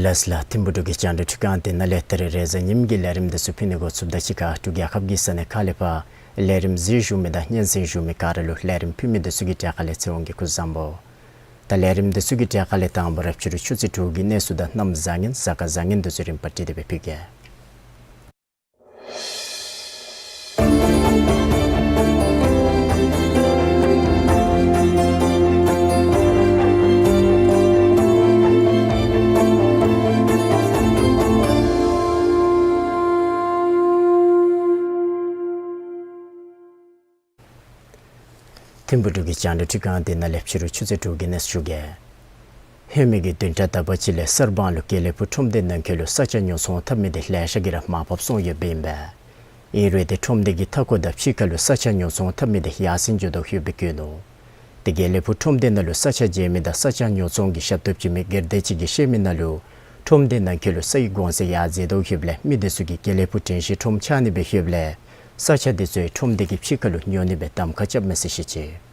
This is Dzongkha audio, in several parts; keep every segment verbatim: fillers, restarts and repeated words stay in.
ལགས་ལགས། ཐིམ་ཕུག་འབྲུག་གི་རྒྱང་བསྒྲགས་ཁང་འདི་ནང་ལས་ད་རིས་རེས་གཟའ་ཉིམ་གི་ལས་རིམ་འདི་ཚུ་ཕུལ་ནི་འགོ་བཙུགསཔ་ད་གཅིག་ཁར་འབྲུག་རྒྱལ་ཁབ་ཀྱི་ས་གནས་ཁག་ལས་ཕར་ལས་རིམ་གཟིགས་བཞུགས་མི་དང་སྙན་གསན་བཞུགས་མི་ག་ར་ལུ་ལས་རིམ་ཕུལ་མི་འདི་ཚུ་གི་གྲས་ཁ་ལས་ཚེ་དབང་གིས་སྐུ་གཟུགས་བཟང་པོ། ད་ལས་རིམ་འདི་ཚུ་གི་གྲས་ཁ་ལས་དང་པ་ར་ཕྱི་རུ་ཆུ་ཚོད་དྲུག་གི་གནས་ཚུལ་དང་གནམ་བཟང་ངན་གཟའ་སྐར་བཟང་ངན་འདི་ཚུ་རིམ་པ་བསྒྲིགས་ཏེ་སྦེ་ཕུལ་གེ། ཐིམ་ཕུག་འབྲུག་གི་རྒྱང་བསྒྲགས་ཁང་འདི་ནང་ལས་ཕྱི་རུ་ཆུ་ཚོད་དྲུག་གི་གནས་ཚུལ་ཞུ་གེ། ཧེ་མའི་གི་བདུན་ཕྲག་དག་པ་ཅིག་ལས་གསར་སྤང་ལུ་དགེ་ལེགས་ཕུག་ཁྲོམ་སྡེ་ནང་འཁོད་ལུ་ས་ཆ་ཉོ་ཚོང་འཐབ་མི་འདི་ལེ་ཤ་གིས་ར་མར་ཕབ་སོང་ཡོདཔ་ཨིན་པས། ཨིན་རུང་ཏེ་ཁྲོམ་སྡེ་གི་མཐའ་འཁོར་དང་ཕྱི་ཁ་ལུ་ས་ཆ་ཉོ་ཚོང་འཐབ་མི་འདི་ཡར་སེང་འགྱོ་དོ་ཡོདཔ་སྦེ་བཀོད་ནུག། ཏེ་དགེ་ལེགས་ཕུག་ཁྲོམ་སྡེ་ནང་ལུ་ས་ཆ་བྱིན་མི་དང་ས་ཆ་ཉོ་ཚོང་གི་ཞབས་ཏོག་བྱིན་མི་སྒེར་སྡེ་ཅིག་གིས་བཤད་མི་ནང་ལུ་ཁྲོམ་སྡེ་ནང་འཁོད་ལུ་སའི་གོང་ཚད་ཡར་འཛེགས་དོ་ཡོདཔ་ལས་མི་འདི་ཚུ་གིས་དགེ་ལེགས་ཕུག་དྲན་ཤེས་ཁྲོམ་ཆགས་ནི་སྦེ་ཡོདཔ་ལས་ས་ཆ་འདི་ཚུ་ཁྲོམ་སྡེ་གི་ཕྱི་ཁ་ལུ་ཉོ་ནི་སྦེ་གདམ་ཁ་རྐྱབ་མས་ཟེར་བཤད་ཅི།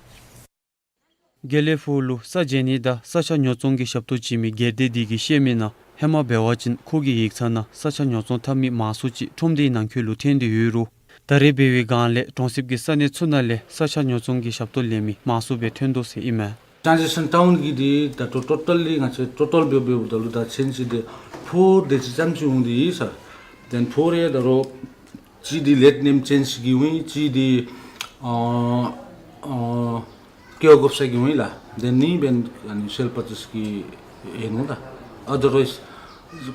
དགེ་ལེགས་ཕུག་ལུ་ས་བྱིན་ནི་དང་ས་ཆ་ཉོ་ཚོང་གི་ཞབས་ཏོག་བྱིན་མི་སྒེར་སྡེ་འདི་གིས་བཤད་མི་ནང་ཧེ་མ་འབད་བ་ཅིན་ཁོ་གི་ཡིག་ཚང་ནང་ས་ཆ་ཉོ་ཚོང་འཐབ་མི་མང་སུ་ཅིག་ཁྲོམ་སྡེའི་ནང་འཁོད་ལུ་ཐོན་ཏེ་ཡོད་རུང་ད་རེས་འབད་བའི་སྒང་ལས་གྲོང་གསེབ་ཀྱི་ས་གནས་ཚུ་ནང་ལས་ས་ཆ་ཉོ་ཚོང་གི་ཞབས་ཏོག་ལེན་མི་མང་སུ་སྦེ་ཐོན་དོ་ཟེར་ཨིན་མས། ཊཱན་ཛེག་ཤཱན་ཊའུན་གྱི་འདི་ད་ཊོ་ཊལ་ལི་ང་བཅས་ཊོ་ཊལ་འབདཝ་འབདཝ་ད་ལུ་ད་ཆེན་ཅིག་འདི་ཕོར་དེ་ཅིག་ཙམ་ཅིག་འོང་སྟེ་ཡོད་ས། དེན་ཕོར་ཡང་ད་རུང་གཅིག་འདི་ལེཊ་ནེམ་ཅེནཇ་གི་འོང་ཡི། གཅིག་འདི་ཨ་ཨ་སྐྱེ་བ་བཀོག་ས་གི་འོང་ཡི་ལགས། དེན་གཉིས་འབདན་ཨ་ནི་སེལ་པར་ཅེས་ཀྱི་ཨིན་ནོ་ད། ཨ་དར་ཝའིས་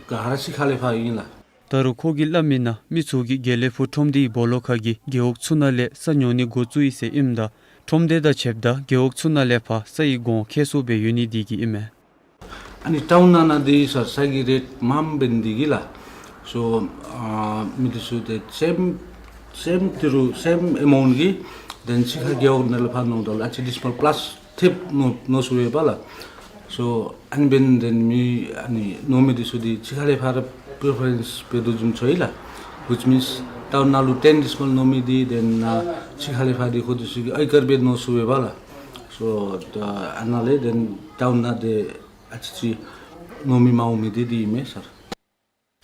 ག་ར་གཅིག་ཁར་ལས་ཕར་ཨིན་ལགས། ད་རུང་ཁོ་གིས་སླབ་མི་ནང་མི་ཚུ་གིས་དགེ་ལེགས་ཕུག་ཁྲོམ་སྡེའི་སྦོ་ལོགས་ཁ་གི་རྒེད་འོག་ཚུ་ནང་ལས་ས་ཉོ་ནི་འགོ་བཙུགས་ཡི་ཟེར་ཨིནམ་ད་ཁྲོམ་སྡེ་དང་ཕྱདཔ་ད་རྒེད་འོག་ཚུ་ནང་ལས་ཕར་སའི་གོང་ཁེ་སུ་སྦེ་ཡོད་ནི་འདི་གིས་ཨིན་མས། ཨ་ནི་ཊའུན་ནང་ན་འདི་ས་ས་གི་རེཊ་མངམ་འབད་ནི་འདི་གིས་ལགས། སོ་ཨ་མི་འདི་ཚུ་ཏེ་སེམ་སེམ་ཏི་རུ་སེམ་ཨེ་མའུནཊ་གི་དེན་གཅིག་ཁར་རྒེད་འོག་ནང་ལས་ཕར་ཉོཝ་ད་ལུ་ཨ་ཙི་ཌིས་མཱལ་པ་ལཱས་ཐེབས་ཉོ་ཉོ་ཚུགས་པས་ལགས། སོ་ཨ་ནི་འབདན་དེན་མི་ཨ་ནི་ཉོ་མི་འདི་ཚུ་འདི་གཅིག་ཁར་ལས་ཕར་པི་རི་ཕེ་རེནསི་འབད་དོ་བཟུམ་ཚོར་ཡི་ལགས། ཝིཆ་མིནསི་ཊའུན་ནང་ལུ་ཊེན་ཌིས་མཱལ་ཉོ་མི་འདི་དེན་ཨ་གཅིག་ཁར་ལས་ཕར་འདི་ཁོང་འདི་ཚུ་གིས་ཨེ་ཀར་སྦེ་ཉོ་ཚུགས་པས་ལགས། སོ་ད་ཨ་ནཱ་ལས་དེན་ཊའུན་ནང་འདི་ཨ་ཙི་ཅིག་ཉོ་མི་མང་མི་འདི་འདི་ཨིན་མས་སར།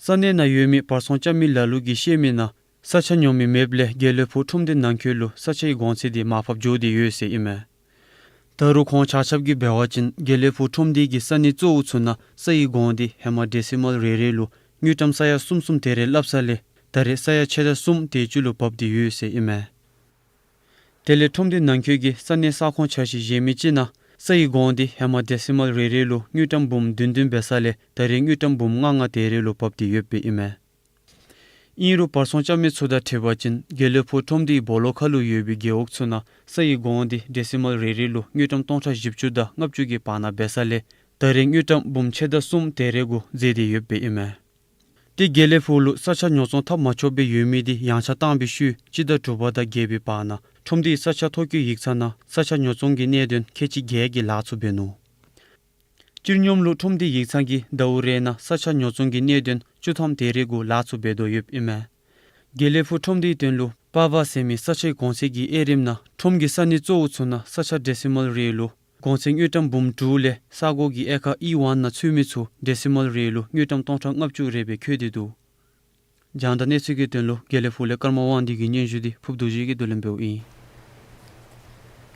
ས་གནས་ནང་ཡོད་མི་བར་སྲུང་རྐྱབ་མི་ལ་ལུ་གིས་བཤད་མི་ནང་ས་ཆ་ཉོ་མི་མེདཔ་ལས་དགེ་ལེགས་ཕུག་ཁྲོམ་སྡེ་ནང་འཁོད་ལུ་ས་ཆའི་གོང་ཚད་འདི་མར་ཕབ་འགྱོ་སྟེ་ཡོད་ཟེར་ཨིན་མས། ད་རུང་ཁོང་ཆ་ཁྱབ་ཀྱིས་འབད་བ་ཅིན་དགེ་ལེགས་ཕུག་ཁྲོམ་སྡེ་གི་ས་གནས་གཙོ་བོ་ཚུ་ནང་སའི་གོང་འདི་ཧེ་མ་ཌེ་སི་མཱལ་རེ་རེ་ལུ་དངུལ་ཀྲམ་ས་ཡ་གསུམ་གསུམ་དེ་རེ་སླབ་ས་ལས་ད་རེས་ས་ཡ་ཕྱེད་དང་གསུམ་དེ་ཅིག་ལུ་བབས་ཏེ་ཡོད་ཟེར་ཨིན་མས། དེ་ལས་ཁྲོམ་སྡེ་ནང་འཁོད་ཀྱི་ས་གནས་ས་ཁོངས་ཆ་ཤས་གཞན་མི་ཅིག་ནང་སའི་གོང་འདི་ཧེ་མ་ཌེ་སི་མཱལ་རེ་རེ་ལུ་དངུལ་ཀྲམ་འབུམ་བདུན་བདུན་འབད་ས་ལས་ད་རེས་དངུལ་ཀྲམ་འབུམ་ལྔ་ལྔ་དེ་རེ་ལུ་བབས་ཏེ་ཡོདཔ་ཨིན་མས། ཨིན་རུང་བར་སྲུང་རྐྱབ་མི་ཚུ་དང་འཁྲིལ་བ་ཅིན་དགེ་ལེགས་ཕུག་ཁྲོམ་སྡེའི་སྦོ་ལོགས་ཁ་ལུ་ཡོད་པའི་རྒེད་འོག་ཚུ་ནང་སའི་གོང་འདི་ཌེ་སི་མཱལ་རེ་རེ་ལུ་དངུལ་ཀྲམ་སྟོང་ཕྲག་བཞི་བཅུ་དང་ལྔ་བཅུ་གི་བར་ན་འབད་ས་ལས་ད་རེས་དངུལ་ཀྲམ་འབུམ་ཕྱེད་དང་གསུམ་དེ་རེ་གུ་འཛེགས་ཏེ་ཡོདཔ་ཨིན་མས། ཏེ་དགེ་ལེགས་ཕུག་ལུ་ས་ཆ་ཉོ་ཚོང་འཐབ་མ་ཆོགཔ་སྦེ་ཡོད་མི་དེ་ཡངས་ཆག་བཏང་བའི་ཤུལ་སྤྱི་ཟླ་དྲུག་པ་དང་བརྒྱད་པའི་བར་ན་ཁྲོམ་སྡེའི་ས་ཆ་ཐོ་བཀོད་ཡིག་ཚང་ནང་ས་ཆ་ཉོ་ཚོང་གི་གནད་དོན་ཁལ་གཅིག་བརྒྱད་ཀྱིས་ལཱ་ཚུ་འབད་ནུག། སྤྱིར་སྙོམས་ལུགས་ཁྲོམ་སྡེའི་ཡིག་ཚང་གིས་ཟླཝ་རེ་ནང་ས་ཆ་ཉོ་ཚོང་གི་གནད་དོན་བཅུ་ཐམ་དེ་རེ་གུ་ལཱ་ཚུ་འབད་དོ་ཡོདཔ་ཨིན་མས། དགེ་ལེགས་ཕུག་ཁྲོམ་སྡེའི་དོན་ལུ་པ་བ་ཟེར་མི་ས་ཆའི་གོང་ཚད་ཀྱི་དབྱེ་རིམ་ནང་ཁྲོམ་གྱི་ས་གནས་གཙོ་བོ་ཚུ་ནང་ས་ཆ་ཌེ་སི་མཱལ་རེ་ལུ་གོང་ཚད་དངུལ་ཀྲམ་འབུམ་དྲུག་ལས་ས་གོ་གི་ཨེ་ཀར་ཨི་ཝན་ནང་ཚུད་མི་ཚུ་ཌེ་སི་མཱལ་རེ་ལུ་དངུལ་ཀྲམ་སྟོང་ཕྲག་ལྔ་བཅུ་རེ་སྦེ་འཁོད་དེ་འདུག། རྒྱང་བསྒྲགས་གནས་ཚུལ་གྱི་དོན་ལུ་དགེ་ལེགས་ཕུག་ལས་ཀརྨ་དབང་འདུས་ཀྱི་སྙན་ཞུ་དེ་ཕུབ་རྡོ་རྗེ་གིས་བསྡུ་ལེན་འབདཝ་ཨིན།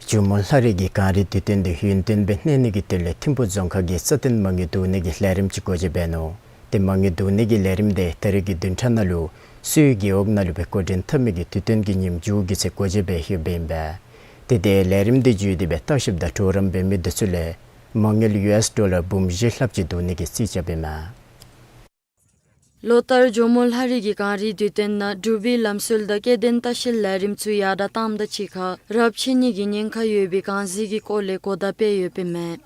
ཇོ་མོ་ལྷ་རི་གི་གངས་རི་དུས་སྟོན་དེ་ཡུན་བརྟན་སྦེ་གནས་ནི་གི་དོན་ལས་ཐིམ་ཕུ་རྫོང་ཁག་གིས་རྩ་བརྟན་མ་དངུལ་བསྡུ་ནི་གི་ལས་རིམ་ཅིག་སྒོ་འབྱེད་འབད་ནུག། ཏེ་མ་དངུལ་བསྡུ་ནི་གི་ལས་རིམ་དེ་ད་རིས་ཀྱི་བདུན་ཕྲག་ནང་ལུ་སུའི་རྒེད་འོག་ནང་ལུ་སྦེ་འགོ་འདྲེན་འཐབ་མི་གི་དུས་སྟོན་གྱི་ཉིནམ་མཇུག་གི་ཚེ་སྒོ་འབྱེད་འབད་ཡོདཔ་ཨིན་པས། ཏེ་དེ་ལས་རིམ་དེ་བརྒྱུད་དེ་སྦེ་ལྟ་བཤལཔ་དང་གྲོགས་རམ་འབད་མི་དེ་ཚུ་ལས་མ་དངུལ་ཡུ་ཨེསི་ཌོ་ལར་འབུམ་བཞི་ལྷགཔ་ཅིག་བསྡུ་ནི་གི་རྩིས་རྐྱབ་ཨིན་མས། ལོ་ལྟར་ཇོ་མོ་ལྷ་རི་གི་གངས་རིའི་དུས་སྟོན་ནང་འབྲུག་པའི་ལམ་སྲོལ་དང་སྐྱེ་ལྡན་ལྟ་བཤལ་ལས་རིམ་ཚུ་ཡར་དྲག་བཏངམ་དང་གཅིག་ཁར་རབས་ཆད་ནི་གི་ཉེན་ཁ་ཡོད་པའི་གངས་གཟིག་གི་སྐོར་ལས་གོ་བརྡ་སྤེལ་ཡོདཔ་ཨིན་མས།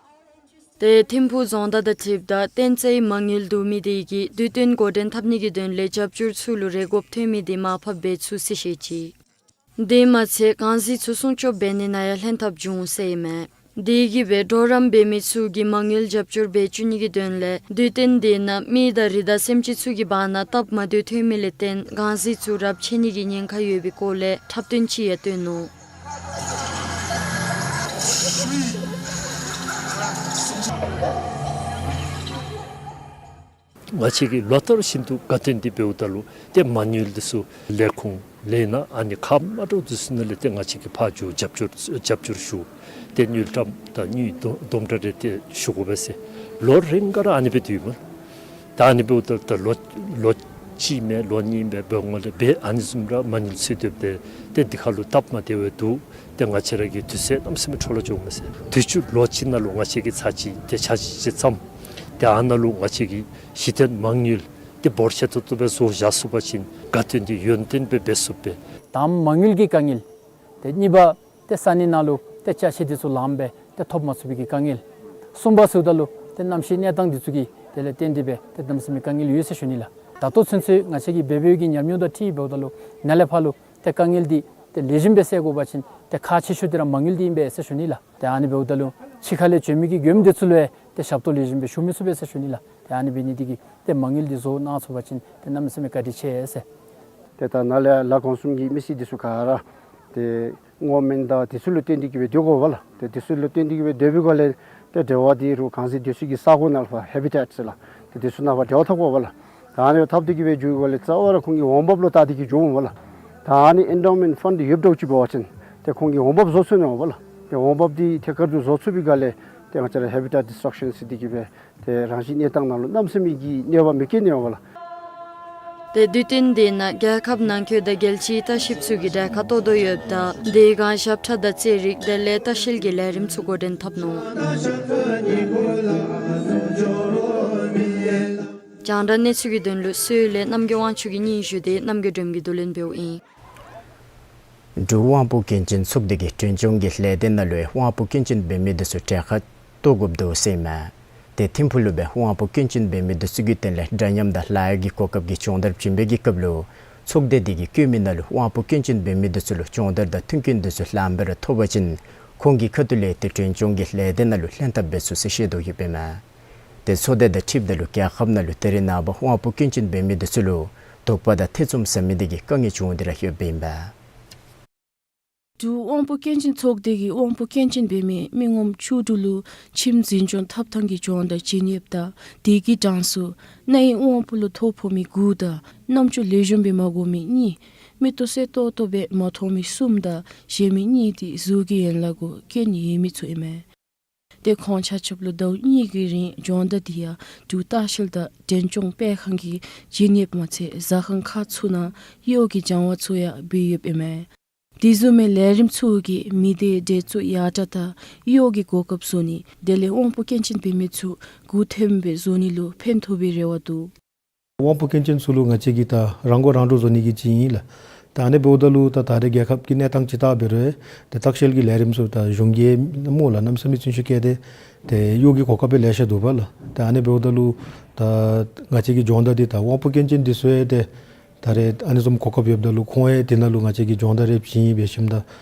ཏེ་ཐིམ་ཕུ་རྫོང་བདག་དང་འཁྲིལཝ་ད་བསྟན་རྩིས་མ་དངུལ་བསྡུ་མི་དེ་གིས་དུས་སྟོན་འགོ་འདྲེན་འཐབ་ནི་གི་དོན་ལས་རྒྱབ་སྐྱོར་ཚུ་ལུ་རེ་དགོཔ་ཐོན་མི་དེ་མར་ཕབ་འབད་ཚུགས་ཟེར་བཤད་ཅི། དེ་མ་ཚད་གངས་གཟིག་ཚུ་སྲུང་སྐྱོབ་འབད་ནི་ནང་ཡང་ལྷན་ཐབས་འབྱུང་ཟེར་ཨིན་མས། དེ་གིས་སྦེ་གྲོགས་རམ་འབད་མི་ཚུ་གིས་མ་དངུལ་རྒྱབ་སྐྱོར་འབད་བཅུག་ནི་གི་དོན་ལས་དུས་སྟོན་དེ་ནང་མི་དང་རི་དྭགས་སེམས་ཅན་ཚུ་གི་བར་ན་སྟབས་མ་བདེཝ་ཐོན་མི་ལས་བརྟེན་གངས་གཟིག་ཚུ་རབས་ཆད་ནི་གི་ཉེན་ཁ་ཡོད་པའི་སྐོར་ལས་འཁྲབ་སྟོན་ཅིག་ཡང་སྟོན་ནུག། ང་བཅས་ཀྱིས་ལོ་ལྟར་བཞིན་དུ་དགའ་སྟོན་འདི་འབདཝ་ད་ལུ་ཏེ་མ་དངུལ་འདི་ཚུ་ལས་ཁུངས་ལས་སྣ་ཨ་ནི་ཁག་མ་འདྲཝ་འདི་ཚུ་ནང་ལས་ཏེ་ང་བཅས་ཀྱིས་ཕར་འགྱོ་རྒྱབ་སྐྱོར་རྒྱབ་སྐྱོར་ཞུ། ཏེ་དངུལ་ཀྲམ་དང་དངུལ་སྡོམ་སྡོམ་གྲངས་རེ་ཏེ་ཞུ་དགོ་པས་ཟེར། ལོ་རེ་འགའ་ར་ཨ་ནི་སྦེ་སྡོདཔ་མས། ད་ཨ་ནི་འབདཝ་ད་ད་ལོ་ལོ་གཅིག་མེན་ལོ་གཉིས་མེན་འབད་འོང་ལས་འབད་ཨ་ནི་བཟུམ་ར་མ་དངུལ་ཚུད་སྡོདཔ་ད་ཏེ་འདི་ཁར་ལུ་སྟབས་མ་བདེཝ་འདུག། ཏེ་ང་བཅས་ར་གི་དུས་ཚོད་གནམ་མེད་ས་མེད་འཕྲོ་བརླག་འགྱོཝ་མས་ཟེར། དུས་ཅི་ལོ་གཅིག་ནང་ལུ་ང་བཅས་ཀྱིས་ཚར་གཅིག་ཏེ་ཚར་གཅིག་ཅིག་བརྩམས། ཏེ་ཨ་ནཱ་ལུ་ང་བཅས་ཀྱིས་གཞི་རྟེན་མ་དངུལ་ཏེ་འབོར་ཆེ་ཏོག་ཏོ་སྦེ་བཟོ་བཞག་ཚུགས་པ་ཅིན་དགའ་སྟོན་འདི་ཡུན་བརྟན་སྦེ་འབད་ཚུགས་པས། ད་མ་དངུལ་གྱི་དཀའ་ངལ། ཏེ་གཉིས་པ་ཏེ་ས་གནས་ནང་ལུ་ཏེ་ཅ་ཆས་འདི་ཚུ་ལངམ་སྦེ་ཏེ་ཐོབ་མ་ཚུགས་པའི་གི་དཀའ་ངལ། གསུམ་པ་ཟེརཝ་ད་ལུ་ཏེ་གནམ་གཤིས་གནས་སྟངས་འདི་ཚུ་གི་དེ་ལས་བརྟེན་ཏེ་སྦེ་ཏེ་གནམ་མེད་ས་མེད་དཀའ་ངལ་ཡོད་ཟེར་ཞུ་ནི་ལགས། ད་ལྟོ་ཚུན་ཚོད་ང་བཅས་ཀྱི་འབད་འབདཝ་གི་ཉམས་མྱོང་དང་འཁྲིལ་འབདཝ་ད་ལུ་ནཱ་ལས་ཕར་ལུ་ཏེ་དཀའ་ངལ་འདི་ཏེ་ལེགས་ཤོམ་སྦེ་སེལ་དགོ་པ་ཅིན་ཏེ་ཁག་ཆེ་ཤོས་འདི་ར་མ་དངུལ་འདི་ཨིན་པས་ཟེར་ཞུ་ནི་ལགས། ཏེ་ཨ་ནི་འབདཝ་ད་ལུ་ཕྱི་ཁ་ལས་བྱོན་མི་གི་མགྱོནམ་འདི་ཚུ་ལུ་ཡང་ཏེ་ཞབས་ཏོག་ལེགས་ཤོམ་སྦེ་ཞུ་མི་ཚུགས་པས་ཟེར་ཞུ་ནི་ལགས། ཏེ་ཨ་ནི་འབད་ནི་འདི་གིས་ཏེ་མ་དངུལ་འདི་བཟོ་གནང་ཚུགས་པ་ཅིན་ཏེ་གནམ་མེད་ས་མེད་བཀའ་དྲིན་ཆེ་ཟེར། ཏེ་ད་ནཱ་ལས་ལ་གོང་གསུམ་གྱི་མི་སེར་འདི་ཚུ་ག་ར་ཏེ་སྔོ་སྨན་དང་འདི་ཚུ་ལུ་བརྟེན་ཏེ་གི་སྦེ་སྡོད་དགོ་པས་ལགས། ཏེ་འདི་ཚུ་ལུ་བརྟེན་ཏེ་གི་སྦེ་སྡོད་པའི་སྒང་ལས་ཏེ་འབྲེལ་བ་འདི་རུང་གངས་གཟིག་སྡོད་ས་གི་ས་གོ་ནང་ལུ་ཕར་ཧེ་བི་ཊེཊ་ཟེར་ལགས། ཏེ་འདི་ཚུ་ནང་ཕར་འབྲེལ་བ་འཐབ་དགོ་པས་ལགས། ད་ཨ་ནི་འཐབ་སྟེ་གི་སྦེ་འགྱོ་བའི་སྒང་ལས་རྩ་བ་ར་ཁོང་གི་འོང་འབབ་ལུ་བལྟ་སྟེ་གི་འགྱོཝ་མས་ལགས། ད་ཨ་ནི་ཨེན་ཌའོ་མེནཊ་ཕཱནཌ་འདི་ཡོདཔ་འདྲཝ་ཅིག་འབད་བ་ཅིན་ཏེ་ཁོང་གི་འོང་འབབ་བཟོ་ཚུགས་ནི་འོང་པས་ལགས། ཏེ་འོང་འབབ་འདི་ཐད་ཀར་དུ་བཟོ་ཚུགས་པའི་སྒང་ལས་ཏེ་ང་བཅས་ར་ཧེ་བི་ཊེཊ་ཌི་སི་ཊྲག་ཤཱན་ཟེར་ཏེ་གི་སྦེ་ཏེ་རང་བཞིན་གནས་སྟངས་ནང་ལུ་གནམ་མེད་ས་མེད་ཀྱི་གནོད་པ་མི་བཀལ་ནི་འོང་པས་ལགས། ཏེ་དུས་སྟོན་འདི་ནང་རྒྱལ་ཁབ་ནང་འཁོད་དང་རྒྱལ་སྤྱིའི་ལྟ་བཤལཔ་ཚུ་གིས་གྲལ་ཁར་གཏོགས་དོ་ཡོདཔ་ད་དེ་སྒང་ཞབས་ཁྲ་དང་རྩེད་རིགས་དེ་ལས་ལྟ་བཤལ་གྱི་ལས་རིམ་ཚུ་འགོ་འདྲེན་འཐབ་ནུག། རྒྱང་བསྒྲགས་གནས་ཚུལ་གྱི་དོན་ལུ་སོལ་ལས་རྣམ་རྒྱལ་དབང་ཕྱུག་གི་སྙན་ཞུ་དེ་རྣམ་རྒྱལ་སྒྲོལ་མ་གིས་བསྡུ་ལེན་འབདཝ་ཨིན། འབྲུག་དབང་པོ་སྐྱོན་ཅན་ཚོགས་སྡེ་གིས་གྲོན་ཆུང་གི་ལས་སྡེ་ནང་ལུ་དབང་པོ་སྐྱོན་ཅན་འབད་མི་དེ་ཚུ་གྲལ་ཁར་གཏོགས་དགོཔ་འདུག་ཟེར་ཨིན་མས། ཏེ་ཐིམ་ཕུག་ལུ་སྦེ་དབང་པོ་སྐྱོན་ཅན་འབད་མི་དེ་ཚུ་གི་དོན་ལས་འདྲ་མཉམ་དང་ལཱ་གཡོག་གི་གོ་སྐབས་ཀྱི་སྦྱོང་བརྡར་བྱིན་པའི་གི་སྐབས་ལུ་ཚོགས་སྡེ་དེ་གིས་བཀོད་མི་ནང་ལུ་དབང་པོ་སྐྱོན་ཅན་འབད་མི་དེ་ཚུ་ལུ་སྦྱོང་བརྡར་དང་མཐུན་རྐྱེན་དེ་ཚུ་ལྷག་པར་ཐོབ་པ་ཅིན་ཁོང་གི་ཁ་ཐུག་ལས་ཏེ་གྲོན་ཆུང་གི་ལས་སྡེ་ནང་ལུ་ལྷན་ཐབས་འབད་ཚུགས་ཟེར་བཤད་དོ་ཡོདཔ་ཨིན་མས། ཏེ་ཚོགས་སྡེ་དང་འཁྲིལཝ་ད་ལུ་རྒྱལ་ཁབ་ནང་ལུ་ད་རེས་ནངས་པ་དབང་པོ་སྐྱོན་ཅན་འབད་མི་དེ་ཚུ་ལུ་དོགས་པ་དང་ཐེ་ཚོམ་ཟ་མི་དེ་གིས་དཀའ་ངལ་བྱུང་སྟེ་ར་ཡོདཔ་ཨིན་པས། འབྲུག་དབང་པོ་སྐྱོན་ཅན་ཚོགས་སྡེ་གིས་དབང་པོ་སྐྱོན་ཅན་འབད་མི་མི་ངོམ་བཅུ་དྲུག་ལུ་ཁྱིམ་འཛིན་སྐྱོང་ཐབས་ཐངས་ཀྱི་སྦྱོང་བརྡར་བྱིན་ཡོདཔ་ད་དེ་གི་གྲངས་སུ་རྣ་ཡི་དབང་པོ་ལུ་ཐོ་ཕོག་མི་དགུ་དང་རྣམ་ཅོ་ལེགས་ཤོམ་སྦེ་མ་གོ་མི་གཉིས། མིག་ཏོ་གསལ་ཏོག་ཏོ་སྦེ་མ་མཐོང་མི་གསུམ་དང་གཞན་མི་གཉིས་དེ་གཟུགས་ཀྱི་ཡན་ལག་གུ་སྐྱོན་ཡོད་མི་ཚུ་ཨིན་མས། ཏེ་ཁོང་ཆ་ཁྱབ་ལུ་ཟླཝ་གཉིས་ཀྱི་རིང་སྦྱོང་བརྡར་དེ་ཡང་འབྲུག་ལྟ་བཤལ་དང་འབྲས་ལྗོངས་སྤེལ་ཁང་གིས་བྱིན་ཡོདཔ་མ་ཚད་ཟ་ཁང་ཁག་ཚུ་ནང་གཡོག་གི་སྦྱང་བ་ཚུ་ཡང་འབད་ཡོདཔ་ཨིན་མས། དེ་བཟུམ་མའི་ལས་རིམ་ཚུ་གིས་མི་སྡེའི་འདོད་ཚུལ་ཡར་དྲག་དང་གཡོག་གི་གོ་སྐབས་བཟོ་ནི་དེ་ལས་དབང་པོ་སྐྱོན་ཅན་འབད་མི་ཚུ་མགུ་འཐོམ་སྦེ་བཟོ་ནི་ལུ་ཕན་ཐོགས་པའི་རེ་བ་འདུག། དབང་པོ་སྐྱོན་ཅན་ཚུ་ལུ་ང་བཅས་ཀྱིས་ད་རང་མགོ་རང་འདྲོངས་བཟོ་ནི་གི་ཅིག་ཨིན་ལགས། ད་ཨ་ནི་འབདཝ་ད་ལུ་ད་ད་རེས་རྒྱལ་ཁབ་ཀྱི་གནས་སྟངས་ཅིག་བལྟ་འབད་རུང་ཏེ་ལྟ་བཤལ་གྱི་ལས་རིམ་ཚུ་ད་གཞུང་གིས་སྨོ་ལགས་གནམ་མེད་ས་མེད་བརྩོན་ཤུགས་བསྐྱེད་དེ་ཏེ་གཡོག་གི་གོ་སྐབས་སྦེ་ལེ་ཤ་འདུག་པ་ལགས། ད་ཨ་ནི་འབདཝ་ད་ལུ་ད་ང་བཅས་ཀྱི་སྦྱོང་བརྡར་འདི་ད་དབང་པོ་སྐྱོན་ཅན་འདི་ཚུ་ཡང་ཏེ་ད་རེས་ཨ་ནི་བཟུམ་གོ་སྐབས་ཡོདཔ་ད་ལུ་ཁོང་ཡང་དེ་ནང་ལུ་ང་བཅས་ཀྱིས་སྦྱོང་བརྡར་རེ་བྱིན་ཡི་འབད་ཞིནམ་ད་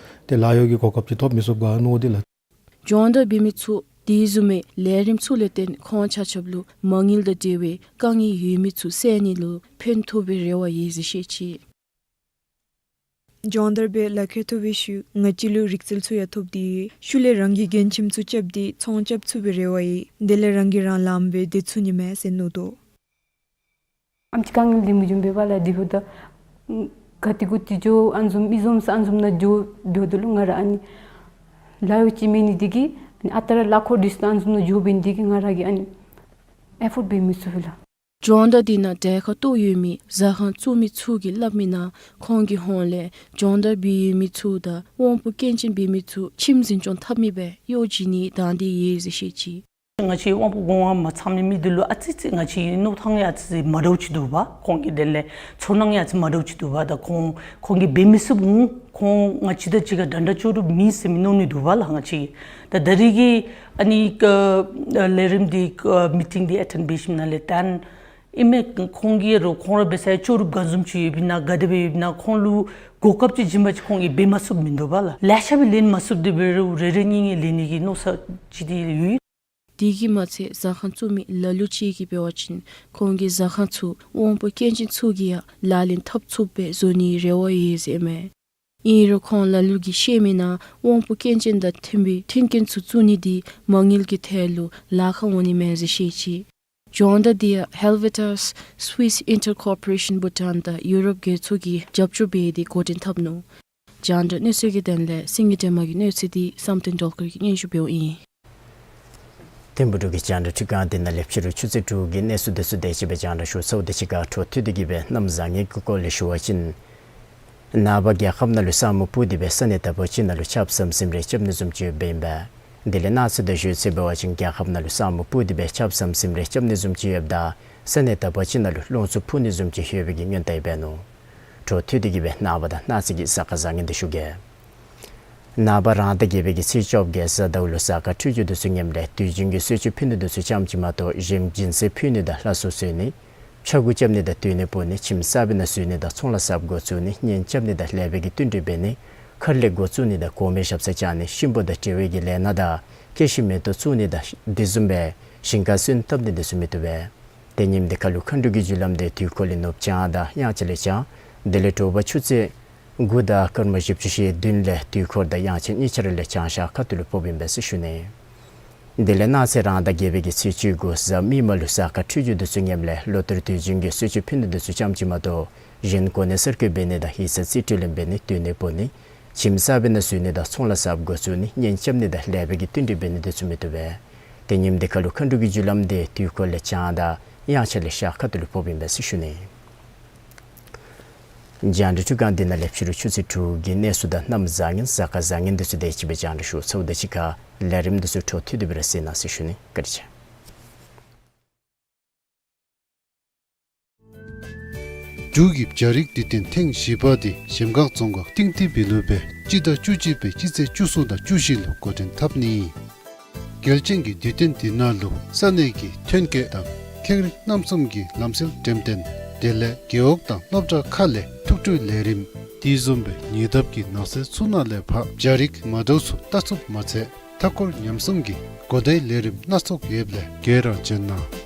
ཏེ་ལཱ་གཡོག་གི་གོ་སྐབས་ཅིག་ཐོབ་མི་ཚུགས་ག་མནོ་སྟེ་ལགས། སྦྱོང་བརྡར་འབད་མི་ཚུ་དེ་བཟུམ་མའི་ལས་རིམ་ཚུ་ལས་བརྟེན་ཁོང་ཆ་ཁྱབ་ལུ་མ་དངུལ་དང་འབྲེལ་བའི་དཀའ་ངལ་ཡོད་མི་ཚུ་བསལ་ནི་ལུ་ཕན་ཐོགས་པའི་རེ་བ་ཡོད་ཟེར་བཤད་ཅི། སྦྱོང་བརྡར་འབད་ལག་ཁྱེར་ཐོབ་པའི་ཤུལ་ང་བཅས་ལུ་རིག་རྩལ་ཚུ་ཡང་ཐོབ་སྟེ་ཤུལ་ལས་རང་གི་འགན་ཁྱིམ་ཚུ་རྐྱབ་སྟེ་ཚོང་རྐྱབ་ཚུགས་པའི་རེ་བ་ཡོད། དེ་ལས་རང་གིས་རང་ལངམ་སྦེ་སྡོད་ཚུགས་ནི་མས་ཟེར་མནོ་དོ། ཨམ་ཅིག་དཀའ་ངལ་འདི་མི་འབྱུང་པས་པ་ལགས། དེ་འབདཝ་ད་ག་ཏེ་གུ་ཏེ་འགྱོ་ཨ་ནི་བཟུམ་ཨི་བཟུམ་ས་ཨ་ནི་བཟུམ་ནང་འགྱོ་འགྱོཝ་ད་ལུ་ང་ར་ཨ་ནི་ལཱ་གཡོག་ཅིག་མེད་ནི་འདི་གིས་ཨ་ནི་ཨ་རྟག་ར་གླ་འཁོར་འདི་ཚུ་དང་ཨ་ནི་བཟུམ་ནང་འགྱོ་འབད་ནི་འདི་གིས་ང་ར་གིས་ཨ་ནི་ཨེ་ཕོརཌ་འབད་མི་ཚུགས་པས་ལགས། སྦྱོང་བརྡར་འདི་ནང་གྲལ་ཁར་གཏོགས་ཡོད་མི་ཟ་ཁང་བཙུགས་མི་ཚུ་གིས་སླབ་མི་ནང་ཁོང་གི་ཧོངས་ལས་སྦྱོང་བརྡར་འབད་ཡོད་མི་ཚུ་དང་དབང་པོ་སྐྱོན་ཅན་འབད་མི་ཚུ་ཁྱིམ་འཛིན་སྐྱོང་འཐབ་མི་སྦེ་གཡོག་བྱིན་ནི་དང་འདོད་ཡོད་ཟེར་བཤད་ཅི། ང་བཅས་དབང་པོ་གོང་མ་ཚང་ནི་མི་འདི་ལུ་ཨ་ཙི་ཙི་ང་བཅས་མནོ་ཐངས་ཡང་ཨ་ཙི་ཙི་མ་འདྲཝ་ཅིག་འདུག་པ། ཁོང་གི་དོན་ལས་ཚོར་སྣང་ཡང་ཨ་ཙི་མ་འདྲཝ་ཅིག་འདུག་པ། ད་ཁོང་ཁོང་གིས་འབད་མི་ཚུགསཔ་འོང་། ཁོང་ང་བཅས་དང་གཅིག་ཁར་འདྲན་འདྲ་ལྕོགས་གྲུབ་མེད་ཟེར་མི་མནོ་ནི་འདུག་པ་ལགས། ང་བཅས་ད་ད་རེས་ཀྱི་ཨ་ནི་ཀ་ལས་རིམ་འདི་ཀ་མི་ཊིང་འདི་ཨེ་ཊེནཌ་འབད་ཞིནམ་ལས་ད་ཨིན་མས། ཁོང་གིས་རོགས་ཁོང་ར་འབད་ས་ལྕོགས་གྲུབ་ག་བཟུམ་ཅིག་ཡོདཔ་ཨིན་ན་ག་དེ་སྦེ་ཡོདཔ་ཨིན་ན་ཁོང་ལུ་གོ་སྐབས་ཅིག་བྱིན་པ་ཅིན་ཁོང་གིས་འབད་མ་ཚུགསཔ་མིན་འདུག་པ་ལགས། ལེ་ཤ་སྦེ་ལེན་མ་ཚུགསཔ་དེ་འབད་རུང་རེ་རེ་གཉིས་གཉིས་ལེན་ནི་གི་མནོ་བསམ་ཅིག་འདི་ཡོད། དེ་གིས་མ་ཚད་ཟ་ཁང་བཙུགས་མི་ལ་ལུ་ཅིག་གིས་འབད་བ་ཅིན་ཁོང་གི་ཟ་ཁང་ཚུ་དབང་པོ་སྐྱོན་ཅན་ཚུ་གིས་ཡང་ལག་ལེན་འཐབ་ཚུགསཔ་སྦེ་བཟོ་ནིའི་རེ་བ་ཡོད་ཟེར་མས། ཨིན་རུང་ཁོང་ལ་ལུ་གིས་བཤད་མི་ནང་དབང་པོ་སྐྱོན་ཅན་དང་མཐུན་པའི་མཐུན་རྐྱེན་ཚུ་བཙུགས་ནི་འདི་མ་དངུལ་གྱི་ཐད་ལུ་ལཱ་ཁག་འོང་ནི་མས་ཟེར་བཤད་ཅི། སྦྱོང་བརྡར་འདི་ཡང་Helvetas Swiss Intercooperation Bhutan དང་ཡུ་རོབ་རྒྱལ་ཚོགས་ཀྱིས་རྒྱབ་སྐྱོར་འབད་དེ་འགོ་འདྲེན་འཐབ་ནུག། རྒྱང་བསྒྲགས་གནས་ཚུལ་གྱི་དོན་ལས་སེང་གེ་སྒྲོལ་མ་གི་གནས་ཚུལ་འདི་བསམ་གཏན་སྒྲོལ་དཀར་གྱིས་སྙན་ཞུ་འབདཝ་ཨིན། ཐིམ་ཕུག་འབྲུག་གི་རྒྱང་བསྒྲགས་ཁྲི་ཁང་འདི་ནང་ལས་ཕྱི་རུ་ཆུ་ཚོད་དྲུག་གི་གནས་ཚུལ་འདི་ཚུ་དེ་ཅིག་སྦེ་རྒྱང་བསྒྲགས་ཞུ་ཚརཝ་དང་གཅིག་ཁར་འཕྲོ་མཐུད་དེ་གི་སྦེ་གནམ་བཟང་ངན་གྱི་སྐོར་ལས་ཞུ་བ་ཅིན། ནངས་པ་རྒྱལ་ཁབ་ནང་ལུ་ས་སྨུག་སྤུབས་ཏེ་སྦེ་ས་གནས་དག་པ་ཅིག་ནང་ལུ་ཆརཔ་ཟམ་ཟིམ་རེ་རྐྱབ་ནི་བཟུམ་ཅིག་ཡོདཔ་ཨིན་པས། དེ་ལས་གནངས་ཚེ་དང་གཞེས་ཚེ་འབད་བ་ཅིན་རྒྱལ་ཁབ་ནང་ལུ་ས་སྨུག་སྤུབས་ཏེ་སྦེ་ཆརཔ་ཟམ་ཟིམ་རེ་རྐྱབ་ནི་བཟུམ་ཅིག་ཡོདཔ་ད་ས་གནས་དག་པ་ཅིག་ནང་ལུ་རླུང་འཚུབ་འཕུ་ནི་བཟུམ་ཅིག་ཡོད་པའི་གི་སྔོན་བརྡ་ཡང་འབད་ནུག། འཕྲོ་མཐུད་དེ་གི་སྦེ་ནངས་པ་དང་གནངས་ཚེ་གི་གཟའ་སྐར་བཟང་ངན་འདི་ཞུ་གེ། ནངས་པ་རང་ཟླ་བརྒྱད་པའི་གི་ཚེས་བཅོ་བརྒྱད་གཟའ་ཟླཝ་ལུ་གཟའ་སྐར་འཕྲོད་སྦྱོར་འདི་ཚུ་ངནམ་ལས་དུས་རྒྱུན་གྱི་གསོལ་མཆོད་ཕུལ་ནི་འདི་ཚུ་ཙམ་ཅིག་མ་གཏོགས་གཞན་སྦྱིན་སྲེག་ཕུལ་ནི་དང་ལྷ་གསོལ་གསོལ་ནི། ཕྱྭ་འགུགས་རྐྱབ་ནི་དང་བཏོན་ནི་སྤོ་ནི། ཁྱིམ་གསར་པའི་ནང་བཞུགས་ནི་དང་ཚོང་ལཱ་གསརཔ་འགོ་བཙུགས་ནི། གཉེན་རྐྱབ་ནི་དང་ལེགས་པའི་གི་བསྟུན་གྲོས་འབད་ནི། མཁར་ལས་འགོ་བཙུགས་ནི་དང་གོང་མའི་ཞབས་སར་བཅར་ནི། གཤིན་པོ་དང་འབྲེལ་བའི་གི་ལས་སྣ་དང་སྐྱེ་ཤི་མེ་ཏོག་བཙུགས་ནི་དང་དེ་བཟུམ་སྦེ་ཞིང་ཁར་སོན་བཏབ་ནི་འདི་ཚུ་མི་བཏུབ་པས། ཏེ་ཉིནམ་འདི་ཁར་ལུ་མཁའ་འགྲོ་གི་རྒྱུ་ལམ་འདི་དུས་འཁོར་ལས་ནུབ་བྱང་དང་དབྱངས་འཆར་ལས་བྱང་། དེ་ལས་དྲོ་པ་ཆུ་ཚོད་དགུ་དང་སྐར་མ་བཞི་བཅུ་ཞེ་བདུན་ལས་དུས་འཁོར་དང་དབྱངས་འཆར་གཉིས་ཆ་ར་ལས་བྱང་ཤར་ཁ་ཐུག་ལུ་ཕོགཔ་ཨིན་པས་ཟེར་ཞུ་ནི། དེ་ལས་གནངས་ཚེ་རང་ཟླ་བརྒྱད་པའི་གི་ཚེས་བཅུ་དགུ་གཟའ་མིག་དམར་ལུ་གཟའ་སྐར་འཕྲོད་སྦྱོར་འདི་ཚུ་ངནམ་ལས་ལོ་ལྟར་དུས་རྒྱུན་གྱི་གསོལ་མཆོད་ཕུལ་ནི་འདི་ཚུ་ཙམ་ཅིག་མ་གཏོགས་གཞན་གོ་གནས་གསར་བསྐོ་འབད་ནི་དང་ཡིག་ཚང་རྩིས་སྤྲོད་ལེན་འབད་ནི། བཏོན་ནི་སྤོ་ནི། ཁྱིམ་གསར་པའི་ནང་བཞུགས་ནི་དང་ཚོང་ལཱ་གསརཔ་འགོ་བཙུགས་ནི། གཉེན་རྐྱབ་ནི་དང་ལེགས་པའི་གི་བསྟུན་གྲོས་འབད་ནི་འདི་ཚུ་མི་བཏུབ་པས། ཏེ་ཉིནམ་འདི་ཁར་ལུ་མཁའ་འགྲོ་གི་རྒྱུ་ལམ་འདི་དུས་འཁོར་ལས་བྱང་དང་དབྱངས་འཆར་ལས་ཤར་ཁ་ཐུག་ལུ་ཕོགཔ་ཨིན་པས་ཟེར་ཞུ་ནི། རྒྱང་བསྒྲགས་ཁྲི་ཁང་འདི་ནང་ལས་ཕྱི་རུ་ཆུ་ཚོད་དྲུག་གི་གནས་ཚུལ་དང་གནམ་བཟང་ངན་གཟའ་སྐར་བཟང་ངན་འདི་ཚུ་དེ་ཅིག་སྦེ་རྒྱང་བསྒྲགས་ཞུ་ཚརཝ་དང་གཅིག་ཁར་ལས་རིམ་འདི་ཚུ་འཕྲོ་མཐུད་དེ་སྦེ་ར་གཟིགས་གནང་ཟེར་ཞུ་ནི། བཀའ་དྲིན་ཆེ། འབྲུག་གི་བྱ་རིགས་འདུལ་སྟེགས་ཐེངས་བཞི་པ་འདི་གཞལམ་སྒང་རྫོང་ཁག་གཏིང་ཐིབ་བི་ལུ་སྦེ་སྤྱི་ཟླ་བཅུ་གཅིག་པའི་སྤྱི་ཚེས་བཅུ་གསུམ་དང་བཅུ་བཞི་ལུ་འགོ་འདྲེན་འཐབ་ནི་ཨིན། གལ་ཅན་གྱི་འདུལ་སྟེགས་འདི་ནང་ལུ་ས་གནས་ཀྱི་ཐོན་སྐྱེད་དང་ཁེངས་རིགས་རྣམ་གསུམ་གྱི་ལམ་སྲོལ་འགྲེམས་སྟོན། དེ་ལས་རྒེད་འོག་དང་སློབ་གྲྭ་ཁག་ལས་ཐུགས་སྤྲོའི་ལས་རིམ་དེ་བཟུམ་སྦེ་ཉེ་འདབས་ཀྱི་ནགས་ཚལ་ཚུ་ནང་ལས་ཕར་བྱ་རིགས་མ་འདྲཝ་ཚུ་བལྟ་ཚུགསཔ་མ་ཚད་མཐའ་འཁོར་ཉམས་སྲུང་གི་གོ་བརྡའི་ལས་རིམ་སྣ་ཚོགས་ཡོདཔ་ལས་འགོར་ར་འབྱོན་གནང་།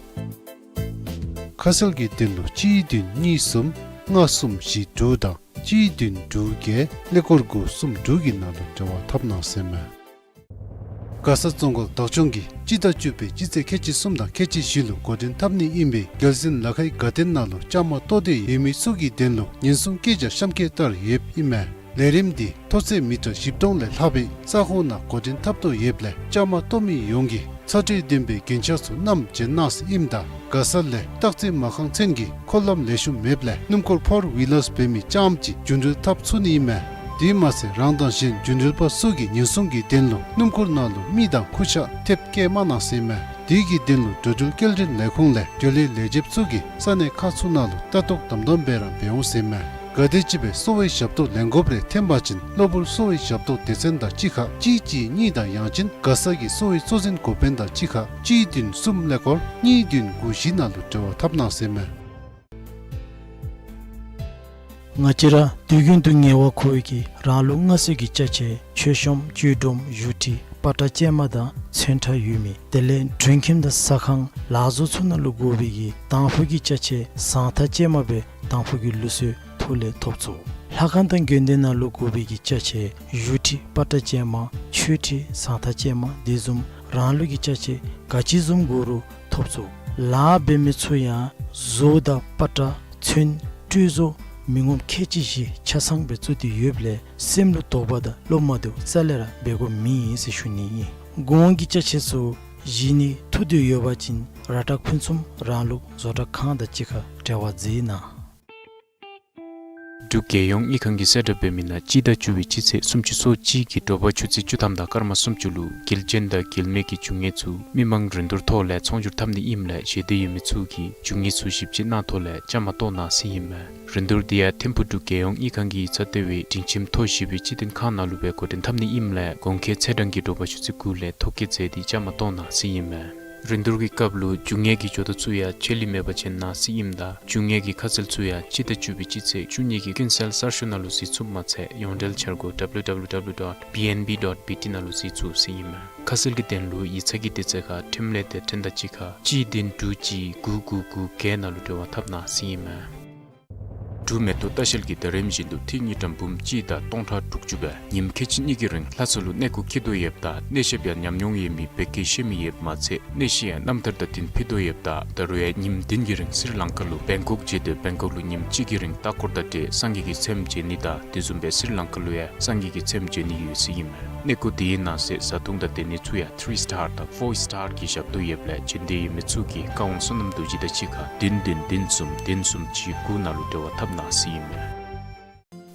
ཁ་གསལ་གྱི་དོན་ལུ་གཅིག་བདུན་གཉིས་གསུམ་ལྔ་གསུམ་བཞི་དྲུག་དང་གཅིག་བདུན་དྲུག་བརྒྱད་ཀླད་ཀོར་དགུ་གསུམ་དྲུག་གི་ནང་ལུ་འབྲེལ་བ་འཐབ་གནང་ཟེར་མས། མགར་ས་རྫོང་ཁག་བདག་སྐྱོང་གིས་སྤྱི་ཟླ་བཅུ་པའི་སྤྱི་ཚེས་ཁལ་གཅིག་གསུམ་དང་ཁལ་གཅིག་བཞི་ལུ་འགོ་འདྲེན་འཐབ་ནི་ཨིན་པའི་རྒྱལ་གསེང་ལ་ཁའི་དགའ་སྟོན་ནང་ལུ་བཅའ་མར་གཏོགས་ཏེ་ཡོད་མི་ཚུ་གི་དོན་ལུ་ཉེན་སྲུང་སྐད་ཆ་གཤམ་གསལ་ལྟར་ཡོདཔ་ཨིན་མས། ལས་རིམ་འདི་མཐོ་ཚད་མི་ཊར་བཞི་སྟོང་ལས་ལྷག་པའི་ས་ཁོངས་ནང་འགོ་འདྲེན་འཐབ་དོ་ཡོདཔ་ལས་བཅའ་མར་གཏོགས་མི་ཡོངས་ཀྱིས་ཚ་དྲོད་ལྡན་པའི་རྒྱན་ཆ་ཚུ་བསྣམས་འབྱོན་གནང་ཟེར་ཨིནམ་ད་མགར་ས་ལས་སྟག་རྩེ་མ་རྐང་ཚུན་གྱི་འཁོར་ལམ་ལེགས་ཤོམ་མེདཔ་ལས་སྣུམ་འཁོར་ཕོར་ཝི་ལར་འབད་མི་རྐྱངམ་གཅིག་རྒྱུན་འགྲུལ་འཐབ་ཚུགས་ནི་ཨིན་མས། དེ་མ་ཚད་རང་དང་གཞན་རྒྱུན་འགྲུལ་པ་ཚུ་གི་ཉེན་སྲུང་གི་དོན་ལུ་སྣུམ་འཁོར་ནང་ལུ་མི་དང་ཁུར་ཆ་ཐེབས་བཀལ་མ་གནང་ཟེར་མས། དེ་གི་དོན་ལུ་འགྲོ་འགྲུལ་སྐྱེལ་འདྲེན་ལས་ཁུངས་ལས་འགྲུལ་ལས་ལས་བྱེདཔ་ཚུ་གིས་ས་གནས་ཁག་ཚུ་ནང་ལུ་ལྟ་རྟོག་དམ་དམ་སྦེ་ར་འབད་འོང་ཟེར་མས། ག་དེམ་ཅིག་སྦེ་གསོ་བའི་ཞབས་ཏོག་ལེན་དགོཔ་རེ་ཐོན་པ་ཅིན་གློ་བུར་གསོ་བའི་ཞབས་ཏོག་སྡེ་ཚན་དང་གཅིག་ཁར་གཅིག་གཅིག་གཉིས་དང་ཡང་ཅིན་ག་ས་གི་གསོ་བའི་གཙོ་འཛིན་འགོ་དཔོན་དང་གཅིག་ཁར་གཅིག་བདུན་གསུམ་ཀླད་ཀོར་གཉིས་བདུན་དགུ་བཞི་ནང་ལུ་འབྲེལ་བ་འཐབ་གནང་ཟེར་ཨིན་མས། ང་བཅས་ར་དུས་རྒྱུན་དུ་ངལ་བ་ཁོག་པའི་གི་རང་ལུགས་སྔར་སྲོལ་གྱི་ཅ་ཆས་མཆོད་གཤོམ་བཅུད་སྒྲོམ་བཞུགས་ཁྲི་པ་ཏྲ་ཅན་མ་དང་ཚོན་ཁྲ་ཡོད་མི་དེ་ལས་མགྲོན་ཁྱིམ་དང་ཟ་ཁང་ལག་བཟོ་ཚུ་ནང་ལུ་དགོ་པའི་གི་དང་ཕུ་གི་ཅ་ཆས་ཟངས་ཐག་ཅན་མ་སྦེ་དང་ཕུ་གི་ལུགས་སྲོལ་ཐོག་ལས་ཐོབ་ཚུགས། ལྷ་ཁང་དང་དགོན་སྡེ་ནང་ལུ་དགོ་པའི་གི་ཅ་ཆས་བཞུགས་ཁྲི་པ་ཏྲ་ཅན་མ་མཆོད་ཁྲི་ཟངས་ཐག་ཅན་མ་དེ་བཟུམ་རང་ལུགས་ཀྱི་ཅ་ཆས་ག་ཅི་བཟུམ་དགོ་རུང་ཐོབ་ཚུགས། ལཱ་འབད་མི་ཚུ་ཡང་བཟོ་དང་པ་ཏྲ་ཚོན་སྤྲོད་བཟོ་མི་ངོམ་ཁལ་གཅིག་བཞི་ཆ་ཚང་སྦེ་བཙུགས་ཏེ་ཡོདཔ་ལས་སེམས་ལུ་དོགས་པ་དང་བློ་མ་བདེཝ་རྩ་ལས་ར་འབད་དགོཔ་མེད་ཟེར་ཞུ་ནི་ཨིན། གོང་གི་ཅ་ཆས་ཚུ་བཞེས་ནི་ཐུགས་འདོད་ཡོད་པ་ཅིན་ར་ཏྲ་ཕུན་སུམ་རང་ལུགས་བཟོ་གྲྭ་ཁང་དང་གཅིག་ཁར་འབྲེལ་བ་མཛད་གནང་། འབྲུག་རྒྱལ་ཡོངས་དངུལ་ཁང་གིས་གསལ་བསྒྲགས་འབད་མི་ནང་སྤྱི་ཟླ་བཅུ་པའི་སྤྱི་ཚེས་སུམ་ཅུ་སོ་གཅིག་གི་དྲོ་པ་ཆུ་ཚོད་བཅུ་ཐམ་དང་སྐར་མ་སུམ་ཅུ་ལུ་རྒྱལ་ཅན་དང་རྒྱལ་མེད་ཀྱི་རྒྱུ་དངོས་ཚུ་མི་མང་རིན་བསྡུར་ཐོག་ལས་ཚོང་སྒྱུར་འཐབ་ནི་ཨིནམ་ལས་ཞེ་འདོད་ཡོད་མི་ཚུ་གིས་རྒྱུ་དངོས་ཚུ་ཞིབ་དཔྱད་གནང་ཐོག་ལས་བཅའ་མར་གཏོགས་གནང་ཟེར་ཨིན་མས། རིན་བསྡུར་འདི་ཡང་ཐིམ་ཕུག་འབྲུག་རྒྱལ་ཡོངས་དངུལ་ཁང་གི་ཡིག་ཚང་ལྟེ་བའི་སྒྲིང་ཁྱིམ་ཐོག་བཞི་པའི་སྤྱི་དོན་ཁང་ནང་ལུ་སྦེ་འགོ་འདྲེན་འཐབ་ནི་ཨིནམ་ལས་གོང་འཁོད་ཚེས་གྲངས་ཀྱི་དྲོ་པ་ཆུ་ཚོད་དགུ་ལས་ཐོ་བཀོད་མཛད་དེ་བཅའ་མར་གཏོགས་གནང་ཟེར་ཨིན་མས། རིན་བསྡུར་གྱི་སྐབས་ལུ་རྒྱུ་དངོས་ཀྱི་ཇོ་བདག་ཚུ་ཡང་ཆད་ལུས་མེད་པར་བྱོན་གནང་ཟེར་ཨིནམ་ད་རྒྱུ་དངོས་ཀྱི་ཁ་གསལ་ཚུ་ཡང་སྤྱི་ཟླ་བཅུ་པའི་སྤྱི་ཚེས་བཅུ་གཉིས་ཀྱི་ཀུན་གསལ་གསར་ཤོག་ནང་ལུ་གཟིགས་ཚུགསཔ་མ་ཚད་ཡོངས་འབྲེལ་འཆར་སྒོ་W W W dot B N B dot B T ནང་ལུ་གཟིགས་ཚུགས་ཟེར་ཨིན་མས། ཁ་གསལ་གྱི་དོན་ལུ་ཡིག་ཚང་གི་དུས་ཚོད་ཁར་འཕྲིན་ལས་དེབ་ཕྲེང་དང་གཅིག་ཁར་གཅིག་བདུན་དྲུག་གཅིག་དགུ་དགུ་དགུ་བརྒྱད་ནང་ལུ་འབྲེལ་བ་འཐབ་གནང་ཟེར་ཨིན་མས། འབྲུག་མེ་ཏོག་ལྟ་བཤལ་གྱིས་ཟླ་རིམ་བཞིན་དུ་ཏི་རུ་ཉིས་ཀྲམ་འབུམ་གཅིག་དང་སྟོང་ཕྲག་དྲུག་ཅུ་སྦེ་ཉིནམ་ཁལ་གཅིག་གཉིས་ཀྱི་རིང་ལྷ་ས་ལུ་གནས་སྐོར་འཁྱིད་དོ་ཡོདཔ་ད་གནས་བཤདཔ་ཡང་ཉམས་མྱོང་ཡོད་མི་བོད་སྐད་ཤེས་མི་ཡོདཔ་མ་ཚད་གནས་གཞི་ཡང་རྣམ་ཐར་དང་བསྟུན་ཕུལ་དོ་ཡོདཔ་ད་ད་རུང་ཡང་ཉིནམ་བདུན་གྱི་རིང་སི་རི་ལང་ཀ་ལུ་བེང་ཀོག་བརྒྱུད་དེ་བེང་ཀོག་ལུ་ཉིནམ་གཅིག་གི་རིང་ལྟ་སྐོར་དང་འབྲེལ་སངས་རྒྱས་ཀྱི་ཚེམས་མཇལ་ནི་དང་དེ་བཟུམ་སྦེ་སི་རི་ལང་ཀ་ལུ་ཡང་སངས་རྒྱས་ཀྱི་ཚེམས་མཇལ་ནི་ཡོད་ཟེར་ཨིན་མས། གནས་སྐོར་དེའི་ནང་གསེས་བཟའ་འཐུང་དང་སྡོད་གནས་ཚུ་ཡང་ཐི་རི་སི་ཊར་དང་ཕོར་སི་ཊར་གྱི་ཞབས་ཏོག་ཡོདཔ་ལས་བྱོན་འདོད་ཡོད་མི་ཚུ་གིས་བཀའ་དབང་བསོད་ནམས་རྡོ་རྗེ་དང་གཅིག་ཁར་བདུན་བདུན་བདུན་གསུམ་བདུན་གསུམ་གཅིག་དགུ་ནང་ལུ་འབྲེལ་བ་འཐབ་གནང་ཟེར་ཨིན་མས།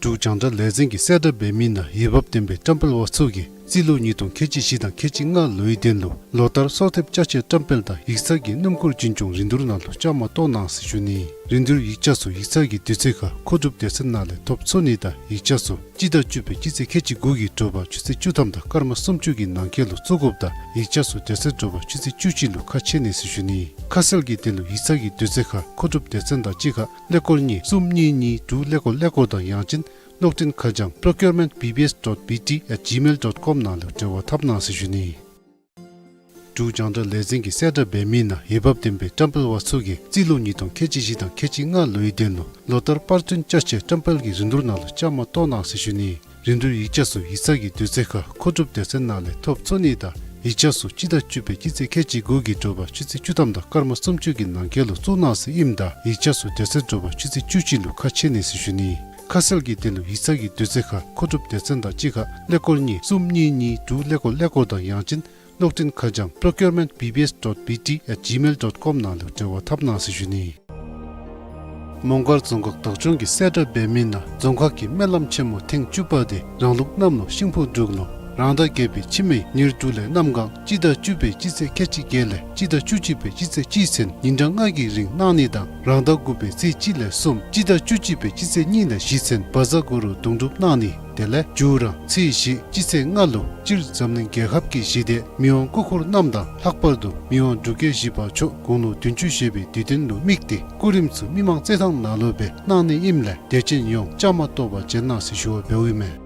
འབྲུག་རྒྱང་བསྒྲགས་ལས་འཛིན་གྱིས་གསལ་བསྒྲགས་འབད་མི་ནང་འོས་འབབ་ལྡན་པའི་བཀྲམ་སྤེལ་པ་ཚུ་གིས་རྩིས་ལོ་ཉིས་སྟོང་ཁལ་གཅིག་བཞི་དང་ཁལ་གཅིག་ལྔ་ལོའི་དོན་ལུ་ལོ་ལྟར་གསོལ་འདེབས་ཅ་ཆས་བཀྲམ་སྤེལ་དང་ཡིག་ཚང་གི་སྣུམ་འཁོར་འཛིན་སྐྱོང་རིན་བསྡུར་ནང་ལུ་བཅའ་མར་གཏོགས་གནང་ཟེར་ཞུ་ནི། རིན་བསྡུར་ཡིག་ཆ་ཚུ་ཡིག་ཚང་གི་དུས་ཚོད་ཁར་མཁོ་སྒྲུབ་སྡེ་ཚན་ནང་ལས་ཐོབ་ཚུགས་ནི་དང་ཡིག་ཆ་ཚུ་སྤྱི་ཟླ་བཅུ་པའི་སྤྱི་ཚེས་ཁལ་གཅིག་དགུ་གི་དྲོ་པ་ཆུ་ཚོད་བཅུ་ཐམ་དང་སྐར་མ་སུམ་ཅུ་གི་ནང་འཁོད་ལུ་བཙུགས་དགོཔ་ད་ཡིག་ཆ་ཚུ་དེ་ཚེ་དྲོ་པ་ཆུ་ཚོད་བཅུ་གཅིག་ལུ་ཁ་ཕྱེ་ནི་ཟེར་ཞུ་ནི། ཁ་གསལ་གྱི་དོན་ལུ་ཡིག་ཚང་གི་དུས་ཚོད་ཁར་མཁོ་སྒྲུབ་སྡེ་ཚན་དང་གཅིག་ཁར་ཀླད་ཀོར་གཉིས་གསུམ་གཉིས་གཉིས་དྲུག་ཀླད་ཀོར་ཀླད་ཀོར་དང་ཡང་ཅིན་གློག་འཕྲིན་ཁ་བྱང་procurement B B S dot B T at gmail dot com ནང་ལུ་འབྲེལ་བ་འཐབ་གནང་ཟེར་ཞུ་ནི། འབྲུག་རྒྱང་བསྒྲགས་ལས་འཛིན་གྱིས་གསལ་བསྒྲགས་འབད་མི་ནང་འོས་འབབ་ལྡན་པའི་བཀྲམ་སྤེལ་པ་ཚུ་གིས་རྩིས་ལོ་ཉིས་སྟོང་ཁལ་གཅིག་བཞི་དང་ཁལ་གཅིག་ལྔ་ལོའི་དོན་ལུ་ལོ་ལྟར་པར་ཐོན་ཅ་ཆས་བཀྲམ་སྤེལ་གྱི་རིན་བསྡུར་ནང་ལུ་བཅའ་མར་གཏོགས་གནང་ཟེར་ཞུ་ནི། རིན་བསྡུར་ཡིག་ཆ་ཚུ་ཡིག་ཚང་གི་དུས་ཚོད་ཁར་མཁོ་སྒྲུབ་སྡེ་ཚན་ནང་ལས་ཐོབ་ཚུགས་ནི་དང་ཡིག་ཆ་ཚུ་སྤྱི་ཟླ་བཅུ་པའི་སྤྱི་ཚེས་ཁལ་གཅིག་དགུ་གི་དྲོ་པ་ཆུ་ཚོད་བཅུ་ཐམ་དང་སྐར་མ་སུམ་ཅུ་གི་ནང་འཁོད་ལུ་བཙུགས་གནང་ཟེར་ཨིནམ་ད་ཡིག་ཆ་ཚུ་དེ་ཚེ་དྲོ་པ་ཆུ་ཚོད་བཅུ་གཅིག་ལུ་ཁ་ཕྱེ་ནི་ཟེར་ཞུ་ནི། ཁ་གསལ་གྱི་དོན་ལུ་ཡིག་ཚང་གི་དུས་ཚོད་ཁར་མཁོ་སྒྲུབ་སྡེ་ཚན་དང་གཅིག་ཁར་ཀླད་ཀོར་གཉིས་གསུམ་གཉིས་གཉིས་དྲུག་ཀླད་ཀོར་ཀླད་ཀོར་དང་ཡང་ཅིན་གློག་འཕྲིན་ཁ་བྱང་procurement B B S dot B T at gmail dot com ནང་ལུ་འབྲེལ་བ་འཐབ་གནང་ཟེར་ཞུ་ནི། མོང་སྒར་རྫོང་ཁག་བདག་སྐྱོང་གིས་གསལ་བསྒྲགས་འབད་མི་ནང་རྫོང་ཁག་གི་སྨོན་ལམ་ཆེན་མོ་ཐེངས་བཅུ་པ་དེ་རང་ལུགས་གནམ་ལོ་ཤིང་ཕོ་འབྲུག་ལོ་རང་ཟླ་བརྒྱད་པའི་ཕྱི་མའི་ཉེར་དྲུག་ལས་གནམ་གང་སྤྱི་ཟླ་བཅུ་པའི་སྤྱི་ཚེས་ཁལ་གཅིག་བརྒྱད་ལས་སྤྱི་ཟླ་བཅུ་གཅིག་པའི་སྤྱི་ཚེས་གཅིག་ཚུན་ཉིན་གྲངས་ལྔ་གི་རིང་གནང་ནི་དང་རང་ཟླ་དགུ་པའི་ཚེས་གཅིག་ལས་གསུམ་སྤྱི་ཟླ་བཅུ་གཅིག་པའི་སྤྱི་ཚེས་གཉིས་ལས་བཞི་ཚུན་བཛྲ་གུ་རུ་དུང་སྒྲུབ་གནང་ནི། དེ་ལས་མཇུག་རང་ཚེས་བཞི་སྤྱི་ཚེས་ལྔ་ལུ་སྤྱིར་འཛམ་གླིང་རྒྱལ་ཁབ་ཀྱི་ཞི་བདེ་མི་དབང་སྐུ་འཁོར་རྣམས་དང་ལྷག་པར་དུ་མི་དབང་འབྲུག་རྒྱལ་བཞི་པ་མཆོག་དགུང་ལོ་བདུན་ཅུ་བཞེས་པའི་དུས་སྟོན་ལུ་དམིགས་ཏེ་སྐུ་རིམ་ཚུ་མི་མང་རྩེད་ཐང་ནང་ལུ་སྦེ་གནང་ནི་ཨིནམ་ལས་དད་ཅན་ཡོངས་བཅའ་མར་གཏོགས་པར་བྱོན་གནང་ཟེར་ཞུ་བ་འབདཝ་ཨིན་མས།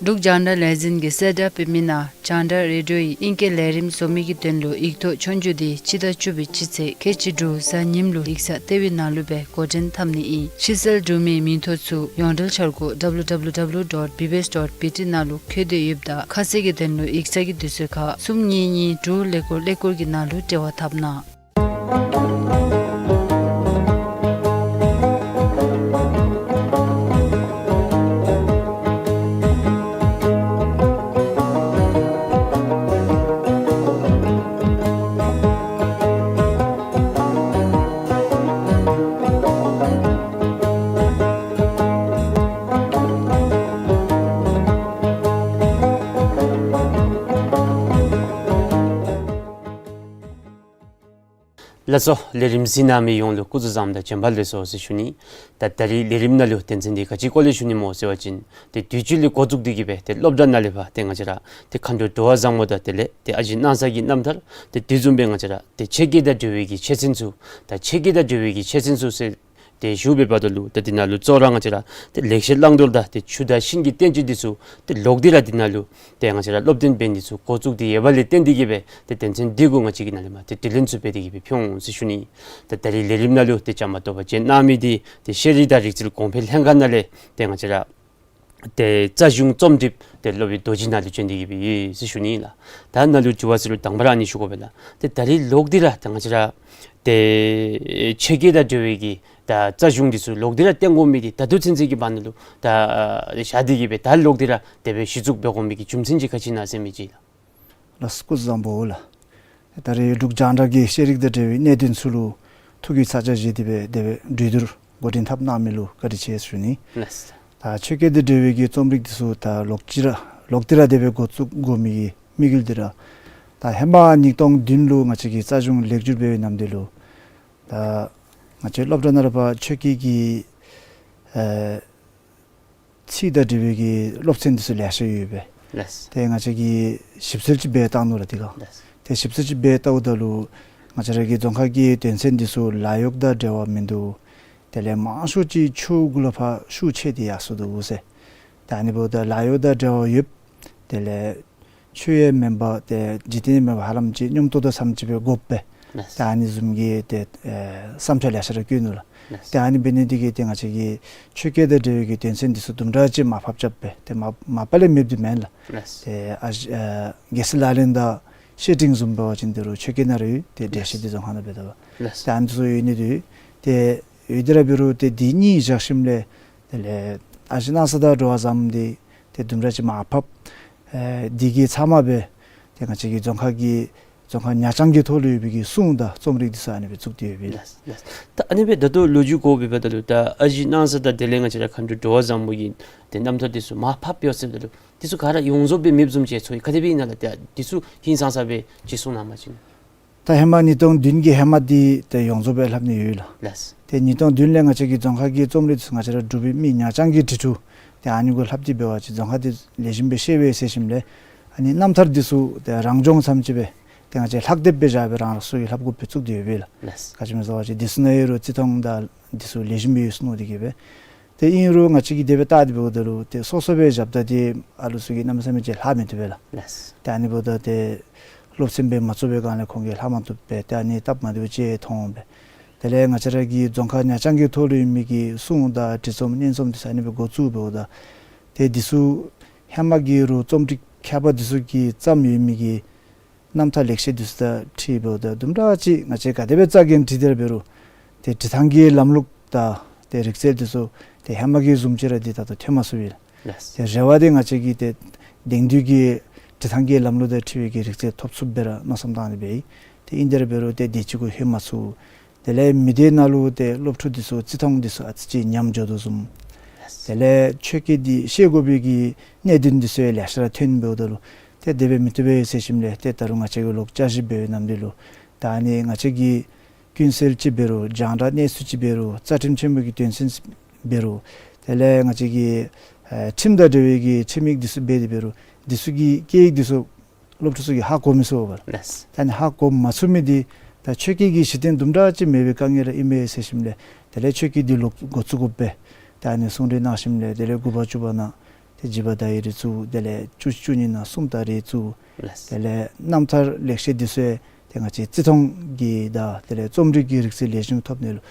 འབྲུག་རྒྱང་བསྒྲགས་ལས་འཛིན་གྱིས་གསལ་བསྒྲགས་འབད་མི་ནང་རྒྱང་བསྒྲགས་རེ་ཌིའོ་ཡི་ཨིང་སྐད་ལས་རིམ་བཟོ་མི་གི་དོན་ལུ་ཡིག་ཐོག་ཆོས་རྒྱུགས་དེ་སྤྱི་ཟླ་བཅུ་པའི་སྤྱི་ཚེས་ཁལ་གཅིག་དྲུག་གཟའ་ཉིམ་ལུ་ཡིག་ཚང་ལྟེ་བའི་ནང་ལུ་སྦེ་འགོ་འདྲེན་འཐབ་ནི་ཨིན། ཕྱིར་བསལ་འབྲུག་མིའི་མིང་ཐོ་ཚུ་ཡོངས་འབྲེལ་འཆར་སྒོ་W W W dot B B S dot B T ནང་ལུ་འཁོད་དེ་ཡོདཔ་ད་ཁ་གསལ་གྱི་དོན་ལུ་ཡིག་ཚང་གི་དུས་ཚོད་ཁར་གསུམ་གཉིས་གཉིས་དྲུག་ཀླད་ཀོར་ཀླད་ཀོར་གྱི་ནང་ལུ་འབྲེལ་བ་འཐབ་གནང་། ལགས་སོ། ལས་རིམ་གཟིགས་གནང་མི་ཡོངས་ལུ་སྐུ་གཟུགས་བཟང་དང་བྱོན་པ་ལེགས་སོ་ཟེར་ཞུ་ནི། ད་ད་རིས་ལས་རིམ་ནང་ལུ་དོན་ཚན་འདི་ག་ཅི་སྐོར་ལས་ཞུ་ནི་སྨོ་ཟེར་བ་ཅིན་ཏེ་དུས་ཅི་ལས་འགོ་བཙུགས་ཏེ་གི་སྦེ་ཏེ་སློབ་གྲྭ་ནང་ལས་ཕར་ཏེ་ང་བཅས་ར་ཏེ་མཁའ་འགྲོ་འགྲོ་བ་བཟང་མོ་དང་དེ་ལས་ཏེ་ཨ་ཞེ་སྣང་ས་གི་རྣམ་ཐར་ཏེ་དེ་བཟུམ་སྦེ་ང་བཅས་ར་ཏེ་ཆོས་སྐད་དང་འབྲེལ་བའི་གི་ཆོས་ཚན་ཚུ་ད་ཆོས་སྐད་དང་འབྲེལ་བའི་གི་ཆོས་ཚན་ཚུ་ཟེར་ཏེ་ཞུ་བའི་བར་དུ་ལུ་ད་འདི་ནང་ལུ་གཙོ་བོ་ར་ང་བཅས་ར་ཏེ་ལེགས་བཤད་བླང་དོར་དང་ཏེ་ཆུ་དང་ཤིང་གི་བསྟན་བཅོས་འདི་ཚུ་ཏེ་ལོག་སྟེ་ར་འདི་ནང་ལུ་ཏེ་ང་བཅས་ར་སློབ་སྟོན་འབད་ནི་ཚུ་འགོ་བཙུགས་ཏེ་ཡོད་པ་ལས་བརྟེན་ཏེ་གི་སྦེ་ཏེ་དོན་ཚན་འདི་གུ་ང་བཅས་ཀྱིས་ནཱ་ལས་མར་ཏེ་དྲི་ལན་ཚུ་འབད་དེ་གི་སྦེ་ཕུལ་འོང་ཟེར་ཞུ་ནི། ད་ད་རིས་ལས་རིམ་ནང་ལུ་ཏེ་བཅའ་མར་གཏོགས་པར་བཅར་གནང་མི་འདི་ཏེ་ཤེས་རིག་དང་རིག་རྩལ་གོང་འཕེལ་ལྷན་ཁག་ནང་ལས་ཏེ་ང་བཅས་ར་ཏེ་རྩ་གཞུང་རྩོམ་སྒྲིགཔ་ཏེ་སློབ་དཔོན་རྡོ་རྗེ་ནཱ་ལུ་བྱོན་ཏེ་གི་སྦེ་ཡོད་ཟེར་ཞུ་ནི་ལགས། ད་ནཱ་ལུ་དྲི་བ་ཟེར་རུང་དང་པ་ར་ཨ་ནི་ཞུ་དགོ་པས་ལགས། ཏེ་ད་རིས་ལོག་སྟེ་ར་ཏེ་ང་བཅས་ར་ཏེ་ཆོས་སྐད་དང་འབྲེལ་བའི་གི་ད་རྩ་གཞུང་འདི་ཚུ་ལོག་སྟེ་ར་བཏོན་དགོ་མི་འདི་ད་ལྟོ་ཚུན་ཚོད་ཀྱི་བར་ན་ལུ་ད་བཞག་སྟེ་གི་སྦེ་ད་ལོག་སྟེ་ར་དེ་སྦེ་གཞི་བཙུགས་འབད་དགོ་མི་གི་རྒྱུ་མཚན་ཅིག་ག་ཅི་ཨིན་ན་ཟེར་མི་ཅིག་ལགས། ལགས་སོ། སྐུ་གཟུགས་བཟང་པོ་ལགས། ད་རེས་འབྲུག་རྒྱང་བསྒྲགས་ཀྱི་ཤེས་རིག་དང་འབྲེལ་བའི་གནད་དོན་ཚུ་ལུ་ཐུགས་ཀྱི་ཚ་གྱང་བཞེས་ཏེ་སྦེ་དེ་སྦེ་གྲོས་བསྡུར་འགོ་འདྲེན་འཐབ་གནང་མི་ལུ་བཀའ་དྲིན་ཆེ་ཞུ་ནི། ལགས་སོ། ད་ཆོས་སྐད་དང་འབྲེལ་བའི་གི་རྩོམ་རིག་འདི་ཚུ་ད་ལོག་ཅི་ར་ལོག་སྟེ་ར་དེ་སྦེ་འགོ་བཙུགས་དགོ་མི་གི་དམིགས་ཡུལ་འདི་ར་ད་ཧེ་མ་ཉིས་སྟོང་བདུན་ལུ་ང་བཅས་ཀྱི་རྩ་གཞུང་ལེགས་བསྒྱུར་འབད་བའི་ནམ་དུས་ལུ་ད་ང་བཅས་སློབ་གྲྭ་ནང་ར་ཕར་ཆོས་སྐད་ཀྱི་ཨེ་ཚིག་དང་འབྲེལ་བའི་གི་སློབ་ཚན་འདི་ཚུ་ལེ་ཤ་ཡོད་པས། ལགས་སོ། ཏེ་ང་བཅས་ཀྱིས་ཞིབ་འཚོལ་ཅིག་འབད་བལྟ་ནུག་ལགས་དེ་སྒང་། ལགས་སོ། ཏེ་ཞིབ་འཚོལ་ཅིག་འབད་བལྟཝ་ད་ལུ་ང་བཅས་ར་གི་རྫོང་ཁ་གི་དོན་ཚན་འདི་ཚུ་ལཱ་གཡོག་དང་འབྲེལ་བ་མིན་འདུག། དེ་ལས་མང་ཤོས་ཅིག་ཆོས་གུ་ལུ་ཕར་ཤུགས་ཆེ་སྟེ་ཡར་སོ་འདུག་ཟེར། ད་ཨ་ནི་འབདཝ་ད་ལཱ་གཡོག་དང་འབྲེལ་བ་ཡོདཔ། དེ་ལས་ཆོས་ཡང་མེན་པར་ཏེ་འཇིག་རྟེན་ཡང་མེན་པར་ཧ་ལམ་ཅིག་སྙོམས་ཏོག་ཏོ་ཙམ་ཅིག་སྦེ་དགོཔ་སྦེ། ལགས་སོ། ད་ཨ་ནི་བཟུམ་གྱི་ཏེ་ཨེ་བསམ་འཆར་ལེ་ཤ་ར་བཀོད་ནུག་ལགས། ལགས་སོ། ཏེ་ཨ་ནི་འབད་ནི་འདི་གིས་ཏེ་ང་བཅས་ཀྱིས་ཆོས་སྐད་དང་འབྲེལ་བའི་གི་དོན་ཚན་འདི་ཚུ་དུམ་གྲ་ཅིག་མར་ཕབ་རྐྱབ་སྦེ་ཏེ་མ་མ་པ་ལས་མེདཔ་འདི་མེན་ལགས། ལགས་སོ། ཏེ་ཨ་ཨེ་རྒྱལ་སྲས་ལག་ལེན་དང་བཤེས་སྤྲིང་བཟུམ་འབད་བ་ཅིན་ད་རུང་ཆོས་སྐད་ནང་ར་ཡོད། ཏེ་འགྲེལ་བཤད་འདི་རྫོང་ཁ་ནང་འབད་དོ། ལགས་སོ། ཏེ་ཨ་ནི་ཚུ་ཡོད་ནི་འདི་ཏེ་ཡོད་དེ་ར་འབད་རུང་ཏེ་འདི་གཉིས་བཞག་ཞིནམ་ལས་དེ་ལས་ཨ་ཞེ་སྣང་ས་དང་འགྲོ་བ་བཟང་མོ་འདི་ཏེ་དུམ་གྲ་ཅིག་མར་ཕབ། ཨེ་འདི་གི་ཚབ་མ་སྦེ་ཏེ་ང་བཅས་ཀྱི་རྫོང་ཁ་གི་རྫོང་ཁ་ཉག་རྐྱང་གི་ཐོག་ལུ་ཡོད་པའི་གི་སྲུང་དང་རྩོམ་རིག་འདི་ཚུ་ཨ་ནི་སྦེ་བཙུགས་ཏེ་ཡོད་པས་ལགས། ལགས་སོ། ལགས་སོ། ད་ཨ་ནི་སྦེ་ད་ལྟོ་ལོ་རྒྱུས་གོ་བའི་བར་ད་ལུ་ད་ཨ་ཞེ་སྣང་ས་དང་དེ་ལས་ང་བཅས་ར་མཁའ་འགྲོ་འགྲོ་བ་བཟང་མོ་གི་ཏེ་རྣམ་ཐར་འདི་ཚུ་མར་ཕབ་ཡོད་ཟེརཝ་ད་ལུ་འདི་ཚུ་ག་ར་ཡོངས་རྫོགས་སྦེ་མེདཔ་བཟུམ་ཅིག་ཚོར་ཡི། ག་དེ་སྦེ་ཨིན་ན་ལགས། ཏེ་འདི་ཚུ་ཧིང་སངས་ས་སྦེ་ཅིག་གསུང་གནང་བ་ཅིན། ད་ཧེ་མ་ཉིས་སྟོང་བདུན་གྱི་ཧེ་མ་འདི་ཏེ་ཡོངས་རྫོགས་སྦེ་ལྷབ་ནི་ཡོད་ལགས། ལགས་སོ། ཏེ་ཉིས་སྟོང་བདུན་ལས་ང་བཅས་ཀྱི་རྫོང་ཁ་གི་རྩོམ་རིག་འདི་ཚུ་ང་བཅས་ར་འབྲུག་པའི་མི་ཉག་རྐྱང་གི་བྲིས་འབྲུ་ཏེ་ཨ་ནི་གུ་ལྷབ་སྟེ་འབད་བ་ཅིན་རྫོང་ཁ་འདི་ལེགས་ཤོམ་སྦེ་ཤེས་པས་ཟེར་ཞིནམ་ལས་ཨ་ནི་རྣམ་ཐར་འདི་ཚུ་ཏེ་རང་སྦྱོང་ཙམ་ཅིག་སྦེ་ཏེ་ང་བཅས་ལྷག་དེབ་སྦེ་བཞག་སྦེ་རང་རང་སོའི་ལྷབ་དགོཔ་སྦེ་བཙུགས་ཏེ་ཡོད་པས་ལགས། ལགས་སོ། ག་ཅི་སྨོ་ཟེར་བ་ཅིན་འདི་ཚུ་ནང་ཡོད་རུང་རྩིས་མཐོང་དང་འདི་ཚུ་ལེགས་ཤོམ་སྦེ་ཡོད་ནུག། དེ་གིས་སྦེ་ཏེ་ཨིན་རུང་ང་བཅས་ཀྱིས་དེ་སྦེ་བལྟ་སྟེ་འབདཝ་ད་ལུ་ཏེ་སོ་སོ་སྦེ་རྐྱབ་ད་ཏེ་ཨ་ལུ་ཚུ་གིས་གནམ་མེད་ས་མེད་ཅིག་ལྷག་མི་བཏུབ་པས་ལགས། ལགས་སོ། ཏེ་ཨ་ནི་འབདཝ་ད་ཏེ་སློབ་ཚན་སྦེ་མ་བཙུགས་པའི་སྒང་ལས་ཁོང་གིས་ལྷག་མ་བཏུབ་པས། ཏེ་ཨ་ནི་སྟབས་མ་བདེཝ་ཅིག་མཐོང་པས། དེ་ལས་ང་བཅས་ར་གི་རྫོང་ཁ་ཉག་རྐྱང་གི་ཐོག་ལུ་ཡོད་མི་གི་སྲུང་དང་བྲིས་རྩོམ་སྙན་རྩོམ་འདི་ཚུ་ཨ་ནི་སྦེ་འགོ་བཙུགས་འབདཝ་ད་ཏེ་འདི་ཚུ་ཧེ་མ་གི་རུང་རྩོམ་སྒྲིག་མཁས་པ་འདི་ཚུ་གིས་བརྩམས་ཡོད་མི་གི་རྣམ་ཐར་ལེགས་བཤད་འདི་ཚུ་དང་འཁྲིལ་འབདཝ་ད་དུམ་གྲ་ཅིག་ང་བཅས་ག་དེ་སྦེ་རྩ་འགེངས་འབྲི་སྟེ་ར་འབད་རུང་ཏེ་འབྲི་ཐངས་ཀྱི་ལམ་ལུགས་དང་ཏེ་རིག་རྩལ་འདི་ཚུ་ཏེ་ཧེ་མ་གི་བཟུམ་ཅིག་ར་འདི་ད་ལྟོ་ཐོན་མ་ཚུགས་པས་ལགས། ལགས། ཏེ་རེ་བ་འདི་ང་བཅས་ཀྱིས་ཏེ་དེང་དུས་ཀྱི་འབྲི་ཐངས་ཀྱི་ལམ་ལུགས་དང་འཁྲིལ་བའི་གི་རིག་རྩལ་ཐོབ་ཚུགསཔ་སྦེ་ར་མནོ་བསམ་བཏང་སྟེ་འབད་ཡི། ཏེ་ཨིན་དེ་ར་འབད་རུང་ཏེ་དེ་ཅིག་གུ་ལྷོད་མ་ཚུགས། དེ་ལས་མི་སྡེ་ནང་ལུ་ཏེ་སློབ་ཕྲུག་འདི་ཚུ་རྩིས་མཐོང་འདི་ཚུ་ཨ་ཙི་ཅིག་ཉམས་འགྱོ་དོ་བཟུམ། ལགས། དེ་ལས་ཆོས་སྐད་འདི་ཤེས་དགོ་པའི་གི་གནད་དོན་འདི་ཚུ་ཡང་ལེ་ཤ་ར་ཐོན་འབདཝ་ད་ལུ་ཏེ་དེ་སྦེ་མི་བཏུབ་པས་ཟེར་ཞིནམ་ལས་ཏེ་ད་རུང་ང་བཅས་ཀྱིས་ལོག་བསྐྱར་ཞིབ་འབད་བའི་ནམ་དུས་ལུ་ད་ཨ་ནི་ང་བཅས་ཀྱིས་ཀུན་གསལ་ཅིག་འབད་རུང་རྒྱང་བསྒྲགས་གནས་ཚུལ་ཅིག་འབད་རུང་རྩ་ཁྲིམས་ཆེན་མོ་གི་དོན་ཚན་འབད་རུང་དེ་ལས་ང་བཅས་ཀྱི་ཨེ་ཁྲིམས་དང་འབྲེལ་བའི་གི་ཁྲིམས་ཡིག་འདི་ཚུ་འབད་དེ་འབད་རུང་འདི་ཚུ་གི་སྐད་ཡིག་འདི་ཚུ་སློབ་ཕྲུག་ཚུ་གིས་ཧ་གོ་མི་ཚུགས་པས་ལགས། ལགས། ད་ཨ་ནི་ཧ་གོ་མ་ཚུགས་མི་འདི་ད་ཆོས་སྐད་ཀྱི་གཞི་རྟེན་དུམ་གྲ་ཅིག་མེད་པའི་དཀའ་ངལ་ར་ཨིན་མས་ཟེར་ཞིནམ་ལས་དེ་ལས་ཆོས་སྐད་འདི་ལོག་འགོ་བཙུགས་དགོ་པས། ད་ཨ་ནི་གསུང་གྲོས་གནང་ཞིནམ་ལས་དེ་ལས་དགུ་པ་བཅུ་པ་ནང་ཏེ་འཇིགས་པ་དང་ཡི་རེ་བཙུགས། དེ་ལས་བཅུ་བཅུ་གཉིས་ནང་སུམ་དང་རེ་བཙུགས། ལགས། དེ་ལས་རྣམ་ཐར་ལེགས་བཤད་འདི་ཚུ་ཡང་ཏེ་ང་བཅས་རྩིས་མཐོང་གི་དང་དེ་ལས་རྩོམ་རིག་གི་རིག་རྩལ་ལེགས་ཤོམ་ཐོབ་ནི་ལུ་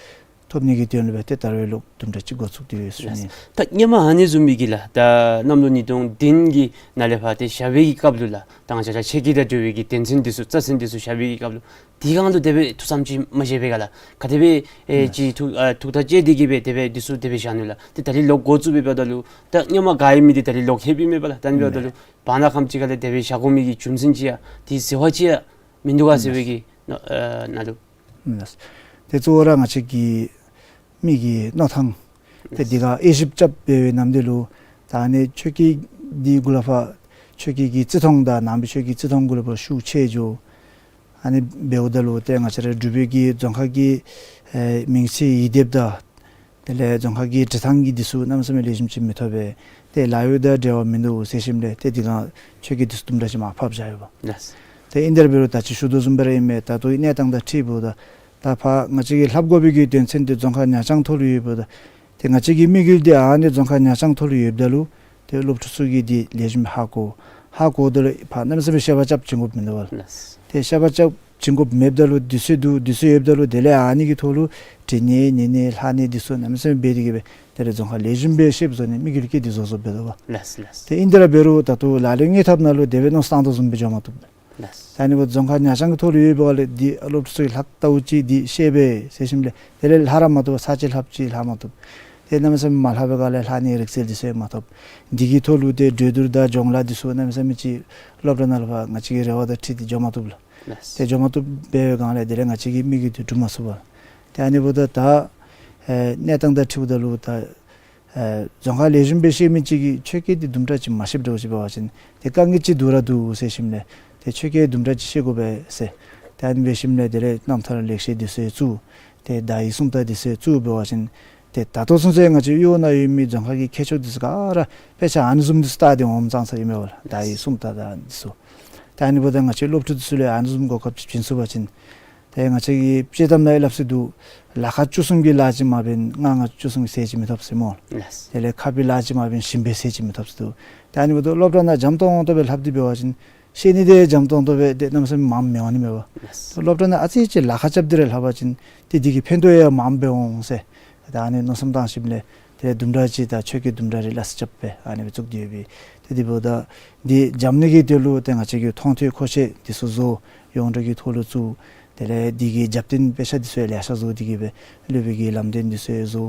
ཐོབ་ནི་གི་དོན་ལུ་སྦེ་ཏེ་ད་རེས་ལོག་དུམ་གྲ་ཅིག་འགོ་བཙུགས་ཏེ་ཡོད་ཟེར་ཞུ་ནི། ད་སྔོན་མ་ཨ་ནི་བཟུམ་མའི་གི་ལགས་ད་གནམ་ལོ་ཉིས་སྟོང་བདུན་གྱི་ནང་ལས་ཕར་ཏེ་བཞག་པའི་གི་སྐབས་ལུ་ལགས་ད་ང་བཅས་ར་ཆོས་སྐད་དང་འབྲེལ་བའི་གི་དོན་ཚན་འདི་ཚུ་རྩ་ཚན་འདི་ཚུ་བཞག་པའི་གི་སྐབས་ལུ་དེ་སྒང་ལུ་དེ་སྦེ་ཐུགས་བསམ་ཅིག་མ་བཞེས་པས་ག་ལགས། ག་དེ་སྦེ་ཨེ་ཅིག་ཐུགས་ཨ་ཐུགས་ཐག་བཅད་དེ་གི་སྦེ་དེ་སྦེ་འདི་ཚུ་དེ་སྦེ་བཞག་ནུག་ལགས། ཏེ་ད་རེས་ལོག་འགོ་བཙུགས་པའི་བར་ད་ལུ་ད་སྔོན་མ་ག་ཨིན་མི་འདི་ད་རེས་ལོག་ལྷོདཔ་ཨིན་མས་པ་ལགས། ད་ཨ་ནི་འབདཝ་ད་ལུ་བར་ན་ཁམས་ཅིག་ཁ་ལས་དེ་སྦེ་བཞག་དགོ་མི་གི་རྒྱུ་མཚན་ཅིག་ཡང་དེ་ཟེར་བ་ཅིག་ཡང་མིན་འདུག་ག་ཟེར་བའི་གི་ནང་ཨ་ནང་ལུ། ཨིན་ལགས། ཏེ་གཙོ་བོ་ར་ང་བཅས་ཀྱི་མི་གི་མནོ་ཐངས་ཏེ་འདི་ག་དབྱེ་ཞིབ་རྐྱབ་འབད་བའི་ནམ་དུས་ལུ་ད་ཨ་ནི་ཆོས་སྐད་འདི་གུ་ལས་ཕར་ཆོས་སྐད་ཀྱི་རྩིས་མཐོང་དང་ནང་པའི་ཆོས་ཀྱི་རྩིས་མཐོང་གུ་ལས་ཕར་ཤུགས་ཆེ་འགྱོ། ཨ་ནི་འབདཝ་ད་ལུ་ཏེ་ང་བཅས་ར་འབྲུག་པའི་གི་རྫོང་ཁག་གི་ཨེ་མིང་ཚིག་ཡིག་སྡེབ་དང་དེ་ལས་རྫོང་ཁག་གི་འབྲི་ཐངས་ཀྱི་འདི་ཚུ་གནམ་མེད་ས་མེད་ལེགས་ཤོམ་ཅིག་མི་ཐོབ་པས། ཏེ་ལཱ་གཡོག་དང་འབྲེལ་བ་མིན་འདུག་ཟེར་ཞིནམ་ལས་ཏེ་འདི་ག་ཆོས་སྐད་འདི་ཚུ་དུམ་གྲ་ཅིག་མར་ཕབ་བཞག་ཡོདཔ། ལགས། ཏེ་ཨིན་དེ་ར་འབད་རུང་ད་ཅི་ཞུ་དོ་བཟུམ་སྦེ་ར་ཨིན་མས། ད་ལྟོའི་གནས་སྟངས་དང་འཁྲིལཝ་ད་ད་ཕར་ང་བཅས་ཀྱིས་ལྷབ་དགོ་པའི་གི་དོན་ཚན་འདི་རྫོང་ཁག་ཉག་རྐྱང་ཐོག་ལུ་ཡོདཔ་ད། ཏེ་ང་བཅས་ཀྱི་དམིགས་ཡུལ་འདི་ཨ་ནི་རྫོང་ཁག་ཉག་རྐྱང་ཐོག་ལུ་ཡོདཔ་ད་ལུ་ཏེ་སློབ་ཕྲུག་ཚུ་གིས་འདི་ལེགས་ཤོམ་ཧ་གོ། ཧ་གོཝ་ད་ལུ་ཕར་གནམ་མེད་ས་མེད་བཤད་པ་རྐྱབ་བྱིན་དགོཔ་མིན་འདུག་པ་ལགས། ལགས། ཏེ་བཤད་པ་རྐྱབ་བྱིན་དགོཔ་མེདཔ་ད་ལུ་འདི་ཚུ་འདུག་འདི་ཚུ་ཡོདཔ་ད་ལུ་དེ་ལས་ཨ་ནི་གི་ཐོག་ལུ་འབྲི་ནི་ཉན་ནི་ལྷག་ནི་འདི་ཚུ་གནམ་མེད་ས་མེད་འབད་དེ་གིས་སྦེ་དེ་ལས་རྫོང་ཁག་ལེགས་ཤོམ་སྦེ་ཤེསཔ་བཟོ་ནི་དམིགས་ཡུལ་གྱིས་འདི་བཟོ་བཟོཝ་འབད་དོ་པ། ལགས་ལགས། ཏེ་ཨིན་དེ་ར་འབད་རུང་ད་ལྟོ་ལག་ལེན་གཉེར་ཐབས་ནང་ལུ་དེ་སྦེ་མནོ་བསམ་བཏང་དོ་བཟུམ་སྦེ་འགྱོ་མ་བཏུབ། ལགས། ད་ཨ་ནི་འབདཝ་རྫོང་ཁག་ཉག་རྐྱང་གི་ཐོག་ལུ་ཡོད་པའི་སྒང་ལས་འདི་སློབ་ཕྲུག་ཚུ་གིས་ལྷག་ལྟཝ་ཅིག་འདི་ཤེས་པས་ཟེར་ཞིནམ་ལས་དེ་ལས་ལྷག་ར་མ་བཏུབ་ཚར་གཅིག་ལྷགཔ་ཅིག་ལྷག་མ་བཏུབ། ཏེ་གནམ་མེད་ས་མེད་མ་ལྷག་པའི་སྒང་ལས་ལྷག་ནི་རིག་རྩལ་འདི་ཚུ་ཡང་མ་ཐོབ། འདི་གི་ཐོག་ལུ་ཏེ་གྲོས་བསྡུར་དང་སྦྱོང་ལཱ་འདི་ཚུ་གནམ་མེད་ས་མེད་ཅིག་སློབ་གྲྭ་ནང་ལུ་ཕར་ང་བཅས་ཀྱི་རེ་བ་དང་འཁྲིལ་ཏེ་འགྱོ་མ་བཏུབ་ལགས། ལགས། ཏེ་འགྱོ་མ་བཏུབ་འབད་བའི་སྒང་ལས་དེ་ལས་ང་བཅས་ཀྱི་དམིགས་ཡུལ་འདི་འགྲུབ་མ་ཚུགས་པ། ཏེ་ཨ་ནི་འབདཝ་ད་ད་ཨེ་གནས་སྟངས་དང་འཁྲིལཝ་ད་ལུ་ད་ཨེ་རྫོང་ཁག་ལེགས་ཤོམ་སྦེ་ཤེས་མི་ཅིག་གིས་ཆོས་སྐད་འདི་དུམ་གྲ་ཅིག་མ་ཤེསཔ་འདྲཝ་ཅིག་འབད་བ་ཅིན་ཏེ་དཀའ་ངལ་ཅིག་འདུག་ར་འདུག་ཟེར་ཞིནམ་ལས་ཏེ་ཆོས་སྐད་དུམ་གྲ་ཅིག་ཤེས་དགོ་པས་ཟེར། ཏེ་ཨ་ནི་འབད་ཞིནམ་ལས་དེ་ལས་རྣམ་ཐར་ལེགས་བཤད་འདི་ཚུ་ཡང་བཙུགས། ཏེ་དག་ཡིག་སུམ་རྟགས་འདི་ཚུ་ཡང་བཙུགས་འབད་བ་ཅིན་ཏེ་ད་ལྟོ་ཚུན་ཚོད་ང་བཅས་གཡོག་ནང་ཡོད་མི་རྫོང་ཁག་གི་མཁས་མཆོག་འདི་ཚུ་ག་ར་དཔེ་ཆ་ཨ་ནི་བཟུམ་འདི་ཚུ་བལྟ་སྟེ་འོངམ་ཙང་ཙ་ཨིན་མས་པ་ལགས། དག་ཡིག་སུམ་རྟགས་དང་འདི་ཚུ། ཏེ་ཨ་ནི་འབདཝ་ད་ང་བཅས་སློབ་ཕྲུག་འདི་ཚུ་ལུ་ཡང་ཨ་ནི་བཟུམ་གོ་སྐབས་ཅིག་བྱིན་ཚུགས་པ་ཅིན། ཏེ་ང་བཅས་ཀྱི་དཔྱེ་གཏམ་ནང་ཡང་སླབ་སྲོལ་འདུག། ལ་ཁ་བཅུ་གསུམ་གྱི་ལཱ་ཅིག་མ་འབད་ན་ལྔ་ལྔ་བཅུ་གསུམ་གྱི་ཟས་ཅིག་མི་ཐོབ་ཟེར་སྨོ། ལགས། དེ་ལས་ཁ་སྦི་ལཱ་ཅིག་མ་འབད་ན་ཞིམ་པའི་ཟས་ཅིག་མི་ཐོབ་ཟེར་འདུག། ཏེ་ཨ་ནི་འབདཝ་ད་སློབ་གྲྭ་ནང་འཇམ་ཏོང་ཏོ་སྦེ་ལྷབ་སྟེ་འབད་བ་ཅིན་ཤེས་ནི་འདི་འཇམ་ཏོང་ཏོ་སྦེ་ཏེ་གནམ་མེད་ས་མེད་མངམ་མི་འོང་ནི་མས་པ། ལགས། སློབ་གྲྭ་ནང་ཨ་ཙི་ཅིག་ལ་ཁ་རྐྱབ་སྟེ་ར་ལྷབ་པ་ཅིན་ཏེ་འདི་གི་ཕན་ཐོགས་ཡང་མངམ་སྦེ་འོང་ཟེར། ད་ཨ་ནི་མནོ་བསམ་བཏང་ཞིནམ་ལས་དེ་ལས་དུམ་གྲ་ཅིག་ད་ཆོས་སྐད་དུམ་གྲ་རེ་སླ་བསྲེ་རྐྱབ་སྦེ་ཨ་ནི་སྦེ་བཙུགས་ཏེ་ཡོད་པས། ཏེ་དེ་འབདཝ་ད་འདི་འཇམ་ནི་གི་དོན་ལུ་ཏེ་ང་བཅས་ཀྱིས་མཐོང་ཐོས་གོ་ཤེས་འདི་ཚུ་བཟོ། ཡོངས་འབྲེལ་གྱི་ཐོག་ལུ་བཙུགས། དེ་ལས་འདི་གི་རྒྱབ་རྟེན་དཔེ་ཆ་འདི་ཚུ་ཡང་ལེ་ཤ་བཟོ་སྟེ་གིས་སྦེ་སློབ་དཔོན་གྱི་ལམ་སྟོན་འདི་ཚུ་ཡང་བཟོ།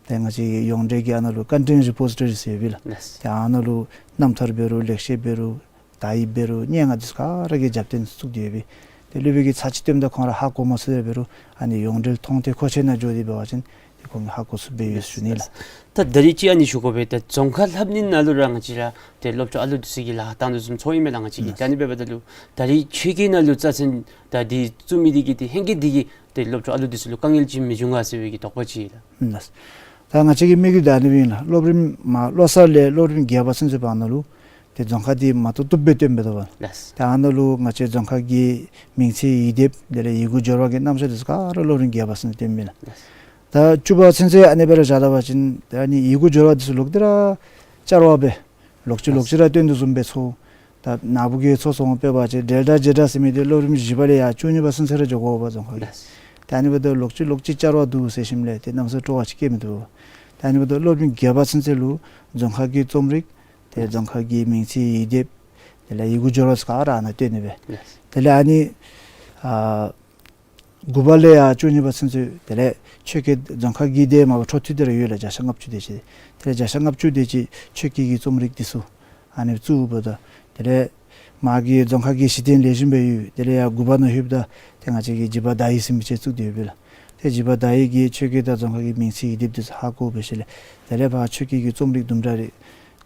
ཏེ་ང་བཅས་ཀྱི་ཡོངས་འབྲེལ་གྱི་ཨ་ནཱ་ལུ་ཀོན་ཊེནཊ་རི་པོ་ཟི་ཊོ་རི་ཟེར་ཡོད་པས་ལགས། ལགས། ཏེ་ཨ་ནཱ་ལུ་རྣམ་ཐར་འབད་རུང་ལེགས་བཤད་འབད་རུང་དག་ཡིག་འབད་རུང་སྙན་ངག་འདི་ཚུ་ག་ར་གི་རྒྱབ་རྟེན་བཙུགས་ཏེ་ཡོད་པས། ཏེ་སློབ་དཔོན་གྱིས་ཚར་གཅིག་སྟོནམ་ད་ཁོང་ར་ཧ་གོ་མ་ཚུགས་ཏེ་འབད་རུང་ཨ་ནི་ཡོངས་འབྲེལ་མཐོང་ཐོས་གོ་ཤེས་ནང་འགྱོ་སྟེ་འབད་བ་ཅིན་ཏེ་ཁོང་གིས་ཧ་གོ་ཚུགསཔ་སྦེ་ཡོད་ཟེར་ཞུ་ནི་ལགས། ད་ད་རིས་ཅིག་ཨ་ནི་ཞུ་དགོ་པས། ད་རྫོང་ཁ་ལྷབ་ནི་ནང་ལུ་ར་ང་བཅས་ར་ཏེ་སློབ་ཕྲུག་ཨ་ལུ་འདི་ཚུ་གིས་ལཱ་བཏང་དོ་བཟུམ་ཚོར་ཨིན་མས་ལགས། ང་བཅས་ཀྱིས། ལགས། ད་ཨ་ནི་འབདཝ་ད་ལུ་ད་རིས་ཆོས་སྐད་ནང་ལུ་རྩ་ཚན་ད་འདི་བཙུགས་མི་འདི་གིས་ཏེ་ཧེང་སྐལ་འདི་གིས་ཏེ་སློབ་ཕྲུག་ཨ་ལུ་འདི་ཚུ་ལུ་དཀའ་ངལ་ཅིག་མི་འབྱུང་ག་ཟེར་བའི་གི་དོགས་པ་ཅིག་ལགས། ལགས། ད་ང་བཅས་ཀྱི་དམིགས་ཡུལ་ད་ཨ་ནི་སྦེ་ཨིན་ལགས། སློབ་རིམ་མ་བློ་གསར་ལས་སློབ་རིམ་བརྒྱད་པ་ཚུན་ཚོད་བར་ན་ལུ་ཏེ་རྫོང་ཁ་འདི་མ་བཏུབ་བཏུབ་སྦེ་སྟོན་འབད་དོ་པ། ལགས། ཏེ་ཨ་ནཱ་ལུ་ང་བཅས་རྫོང་ཁ་གི་མིང་ཚིག་ཡིག་སྡེབ་དེ་ལས་ཡི་གུ་སྦྱོར་བ་གི་རྣམ་གཞག་འདི་ཚུ་ག་ར་སློབ་རིམ་བརྒྱད་པ་ཚུན་ཚོད་སྟོན་མི་ལགས། ལགས། ད་བཅུ་པ་ཚུན་ཚོད་ཨ་ནི་སྦེ་ར་བཞག་ད་པ་ཅིན་ཏེ་ཨ་ནི་ཡི་གུ་སྦྱོར་བ་འདི་ཚུ་ལོག་སྟེ་ར་བསྐྱར་བ་སྦེ་ལོག་ཅི་ལོག་ཅི་ར་སྟོན་དོ་བཟུམ་སྦེ་ཚོར། ད་ནཱ་བུ་གིས་ཚོར་སོང་། དཔེ་འབད་བ་ཅིན་འབྲེལ་སྒྲ་བྱེད་སྒྲ་ཟེར་མི་འདི་སློབ་རིམ་བཞི་པ་ལས་ཡར་བཅུ་གཉིས་པ་ཚུན་ཚོད་ར་འགྱོ་དགོ་པ་རྫོང་ཁ་གི། ལགས། ད་ཨ་ནི་འབདཝ་ད་ལོག་ཅི་ལོག་ཅི་བསྐྱར་བ་འདུག་ཟེར་ཞིནམ་ལས་ཏེ་གནམ་མེད་ས་མེད་སྤྲོ་བ་ཅིག་སྐྱེ་མི་བཏུབ། ད་ཨ་ནི་འབདཝ་ད་སློབ་རིམ་བརྒྱད་པ་ཚུན་ཚོད་ལུ་རྫོང་ཁ་གི་རྩོམ་རིག་ཏེ་རྫོང་ཁ་གི་མིང་ཚིག་ཡིག་སྡེབ་དེ་ལས་ཡི་གུ་སྦྱོར་བ་ཚུ་ག་ར་ཨ་ནཱ་སྟོན་ནི་སྦེ། ལགས། དེ་ལས་ཨ་ནི་ཨ་དགུ་པ་ལས་ཡར་བཅུ་གཉིས་པ་ཚུན་ཚོད་དེ་ལས་ཆོས་སྐད་རྫོང་ཁ་གི་དེ་མ་པ་འཕྲོ་མཐུད་དེ་ར་ཡོད་ལགས། བརྒྱ་ཆ་ལྔ་བཅུ་དེ་ཅིག། དེ་ལས་བརྒྱ་ཆ་ལྔ་བཅུ་དེ་ཅིག་ཆོས་སྐད་ཀྱི་རྩོམ་རིག་འདི་ཚུ་ཨ་ནི་བཙུགས་འབདཝ་ད་དེ་ལས་མ་གི་རྫོང་ཁ་གི་གཞི་རྟེན་ལེགས་ཤོམ་སྦེ་ཡོད། དེ་ལས་ཡར་དགུ་པ་ནང་ལྷོདཔ་ད་ཏེ་ང་བཅས་ཀྱིས་འཇིགས་པ་དག་ཡིག་ཟེར་མི་ཅིག་བཙུགས་ཏེ་ཡོད་པས་ལགས། ཏེ་འཇིགས་པ་དག་ཡིག་གིས་ཆོས་སྐད་དང་རྫོང་ཁ་གི་མིང་ཚིག་ཡིག་སྡེབ་འདི་ཚུ་ཧ་གོ་སྦེ་ཞིནམ་ལས་དེ་ལས་ཕར་ཆོས་སྐད་ཀྱི་རྩོམ་རིག་དུམ་གྲ་རེ་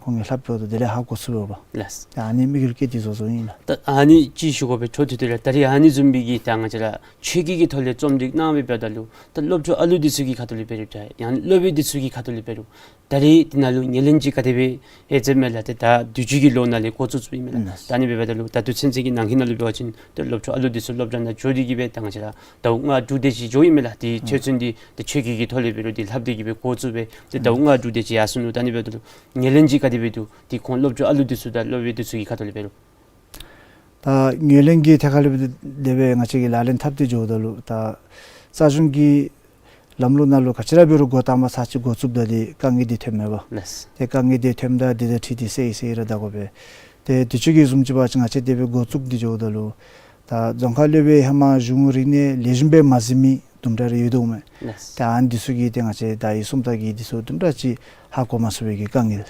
ཁོང་གིས་ལྷབ་འགྱོཝ་ད་དེ་ལས་ཧ་གོ་ཚུགས་པས་པ། ལགས། ད་ཨ་ནི་དམིགས་ཡུལ་གྱིས་འདི་བཟོ་བཟོཝ་ཨིན་ལགས། ད་ཨ་ནི་ཅིག་ཞུ་དགོ་པས། འཕྲོ་མཐུད་དེ་ར་ད་རིས་ཨ་ནི་བཟུམ་མའི་གི་ད་ང་བཅས་ར་ཆོས་སྐད་ཀྱི་ཐོག་ལས་རྩོམ་རིག་གནང་སྦེ་འབདཝ་ད་ལུ་ད་སློབ་ཕྲུག་ཨ་ལུ་འདི་ཚུ་གི་ཁ་ཐུག་ལས་འབད་རུང་ད་ཡང་སློབ་དཔོན་འདི་ཚུ་གི་ཁ་ཐུག་ལས་འབད་རུང་ད་རིས་འདི་ནང་ལུ་ངོས་ལེན་ཅིག་ག་དེ་སྦེ་ཨེ་མཛད་མས་ལགས། ཏེ་ད་དུས་ཅི་གི་ལོ་ནང་ལས་འགོ་བཙུགས་བཙུགསཔ་ཨིན་མས་ལགས། ལགས། ད་ཨ་ནི་འབདཝ་ད་ལུ་ད་ལྟོ་ཚུན་ཚོད་ཀྱི་ནང་འཁོད་ནང་ལུ་འབད་བ་ཅིན་ཏེ་སློབ་ཕྲུག་ཨ་ལུ་འདི་ཚུ་སློབ་གྲྭ་ནང་འགྱོ་སྟེ་གིས་སྦེ་ད་ང་བཅས་ར་ཟླཝ་ལྔ་དྲུག་དེ་ཅིག་འགྱོཝ་ཨིན་མས་ལགས། ཏེ་ཆོས་ཚན་འདི་ཏེ་ཆོས་སྐད་ཀྱི་ཐོག་ལས་འབད་རུང་འདི་ལྷབ་སྟེ་གིས་སྦེ་འགོ་བཙུགས་སྦེ་ཏེ་ཟླཝ་ལྔ་དྲུག་དེ་ཅིག་ཡར་སོ་ནུག། ད་ཨ་ནི་འབདཝ་ད་ལུ་ངོས་ལེན་ཅིག་ག་དེ་སྦེ་འདུག། ཏེ་ཁོང་སློབ་ཕྲུག་ཨ་ལུ་འདི་ཚུ་དང་སློབ་དཔོན་འདི་ཚུ་གི་ཁ་ཐུག་ལས་འབད་རུང་། ད་ངོས་ལེན་གྱི་ཐད་ཁར་ལས་འབད་དེ་སྦེ་ང་བཅས་ཀྱིས་ལག་ལེན་འཐབ་སྟེ་འགྱོཝ་ད་ལུ་ད་རྩ་གཞུང་གི་ལམ་ལུགས་ནང་ལུ་ག་ཅི་ར་འབད་རུང་འགོ་དང་པ་ཚར་གཅིག་འགོ་བཙུགསཔ་ད་འདི་དཀའ་ངལ་འདི་ཐོནམ་མས་པ། ལགས། ཏེ་དཀའ་ངལ་འདི་ཐོནམ་ད་འདི་དང་འཁྲིལ་ཏེ་སེ་སེ་ར་བལྟ་དགོ་པས། ཏེ་དུས་ཅི་གི་བཟུམ་ཅིག་འབད་བ་ཅིན་ང་བཅས་དེ་སྦེ་འགོ་བཙུགས་ཏེ་འགྱོཝ་ད་ལུ་ད་རྫོང་ཁ་སློབ་དཔོན་ཧེ་མ་གཞུང་རིག་གནས་ལེགས་ཤོམ་སྦེ་མ་གཟིགས་མི་དུམ་གྲ་རེ་ཡོད་དོ་མས། ལགས། ཏེ་ཨ་ནི་འདི་ཚུ་གིས་ཏེ་ང་བཅས་དག་ཡིག་སུམ་རྟགས་ཀྱི་འདི་ཚུ་དུམ་གྲ་ཅིག་ཧ་གོ་མ་ཚུགས་པའི་གི་དཀའ་ངལ།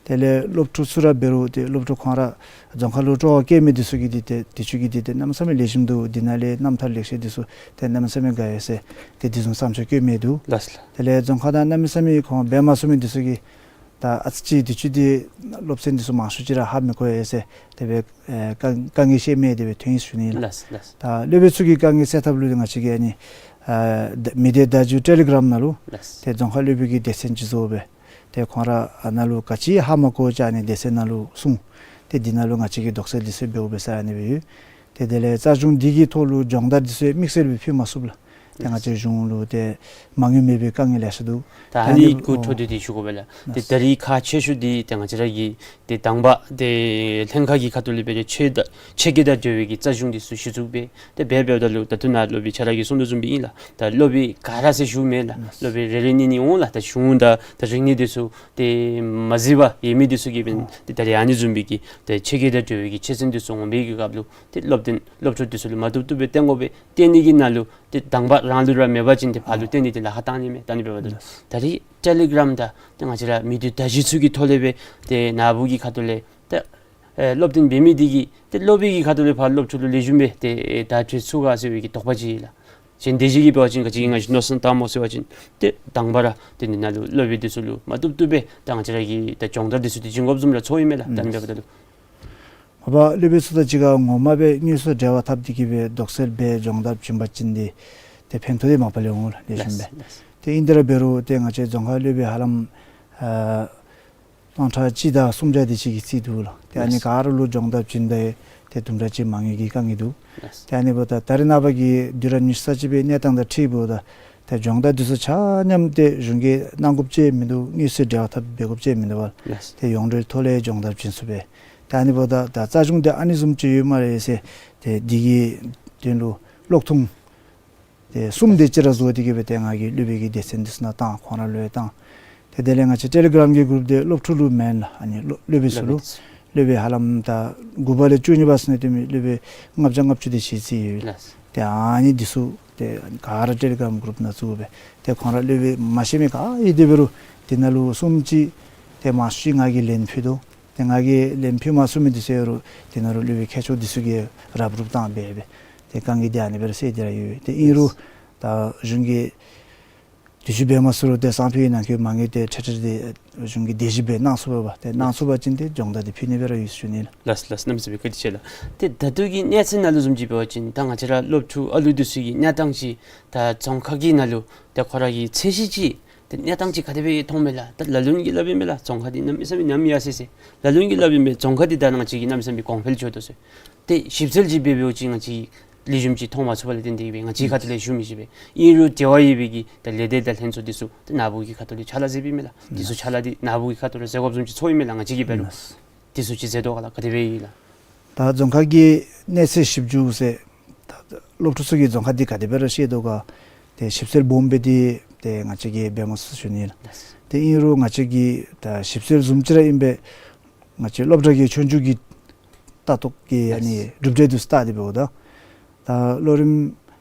དེ་ལས་སློབ་ཕྲུག་ཚུ་ར་འབད་རུང་ཏེ་སློབ་ཕྲུག་ཁོང་ར་རྫོང་ཁ་ལུ་སྤྲོ་བ་བསྐྱེད་མི་འདི་ཚུ་གིས་འདི་ཏེ་དུས་ཅི་གི་འདི་ཏེ་གནམ་མེད་ས་མེད་ལེགས་ཤོམ་འདུག། འདི་ནང་ལས་རྣམ་ཐར་ལེགས་བཤད་འདི་ཚུ་ཏེ་གནམ་མེད་ས་མེད་དགའ་ཡོད་ཟེར་ཏེ་འདི་བཟུམ་བསམ་ཚུལ་བཀོད་མི་འདུག། ལགས་ལགས། དེ་ལས་རྫོང་ཁ་ནང་གནམ་མེད་ས་མེད་ཁོང་འབད་མ་ཚུགས་མི་འདི་ཚུ་གིས་ ད་ཨ་ཙི་ཅིག་དུས་ཚོད་འདི་སློབ་ཚན་འདི་ཚུ་མང་ཤོས་ཅིག་ར་ཧ་མི་གོ་ཡི་ཟེར་དེ་སྦེ་ཨེ་དཀའ་དཀའ་ངལ་བཤད་མི་དེ་སྦེ་ཐོན་ཡི་ཟེར་ཞུ་ནི་ལགས། ལགས་ལགས། ད་སློབ་དཔོན་ཚུ་གི་དཀའ་ངལ་སེལ་ཐབས་ལུ་ང་བཅས་ཀྱིས་ཨ་ནི་ཨ་མི་སྡེ་བརྡ་བརྒྱུད་ཊེ་ལི་གྲམ་ནང་ལུ་ལགས། ཏེ་རྫོང་ཁག་སློབ་དཔོན་གྱི་སྡེ་ཚན་ཅིག་བཟོ་སྦེ་ཏེ་ཁོང་ར་ཨ་ནཱ་ལུ་ག་ཅི་ཧ་མ་གོ་ཅིག་ཨ་ནི་སྡེ་ཚན་ནང་ལུ་གསུང་། ཏེ་འདི་ནང་ལུ་ང་བཅས་ཀྱིས་དོགས་སེལ་འདི་ཚུ་འབདཝ་འབད་ས་ཨ་ནི་སྦེ་ཡོད། ཏེ་དེ་ལས་རྩ་གཞུང་འདི་གི་ཐོག་ལུ་སྦྱོང་བརྡར་འདི་ཚུ་དམིགས་བསལ་སྦེ་ཕུལ་མ་ཚུགས་ལགས། ཏེ་ང་བཅས་གཞུང་ལུ་ཏེ་མ་དངུལ་མེད་པའི་དཀའ་ངལ་ལེ་ཤ་འདུག། ད་ཨ་ནི་གུ་འཕྲོ་འདི་འདི་ཞུ་དགོ་པས་ལགས། ཏེ་ད་རིས་ཁག་ཆེ་ཤོས་འདི་ཏེ་ང་བཅས་ར་གི་ཏེ་དང་པ་ཏེ་ལྷན་ཁག་གི་ཁ་ཐུག་ལས་འབད་རུང་ཆོས་དང་ཆོས་བརྒྱུད་དང་འབྲེལ་བའི་གི་རྩ་གཞུང་འདི་ཚུ་གཞི་བཙུགས་འབད། ཏེ་འབད་འབདཝ་ད་ལུ་ད་ལྟོ་ནཱ་སློབ་དཔོན་ཁྱོད་ར་གིས་གསུང་དོ་བཟུམ་སྦེ་ཨིན་ལགས། ད་སློབ་དཔོན་ག་ར་ཟེར་ཞུཝ་མེན་ལགས། སློབ་དཔོན་རེ་རེ་གཉིས་གཉིས་འོང་ལགས། ད་གཞུང་དང་ད་རིག་གནས་འདི་ཚུ་ཏེ་མ་གཟིགས་པར་ཡོད་མི་འདི་ཚུ་གིས་འབདན་ཏེ་ད་རིས་ཨ་ནི་བཟུམ་སྦེ་གི་ཏེ་ཆོས་བརྒྱུད་དང་འབྲེལ་བའི་གི་ཆོས་ཚན་འདི་ཚུ་འོང་བའི་གི་སྐབས་ལུ་ཏེ་སློབ་སྟོན་སློབ་ཕྲུག་འདི་ཚུ་ལུ་མ་བཏུབ་བཏུབ་སྦེ་སྟོན་དགོ་པས། སྟོན་ནི་གི་ནང་ལུ་ཏེ་དང་པ་རང་ལུ་ར་མེད་པ་ཅིན་ཏེ་ཕར་ལུ་སྟོན་ནི་འདི་ལཱ་ཁག་བཏང་ནི་མས། བཏང་ནི་འབདཝ་ད་ལུ་ད་རིས་ཊེ་ལི་གྲམ་དང་ཏེ་ང་བཅས་ར་མི་སྡེ་བརྡ་བརྒྱུད་ཚུ་གི་ཐོག་ལས་འབད་ཏེ་ནཱ་བུ་གི་ཁ་ཐུག་ལས་ཏེ་ཨེ་སློབ་སྟོན་འབད་མི་འདི་གིས་ཏེ་སློབ་དཔོན་གྱི་ཁ་ཐུག་ལས་ཕར་སློབ་ཕྲུག་ལུ་ལེགས་ཤོམ་སྦེ་ཏེ་ཨེ་བརྡ་སྤྲོད་ཚུགས་ག་ཟེར་བའི་གི་དོགས་པ་ཅིག་ཡོད་ལགས། གཞན་སྡེ་བཞི་གི་འབད་བ་ཅིན་ག་ཅི་གི་ང་བཅས་མནོ་བསམ་བཏངམ་སྨོ་ཟེར་བ་ཅིན་ཏེ་དང་པ་ར་ཏེ་འདི་ནང་ལུ་སློབ་དཔོན་འདི་ཚུ་ལུ་མ་བཏུབ་བཏུབ་སྦེ་ད་ང་བཅས་ར་གིས་ད་སྦྱོང་བརྡར་འདི་ཚུ་ཏེ་བྱིན་དགོཔ་བཟུམ་ར་ཚོར་ཡི་མས་ལགས། ད་ཨིན་པས་ད་ལུ། མ་པ་སློབ་དཔོན་ཚུ་དང་གཅིག་ཁར་ངོ་མ་སྦེ་དངོས་སུ་འབྲེལ་བ་འཐབ་སྟེ་གི་སྦེ་དོགས་སེལ་འབད་སྦྱོང་བརྡར་བྱིན་པ་ཅིན་ཏེ་ཏེ་ཕན་ཐོགས་འདི་མ་པ་ལས་འོང་ལགས། ལེགས་ཤོམ་སྦེ། ལགས་ལགས། ཏེ་ཨིན་དེ་ར་འབད་རུང་ཏེ་ང་བཅས་རྫོང་ཁག་སློབ་དཔོན་ཧ་ལམ་ཨ་སྟོང་ཕྲག་གཅིག་དང་སུམ་བརྒྱ་དེ་ཅིག་གི་རྩིས་འདུག་ལགས། ཏེ་ཨ་ནི་ལགས། ག་ར་ལུ་སྦྱོང་བརྡར་བྱིན་ད་ཏེ་དུམ་གྲ་ཅིག་མ་དངུལ་གྱི་དཀའ་ངལ་འདུག། ལགས། ཏེ་ཨ་ནི་འབདཝ་ད་ད་རེས་ནངས་པ་གི་དུས་རབས་ཉི་ཤུ་རྩ་གཅིག་པའི་གནས་སྟངས་དང་འཁྲིལཝ་ད་ཏེ་སྦྱོང་བརྡར་འདི་ཚུ་ཆ་མཉམ་ཏེ་གཞུང་གིས་གནང་དགོཔ་ཅིག་མིན་འདུག། དངོས་སུ་འབྲེལ་བ་འཐབ་འབད་དགོཔ་ཅིག་མིན་འདུག་པ། ལགས། ཏེ་ཡོངས་འབྲེལ་ཐོག་ལས་སྦྱོང་བརྡར་བྱིན་ཚུགས་པས། ཏེ་ཨ་ནི་འབདཝ་ད་ད་རྩ་གཞུང་འདི་ཨ་ནི་བཟུམ་ཅིག་ཡོད་སྨ་རེ་ཟེར་ཏེ་འདི་གི་དོན་ལུ་གློག་ཐུང་ཏེ་གསུམ་དེ་ཅིག་ར་བཟོ་སྟེ་གི་སྦེ་ཏེ་ང་གིས་སློབ་དཔོན་གྱི་སྡེ་ཚན་འདི་ཚུ་ནང་བཏང་། ཁོང་ར་ལུ་ཡང་བཏང་། ཏེ་དེ་ལས་ང་བཅས་ཊེ་ལི་གྲམ་གྱི་གུ་རུབ་འདི་སློབ་ཕྲུག་ལུ་མེན་ལགས། ཨ་ནི་སློབ་སློབ་དཔོན་ཚུ་ལུ། སློབ་དཔོན་ཧ་ལམ་ད་དགུ་པ་ལས་བཅུ་གཉིས་པ་ཚུན་ཚོད་མི་སློབ་དཔོན་ལྔ་བརྒྱ་ལྔ་བཅུ་དེ་ཅིག་རྩིས་ཡོད། ལགས། ཏེ་ཨ་ནི་འདི་ཚུ་ཏེ་ག་ར་ཊེ་ལི་གྲམ་གུ་རུབ་ནང་བཙུགས་སྦེ་ཏེ་ཁོང་ར་སློབ་དཔོན་མ་ཤེས་མི་ག་ཡོད་དེ་འབད་རུང་དེ་ནང་ལུ་གསུམ་ཅིག་ཏེ་མང་ཤོས་ཅིག་ང་གིས་ལན་ཕུལ་དོ། ཏེ་ང་གིས་ལན་ཕུལ་མ་ཚུགས་མི་འདི་ཚུ་ཡོད་རུང་དེ་ནང་ལུ་སློབ་དཔོན་མཁས་མཆོག་འདི་ཚུ་གིས་རུབ་རུབ་བཏང་སྦེ་སྦེ་ཏེ་དཀའ་ངལ་འདི་ཨ་ནི་སྦེ་ར་སེལ་ཏེ་ར་ཡོད། ཏེ་ཨིན་རུང་ད་གཞུང་གིས་དུས་ཚོད་འབད་མ་ཚུགས་རུང་ཏེ་སང་ཕོད་ནང་འཁོད་མ་དངུལ་ཏེ་ཁྲལ་ཁྲལ་འདི་གཞུང་གིས་དེ་བཞིན་སྦེ་གནང་ཚུགས་པས། ཏེ་གནང་ཚུགས་པ་ཅིན་ཏེ་སྦྱོང་བརྡར་འདི་ཕུལ་ནི་སྦེ་ར་ཡོད་ཟེར་ཞུ་ནི་ལགས། ལགས་ལགས། གནམ་མེད་ས་མེད་བཀའ་དྲིན་ཆེ་ལགས། ཏེ་ད་ལྟོ་གི་གནས་ཚད་ནང་ལུ་བཟུམ་ཅིག་འབད་བ་ཅིན་ད་ང་བཅས་ར་སློབ་ཕྲུག་ཨ་ལུ་འདི་ཚུ་གི་གནས་སྟངས་ཅིག་ད་རྫོང་ཁག་གི་ནང་ལུ་ཏེ་ཁོ་ར་གི་ཚད་གཞི་ཅིག་ཏེ་གནས་སྟངས་ཅིག་ག་དེ་སྦེ་མཐོངམ་མས་ལགས། ད་ལ་ལུ་གིས་སླབ་ཨིན་མས་ལགས། རྫོང་ཁག་འདི་གནམ་མེད་ས་མེད་ཉམས་ཡར་སོ་ཡི་ཟེར། ལ་ལུ་གིས་སླབ་ཨིན་མས། རྫོང་ཁག་འདི་ད་ང་བཅས་ཀྱིས་གནམ་མེད་ས་མེད་གོང་འཕེལ་འགྱོ་དོ་ཟེར། ཏེ་ཞིབ་འཚོལ་ཅིག་འབད་འབདཝ་ཅིག་ང་བཅས་ལེགས་ཤོམ་ཅིག་མཐོང་མ་ཚུགས་པ་ལས་བརྟེན་ཏེ་སྦེ་ང་བཅས་ཁ་ཐུག་ལས་ཞུ་མི་ཤེས་པས། ཨིན་རུང་འབྲེལ་བ་ཡོད་པའི་གི་ད་ལས་སྡེ་དང་ལྷན་ཚོགས་འདི་ཚུ་ད་ནཱ་བུ་གི་ཁ་ཐུག་ལས་ཕྱག་ལཱ་མཛད་པའི་མས་ལགས། འདི་ཚུ་ཕྱག་ལཱ་འདི་ནཱ་བུ་གི་ཁ་ཐུག་ལས་མཛད་དགོཔ་བཟུམ་ཅིག་ཚོར་ཨིན་མས་ལགས། ང་བཅས་ཀྱིས་འབད་རུང་འདི་ཚུ་ཅིག་མཛད་དོ་ག་ལགས། ག་དེ་སྦེ་ཨིན་ལགས། ད་རྫོང་ཁག་གི་གནས་ཚད་ཞིབ་འཇུག་ཟེར་ད་སློབ་ཕྲུག་ཚུ་གིས་རྫོང་ཁག་འདི་ག་དེ་སྦེ་ར་ཤེས་དོ་ག་ཏེ་ཞིབ་འཚོལ་སྦོམ་སྦེ་འདི་ཏེ་ང་བཅས་ཀྱིས་འབད་མ་ཚུགས་ཞུ་ནི་ལགས། ཏེ་ཨིན་རུང་ང་བཅས་ཀྱིས་ད་ཞིབ་འཚོལ་བཟུམ་ཅིག་ར་ཨིན་པས། ང་བཅས་སློབ་གྲྭ་གི་ཆོས་རྒྱུགས་ཀྱི་ལྟ་རྟོག་གི་ཨ་ནི་གྲུབ་འབྲས་འདི་ཚུ་བལྟ་སྟེ་འབདཝ་ད་ད་ལོ་རིམ་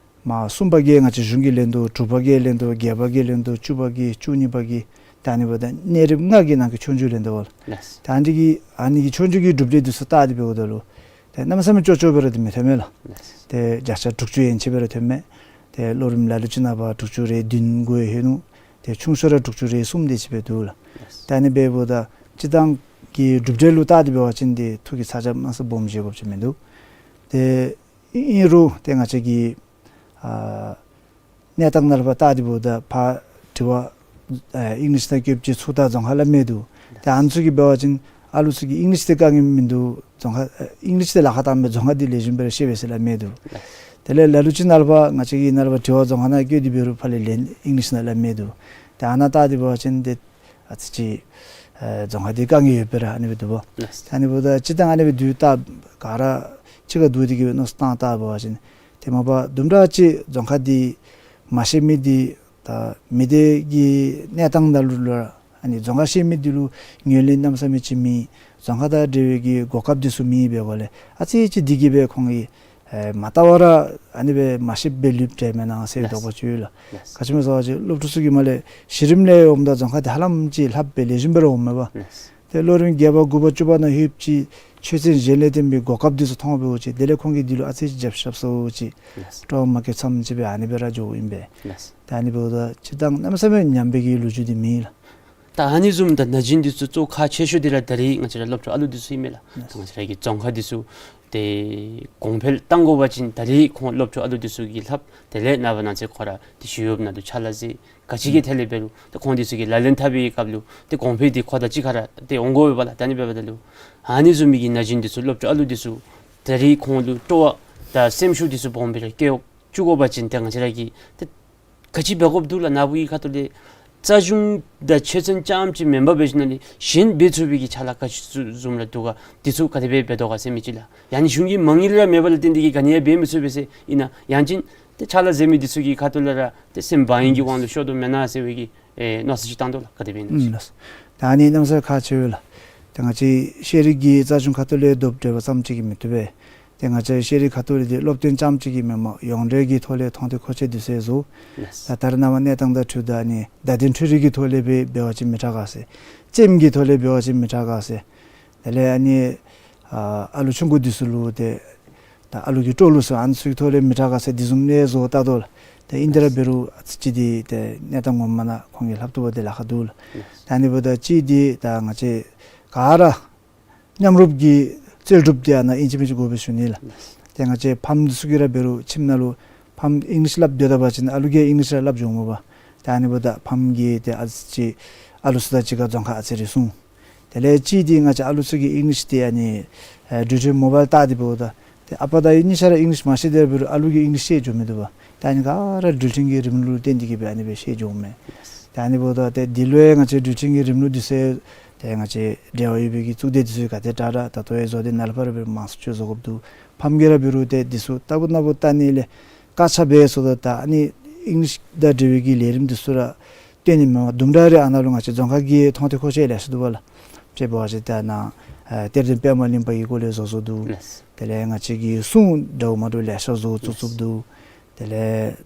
མ་གསུམ་པ་གི་ང་བཅས་གཞུང་གིས་ལེན་དོ། དྲུག་པ་གི་ལེན་དོ། བརྒྱད་པ་གི་ལེན་དོ། བཅུ་པ་གི་བཅུ་གཉིས་པ་གི་ད་ཨ་ནི་འབདཝ་ད་གནས་རིམ་ལྔ་གི་ནང་གི་ཆོས་རྒྱུགས་ལེན་དོ་བ་ལགས། ད་ཨ་ནི་གི་ཨ་ནི་གི་ཆོས་རྒྱུགས་ཀྱི་གྲུབ་འབྲས་འདི་ཚུ་བལྟ་སྟེ་འབདཝ་ད་ལུ་ཏེ་གནམ་མེད་ས་མེད་ཅོག་ཅོག་སྦེ་ར་འདི་མི་ཐོན་མས་ལགས། ཏེ་བརྒྱ་ཆ་དྲུག་ཅུ་ཡན་ཆད་སྦེ་ར་ཐོན་མས། ཏེ་ལོ་རིམ་ལ་ལུ་ཅིག་ནང་པ་དྲུག་ཅུ་རེ་བདུན་འགོ་ཡོད་ནུག། ཏེ་ཆུང་ཤོས་ར་དྲུག་ཅུ་རེ་གསུམ་དེ་ཅིག་སྦེ་འདུག་ལགས། ད་ཨ་ནི་འབདཝ་ད་སྤྱིར་བཏང་གི་གྲུབ་འབྲས་ལུ་བལྟ་སྟེ་འབད་བ་ཅིན་ཏེ་ཐུགས་ཀྱི་ཚ་གྱང་མ་སུ་སྦོམ་བཞེས་དགོཔ་ཅིག་མིན་འདུག། ཏེ་ཨིན་རུང་ཏེ་ང་བཅས་ཀྱི་ཨ་གནས་སྟངས་ནང་ལུ་ཕར་བལྟ་སྟེ་འབདཝ་ད་ཕར་དྲི་བ་ཨ་ཨིང་ལིཤ་ནང་བཀོདཔ་ཅིག་ཚུར་ད་རྫོང་ཁ་སླབ་མི་འདུག། ཏེ་ཨ་ནི་ཚུ་གིས་འབད་བ་ཅིན་ཨ་ལུ་ཚུ་གིས་ཨིང་ལིཤ་འདི་དཀའ་ངལ་མིན་འདུག། རྫོང་ཁ་ཨ་ཨིང་ལིཤ་འདི་ལཱ་ཁག་བཏངམ་མས། རྫོང་ཁ་འདི་ལེགས་ཤོམ་སྦེ་ར་ཤེས་པས་ཟེར་སླབ་མི་འདུག། དེ་ལས་ལ་ལུ་ཅིག་ནང་ལུ་ཕར་ང་བཅས་ཀྱིས་ནང་ལུ་ཕར་དྲི་བ་རྫོང་ཁ་ནང་བཀོད་དེ་འབད་རུང་ཕར་ལས་ལན་ཨིང་ལིཤ་ནང་སླབ་མི་འདུག། ཏེ་ཨ་ནཱ་བལྟ་སྟེ་འབད་བ་ཅིན་ཏེ་ཨ་ཙི་ཅིག་ཨེ་རྫོང་ཁ་འདི་དཀའ་ངལ་ཡོད་པས་ར་ཨ་ནི་སྦེ་འདུག་པ། ལགས། ཏེ་ཨ་ནི་འབདཝ་ད་སྤྱིར་བཏང་ཨ་ནི་སྦེ་དུས་ད་ག་ར་གཅིག་ཁར་བསྡུ་སྟེ་གི་སྦེ་མནོ་བསམ་བཏང་བལྟ་འབད་བ་ཅིན་ཏེ་མ་པ་དུམ་གྲ་ཅིག་རྫོང་ཁ་འདི་མ་ཤེས་མི་འདི་ད་མི་སྡེ་གི་གནས་སྟངས་ནང་ལུ་ལུ་ཨ་ནི་རྫོང་ཁ་ཤེས་མི་འདི་ལུ་ངོས་ལེན་གནམ་མེད་ས་མེད་ཅིག་མེད། རྫོང་ཁ་དང་འབྲེལ་བའི་གི་གོ་སྐབས་འདི་ཚུ་མེད་པའི་སྒོ་ལས་ཨ་ཙི་ཅིག་འདི་གིས་སྦེ་ཁོང་གིས་ཨེ་མ་བལྟ་བར་ར་ཨ་ནི་སྦེ་མ་ཤེསཔ་སྦེ་ལུསཔ་འདྲས་མེན་ན་ཟེར་ལགས། དོགས་པ་ཅིག་ཡོད་ལགས། ལགས། ག་ཅི་སྨོ་ཟེར་བ་ཅིན་སློབ་ཕྲུག་ཚུ་གིས་མར་ལས་གཞི་རིམ་ལས་འོངམ་ད་རྫོང་ཁ་འདི་ཧ་ལམ་ཅིག་ལྷབ་སྦེ་ལེགས་ཤོམ་སྦེ་ར་འོངམ་མས་པ། ལགས། ཏེ་ལོ་རིམ་བརྒྱད་པ་དགུ་པ་བཅུ་པ་ནང་ལྷོདཔ་ཅིག་ཆོས་ཚན་གཞན་ལས་བརྟེན་པའི་གོ་སྐབས་འདི་ཚུ་མཐོང་འབདཝ་ཅིག་དེ་ལས་ཁོང་གིས་འདི་ལུ་ཨ་ཙི་ཅིག་རྒྱབ་ཤ་རྐྱབ་སོང་ཅིག། ལགས། སྤྲོ་བ་མ་སྐྱེ་ཙམ་ཅིག་སྦེ་ཨ་ནི་སྦེ་ར་འགྱོཝ་ཨིན་པས། ལགས། ཏེ་ཨ་ནི་འབདཝ་ད་སྤྱིར་བཏང་གནམ་མེད་ས་མེད་ཉམས་པའི་གི་ལོ་རྒྱུས་འདི་མེད་ལགས། ད་ཨ་ནི་བཟུམ་ད་ན་གཞོན་འདི་ཚུ་གཙོ་ཁག་ཆེ་ཤོས་འདི་ར་ད་རེས་ང་བཅས་ར་སློབ་ཕྲུག་ཨ་ལུ་འདི་ཚུ་ཨིན་མས་ལགས། ད་ང་བཅས་ར་གི་རྫོང་ཁ་འདི་ཚུ་ཏེ་གོང་འཕེལ་གཏང་དགོ་པ་ཅིན་ད་རེས་ཁོང་སློབ་ཕྲུག་ཨ་ལུ་འདི་ཚུ་གིས་ལྷབ། དེ་ལས་ནངས་པ་གནངས་ཚེ་ཁོ་ར་ཏེ་ཞི་གཡོགཔ་ནང་ལུ་ཕྱག་ལཱ་མཛད། ག་ཅི་གི་ཐད་ལས་འབད་རུང་ཏེ་ཁོང་འདི་ཚུ་གིས་ལག་ལེན་འཐབ་པའི་སྐབས་ལུ་ཏེ་གོང་འཕེལ་འདི་ཁོ་དང་གཅིག་ཁར་ཏེ་འོང་དགོ་པས་ལགས། ད་ཨ་ནི་འབདཝ་ད་ལུ་ཨ་ནི་བཟུམ་མའི་གི་ན་གཞོན་འདི་ཚུ་སློབ་ཕྲུག་ཨ་ལུ་འདི་ཚུ་ད་རེས་ཁོང་ལུ་སྤྲོ་བ་དང་སེམས་ཤུགས་འདི་ཚུ་སྦོམ་སྦེ་ར་སྐྱེ་བཅུག་དགོ་པ་ཅིན་ཏེ་ང་བཅས་ར་གིས་ཏེ་ག་ཅི་འབད་དགོཔ་འདུག་ལགས། ནཱ་བུ་གི་ཁ་ཐུག་ལས་རྩ་གཞུང་དང་ཆོས་ཚན་རྐྱངམ་ཅིག་མེན་པར་འབད་ཞིནམ་ལས་གཞན་འབད་ཚུགས་པའི་གི་ཕྱག་ལཱ་ག་ཅི་བཟུམ་ར་འདུག་ག། འདི་ཚུ་ག་དེ་སྦེ་འབད་དོ་ག་ཟེར་མི་ཅིག་ལགས། ཡང་ན་གཞུང་གི་མ་དངུལ་ར་མེད་པ་ལུ་བརྟེན་ཏེ་གིས་ག་ནི་ཡང་འབད་མི་ཚུགས་པས་ཟེར་ཨིན་ན། ཡང་ཅིན་ཏེ་ཕྱག་ལཱ་མཛད་མི་འདི་ཚུ་གི་ཁ་ཐུག་ལས་ར་ཏེ་སེམས་བག་གཡེང་གི་དབང་ལུ་ཤོར་དོ་མེན་ན་ཟེར་བའི་གི་ཨེ་མནོ་བསམ་ཅིག་བཏང་དོ་ལགས། ག་དེ་སྦེ་ཨིན་ན་ཅིག། ད་ཨ་ནི་གནམ་ས་ཁག་ཆེ་བས་ལགས། ཏེ་ང་བཅས་ཤེས་རིག་གི་རྩ་གཞུང་ཁ་ཐུག་ལས་རྡོག་འགྲེལ་བ་ཙམ་ཅིག་གིས་མི་བཏུབ་པས། ཏེ་ང་བཅས་ཤེས་རིག་ཁ་ཐུག་ལས་ཏེ་སློབ་སྟོན་རྐྱངམ་ཅིག་གིས་མེན་པར་ཡོངས་འབྲེལ་གྱི་ཐོག་ལས་མཐོང་ཐོས་མཁོ་ཆས་འདི་ཚུ་བཟོ། ལགས། ད་ད་རེས་ནངས་པ་གནས་སྟངས་དང་འཁྲིལཝ་ད་ཨ་ནི་བརྡ་དོན་འཕྲུལ་རིག་གི་ཐོག་ལས་སྦེ་འབད་བ་ཅིན་མི་དྲག་ག་ཟེར། རྩེདམོ་གི་ཐོག་ལས་འབད་བ་ཅིན་མི་དྲག་ག་ཟེར། དེ་ལས་ཨ་ནི་ཨ་ཨ་ལུ་ཆུང་ཀུ་འདི་ཚུ་ལུ་ཏེ་ད་ཨ་ལུ་གི་སྤྲོ་བ་ལུ་སོགས་ཨ་ནི་ཚུ་གི་ཐོག་ལས་མི་དྲག་ག་ཟེར་འདི་བཟུམ་ནི་བཟོ་བལྟ་དོ་ལགས། ཏེ་ཨིན་ཏེ་ར་འབད་རུང་ཨ་ཙི་ཅིག་འདི་ཏེ་གནས་སྟངས་ངོ་མ་ནང་ཁོང་གིས་ལྷབ་བཏུབ་པ་འདི་ལཱ་ཁག་འདུག་ལགས། ད་ཨ་ནི་འབདཝ་ད་གཅིག་འདི་ད་ང་བཅས་ག་ར་མཉམ་རུབ་ཀྱི་རྩལ་སྒྲུབ་འདི་ཨ་ནཱ་ཨིན་ཅི་མིན་ཅི་དགོ་པས་ཞུ་ནི་ལགས། ཏེ་ང་བཅས་ཕམ་འདི་ཚུ་གིས་ར་འབད་རུང་ཁྱིམ་ནང་ལུ་ཕམ་ཨིང་ལིཤ་སླབ་སྡོད་ད་པ་ཅིན་ཨ་ལུ་གིས་ཨིང་ལིཤ་ར་སླབ་འགྱོཝ་མས་པ། ཏེ་ཨ་ནི་འབདཝ་ད་ཕམ་གིས་ཏེ་ཨ་ཙི་ཅིག་ཨ་ལུ་ཚུ་དང་གཅིག་ཁར་རྫོང་ཁ་ཨ་ཙི་རེ་སོང་། དེ་ལས་གཅིག་འདི་ང་བཅས་ཨ་ལུ་ཚུ་གིས་ཨིང་ལིཤ་འདི་ཨ་ནི་ཨེ་འགྲུལ་འཕྲིན་མོ་བཱའིལ་བལྟ་སྟེ་འབདཝ་ད་ཏེ་ཨ་པ་དང་གཉིས་ཆ་ར་ཨིང་ལིཤ་མ་ཤེས་དེ་འབད་རུང་ཨ་ལུ་གིས་ཨིང་ལིཤ་ཤེས་འགྱོ་མི་འདུག་པ། ཏེ་ཨ་ནི་ག་ར་འགྲུལ་འཕྲིན་གྱི་རིམ་ལུགས་ལུ་བརྟེན་ཏེ་གིས་སྦེ་ཨ་ནི་སྦེ་ཤེས་འགྱོཝ་མས། ཏེ་ཨ་ནི་འབདཝ་ད་ཏེ་འདི་ལུ་ཡང་ང་བཅས་འགྲུལ་འཕྲིན་གྱི་རིམ་ལུགས་འདི་ཚུ་ཏེ་ང་བཅས་འབྲེལ་བ་ཡོད་པའི་གི་གཙུག་སྡེ་འདི་ཚུ་གིས་ག་དེ་དྲག་དྲག་ད་ལྟོ་ཡང་བཟོ་སྟེ་ནཱ་ལས་ཕར་སྦེ་མང་སུ་ཅིག་བཟོ་དགོཔ་འདུག། ཕམ་གིས་ར་འབད་རུང་ཏེ་འདི་ཚུ་ལྟ་བུ་ནང་བུ་བལྟ་ནི་ལས་དཀའ་ཆ་འབད་སོང་། ད་ད་ཨ་ནི་ཨིང་ལིཤ་དང་འབྲེལ་བའི་གི་ལས་རིམ་འདི་ཚུ་ར་སྟོན་ནི་མེན་པར་དུམ་གྲ་རེ་ཨ་ནཱ་ལུ་ང་བཅས་རྫོང་ཁ་གི་མཐོང་ཐོས་མཁོ་ཆས་ལེ་ཤ་འདུག་པ་ལགས། དཔྱེ་འབད་བ་ཅིན་ད་ནཱ་ཨེ་གཏེར་སྟོན་པདྨ་གླིང་པ་གི་སྐོར་ལས་བཟོ་བཟོཝ་འདུག། ལགས། དེ་ལས་ང་བཅས་ཀྱི་སྲུང་འདྲཝ་མ་འདྲཝ་ལེ་ཤ་བཟོ་བཙུགས་བཙུགསཔ་འདུག། དེ་ལས་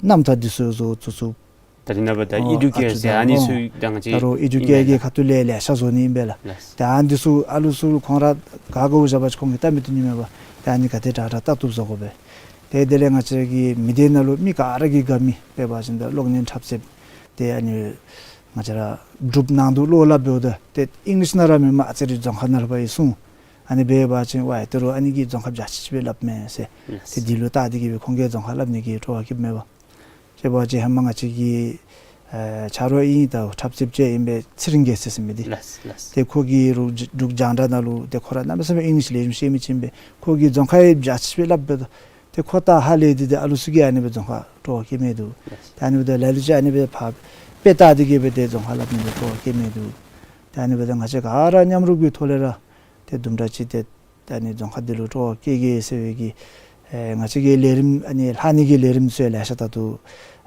རྣམ་ཐར་འདི་ཚུ་བཟོ་བཙུགས་བཙུགསཔ། ད་རེས་ནངས་པ་ད་ཨོ་ཨེ་ཌུ་ཨ་ཀེར་ཙི་ཟེར་ཨ་ནི་ཨོ་ཚུ་ད་ང་བཅས་ད་རུང་ཨེ་ཌུ་ཨིན་ཀེར་མས་གྱི་ལགས། ཁ་ཐུག་ལས་ལེ་ཤ་བཟོ་ནི་ཨིན་པས་ལགས། ལགས། ད་ཨ་ནི་འདི་ཚུ་ཨ་ལུ་ཚུ་ཁོང་ར་ག་དགོཔ་བཞག་པ་ཅིན་ཁོང་གིས་བལྟ་མི་བཏུབ་ནི་མས་པ། ད་ཨ་ནི་ག་དེ་དྲག་དྲག་བལྟ་བཏུབ་བཟོ་དགོ་པས། ཏེ་དེ་ལས་ང་བཅས་ཀྱི་མི་སྡེ་ནང་ལུ་མི་ག་ར་གིས་དགའ་མི་དཔེ་འབད་བ་ཅིན་ད་གློག་བརྙན་འཁྲབ་རྩེདཔ་ཏེ་ཨ་ནི་ང་བཅས་ར་འབྲུག་ནང་དུ་ལོག་སླབ་འབདཝ་ད་ཏེ་ཨིང་ལིཤ་ནང་ར་མེན་པར་ཨ་ཙི་རེ་རྫོང་ཁ་ནང་ལུ་ཕར་ཡང་སྲུང་། ཨ་ནི་འབད་བ་ཅིན་ཝའི་ད་རུང་ཨ་ནི་གིས་རྫོང་ཁ་འཇའ་ཆི་ཆི་སྦེ་སླབ་མས་ཟེར། ལགས། ཏེ་འདི་ལུ་བལྟ་སྟེ་གིས་སྦེ་ཁོང་གིས་རྫོང་ཁ་སླབ་ནི་གི་སྤྲོ་བ་སྐྱེཝ་མས་པ། དཔྱེ་འབད་བ་ཅིན་ཧེ་མ་ང་བཅས་ཀྱི་ཨེ་ཆ་རོགས་ཨིན་ད་འཁྲབ་རྩེདཔ་ཅིག་ཨིན་པས་ཚེ་རིང་རྒྱལ་མཚན་ཟེར་མི་འདི། ལགས་ལགས། ཏེ་ཁོ་གིས་རུང་འབྲུག་རྒྱང་བསྒྲགས་ནང་ལུ་ཏེ་ཁོ་ར་གནམ་མེད་ས་མེད་ཨིང་ལིཤ་ལེགས་ཤོམ་ཤེས་མི་ཅིག་ཨིན་པས། ཁོ་གིས་རྫོང་ཁ་ཡང་འཇའ་ཆི་ཆི་སྦེ་སླབ་འབདཝ་ད་ཏེ་ཁོ་ལྟ་ཧ་ལས་ཏེ་ཏེ་ཨ་ལུ་ཚུ་གིས་ཨ་ནི་སྦེ་རྫོང་ཁ་སྤྲོ་བ་སྐྱེ་མི་འདུག། ལགས། ཏེ་ཨ་ནི་འབདཝ་ད་ལ་ལུ་ཅིག་ཨ་ནི་སྦེ་ཕར་དཔེ་བལྟ་སྟེ་གིས་སྦེ་ཏེ་རྫོང་ཁ་སླབ་ནི་ལུ་སྤྲོ་བ་སྐྱེ་མི་འདུག། ཏེ་ཨ་ནི་འབདཝ་ད་ང་བཅས་ག་ར་མཉམ་རུབ་ཀྱི་ཐོག་ལས་ར་ཏེ་དུམ་གྲ་ཅིག་ཏེ་ད་ཨ་ནི་རྫོང་ཁ་འདི་ལུ་སྤྲོ་བ་སྐྱེ་གེ་ཟེར་བའི་གི་ཨེ་ང་བཅས་ཀྱི་ལས་རིམ་ཨ་ནི་ལྷག་ནི་གི་ལས་རིམ་ཚུ་ཡང་ལེ་ཤ་ད་ལྟོ་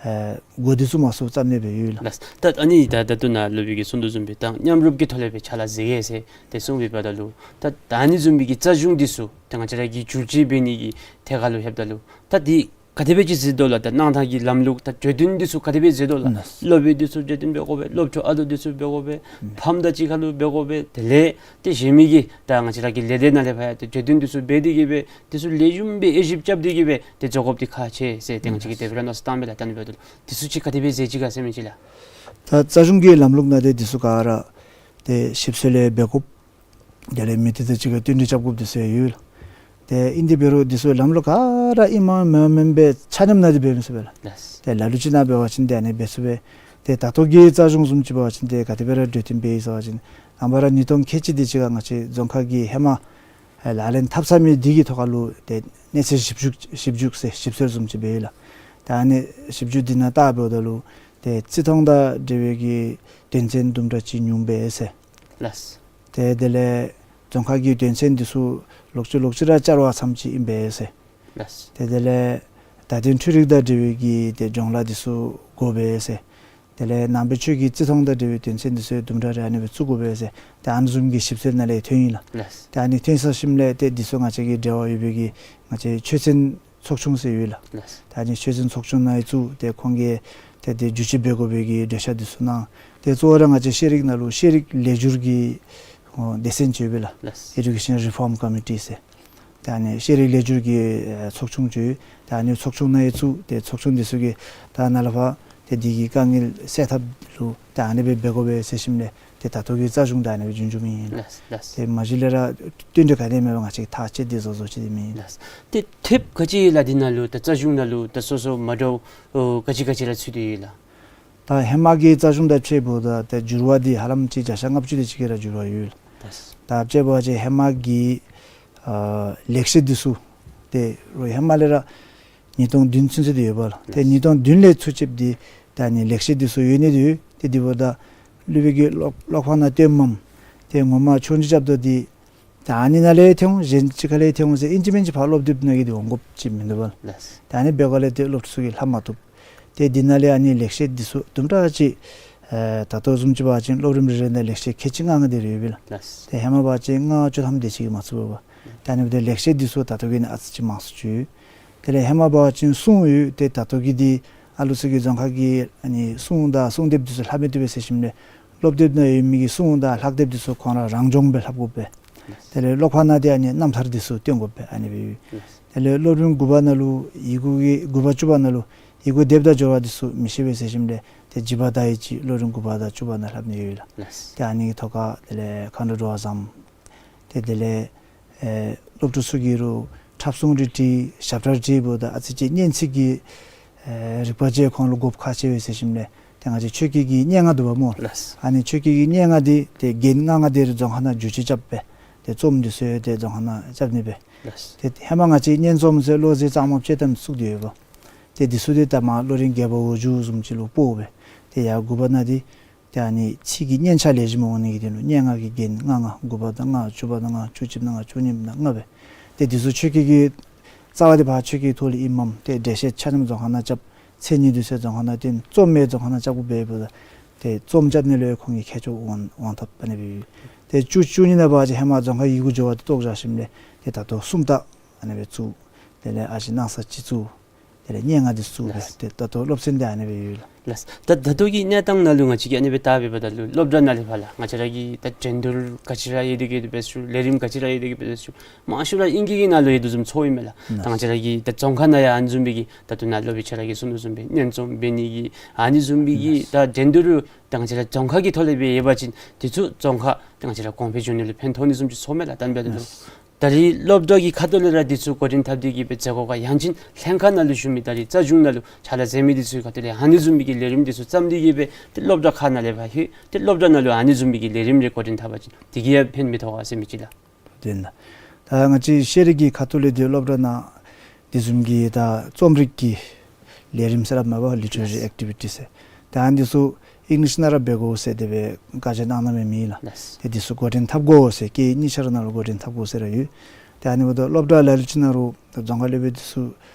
ཨེ་འགོ་འདི་ཚུ་མང་སུ་བརྩམས་ནི་སྦེ་ཡོད་ལགས། ལགས། ད་ཨ་ནི་ད་ད་ལྟོ་ནཱ་སློབ་དཔོན་གྱིས་གསུངས་དོ་བཟུམ་སྦེ་ད་མཉམ་རུབ་ཀྱི་ཐོག་ལས་སྦེ་ཕྱག་ལཱ་མཛད་གེ་ཟེར་ཏེ་གསུངས་པའི་བར་ན་ལུ་ད་ད་ཨ་ནི་བཟུམ་མའི་གི་རྩ་གཞུང་འདི་ཚུ་ད་ང་བཅས་ར་གིས་བསྒྱུར་བཅོས་འབད་ནི་གི་ཐད་ཁར་ལུ་ལྷོདཔ་ད་ལུ་ད་འདི་ག་དེ་སྦེ་ཅིག་མཛད་དོ་ལགས། ད་གནང་ཐངས་ཀྱི་ལམ་ལུགས་ད་གྲོས་བསྟུན་འདི་ཚུ་ག་དེ་སྦེ་མཛད་དོ་ལགས། ལགས། སློབ་དཔོན་འདི་ཚུ་གྲོས་བསྟུན་འབད་དགོ་པས། སློབ་ཕྲུག་ཨ་ལུ་འདི་ཚུ་འབད་དགོ་པས། ཨུམ། ཕམ་དང་གཅིག་ཁར་ལུ་འབད་དགོ་པས། དེ་ལས་ཏེ་གཞན་མི་གི་ད་ང་བཅས་ར་གི་ལས་སྡེ་ནང་ལས་ཕར་ཡང་ཏེ་གྲོས་བསྟུན་འདི་ཚུ་འབད་དེ་གིས་སྦེ་འདི་ཚུ་ལེགས་ཤོམ་སྦེ་དབྱེ་ཞིབ་རྐྱབ་སྟེ་གིས་སྦེ་ཏེ་བཟོ་དགོཔ་འདི་ཁག་ཆེ་ཟེར་ཏེ་ང་བཅས་ཀྱིས་དེ་སྦེ་ར་མནོ་བསམ་བཏངམ་མས་ལགས། ད་ཨ་ནི་འབདཝ་ད་ལུ་འདི་ཚུ་ཅིག་ག་དེ་སྦེ་མཛད་ཅི་ག་ཟེར་མི་ཅིག་ལགས། ད་རྩ་གཞུང་གི་ལམ་ལུགས་ནང་ཏེ་འདི་ཚུ་ག་ར་ཏེ་ཞིབ་འཚོལ་ལས་འབད་དགོཔ། དེ་ལས་མི་སྡེ་དང་གཅིག་ཁར་བསྟུན་གྲོས་རྐྱབ་དགོཔ་འདི་ཚུ་ཡང་ཡོད་ལགས། ཏེ་ཨིན་ཏེ་འབད་རུང་འདི་ཚུ་ལམ་ལུགས་ག་ར་ཨིནམ་མེནམ་མེནམ་སྦེ་ཆ་མཉམ་ནང་ཏེ་འབད་མི་ཚུགས་པས་ལགས། ལགས། ཏེ་ལ་ལུ་ཅིག་ནང་འབད་བ་ཅིན་ཏེ་ཨ་ནི་འབད་ཚུགས་པས། ཏེ་ད་ལྟོ་གི་རྩ་གཞུང་བཟུམ་ཅིག་འབད་བ་ཅིན་ཏེ་ག་དེ་སྦེ་ར་གྲོས་བསྟུན་འབད་ཡི་ཟེར་བ་ཅིན་ནངས་པ་ར་ཉིས་སྟོང་ཁལ་གཅིག་དེ་ཅིག་ཁར་ང་བཅས་རྫོང་ཁ་གིས་ཧེ་མ་ཨེ་ལག་ལེན་འཐབ་ཚར་མི་འདི་གི་ཐོག་ཁར་ལུ་ཏེ་གནས་ཚད་ཞིབ་འཇུག་ཞིབ་འཇུག་ཟེར་ཞིབ་འཚོལ་བཟུམ་ཅིག་འབད་ཡི་ལགས། ད་ཨ་ནི་ཞིབ་འཇུག་འདི་ནང་བལྟ་འབདཝ་ད་ལུ་ཏེ་བརྩི་མཐོང་དང་འབྲེལ་བའི་གི་དོན་ཚན་དུམ་གྲ་ཅིག་ཉུང་པས་ཟེར། ལགས། ཏེ་དེ་ལས་རྫོང་ཁ་གི་དོན་ཚན་འདི་ཚུ་ལོག་ཅི་ལོག་ཅི་ར་བསྐྱར་བ་ཙམ་ཅིག་ཨིན་པས་ཟེར། ལགས། ཏེ་དེ་ལས་བརྡ་དོན་འཕྲུལ་རིག་དང་འབྲེལ་བའི་གི་ཏེ་སྦྱོང་ལཱ་འདི་ཚུ་དགོ་པས་ཟེར། དེ་ལས་ནང་པའི་ཆོས་ཀྱི་བརྩི་མཐོང་དང་འབྲེལ་བའི་དོན་ཚན་འདི་ཚུ་དུམ་གྲ་རེ་ཨ་ནི་སྦེ་བཙུགས་དགོ་པས་ཟེར། ཏེ་ཨ་ནི་བཟུམ་གྱི་ཞིབ་འཚོལ་ནང་ལས་ཐོན་ཡི་ལགས། ལགས། ཏེ་ཨ་ནི་ཐོན་ཚར་ཞིནམ་ལས་ཏེ་འདི་ཚུ་ང་བཅས་ཀྱི་འབྲེལ་བ་ཡོད་པའི་གི་ང་བཅས་ཆོས་ཚན་ཚོགས་ཆུང་ཟེར་ཡོད་ལགས། ལགས། ད་ཨ་ནི་ཆོས་ཚན་ཚོགས་ཆུང་ནང་ཡང་བཙུགས་ཏེ་ཁོང་གིས་ཏེ་ཏེ་བསྒྱུར་བཅོས་འབད་དགོ་པའི་གི་འགྲེལ་བཤད་འདི་ཚུ་གནང་། ཏེ་གཙོ་བོ་ར་ང་བཅས་ཤེས་རིག་ནང་ལུ་ཤེས་རིག་ལེགས་བསྒྱུར་གྱི་ཨོ་སྡེ་ཚན་ཅིག་ཡོད་པས་ལགས། ལགས། Education Reform Committee ཟེར། ད་ཨ་ནི་ཤེས་རིག་ལེགས་བསྒྱུར་གྱི་ཨེ་ཚོགས་ཆུང་ཅིག་ཡོད། ད་ཨ་ནི་ཚོགས་ཆུང་ནང་ཡང་བཙུགས་ཏེ་ཚོགས་ཆུང་འདི་ཚུ་གིས་ད་ནཱ་ལས་ཕར་ ཏེ་འདི་གི་དཀའ་ངལ་སེལ་ཐབས་ལུ་ཏེ་ཨ་ནི་སྦེ་འབད་དགོ་པས་ཟེར་ཞིནམ་ལས་ཏེ་ད་ལྟོ་གི་རྩ་གཞུང་ད་ཨ་ནི་སྦེ་རྒྱུན་བསྐྱངས་མི་ཨིན་ལགས། ལགས། ཏེ་མ་གཞི་ལས་ར་བསྟུན་གྲོས་ག་ནི་མེད་པར་ང་བཅས་ཐག་བཅད་དེ་བཟོ་བཟོཝ་ཅིག་འདི་མི་ཨིན། ལགས། ཏེ་ཐེབས་ག་ཅི་ལགས། འདི་ནང་ལུ་ད་རྩ་གཞུང་ནང་ལུ་ད་སོ་སོ་མ་འདྲཝ་ཨོ་ག་ཅི་ག་ཅི་ར་ཚུད་དེ་ཡོད་ལགས། ད་ཧེ་མ་གི་རྩ་གཞུང་དང་ཕྱད་པ་ད་ཏེ་འགྱུར་བ་འདི་ཧ་ལམ་ཅིག་བརྒྱ་ཆ་ལྔ་བཅུ་དེ་ཅིག་གི་ར་འགྱུར་བ་ཡོད་ལགས། ད་ཕྱད་པ་ཅིན་ཧེ་མ་གི་ཨ་ལེགས་བཤད་འདི་ཚུ་ཏེ་རོགས་ཧེ་མ་ལས་ར་ཉིས་སྟོང་བདུན་ཚུན་ཚོད་དེ་ཡོད་པ་ལགས། ཏེ་ཉིས་སྟོང་བདུན་ལས་ཚུར་བཅདཔ་འདི་ད་ཨ་ནི་ལེགས་བཤད་འདི་ཚུ་ཡོད་ནི་འདི་ཡོད། ཏེ་འདི་འབདཝ་ད་སློབ་དཔོན་གྱིས་ཀློག་ཀློག་པ་ནང་སྟོནམ་ཏེ་ངོ་མ་ཆོས་རྒྱུགས་རྐྱབ་དོ་འདི་ད་ཨ་ནི་ནང་ལས་ཐོན་འོང་གཞན་ཅིག་ཁ་ལས་ཐོན་འོང་ཟེར་ཨིན་ཅི་མིན་ཅི་ཕར་སློབ་དེབ་ནང་གི་འདི་འོང་དགོཔ་ཅིག་མིན་འདུག་པ་ལགས། ལགས། ད་ཨ་ནི་འབད་བའི་སྒང་ལས་ཏེ་སློབ་ཕྲུག་ཚུ་གིས་ལྷབ་མ་བཏུབ། ཏེ་འདི་ནང་ལས་ཨ་ནི་ལེགས་བཤད་འདི་ཚུ་དུམ་གྲ་ཅིག་ཨེ་ད་ལྟོ་བཟུམ་ཅིག་འབད་བ་ཅིན་སློབ་རིམ་རེ་རེ་ནང་ལེགས་བཤད་ཁལ་གཅིག་ལྔ་ལྔ་དེ་རེ་ཡོད་པས་ལགས། ལགས། ཏེ་ཧེ་མ་འབད་བ་ཅིན་ལྔ་བཅུ་ཐམ་དེ་ཅིག་གིས་མ་ཚུད་པས། ད་ཨ་ནི་འབདཝ་ད་ལེགས་བཤད་འདི་ཚུ་ད་ལྟོ་གི་ནང་ཨ་ཙི་ཅིག་མང་སུ་ཅིག་ཡོད། དེ་ལས་ཧེ་མ་འབད་བ་ཅིན་སྲུང་ཡོད། ཏེ་ད་ལྟོ་གི་འདི་ཨ་ལུ་ཚུ་གི་རྫོང་ཁ་གི་ཨ་ནི་སྲུང་དང་སྲུང་དེབ་འདི་ཚུ་ལྷབ་མི་བཏུབ་པས་ཟེར་ཞིནམ་ལས་སློབ་དེབ་ནང་ཡོད་མི་གི་སྲུང་དང་ལྷག་དེབ་འདི་ཚུ་ཁོང་ར་རང་སྦྱོང་སྦེ་ལྷབ་དགོ་པས། དེ་ལས་ཀློག་པ་ནང་འདི་ཨ་ནི་རྣམ་ཐར་འདི་ཚུ་སྟོན་དགོ་པས། ཨ་ནི་སྦེ། དེ་ལས་སློབ་རིམ་དགུ་པ་ནང་ལུ་ཡི་གུ་གི་དགུ་པ་བཅུ་པ་ནང་ལུ་ཡི་གུ་དེབ་དང་སྦྱོར་བ་འདི་ཚུ་མི་ཤེས་པས་ཟེར་ཞིནམ་ལས་ཏེ་འཇིགས་པ་དང་ཡི་ཅིག་སློབ་རིམ་དགུ་པ་དང་བཅུ་པ་ནང་ལྷབ་ནི་ཡོད་ལགས། ཏེ་ཨ་ནི་གི་ཐོག་ཁར་དེ་ལས་མཁའ་འགྲོ་འགྲོ་བ་བཟང་། ཏེ་དེ་ལས་ཨེ་སློབ་ཕྲུག་ཚུ་གིས་རུང་འཁྲབ་གསུང་རེ་འབྲི་ཞབས་ཁྲ་རེ་འབྲི་འབདཝ་ད་ཨ་ཙི་ཅིག་སྙན་ཚིག་གི་ཨེ་རིག་པ་ཅིག་ཁོང་ལུ་དགོཔ་ཁག་ཆེ་བས་ཟེར་ཞིནམ་ལས་ཏེ་ང་བཅས་ཆོས་སྐད་ཀྱི་སྙན་ངག་འདུག་པ་སྨོ། ལགས། ཨ་ནི་ཆོས་སྐད་ཀྱི་སྙན་ངག་འདི་ཏེ་རྒྱན་ལྔ་ལྔ་དེ་རུང་རྫོང་ཁ་ནང་བསྒྱུར་བཅོས་རྐྱབ་སྦེ་ཏེ་རྩོམ་འདི་ཚུ་ཡང་ཏེ་རྫོང་ཁ་ནང་རྐྱབ་ནི་སྦེ། ལགས། ཏེ་ཧེ་མ་ང་བཅས་སྙན་རྩོམ་ཟེར་བློ་རྩེ་གཙང་མ་དཔྱེ་གཏམ་བཙུགས་ཏེ་ཡོདཔ། ཏེ་འདི་ཚུ་འདི་ད་མར་བློ་རིག་རྒྱས་པ་འོག་འགྱུ་བཟུམ་ཅིག་ལུ་སྤོ་སྦེ་ཏེ་ཡར་དགུ་པ་ནང་འདི་ཏེ་ཨ་ནི་ཚིག་གི་སྙན་ཆ་ལེགས་ཤོམ་འོང་ནི་གི་དོན་ལུ་སྙན་ངག་གི་རྒྱན་ལྔ་ལྔ་དགུ་པ་དང་ལྔ་བཅུ་པ་དང་ལྔ་བཅུ་གཅིག་དང་ལྔ་བཅུ་གཉིས་དང་ལྔ་སྦེ། ཏེ་འདི་ཚུ་ཆོས་སྐད་ཀྱི་རྩ་བ་འདི་ཕར་ཆོས་སྐད་ཐོག་ལས་ཨིནམ་མས། ཏེ་འགྲེལ་བཤད་ཆ་མཉམ་རྫོང་ཁ་ནང་རྐྱབ། མཚན་ཉིད་འདི་ཚུ་རྫོང་ཁ་ནང་སྟོན། རྩོམ་ཡང་རྫོང་ཁ་ནང་རྐྱབ་དགོ་པས་འབདཝ་ད་ཏེ་རྩོམ་རྐྱབ་ནི་ལུ་ཡང་ཁོང་གིས་མཁས་མཆོག་འོང་འོང་ཐོབ་ཨ་ནི་སྦེ་ཡོད། ཏེ་བཅུ་བཅུ་གཉིས་ནང་འབད་བ་ཅིན་ཧེ་མ་རྫོང་ཁ་ཡི་གུ་སྦྱོར་བ་འདི་བཏོག་བཞག་ཞིནམ་ལས་ཏེ་ད་ལྟོ་སུམ་རྟགས་ཨ་ནི་སྦེ་བཙུགས། དེ་ལས་ཨ་ཙི་སྣང་ས་ཅིག་བཙུགས། དེ་ལས་སྙན་ངག་འདི་བཙུགས་སྦེ། ལགས། ཏེ་ད་ལྟོ་སློབ་ཚན་འདི་ཨ་ནི་སྦེ་ཡོད་ལགས། ལགས། ད་ད་ལྟོ་གི་གནས་སྟངས་ནང་ལུ་ང་བཅས་ཀྱིས་ཨ་ནི་སྦེ་བལྟ་བའི་བར་ད་ལུ་སློབ་གྲྭ་ནང་ལས་ཕར་ལགས་ང་བཅས་ར་གི་ད་འགྲན་བསྡུར་ག་ཅི་ར་ཡོད་དེ་གི་འབད་ཞུ། ལས་རིམ་ག་ཅི་ར་ཡོད་དེ་གི་འབད་ཞུ། མང་ཤོས་ར་ཨིང་སྐད་ཀྱི་ནང་ལུ་ཡོད་དོ་བཟུམ་ཚོརཝ་ཨིན་མས་ལགས། ད་ང་བཅས་ར་གི་ད་རྫོང་ཁ་ནང་ཡང་ཨ་ནི་བཟུམ་སྦེ་གི་ད་ལྟོ་ནཱ་སློབ་དཔོན་ཁྱོད་ར་གིས་གསུངས་དོ་བཟུམ་སྦེ་སྙན་རྩོམ་འབད་ནི་གི་ཨ་ནི་བཟུམ་སྦེ་གི་ད་འགྲན་བསྡུར་ད་ང་བཅས་ར་རྫོང་ཁ་གི་ཐོག་ལས་སྦེ་ཡོད་པ་ཅིན་འདི་ཚུ་རྫོང་ཁ་ད་ང་བཅས་ར་གོང་འཕེལ་འགྱོ་ནི་ལུ་ཕན་ཐོགས་ནི་བཟུམ་ཅིག་ཚོརཝ་མས་ལགས། ད་ཨ་ནི་འབདཝ་ད་ལུ་ད་རེས་སློབ་གྲྭ་གི་ཁ་ཐུག་ལས་ར་འདི་ཚུ་འགོ་འདྲེན་འཐབ་སྟེ་གི་སྦེ་མཛད་དགོ་ག། ཡང་ཅིན་ལྷན་ཁག་ནང་ལུ་བཞུགས་མི་ད་རེས་རྩ་གཞུང་ནང་ལུ་ཕྱག་ལཱ་མཛད་མི་འདི་ཚུ་གི་ཁ་ཐུག་ལས་ཨ་ནི་བཟུམ་མའི་གི་ལས་རིམ་འདི་ཚུ་བརྩམས་ཏེ་གི་སྦེ་ཏེ་སློབ་གྲྭ་ཁག་ནང་ལས་ཕར་ལྷོད་ཏེ་སློབ་གྲྭ་ནང་ལུ་ཨ་ནི་བཟུམ་མའི་གི་ལས་རིམ་རེ་འགོ་འདྲེན་འཐབ་པ་ཅིན་དེ་གིས་ཡང་ཕན་མི་ཐོགས་ག་ཟེར་མི་ཅིག་ལགས། དེ་ན་ད་ང་བཅས་ཤེས་རིག་གི་ཁ་ཐུག་ལས་འདི་སློབ་གྲྭ་ནང་འདི་བཟུམ་གྱི་ད་རྩོམ་རིག་གི་ལས་རིམ་ཟེར་ར་མེན་པ། ལི་ཊེ་རེ་ཊི་ཨེག་ཊི་བི་ཊི་ཟེར། ད་ཨ་ནི་ཚུ་ཨིང་ལིཤ་ནང་ར་འབད་དགོ་ཟེར་དེ་སྦེ་བཀའ་རྒྱ་གནང་གནངམ་མས་ལགས། ལགས། ཏེ་འདི་ཚུ་འགོ་འདྲེན་འཐབ་དགོ་ཟེར་སྐད་གཉིས་ཆ་ར་ནང་ལུ་འགོ་འདྲེན་འཐབ་དགོ་ཟེར་ར་ཡོད། ཏེ་ཨ་ནི་འབདཝ་ད་སློབ་གྲྭ་ལ་ལུ་ཅིག་ནང་རུང་ད་རྫོང་ཁ་སློབ་དཔོན་འདི་ཚུ་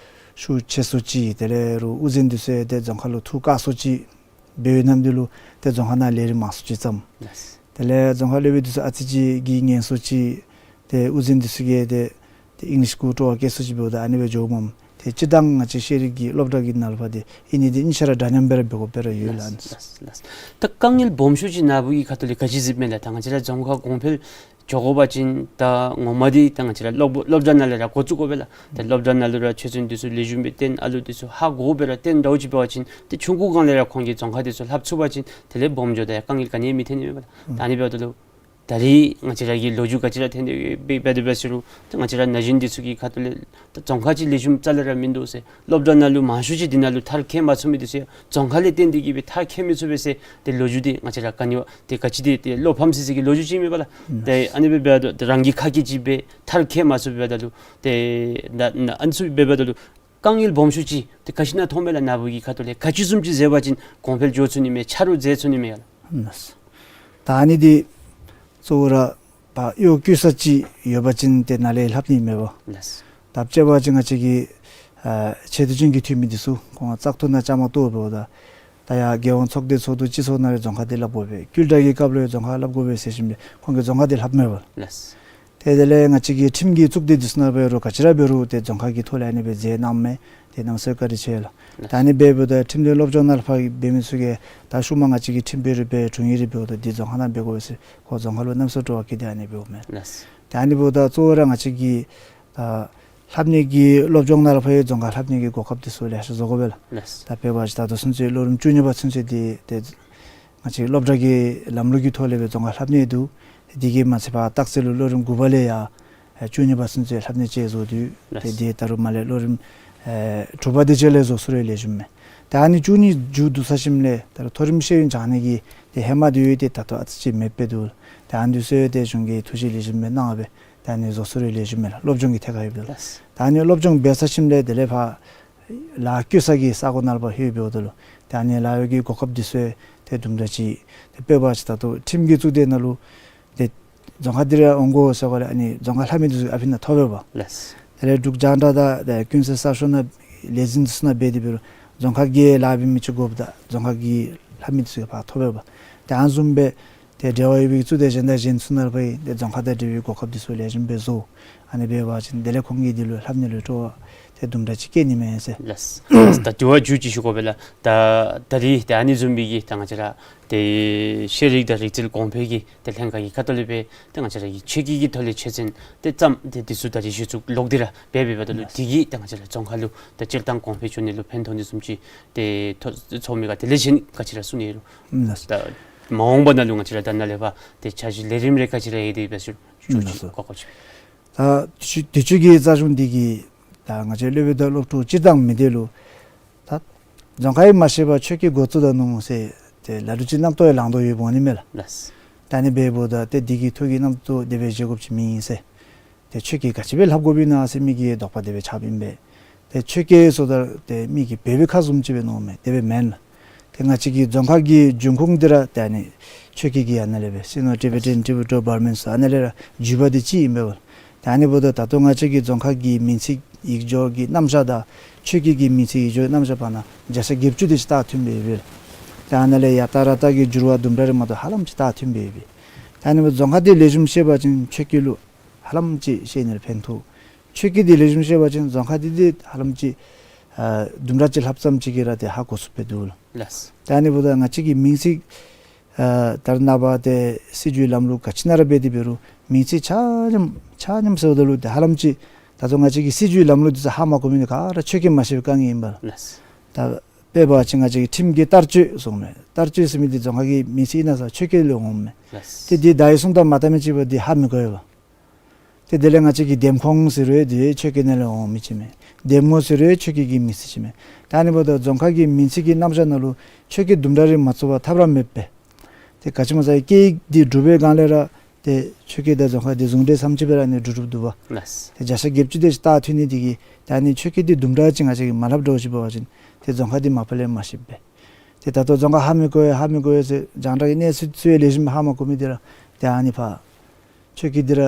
ཤུགས་ཆེ་སུ་ཅིག་དེ་ལས་རུང་དབུ་འཛིན་འདི་ཚུ་ཡང་ཏེ་རྫོང་ཁ་ལུ་ཐུགས་དཀགས་སུ་ཅིག་འབད་བའི་ནམ་དུས་ལུ་ཏེ་རྫོང་ཁ་ནང་ལས་རིམ་མང་སུ་ཅིག་བརྩམས། ལགས། དེ་ལས་རྫོང་ཁ་སློབ་དཔོན་འདི་ཚུ་ཨ་ཙི་ཅིག་གིས་ངལ་སུ་ཅིག་ཏེ་དབུ་འཛིན་འདི་ཚུ་གིས་ཏེ་ཏེ་ཨིང་ལིཤ་གུ་སྤྲོ་བ་བསྐྱེད་སུ་ཅིག་འབདཝ་ད་ཨ་ནི་སྦེ་འགྱོཝ་མས། ཏེ་སྤྱིར་བཏང་ང་བཅས་ཤེས་རིག་གི་སློབ་གྲྭ་གི་ནང་ལུ་ཕར་འདི་ཨ་ནི་འདི་གཉིས་ཆ་ར་འདྲ་མཉམ་སྦེ་ར་འབད་དགོཔ་ར་ཡོད་ལགས། ལགས། ལགས། ལགས། ད་དཀའ་ངལ་སྦོམ་ཤོས་ཅིག་ནཱ་བུ་གི་ཁ་ཐུག་ལས་ག་ཅི་གཟིགསཔ་མས་ལགས། ད་ང་བཅས་ར་རྫོང་ཁ་གོང་འཕེལ་འགྱོ་དགོ་པ་ཅིན་ད་ངོ་མ་འདི་ད་ང་བཅས་ར་སློབ་སློབ་གྲྭ་ནང་ལས་ར་འགོ་བཙུགས་དགོ་པས་ལགས། ད་སློབ་གྲྭ་ནང་ལུ་ར་ཆོས་ཚན་འདི་ཚུ་ལེགས་ཤོམ་སྦེ་སྟོན། ཨ་ལུ་འདི་ཚུ་ཧ་གོ་སྦེ་ར་སྟོན་འདྲཝ་ཅིག་འབད་བ་ཅིན་ཏེ་ཆུང་ཀུ་སྒང་ལས་ར་ཁོང་གིས་རྫོང་ཁ་འདི་ཚུ་ལྷབ་ཚུགས་པ་ཅིན་དེ་ལས་སྦོམ་འགྱོཝ་ད་ཡང་དཀའ་ངལ་ག་ནི་ཡང་མི་འཐོན་ནི་མས་པ་ལགས། ད་ཨ་ནི་འབདཝ་ད་ལུ་ད་རེས་ང་བཅས་ར་གི་ལོ་རྒྱུས་ག་ཅི་ར་ཐོན་ཏེ་འབད་འབད་དེ་འབད་ཟེར་རུང་ད་ང་བཅས་ར་ན་གཞོན་འདི་ཚུ་གི་ཁ་ཐུག་ལས་ད་རྫོང་ཁ་ཅིག་ལེགས་ཤོམ་རྩ་ལས་ར་མིན་འདུག་ཟེར། སློབ་གྲྭ་ནང་ལུ་མང་ཤོས་ཅིག་འདི་ནང་ལུ་མཐར་འཁྱོལ་མ་ཚུགས་མི་འདི་ཚུ་ཡང་རྫོང་ཁ་ལས་བརྟེན་ཏེ་གི་སྦེ་མཐར་འཁྱོལ་མི་ཚུགས་པས་ཟེར་ཏེ་ལོ་རྒྱུས་འདི་ང་བཅས་ར་ག་ནི་བ་ཏེ་ག་ཅི་འདི་ཏེ་བློ་ཕམ་སི་སི་གི་ལོ་རྒྱུས་ཅིག་མས་པ་ལགས། ཨུམ། ཏེ་ཨ་ནི་སྦེ་འབདཝ་ད་རང་གིས་ཁ་སྐད་ཅིག་སྦེ་མཐར་འཁྱོལ་མ་ཚུགས་པས་ད་ལུ་ཏེ་ན་ན་ཨ་ནི་ཚུ་སྦེ་འབདཝ་ད་ལུ་དཀའ་ངལ་སྦོམ་ཤོས་ཅིག་ཏེ་ག་ཅི་ནང་མཐོངམ་མས་ལགས། ནཱ་བུ་གི་ཁ་ཐུག་ལས་ག་ཅི་བཟུམ་ཅིག་མཛད་པ་ཅིན་གོང་འཕེལ་འགྱོ་ཚུགས་ནི་མས། ཆ་རོགས་མཛད་ཚུགས་ནི་མས་ལགས། ཨུམ། ད་ཨ་ནི་འདི་གཙོ་བོ་ར་ད་གཡོ་སྐྱོ་ས་ཅིག་ཡོད་པ་ཅིན་ཏེ་ནཱ་ལས་ལྷབ་ནི་མས་པ། ལགས། ད་དཔྱེ་འབད་བ་ཅིན་ང་བཅས་ཀྱི་ཨ་ཆེ་བསྟོད་ཅན་གྱི་འཐུས་མི་འདི་ཚུ་ཁོང་བཙག་འཐུ་ནང་བཅའ་མར་གཏོགས་འབདཝ་ད་ད་ཡར་རྒྱལ་ཡོངས་ཚོགས་སྡེ་ཚོགས་འདུ་སྤྱི་ཚོགས་ནང་ར་རྫོང་ཁ་འདི་ལྷབ་དགོ་པས། ཀུན་ཏུ་གི་སྐབས་ལུ་རྫོང་ཁ་ལྷབ་དགོ་པས་ཟེར་ཞིནམ་ལས་ཁོང་གིས་རྫོང་ཁ་འདི་ལྷབ་མས་པ། ལགས། ཏེ་དེ་ལས་ང་བཅས་ཀྱི་ཁྲིམས་ཀྱི་གཙུག་སྡེ་འདི་ཚུ་ནང་འབད་རུང་ག་ཅི་ར་འབད་རུང་ཏེ་རྫོང་ཁ་གི་ཐོག་ལས་ཨ་ནི་སྦེ་མཛད་གནངམ་མས། ཏེ་གནམ་མེད་ས་མེད་བཀའ་དྲིན་ཆེ་ལགས། ད་ཨ་ནི་སྦེ་འབདཝ་ད་ཁྲིམས་དོན་སློབ་སྦྱོང་ནང་ལུ་ཕར་འབད་མི་ཚུ་གིས་ད་ཤུལ་མ་ང་བཅས་ཀྱིས་ཁྲིམས་དཔོན་རེ་འབད་དྲུང་ཡིག་རེ་འབདཝ་ད་འདི་རྫོང་ཁ་ནང་འབད་དགོ་པས་ཟེར་ཁོང་རྫོང་ཁ་ལུ་གནམ་མེད་ས་མེད་སྤྲོ་བ་བསྐྱེད་དེ་ཨ་ནི་འབདཝ་མས། ལགས། ད་ཨ་ནི་འབདཝ་ད་གཙོ་བོ་ར་ང་བཅས་ཀྱི་ད་ ལྷབ་ནི་གི་སློབ་སྦྱོང་ནང་ལུ་ཕར་རྫོང་ཁ་ལྷབ་ནི་གི་གོ་སྐབས་འདི་ཚུ་ལེ་ཤ་བཟོ་དགོ་པས་ལགས། ལགས། ད་དཔེ་འབད་བ་ཅིན་ད་ལྟོ་ཚུན་ཚོད་ལོ་རིམ་བཅུ་གཉིས་པ་ཚུན་ཚོད་འདི་ཏེ་ང་བཅས་སློབ་གྲྭ་གི་ལམ་ལུགས་ཀྱི་ཐོག་ལས་སྦེ་རྫོང་ཁ་ལྷབ་ནི་འདུག། དེ་གིས་མ་ཚད་ཕར་སྟག་རྩེ་ལུ་ལོ་རིམ་དགུ་པ་ལས་ཡར་ཨེ་བཅུ་གཉིས་པ་ཚུན་ཚོད་ལྷབ་ནི་ཅིག་བཟོ་དོ། ལགས། ཏེ་དེ་ད་རུང་མར་ལས་ལོ་རིམ་ཨེ་དྲུག་པ་དེ་ཅིག་ལས་བཟོ་ཚུགས་རུང་ལེགས་ཤོམ་མས། ད་ཨ་ནི་བཅུ་གཉིས་མཇུག་བསྡུ་ཚར་ཞིནམ་ལས་ད་རུང་མཐོ་རིམ་ཤེས་ཡོན་སྦྱང་ནི་གི་ཏེ་ཧེ་མ་དེ་ཡོད་དེ་ད་ལྟོ་ཨ་ཙི་ཅིག་མེདཔ་སྦེ་འདུག། ད་ཨ་ནི་ཚུ་ཏེ་གཞུང་གིས་ཐུགས་བཞེད་ལེགས་ཤོམ་སྦེ་གནང་སྦེ་ད་ཨ་ནི་བཟོ་ཚུགས་རུང་ལེགས་ཤོམ་མས་ལགས། སློབ་སྦྱོང་གི་ཐད་ཁར་ཡོདཔ་ལགས། ད་ཨ་ནི་སློབ་སྦྱོང་འབད་ཚར་ཞིནམ་ལས་དེ་ལས་ཕར་ལཱ་བཀོལ་ས་གི་ས་གོ་ནང་ལུ་ཕར་ལྷོད་འབདཝ་ད་ལུ་ད་ཨ་ནི་ལཱ་གཡོག་གི་གོ་སྐབས་འདི་ཚུ་ཏེ་དུམ་གྲ་ཅིག་ཏེ་དཔེ་འབད་བ་ཅིན་ད་ལྟོ་ཁྲིམས་ཀྱི་གཙུག་སྡེ་ནང་ལུ་ཏེ་རྫོང་ཁ་འདི་ར་འོང་དགོ་ཟེར་བ་ལས་ཨ་ནི་རྫོང་ཁ་ལྷབ་མི་འདི་ཚུ་ཨ་ཕི་ནང་ཐོབ་པས་པ། ལགས། དེ་ལས་འབྲུག་རྒྱང་བསྒྲགས་དང་ཏེ་ཀུན་གསལ་གསར་ཤོག་ནང་ལས་འཛིན་འདི་ཚུ་ནང་འབད་དེ་འབད་རུང་རྫོང་ཁ་གི་ལཱ་འབད་མི་ཅིག་དགོཔ་ད་རྫོང་ཁ་གི་ལྷབ་མི་འདི་ཚུ་ཕར་ཐོབ་པས་པ། ཏེ་ཨ་ནི་བཟུམ་སྦེ་ཏེ་འབྲེལ་བ་ཡོད་པའི་གཙུག་སྡེ་གཞན་དང་གཞན་ཚུ་ནང་ལུ་ཕར་ཏེ་རྫོང་ཁ་དང་འབྲེལ་བའི་གོ་སྐབས་འདི་ཚུ་ལེགས་ཤོམ་སྦེ་བཟོ། ཨ་ནི་འབད་བ་ཅིན་དེ་ལས་ཁོང་གིས་འདི་ལུ་ལྷབ་ནི་ལུ་སྤྲོ་བ་ཏེ་དུམ་གྲ་ཅིག་སྐྱེ་ནི་མས་ཟེར། ལགས། ད་དེ་བ་མཇུག་ཅིག་ཞུ་དགོ་པས་ལགས། ད་ད་རིས་ཏེ་ཨ་ནི་བཟུམ་སྦེ་གི་ད་ང་བཅས་ར་ཏེ་ཤེས་རིག་དང་རིག་རྩལ་གོང་འཕེལ་གྱི་ཏེ་ལྷན་ཁག་གི་ཁ་ཐུག་ལས་སྦེ་ཏེ་ང་བཅས་ར་གི་ཆོས་སྐད་ཀྱི་ཐོག་ལས་ཆོས་ཚན་ཏེ་བརྩམས་ཏེ་འདི་ཚུ་ད་རིས་གཞི་བཙུགས་ལོག་སྟེ་ར་འབད་འབདཝ་ད་ལུ་ལགས། དེ་གིས་ད་ང་བཅས་ར་རྫོང་ཁ་ལུ་ད་སྤྱིར་བཏང་གོང་འཕེལ་འགྱོ་ནི་ལུ་ཕན་ཐོགས་ནི་བཟུམ་ཅིག་ཏེ་ཐོ་ཚོར་མི་ག་དེ་ལས་གཞན་ག་ཅི་ར་གསུང་ནི་ཡོད་རུང་། ལགས། ད་མ་འོངས་པ་ནང་ལུ་ང་བཅས་ར་ད་ནཱ་ལས་ཕར་ཏེ་འཆར་གཞི་ལས་རིམ་རེ་ག་ཅི་ར་ཡོད་དེ་འབད་ཞུ་ཞུ་ཅིག་ལགས། གོ་སྐབས་ཅིག། ད་དུས་ཅི་དུས་ཅི་གི་རྩ་གཞུང་འདི་གིས་ད་ང་བཅས་སློབ་དཔོན་དང་སློབ་ཕྲུག་སྤྱིར་བཏང་མི་སྡེ་ལུ་ད་རྫོང་ཁ་ཡང་མ་ཤེས་པར་ཆོས་སྐད་འགོ་བཙུགས་ད་ནུག་ཟེར་ཏེ་ལ་ལུ་ཅིག་རྣམ་རྟོག་ཡང་ལང་དོ་ཡོདཔ་འོང་ནི་མས་ལགས། ལགས། ད་ཨ་ནི་འབདཝ་ད་ཏེ་འདི་གི་ཐོག་གི་རྣམ་རྟོག་དེ་སྦེ་བཞེས་དགོཔ་ཅིག་མེན་ཟེར། ཏེ་ཆོས་སྐད་ག་ཅི་སྦེ་ལྷབ་དགོཔ་ཨིན་ན་ཟེར་མི་གི་དོགས་པ་དེ་སྦེ་ཆགསཔ་ཨིན་པས། ཏེ་ཆོས་སྐད་ཟེརཝ་ད་ཏེ་མི་གི་བོད་པའི་ཁ་བཟུམ་ཅིག་སྦེ་མནོཝ་མས། དེ་སྦེ་མེན་ལགས། ཏེ་ང་བཅས་ཀྱི་རྫོང་ཁ་གི་འབྱུང་ཁུངས་འདི་ར་ཏེ་ཨ་ནི་ཆོས་སྐད་ཀྱི་ཨ་ནཱ་ལས་སྦེ་Sino-Tibetan Tibeto-Burman ཟེར་ཨ་ནཱ་ལས་ར་བརྒྱུད་པ་འདི་ཅིག་ཨིན་པས་པ། ཏེ་ཨ་ནི་འབདཝ་ད་ད་ལྟོ་ང་བཅས་ཀྱི་རྫོང་ཁ་གི་མིང་ཚིག་ཡིག་སྦྱོར་གྱི་རྣམ་གཞག་དང་ཆོས་སྐད་ཀྱི་མིང་ཚིག་ཡིག་སྦྱོར་རྣམ་གཞག་བར་ན་བརྒྱ་ཆ་བརྒྱད་ཅུ་དེ་ཅིག་ད་མཐུནམ་སྦེ་ཡོད་པས། ཏེ་ཨ་ནཱ་ལས་ཡ་ཏ་ར་ཏ་གི་འགྱུར་བ་དུམ་གྲ་རེ་མ་གཏོགས་ཧ་ལམ་ཅིག་ད་མཐུནམ་སྦེ་ཡོད་པས། ཏེ་ཨ་ནི་འབདཝ་ད་རྫོང་ཁ་འདི་ལེགས་ཤོམ་ཤེས་པ་ཅིན་ཆོས་སྐད་ལུ་ཧ་ལམ་ཅིག་ཤེས་ནི་ལུ་ཕན་ཐོགས། ཆོས་སྐད་འདི་ལེགས་ཤོམ་ཤེས་པ་ཅིན་རྫོང་ཁ་འདི་འདི་ཧ་ལམ་ཅིག་ཨ་དུམ་གྲ་ཅིག་ལྷབ་ཙམ་ཅིག་གིས་ར་ཏེ་ཧ་གོ་ཚུགསཔ་སྦེ་འདུག་ལགས། ལགས། ཏེ་ཨ་ནི་འབདཝ་ད་ང་བཅས་ཀྱི་མིང་ཚིག་ཨ་ད་རེས་ནངས་པ་ཏེ་སྲིད་བྱུས་ལམ་ལུགས་ག་ཅི་ནང་ར་འབད་དེ་འབད་རུང་མིང་ཚིག་ཆ་མཉམ་ཆ་མཉམ་ཟེརཝ་ད་ལུ་ཏེ་ཧ་ལམ་ཅིག་ད་ལྟོ་ང་བཅས་ཀྱི་སྲིད་བྱུས་ལམ་ལུགས་འདི་ཚུ་ཧ་མ་གོ་མི་འདི་ག་ར་ཆོས་སྐད་མ་ཤེས་པའི་དཀའ་ངལ་ཨིན་པས་ལགས། ལགས། ད་དཔེ་འབད་བ་ཅིན་ང་བཅས་ཀྱི་ཁྲིམས་ཀྱི་ལྟར་སྤྱོད་ཟེར་མས། ལྟར་སྤྱོད་ཟེར་མི་འདི་རྫོང་ཁ་གི་མིང་ཚིག་ཨིན་ན་ཟེར་ཆོས་སྐད་ལས་འོངམ་མས། ལགས། ཏེ་འདི་བརྡ་ཡིག་སྲུང་དང་མ་བལྟ་མི་ཅིག་འབད་འདི་ཧ་མི་གོ་བས་པ། ཏེ་དེ་ལས་ང་བཅས་ཀྱི་འདེམས་ཁོངས་ཟེར་རུང་འདི་ཆོས་སྐད་ནང་ལས་འོང་མི་ཅིག་མས། འདེམས་ངོ་ཟེར་རུང་ཆོས་སྐད་ཀྱི་མིང་ཚིག་ཅིག་མས། ད་ཨ་ནི་འབདཝ་ད་རྫོང་ཁ་གི་མིང་ཚིག་གི་རྣམ་གཞག་ནང་ལུ་ཆོས་སྐད་དུམ་གྲ་རེ་མ་ཚུད་པར་ཐབས་ར་མེད་པས། ཏེ་ག་ཅི་སྨོ་ཟེར་སྐད་ཡིག་འདི་གྲུབ་པའི་སྒང་ལས་ར་ཏེ་ཆོས་སྐད་དང་རྫོང་ཁ་འདི་ཟུང་འབྲེལ་ཙམ་ཅིག་སྦེ་ར་ཨ་ནི་གྲུབ་གྲུབ་འདུག་པ། ལགས། ཏེ་བརྒྱ་ཆ་བརྒྱད་ཅུ་དེ་ཅིག་ད་མཐུན་ནི་འདི་གིས་ད་ཨ་ནི་ཆོས་སྐད་འདི་དུམ་གྲ་ཅིག་ང་བཅས་ཀྱིས་མ་ལྷབ་འགྱོ་ཅིག་འབད་བ་ཅིན་ཏེ་རྫོང་ཁ་འདི་མ་པ་ལས་མ་ཤེསཔ་སྦེ། ཏེ་ད་ལྟོ་རྫོང་ཁ་ཧ་མི་གོ་བས་ཧ་མི་གོ་བས་ཟེར་རྒྱང་བསྒྲགས་ཀྱི་གནས་ཚུལ་ཚུ་ཡང་ལེགས་ཤོམ་ཧ་མ་གོ་མི་འདི་ར་ཏེ་ཨ་ནི་ཕར་ཆོས་སྐད་འདི་ར་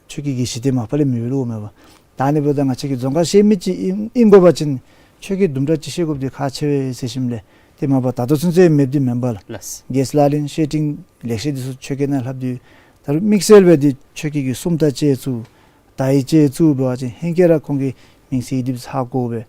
ཆོས་སྐད་ཀྱི་གཞི་རྟེན་མ་པ་ལས་མེདཔ་ལུ་འོངམ་མས་པ། ད་ཨ་ནི་འབདཝ་ད་ང་བཅས་ཀྱིས་རྫོང་ཁ་ཤེས་མི་ཅིག་ཨིན་ཨིན་དགོ་པ་ཅིན་ཆོས་སྐད་དུམ་གྲ་ཅིག་ཤེས་དགོཔ་འདི་ཁག་ཆེ་བས་ཟེར་ཞིནམ་ལས་ཏེ་མ་པ་ད་ལྟོ་ཚུན་ཚོད་མེདཔ་འདི་མེན་པ་ལགས། ལགས། རྒྱལ་སྲས་ལག་ལེན་བཤེས་སྤྲིང་ལེགས་བཤད་འདི་ཚུ་ཆོས་སྐད་ནང་ལྷབ་སྟེ་ད་རུང་དམིགས་བསལ་སྦེ་འདི་ཆོས་སྐད་ཀྱི་སུམ་རྟགས་ཅིག་བཙུགས་དག་ཡིག་ཅིག་བཙུགས་འབད་བ་ཅིན་ཧེང་སྐལ་ར་ཁོང་གི་མིང་ཚིག་འདི་ཚུ་ཧ་གོ་སྦེ་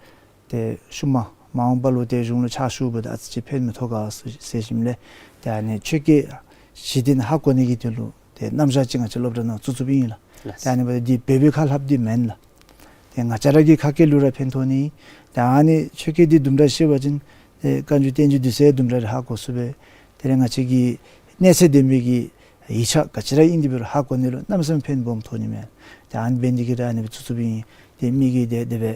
ཏེ་ཤུལ་མ་མ་འོངས་པ་ལུ་ཏེ་གཞུང་ལུ་ཕྱག་ཞུཝ་ད་ཨ་ཙི་ཅིག་ཕན་མི་ཐོགས་ག་ཟེར་ཞིནམ་ལས་ཏེ་ཨ་ནི་ཆོས་སྐད་གཞི་རྟེན་ཧ་གོ་ནི་གི་དོན་ལུ་ཏེ་རྣམ་གཞག་ཅིག་ང་བཅས་སློབ་གྲྭ་ནང་བཙུགས་བཙུགསཔ་ཨིན་ལགས། ལགས། ཏེ་ཨ་ནི་འབདཝ་ད་འདི་བོད་པའི་ཁར་ལྷབ་སྟེ་མེན་ལགས། ཏེ་ང་བཅས་ར་གི་ཁ་སྐད་ལུ་ར་ཕན་ཐོགས་ནི། ཏེ་ཨ་ནི་ཆོས་སྐད་འདི་དུམ་གྲ་ཤེས་པ་ཅིན་ཏེ་བཀའ་འགྱུར་བསྟན་འགྱུར་འདི་ཚུ་དུམ་གྲ་རེ་ཧ་གོ་ཚུགས་པས། དེ་ལས་ང་བཅས་ཀྱི་གནས་ཚད་ལྡན་པའི་གི་ཡིག་ཆ་ག་ཅི་ར་ཨིན་ཏེ་འབད་རུང་ཧ་གོ་ནི་ལུ་གནམ་མེད་ས་མེད་ཕན་སྦོམ་ཐོགས་ནི་མས། ཏེ་ཨ་ནི་འབད་ནི་དེ་གིས་ར་ཨ་ནི་སྦེ་བཙུགས་བཙུགསཔ་ཨིན། ཏེ་མི་གིས་ཏེ་དེ་སྦེ་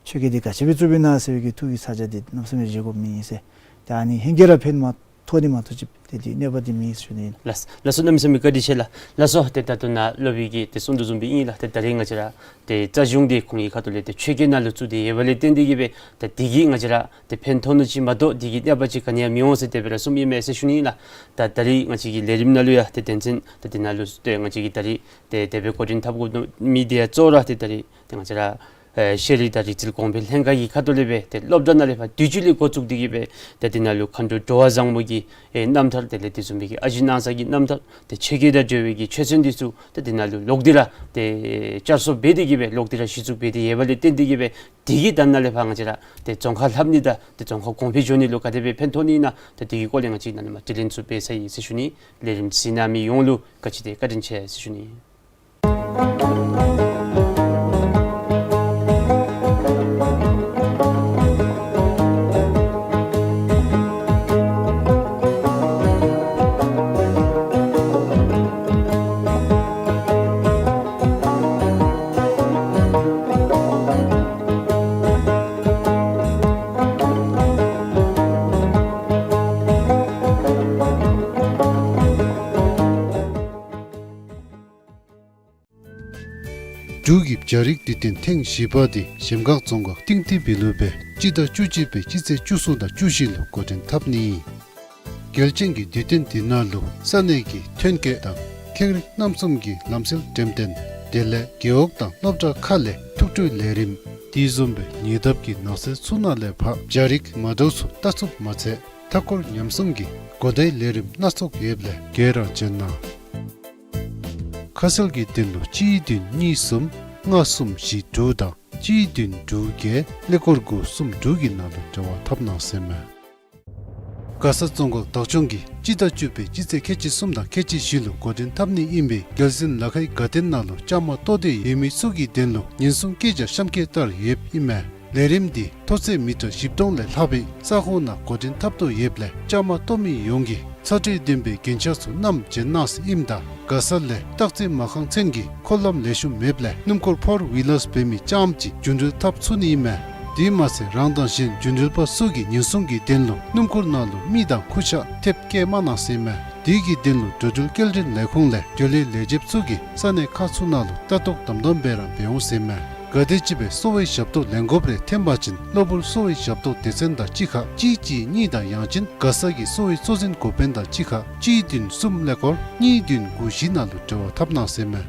ཆོས་སྐད་འདི་ག་ཅི་སྦེ་བཙུགསཔ་ཨིན་ན་ཟེར་བའི་གི་ཐུགས་ཀྱི་ཚ་གྱང་འདི་གནམ་མེད་ས་མེད་བཞེས་དགོཔ་མེན་ཟེར། ཏེ་ཨ་ནི་ཧེང་སྐལ་ར་ཕན་མ་ཐོགས་ནི་མ་གཏོགས་ཅིག་ཏེ་འདི་གནོད་པ་འདི་མེད་ཟེར་ཞུ་ནི་ཨིན། ལགས། ལགས་སོ། གནམ་མེད་ས་མེད་བཀའ་དྲིན་ཆེ་ལགས། ལགས་སོ། ཏེ་ད་ལྟོ་ནཱ་སློབ་དཔོན་གྱིས་ཏེ་གསུང་དོ་བཟུམ་སྦེ་ཨིན་ལགས། ཏེ་ད་རིས་ང་བཅས་ར་ཏེ་རྩ་གཞུང་འདི་ཁོང་གི་ཁ་ཐུག་ལས་ཏེ་ཆོས་སྐད་ནང་ལུ་བཙུགས་ཏེ་ཡོད་པ་ལས་བརྟེན་ཏེ་གིས་སྦེ་ཏེ་འདི་གིས་ང་བཅས་ར་ཏེ་ཕན་ཐོགས་ནི་ཅིག་མ་གཏོགས་འདི་གིས་གནོད་པ་ཅིག་ག་ནི་ཡང་མི་འོང་ཟེར་དེ་སྦེ་ར་གསུངམ་ཨིན་མས་ཟེར་ཞུ་ནི་ཨིན་ལགས། ད་ད་རིས་ང་བཅས་ཀྱི་ལས་རིམ་ནང་ལུ་ཡང་ཏེ་དོན་ཚན་ཏེ་འདི་ནང་ལུ་ཏེ་ང་བཅས་ཀྱིས་ད་རིས་ཏེ་དེ་སྦེ་འགོ་འདྲེན་འཐབ་དགོ་མི་འདི་ཡང་གཙོ་བོ་ར་ཏེ་ད་རིས་ཏེ་ང་བཅས་ར་ཨེ་ཤེས་རིག་དང་རིག་རྩལ་གོང་འཕེལ་ལྷན་ཁག་གི་ཁ་ཐུག་ལས་སྦེ་ཏེ་སློབ་གྲྭ་ནང་ལས་ཕར་དུས་ཅི་ལས་འགོ་བཙུགས་ཏེ་གིས་སྦེ་ཏེ་འདི་ནང་ལུ་མཁའ་འགྲོ་འགྲོ་བ་བཟང་པོ་གི་ཨེ་རྣམ་ཐར་དེ་ལས་དེ་བཟུམ་སྦེ་གི་ཨ་ཞེ་སྣང་ས་གི་རྣམ་ཐར་ཏེ་ཆོས་སྐད་དང་འབྲེལ་བའི་གི་ཆོས་ཚན་འདི་ཚུ་ཏེ་འདི་ནང་ལུ་ལོག་སྟེ་ར་ཏེ་བསྐྱར་གསོ་འབད་དེ་གིས་སྦེ་ལོག་སྟེ་ར་གཞི་བཙུགས་འབད་དེ་ཡོད་པ་ལས་བརྟེན་ཏེ་གིས་སྦེ་འདི་གིས་ད་ནཱ་ལས་ཕར་ང་བཅས་ར་ཏེ་རྫོང་ཁ་ལྷབ་ནི་དང་ཏེ་རྫོང་ཁ་གོང་འཕེལ་འགྱོ་ནི་ལུ་ག་དེ་སྦེ་ཕན་ཐོགས་ནི་ཨིན་ན་ཏེ་འདི་གི་སྐོར་ལས་ང་བཅས་ནཱ་ལས་མར་དྲི་ལན་ཚུ་འབད་ཚར་ཡི་ཟེར་ཞུ་ནི། ལས་རིམ་གཟིགས་གནང་མི་ཡོངས་ལུ་བཀའ་དྲིན་ཆེ་ཟེར་ཞུ་ནི། འབྲུག་གི་བྱ་རིགས་དུས་སྟོན་ཐེངས་བཞི་པ་དེ་གཞལམ་སྒང་རྫོང་ཁག་ཏིང་ཏི་བི་ལུ་སྦེ་སྤྱི་ཟླ་བཅུ་གཅིག་པའི་སྤྱི་ཚེས་བཅུ་གསུམ་དང་བཅུ་བཞི་ལུ་འགོ་འདྲེན་འཐབ་ནི་ཨིན། གལ་ཆེན་གྱི་དུས་སྟོན་དེ་ནང་ལུ་ས་གནས་ཀྱི་ཐོན་སྐྱེད་དང་ཁེངས་རིགས་རྣམ་གསུམ་གྱི་ལམ་སྲོལ་འགྲེམས་སྟོན། དེ་ལས་རྒེད་འོག་དང་སློབ་གྲྭ་ཁག་ལས་ཐུགས་སྤྲོའི་ལས་རིམ། དེ་བཟུམ་སྦེ་ཉེ་འདབས་ཀྱི་ནགས་ཚལ་ཚུ་ནང་ལས་ཕར་བྱ་རིགས་མ་འདྲཝ་ཚུ་བལྟ་ཚུགསཔ་མ་ཚད་མཐའ་འཁོར་ཉམས་སྲུང་གི་གོ་བརྡའི་ལས་རིམ་སྣ་ཚོགས་ཡོདཔ་ལས་ག་ར་བྱོན་གནང་། ཁ་གསལ་གྱི་དོན་ལུ་གཅིག་བདུན་གཉིས་གསུམ་ལྔ་གསུམ་བཞི་དྲུག་དང་གཅིག་བདུན་དྲུག་བརྒྱད་ཀླད་ཀོར་དགུ་གསུམ་དྲུག་གི་ནང་ལུ་འབྲེལ་བ་འཐབ་གནང་ཟེར་མས། མགར་ས་རྫོང་ཁག་བདག་སྐྱོང་གིས་སྤྱི་ཟླ་བཅུ་པའི་སྤྱི་ཚེས་ཁལ་གཅིག་གསུམ་དང་ཁལ་གཅིག་བཞི་ལུ་འགོ་འདྲེན་འཐབ་ནི་ཨིན་པས། རྒྱལ་གཞུང་ལ་ཁའི་དགའ་སྟོན་ནང་ལུ་བཅའ་མར་གཏོགས་ཏེ་ཡོད་མི་ཚུ་གི་དོན་ལུ་ཉེན་སྲུང་བཀོད་རྒྱ་གཤམ་འཁོད་ལྟར་ཡོདཔ་ཨིན་མས། ལས་རིམ་འདི་མཐོ་ཚད་མི་ཊར་བཞི་སྟོང་ལས་ལྷག་པའི་ས་ཁོངས་ནང་འགོ་འདྲེན་འཐབ་དོ་ཡོདཔ་ལས་བཅའ་མར་གཏོགས་མི་ཡོངས་ཀྱིས་ཚ་དྲོད་ལྡན་པའི་རྒྱན་ཆ་ཚུ་བསྣམས་བྱོན་གནང་ཟེར་ཨིནམ་ད་མགར་ས་ལས་སྟག་རྩེ་མ་ཁང་ཚུན་གྱི་འཁོར་ལམ་ལེགས་ཤོམ་མེདཔ་ལས་སྣུམ་འཁོར་ཕོར་ཝི་ལར་འབད་མི་རྐྱངམ་ཅིག་རྒྱུན་འགྲུལ་འཐབ་ཚུགས་ནི་ཨིན་མས། དེ་མ་ཚད་རང་དང་གཞན་རྒྱུན་འགྲུལ་པ་ཚུ་གིས་ཉེན་སྲུང་གི་དོན་ལུ་སྣུམ་འཁོར་ནང་ལུ་མི་དང་ཁུར་ཆ་ཐེབས་བཀལ་མ་གནང་ཟེར་མས། དེ་གི་དོན་ལུ་འགྲོ་འགྲུལ་སྐྱེལ་འདྲེན་ལས་ཁུངས་ལས་འགྲོ་ལས་ལས་བྱེདཔ་ཚུ་གིས་ས་གནས་ཁག་ཚུ་ནང་ལུ་ལྟ་རྟོག་དམ་དམ་སྦེ་ར་འབད་འོང་ཟེར་མས། ག་དེམ་ཅིག་སྦེ་གསོ་བའི་ཞབས་ཏོག་ལེན་དགོཔ་རེ་ཐོན་པ་ཅིན་གློ་བུར་གསོ་བའི་ཞབས་ཏོག་སྡེ་ཚན་དང་གཅིག་ཁར་གཅིག་གཅིག་གཉིས་དང་ཡང་ཅིན་མགར་ས་གི་གསོ་བའི་གཙོ་འཛིན་འགོ་དཔོན་དང་གཅིག་ཁར་གཅིག་བདུན་གསུམ་ཀླད་ཀོར་གཉིས་བདུན་དགུ་བཞི་ནང་ལུ་འབྲེལ་བ་འཐབ་གནང་ཟེར་མས།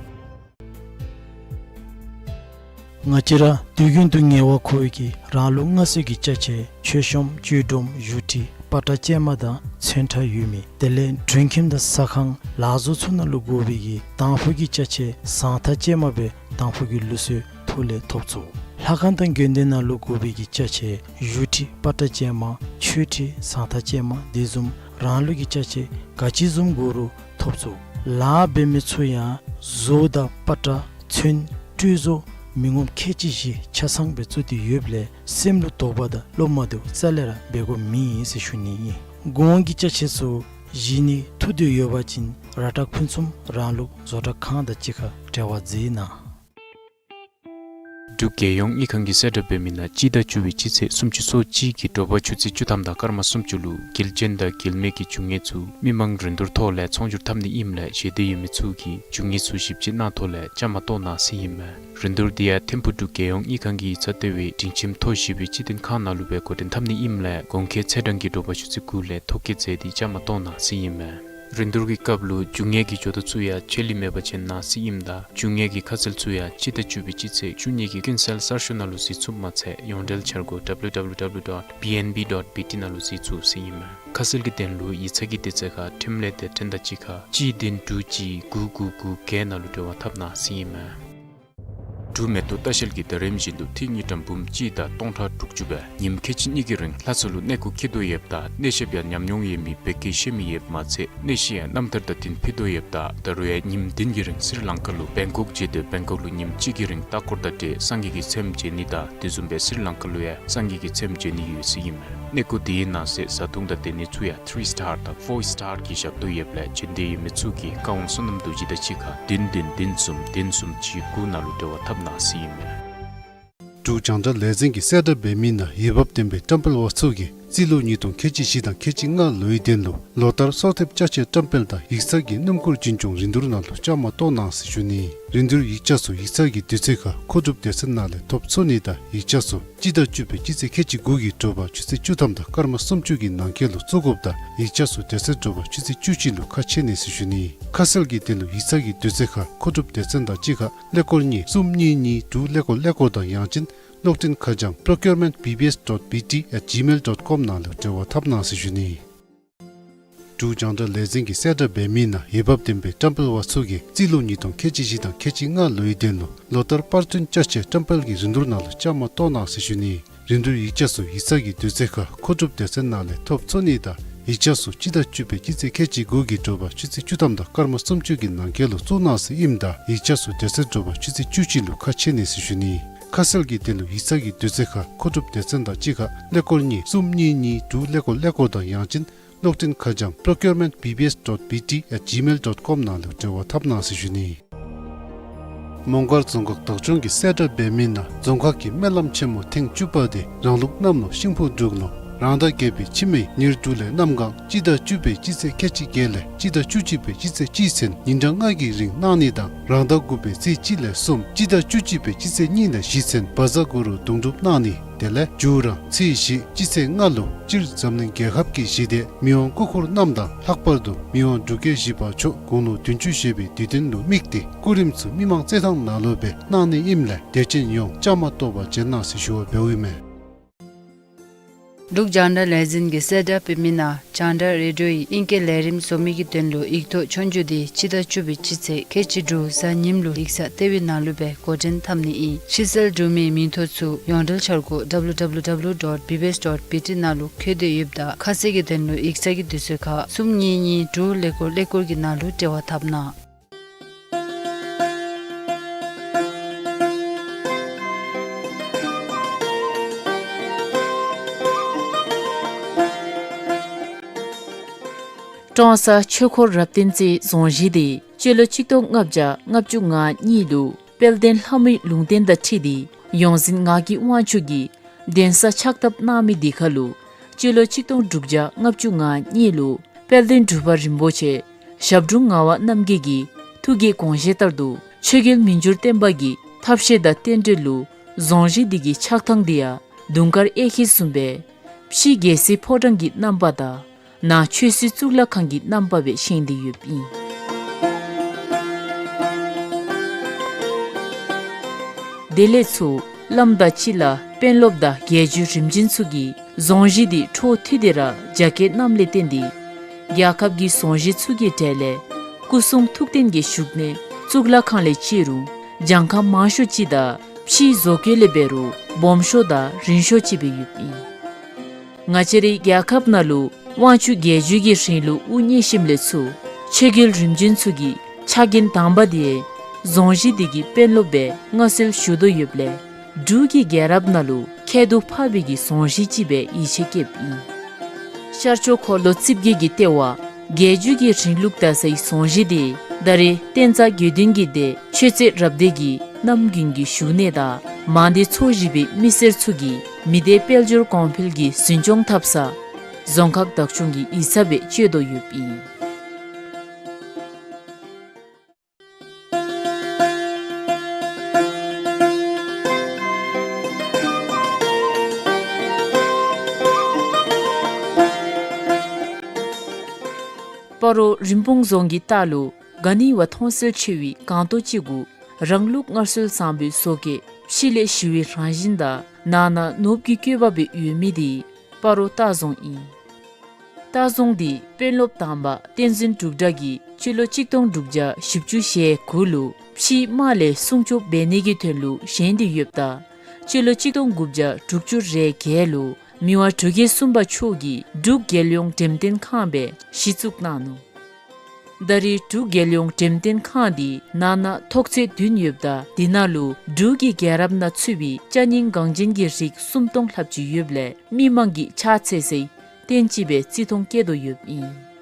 ང་བཅས་ར་དུས་རྒྱུན་དུ་ངལ་བ་ཁོ་བོ་གིས་རང་ལུགས་མངའ་གསོལ་གྱི་ཅ་ཆས་མཆོད་གཤོམ་བཅུད་སྒྲོམ་བཞུགས་ཁྲི་པ་ཏྲ་སྤྱན་མ་དང་ཚོན་ཁྲ་ཡོད་མི་དེ་ལས་མགྲོན་ཁྱིམ་དང་ཟ་ཁང་ལག་བཟོ་ཚུ་ནང་ལུ་དགོ་པའི་གི་དང་ཕུ་གི་ཅ་ཆས་ཟངས་ཐག་སྤྱན་མ་སྦེ་དང་ཕུ་གི་ལུགས་སྲོལ་ཐོག་ལས་ཐོབ་ཚུགས། ལྷ་ཁང་དང་དགོན་སྡེ་ནང་ལུ་དགོ་པའི་གི་ཅ་ཆས་བཞུགས་ཁྲི་པ་ཏྲ་སྤྱན་མ་མཆོད་ཁྲི་ཟངས་ཐག་སྤྱན་མ་དེ་བཟུམ་རང་ལུགས་ཀྱི་ཅ་ཆས་ག་ཅི་བཟུམ་དགོ་རུང་ཐོབ་ཚུགས། ལཱ་འབད་མི་ཚུ་ཡང་བཟོ་དང་པ་ཏྲ་ཚོན་སྤྲོས་བཟོ་མི་ངོམ་ཁལ་གཅིག་བཞི་ཆ་ཚང་སྦེ་བཙུགས་ཏེ་ཡོདཔ་ལས་སེམས་ལུ་དོགས་པ་དང་བློ་མ་བདེཝ་རྩ་ལས་ར་འབད་དགོཔ་མེད་ཟེར་ཞུ་ནི་ཨིན། གོང་གི་ཅ་ཆས་ཚུ་བཞེས་ནི་ཐུགས་འདོད་ཡོད་པ་ཅིན་ར་ཏྲ་ཕུན་སུམ་རང་ལུགས་བཟོ་གྲྭ་ཁང་དང་གཅིག་ཁར་འབྲེལ་བ་མཛད་གནང་། འབྲུག་རྒྱལ་ཡོངས་དངུལ་ཁང་གིས་གསལ་བསྒྲགས་འབད་མི་ནང་སྤྱི་ཟླ་བཅུ་པའི་སྤྱི་ཚེས་སུམ་ཅུ་སོ་གཅིག་གི་དྲོ་པ་ཆུ་ཚོད་བཅུ་ཐམ་དང་སྐར་མ་སུམ་ཅུ་ལུ་དགེ་ལྡན་དང་དགེ་ལས་མེད་ཀྱི་རྒྱུ་དངོས་ཚུ་མི་མང་རིན་བསྡུར་ཐོག་ལས་ཚོང་སྒྱུར་འཐབ་ནི་ཨིནམ་ལས་ཞེ་འདོད་ཡོད་མི་ཚུ་གིས་རྒྱུ་དངོས་ཚུ་ཞིབ་དཔྱད་གནང་ཐོག་ལས་བཅའ་མར་གཏོགས་གནང་ཟེར་ཨིན་མས། རིན་བསྡུར་འདི་ཡང་ཐིམ་ཕུག་འབྲུག་རྒྱལ་ཡོངས་དངུལ་ཁང་གི་ཡིག་ཚང་ལྟེ་བའི་སྒྲིང་ཁྱིམ་ཐོག་བཞི་པའི་སྤྱི་དོན་ཁང་ནང་ལུ་སྦེ་འགོ་འདྲེན་འཐབ་ནི་ཨིནམ་ལས་གོང་འཁོད་ཚེས་གྲངས་ཀྱི་དྲོ་པ་ཆུ་ཚོད་དགུ་ལས་ཐོ་བཀོད་མཛད་དེ་བཅའ་མར་གཏོགས་གནང་ཟེར་ཨིན་མས། རིན་བསྡུར་གྱི་སྐབས་ལུ་རྒྱུ་དངོས་ཀྱི་ཇོ་བདག་ཚུ་ཡང་ཆད་ལུས་མེད་པར་བྱོན་གནང་ཟེར་ཨིནམ་ད་རྒྱུ་དངོས་ཀྱི་ཁ་གསལ་ཚུ་ཡང་སྤྱི་ཟླ་བཅུ་པའི་སྤྱི་ཚེས་བཅུ་གཉིས་ཀྱི་ཀུན་གསལ་གསར་ཤོག་ནང་ལུ་གཟིགས་ཚུགསཔ་མ་ཚད་ཡོངས་འབྲེལ་འཆར་སྒོ་ཌབ་ལུ་ཌབ་ལུ་ཌབ་ལུ་ཌོཊ་བི་ཨེན་བི་ཌོཊ་བི་ཊི་ནང་ལུ་གཟིགས་ཚུགས་ཟེར་ཨིན་མས། ཁ་གསལ་གྱི་དོན་ལུ་ཡིག་ཚང་གི་དུས་ཚོད་ཁར་འཕྲིན་ལས་དེབ་ཕྲེང་དང་གཅིག་ཁར་གཅིག་བདུན་དྲུག་གཅིག་དགུ་དགུ་དགུ་བརྒྱད་ནང་ལུ་འབྲེལ་བ་འཐབ་གནང་ཟེར་ཨིན་མས། འབྲུག་མེ་ཏོག་ལྟ་བཤལ་གྱིས་ད་རིམ་བཞིན་དུ་ཏི་རུ་དངུལ་ཀྲམ་འབུམ་གཅིག་དང་སྟོང་ཕྲག་དྲུག་ཅུ་སྦེ་ཉིནམ་ཁལ་གཅིག་གཉིས་ཀྱི་རིང་ལྷ་ས་ལུ་གནས་སྐོར་འཁྱིད་དོ་ཡོདཔ་ད་གནས་བཤད་ཡང་ཉམས་མྱོང་ཡོད་མི་བོད་སྐད་ཤེས་མི་ཡོདཔ་མ་ཚད་གནས་བཤད་ཡང་རྣམ་ཐར་དང་བསྟུན་ཕུལ་དོ་ཡོདཔ་ད་ད་རུང་ཡང་ཉིནམ་བདུན་གྱི་རིང་སི་རི་ལང་ཀ་ལུ་བེང་ཀོག་བྱོན་ཏེ་བེང་ཀོག་ལུ་ཉིནམ་གཅིག་གི་རིང་ལྟ་སྐོར་དང་འབྲེལ་སངས་རྒྱས་ཀྱི་ཚེམ་མཇལ་ནི་དང་དེ་བཟུམ་སྦེ་སི་རི་ལང་ཀ་ལུ་ཡང་སངས་རྒྱས་ཀྱི་ཚེམ་མཇལ་ནི་ཡོད་ཟེར་ཨིན་མས། གནས་སྐོར་དེའི་ནང་གསེས་བཟའ་འཐུང་དང་སྡོད་གནས་ཚུ་ཡང་ཐི་རི་སི་ཊར་དང་ཕོར་སི་ཊར་གྱི་ཞབས་ཏོག་ཡོདཔ་ལས་བྱོན་འདོད་ཡོད་མི་ཚུ་གིས་བཀའ་དབང་བསོད་ནམས་རྡོ་རྗེ་དང་གཅིག་ཁར་བདུན་བདུན་བདུན་གསུམ་བདུན་གསུམ་གཅིག་དགུ་ནང་ལུ་འབྲེལ་བ་འཐབ་གནང་ཟེར་ཨིན་མས། འབྲུག་རྒྱང་བསྒྲགས་ལས་འཛིན་གྱིས་གསལ་བསྒྲགས་འབད་མི་ནང་འོས་འབབ་ལྡན་པའི་བཀྲམ་སྤེལ་བ་ཚུ་གིས་རྩིས་ལོ་ཉིས་སྟོང་ཁལ་གཅིག་བཞི་དང་ཁལ་གཅིག་ལྔ་ལོའི་དོན་ལུ་ལོ་ལྟར་གསོལ་འདེབས་ཅ་ཆས་བཀྲམ་སྤེལ་དང་ཡིག་ཚང་གི་སྣུམ་འཁོར་རྒྱུན་སྐྱོང་རིན་བསྡུར་ནང་ལུ་བཅའ་མར་གཏོགས་གནང་ཟེར་ཞུ་ནི། རིན་བསྡུར་ཡིག་ཆ་ཚུ་ཡིག་ཚང་གི་དུས་ཚོད་ཁར་མཁོ་སྒྲུབ་སྡེ་ཚན་ནང་ལས་ཐོབ་ཚུགས་ནི་དང་ཡིག་ཆ་ཚུ་སྤྱི་ཟླ་བཅུ་པའི་སྤྱི་ཚེས་ཁལ་གཅིག་དགུ་གི་དྲོ་པ་ཆུ་ཚོད་བཅུ་ཐམ་དང་སྐར་མ་སུམ་ཅུ་གི་ནང་འཁོད་ལུ་བཙུགས་དགོཔ་དང་ཡིག་ཆ་ཚུ་དེ་ཚེ་དྲོ་པ་ཆུ་ཚོད་བཅུ་གཅིག་ལུ་ཁ་ཕྱེ་ནི་ཟེར་ཞུ་ནི། ཁ་གསལ་གྱི་དོན་ལུ་ཡིག་ཚང་གི་དུས་ཚོད་ཁར་མཁོ་སྒྲུབ་སྡེ་ཚན་དང་གཅིག་ཁར་ཀླད་ཀོར་གཉིས་གསུམ་གཉིས་གཉིས་དྲུག་ཀླད་ཀོར་ཀླད་ཀོར་དང་ཡང་ཅིན་གློག་འཕྲིན་ཁ་བྱང་procurement B B S dot B T at gmail dot com ནང་ལུ་འབྲེལ་བ་འཐབ་གནང་ཟེར་ཞུ་ནི། འབྲུག་རྒྱང་བསྒྲགས་ལས་འཛིན་གྱིས་གསལ་བསྒྲགས་འབད་མི་ནང་འོས་འབབ་ལྡན་པའི་བཀྲམ་སྤེལ་བ་ཚུ་གིས་རྩིས་ལོ་ཉིས་སྟོང་ཁལ་གཅིག་བཞི་དང་ཁལ་གཅིག་ལྔ་ལོའི་དོན་ལུ་ལོ་ལྟར་པར་སྐྲུན་ཅ་ཆས་བཀྲམ་སྤེལ་གྱི་རིན་བསྡུར་ནང་ལུ་བཅའ་མར་གཏོགས་གནང་ཟེར་ཞུ་ནི། རིན་བསྡུར་ཡིག་ཆ་ཚུ་ཡིག་ཚང་གི་དུས་ཚོད་ཁར་མཁོ་སྒྲུབ་སྡེ་ཚན་ནང་ལས་ཐོབ་ཚུགས་ནི་དང་ཡིག་ཆ་ཚུ་སྤྱི་ཟླ་བཅུ་པའི་སྤྱི་ཚེས་ཁལ་གཅིག་དགུ་གི་དྲོ་པ་ཆུ་ཚོད་བཅུ་ཐམ་དང་སྐར་མ་སུམ་ཅུ་གི་ནང་འཁོད་ལུ་བཙུགས་གནང་ཟེར་ཨིནམ་ད་ཡིག་ཆ་ཚུ་དེ་ཚེ་དྲོ་པ་ཆུ་ཚོད་བཅུ་གཅིག་ལུ་ཁ་ཕྱེ་ནི་ཟེར་ཞུ་ནི། ཁ་གསལ་གྱི་དོན་ལུ་ཡིག་ཚང་གི་དུས་ཚོད་ཁར་མཁོ་སྒྲུབ་སྡེ་ཚན་དང་གཅིག་ཁར་ཀླད་ཀོར་གཉིས་གསུམ་གཉིས་གཉིས་དྲུག་ཀླད་ཀོར་ཀླད་ཀོར་དང་ཡང་ཅིན་གློག་འཕྲིན་ཁ་བྱང་procurement B B S dot B T at gmail dot com ནང་ལུ་འབྲེལ་བ་འཐབ་གནང་ཟེར་ཞུ་ནི། མོང་སྒར་རྫོང་ཁག་བདག་སྐྱོང་གིས་གསལ་བསྒྲགས་འབད་མི་ནང་རྫོང་ཁག་གི་སྨོན་ལམ་ཆེན་མོ་ཐེངས་བཅུ་པ་དེ་རང་ལུགས་གནམ་ལོ་ཤིང་ཕོ་འབྲུག་ལོ་ རང་ཟླ་བརྒྱད་པའི་ཕྱི་མའི་ཉེར་དྲུག་ལས་གནམ་གང་སྤྱི་ཟླ་བཅུ་པའི་སྤྱི་ཚེས་ཁལ་གཅིག་བརྒྱད་ལས་སྤྱི་ཟླ་བཅུ་གཅིག་པའི་སྤྱི་ཚེས་གཅིག་ཚུན་ཉིན་གྲངས་ལྔ་གི་རིང་གནང་ནི་དང་། རང་ཟླ་དགུ་པའི་ཚེས་གཅིག་ལས་གསུམ་སྤྱི་ཟླ་བཅུ་གཅིག་པའི་སྤྱི་ཚེས་གཉིས་ལས་བཞི་ཚུན་བཛྲ་གུ་རུ་གདུང་སྒྲུབ་གནང་ནི། དེ་ལས་མཇུག་ར་ཚེས་བཞི་སྤྱི་ཚེས་ལྔ་ལུ་སྤྱིར་འཛམ་གླིང་རྒྱལ་ཁབ་ཀྱི་ཞི་བདེ་མི་དབང་སྐུ་འཁོར་རྣམས་དང་ལྷག་པར་དུ་མི་དབང་འབྲུག་རྒྱལ་བཞི་པ་མཆོག་དགུང་ལོ་བདུན་ཅུ་བཞེས་པའི་དུས་སྟོན་ལུ་དམིགས་ཏེ་སྐུ་རིམ་ཚུ་མི་མང་རྩེད་ཐང་ནང་ལུ་སྦེ་གནང་ནི་ཨིནམ་ལས་དད་ཅན་ཡོངས་བཅའ་མར་གཏོགས་པར་བྱོན་གནང་ཟེར་ཞུ་བ་འབདཝ་ཨིན་མས། འབྲུག་རྒྱང་བསྒྲགས་ལས་འཛིན་གྱིས་གསལ་བསྒྲགས་འབད་མི་ནང་རྒྱང་བསྒྲགས་རེ་ཌིའོ་ཡི་ཨིང་སྐད་ལས་རིམ་བཟོ་མི་གི་དོན་ལུ་ཡིག་ཐོག་ཆོས་རྒྱུགས་འདི་སྤྱི་ཟླ་བཅུ་པའི་སྤྱི་ཚེས་ཁལ་གཅིག་དྲུག་གཟའ་ཉིམ་ལུ་ཡིག་ཚང་ལྟེ་བའི་ནང་ལུ་སྦེ་འགོ་འདྲེན་འཐབ་ནི་ཨིན། ཕྱི་སེལ་གྲུབ་མིའི་མིང་ཐོ་ཚུ་ཡོངས་འབྲེལ་འཆར་སྒོ་W W W dot B B S dot B T ནང་ལུ་བཀོད་དེ་ཡོདཔ་ད་ཁ་གསལ་གྱི་དོན་ལུ་ཡིག་ཚང་གི་དུས་ཚོད་ཁར་གསུམ་གཉིས་གཉིས་དྲུག་ཀླད་ཀོར་ཀླད་ཀོར་གྱི་ནང་ལུ་འབྲེལ་བ་འཐབ་གནང་། ཀྲོང་གསར་ཆོས་འཁོར་རབ་བརྟན་རྩེའི་རྫོང་གཞིས་འདི་སྤྱི་ལོ་གཅིག་སྟོང་ལྔ་བརྒྱ་ལྔ་བཅུ་ང་གཉིས་ལུ་དཔལ་ལྡན་ལྷ་མོའི་ལུང་བསྟན་དང་འཁྲིལ་ཏེ་ཡོངས་འཛིན་ངག་གི་དབང་ཕྱུག་གིས་གདན་ས་ཕྱག་བཏབ་གནང་མི་འདི་ཁར་ལུ་སྤྱི་ལོ་གཅིག་སྟོང་དྲུག་བརྒྱ་ལྔ་བཅུ་ང་གཉིས་ལུ་དཔལ་ལྡན་འབྲུག་པ་རིན་པོ་ཆེ་ཞབས་དྲུང་ངག་དབང་རྣམ་རྒྱལ་གྱི་ཐུགས་ཀྱི་དགོངས་བཞེད་ལྟར་དུ་ཆོས་རྒྱལ་མི་འགྱུར་བརྟན་པ་གི་ཐབས་ཤེས་དང་རྟེན་འབྲེལ་ལུ་རྫོང་གཞིས་འདི་གི་ཕྱག་ཐང་འདི་ཡང་དུང་དཀར་གཡས་འཁྱིལ་བཟུམ་སྦེ་ཕྱི་རྒྱལ་སྲིད་ཕོ་བྲང་གི་རྣམ་པ་དང་ནང་ཆོས་སྲིད་གཙུག་ལག་ཁང་གི་རྣམ་པ་སྦེ་བཞེངས་ཏེ་ཡོདཔ་ཨིན། དེ་ལས་ཚུར་བླམ་དང་སྤྱི་བླ་དཔོན་སློབ་དང་རྒྱལ་བརྒྱུད་རིམ་བྱོན་ཚུ་གིས་རྫོང་གཞིས་འདི་འཕྲོ་མཐུད་དེ་ར་རྒྱ་སྐྱེད་གནངམ་ལས་བརྟེན་ཏེ་རྒྱལ་ཁབ་ཀྱི་རྫོང་གཞིས་ཚུ་གི་གྲས་ལས་སྐུ་གསུང་ཐུགས་རྟེན་གྱི་བཞུགས་གནས་གཙུག་ལག་ཁང་ལས་བརྩི་རུང་གྱངས་ཁ་མང་ཤོས་ཅིག་དང་ཕྱིའི་བཟོ་བཀོད་ལས་འབད་རུང་སྦོམ་ཤོས་དང་རིང་ཤོས་ཅིག་སྦེ་ཡོདཔ་ཨིན། ང་བཅས་རའི་རྒྱལ་ཁབ་ནང་ལུ་དབང་ཕྱུག་རྒྱལ་བརྒྱུད་ཀྱི་རིང་ལུགས་དབུ་བརྙེས་ཞིནམ་ལས་ཚུར་ཆོས་རྒྱལ་རིམ་བྱོན་ཚུ་གི་ཕྱག་འགན་དང་པ་འདི་རྫོང་གཞིས་འདི་གི་དཔོན་སློབ་སྦེ་མངའ་གསོལ་ཞུ་དོ་ཡོདཔ་ལས་འབྲུག་གི་རྒྱལ་རབས་ནང་ལུ་ཁྱད་དུ་འཕགས་པའི་གི་རྫོང་གཞིས་ཅིག་སྦེ་ཡིད་ཆེས་བསྐྱེདཔ་ཨིན། ཤར་ཕྱོགས་འཁོར་ལོ་རྩིབས་བརྒྱད་ཀྱི་ལྟེ་བ་རྒྱལ་བརྒྱུད་ཀྱི་རིང་ལུགས་དར་སའི་རྫོང་གཞིས་འདི་ད་རེས་བསྟན་རྩ་དགེ་འདུན་གྱི་སྡེ་ཆོས་རྩེ་རབ་སྡེ་གི་རྣམ་རྒྱུན་གྱི་བཞུགས་གནས་དང་མང་སྡེ་ཚོ་བཞི་པའི་མི་སེར་ཚུ་གིས་མི་སྡེ་དཔལ་འབྱོར་གོང་འཕེལ་གྱི་འཛིན་སྐྱོང་འཐབ་ས་རྫོང་ཁག་བདག་སྐྱོང་གི་ཡིག་ཚང་སྦེ་སྤྱོད་དོ་ཡོདཔ་ཨིན། སྤ་རོ་རིན་སྤུངས་རྫོང་གི་ལྟག་ལུ་ག་ནི་བ་མཐོང་གསལ་ཆེ་བའི་སྒང་ཏོག་ཅིག་གུ་རང་ལུགས་སྔར་སྲོལ་བཟང་པོའི་བཟོ་བཀོད་ཕྱི་ལས་ཞི་བའི་རང་བཞིན་དང་ནང་ན་ནོར་བུ་གི་བཀོད་པ་སྦེ་ཡོད་མི་འདི་སྤ་རོ་ལྟ་རྫོང་ཨིན། ལྟ་རྫོང་འདི་དཔོན་སློབ་དང་པ་བསྟན་འཛིན་འབྲུག་གྲགས་ཀྱིས་སྤྱི་ལོ་གཅིག་སྟོང་དྲུག་བརྒྱ་བཞི་བཅུ་ཞེ་དགུ་ལུ་ཕྱིའི་དམག་ལས་སྲུང་སྐྱོབ་འབད་ནི་གི་དོན་ལུ་བཞེངས་ཏེ་ཡོདཔ་ད་སྤྱི་ལོ་གཅིག་སྟོང་དགུ་བརྒྱ་དྲུག་ཅུ་རེ་བརྒྱད་ལུ་མི་དབང་འབྲུག་རྒྱལ་གསུམ་པ་མཆོག་གིས་འབྲུག་རྒྱལ་ཡོངས་འགྲེམས་སྟོན་ཁང་སྦེ་གཞི་བཙུགས་གནང་ནུག། ད་རེས་འབྲུག་རྒྱལ་ཡོངས་འགྲེམས་སྟོན་ཁང་འདི་ནང་ན་ཐོག་ཚད་བདུན་ཡོདཔ་ད་འདི་ནང་ལུ་འབྲུག་གི་རྒྱལ་རབས་ནང་ཚུད་པའི་ཅ་རྙིང་འགངས་ཅན་གྱི་རིགས་སུམ་སྟོང་ལྷགཔ་ཅིག་ཡོདཔ་ལས་མི་མང་གིས་ཕྱག་འཚལ་སའི་རྟེན་ཅིག་སྦེ་བརྩི་མཐོང་བསྐྱེད་དོ་ཡོདཔ་ཨིན།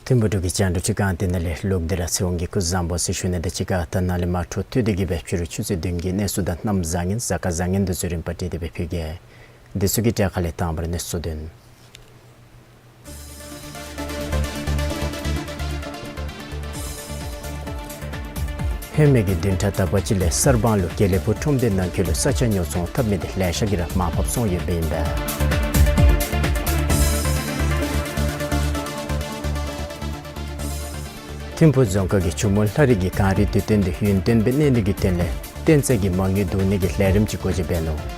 ཐིམ་ཕུག་འབྲུག་གི་རྒྱང་བསྒྲགས་ཁྲི་ཁང་འདི་ནང་ལས་ལོག་སྟེ་ར་ཚེ་དབང་གི་སྐུ་གཟུགས་བཟང་པོ་ཟེར་ཞུ་ནི་དང་གཅིག་ཁར་ད་ནཱ་ལས་མར་འཕྲོ་མཐུད་དེ་གི་སྦེ་ཕྱི་རུ་ཆུ་ཚོད་བདུན་གྱི་གནས་ཚུལ་དང་གནམ་བཟང་ངན་གཟའ་སྐར་བཟང་ངན་དེ་ཚུ་རིམ་པ་བསྒྲིགས་ཏེ་སྦེ་ཕུལ་གེ། དེ་ཚུ་གི་གྲས་ཁ་ལས་དང་པ་ར་གནས་ཚུལ་བདུན། ཧེ་མའི་གི་བདུན་ཕྲག་དག་པ་ཅིག་ལས་གསར་སྤང་ལུ་དགེ་ལེགས་ཕུག་ཁྲོམ་སྡེ་ནང་འཁོད་ལུ་ས་ཆ་ཉོ་ཚོང་འཐབ་མི་དེ་ལེ་ཤ་གིས་ར་མར་ཕབ་སོང་ཡོདཔ་ཨིན་པས། ཐིམ་ཕུག་རྫོང་ཁག་གི་ཇོ་མོ་ལྷ་རི་གི་གངས་རི་དུས་སྟོན་དེ་ཡུན་བརྟན་སྦེ་གནས་ནི་གི་དོན་ལས་བརྟན་རྩིས་ཀྱི་མ་དངུལ་བསྡུ་ནི་གི་ལས་རིམ་ཅིག་འགོ་འབྱེད་འབད་ནུག།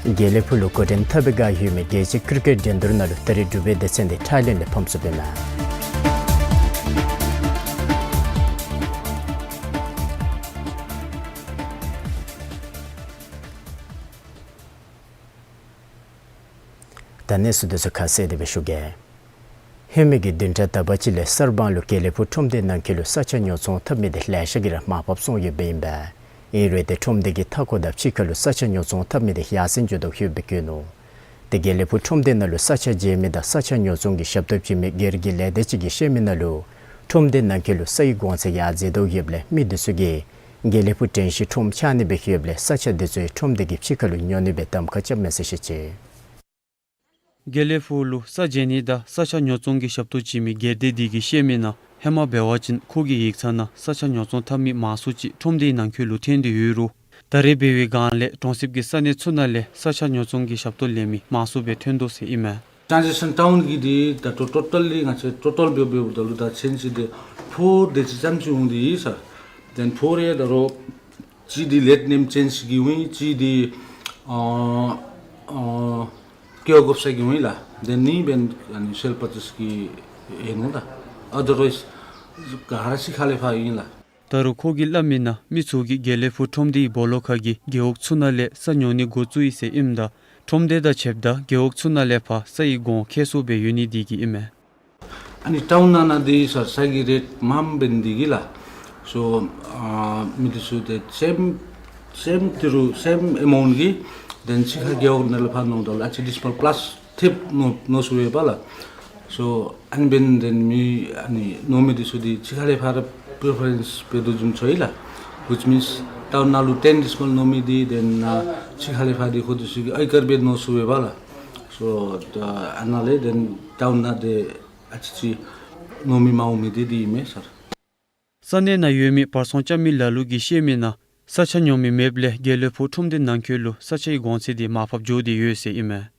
དགེ་ལེགས་ཕུག་ལུ་འགོ་འདྲེན་འཐབ་པར་བསྒང་ཡོད་མི་རྒྱལ་སྤྱིའི་ཀིར་ཀེཊ་འགྲན་བསྡུར་ནང་ལུ་ད་རིས་འབྲུག་པའི་སྡེ་ཚན་དེ་ཐའི་ལེནཌ་ལས་ཕམ་སོངམ་ཨིན་མས། ད་གནས་ཚུལ་དེ་ཚུ་ཁ་གསལ་དེ་སྦེ་ཞུ་གེ། ཧེ་མའི་གི་བདུན་ཕྲག་དག་པ་ཅིག་ལས་གསར་སྤང་ལུ་དགེ་ལེགས་ཕུག་ཁྲོམ་སྡེ་ནང་འཁོད་ལུ་ས་ཆ་ཉོ་ཚོང་འཐབ་མི་དེ་ལེ་ཤ་གིས་ར་མར་ཕབ་སོང་ཡོདཔ་ཨིན་པས། ཨིན་རུང་ཏེ་ཁྲོམ་སྡེ་གི་མཐའ་འཁོར་དང་ཕྱི་ཁ་ལུ་ས་ཆ་ཉོ་ཚོང་འཐབ་མི་དེ་ཡར་སེང་འགྱོ་དོ་ཡོདཔ་སྦེ་བཀོད་ནུག། ཏེ་དགེ་ལེགས་ཕུག་ཁྲོམ་སྡེ་ནང་ལུ་ས་ཆ་བརྗེ་མི་དང་ས་ཆ་ཉོ་ཚོང་གི་ཞབས་ཏོག་བྱིན་མི་སྒེར་གྱི་ལས་སྡེ་ཅིག་གིས་བཤད་མི་ནང་ལུ་ཁྲོམ་སྡེ་ནང་འཁོད་ལུ་སའི་གོང་ཚད་ཡར་འཛེགས་དོ་ཡོདཔ་ལས་མི་དེ་ཚུ་གིས་དགེ་ལེགས་ཕུག་དྲན་ཤེས་ཁྲོམ་ཆགས་ནི་སྦེ་ཡོདཔ་ལས་ས་ཆ་དེ་ཚུ་ཁྲོམ་སྡེ་གི་ཕྱི་ཁ་ལུ་ཉོ་ནི་སྦེ་གདམ་ཁ་རྐྱབ་མས་ཟེར་བཤད་ཅི། དགེ་ལེགས་ཕུག་ལུ་ས་བརྗེ་ནི་དང་ས་ཆ་ཉོ་ཚོང་གི་ཞབས་ཏོག་བྱིན་མི་སྒེར་སྡེ་དེ་གིས་བཤད་མི་ནང་ཧེ་མ་འབད་བ་ཅིན་ཁོ་གི་ཡིག་ཚང་ནང་ས་ཆ་ཉོ་ཚོང་འཐབ་མི་མང་སུ་ཅིག་ཁྲོམ་སྡེའི་ནང་འཁོད་ལུ་ཐོན་ཏེ་ཡོད་རུང་ད་རེས་འབད་བའི་སྒང་ལས་གྲོང་གསེབ་ཀྱི་ས་གནས་ཚུ་ནང་ལས་ས་ཆ་ཉོ་ཚོང་གི་ཞབས་ཏོག་ལེན་མི་མང་སུ་སྦེ་ཐོན་དོ་ཟེར་ཨིན་མས། Transition town གི་འདི་ད་ལྟོ་ཊོ་ཊལ་ལི་ང་བཅས་ཊོ་ཊལ་འབདཝ་འབདཝ་ད་ལུ་ད་ཚན་ཅིག་འདི་ཕོར་དེ་ཅིག་ཙམ་ཅིག་འོང་སྟེ་ཡོད་ས། དེན་ཕོར་རེ་ད་རུང་གཅིག་འདི་ལེཊ་ནེམ་ཅེནཇ་གི་འོང་ཡི། གཅིག་འདི་ཨ་ཨ་སྐྱེལ་དགོཔ་ས་གི་འོང་ཡི་ལགས། དེན་གཉིས་འབདན་ཨ་ནི་སེལ་པར་ཅེས་ཀྱི་ཨིན་ནོ་ད། ཨ་དར་ཝའིས་ག་ར་གཅིག་ཁར་ལས་ཕར་ཨིན་ལགས། ད་རུང་ཁོ་གིས་སླབ་མི་ནང་མི་ཚུ་གིས་དགེ་ལེགས་ཕུག་ཁྲོམ་སྡེའི་སྦོ་ལོགས་ཁ་གི་རྒེད་འོག་ཚུ་ནང་ལས་ས་ཉོ་ནི་འགོ་བཙུགས་ཡི་ཟེར་ཨིནམ་ད་ཁྲོམ་སྡེ་དང་ཕྱདཔ་ད་རྒེད་འོག་ཚུ་ནང་ལས་ཕར་སའི་གོང་ཁེ་སུ་སྦེ་ཡོད་ནི་དེ་གིས་ཨིན་མས། ཨ་ནི་ཊའུན་ནང་ན་འདི་ས་ས་གི་རེཊ་མངམ་འབད་ནི་དེ་གིས་ལགས། སོ་ཨ་མི་དེ་ཚུ་ཏེ་སེམ་སེམ་ཏི་རུ་སེམ་ཨེ་མའུནཊ་གི་དེན་གཅིག་ཁར་རྒེད་འོག་ནང་ལས་ཕར་ནོརཝ་ད་ལུ་ཨ་ཙི་ཌིས་མཱལ་པ་ལཱས་ཐེབས་ནོར་ནོར་སོང་པས་ལགས། སོ་ཨ་ནི་འབདན་དེན་མི་ཨ་ནི་ནོར་མི་དེ་ཚུ་འདི་གཅིག་ཁར་ལས་ཕར་པི་རི་ཕེ་རེནསི་འབད་དོ་བཟུམ་ཚོར་ཡི་ལགས། Which means ཊའུན་ནང་ལུ་ཊེན་ཌིས་མཱལ་ནོར་མི་འདི་དེན་ཨ་གཅིག་ཁར་ལས་ཕར་འདི་ཁོང་དེ་ཚུ་གིས་ཨའི་ཀར་སྦེ་ནོར་སོང་པས་ལགས། སོ་ད་ཨ་ནཱ་ལས་དེན་ཊའུན་ནང་འདི་ཨ་ཙི་ཅིག་ནོར་མི་མང་འོང་མི་འདི་འདི་ཨིན་མས་སར། ས་གནས་ནང་ཡོད་མི་བར་སྲུང་རྐྱབ་མི་ལ་ལུ་གིས་བཤད་མི་ནང་ས་ཆ་ཉོ་མི་མེདཔ་ལས་དགེ་ལེགས་ཕུག་ཁྲོམ་སྡེ་ནང་འཁོད་ལུ་ས་ཆའི་གོང་ཚད་འདི་མར་ཕབ་འགྱོ་སྟེ་ཡོད་ཟེར་ཨིན་མས།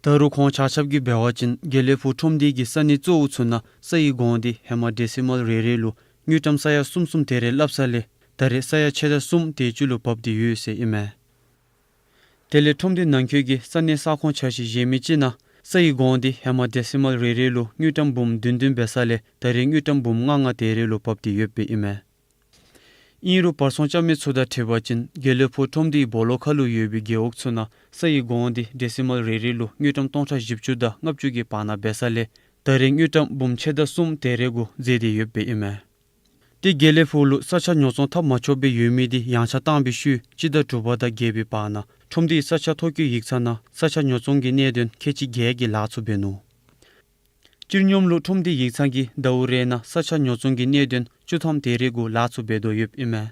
ད་རུང་ཁོང་ཆ་ཁྱབ་ཀྱིས་འབད་བ་ཅིན་དགེ་ལེགས་ཕུག་ཁྲོམ་སྡེ་གི་ས་གནས་གཙོ་བོ་ཚུ་ནང་སའི་གོང་འདི་ཧེ་མ་ཌེ་སི་མཱལ་རེ་རེ་ལུ་དངུལ་ཀྲམ་ས་ཡ་གསུམ་གསུམ་དེ་རེ་སླབ་ས་ལས་ད་རེས་ས་ཡ་ཕྱེད་དང་གསུམ་དེ་ཅིག་ལུ་བབས་ཏེ་ཡོད་ཟེར་ཨིན་མས། དེ་ལས་ཁྲོམ་སྡེ་ནང་འཁོད་ཀྱི་ས་གནས་ས་ཁོངས་ཆ་ཤས་གཞན་མི་ཅིག་ནང་སའི་གོང་འདི་ཧེ་མ་ཌེ་སི་མཱལ་རེ་རེ་ལུ་དངུལ་ཀྲམ་འབུམ་བདུན་བདུན་འབད་ས་ལས་ད་རེས་དངུལ་ཀྲམ་འབུམ་ལྔ་ལྔ་དེ་རེ་ལུ་བབས་ཏེ་ཡོདཔ་ཨིན་མས། ཨིན་རུང་བར་སྲུང་རྐྱབ་མི་ཚུ་དང་འཁྲིལ་བ་ཅིན་དགེ་ལེགས་ཕུག་ཁྲོམ་སྡེའི་སྦོ་ལོགས་ཁ་ལུ་ཡོད་པའི་རྒེད་འོག་ཚུ་ནང་སའི་གོང་འདི་ཌེ་སི་མཱལ་རེ་རེ་ལུ་དངུལ་ཀྲམ་སྟོང་ཕྲག་བཞི་བཅུ་དང་ལྔ་བཅུ་གི་བར་ན་འབད་ས་ལས་ད་རེས་དངུལ་ཀྲམ་འབུམ་ཕྱེད་དང་གསུམ་དེ་རེ་གུ་འཛེགས་ཏེ་ཡོདཔ་ཨིན་མས། ཏེ་དགེ་ལེགས་ཕུག་ལུ་ས་ཆ་ཉོ་ཚོང་འཐབ་མ་ཆོགཔ་སྦེ་ཡོད་མི་འདི་ཡངས་ཆག་བཏང་བའི་ཤུལ་སྤྱི་ཟླ་དྲུག་པ་དང་བརྒྱད་པའི་བར་ན་ཁྲོམ་སྡེའི་ས་ཆ་ཐོ་བཀོད་ཡིག་ཚང་ནང་ས་ཆ་ཉོ་ཚོང་གི་གནད་དོན་ཁལ་གཅིག་བརྒྱད་ཀྱིས་ལཱ་ཚུ་འབད་ནུག། སྤྱིར་སྙོམས་ལུགས་ཁྲོམ་སྡེའི་ཡིག་ཚང་གིས་ཟླཝ་རེ་ནང་ས་ཆ་ཉོ་ཚོང་གི་གནད་དོན་བཅུ་ཐམ་དེ་རེ་གུ་ལཱ་ཚུ་འབད་དོ་ཡོདཔ་ཨིན་མས།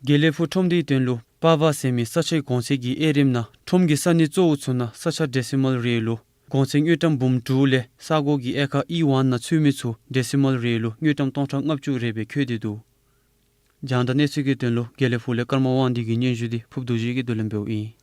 དགེ་ལེགས་ཕུག་ཁྲོམ་སྡེའི་དོན་ལུ་པ་བ་ཟེར་མི་ས་ཆའི་གོང་ཚད་ཀྱི་དབྱེ་རིམ་ནང་ཁྲོམ་གྱི་ས་གནས་གཙོ་བོ་ཚུ་ནང་ས་ཆ་ཌེ་སི་མཱལ་རེ་ལུ་གོང་ཚད་དངུལ་ཀྲམ་འབུམ་དྲུག་ལས་ས་གོ་གི་དབྱེ་ཁག་ཨི་ཝན་ནང་ཚུད་མི་ཚུ་ཌེ་སི་མཱལ་རེ་ལུ་དངུལ་ཀྲམ་སྟོང་ཕྲག་ལྔ་བཅུ་རེ་སྦེ་འཁོད་དེ་འདུག། རྒྱང་བསྒྲགས་གནས་ཚུལ་གྱི་དོན་ལུ་དགེ་ལེགས་ཕུག་ལས་ཀརྨ་དབང་འདུས་ཀྱི་སྙན་ཞུ་འདི་ཕུབ་རྡོ་རྗེ་གིས་བསྡུ་ལེན་འབདཝ་ཨིན།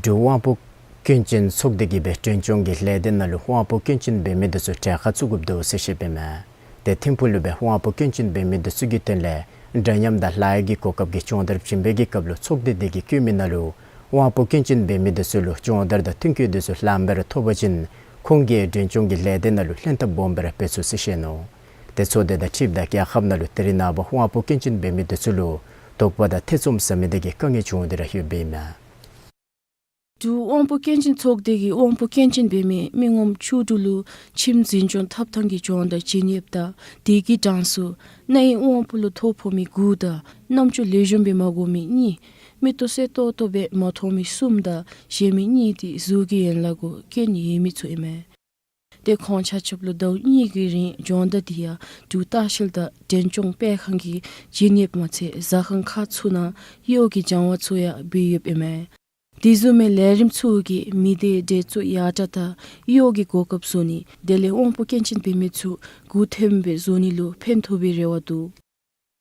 འབྲུག་དབང་པོ་སྐྱོན་ཅན་ཚོགས་སྡེ་གིས་སྦེ་མགྲོན་སྐྱོང་གི་ལས་སྡེ་ནང་ལུ་དབང་པོ་སྐྱོན་ཅན་འབད་མི་དེ་ཚུ་གྲལ་ཁར་བཙུགས་དགོཔ་འདུག་ཟེར་བཤདཔ་ཨིན་མས། ཏེ་ཐིམ་ཕུག་ལུ་སྦེ་དབང་པོ་སྐྱོན་ཅན་འབད་མི་དེ་ཚུ་གི་དོན་ལས་འདྲ་མཉམ་དང་ལྷ་གཡོག་གི་གོ་སྐབས་ཀྱི་སྦྱོང་བརྡར་བྱིན་པའི་གི་སྐབས་ལུ་ཚོགས་སྡེ་དེ་གིས་བཀོད་མི་ནང་ལུ་དབང་པོ་སྐྱོན་ཅན་འབད་མི་དེ་ཚུ་ལུ་སྦྱོང་བརྡར་དང་མཐུན་རྐྱེན་དེ་ཚུ་ལམ་བར་ཐོབ་པ་ཅིན་ཁོང་གིས་མགྲོན་སྐྱོང་གི་ལས་སྡེ་ནང་ལུ་ལྷན་ཐབས་སྦོམ་སྦེ་ར་འབད་ཚུགས་ཟེར་བཤད་ནུག། ཏེ་ཚོགས་སྡེ་དང་འཁྲིལཝ་ད་རྒྱལ་ཁབ་ནང་ལུ་ད་རེས་ནངས་པ་དབང་པོ་སྐྱོན་ཅན་འབད་མི་དེ་ཚུ་ལུ་དོགས་པ་དང་ཐེ་ཚོམ་ཟ་མི་དེ་གིས་དཀའ་ངལ་བྱུང་སྟེ་ར་ཡོདཔ་ཨིན་མས། འབྲུག་དབང་པོ་སྐྱོན་ཅན་ཚོགས་སྡེ་གིས་དབང་པོ་སྐྱོན་ཅན་འབད་མི་མི་ངོམ་བཅུ་དྲུག་ལུ་ཁྱིམ་འཛིན་སྐྱོང་ཐོབ་ཐང་གི་སྦྱོང་བརྡར་བྱིན་ཡོདཔ་ད་དེ་གི་གྲངས་སུ་རྣ་ཡི་དབང་པོ་ལུ་ཐོ་ཕོག་མི་དགུ་དང་རྣམ་ཅོ་ལེགས་ཤོམ་སྦེ་མ་གོ་མི་གཉིས། མིག་ཏོ་གསལ་ཏོག་ཏོ་སྦེ་མ་མཐོང་མི་གསུམ་དང་གཞན་མི་གཉིས་དེ་གཟུགས་ཀྱི་ཡན་ལག་གུ་སྐྱོན་ཡོད་མི་ཚུ་ཨིན་མས། ཏེ་ཁོང་ཆ་ཁྱབ་ལུ་ཟླཝ་གཉིས་ཀྱི་རིང་སྦྱོང་བརྡར་དེ་ཡང་འབྲུག་ལྟ་བཤལ་དང་མགྲོན་སྐྱོང་སྤེལ་ཁང་གིས་བྱིན་ཡོདཔ་མ་ཚད་ཟ་ཁང་ཁག་ཚུ་ནང་གཡོག་གི་སྦྱང་བ་ཚུ་ཡང་འབད་ཡོདཔ་ཨིན་མས། དེ་བཟུམ་མའི་ལས་རིམ་ཚུ་གིས་མི་སྡེའི་འདྲེས་འཚུབ་ཡར་དྲག་དང་གཡོག་གི་གོ་སྐབས་བཟོ་ནི་དེ་ལས་དབང་པོ་སྐྱོན་ཅན་འབད་མི་ཚུ་མགུ་འཐོམ་སྦེ་བཟོ་ནི་ལུ་ཕན་ཐོགས་པའི་རེ་བ་འདུག།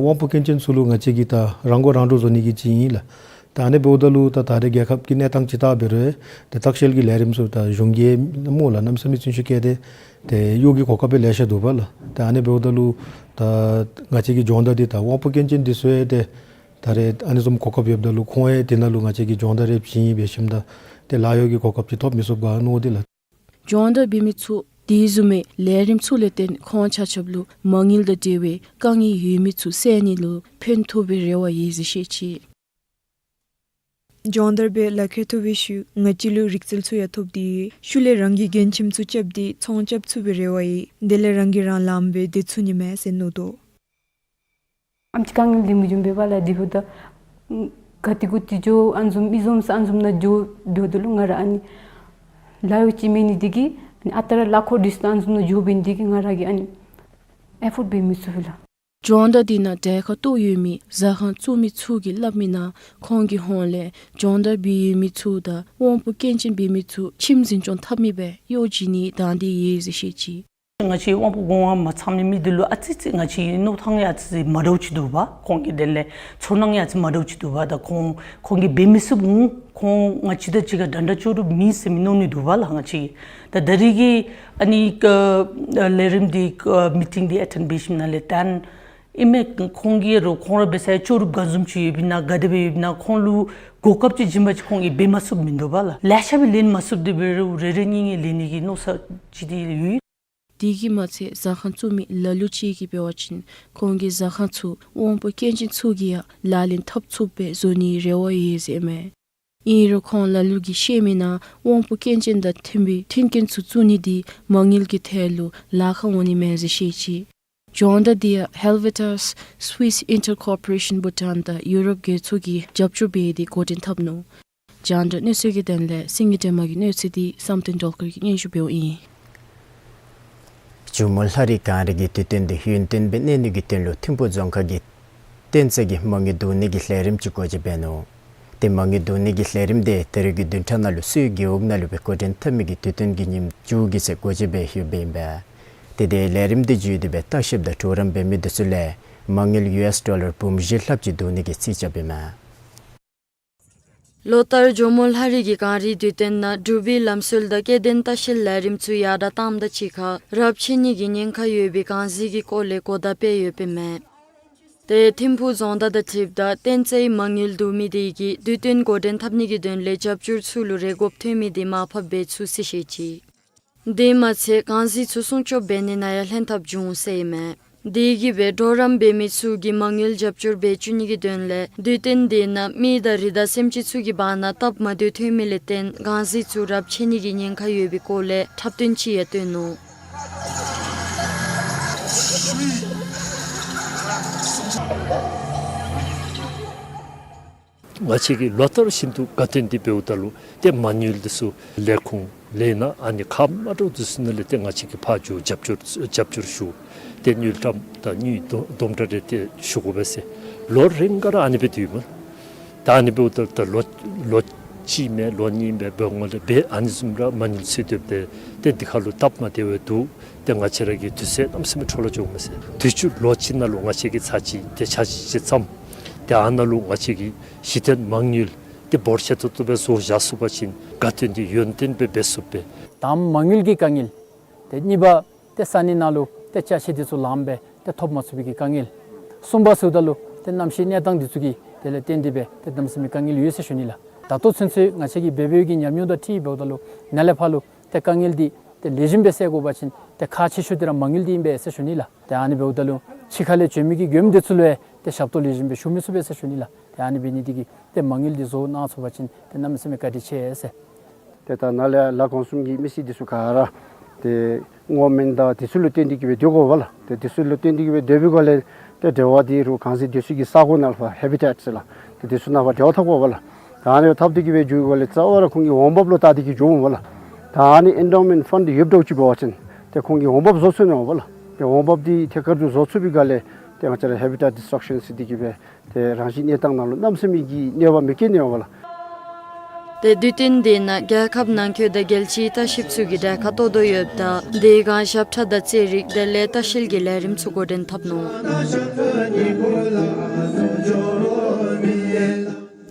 དབང་པོ་སྐྱོན་ཅན་ཚུ་ལུ་ང་བཅས་ཀྱིས་ད་རང་མགོ་རང་འདྲོངས་བཟོ་ནི་གི་ཅིག་ཨིན་ལགས། ད་ཨ་ནི་འབདཝ་ད་ལུ་ད་ད་རེས་རྒྱལ་ཁབ་ཀྱི་གནས་སྟངས་ཅིག་བལྟ་འབད་རུང་ཏེ་ལྟ་བཤལ་གྱི་ལས་རིམ་ཚུ་ད་གཞུང་གིས་སྨོ་ལགས་གནམ་མེད་ས་མེད་བརྩོན་ཤུགས་བསྐྱེད་དེ་ཏེ་གཡོག་གི་གོ་སྐབས་སྦེ་ལེ་ཤ་འདུག་པ་ལགས། ད་ཨ་ནི་འབདཝ་ད་ལུ་ད་ང་བཅས་ཀྱི་སྦྱོང་བརྡར་འདི་ད་དབང་པོ་སྐྱོན་ཅན་འདི་ཚུ་ཡང་ཏེ་ད་རེས་ཨ་ནི་བཟུམ་གོ་སྐབས་ཡོདཔ་ད་ལུ་ཁོང་ཡང་དེ་ནང་ལུ་ང་བཅས་ཀྱིས་སྦྱོང་བརྡར་རེ་བྱིན་ཡི་འབད་ཞིནམ་ད་ཏེ་ལཱ་གཡོག་གི་གོ་སྐབས་ཅིག་ཐོབ་མི་ཚུགས་ག་མནོ་སྟེ་ལགས། སྦྱོང་བརྡར་འབད་མི་ཚུ་དེ་བཟུམ་མའི་ལས་རིམ་ཚུ་ལས་བརྟེན་ཁོང་ཆ་ཁྱབ་ལུ་མ་དངུལ་དང་འབྲེལ་བའི་དཀའ་ངལ་ཡོད་མི་ཚུ་སེལ་ནི་ལུ་ཕན་ཐོགས་པའི་རེ་བ་ཡོད་ཟེར་བཤད་ཅི། སྦྱོང་བརྡར་འབད་ལག་ཁྱེར་ཐོབ་པའི་ཤུལ་ང་བཅས་ལུ་རིག་རྩལ་ཚུ་ཡང་ཐོབ་སྟེ་ཤུལ་ལས་རང་གི་རྒན་ཁྱིམ་ཚུ་རྐྱབ་སྟེ་ཚོང་རྐྱབ་ཚུགས་པའི་རེ་བ་ཡོད། དེ་ལས་རང་གིས་རང་ལངམ་སྦེ་སྡོད་ཚུགས་ནི་མས་ཟེར་མནོ་དོ། ཨམ་ཅིག་དཀའ་ངལ་འདི་མི་འབྱུང་པས་པ་ལགས། དེ་འབདཝ་ད་ག་ཏེ་གུ་ཏེ་འགྱོ་ཨ་ནི་བཟུམ་ཨི་བཟུམ་ས་ཨ་ནི་བཟུམ་ནང་འགྱོ་འགྱོཝ་ད་ལུ་ང་ར་ཨ་ནི་ལཱ་གཡོག་ཅིག་མེད་ནི་འདི་གིས་ཨ་ནི་ཨ་རྟག་ར་གླ་འཁོར་འདི་ཚུ་ཨ་ནི་བཟུམ་ནང་འགྱོ་འབད་ནི་འདི་གིས་ང་ར་གིས་ཨ་ནི་ཨེ་ཕོཌ་འབད་མི་ཚུགས་ལགས། སྦྱོང་བརྡར་འདི་ནང་གྲལ་ཁར་གཏོགས་ཡོད་མི་ཟ་ཁང་བཙུགས་མི་ཚུ་གིས་སླབ་མིའི་ནང་ཁོང་གི་ཧོངས་ལས་སྦྱོང་བརྡར་འབད་ཡོད་མི་ཚུ་དང་དབང་པོ་སྐྱོན་ཅན་འབད་མི་ཚུ་ཁྱིམ་འཛིན་སྐྱོང་འཐབ་མི་སྦེ་གཡོག་བྱིན་ནི་དང་འདོད་ཡོད་ཟེར་བཤད་ཅི། ང་བཅས་དབང་པོ་གོང་མ་མ་ཚང་མི་མི་འདི་ལུ་ཨ་ཙི་ཙི་ང་བཅས་མནོ་ཐངས་ཡང་ཨ་ཙི་ཙི་མ་འདྲཝ་ཅིག་འདུག་པ། ཁོང་གི་དོན་ལས་ཚོར་སྣང་ཡང་ཨ་ཙི་མ་འདྲཝ་ཅིག་འདུག་པ། ད་ཁོང་ཁོང་གིས་འབད་མི་ཚུགས་འོང་། ཁོང་ང་བཅས་དང་གཅིག་ཁར་འདྲན་འདྲ་ལྕོགས་གྲུབ་མེད་ཟེར་མི་མནོ་ནི་འདུག་པ་ལགས། ང་བཅས་ད་ད་རེས་ཀྱི་ཨ་ནི་ཀ་ལས་རིམ་འདི་ཀ་མི་ཊིང་འདི་ཨེ་ཊེནཌ་འབད་ཞིནམ་ལས་ད་ཨིན་མས། ཁོང་གིས་རོགས་ཁོང་ར་འབད་ས་ཡང་ལྕོགས་གྲུབ་ག་བཟུམ་ཅིག་ཡོདཔ་ཨིན་ན་ག་དེ་སྦེ་ཡོདཔ་ཨིན་ན་ཁོང་ལུ་གོ་སྐབས་ཅིག་བྱིན་པ་ཅིན་ཁོང་གིས་འབད་མ་ཚུགསཔ་མིན་འདུག་པ་ལགས། ལེ་ཤ་སྦེ་ལེན་མ་ཚུགསཔ་དེ་འབད་རུང་རེ་རེ་གཉིས་གཉིས་ལེན་ནི་གི་མནོ་བསམ་ཅིག་འདི་ཡོད། དེ་གིས་མ་ཚད་ཟ་ཁང་བཙུགས་མི་ལ་ལུ་ཅིག་གིས་འབད་བ་ཅིན་ཁོང་གི་ཟ་ཁང་ཚུ་དབང་པོ་སྐྱོན་ཅན་ཚུ་གིས་ཡང་ལག་ལེན་འཐབ་ཚུགསཔ་སྦེ་བཟོ་ནིའི་རེ་བ་ཡོད་ཟེར་མས། ཨིན་རུང་ཁོང་ལ་ལུ་གིས་བཤད་མིའི་ནང་དབང་པོ་སྐྱོན་ཅན་དང་མཐུན་པའི་མཐུན་རྐྱེན་ཚུ་བཙུགས་ནི་འདི་མ་དངུལ་གྱི་ཐད་ལུ་ལཱ་ཁག་འོང་ནི་མས་ཟེར་བཤད་ཅི། སྦྱོང་བརྡར་འདི་ཡང་Helvetas Swiss Intercorporation Bhutan དང་ཡུ་རོབ་རྒྱལ་ཚོགས་ཀྱིས་རྒྱབ་སྐྱོར་འབད་དེ་འགོ་འདྲེན་འཐབ་ནུག། རྒྱང་བསྒྲགས་གནས་ཚུལ་གྱི་དོན་ལས་སེང་གེ་སྒྲོལ་མ་གི་གནས་ཚུལ་འདི་བསམ་གཏན་སྒྲོལ་དཀར་གྱིས་སྙན་ཞུ་འབདཝ་ཨིན། ཇོ་མོ་ལྷ་རི་གངས་རི་གི་དུས་སྟོན་འདི་ཡུན་བརྟན་སྦེ་གནས་ནི་གི་དོན་ལུ་ཐིམ་ཕུག་རྫོང་ཁག་གིས་ཏེན་ཙེ་གི་མ་དངུལ་བསྡུ་ནི་གི་ལས་རིམ་ཅིག་འགོ་འབྱེད་འབད་ནུག། ཏེ་མ་དངུལ་བསྡུ་ནི་གི་ལས་རིམ་འདི་ད་རེས་ཀྱི་བདུན་ཕྲག་ནང་ལུ་སུད་རྒེད་འོག་ནང་ལུ་སྦེ་འགོ་འདྲེན་འཐབ་མི་གི་དུས་སྟོན་གྱི་ཉིནམ་མཇུག་གི་ཚེ་འགོ་འབྱེད་འབད་ཡོདཔ་ཨིན་པས། ཏེ་དེ་ལས་རིམ་འདི་བརྒྱུད་དེ་སྦེ་ལྟ་བཤལཔ་དང་གྲོགས་རམ་འབད་མི་འདི་ཚུ་ལས་མ་དངུལ་ཡུ་ཨེསི་ཌོ་ལར་འབུམ་བཞི་ལྷགཔ་ཅིག་བསྡུ་ནི་གི་རྩིས་རྐྱབ་ཨིན་མས། ལོ་ལྟར་ཇོ་མོ་ལྷ་རི་གི་གངས་རིའི་དུས་སྟོན་ནང་འབྲུག་པའི་ལམ་སྲོལ་དང་སྐྱེ་ལྡན་ལྟ་བཤལ་ལས་རིམ་ཚུ་ཡར་དྲག་བཏངམ་དང་གཅིག་ཁར་རབས་ཆད་ནི་གི་ཉེན་ཁ་ཡོད་པའི་གངས་གཟིག་གི་སྐོར་ལས་གོ་བརྡ་སྤེལ་ཡོདཔ་ཨིན་མས། ཏེ་ཐིམ་ཕུག་རྫོང་བདག་དང་འཁྲིལཝ་ད་ཏེན་ཙེའི་མ་དངུལ་བསྡུ་མི་དེ་གིས་དུས་སྟོན་འགོ་འདྲེན་འཐབ་ནི་གི་དོན་ལས་རྒྱབ་སྐྱོར་ཚུ་ལུ་རེ་དགོཔ་ཐོན་མི་དེ་མར་ཕབ་འབད་ཚུགས་ཟེར་བཤད་ཅི། དེ་མ་ཚད་གངས་གཟིག་ཚུ་སྲུང་སྐྱོབ་འབད་ནི་ནང་ཡང་ལྷན་ཐབས་འབྱུང་ཟེར་ཨིན་མས། དེ་གིས་སྦེ་གྲོགས་རམ་འབད་མི་ཚུ་གིས་མ་དངུལ་རྒྱབ་སྐྱོར་འབད་བཅུག་ནི་གི་དོན་ལས་དུས་སྟོན་དེ་ནང་མི་དང་རི་དྭགས་སེམས་ཅན་ཚུ་གི་བར་ན་སྟབས་མ་བདེཝ་ཐོན་མི་ལས་བརྟེན་གངས་གཟིག་ཚུ་རབས་ཆད་ནི་གི་ཉེན་ཁ་ཡོད་པའི་སྐོར་ལས་འཁྲབ་སྟོན་ཅིག་ཡང་སྟོན་ནུག། ང་བཅས་ཀྱིས་ལོ་ལྟར་བཞིན་དུ་དགའ་སྟོན་འདི་འབདཝ་ད་ལུ་ཏེ་མ་དངུལ་འདི་ཚུ་ལས་ཁུངས་ལས་སྣ་ཨ་ནི་ཁག་མ་འདྲཝ་འདི་ཚུ་ནང་ལས་ཏེ་ང་བཅས་ཀྱིས་ཕར་འགྱོ་རྒྱབ་སྐྱོར་རྒྱབ་སྐྱོར་ཞུ། ཏེ་དངུལ་ཀྲམ་དང་དངུལ་དོ་དོམ་གྲ་རེ་ཏེ་ཞུ་དགོ་པས་ཟེར། ལོ་རེ་འགའ་ར་ཨ་ནི་སྦེ་སྡོད་ཡི་སྨོ། ད་ཨ་ནི་འབདཝ་ད་ད་ལོ་ལོ་གཅིག་མེན་ལོ་གཉིས་མེན་འབད་འོང་ལས་འབད་ཨ་ནི་བཟུམ་ར་མ་དངུལ་ཚུད་སྡོདཔ་ད་ཏེ་འདི་ཁར་ལུ་སྟབས་མ་བདེ་བས་འདུག། ཏེ་ང་བཅས་ར་གི་དུས་ཚོད་གནམ་མེད་ས་མེད་འཕྲོ་བརླག་འགྱོཝ་མས་ཟེར། དུས་ཅི་ལོ་གཅིག་ནང་ལུ་ང་བཅས་ཀྱིས་ཚར་གཅིག་ཏེ་འཆར་གཞི་ཅིག་བརྩམས། ཏེ་ཨ་ནཱ་ལུ་ང་བཅས་ཀྱིས་གཞི་རྟེན་མ་དངུལ་ཏེ་འབོར་ཆེ་ཏོག་ཏོ་སྦེ་བཟོ་བཞག་ཚུགས་པ་ཅིན་དགའ་སྟོན་འདི་ཡུན་བརྟན་སྦེ་འབད་ཚུགསཔ་སྦེ། དང་མ་དངུལ་གྱི་དཀའ་ངལ། ཏེ་གཉིས་པ་ཏེ་ས་གནས་ནང་ལུ་ཏེ་ཅ་ཆས་འདི་ཚུ་ལངམ་སྦེ་ཏེ་ཐོབ་མ་ཚུགས་པའི་གི་དཀའ་ངལ། གསུམ་པ་ཟེརཝ་ད་ལུ་ཏེ་གནམ་གཤིས་གནས་སྟངས་འདི་ཚུ་གི་དེ་ལས་བརྟེན་ཏེ་སྦེ་ཏེ་གནམ་མེད་ས་མེད་དཀའ་ངལ་ཡོད་ཟེར་ཞུ་ནི་ལགས། ད་ལྟོ་ཚུན་ཚོད་ང་བཅས་ཀྱིས་འབད་འབདཝ་གི་ཉམས་མྱོང་དང་འཁྲིལ་འབདཝ་ད་ལུ་ནཱ་ལས་ཕར་ལུ་ཏེ་དཀའ་ངལ་འདི་ཏེ་ལེགས་ཤོམ་སྦེ་སེལ་དགོ་པ་ཅིན་ཏེ་ཁག་ཆེ་ཤོས་འདི་ར་མ་དངུལ་འདི་ཨིན་པས་ཟེར་ཞུ་ནི་ལགས། ཏེ་ཨ་ནི་འབདཝ་ད་ལུ་ཕྱི་ཁ་ལས་བྱོན་མི་གི་མགྱོནམ་འདི་ཚུ་ལུ་ཡང་ཏེ་ཞབས་ཏོག་ལེགས་ཤོམ་སྦེ་ཞུ་མི་ཚུགས་པས་ཟེར་ཞུ་ནི་ལགས། ཏེ་ཨ་ནི་འབད་ནི་འདི་གིས་ཏེ་མ་དངུལ་འདི་བཟོ་གནང་ཚུགས་པ་ཅིན་ཏེ་གནམ་མེད་ས་མེད་བཀའ་དྲིན་ཆེ་ཟེར། ཏེ་ད་ནཱ་ལས་ལ་གོང་གསུམ་གྱི་མི་སེར་འདི་ཚུ་ག་ར་ཏེ་སྔོ་སྨན་དང་འདི་ཚུ་ལུ་བརྟེན་ཏེ་གིས་སྦེ་སྡོད་དགོ་པས་ལགས། ཏེ་འདི་ཚུ་ལུ་བརྟེན་ཏེ་གིས་སྦེ་སྡོད་པའི་སྒང་ལས་ཏེ་འབྲེལ་བ་འདི་རུང་གངས་གཟིག་སྡོད་སའི་གི་ས་གོ་ནང་ཕར་ཧེ་བི་ཊེཊ་ཟེར་ལགས། ཏེ་འདི་ཚུ་ནང་ཕར་འབྲེལ་བ་འཐབ་དགོ་པས་ལགས། ད་ཨ་ནི་འཐབ་སྟེ་གིས་སྦེ་འགྱོ་བའི་སྒང་ལས་རྩ་བ་ར་ཁོང་གི་འོང་འབབ་ལུ་བལྟ་སྟེ་གིས་འགྱོ་འོང་པས་ལགས། ད་ཨ་ནི་ཨེན་ཌོ་མེནཊ་ཕཱནཌ་ཡོདཔ་འདྲཝ་ཅིག་འབད་བ་ཅིན་ཏེ་ཁོང་གིས་འོང་འབབ་བཟོ་ཚུགས་ནི་འོང་པས་ལགས། ཏེ་འོང་འབབ་འདི་ཐད་ཀར་དུ་བཟོ་ཚུགས་པའི་སྒང་ལས་ཏེ་ང་བཅས་ར་ཧེ་བི་ཊེཊ་ཌི་སི་ཊྲག་ཤཱན་ཟེར་ཏེ་གིས་སྦེ་ཏེ་རང་བཞིན་གནས་སྟངས་ནང་ལུ་གནམ་མེད་ས་མེད་ཀྱི་གནོད་པ་མི་བཀལ་ནི་འོང་པས་ལགས། ཏེ་དུས་སྟོན་དེ་ནང་རྒྱལ་ཁབ་ནང་འཁོད་དང་རྒྱལ་སྤྱིའི་ལྟ་བཤལཔ་ཚུ་གིས་གྲལ་ཁར་གཏོགས་དོ་ཡོདཔ་ད་དེ་སྒང་ཞབས་ཁྲ་དང་རྩེད་རིགས་དེ་ལས་ལྟ་བཤལ་གྱི་ལས་རིམ་ཚུ་འགོ་འདྲེན་འཐབ་ནུག།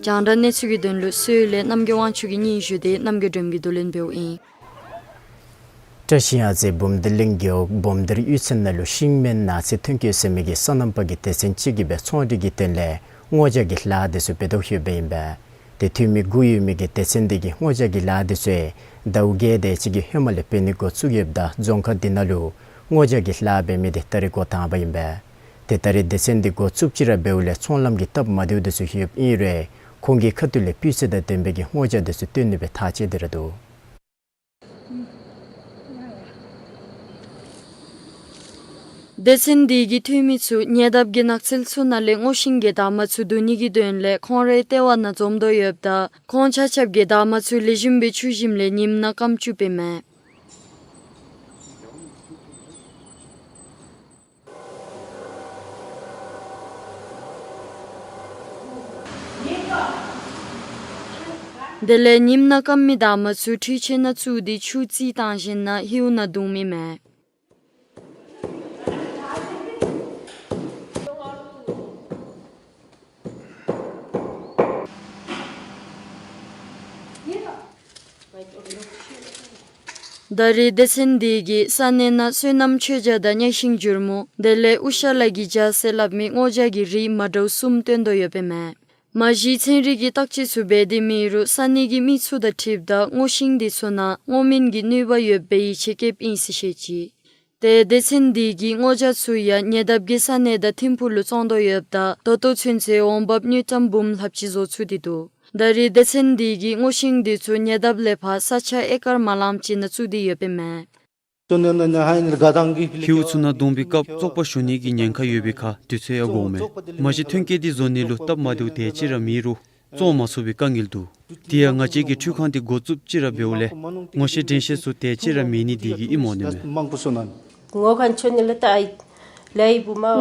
རྒྱང་བསྒྲགས་གནས་ཚུལ་གྱི་དོན་ལུ་སོལ་ལས་རྣམ་རྒྱལ་དབང་ཕྱུག་གི་སྙན་ཞུ་དེ་རྣམ་རྒྱལ་སྒྲོལམ་གྱིས་བསྡུ་ལེན་འབདཝ་ཨིན། བཀྲ་ཤིས་གཡང་རྩེ་བུམ་སྡེ་གླིང་རྒེད་འོག་བུམ་སྡེར་གཡུས་ཚན་ནང་ལུ་ཤིང་སྨན་ནག་ཚི་ཐོན་སྐྱེད་ཟེར་མི་གི་སོ་ནམ་པ་གི་སྡེ་ཚན་ཅིག་གིས་སྦེ་ཚོང་འབྲེལ་གྱི་དོན་ལས་སྔོ་ལྗང་གི་ལཱ་དེ་ཚུ་འབད་དོ་ཡོདཔ་ཨིན་པས། ཏེ་འཐུས་མི་དགུ་ཡོད་མི་གི་སྡེ་ཚན་དེ་གིས་སྔོ་ལྗང་གི་ལཱ་དེ་ཚུ་ཟླཝ་བརྒྱད་དེ་ཅིག་གི་ཧེ་མ་ལས་འབད་ནི་འགོ་བཙུགས་ཡོདཔ་ད་རྫོང་ཁག་དེ་ནང་ལུ་སྔོ་ལྗང་གི་ལཱ་འབད་མི་དེ་ད་རིས་འགོ་དང་པ་ཨིན་པས། ཏེ་ད་རིས་སྡེ་ཚན་དེ་འགོ་བཙུགསཔ་ཅིག་ར་འབདཝ་ལས་ཚོང་ལམ་གྱི་སྟབས་མ་བདེཝ་དེ་ཚུ་ཡོདཔ་ཨིན་རུང་ཁོང་གི་ཁ་ཐུག་ལས་སྤུས་ཚད་དང་ལྡན་པའི་གི་སྔོ་ལྗང་དེ་ཚུ་བཏོན་ནི་སྦེ་ཐག་བཅད་དེ་ར་འདུག། སྡེ་ཚན་འདི་གི་འཐུས་མི་ཚུ་ཉེ་འདབས་ཀྱི་ནགས་ཚལ་ཚུ་ནང་ལས་སྔོ་ཤིང་གི་འདབ་མ་ཚུ་བསྡུ་ནི་གི་དོན་ལས་ཁོང་རའི་ལྟེ་བ་ནང་འཛོམས་དོ་ཡོདཔ་ད་ཁོང་ཆ་ཁྱབ་ཀྱིས་འདབ་མ་ཚུ་ལེགས་ཤོམ་སྦེ་ཆུ་ཞིམ་ལས་ཉིམ་ནང་སྐམ་བཅུགཔ་ཨིན་མས། དེ་ལས་ཉིམ་ནང་སྐམ་མི་འདབ་མ་ཚུ་འཕྲུལ་ཆས་ནང་བཙུགས་ཏེ་ཆུ་རྩིས་བཏང་ཞིནམ་ལས་ཧེའུ་ནང་བརྡུང་མི་མས། ད་རིས་སྡེ་ཚན་འདི་གིས་ས་གནས་ནང་སོ་ནམ་མཆོད་ཇ་དང་གཉའ་ཤིང་བྱུར་མོ་དེ་ལས་ཨུ་ཤ་ལ་གི་ཇ་ཟེར་སླབ་མི་སྔོ་ལྗང་གི་རིགས་མ་འདྲཝ་གསུམ་བཏོན་དོ་ཡོདཔ་ཨིན་མས། མ་གཞི་ཚན་རིག་གི་བརྟག་དཔྱད་ཚུ་འབད་དེ་མེད་རུང་ས་གནས་ཀྱི་མི་ཚུ་དང་འཁྲིལཝ་ད་སྔོ་ཤིང་འདི་ཚུ་ནང་སྔོ་སྨན་གྱི་ནུས་པ་ཡོདཔ་སྦེ་ཡིད་ཆེས་བསྐྱེདཔ་ཨིན་ཟེར་བཤད་ཅི། ཏེ་སྡེ་ཚན་འདི་གིས་སྔོ་ལྗང་ཚུ་ཡང་ཉེ་འདབས་ཀྱི་ས་གནས་དང་ཐིམ་ཕུག་ལུ་བཙོང་དོ་ཡོདཔ་ད་ད་ལྟོ་ཚུན་ཚོད་འོང་འབབ་དངུལ་ཀྲམ་འབུམ་ལྷགཔ་ཅིག་བཟོ་ཚུགས་ཏེ་འདུག། ད་རིས་སྡེ་ཚན་འདི་གིས་སྔོ་ཤིང་འདི་ཚུ་ཉེ་འདབས་ལས་ཕར་ས་ཆ་ཨེ་ཀར་མ་ལངམ་ཅིག་ནང་བཙུགས་ཏེ་ཡོདཔ་ཨིན་མས། ཧེའུ་ཚུ་ནང་བརྡུང་པའི་སྐབས་བཙོག་པ་ཤོར་ནི་གི་ཉེན་ཁ་ཡོད་པའི་ཁར་དུས་ཚོད་ཡང་འགོརཝ་མས། མ་གཞི་ཐོན་སྐྱེད་འདི་བཟོ་ནི་ལུ་སྟབས་མ་བདེཝ་དེ་ཅིག་ར་མེད་རུང་བཙོང་མ་ཚུགས་པའི་དཀའ་ངལ་འདུག། དེ་ཡང་ང་བཅས་ཀྱིས་འཕྲུལ་ཁང་འདི་འགོ་བཙུགསཔ་ཅིག་ར་འབདཝ་ལས་ངོ་ཤེས་འདྲན་ཤེས་ཚུ་དེ་ཅིག་ར་མེད་ནི་འདི་གིས་ཨིནམ་འོང་ནི་མས། སྔོ་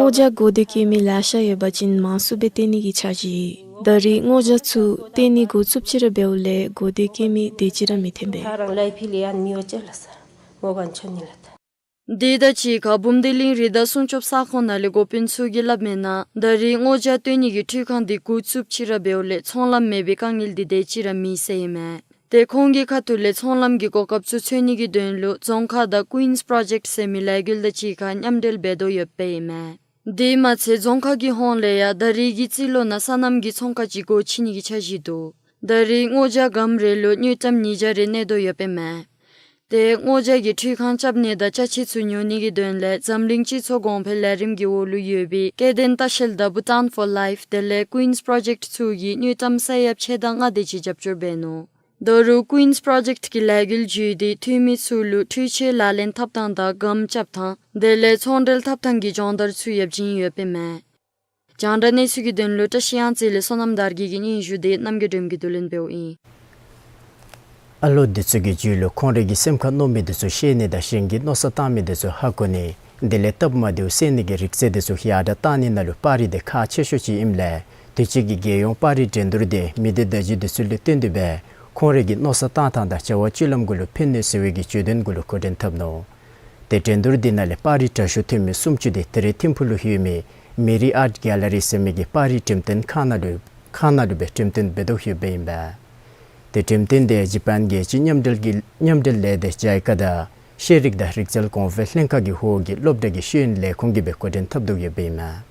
ལྗང་གོ་དེ་སྐྱེ་མི་ལེ་ཤ་ཡོད་པ་ཅིན་མང་སུ་སྦེ་བཏོན་ནི་གི་འཆར་གཞི་ཡོད། ད་རིས་སྔོ་ལྗང་ཚུ་བཏོན་ནི་འགོ་བཙུགསཔ་ཅིག་ར་འབདཝ་ལས་གོ་དེ་སྐྱེ་མི་དེ་ཅིག་ར་མི་ཐོན་པས། དེ་དང་གཅིག་ཁར་བུམ་སྡེ་གླིང་རི་དྭགས་སྲུང་སྐྱོབ་ས་ཁོངས་ནང་ལས་འགོ་དཔོན་ཚུ་གིས་སླབ་མིའི་ནང་ད་རིས་སྔོ་ལྗང་བཏོན་ནི་གི་འཕྲུལ་ཁང་འདི་འགོ་བཙུགསཔ་ཅིག་ར་འབདཝ་ལས་ཚོང་ལམ་མེད་པའི་དཀའ་ངལ་འདི་དེ་ཅིག་ར་མེད་ཟེར་ཨིན་མས། ཏེ་ཁོང་གི་ཁ་ཐུག་ལས་ཚོང་ལམ་གྱི་གོ་སྐབས་ཚུ་འཚོལ་ནི་གི་དོན་ལུ་རྫོང་ཁག་དང་ཀུའིནསི་པྲོ་ཇེཀཊ་ཟེར་མི་ལས་འགུལ་དང་གཅིག་ཁར་མཉམ་འབྲེལ་འབད་དོ་ཡོདཔ་ཨིན་མས། དེ་མ་ཚད་རྫོང་ཁག་གི་ཧོངས་ལས་ཡང་ད་རིས་ཀྱི་རྩིས་ལོ་ནང་སོ་ནམ་གྱི་ཚོང་ཁང་ཅིག་སྒོ་ཕྱེ་ནི་གི་འཆར་གཞི་འདུག། ད་རིས་སྔོ་ལྗང་སྒམ་རེ་ལུ་དངུལ་ཀྲམ་ཉིས་བརྒྱ་རེ་གནས་དོ་ཡོདཔ་ཨིན་མས། ཏེ་སྔོ་ལྗང་གི་འཕྲུལ་ཁང་རྐྱབ་ནི་དང་ཅ་ཆས་ཚུ་ཉོ་ནི་གི་དོན་ལས་འཛམ་གླིང་སྤྱི་ཚོགས་གོང་འཕེལ་ལས་རིམ་གྱི་འོག་ལུ་ཡོད་པའི་སྐྱེ་ལྡན་ལྟ་བཤལ་དང་བྷུ་ཊཱན་ཕོར་ལའིཕ་དེ་ལས་ཀུའིནསི་པྲོ་ཇེཀཊ་ཚུ་གིས་དངུལ་ཀྲམ་ས་ཡ་ཕྱེད་དང་ལྔ་དེ་ཅིག་རྒྱབ་སྐྱོར་འབད་ནུག། ད་རུང་ཀུའིནསི་པྲོ་ཇེཀཊ་ཀྱི་ལས་འགུལ་བརྒྱུད་དེ་འཐུས་མི་ཚུ་ལུ་འཕྲུལ་ཆས་ལག་ལེན་འཐབ་ཐངས་དང་སྒམ་རྐྱབ་ཐངས་དེ་ལས་ཚོང་འབྲེལ་འཐབ་ཐངས་ཀྱི་སྦྱོང་བརྡར་ཚུ་ཡང་བྱིན་ཡོདཔ་ཨིན་མས། རྒྱང་བསྒྲགས་གནས་ཚུལ་གྱི་དོན་ལུ་བཀྲ་ཤིས་གཡང་རྩེ་ལས་བསོད་ནམས་དར་རྒྱས་ཀྱི་སྙན་ཞུ་དེ་རྣམ་རྒྱལ་སྒྲོལམ་གྱིས་བསྡུ་ལེན་འབདཝ་ཨིན། ཨ་ལོ་འདི་ཚུ་གི་རྒྱུད་ལུ་ཁོང་རའི་གི་སེམས་ཁར་མནོ་མི་འདི་ཚུ་བཤད་ནི་དང་གཞན་གྱིས་མནོ་བསམ་བཏང་མི་འདི་ཚུ་ཧ་གོ་ནི་དེ་ལས་སྟབས་མ་བདེཝ་སེལ་ནི་གི་རིག་རྩལ་འདི་ཚུ་ཡར་དྲག་བཏང་ནི་ནང་ལུ་པར་རིས་དེ་ཁག་ཆེ་ཤོས་ཅིག་ཨིནམ་ལས་དུས་ཅི་གི་རྒྱལ་ཡོངས་པར་རིས་འགྲན་བསྡུར་དེ་མི་སྡེ་བརྡ་བརྒྱུད་འདི་ཚུ་ལུ་བརྟེན་ཏེ་སྦེ་ཁོང་རའི་གི་མནོ་བསམ་བཏང་ཐངས་དང་བྱ་བ་སྤྱོད་ལམ་གུ་ལུ་ཕན་ནི་ཟེར་བའི་གི་བརྗོད་དོན་གུ་ལུ་འགོ་འདྲེན་འཐབ་ནུག། ཏེ་འགྲན་བསྡུར་འདི་ནང་ལས་པར་རིས་དྲག་ཤོས་ཐོན་མི་སུམ་ཅུ་དེ་ད་རིས་ཐིམ་ཕུག་ལུ་ཡོད་མི་མེ་རི་ཨརཊ་གེ་ལ་རི་ཟེར་མི་གི་པར་རིས་འགྲེམས་སྟོན་ཁང་ནང་ལུ་ཁང་ནང་ལུ་སྦེ་འགྲེམས་སྟོན་འབད་དོ་ཡོདཔ་ཨིན་པས། ཏེ་འགྲེམས་སྟོན་དེ་ཇ་པཱན་རྒྱལ་སྤྱིའི་མཉམ་འབྲེལ་གྱི་མཉམ་འབྲེལ་ལས་སྡེ་ཇའི་ཀ་དང་ཤེས་རིག་དང་རིག་རྩལ་གོང་འཕེལ་ལྷན་ཁག་གི་འོག་གི་སློབ་གྲྭ་གི་ཤེས་ཡོན་ལས་ཁུངས་ཀྱིས་སྦེ་འགོ་འདྲེན་འཐབ་དོ་ཡོདཔ་ཨིན་མས།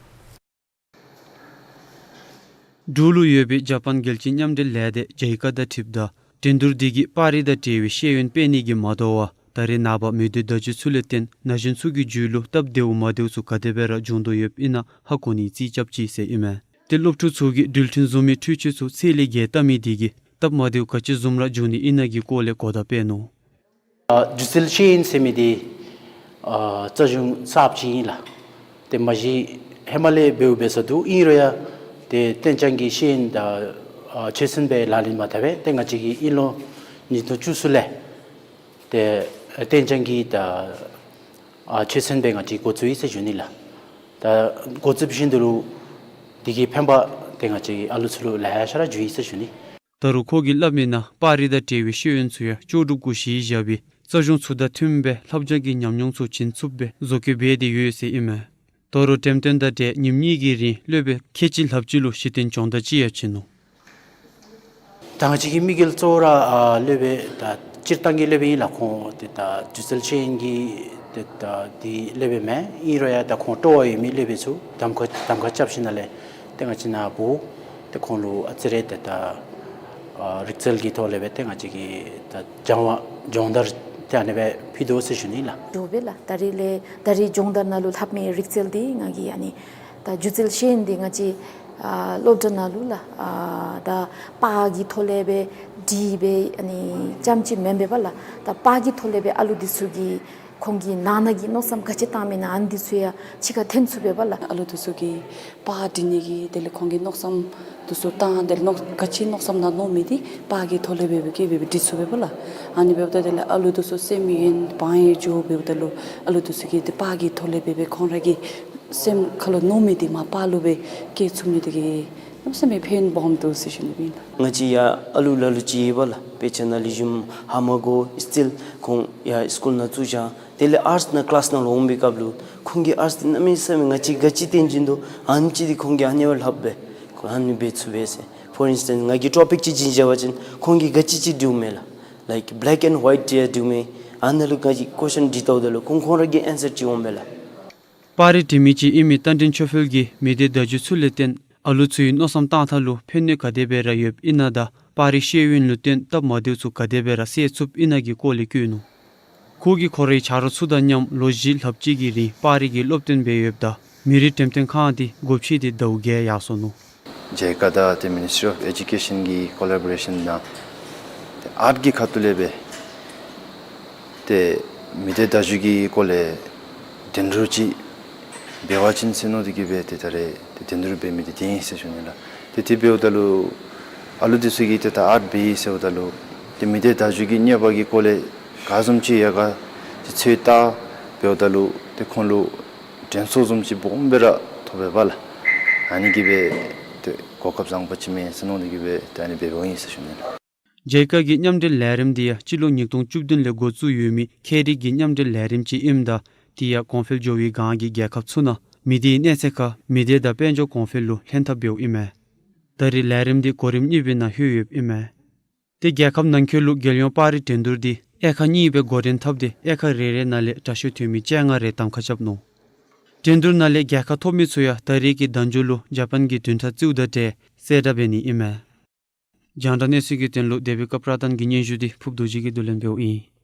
འབྲུག་ལུ་ཡོད་པའི་ཇ་པཱན་རྒྱལ་སྤྱིའི་མཉམ་འབྲེལ་ལས་སྡེ་ཇའི་ཀ་དང་འཁྲིལཝ་ད་འགྲན་བསྡུར་འདི་གིས་པར་རིས་དང་འབྲེལ་བའི་ཤེས་ཡོན་སྤེལ་ནི་གིས་མ་དོ་བར་ད་རེས་ནངས་པ་མི་སྡེ་བརྡ་བརྒྱུད་ཚུ་ལས་བརྟེན་ན་གཞོན་ཚུ་གི་རྒྱུད་ལུ་སྟབས་བདེཝ་མ་བདེཝ་ཚུ་ག་དེ་སྦེ་ར་འབྱུང་དོ་ཡོདཔ་ཨིན་ན་ཧ་གོ་ནི་རྩིས་རྐྱབ་ཅི་ཟེར་ཨིན་མས། ཏེ་སློབ་ཕྲུག་ཚུ་གིས་འགྲུལ་འཕྲིན་བཟུང་མི་འཕྲུལ་ཆས་ཚུ་ཚད་ལས་བརྒལ་བལྟ་མི་འདི་གིས་སྟབས་མ་བདེཝ་ག་ཅི་བཟུམ་ར་འབྱུང་ནི་ཨིན་ན་གི་སྐོར་ལས་གོ་བརྡ་སྤེལ་ནུག། ཨ་སྒྱུ་རྩལ་ཤེས་ཡོན་ཟེར་མི་འདི་ཨ་རྩ་གཞུང་གསརཔ་ཅིག་ཨིན་ལགས། ཏེ་མ་གཞི་ཧེ་མ་ལས་འབདཝ་འབད་ས་འདུག། ཨིན་རུང་ཡང་ཏེ་གཏན་འཇགས་ཀྱི་ཤེས་ཡོན་དང་ཨ་ཆོད་སེམས་སྦེ་ལག་ལེན་མ་འཐབ་པས། ཏེ་ང་བཅས་ཀྱིས་དབྱིན་ལོ་ཉིས་སྟོང་བཅུ་གསུམ་ལས་ཏེ་གཏན་འཇགས་ཀྱི་དང་ཨ་ཆོད་སེམས་སྦེ་ང་བཅས་འགོ་བཙུགས་ཡི་ཟེར་ཞུ་ནི་ལགས། ད་འགོ་བཙུགས་ཞིནམ་ད་ལུ་འདི་གི་ཕན་པ་ཏེ་ང་བཅས་ཨ་ལུ་ཚུ་ལུ་ལེ་ཤ་ར་འབྱུང་ཡི་ཟེར་ཞུ་ནི། ད་རུང་ཁོ་གིས་སླབ་མིའི་ནང་པར་རིས་དང་འབྲེལ་བའི་ཤེས་ཡོན་ཚུ་ཡང་ལྕོགས་གྲུབ་གུ་གཞི་བཞག་སྦེ་རྩ་གཞུང་ཚུ་དང་མཐུནམ་སྦེ་ལྷབ་སྦྱང་གི་ཉམས་མྱོང་ཚུ་བྱིན་ཚུགསཔ་སྦེ་བཟོ་བཀོད་འབད་དེ་ཡོད་ཟེར་ཨིན་མས། ད་རུང་འགྲེམས་སྟོན་དང་འབྲེལ་ཉིནམ་གཉིས་ཀྱི་རིང་སློབ་དཔོན་ཁལ་གཅིག་ལྷགཔ་ཅིག་ལུ་གཞི་རྟེན་སྦྱོང་བརྡར་ཅིག་ཡང་བྱིན་ནུག། ད་ང་བཅས་ཀྱི་དམིགས་ཡུལ་གཙོ་བོ་ར་ཨ་སློབ་དཔོན་ད་སྤྱིར་བཏང་གི་སློབ་དཔོན་ཨིན་ལགས། ཁོང་ཏེ་ད་སྒྱུ་རྩལ་ཤེས་ཡོན་གྱི་ཏེ་ད་འདི་སློབ་དཔོན་མེན། ཨིན་རུང་ཡང་ད་ཁོང་སྤྲོ་བ་ཡོད་མི་སློབ་དཔོན་ཚུ་གདམ་ཁ་གདམ་ཁ་རྐྱབ་ཞིནམ་ལས་ཏེ་ང་བཅས་ནཱ་འབོ་ཏེ་ཁོང་ལུ་ཨ་ཙི་རེ་ཏེ་ད་ཨ་རིག་རྩལ་གྱི་ཐོག་ལས་སྦེ་ཏེ་ང་བཅས་ཀྱིས་ད་སྦྱང་བ་སྦྱོང་བརྡར་ཏེ་ཨ་ནི་སྦེ་ཕུལ་དོ་ཟེར་ཞུ་ནི་ལགས། འགྱོ་བས་ལགས། ད་རིས་ལས་ད་རིས་སྦྱོང་བརྡར་ནང་ལུ་ལྷབ་མི་རིག་རྩལ་འདི་ང་གིས་ཨ་ནི་ད་སྒྱུ་རྩལ་ཤེས་ཡོན་འདི་ང་བཅས་ཨ་སློབ་གྲྭ་ནང་ལུ་ལགས་ཨ་ད་པར་གྱི་ཐོག་ལས་སྦེ་བྲིས་སྦེ་ཨ་ནི་རྐྱངམ་ཅིག་མེན་པས་པ་ལགས། ད་པར་གྱི་ཐོག་ལས་སྦེ་ཨ་ལུ་འདི་ཚུ་གིས་ཁོང་གིས་ནང་ན་གི་མནོ་བསམ་ག་ཅི་བཏང་མི་ཨིན་ན་ཨ་ནི་འདི་ཚུ་ཡང་ཕྱི་ཁར་འཐོན་ཚུགས་པས་པ་ལགས། ཨ་ལུ་འདི་ཚུ་གིས་པར་འབྲི་ནི་གི་དེ་ལས་ཁོང་གི་མནོ་བསམ་འདི་ཚུ་བཏང་དེ་ལས་མནོ་ག་ཅི་མནོ་བསམ་ནང་མནོ་མི་འདི་པར་གྱི་ཐོག་ལས་སྦེ་སྦེ་སྐྱེལ་སྦེ་སྦེ་འབྲི་ཚུགས་པས་པ་ལགས། ཨ་ནི་འབདཝ་ད་དེ་ལས་ཨ་ལུ་འདི་ཚུ་སེམས་ཡེངས་བག་ཡེངས་འགྱོ་འབདཝ་ད་ལུ་ཨ་ལུ་འདི་ཚུ་གིས་ཏེ་པར་གྱི་ཐོག་ལས་སྦེ་སྦེ་ཁོང་ར་གི་སེམས་ཁ་ལུ་མནོ་མི་འདི་མར་པར་ལུ་སྦེ་སྐྱེལ་ཚུགས་མི་འདི་གིས་གནམ་མེད་ས་མེད་ཕན་སྦོམ་འདུག་ཟེར་ཞུ་ནི་ཨིན་ལགས། ང་བཅས་ཡང་ཨ་ལུ་ལ་ལུ་ཅིག་ཡོད་པ་ལགས། དཔེ་ཆ་ནང་ལེགས་ཤོམ་ཧ་མ་གོ་སི་ཊིལ་ཁོང་ཡང་སི་ཀུལ་ནང་བཙུགས་བཞག། དེ་ལས་ཨརཊསི་ནང་ཀི་ལཱསི་ནང་ལུ་འོང་པའི་སྐབས་ལུ་ཁོང་གིས་ཨརཊསི་འདི་གནམ་མེད་ས་མེད་ང་བཅས་ག་ཅི་སྟོན་བྱིན་དོ་ཨ་ནེམ་ཅིག་འདི་ཁོང་གིས་ཨ་ནི་སྦེ་ལྷབ་སྦེ་ཁོང་ཨ་ནི་སྦེ་ཚུགས་པས་ཟེར། ཕོར་ཨིནསི་ཊེནསི་ང་གིས་ཊོ་པིཀ་ཅིག་བྱིན་བཞག་པ་ཅིན་ཁོང་གིས་ག་ཅི་ཅིག་འབྲིཝ་མས་ལགས། ལའིཀ་བེ་ལེཀ་ཨེནཌ་ཝའིཊ་ཅིག་འབྲིཝ་མས། ཨ་ནཱ་ལུ་ག་ཅི་ཀོ་ཤཱན་འདྲི་བལྟཝ་ད་ལུ་ཁོང་ཁོང་ར་གི་ཨེན་སར་ཅིག་འོང་པས་ལགས། པར་རིས་འབྲི་མི་ཅིག་ཨིན་མི་རྟ་མགྲིན་ཆོས་འཕེལ་གྱིས་མི་སྡེ་བརྡ་བརྒྱུད་ཚུ་ལས་བརྟེན་ཨ་ལུ་ཚུའི་མནོ་བསམ་བཏང་ཐངས་ལུ་ཕན་ནུས་ག་དེ་སྦེ་ར་ཡོདཔ་ཨིན་ན་དང་པར་རིས་ཤེས་ཡོན་ལུ་བརྟེན་སྟབས་མ་བདེཝ་ཚུ་ག་དེ་སྦེ་ར་སེལ་ཚུགསཔ་ཨིན་ན་གི་སྐོར་ལས་བཀོད་ནུག། ཁོ་གིས་ཁོ་རའི་ཆ་རོགས་ཚུ་དང་མཉམ་ལོ་བཞི་ལྷགཔ་ཅིག་གི་རིང་པར་རིས་ཀྱི་སློབ་སྟོན་འབད་ཡོདཔ་ད་མི་རིགས་འགྲེམས་སྟོན་ཁང་འདི་སྒོ་ཕྱེ་སྟེ་ཟླཝ་བརྒྱད་ཡར་སོ་ནུག། ཇའི་ཀ་དང་ཏེ་མི་ནིསི་ཊི་རི་ཨོཕ་ཨེ་ཇུ་ཀེ་ཤཱན་གྱི་ཀོ་ལེ་བོ་རེ་ཤཱན་དང་ཏེ་ཨརཊ་གི་ཁ་ཐུག་ལས་སྦེ་ཏེ་མི་སྡེ་བརྡ་བརྒྱུད་ཀྱི་སྐོར་ལས་འགྲན་བསྡུར་ཅིག་འབད་བ་ཅིན་ཟེར་མནོ་སྟེ་གིས་སྦེ་ཏེ་ད་རེས་ཏེ་འགྲན་བསྡུར་འབད་མི་འདི་འདི་ཨིན་ཟེར་ཞུ་ནི་ལགས། ཏེ་དེ་འབདཝ་ད་ལུ་ཨ་ལུ་འདི་ཚུ་གིས་ཏེ་ད་ཨརཊ་འབད་ཡི་ཟེརཝ་ད་ལུ་ཏེ་མི་སྡེ་བརྡ་བརྒྱུད་ཀྱི་གནས་པ་གི་སྐོར་ལས་ག་བཟུམ་ཅིག་ཡོད་ག་ཏེ་ཚོད་ལྟ་འབདཝ་ད་ལུ་ཏེ་ཁོང་ལུ་དྲན་གསོ་བཟུམ་ཅིག་སྦོམ་སྦེ་ར་ཐོབ་པས་པ་ལགས། ཨ་ནི་གིས་སྦེ་ཏེ་གོ་སྐབས་བཟང་པོ་ཅིག་མས་ཟེར་མནོ་སྟེ་གིས་སྦེ་ཏེ་ཨ་ནི་འབདཝ་ཨིན་ཟེར་ཞུ་ནི་ལགས། ཇའི་ཀ་གི་མཉམ་འབྲེལ་ལས་རིམ་འདི་ཡང་སྤྱི་ལོ་ཉིས་སྟོང་བཅུ་བདུན་ལས་འགོ་བཙུགས་ཡོད་མི་ཁྱད་རིག་གི་མཉམ་འབྲེལ་ལས་རིམ་ཅིག་ཨིནམ་ད་དེ་ཡང་གོང་འཕེལ་འགྱོ་བའི་སྒང་གི་རྒྱལ་ཁབ་ཚུ་ནང་མི་སྡེའི་གནས་ཚད་ཁར་མི་སྡེ་དང་དཔལ་འབྱོར་གོང་འཕེལ་ལུ་ལྷན་ཐབས་འབདཝ་ཨིན་མས། ད་རེས་ལས་རིམ་འདི་གོ་རིམ་གཉིས་པའི་ནང་ལྷོད་ཡོདཔ་ཨིན་མས། ཏེ་རྒྱལ་ཁབ་ནང་འཁོད་ལུ་རྒྱལ་ཡོངས་པར་རིས་འགྲན་བསྡུར་འདི་དབྱེ་ཁག་གཉིས་སྦེ་འགོ་འདྲེན་འཐབ་སྟེ་དབྱེ་ཁག་རེ་རེ་ནང་ལས་དྲག་ཤོས་ཐོན་མི་བཅོ་ལྔ་རེ་གདམ་ཁ་རྐྱབ་ནུག། འགྲན་བསྡུར་ནང་ལས་རྒྱལ་ཁ་ཐོབ་མི་ཚུ་ཡང་ད་རེས་ཀྱི་ཟླཝ་མཇུག་ལུ་ཇ་པཱན་གྱི་བདུན་ཕྲག་རྩིསཝ་དང་འབྲེལ་གསལ་བསྒྲགས་འབད་ནི་ཨིན་མས། རྒྱང་བསྒྲགས་གནས་ཚུལ་གྱི་དོན་ལུ་དེ་བི་ཀ་པྲ་དཱན་གྱི་སྙན་ཞུ་འདི་ཕུབ་རྡོ་རྗེ་གིས་བསྡུ་ལེན་འབདཝ་ཨིན།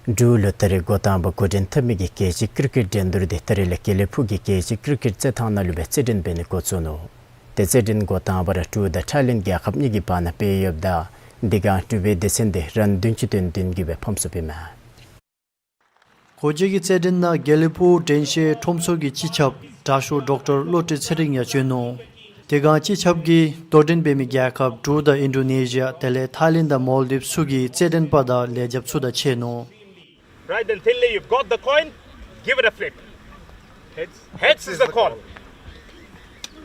འབྲུག་ལུ་ད་རེས་འགོ་དང་པ་འགོ་འདྲེན་འཐབ་མི་གི་རྒྱལ་སྤྱིའི་ཀིར་ཀེཊ་འགྲན་བསྡུར་འདི་ད་རེས་ལས་དགེ་ལེགས་ཕུག་གི་རྒྱལ་སྤྱིའི་ཀིར་ཀེཊ་རྩེད་ཐང་ནང་ལུ་སྦེ་རྩེད་འགྲན་འབད་ནི་འགོ་བཙུགས་ནུག། ཏེ་རྩེད་འགྲན་འགོ་དང་པ་ར་འབྲུག་དང་ཐའི་ལེནཌ་རྒྱལ་ཁབ་གཉིས་ཀྱི་བར་ན་འབད་ཡོདཔ་ད་འདི་སྒང་འབྲུག་པའི་སྡེ་ཚན་འདི་རན་བདུན་ཅུ་དོན་བདུན་གྱིས་སྦེ་ཕམ་སོཔ་ཨིན་མས། གོ་བརྗེ་གི་རྩེད་འགྲན་ནང་དགེ་ལེགས་ཕུག་དྲན་ཤེས་ཁྲོམ་ཚོགས་ཀྱི་སྤྱི་ཁྱབ་དྲག་ཤོས་ཌོག་ཊར་བློ་གྲོས་ཚེ་རིང་ཡང་བྱོན་ནུག། དེ་སྒང་སྤྱི་ཁྱབ་ཀྱིས་དོ་འགྲན་འབད་མི་རྒྱལ་ཁབ་འབྲུག་དང་ཨིན་ཌོ་ནེ་ཤི་ཡ་དེ་ལས་ཐའི་ལེནཌ་དང་མོལ་ཌིབ་ཚུ་གི་རྩེད་འགྲན་པ་དང་ལས་བྱེདཔ་ཚུ་དང་ཕྱད་ནུག། Right, then thinly, you've got the coin, give it a flip. Heads. Heads is the call.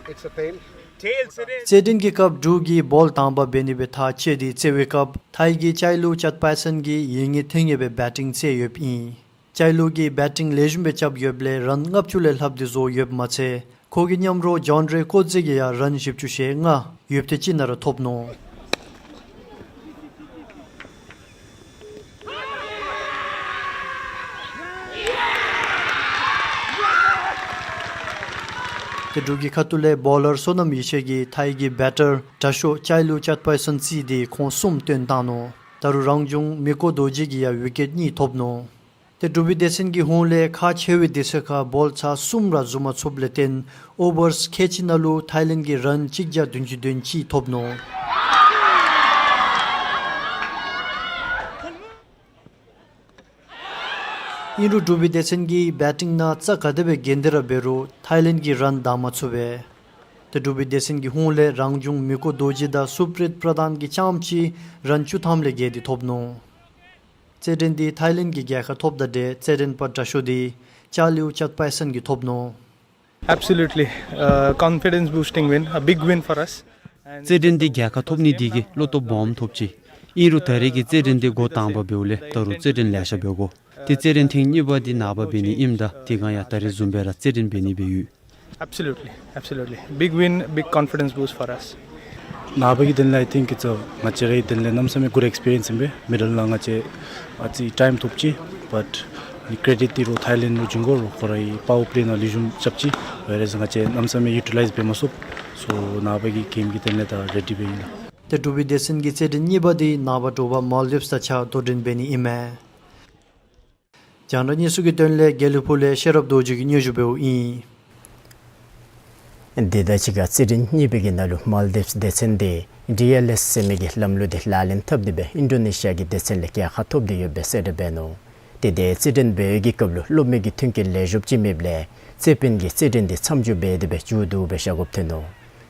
It's a tail. Tails it is. རྩེད་འགྲན་གྱི་སྐབས་འབྲུག་གིས་བཱོལ་དང་པ་འབད་ནི་སྦེ་ཐག་བཅད་དེ་རྩེད་པའི་སྐབས་ཐའི་གི་ཅའི་ལུའུ་ཅཱད་པའེ་སན་གྱིས་ཡིད་གཉིས་ཐིང་ངེ་སྦེ་བེ་ཊིང་རྩེད་ཡོདཔ་ཨིན། ཅའི་ལུའུ་གིས་བེ་ཊིང་ལེགས་ཤོམ་སྦེ་རྐྱབ་ཡོདཔ་ལས་རན་ལྔ་བཅུ་ལས་ལྷགཔ་དེ་བཟོ་ཡོདཔ་མ་ཚད་ཁོ་གི་མཉམ་རོགས་ཇཱོན་རེ་ཀོ་ཛེ་གིས་ཡང་རན་བཞི་བཅུ་ཞེ་ལྔ་ཡོདཔ་དེ་ཅིག་ནང་ར་ཐོབ་ནུག། ཏེ་འབྲུག་གི་ཁ་ཐུག་ལས་བཱོ་ལར་བསོད་ནམས་ཡེ་ཤེས་ཀྱིས་ཐའི་གི་བེ་ཊར་དྲག་ཤོས་ཅའི་ལུའུ་ཅཱད་པའེ་སན་རྩིས་ཏེ་ཁོང་གསུམ་བཏོན་བཏང་ནུག། ད་རུང་རང་བྱུང་མི་ཀོ་རྡོ་རྗེ་གིས་ཡང་ཝི་ཀེཊ་གཉིས་ཐོབ་ནུག། ཏེ་འབྲུག་པའི་སྡེ་ཚན་གྱི་ཧོངས་ལས་ཁག་ཆེ་བའི་སྡེ་ཚན་ཁར་བཱོལ་ཚར་གསུམ་ར་བཟུང་མ་ཚུགསཔ་ལས་བརྟེན་ཨོ་བརསི་ཁལ་གཅིག་ནང་ལུ་ཐའི་ལེནཌ་གིས་རན་གཅིག་བརྒྱ་བདུན་ཅུ་དོན་གཅིག་ཐོབ་ནུག། ཨིན་རུང་འབྲུག་པའི་སྡེ་ཚན་གྱིས་བེ་ཊིང་ནང་རྩ་ག་དེ་སྦེ་འགེངས་ཏེ་ར་འབད་རུང་ཐའི་ལེནཌ་གིས་རན་བདའ་མ་ཚུགས་པས། ཏེ་འབྲུག་པའི་སྡེ་ཚན་གྱི་ཧོངས་ལས་རང་བྱུང་མི་ཀོ་རྡོ་རྗེ་དང་སུ་པྲིཊ་པྲ་དཱན་གྱིས་རྐྱངམ་གཅིག་རན་བཅུ་ཐམ་ལས་བརྒལ་ཏེ་ཐོབ་ནུག། རྩེད་འགྲན་འདི་ཐའི་ལེནཌ་གིས་རྒྱལ་ཁ་ཐོབ་དང་འབྲེལ་རྩེད་འགྲན་པ་དྲག་ཤོས་འདི་ཅའི་ལུའུ་ཅཱད་པའེ་སན་གྱིས་ཐོབ་ནུག། Absolutely, uh, confidence boosting win, a big win for us. རྩེད་འགྲན་འདི་རྒྱལ་ཁ་ཐོབ་ནི་འདི་གིས་བློ་སྟོབས་སྦོམ་ཐོབ་ཅི། ཨིན་རུང་ད་རེས་ཀྱི་རྩེད་འགྲན་འདི་འགོ་དང་པ་འབདཝ་ལས་ད་རུང་རྩེད་འགྲན་ལེ་ཤ་འབད་དགོ། ཏེ་རྩེད་འགྲན་ཐེངས་གཉིས་པ་འདི་ནངས་པ་འབད་ནི་ཨིནམ་ད་དེ་སྒང་ཡང་ད་རེས་བཟུམ་སྦེ་ར་རྩེད་འགྲན་འབད་ནི་སྦེ་ཡོད། Absolutely, absolutely. Big win, big confidence boost for us. ནངས་པ་གི་དོན་ལས་I think it's a ང་བཅས་རའི་དོན་ལས་གནམ་མེད་ས་མེད་good experience ཨིན་པས། མི་ཌལ་ནང་ང་བཅས་ཨ་ཙི་ཊའིམ་ཐོབ་ཅི། བཊ་ནི་ཀྲེ་ཌིཊ་འདི་རོགས་ཐའི་ལེནཌ་ལུ་བྱིན་དགོ། རོགས་ཁོ་རའི་པ་ཝར་པི་ལེ་ནང་ལེགས་ཤོམ་རྐྱབ་ཅི། ཝེར་ཨེཛ་ང་བཅས་གནམ་མེད་ས་མེད་ཡུ་ཊི་ལའིཛ་འབད་མ་ཚུགས། སོ་ནངས་པ་གི་གེམ་གྱི་དོན་ལས་ད་རེ་ཌི་སྦེ་ཨིན་ལགས། ཏེ་འབྲུག་པའི་སྡེ་ཚན་གྱི་རྩེད་འགྲན་གཉིས་པ་འདི་ནངས་པ་དྲོ་པ་མཱལ་ཌིབས་དང་གཅིག་ཁར་དོ་འགྲན་འབད་ནི་ཨིན་མས། རྒྱང་བསྒྲགས་གནས་ཚུལ་གྱི་དོན་ལས་དགེ་ལེགས་ཕུག་ལས་ཤེས་རབ་རྡོ་རྗེ་གིས་སྙན་ཞུ་འབདཝ་ཨིན། དེ་དང་གཅིག་ཁར་རྩེད་འགྲན་གཉིས་པའི་གི་ནང་ལུ་མཱལ་ཌིབས་སྡེ་ཚན་འདི་ཌི་ཨེལ་ཨེསི་ཟེར་མི་གི་ལམ་ལུགས་འདི་ལག་ལེན་འཐབ་སྟེ་སྦེ་ཨིན་ཌོ་ནེ་ཤི་ཡ་གི་སྡེ་ཚན་ལས་རྒྱལ་ཁ་ཐོབ་སྟེ་ཡོདཔ་སྦེ་གསལ་བསྒྲགས་འབད་ནུག། ཏེ་དེ་རྩེད་འགྲན་འབད་བའི་གི་སྐབས་ལུ་གློག་མེ་གི་མཐུན་རྐྱེན་ལེགས་ཤོམ་ཅིག་མེདཔ་ལས་རྩེད་དཔོན་གྱིས་རྩེད་འགྲན་འདི་མཚམས་འཇོག་འབད་དེ་སྦེ་མཇུག་བསྡུ་སྦེ་བཞག་དགོཔ་ཐོན་ནུག།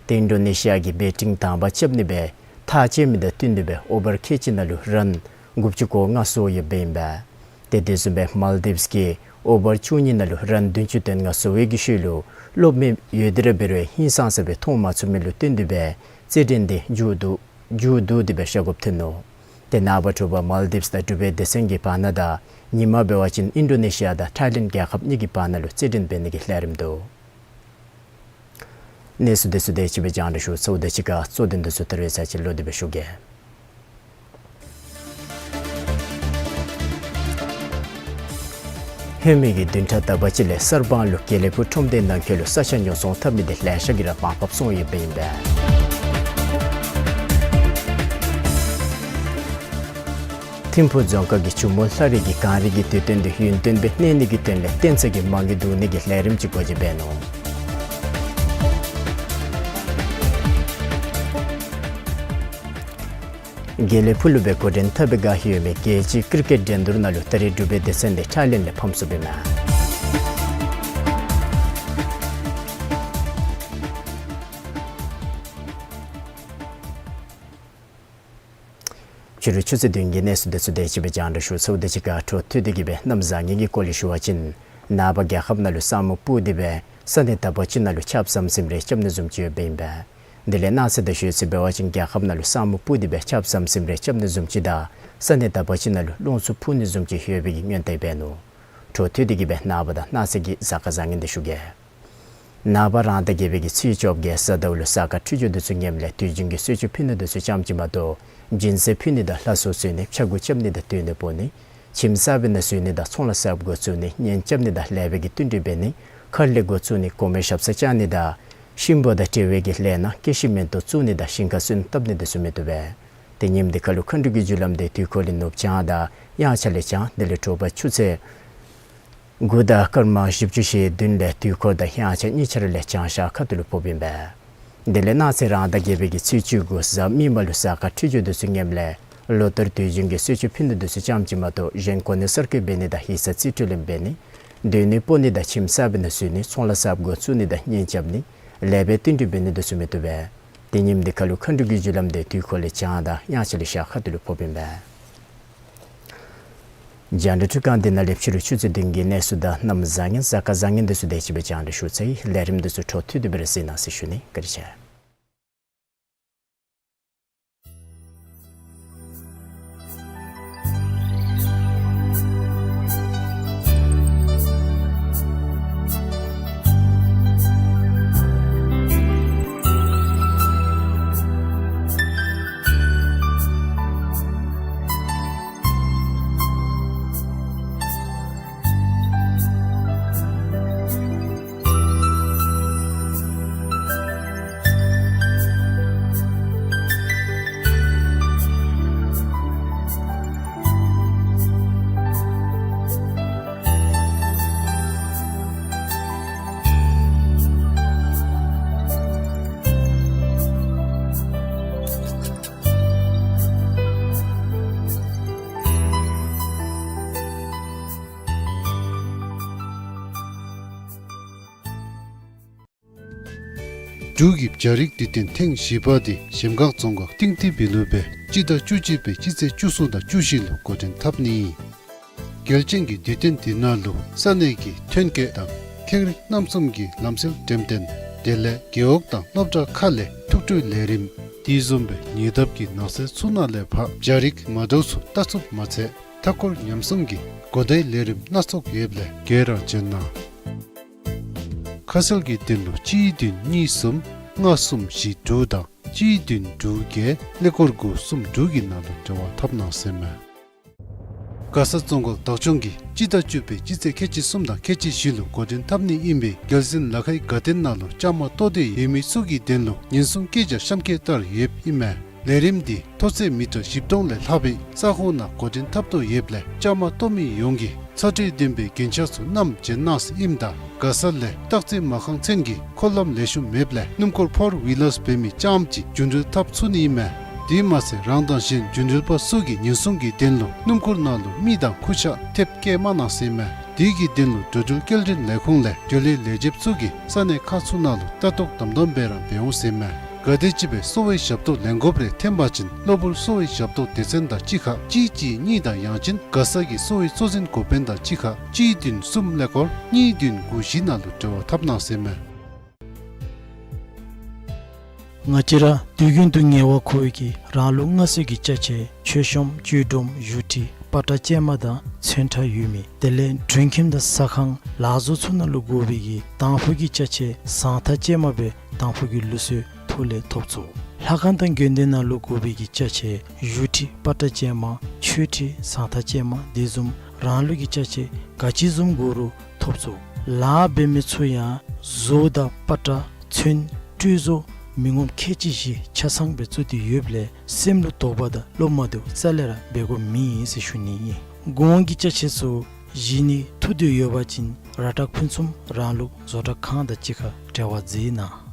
ཏེ་ཨིན་ཌོ་ནེ་ཤི་ཡ་གིས་བེ་ཊིང་དང་པ་རྐྱབ་ནི་སྦེ་ཐག་བཅད་མི་དང་བསྟུན་ཏེ་སྦེ་ཨོ་བར་ཁལ་གཅིག་ནང་ལུ་རཱན་དགུ་བཅུ་གོ་ལྔ་སོར་ཡོདཔ་ཨིན་པས། ཏེ་དེ་བཟུམ་སྦེ་མཱལ་ཌིབས་ཀྱིས་ཨོ་བར་བཅུ་གཉིས་ནང་ལུ་རཱན་བདུན་ཅུ་དོན་ལྔ་སོར་བའི་གི་ཤུལ་ལུ་གློག་མེ་ཡོད་དེ་ར་འབད་རུང་ཧིང་སངས་ས་སྦེ་མཐོང་མ་ཚུགས་མི་ལུ་བརྟེན་ཏེ་སྦེ་རྩེད་འགྲན་འདི་མཇུག་བསྡུ་མཇུག་བསྡུ་སྟེ་སྦེ་བཞག་དགོཔ་ཐོན་ནུག། ཏེ་ནངས་པ་དྲོ་པ་མཱལ་ཌིབས་དང་འབྲུག་པའི་སྡེ་ཚན་གྱི་བར་ན་དང་ཉིན་མ་འབད་བ་ཅིན་ཨིན་ཌོ་ནེ་ཤི་ཡ་དང་ཐའི་ལེནཌ་རྒྱལ་ཁབ་གཉིས་ཀྱི་བར་ན་ལུ་རྩེད་འགྲན་འབད་ནི་གི་ལས་རིམ་འདུག། གནས་ཚུལ་འདི་ཚུ་དེ་ཅིག་སྦེ་རྒྱང་བསྒྲགས་ཞུ་ཚརཝ་དང་གཅིག་ཁར་གཙོ་དོན་འདི་ཚུ་ད་རེས་ཚར་གཅིག་ལོག་སྟེ་སྦེ་ཞུ་གེ། ཧེ་མའི་གི་བདུན་ཕྲག་ཟླཝ་གཅིག་ལས་གསར་སྤང་ལུ་དགེ་ལེགས་ཕུག་ཁྲོམ་སྡེ་ནང་འཁོད་ལུ་ས་ཆ་ཉོ་ཚོང་འཐབ་མི་འདི་ལེ་ཤ་གིས་ར་བང་སྤབ་སོང་ཡོདཔ་ཨིན་པས། ཐིམ་ཕུག་རྫོང་ཁག་གི་ཇོ་མོ་ལྷ་རི་གི་གངས་རི་གི་དུས་སྟོན་འདི་ཡུན་བརྟན་སྦེ་གནས་ནི་གི་དོན་ལས་རྟེན་རྫས་ཀྱི་མ་དངུལ་བསྡུ་ནི་གི་ལས་རིམ་ཅིག་འགོ་འབྱེད་འབད་ནུག། དགེ་ལེགས་ཕུག་ལུ་སྦེ་འགོ་འདྲེན་འཐབ་པའི་བསྒང་ཡོད་མི་རྒྱལ་སྤྱིའི་ཀིར་ཀེཊ་འགྲན་བསྡུར་ནང་ལུ་ད་རེས་འབྲུག་པའི་སྡེ་ཚན་འདི་ཐའི་ལེནཌ་ལས་ཕམ་སོངམ་ཨིན་མས། ཕྱི་རུ་ཆུ་ཚོད་བདུན་གྱི་གནས་ཚུལ་འདི་ཚུ་དེ་ཅིག་སྦེ་རྒྱང་བསྒྲགས་ཞུ་ཚརཝ་དང་གཅིག་ཁར་འཕྲོ་མཐུད་དེ་གི་སྦེ་གནམ་བཟང་ངན་གྱི་སྐོར་ལས་ཞུ་བ་ཅིན་ནངས་པ་རྒྱལ་ཁབ་ནང་ལུ་ས་སྨུག་སྤུབས་ཏེ་སྦེ་ས་གནས་དག་པ་ཅིག་ནང་ལུ་ཆརཔ་ཟམ་ཟིམ་རེ་རྐྱབ་ནི་བཟུམ་ཅིག་ཡོདཔ་ཨིན་པས། དེ་ལས་གནངས་ཚེ་དང་ཤོག་ཚེ་འབད་བ་ཅིན་རྒྱལ་ཁབ་ནང་ལུ་ས་སྨུག་སྤུབས་ཏེ་སྦེ་ཆརཔ་ཟམ་ཟིམ་རེ་རྐྱབ་ནི་བཟུམ་ཅིག་དང་ས་གནས་དག་པ་ཅིག་ནང་ལུ་རླུང་འཚུབ་འཕུ་ནི་བཟུམ་ཅིག་ཡོད་པའི་གི་སྔོན་བརྡ་འབད་ནུག། འཕྲོ་མཐུད་དེ་གི་སྦེ་ནངས་པ་དང་གནངས་ཚེ་གི་གཟའ་སྐར་བཟང་ངན་འདི་ཞུ་གེ། ནངས་པ་རང་ཟླ་བརྒྱད་པའི་གི་ཚེས་བཅོ་བརྒྱད་གཟའ་ཟླཝ་ལུ་གཟའ་སྐར་འཕྲོད་སྦྱོར་འདི་ཚུ་ངནམ་ལས་དུས་རྒྱུན་གྱི་གསོལ་མཆོད་ཕུལ་ནི་འདི་ཚུ་ཙམ་ཅིག་མ་གཏོགས་སྦྱིན་སྲེག་ཕུལ་ནི་དང་ལྷ་གསོལ་གསོལ་ནི་ཕྱག་འགུགས་རྐྱབ་ནི་དང་སྟོན་ནི་སྤོ་ནི་ཁྱིམ་གསར་པའི་ནང་བཞུགས་ནི་དང་ཚོང་ལཱ་གསརཔ་འགོ་བཙུགས་ནི་གཉེན་རྐྱབ་ནི་དང་ལེགས་པའི་གི་བསྟུན་གྲོས་འབད་ནི་ཁ་ལས་འགོ་བཙུགས་ནི་གོང་མའི་ཞབས་སར་བཅར་ནི་དང་གཤིན་པོ་དང་འབྲེལ་བའི་གི་ལས་སྣ་སྐྱེ་ཤི་མེན་ཏོག་བཙུགས་ནི་དང་ཞིང་ཁར་སོན་བཏབ་ནི་འདི་ཚུ་མི་བཏུབ་པས། ཏེ་ཉིནམ་འདི་ཁ་ལུ་མཁའ་འགྲོ་གི་རྒྱུ་ལམ་འདི་དུས་འཁོར་ལས་ནུབ་བྱང་དང་དབྱངས་འཆར་ལས་བྱང་དེ་ལས་དྲོ་པ་ཆུ་ཚོད་དགུ་དང་སྐར་མ་བཞི་བཅུ་ཞེ་བདུན་ལས་དུས་འཁོར་དང་དབྱངས་འཆར་གཉིས་ཆ་ར་ལས་བྱང་ཤར་ཁ་ཐུག་ལུ་ཕོགཔ་ཨིན་པས། དེ་ལས་གནངས་ཚེ་རང་ཟླ་བརྒྱད་པའི་གི་ཚེས་བཅུ་དགུ་གཟའ་མིག་དམར་ལུ་གཟའ་སྐར་འཕྲོད་སྦྱོར་འདི་ཚུ་ངནམ་ལས་ལོ་ལྟར་དུས་རྒྱུན་གྱི་གསོལ་མཆོད་ཕུལ་ནི་འདི་ཚུ་ཙམ་ཅིག་མ་གཏོགས་གཞན་གོ་གནས་གསར་བསྐོ་འབད་ནི་དང་ཡིག་ཚང་རྩིས་སྤྲོད་ལེན་འབད་ནི་སྡོད་གནས་སྤོ་ནི་དང་ཁྱིམ་གསར་པའི་ནང་བཞུགས་ནི་ཚོང་ལཱ་གསརཔ་འགོ་བཙུགས་ནི་དང་གཉེན་རྐྱབ་ནི་ལེགས་པའི་བསྟུན་གྲོས་འབད་ནི་འདི་ཚུ་མི་བཏུབ་པས། ཏེ་ཉིནམ་འདི་ཁ་ལུ་མཁའ་འགྲོ་གི་རྒྱུ་ལམ་འདི་དུས་འཁོར་ལས་བྱང་དང་དབྱངས་འཆར་ལས་ཤར་ཁ་ཐུག་ལུ་ཕོགཔ་ཨིན་པས། རྒྱང་བསྒྲགས་འཕྲུལ་ཁང་འདི་ནང་ལས་ཕྱི་རུ་ཆུ་ཚོད་བདུན་གྱི་གནས་ཚུལ་དང་གནམ་བཟང་ངན་གཟའ་སྐར་བཟང་ངན་འདི་ཚུ་དེ་ཅིག་སྦེ་རྒྱང་བསྒྲགས་ཞུ་ཚར་ཡི། ལས་རིམ་འདི་ཚུ་འཕྲོ་མཐུད་དེ་སྦེ་ར་གཟིགས་གནང་ཟེར་ཞུ་ནི། བཀའ་དྲིན་ཆེ། འབྲུག་གི་བྱ་རིགས་དུས་སྟོན་ཐེངས་བཞི་པ་འདི་གཞལམ་སྒང་རྫོང་ཁག་གཏིང་ཐིབ་པའི་ལུ་སྦེ་སྤྱི་ཟླ་བཅུ་གཅིག་པའི་སྤྱི་ཚེས་བཅུ་གསུམ་དང་བཅུ་བཞི་ལུ་འགོ་འདྲེན་འཐབ་ནི། གལ་ཆེན་གྱི་དུས་སྟོན་འདི་ནང་ལུ་ས་གནས་ཀྱི་ཐོན་སྐྱེད་དང་ཁེངས་རིགས་རྣམ་གསུམ་གྱི་ལམ་སྲོལ་འགྲེམས་སྟོན་དེ་ལས་རྒེད་འོག་དང་སློབ་གྲྭ་ཁག་ལས་ཐུགས་སྤྲོའི་ལས་རིམ་ དེ་བཟུམ་སྦེ་ཉེ་འདབས་ཀྱི་ནགས་ཚལ་ཚུ་ནང་ལས་ཕར་བྱ་རིགས་མ་འདྲཝ་ཚུ་བལྟ་ཚུགསཔ་མ་ཚད་མཐའ་འཁོར་ཉམས་སྲུང་གི་གོ་བརྡའི་ལས་རིམ་སྣ་ཚོགས་ཡོདཔ་ལས་ག་ར་མཇལ་གནང་། ཁ་གསལ་གྱི་དོན་ལུ་གཅིག་བདུན་གཉིས་གསུམ་ལྔ་གསུམ་བཞི་དྲུག་དང་གཅིག་བདུན་དྲུག་བརྒྱད་ཀླད་ཀོར་དགུ་གསུམ་དྲུག་གི་ནང་ལུ་འབྲེལ་བ་འཐབ་གནང་ཟེར་མས། མགར་ས་རྫོང་ཁག་བདག་སྐྱོང་གིས་སྤྱི་ཟླ་བཅུ་པའི་སྤྱི་ཚེས་ཁལ་གཅིག་གསུམ་དང་ཁལ་གཅིག་བཞི་ལུ་འགོ་འདྲེན་འཐབ་ནི་ཨིན་པའི་རྒྱལ་གསུང་ལ་ཁའི་དགའ་སྟོན་ནང་ལུ་བཅའ་མར་གཏོགས་ཏེ་ཡོད་མི་ཚུ་གི་དོན་ལུ་ཉེན་སྲུང་སྐད་རྒྱག་གཤམ་འཁོད་ལྟར་ཡོདཔ་ཨིན་མས། ལས་རིམ་འདི་མཐོ་ཚད་མི་ཊར་བཞི་སྟོང་ལས་ལྷག་པའི་ས་ཁོངས་ནང་འགོ་འདྲེན་འཐབ་དོ་ཡོདཔ་ལས་བཅའ་མར་གཏོགས་མི་ཡོངས་ཀྱིས་ཚ་དྲོད་ལྡན་པའི་རྒྱན་ཆ་ཚུ་བསྣམས་བྱོན་གནང་ཟེར་ཨིནམ་ད་མགར་ས་ལས་སྟག་རྩེ་མ་ཁང་ཚུན་གྱི་འཁོར་ལམ་ལེགས་ཤོམ་མེདཔ་ལས་སྣུམ་འཁོར་ཕོར་ཝི་ལརསི་འབད་མི་རྐྱངམ་ཅིག་རྒྱུན་འགྲུལ་འཐབ་ཚུགས་ནི་ཨིན་མས། དེ་མ་ཚད་རང་དང་གཞན་རྒྱུན་འགྲུལ་པ་ཚུ་གི་ཉེན་སྲུང་གི་དོན་ལུ་སྣུམ་འཁོར་ནང་ལུ་མི་དང་ཁུར་ཆ་ཐེབས་བཀལ་མ་གནང་ཟེར་མས། དེ་གི་དོན་ལུ་འགྲོ་འགྲུལ་སྐྱེལ་འདྲེན་ལས་ཁུངས་ལས་འབྲེལ་ཡོད་ལས་བྱེདཔ་ཚུ་གིས་ས་གནས་ཁག་ཚུ་ནང་ལུ་ལྟ་རྟོག་དམ་དམ་སྦེ་ར་འབད་འོང་ཟེར་མས། ག་དེམ་ཅིག་སྦེ་གསོ་བའི་ཞབས་ཏོག་ལེན་དགོཔ་རེ་ཐོན་པ་ཅིན་གློ་བུར་གསོ་བའི་ཞབས་ཏོག་སྡེ་ཚན་དང་གཅིག་ཁར་གཅིག་གཅིག་གཉིས་དང་ཡང་ཅིན་མགར་ས་གི་གསོ་བའི་གཙོ་འཛིན་འགོ་དཔོན་དང་གཅིག་ཁར་གཅིག་བདུན་གསུམ་ཀླད་ཀོར་གཉིས་བདུན་དགུ་བཞི་ནང་ལུ་འབྲེལ་བ་འཐབ་གནང་ཟེར་མས། ང་བཅས་ར་དུས་རྒྱུན་དུ་ངལ་བ་ཁོ་བོའི་གི་རང་ལུགས་སྔར་སྲོལ་གྱི་ཅ་ཆས་མཆོད་གཤོམ་བཅུད་སྒྲོམ་བཞུགས་ཁྲི་པ་ཏྲ་ཅན་མ་དང་ཚོན་ཁྲ་ཡོད་མི་དེ་ལས་འགྲུལ་ཁྱིམ་དང་ཟ་ཁང་ལག་བཟོ་ཚུ་ནང་ལུ་དགོ་པའི་གི་དང་ཕུ་གི་ཅ་ཆས་ཟངས་ཐག་ཅན་མ་སྦེ་དང་ཕུ་གི་ལུགས་སྲོལ་ཐོག་ལས་ཐོབ་ཚུགས། ལྷ་ཁང་དང་དགོན་སྡེ་ནང་ལུ་དགོ་པའི་གི་ཅ་ཆས་བཞུགས་ཁྲི་པ་ཏྲ་ཅན་མ་མཆོད་ཁྲི་ཟངས་ཐག་ཅན་མ་དེ་བཟུམ་རང་ལུགས་ཀྱི་ཅ་ཆས་ག་ཅི་བཟུམ་དགོ་རུང་ཐོབ་ཚུགས། ལཱ་འབད་མི་ཚུ་ཡང་བཟོ་དང་པ་ཏྲ་ཚོན་སྤྲོད་བཟོ་མི་ངོམ་ཁལ་གཅིག་བཞི་ཆ་ཚང་སྦེ་བཙུགས་ཏེ་ཡོདཔ་ལས་སེམས་ལུ་དོགས་པ་དང་བློ་མ་བདེཝ་རྩ་ལས་ར་འབད་དགོཔ་མེད་ཟེར་ཞུ་ནི་ཨིན། གོང་གི་ཅ་ཆས་ཚུ་བཞེས་ནི་ཐུགས་འདོད་ཡོད་པ་ཅིན་ར་ཏྲ་ཕུན་སུམ་རང་ལུགས་བཟོ་གྲྭ་ཁང་དང་གཅིག་ཁར་འབྲེལ་བ་མཛད་གནང་།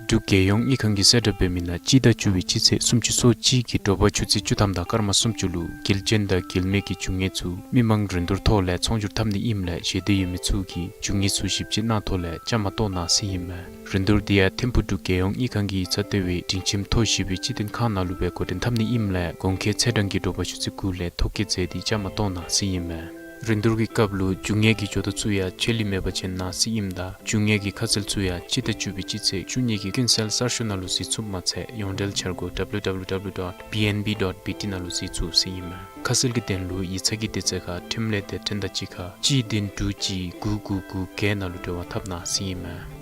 འབྲུག་རྒྱལ་ཡོངས་དངུལ་ཁང་གིས་གསལ་བསྒྲགས་འབད་མི་ནང་སྤྱི་ཟླ་བཅུ་པའི་སྤྱི་ཚེས་སུམ་ཅུ་སོ་གཅིག་གི་དྲོ་པ་ཆུ་ཚོད་བཅུ་ཐམ་དང་སྐར་མ་སུམ་ཅུ་ལུ་དགེ་ལྡན་དང་དགེ་ལེགས་ཀྱི་རྒྱུ་དངོས་ཚུ་མི་མང་རིན་བསྡུར་ཐོག་ལས་ཚོང་སྒྱུར་འཐབ་ནི་ཨིནམ་ལས་ཞེ་འདོད་ཡོད་མི་ཚུ་གིས་རྒྱུ་དངོས་ཚུ་ཞིབ་དཔྱད་གནང་ཐོག་ལས་བཅའ་མར་གཏོགས་གནང་ཟེར་ཨིན་མས། རིན་བསྡུར་འདི་ཡང་ཐིམ་ཕུག་འབྲུག་རྒྱལ་ཡོངས་དངུལ་ཁང་གི་ཡིག་ཚང་ལྟེ་བའི་སྒྲིང་ཁྱིམ་ཐོག་བཞི་པའི་སྤྱི་མཐུན་ཁང་ནང་ལུ་སྦེ་འགོ་འདྲེན་འཐབ་ནི་ཨིནམ་ལས་གོང་འཁོད་ཚེས་གྲངས་ཀྱི་དྲོ་པ་ཆུ་ཚོད་དགུ་ལས་ཐོ་བཀོད་མཛད་དེ་བཅའ་མར་གཏོགས་གནང་ཟེར་ཨིན་མས། རིན་བསྡུར་གྱི་སྐབས་ལུ་རྒྱུ་དངོས་ཀྱི་ཇོ་བདག་ཚུ་ཡང་ཆད་ལུས་མེད་པར་བྱོན་གནང་ཟེར་ཨིནམ་ད་རྒྱུ་དངོས་ཀྱི་ཁ་གསལ་ཚུ་ཡང་སྤྱི་ཟླ་བཅུ་པའི་སྤྱི་ཚེས་བཅུ་གཉིས་ཀྱི་ཀུན་གསལ་གསར་ཤོག་ནང་ལུ་གཟིགས་ཚུགསཔ་མ་ཚད་ཡོངས་འབྲེལ་འཆར་སྒོ་W W W dot B N B dot B T ནང་ལུ་གཟིགས་ཚུགས་ཟེར་ཨིན་མས། ཁ་གསལ་གྱི་དོན་ལུ་ཡིག་ཚང་གི་དུས་ཚོད་ཁར་འཕྲིན་ལས་དེབ་ཕྲེང་དང་གཅིག་ཁར་གཅིག་བདུན་དྲུག་གཅིག་དགུ་དགུ་དགུ་བརྒྱད་ནང་ལུ་འབྲེལ་བ་འཐབ་གནང་ཟེར་ཨིན་མས།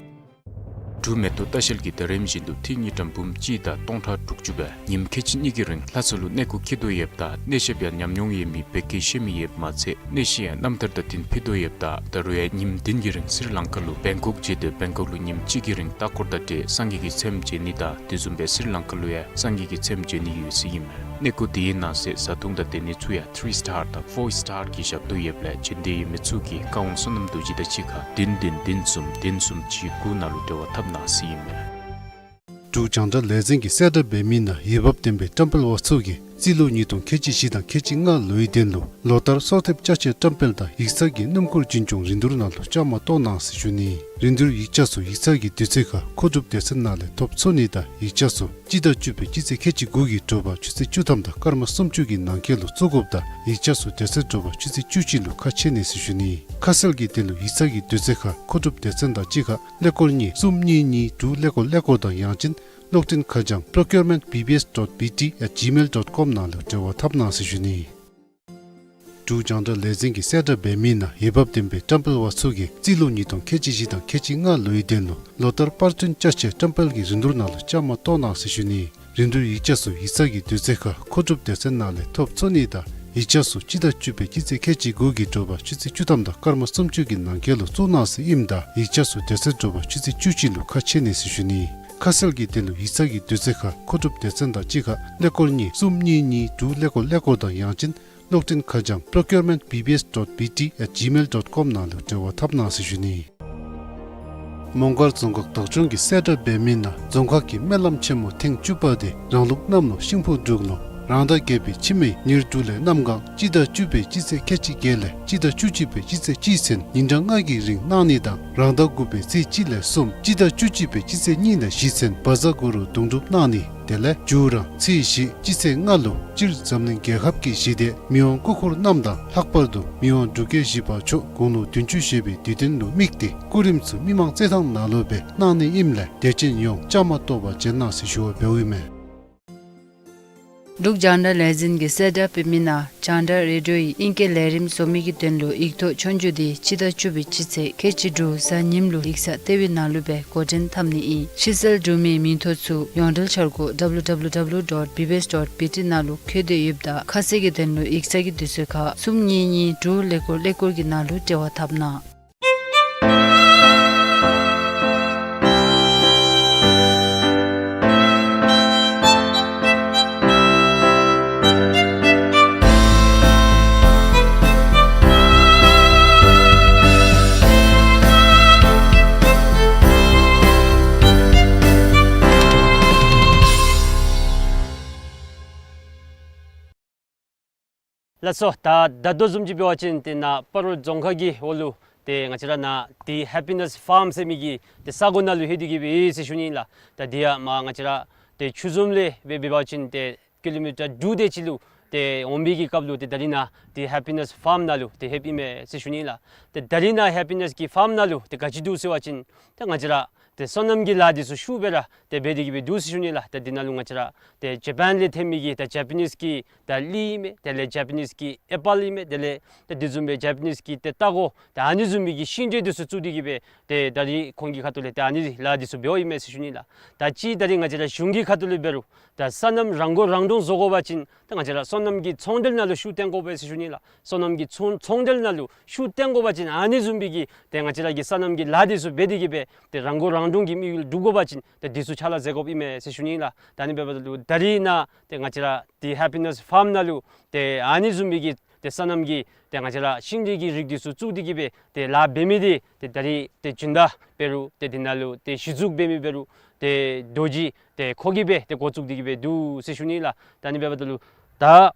འབྲུག་མེ་ཏོག་ལྟ་བཤལ་གྱིས་ད་རིམ་བཞིན་དུ་ཐིག་གཉིས་ཀྲམ་འབུམ་གཅིག་དང་སྟོང་ཕྲག་དྲུག་ཅུ་སྦེ་ཉིནམ་ཁལ་གཅིག་གཉིས་ཀྱི་རིང་ལྷ་ས་ལུ་གནས་སྐོར་འཁྱིད་དོ་ཡོདཔ་ད་གནས་བཤད་པའི་ཉམས་མྱོང་ཡོད་མི་བོད་སྐད་ཤེས་མི་ཡོདཔ་མ་ཚད་གནས་གཞི་ཡང་རྣམ་ཐར་དང་བསྟུན་ཕུལ་དོ་ཡོདཔ་ད་ད་རུང་ཡང་ཉིནམ་བདུན་གྱི་རིང་སི་རི་ལང་ཀ་ལུ་བེང་ཀོག་བྱོན་ཏེ་བེང་ཀོག་ལུ་ཉིནམ་གཅིག་གི་རིང་ལྟ་སྐོར་དང་འབྲེལ་སངས་རྒྱས་ཀྱི་ཚེམ་མཇལ་ནི་དང་དེ་བཟུམ་སྦེ་སི་རི་ལང་ཀ་ལུ་ཡང་སངས་རྒྱས་ཀྱི་ཚེམ་མཇལ་ནི་ཡོད་ཟེར་ཨིན་མས། གནས་སྐོར་དེའི་ནང་གསེས་བཟའ་འཐུང་དང་སྡོད་གནས་ཚུ་ཡང་ཐི་རི་སི་ཊར་དང་ཕོར་སི་ཊར་གྱི་ཞབས་ཏོག་ཡོདཔ་ལས་བྱོན་འདོད་ཡོད་མི་ཚུ་གིས་བཀའ་དབང་བསོད་ནམས་རྡོ་རྗེ་དང་གཅིག་ཁར་བདུན་བདུན་བདུན་གསུམ་བདུན་གསུམ་གཅིག་དགུ་ནང་ལུ་འབྲེལ་བ་འཐབ་གནང་ཟེར་ཨིན་མས། འབྲུག་རྒྱང་བསྒྲགས་ལས་འཛིན་གྱིས་གསལ་བསྒྲགས་འབད་མི་ནང་འོས་འབབ་ལྡན་པའི་བཀྲམ་སྤེལ་པ་ཚུ་གིས་རྩིས་ལོ་ཉིས་སྟོང་ཁལ་གཅིག་བཞི་དང་ཁལ་གཅིག་ལྔ་ལོའི་དོན་ལུ་ལོ་ལྟར་གསོལ་འདེབས་ཅ་ཆས་བཀྲམ་སྤེལ་དང་ཡིག་ཚང་གི་སྣུམ་འཁོར་རྒྱུན་སྐྱོང་རིན་བསྡུར་ནང་ལུ་བཅའ་མར་གཏོགས་གནང་ཟེར་ཞུ་ནི། རིན་བསྡུར་ཡིག་ཆ་ཚུ་ཡིག་ཚང་གི་དུས་ཚོད་ཁར་མཁོ་སྒྲུབ་སྡེ་ཚན་ནང་ལས་ཐོབ་ཚུགས་ནི་དང་ཡིག་ཆ་ཚུ་སྤྱི་ཟླ་བཅུ་པའི་སྤྱི་ཚེས་ཁལ་གཅིག་དགུ་གི་དྲོ་པ་ཆུ་ཚོད་བཅུ་ཐམ་དང་སྐར་མ་སུམ་ཅུ་གི་ནང་འཁོད་ལུ་བཙུགས་དགོཔ་དང་ཡིག་ཆ་ཚུ་དེ་ཚེ་དྲོ་པ་ཆུ་ཚོད་བཅུ་གཅིག་ལུ་ཁ་ཕྱེ་ནི་ཟེར་ཞུ་ནི། ཁ་གསལ་གྱི་དོན་ལུ་ཡིག་ཚང་གི་དུས་ཚོད་ཁར་མཁོ་སྒྲུབ་སྡེ་ཚན་དང་གཅིག་ཁར་ཀླད་ཀོར་གཉིས་གསུམ་གཉིས་གཉིས་དྲུག་ཀླད་ཀོར་ཀླད་ཀོར་དང་ཡང་ཅིན་གློག་འཕྲིན་ཁ་བྱང་procurement B B S dot B T at gmail dot com ནང་ལུ་འབྲེལ་བ་འཐབ་གནང་ཟེར་ཞུ་ནི། འབྲུག་རྒྱང་བསྒྲགས་ལས་འཛིན་གྱིས་གསལ་བསྒྲགས་འབད་མི་ནང་འོས་འབབ་ལྡན་པའི་བཀྲམ་སྤེལ་པ་ཚུ་གིས་རྩིས་ལོ་ཉིས་སྟོང་ཁལ་གཅིག་བཞི་དང་ཁལ་གཅིག་ལྔ་ལོའི་དོན་ལུ་ལོ་ལྟར་པར་སྐྲུན་ཅ་ཆས་བཀྲམ་སྤེལ་གྱི་རིན་བསྡུར་ནང་ལུ་བཅའ་མར་གཏོགས་གནང་ཟེར་ཞུ་ནི། རིན་བསྡུར་ཡིག་ཆ་ཚུ་ཡིག་ཚང་གི་དུས་ཚོད་ཁར་མཁོ་སྒྲུབ་སྡེ་ཚན་ནང་ལས་ཐོབ་ཚུགས་ནི་དང་ཡིག་ཆ་ཚུ་སྤྱི་ཟླ་བཅུ་པའི་སྤྱི་ཚེས་ཁལ་གཅིག་དགུ་གི་དྲོ་པ་ཆུ་ཚོད་བཅུ་ཐམ་དང་སྐར་མ་སུམ་ཅུ་གི་ནང་འཁོད་ལུ་བཙུགས་གནང་ཟེར་ཨིནམ་ད་ཡིག་ཆ་ཚུ་དེ་ཚེ་དྲོ་པ་ཆུ་ཚོད་བཅུ་གཅིག་ལུ་ཁ་ཕྱེ་ནི་ཟེར་ཞུ་ནི། ཁ་གསལ་གྱི་དོན་ལུ་ཡིག་ཚང་གི་དུས་ཚོད་ཁར་མཁོ་སྒྲུབ་སྡེ་ཚན་དང་གཅིག་ཁར་ཀླད་ཀོར་གཉིས་གསུམ་གཉིས་གཉིས་དྲུག་ཀླད་ཀོར་ཀླད་ཀོར་དང་ཡང་ཅིན་གློག་འཕྲིན་ཁ་བྱང་procurement B B S dot B T at gmail dot com ནང་ལུ་འབྲེལ་བ་འཐབ་གནང་ཟེར་ཞུ་ནི། མོང་སྒར་རྫོང་ཁག་བདག་སྐྱོང་གིས་གསལ་བསྒྲགས་འབད་མི་ནང་རྫོང་ཁག་གི་སྨོན་ལམ་ཆེན་མོ་ཐེངས་བཅུ་པ་དེ་རང་ལུགས་གནམ་ལོ་ཤིང་ཕོ་འབྲུག་ལོ་རང་ཟླ་བརྒྱད་པའི་ཕྱི་མའི་ཉེར་དྲུག་ལས་གནམ་གང་སྤྱི་ཟླ་བཅུ་པའི་སྤྱི་ཚེས་ཁལ་གཅིག་བརྒྱད་ལས་སྤྱི་ཟླ་བཅུ་གཅིག་པའི་སྤྱི་ཚེས་གཅིག་ཚུན་ཉིན་གྲངས་ལྔ་གི་རིང་གནང་ནི་དང་རང་ཟླ་དགུ་པའི་ཚེས་གཅིག་ལས་གསུམ་སྤྱི་ཟླ་བཅུ་གཅིག་པའི་སྤྱི་ཚེས་གཉིས་ལས་བཞི་ཚུན་བཛྲ་གུ་རུ་དུང་སྒྲུབ་གནང་ནི། དེ་ལས་མཇུག་ར་ཚེས་བཞི་སྤྱི་ཚེས་ལྔ་ལུ་སྤྱིར་འཛམ་གླིང་རྒྱལ་ཁབ་ཀྱི་ཞི་བདེ་མི་དབང་སྐུ་འཁོར་རྣམས་དང་ལྷག་པར་དུ་མི་དབང་འབྲུག་རྒྱལ་བཞི་པ་མཆོག་དགུང་ལོ་བདུན་ཅུ་བཞེས་པའི་དུས་སྟོན་ལུ་དམིགས་ཏེ་སྐུ་རིམ་ཚུ་མི་མང་རྩེད་ཐང་ནང་ལུ་སྦེ་གནང་ནི་ཨིནམ་ལས་དད་ཅན་ཡོངས་བཅའ་མར་གཏོགས་པར་བྱོན་གནང་ཟེར་ཞུ་བ་འབདཝ་ཨིན་མས། འབྲུག་རྒྱང་བསྒྲགས་ལས་འཛིན་གྱིས་གསལ་བསྒྲགས་འབད་མི་ནང་རྒྱང་བསྒྲགས་རེ་ཌིའོ་ཡི་ཨིང་སྐད་ལས་རིམ་བཟོ་མི་གི་དོན་ལུ་ཡིག་ཐོག་ཆོས་རྒྱུགས་འདི་སྤྱི་ཟླ་བཅུ་པའི་སྤྱི་ཚེས་ཁལ་གཅིག་དྲུག་གཟའ་ཉིམ་ལུ་ཡིག་ཚང་ལྟེ་བའི་ནང་ལུ་སྦེ་འགོ་འདྲེན་འཐབ་ནི་ཨིན། ཕྱི་གསལ་འབྲུ་མེད་མིང་ཐོ་ཚུ་ཡོངས་འབྲེལ་འཆར་སྒོ་W W W dot B B S dot B T ནང་ལུ་བཀོད་དེ་ཡོདཔ་ད་ཁ་གསལ་གྱི་དོན་ལུ་ཡིག་ཚང་གི་དུས་ཚོད་ཁར་གསུམ་གཉིས་གཉིས་དྲུག་ཀླད་ཀོར་ཀླད་ཀོར་གྱི་ནང་ལུ་འབྲེལ་བ་འཐབ་གནང་། ལགས་སོ། ད་ད་ལྟོ་བཟུམ་ཅིག་འབད་བ་ཅིན་ཏེ་ནཱ་སྤ་རོ་རྫོང་ཁག་གི་འོག་ལུ་ཏེ་ང་བཅས་ར་ནཱ་ཏེ་ཧེ་པི་ནེས་ཕཱརམ་ཟེར་མི་གི་ཏེ་ས་གོ་ནང་ལུ་ལྷོད་དེ་གི་སྦེ་ཡོད་ཟེར་ཞུ་ནི་ལགས། ད་འདི་ཡང་མར་ང་བཅས་ར་ཏེ་ཆུ་འཛོམས་ལས་སྦེ་འབད་བ་ཅིན་ཏེ་ཀི་ལོ་མི་ཊར་དྲུག་དེ་ཅིག་ལུ་ཏེ་འོང་པའི་གི་སྐབས་ལུ་ཏེ་ད་རིས་ནཱ་ཏེ་ཧེ་པི་ནེས་ཕཱརམ་ནང་ལུ་ཏེ་ལྷོདཔ་ཨིན་མས་ཟེར་ཞུ་ནི་ལགས། ཏེ་ད་རིས་ནཱ་ཧེ་པི་ནེས་ཀྱི་ཕཱརམ་ནང་ལུ་ཏེ་ག་ཅི་འདུག་ཟེར་བ་ཅིན་ཏེ་ང་བཅས་ར་ཏེ་སོ་ནམ་གྱི་ལཱ་འདི་ཚུ་ཤུགས་སྦེ་ར་ཏེ་འབད་དེ་གི་སྦེ་འདུག་ཟེར་ཞུ་ནི་ལགས། ཏེ་འདི་ནང་ལུ་ང་བཅས་ར་ཏེ་ཇ་པཱན་ལས་ཐོན་མི་གི་ཏེ་ཇ་པ་ནིས་ཀྱི་ཏེ་གླི་ཨིན་མས། དེ་ལས་ཇ་པ་ནིས་ཀྱི་ཨེ་པཱལ་ཨིན་མས། དེ་ལས་ཏེ་དེ་བཟུམ་སྦེ་ཇ་པ་ནིས་ཀྱི་ཏེ་རྟ་མགོ་ཏེ་ཨ་ནི་བཟུམ་མའི་གི་ཤིང་འབྲས་འདི་ཚུ་བཙུགས་ཏེ་གི་སྦེ་ཏེ་ད་རིས་ཁོང་གི་ཁ་ཐུག་ལས་ཏེ་ཨ་ནི་ལཱ་འདི་ཚུ་འབདཝ་ཨིན་མས་ཟེར་ཞུ་ནི་ལགས། ད་ཅི་ད་རིས་ང་བཅས་ར་གཞུང་གི་ཁ་ཐུག་ལས་འབད་རུང་ད་སོ་ནམ་རང་མགོ་རང་འདྲོངས་བཟོ་དགོ་པ་ཅིན་ད་ང་བཅས་ར་སོ་ནམ་གྱི་ཚོང་འབྲེལ་ནང་ལུ་ཤུགས་བཏོན་དགོ་པས་ཟེར་ཞུ་ནི་ལགས། སོ་ནམ་གྱི་ཚོང་ཚོང་འབྲེལ་ནང་ལུ་ཤུགས་བཏོན་དགོ་པ་ཅིན་ཨ་ནི་བཟུམ་མའི་གི་ཏེ་ང་བཅས་ར་གི་སོ་ནམ་གྱི་ལཱ་འདི་ཚུ་འབད་དེ་གི་སྦེ་ཏེ་རང་མགོ་རང་འདྲོངས་ཀྱི་དམིགས་ཡུལ་འགྲུབ་དགོ་པ་ཅིན་ཏེ་འདི་ཚུ་ཕྱག་ལཱ་མཛད་དགོཔ་ཨིན་མས་ཟེར་ཞུ་ནི་ལགས། ད་ཨ་ནི་འབདཝ་ད་ལུ་ད་རིས་ནཱ་ཏེ་ང་བཅས་ར་ཏེ་ཧེ་པི་ནེས་ཕཱརམ་ནང་ལུ་ཏེ་ཨ་ནི་བཟུམ་མའི་གི་ཏེ་སོ་ནམ་གྱི་ཏེ་ང་བཅས་ར་ཤིང་འབྲས་ཀྱི་རིགས་འདི་ཚུ་བཙུགས་ཏེ་གི་སྦེ་ཏེ་ལཱ་འབད་མི་འདི་ཏེ་ད་རིས་ཏེ་སྦྱིན་བདག་འབད་རུང་ཏེ་འདི་ནང་ལུ་ཏེ་གཞི་བཙུགས་འབད་མི་འབད་རུང་ཏེ་རྡོ་རྗེ་ཏེ་ཁོ་གིས་སྦེ་ཏེ་འགོ་བཙུགས་ཏེ་གི་སྦེ་འདུག་ཟེར་ཞུ་ནི་ལགས། ད་ཨ་ནི་འབདཝ་ད་ལུ་ད་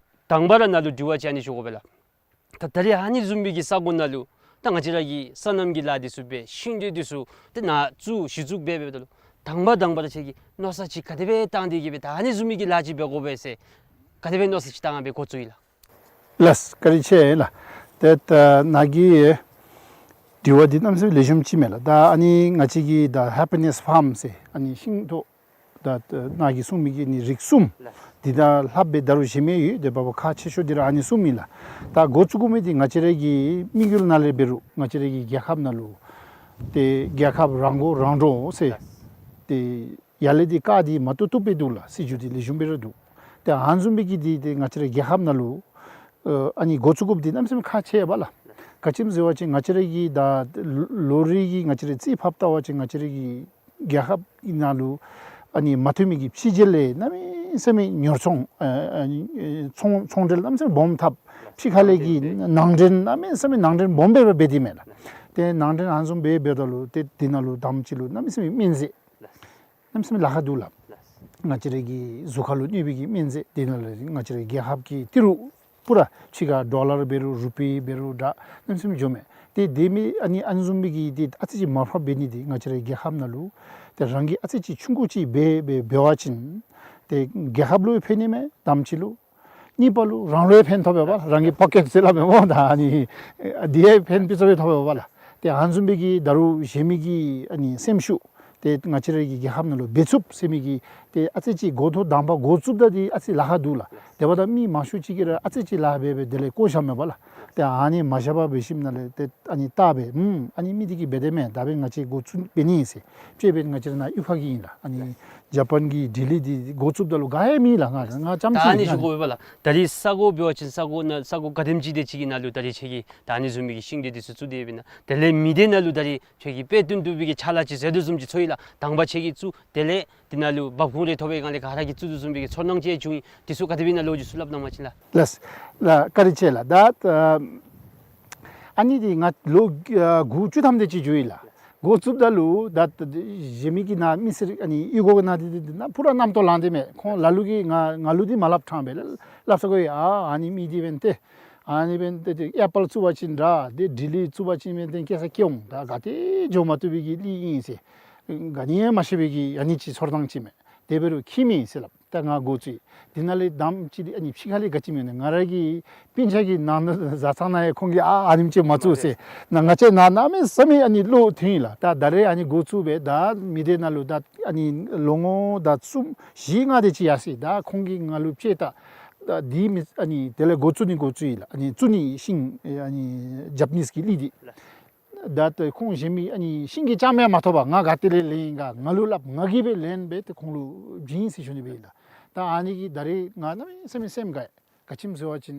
དང་པ་ར་ནཱ་ལུ་དྲི་བ་ཅིག་ཨ་ནི་ཞུ་དགོ་པས་ལགས། ད་ད་རིས་ཨ་ནི་བཟུམ་མའི་གི་ས་གོ་ནང་ལུ་ད་ང་བཅས་ར་གིས་སོ་ནམ་གྱི་ལཱ་འདི་ཚུ་འབད་ཤིང་འབྲས་འདི་ཚུ་ཏེ་ནཱ་བཙུགས་གཞི་བཙུགས་འབད་འབདཝ་ད་ལུ་དང་པ་དང་པ་ར་ཁྱོད་ཀྱིས་མནོ་བསམ་ཅིག་ག་དེ་སྦེ་བཏང་སྟེ་གི་སྦེ་ད་ཨ་ནི་བཟུམ་མའི་གི་ལཱ་ཅིག་འབད་དགོ་པས་ཟེར་ག་དེ་སྦེ་མནོ་བསམ་ཅིག་བཏང་སྦེ་འགོ་བཙུགས་ཡི་ལགས། ལགས་བཀའ་དྲིན་ཆེ་ལགས། ཏེ་ད་ནཱ་གི་དྲི་བ་འདི་གནམ་མེད་ས་མེད་ལེགས་ཤོམ་ཅིག་མས་ལགས། ད་ཨ་ནི་ང་བཅས་ཀྱི་ད་ཧེ་པི་ནེས་ཕཱརམ་ཟེར་ཨ་ནི་ཤིང་ཐོག་ད་ནཱ་གིས་གསུངས་མི་གི་ནི་རིགས་གསུམ་འདི་དང་ལྷག་སྦེ་ད་རུང་གཞན་མི་ཡོད། ཏེ་འབདཝ་ཁག་ཆེ་ཤོས་འདི་ར་ཨ་ནི་གསུམ་ཨིན་ལགས། ད་འགོ་བཙུགས་དགོ་མི་འདི་ང་བཅས་ར་གི་དམིགས་ཡུལ་ནང་ལས་འབད་རུང་ང་བཅས་ར་གི་རྒྱལ་ཁབ་ནང་ལུ་ཏེ་རྒྱལ་ཁབ་རང་མགོ་རང་འདྲོངས་ཟེར་ཏེ་ཡར་ལས་འདི་བཀག་སྟེ་མ་བཏུབ་བཏུབ་སྦེ་འདུག་ལགས། སྲིད་བྱུས་འདི་ལེགས་ཤོམ་སྦེ་ར་འདུག། ཏེ་ཨ་ནི་བཟུམ་མའི་གི་འདི་ཏེ་ང་བཅས་ར་རྒྱལ་ཁབ་ནང་ལུ་ཨ་ནི་འགོ་བཙུགས་དགོཔ་འདི་གནམ་མེད་ས་མེད་ཁག་ཆེ་བས་ལགས། ག་ཅི་སྨོ་ཟེར་བ་ཅིན་ང་བཅས་ར་གི་ད་ལོ་རེ་གི་ང་བཅས་ར་རྩིས་ཕབ་བལྟ་བ་ཅིན་ང་བཅས་ར་གི་རྒྱལ་ཁབ་ནང་ལུ་ཨ་ནི་མ་མཐུན་མི་གི་ཕྱི་རྒྱལ་ལས་གནམ་མེད་ས་མེད་ཉོ་ཚོང་ཨ་ཨ་ནི་ཚོང་ཚོང་འབྲེལ་གནམ་མེད་ས་མེད་སྦོམ་འཐབ། ཕྱི་ཁ་ལས་ཀྱི་ནང་འདྲེན་གནམ་མེད་ས་མེད་ནང་འདྲེན་སྦོམ་སྦེ་ར་འབད་དེ་མས་ལགས། ཏེ་ནང་འདྲེན་ཨ་ནི་བཟུམ་སྦེ་འབདཝ་ད་ལུ་ཏེ་འདི་ནང་ལུ་དང་པ་ཅིག་ལུ་གནམ་མེད་ས་མེད་སྨན་རྫས་གནམ་མེད་ས་མེད་ལཱ་ཁག་འདུག་ལགས། ང་བཅས་ར་གི་གཟུགས་ཁར་ལུ་གནོད་པའི་གི་སྨན་རྫས་འདི་ནང་ལས་ང་བཅས་ར་རྒྱལ་ཁབ་ཀྱི་ཏི་རུ་པུ་ར་ཕྱི་ཁར་ཌོ་ལར་འབད་རུང་རུ་པི་འབད་རུང་ད་གནམ་མེད་ས་མེད་འགྱོཝ་མས། ཏེ་དེ་མི་ཨ་ནི་ཨ་ནི་བཟུམ་མའི་གི་ཏེ་ཨ་ཙི་ཅིག་མར་ཕབ་འབད་ནི་འདི་ང་བཅས་ར་རྒྱལ་ཁབ་ནང་ལུ་ཏེ་རང་གིས་ཨ་ཙི་ཅིག་ཆུང་ཀུ་ཅིག་འབད་འབད་འབད་བ་ཅིན་ཏེ་རྒྱལ་ཁབ་ལུ་ཕན་ནི་མས། དང་པ་ཅིག་ལུ། གཉིས་པ་ལུ་རང་ལུ་ཡང་ཕན་ཐོགས་པས་པ། རང་གི་པོ་ཀེཊ་ཟེར་སླབ་མས་སྨོ། ད་ཨ་ནི་འདི་ཡང་ཕན་པི་ཚུ་ཡང་ཐོགས་པས་པ་ལགས། ཏེ་ཨ་ནི་བཟུམ་མའི་གི་ད་རུང་གཞན་མི་གི་ཨ་ནི་སེམས་ཤུགས་ཏེ་ང་བཅས་ར་གི་རྒྱལ་ཁབ་ནང་ལུ་འབད་ཚུགས་ཟེར་མི་གི་ཏེ་ཨ་ཙི་ཅིག་འགོ་ཐོག་དང་པ་འགོ་བཙུགསཔ་ད་འདི་ཨ་ཙི་ལཱ་ཁག་འདུག་ལགས། དེ་འབདཝ་ད་མི་མང་ཤོས་ཅིག་གིས་ར་ཨ་ཙི་ཅིག་ལཱ་འབད་འབད་དེ་ལས་བཀོ་བཞགཔ་མས་པ་ལགས། ཏེ་ཨ་ནི་མ་བཞག་པར་འབད་ཞིནམ་ལས་ཏེ་ཨ་ནི་བལྟ་སྦེ་ཨུམ་ཨ་ནི་མི་འདི་གིས་འབད་དེས་མས། ད་འབདན་ང་བཅས་འགོ་བཙུགས་འབད་ནི་ཨིན་ཟེར། དཔྱེ་འབད་ང་བཅས་ར་ནཱ་གཡུས་ཁ་གི་ཨིན་ལགས། ཨ་ནི་ཇ་པཱན་གྱི་ལྡི་ལི་འདི་འགོ་བཙུགསཔ་ད་ལུ་ག་ཡང་མེད་ལགས། ང་ང་རྐྱངམ་ཅིག་ཨིན། ད་ཨ་ནི་ཞུ་དགོ་པས་པ་ལགས། ད་རིས་ས་གོ་འབད་བ་ཅིན་ས་གོ་ནང་ས་གོ་ག་དེམ་ཅིག་དེ་ཅིག་གི་ནང་ལུ་ད་རིས་ཁྱོད་ཀྱིས་ད་ཨ་ནི་བཟུམ་མའི་གི་ཤིང་འབྲས་འདི་ཚུ་བཙུགས་ཏེ་འབད་ན། དེ་ལས་མི་སྡེ་ནང་ལུ་ད་རིས་ཁྱོད་ཀྱིས་དཔེ་སྟོན་བཏུབ་པའི་གི་ཕྱག་ལཱ་ཅིག་མཛད་དོ་བཟུམ་ཅིག་ཚོར་ཡི་ལགས། དང་པ་ཁྱོད་ཀྱིས་བཙུགས། དེ་ལས་འདི་ནང་ལུ་འབབ་ཁུངས་རེ་ཐོབ་པའི་སྒང་ལས་ག་ར་གིས་བཙུགས་དོ་བཟུམ་མའི་གི་ཚོར་སྣང་ཅིག་བྱུང་ཡི། འདི་ཚུ་ག་དེ་སྦེ་ཨིན་ན་ལོ་རྒྱུས་ཚུ་སླབ་གནང་བ་ཅིན་ལགས། ལགས་ལགས། བཀའ་དྲིན་ཆེ་ལགས། ད་ཨ་ནི་འདི་ང་ལོ་ཨ་དགུ་བཅུ་ཐམ་དེ་ཅིག་འགྱོ་ཡི་ལགས། འགོ་བཙུགསཔ་ད་ལུ་ད་གཞན་མི་གི་ནཱ་མི་སེར་ཨ་ནི་གཡུས་སྒོ་གི་ནང་འདི་འདི་ནཱ་ཕུ་ར་རྣམ་རྟོག་ལངས་ཏེ་མས། ཁོང་ལ་ལུ་གིས་ང་ང་ལུ་འདི་མ་སླབ་ཕྲང་པས་ལགས། སླབ་ས་གོ་ཡི། ཨ་ཨ་ནི་མི་འདི་འབདན་ཏེ་ཨ་ནི་འབདན་ཏེ་ཏེ་ཨེ་པཱལ་བཙུགས་པ་ཅིན་འདྲ། ཏེ་ལྡི་ལི་བཙུགས་པ་ཅིན་འབདན་ཏེ་སྐྱེ་ས་སྐྱེ་འོང་། ད་ག་ཏེ་འགྱོ་མ་བཏུབ་པའི་གི་གླིང་ཨིན་ཟེར་ག་ནི་ཡང་མ་ཤེས་པའི་གི་ཨ་ནི་ཅིག་ཚོར་སྣང་ཅིག་མས། དེ་འབད་རུང་ཁྱིམ་ཨིན་ཟེར་སླབ། ད་ང་འགོ་བཙུགས་ཡི། དེ་ནང་ལས་དང་པ་ཅིག་འདི་ཨ་ནི་ཕྱི་ཁ་ལས་ག་ཅི་མེད་ན་ང་ར་གི་སྤུན་ཆ་གི་ནང་ན་བཟའ་ཚང་ནང་ཡང་ཁོང་གིས་ཨ་ཨ་ནེམ་ཅིག་མ་བཙུགས་ཟེར། ན་ང་བཅས་ནཱ་གནམ་མེད་ས་མེད་ཨ་ནི་བློ་མཐུན་ཡི་ལགས། ད་ད་རེས་ཨ་ནི་འགོ་བཙུགས་སྦེ་ད་མི་སྡེ་ནང་ལུ་ད་ཨ་ནི་ལོ་ངོ་ད་གསུམ་བཞི་ལྔ་དེ་ཅིག་ཡར་སོ་ཡི། ད་ཁོང་གིས་ང་ལུ་ཕྱེ་ད་ད་འདི་མི་ཨ་ནི་དེ་ལས་འགོ་བཙུགས་ནི་འགོ་བཙུགས་ཡི་ལགས། ཨ་ནི་བཙུགས་ནི་ཤིང་ཨ་ནི་ཇ་པ་ནིས་ཀྱི་གླི་འདི། ད་ཏེ་ཁོང་གཞན་མི་ཨ་ནི་ཤིང་གི་རྐྱངམ་ཡང་མ་ཐོབ་པར་ང་ག་ཏེ་ལས་ལེན་ཡི་ག་ང་ལུ་སླབ། ང་གིས་སྦེ་ལེན་སྦེ་ཏེ་ཁོང་ལུ་བྱིན་ཟེར་ཞུ་ནི་སྦེ་ཨིན་ལགས། ད་ཨ་ནི་གིས་ད་རེས་ང་གནམ་མེད་ས་མེད་སེམས་དགའ་ཡི། ག་ཅི་སྨོ་ཟེར་བ་ཅིན་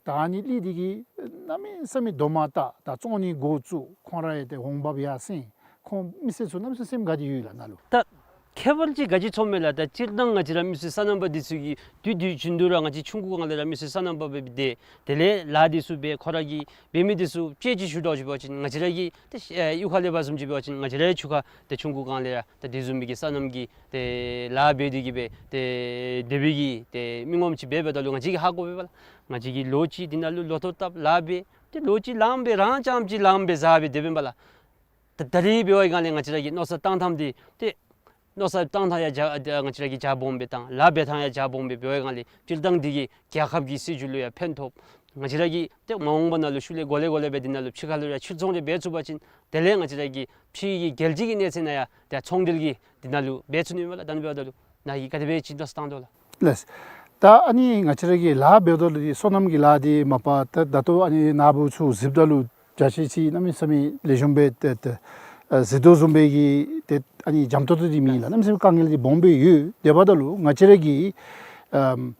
ད་ཨ་ནི་གླི་འདི་གིས་གནམ་མེད་ས་མེད་རྡོག་མ་བཏགས། ད་བཙོང་ནི་འགོ་བཙུགས། ཁོང་ར་ཡང་ཏེ་འོང་འབབ་ཡར་སེང་། ཁོང་མི་སེར་ཚུ་གནམ་མེད་ས་མེད་སེམས་དགའ་སྟེ་ཡོད་ལགས་ནཱ་ལུ། ད་ཁྱད་པར་ཅིག་ག་ཅི་ཚོརཝ་མས་ལགས། ད་སྤྱིར་བཏང་ང་བཅས་ར་མི་སེར་སོ་ནམ་པ་འདི་ཚུ་གིས་དུས་དུས་རྒྱུན་དུ་ར་ང་བཅས་ཆུང་ཀུ་སྒང་ལས་ར་མི་སེར་སོ་ནམ་པ་སྦེ་སྡོད། དེ་ལས་ལཱ་འདི་ཚུ་འབད། ཁོང་ར་གིས་འབད་མི་འདི་ཚུ་དཔྱེ་ཅིག་ཞུ་དོ་ཞུ་བ་ཅིན་ང་བཅས་ར་གི་ཏེ་ཨེ་གཡུས་ཁ་ལས་འབད་བ་བཟུམ་ཅིག་འབད་བ་ཅིན་ང་བཅས་ར་ཡང་ཆུང་ཀུ་ཏེ་ཆུང་ཀུ་སྒང་ལས་ར་ཏེ་དེ་བཟུམ་མའི་གི་སོ་ནམ་གྱི་ཏེ་ལཱ་འབད་དེ་གིས་སྦེ་ཏེ་དེ་སྦེ་གི་ཏེ་མི་ངོམ་ཅིག་འབད་འབདཝ་ད་ལུ་ང་བཅས་ཀྱིས་ཧ་གོ་བས་པ་ལགས། ང་བཅས་ཀྱིས་ལོ་གཅིག་འདི་ནང་ལུ་ལོ་ཐོག་བཏབ་ལཱ་འབད། ཏེ་ལོ་གཅིག་ལངམ་སྦེ་རང་རྐྱངམ་ཅིག་ལངམ་སྦེ་བཟའ་སྦེ་སྡོད་པས་པ་ལགས། ད་ད་རིས་འབད་བའི་སྒང་ལས་ང་བཅས་ར་གི་མནོ་བསམ་བཏང་ཐངས་འདི་ཏེ་མནོ་བསམ་བཏང་ཐངས་ཡང་རྒྱ་ང་བཅས་ར་གི་རྒྱ་སྦོམ་སྦེ་དང་ལཱ་འབད་ཐངས་ཡང་རྒྱ་སྦོམ་སྦེ་འབད་བའི་སྒང་ལས་སྤྱིར་བཏང་འདི་གིས་རྒྱལ་ཁབ་ཀྱི་སྲིད་བྱུས་ལུ་ཡང་ཕན་ཐོགས། ང་བཅས་ར་གིས་ཏེ་མ་འོངས་པ་ནང་ལུ་ཤུལ་ལས་འགོ་ལས་འགོ་ལས་སྦེ་འདི་ནང་ལུ་ཕྱི་ཁ་ལུ་ཡང་ཕྱིར་ཚོང་རེ་འབད་ཚུགས་པ་ཅིན་དེ་ལས་ང་བཅས་ར་གི་ཕྱི་གི་རྒྱལ་སྤྱི་གི་གནས་ཚད་ནང་ཡང་ཏེ་ཚོང་འབྲེལ་གྱི་འདི་ནང་ལུ་འབད་ཚུགས་ནི་མས་ལགས། ད་ཨ་ནི་འབདཝ་ད་ལུ་ནཱ་གིས་ག་དེ་སྦེ་ཅིག་མནོ་བསམ་བཏང་དོ་ལགས། ལགས། ད་ཨ་ནི་ང་བཅས་ར་གིས་ལཱ་འབདཝ་ད་ལུ་སོ་ནམ་གྱི་ལཱ་འདི་མ་པ་ད་ད་ལྟོ་ཨ་ནི་ནཱ་བུ་ཚུ་གཟིགསཔ་ད་ལུ་བྱ་ཤེས་ཅིག་གནམ་མེད་ས་མེད་ལེགས་ཤོམ་སྦེ་ཏེ་ཏེ་ཨ་གཟིགས་དོ་བཟུམ་སྦེ་གི་ཏེ་ཨ་ནི་འཇམ་ཏོང་ཏོ་འདི་མེད་ལགས། གནམ་མེད་ས་མེད་དཀའ་ངལ་འདི་སྦོམ་སྦེ་ཡོད། དེ་འབདཝ་ད་ལུ་ང་བཅས་ར་གིས་ཨམ་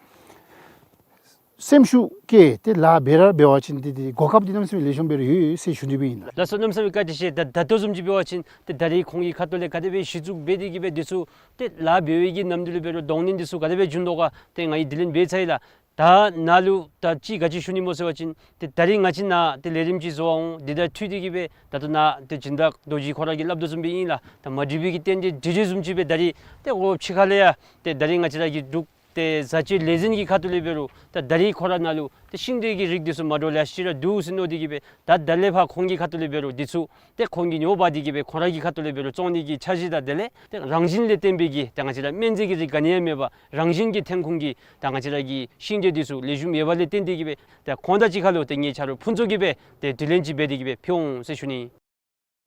སེམས་ཤུགས་བསྐྱེད་དེ་ལཱ་འབད་ར་འབད་བ་ཅིན་ཏེ་ཏེ་གོ་སྐབས་འདི་གནམ་མེད་ས་མེད་ལེགས་ཤོམ་སྦེ་ར་ཡོད་ཟེར་ཞུ་ནི་སྦེ་ཨིན་ལགས། ལགས་སོ། གནམ་མེད་ས་མེད་བཀའ་དྲིན་ཆེ། ད་ད་ལྟོ་བཟུམ་ཅིག་འབད་བ་ཅིན་ཏེ་ད་རིས་ཁོང་གི་ཁ་ཐུག་ལས་ག་དེ་སྦེ་གཞི་བཙུགས་འབད་དེ་གིས་སྦེ་འདི་ཚུ་ཏེ་ལཱ་འབད་བའི་གི་ནམ་དུས་ལུ་འབད་རུང་གདོང་ལེན་འདི་ཚུ་ག་དེ་སྦེ་བྱུང་དོ་ག་ཏེ་ང་གིས་དྲི་ལན་འབད་ཚར་ཡི་ལགས། ད་ནཱ་ལུ་ད་ཅི་ག་ཅི་ཞུ་ནི་སྨོ་ཟེར་བ་ཅིན་ཏེ་ད་རིས་ང་བཅས་ནཱ་ཏེ་ལས་རིམ་ཅིག་བཟོ་འོང་། འདི་དང་འཁྲིལ་ཏེ་གིས་སྦེ་ད་ལྟོ་ནཱ་ཏེ་སྦྱིན་བདག་རྡོ་རྗེ་ཁོ་ར་གིས་སླབ་དོ་བཟུམ་སྦེ་ཨིན་ལགས། ད་མ་འགྲིག་པའི་གི་རྟེན་འབྲེལ་འགྲིག་འགྲིག་བཟུམ་ཅིག་སྦེ་ད་རིས་ཏེ་འོ་ཕྱི་ཁ་ལས་ཡང་ཏེ་ད་རིས་ང་བཅས་ར་གི་འབྲུག་ཏེ་བཟའ་སྤྱོད་ལས་འཛིན་གྱི་ཁ་ཐུག་ལས་འབད་རུང་ད་ད་རིས་ཁོ་ར་ནཱ་ལུ་ཏེ་ཤིང་འབྲས་ཀྱི་རིགས་འདི་ཚུ་མ་འདྲཝ་ལེ་ཤ་ཅིག་ར་འདུག་ཟེར་མནོ་སྟེ་གིས་སྦེ་ད་ད་ལས་ཕར་ཁོང་གི་ཁ་ཐུག་ལས་འབད་རུང་འདི་ཚུ་ཏེ་ཁོང་གིས་ཉོ་འབག་སྟེ་གིས་སྦེ་ཁོང་ར་གི་ཁ་ཐུག་ལས་འབད་རུང་བཙོང་ནི་གི་འཆར་གཞི་དང་དེ་ལས་ཏེ་རང་བཞིན་ལས་བརྟེན་པའི་གི་ཏེ་ང་བཅས་ར་སྨན་རྫས་ཀྱི་རིགས་ག་ནི་ཡང་མེད་པར་རང་བཞིན་གྱི་ཐོན་ཁུངས་ཀྱི་ད་ང་བཅས་ར་གི་ཤིང་འབྲས་འདི་ཚུ་ལེགས་ཤོམ་ཡོད་པ་ལས་བརྟེན་ཏེ་གིས་སྦེ་ཏེ་ཁོང་དང་གཅིག་ཁར་ལུ་ཏེ་ངེའི་ཆ་རོགས་ཕུན་ཚོགས་ཀྱིས་སྦེ་ཏེ་དྲི་ལན་ཅིག་འབད་དེ་གིས་སྦེ་ཕུལ་འོང་ཟེར་ཞུ་ནི།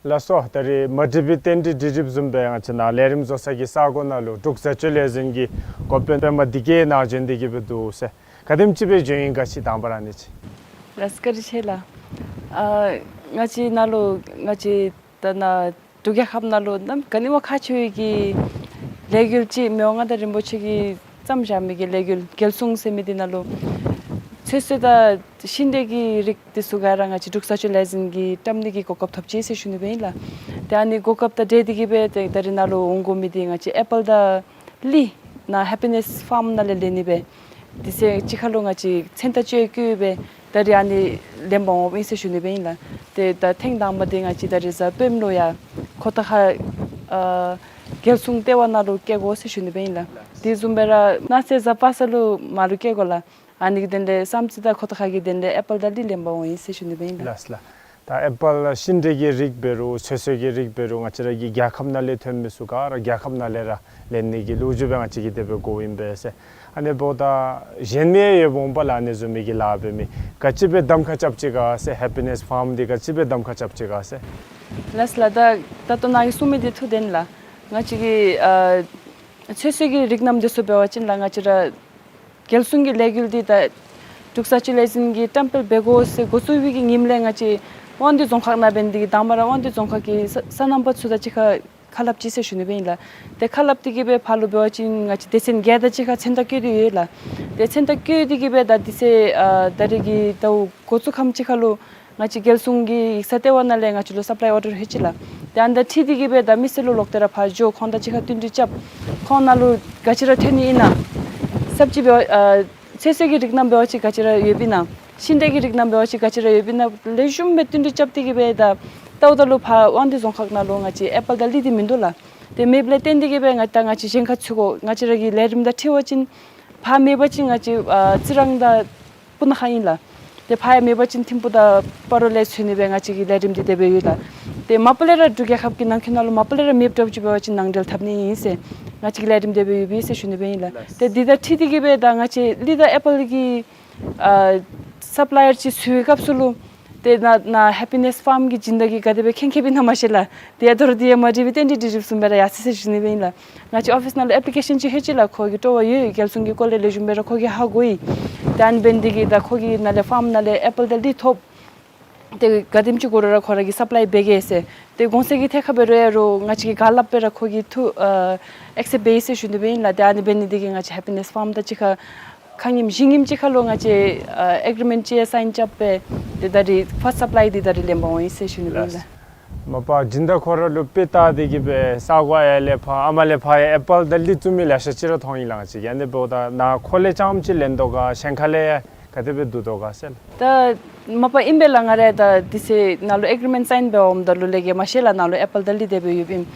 ལགས་སོ། ད་རིས་མ་འགྲིག་པའི་རྟེན་འབྲེལ་འགྲིག་འགྲིགཔ་བཟུམ་སྦེ་ང་བཅས་ནཱ་ལས་རིམ་བཟོ་ས་གི་ས་གོ་ནང་ལུ་འབྲུག་བཟའ་སྤྱོད་ལས་འཛིན་གྱི་འགོ་དཔོན་པདྨ་བདེ་སྐྱིད་ནཱ་བྱོན་ཏེ་གིས་སྦེ་འདུག་ཟེར། ག་དེམ་ཅིག་སྦེ་བྱོན་ཡི་ག་ཅིག་དང་པ་ར་ཨ་ནི་ཅིག། ལགས་སོ། བཀའ་དྲིན་ཆེ་ལགས། ཨ་ང་བཅས་ནཱ་ལུ་ང་བཅས་ད་ནཱ་འབྲུག་རྒྱལ་ཁབ་ནང་ལུ་གནམ་ག་ནི་བ་ཁག་ཆེ་བའི་གི་ལས་འགུལ་ཅིག་མི་དབང་མངའ་བདག་རིན་པོ་ཆེ་གིས་བརྩམས་བཞག་མི་གི་ལས་འགུལ་རྒྱལ་སྲུང་ཟེར་མི་འདི་ནང་ལུ་ཚོད་བསྲེ་དང་ཤིང་འབྲས་ཀྱི་རིགས་འདི་ཚུ་ག་ར་ང་བཅས་འབྲུག་བཟའ་སྤྱོད་ལས་འཛིན་གྱིས་བཀྲམ་ནི་གི་གོ་སྐབས་ཐོབ་ཅི་ཟེར་ཞུ་ནི་སྦེ་ཨིན་ལགས། ཏེ་ཨ་ནི་གོ་སྐབས་དང་འབྲེལ་ཏེ་གིས་སྦེ་ཏེ་ད་རིས་ནཱ་ལུ་འོང་དགོ་མི་འདི་ང་བཅས་ཨེ་པཱལ་དང་གླི་ནཱ་ཧེ་པི་ནེས་ཕཱརམ་ནང་ལས་ལེན་ནི་སྦེ་དེ་ཚེ་གཅིག་ཁར་ལུ་ང་བཅས་མཚན་རྟགས་བཅས་བཀོད་སྦེ་ད་རིས་ཨ་ནི་ལེན་པར་འོངམ་ཨིན་ཟེར་ཞུ་ནི་སྦེ་ཨིན་ལགས། ཏེ་ད་ཐེངས་དང་པ་འདི་ང་བཅས་ད་རིས་གཟའ་སྤེནམ་ལུ་ཡང་ཁོ་ཐང་ཁ་ཨ་རྒྱལ་སྲུང་ལྟེ་བ་ནང་ལུ་བསྐྱལ་དགོ་ཟེར་ཞུ་ནི་སྦེ་ཨིན་ལགས། དེ་བཟུམ་སྦེ་ར་གནངས་ཚེ་གཟའ་པ་སངས་ལུ་མར་ལུ་བསྐྱལ་དགོ་ལགས། ཨ་ནི་གི་དོན་ལས་བསམ་རྩེ་དང་ཁོ་ཐང་ཁ་གི་དོན་ལས་ཨེ་པཱལ་དང་གླི་ལེན་པར་འོང་ཡི་ཟེར་ཞུ་ནི་སྦེ་ཨིན་ལགས། ལགས་ལགས། ད་ཨེ་པཱལ་ཤིང་འབྲས་ཀྱི་རིགས་འབད་རུང་ཚོད་བསྲེ་གི་རིགས་འབད་རུང་ང་བཅས་ར་གི་རྒྱལ་ཁབ་ནང་ལས་ཐོན་མི་ཚུ་ག་ར་རྒྱལ་ཁབ་ནང་ལས་ར་ལེན་ནི་གི་ལོ་རྒྱུས་སྦེ་ང་བཅས་ཀྱིས་དེ་སྦེ་གོཝ་ཨིན་པས་ཟེར། ཨ་ནི་འབདཝ་ད་གཞན་མི་ཡང་ཡོདཔ་འོང་པ་ལགས། ཨ་ནི་བཟུམ་མའི་གི་ལཱ་འབད་མི་ག་ཅི་སྦེ་གདམ་ཁ་རྐྱབ་ཅི་ག་ཟེར། ཧེ་པི་ནེས་ཕཱརམ་འདི་ག་ཅི་སྦེ་གདམ་ཁ་རྐྱབ་ཅི་ག་ཟེར། ལགས་ལགས། ད་ད་ལྟོ་ནཱ་གིས་གསུངས་མི་འདི་ཐུགས་བདེན་ལགས། ང་བཅས་ཀྱིས་ཨ་ཚོད་བསྲེ་གི་རིགས་རྣམས་འདི་ཚུ་འབད་བ་ཅིན་ལགས་ང་བཅས་ར་རྒྱལ་སྲུང་གི་ལས་འགུལ་འདི་ད་འབྲུག་བཟའ་སྤྱོད་ལས་འཛིན་གྱིས་བཀྲམ་སྤེལ་འབད་དགོ་ཟེར་འགོ་བཙུགས་པའི་གི་ཉིནམ་ལས་ང་བཅས་དབང་འདུས་རྫོང་ཁག་ནང་འབད་ནི་འདི་གིས་དང་པ་ར་དབང་འདུས་རྫོང་ཁག་གི་སོ་སོ་ནམ་པ་ཚུ་དང་གཅིག་ཁར་ཁ་སླབ་ཅི་ཟེར་ཞུ་ནི་སྦེ་ཨིན་ལགས། ཏེ་ཁ་སླབ་སྟེ་གིས་སྦེ་ཕར་ལུ་འབད་བ་ཅིན་ང་བཅས་སྡེ་ཚན་བརྒྱད་དང་གཅིག་ཁར་མཚན་རྟགས་བཀོད་དེ་ཡོད་ལགས། ཏེ་མཚན་རྟགས་བཀོད་དེ་གིས་སྦེ་ད་དེ་ཚེ་ཨ་ད་རིས་ཀྱི་ཟླཝ་འགོ་བཙུགས་ཁམས་ཅིག་ཁར་ལུ་ང་བཅས་རྒྱལ་སྲུང་གི་ཡིག་ཚང་ལྟེ་བ་ནང་ལས་ང་བཅས་ལུ་སབ་ལའི་ཨོར་ཌར་ལྷོད་ཅི་ལགས། ཏེ་ཨ་ནི་དང་འཁྲིལ་ཏེ་གིས་སྦེ་ད་མི་སེར་ལུ་ལོག་སྟེ་ར་ཕར་འགྱོ་ཁོང་དང་གཅིག་ཁར་བསྟུན་གྲོས་རྐྱབ། ཁོང་ནང་ལུ་ག་ཅི་ར་ཐོན་ནི་ཨིན་ན། སབ་ཅིག་འབད་བ་ཨ་ཚོད་བསྲེ་གི་རིགས་རྣམས་འབད་བ་ཅིན་ག་ཅི་ར་ཡོདཔ་ཨིན་ན། ཤིང་འབྲས་ཀྱི་རིགས་རྣམས་འབད་བ་ཅིན་ག་ཅི་ར་ཡོདཔ་ཨིན་ན། ལེགས་ཤོམ་སྦེ་བསྟུན་གྲོས་རྐྱབ་སྟེ་གིས་སྦེ་ད་ལྟོ་ད་ལུ་ཕར་དབང་འདུས་རྫོང་ཁག་ནང་ལུ་ང་བཅས་ཨེ་པཱལ་དང་གླི་འདི་མིན་འདུག་ལགས། ཏེ་མེདཔ་ལས་བརྟེན་ཏེ་གིས་སྦེ་ང་ད་ང་བཅས་གཞན་ཁར་འཚོལ་དགོ། ང་བཅས་ར་གི་ལས་རིམ་དང་འཁྲིལ་བ་ཅིན་ཕར་མེད་པ་ཅིན་ང་བཅས་ཨ་རྩི་རང་དང་སྤུ་ན་ཁ་ཨིན་ལགས། ཏེ་ཕར་ཡང་མེད་པ་ཅིན་ཐིམ་ཕུག་དང་སྤ་རོ་ལས་འཚོལ་ནི་སྦེ་ང་བཅས་ཀྱི་ལས་རིམ་འདི་དེ་སྦེ་ཡོད་ལགས། ཏེ་མ་པ་ལས་ར་འབྲུག་རྒྱལ་ཁབ་ཀྱི་ནང་འཁོད་ནང་ལུ་མ་པ་ལས་ར་མེདཔ་འདྲཝ་ཅིག་འབད་བ་ཅིན་ནང་འབྲེལ་འཐབ་ནི་ཨིན་ཟེར་ང་བཅས་ཀྱིས་ལས་རིམ་དེ་སྦེ་ཡོདཔ་ཨིན་ཟེར་ཞུ་ནི་སྦེ་ཨིན་ལགས། ལགས། ཏེ་འདི་དང་འཁྲིལ་ཏེ་གིས་སྦེ་ད་ང་བཅས་གླི་དང་ཨེ་པཱལ་གྱི་ཨ་སབ་ལའི་ཡར་ཅིག་འཚོལ་བའི་སྐབས་སུ་ལུ་ཏེ་ནཱ་ནཱ་ཧེ་པི་ནེསི་ཕཱརམ་གྱི་སྦྱིན་བདག་གིས་ག་དེ་སྦེ་མཁྱེན་མཁྱེནམ་ཨིན་ན་མ་ཤེས་ལགས། ཏེ་ཡ་ད་རུང་འདི་ཡང་མ་དྲིས་པར་ཏན་ཏན་དྲི་དྲིསཔ་བཟུམ་སྦེ་ར་ཡར་སོ་ཡི་ཟེར་ཞུ་ནི་སྦེ་ཨིན་ལགས། ང་བཅས་ཨོ་ཕིསི་ནང་ལུ་ཨེཔ་ལི་ཀེ་ཤཱན་ཅིག་ལྷོད་ཅི་ལགས། ཁོ་གི་སྤྲོ་བ་ཡོད། རྒྱལ་སྲུང་གི་སྐོར་ལས་ལེགས་ཤོམ་སྦེ་ར་ཁོ་གིས་ཧ་གོ་ཡི། ཏེ་ཨ་ནི་འབད་ནི་འདི་གིས་ད་ཁོ་གི་ནང་ལས་ཕཱརམ་ནང་ལས་ཨེ་པཱལ་དང་གླི་ཐོབ། ཏེ་ག་དེམ་ཅིག་དགོ་རུང་ར་ཁོ་ར་གིས་སབ་ལའི་འབད་གེ་ཟེར། ཏེ་གོང་ས་གི་ཐད་ཁར་འབད་རུང་ཡང་རུང་ང་བཅས་ཀྱིས་ག་སླབ་སྦེ་ར་ཁོ་གིས་ཐུགས་ཨ་ཨེག་སེབཊ་འབད་ཡི་ཟེར་ཞུ་ནི་སྦེ་ཨིན་ལགས། ཏེ་ཨ་ནི་འབད་ནི་འདི་གིས་ང་བཅས་ཧེ་པི་ནེསི་ཕཱརམ་ད་གཅིག་ཁར་ཁ་ཉིནམ་བཞི་ཉིནམ་གཅིག་ཁར་ལུ་ང་བཅས་ཨ་ཨེག་རི་མེནཊ་ཅིག་ཡང་སའིན་རྐྱབ་སྦེ་ཏེ་ད་རིས་ཕཱསཊ་སབ་ལའི་འདི་ད་རིས་ལེན་པར་འོང་ཡི་ཟེར་ཞུ་ནི་སྦེ་ཨིན་ལགས། མ་པ་སྦྱིན་བདག་ཁོ་ར་ལུ་དཔེ་བལྟ་སྟེ་གིས་སྦེ་ས་གོ་ཡར་ལས་ཕར་ཨ་མར་ལས་ཕར་ཡང་ཨེ་པཱལ་དང་གླི་བཙུགས་མི་ལེ་ཤ་ཅིག་ར་མཐོང་ཡི་ལགས། ང་བཅས་ཀྱིས་ཨ་ནི་འབདཝ་ད་ནཱ་ཁོ་ལས་རྐྱངམ་ཅིག་ལེན་དོ་ག་གཞན་ཁ་ལས་ཡང་ག་དེ་སྦེ་བསྡུ་དོ་ག་ཟེར་ལགས། ད་མ་པ་ཨིན་པས་ལགས། ང་ར་ད་དུས་ཚོད་ནང་ལུ་ཨེག་རི་མེནཊ་སའིན་འབད་འོངམ་ད་ལུ་ལས་ཀྱི་མ་ཤེས་ལགས། ནཱ་ལུ་ཨེ་པཱལ་དང་གླི་དེ་སྦེ་ཡོདཔ་ཨིནམ།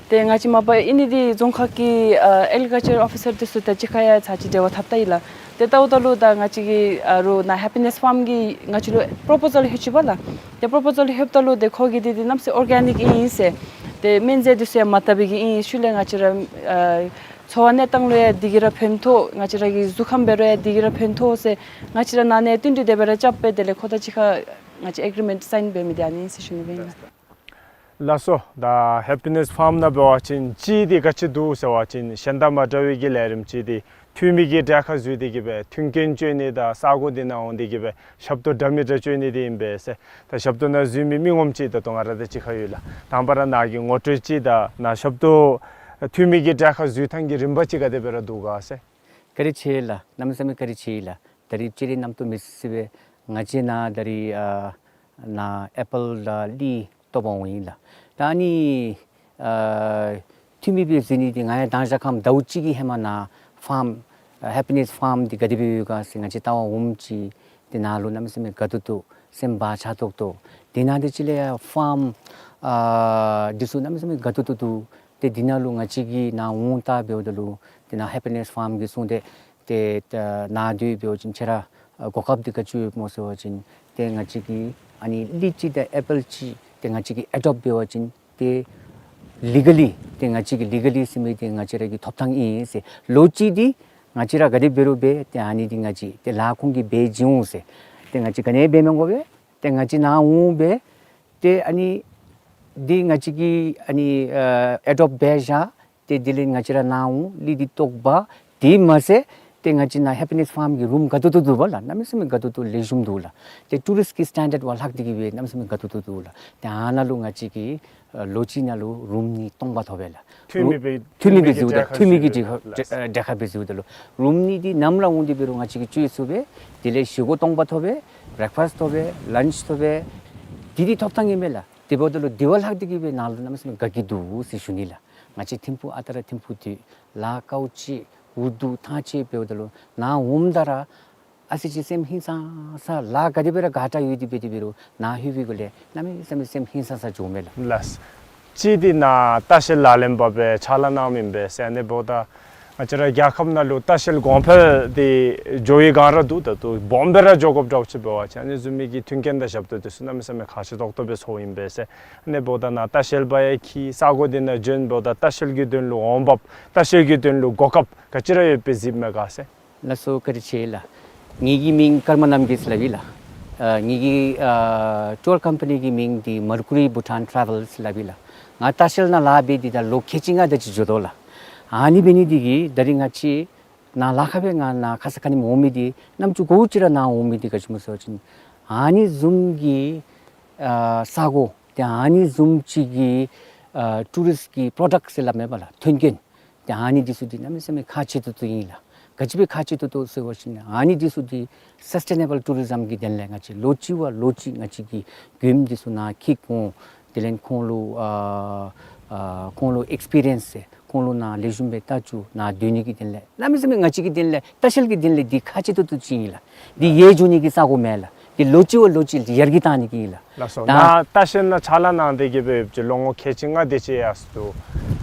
ཏེ་ང་བཅས་མ་པ་ཨིན་ནི་འདི་རྫོང་ཁག་གི་ཨ་ཨེག་རི་ཀལ་ཅར་ཨོ་ཕི་སར་འདི་ཚུ་དང་གཅིག་ཁར་ཡང་ཚར་གཅིག་འབྲེལ་བ་འཐབ་བལྟ་ཡི་ལགས། ཏེ་བལྟཝ་ད་ལུ་ད་ང་བཅས་ཀྱིས་ཨ་རུང་ནཱ་ཧེ་པི་ནེསི་ཕཱརམ་གྱིས་ང་བཅས་ལུ་པོརོ་པོ་ཟཱལ་ལྷོད་ཅི་པ་ལགས། ཏེ་པོརོ་པོ་ཟཱལ་ལྷོདཔ་ད་ལུ་ཏེ་ཁོ་གིས་འདི་འདི་གནམ་མེད་ས་མེད་ཨོར་གེ་ནིཀ་ཨིན་ཟེར། ཏེ་སྨན་རྫས་འདི་ཚུ་ཡང་མ་བཏབ་པའི་གི་ཨིན། ཤུལ་ལས་ང་བཅས་ར་ཨ་འཚོ་བ་གནས་སྟངས་ལུ་ཡང་འདི་གིས་ར་ཕན་ཐོགས། ང་བཅས་ར་གི་གཟུགས་ཁམས་འབད་རུང་ཡང་འདི་གིས་ར་ཕན་ཐོགས་ཟེར་ང་བཅས་ར་ནཱ་ནས་བསྟུན་གྲོས་དེ་སྦེ་ར་རྐྱབ་སྦེ་དེ་ལས་ཁོ་དང་གཅིག་ཁར་ང་བཅས་ཨེག་རི་མེནཊ་སའིན་འབད་མི་འདི་ཨ་ནི་ཨིན་ཟེར་ཞུ་ནི་སྦེ་ཨིན་ལགས། ལགས་སོ། ད་ཧེ་པི་ནེསི་ཕཱརམ་ནང་འབད་བ་ཅིན་གཅིག་འདི་ག་ཅི་འདུག་ཟེར་བ་ཅིན་གཞན་དང་མ་འདྲ་བའི་གི་ལས་རིམ་ཅིག་འདི་འཐུས་མི་གི་གྲལ་ཁར་འཛུལ་ཏེ་གིས་སྦེ་མཐུན་རྐྱེན་སྤྱོད་ནི་དང་ས་གོ་འདི་ནང་འོང་སྟེ་གིས་སྦེ་ཞབས་ཏོག་འདྲ་མི་འདྲ་སྤྱོད་ནི་འདི་ཨིན་པས་ཟེར། ད་ཞབས་ཏོག་ནང་འཛུལ་མི་མི་ངོམ་ཅིག་ད་ལྟོ་ང་ར་དང་གཅིག་ཁར་ཡོད་ལགས། དང་པ་ར་ནཱ་གི་ངོ་སྤྲོད་ཅིག་དང་ནཱ་ཞབས་ཏོག་འཐུས་མི་གི་གྲལ་ཁར་འཛུལ་ཐངས་ཀྱི་རིམ་པ་ཅིག་ག་དེ་སྦེ་ར་འདུག་ག་ཟེར། བཀའ་དྲིན་ཆེ་ལགས། གནམ་མེད་ས་མེད་བཀའ་དྲིན་ཆེ་ལགས། ད་རིས་སྤྱིར་ར་རྣམ་རྟོག་མེད་ས་སྦེ་ང་བཅས་ནཱ་ད་རིས་ཨ་ནཱ་ཨེ་པཱལ་དང་གླི་བཏོག་པར་འོང་ཡི་ལགས། ད་ཨ་ནི་ཨ་འཐུས་མི་སྦེ་འཛུལ་ནི་འདི་ང་ཡང་མདང་ཞག་ཁམས་ཟླཝ་གཅིག་གི་ཧེ་མ་ནཱ་ཕཱརམ་ཨ་ཧེ་པི་ནེསི་ཕཱརམ་འདི་ག་དེ་སྦེ་ཡོད་ག་ཟེར་ང་བཅས་བལྟ་བར་འོངམ་ཅིག་ཏེ་ནཱ་ལུ་གནམ་མེད་ས་མེད་དགའ་ཏོག་ཏོ་སེམས་བག་ཆགས་ཏོག་ཏོ། དེ་ནང་དེ་ཅིག་ལས་ཡང་ཕཱརམ་ཨ་འདི་ཚུ་གནམ་མེད་ས་མེད་དགའ་ཏོག་ཏོ་འདུག། ཏེ་འདི་ནང་ལུ་ང་བཅས་ཀྱིས་ནཱ་འོང་བལྟ་འབདཝ་ད་ལུ་ཏེ་ནཱ་ཧེ་པི་ནེསི་ཕཱརམ་གྱིས་གསུངས་ཏེ་ཏེ་ད་ནཱ་སྡོད་འབད་བ་ཅིན་ཁྱེད་ར་ཨ་གོ་སྐབས་འདི་ག་ཅི་ཡོདཔ་སྨོ་ཟེར་བ་ཅིན་ཏེ་ང་བཅས་ཀྱིས་ཨ་ནི་གླི་ཅིག་དང་ཨེ་པཱལ་ཅིག་ཏེ་ང་བཅས་ཀྱིས་ཨེ་ཌོབ་འབད་བ་ཅིན་ཏེ་ལི་ག་ལི་ཏེ་ང་བཅས་ཀྱི་ལི་ག་ལི་ཟེར་མི་འདི་ང་བཅས་ར་གི་ཐོབ་ཐངས་ཨིན་ཟེར། ལོ་གཅིག་འདི་ང་བཅས་ར་ག་དེ་འབད་རུང་འབད་ཏེ་ཨ་ནི་འདི་ང་བཅས་ཏེ་ལཱ་ཁོང་གིས་འབད་བྱིན་འོང་ཟེར། ཏེ་ང་བཅས་ག་ནི་འབད་མི་དགོ་པས། ཏེ་ང་བཅས་ནཱ་འོང་སྦེ་ཏེ་ཨ་ནི་འདི་ང་བཅས་ཀྱིས་ཨ་ནི་ཨ་ཨེ་ཌོབ་འབད་བཞག། ཏེ་དེ་ལས་ང་བཅས་ར་ནཱ་འོང་གླི་འདི་བཏོག་པ། དེ་མ་ཚད་ཏེ་ང་བཅས་ནཱ་ཧེ་པི་ནེསི་ཕཱརམ་གྱི་རུམ་དགའ་ཏོག་ཏོ་འདུག་པ་ལགས། གནམ་མེད་ས་མེད་དགའ་ཏོག་ཏོ་ལེགས་ཤོམ་འདུག་ལགས། ཏེ་ཊུ་རིསཊ་ཀྱི་སི་ཊེན་ཌརཌ་བ་ལྷག་སྟེ་གིས་སྦེ་གནམ་མེད་ས་མེད་དགའ་ཏོག་ཏོ་འདུག་ལགས། ཏེ་ཨ་ནཱ་ལུ་ང་བཅས་ཀྱིས་ཨ་ལོ་གཅིག་ནང་ལུ་རུམ་གཉིས་སྟོང་པ་ཐོབ་པས་ལགས། འཐུས་མི་སྦེ་འཐུས་མི་སྦེ་འཛུལཝ་ད་འཐུས་མི་གི་གྲལ་ཁར་འཛུལཝ་ད་ལུ་རུམ་གཉིས་འདི་ནམ་ར་འོང་སྟེ་འབད་རུང་ང་བཅས་ཀྱིས་སྤྱོད་ཚུགས་པས། དེ་ལས་བཞེས་སྒོ་སྟོང་པ་ཐོབ་པས། བེ་རེག་ཕཱསཊ་ཐོབ་པས། ལཱནཆ་ཐོབ་པས། དེ་འདི་ཐོབ་ཐངས་ཨིན་མས་ལགས། དེ་འབདཝ་ད་ལུ་དེ་བ་ལྷག་སྟེ་གིས་སྦེ་ནཱ་ལུ་གནམ་མེད་ས་མེད་དགའ་སྐྱིད་འདུག་ཟེར་ཞུ་ནི་ལགས། ང་བཅས་ཐིམ་ཕུག་ཨ་རྟག་ར་ཐིམ་ཕུག་འདི་ལཱ་དཀའཝ་སྤྱད་འུ་སྡུག་ཐང་ཆད་འབདཝ་ད་ལུ་ནཱ་འོངམ་ད་ར་ཨ་ཙི་ཅིག་སེམས་ཧིང་སངས་ས་ལཱ་ག་དེ་སྦེ་ར་དགའ་དྲགས་ཡོད་དེ་འབད་དེ་འབད་རུང་ནཱ་ལྷོད་པའི་སྒང་ལས་གནམ་མེད་ས་མེད་སེམས་ཧིང་སངས་ས་འགྱོཝ་མས་ལགས། ལགས། གཅིག་འདི་ནཱ་ལྟ་བཤལ་ལག་ལེན་པ་སྦེ་ཕྱག་ལཱ་གནངམ་ཨིན་པས་ཟེར། ཨ་ནི་འབདཝ་ད་ང་བཅས་ར་རྒྱལ་ཁབ་ནང་ལུ་ལྟ་བཤལ་གོང་འཕེལ་འདི་འགྱོ་བའི་སྒང་ར་འདུག། ད་ལྟོ་སྦོམ་སྦེ་ར་འགྱོ་དགོཔ་འདྲཝ་ཅིག་འབད་བ་ཅིན་ཨ་ནི་བཟུམ་མའི་གི་མཐུན་རྐྱེན་དང་ཞབས་ཏོག་འདི་ཚུ་གནམ་མེད་ས་མེད་ཁག་ཆེ་ཏོག་ཏོ་སྦེ་ཚོརཝ་ཨིན་པས་ཟེར། ཨ་ནི་འབདཝ་ད་ནཱ་ལྟ་བཤལ་པ་ཡང་འཁྱིད་ས་གོ་འདི་ནང་བྱོན་འབདཝ་ད་ལྟ་བཤལ་གྱི་དོན་ལུ་འོང་འབབ་ལྟ་བཤལ་གྱི་དོན་ལུ་གོ་སྐབས་ག་ཅི་ར་ཡོད་པའི་གཟིགསཔ་མས་ག་ཟེར། ལགས་སོ། བཀའ་དྲིན་ཆེ་ལགས། ངེ་གི་མིང་ཀརྨ་རྣམ་རྒྱལ་ཟེར་སླབ་ཨིན་ལགས། ཨ་ངེ་གི་ཨ་ཊུར་ཀམ་པ་ནི་གི་མིང་འདི་Mercury Bhutan Travel ཟེར་སླབ་ཨིན་ལགས། ང་ལྟ་བཤལ་ནང་ལཱ་འབད་དེ་ད་ལོ་ཁལ་གཅིག་ལྔ་དེ་ཅིག་འགྱོ་དོ་ལགས། ཨ་ནི་འབད་ནི་འདི་གིས་ད་རིས་ང་བཅས་ནཱ་ལཱ་ཁག་སྦེ་ང་ནཱ་ཁ་ཙ་ཁ་ཉིནམ་འོང་མི་འདི་རྣམ་ཅོ་གུ་ཅིག་ར་ནཱ་འོང་མི་འདི་ག་ཅི་སྨོ་ཟེར་བ་ཅིན་ཨ་ནི་བཟུམ་གྱི་ཨ་ས་གོ་ཏེ་ཨ་ནི་བཟུམ་ཅིག་གི་ཨ་ཊུ་རིསཊ་ཀྱི་པྲོ་ཌཀཊ་ཟེར་སླབ་མས་པ་ལགས། མཐུན་རྐྱེན་ཏེ་ཨ་ནི་འདི་ཚུ་འདི་གནམ་མེད་ས་མེད་ཁག་ཆེ་ཏོག་ཏོ་ཨིན་ལགས། ག་ཅི་སྦེ་ཁག་ཆེ་ཏོག་ཏོ་ཟེར་བ་ཅིན་ཨ་ནི་འདི་ཚུ་འདི་སཱསི་ཊེ་ནེ་བཱལ་ཊུ་རི་ཛམ་གྱི་དོན་ལས་ང་བཅས་ལོ་གཅིག་བ་ལོ་གཅིག་ང་བཅས་ཀྱིས་མགྱོནམ་འདི་ཚུ་ནཱ་འཁྱིད་འོང་། དེ་ལས་ཁོང་ལུ་ཨ་ཨ་ཁོང་ལུ་ཨེགསི་པི་རི་ཡེནསི་ཟེར་ཁོང་ལུ་ནཱ་ལེགས་ཤོམ་སྦེ་ལྟ་བཅུག། ནཱ་སྡོད་ནི་གི་དོན་ལས་གནམ་མེད་ས་མེད་ང་བཅས་ཀྱི་དོན་ལས་ལྟ་བཤལ་གྱི་དོན་ལས་འདི་ཁག་ཆེ་ཏོག་ཏོ་ཅིག་ཨིན་ལགས། འདི་ཡལ་འགྱོ་ནི་གི་ས་གོ་མེན་ལགས། འདི་ལོ་གཅིག་བ་ལོ་གཅིག་ཡར་རྒྱས་བཏང་ནི་གི་ཨིན་ལགས། ལགས་སོ། ད་ནཱ་ལྟ་བཤལ་ནང་ཕྱག་ལཱ་གནང་སྟེ་གིས་སྦེ་ཡོདཔ་ཅིག་ལོ་ངོ་ཁལ་གཅིག་ལྔ་དེ་ཅིག་ཡར་སོ་འདུག།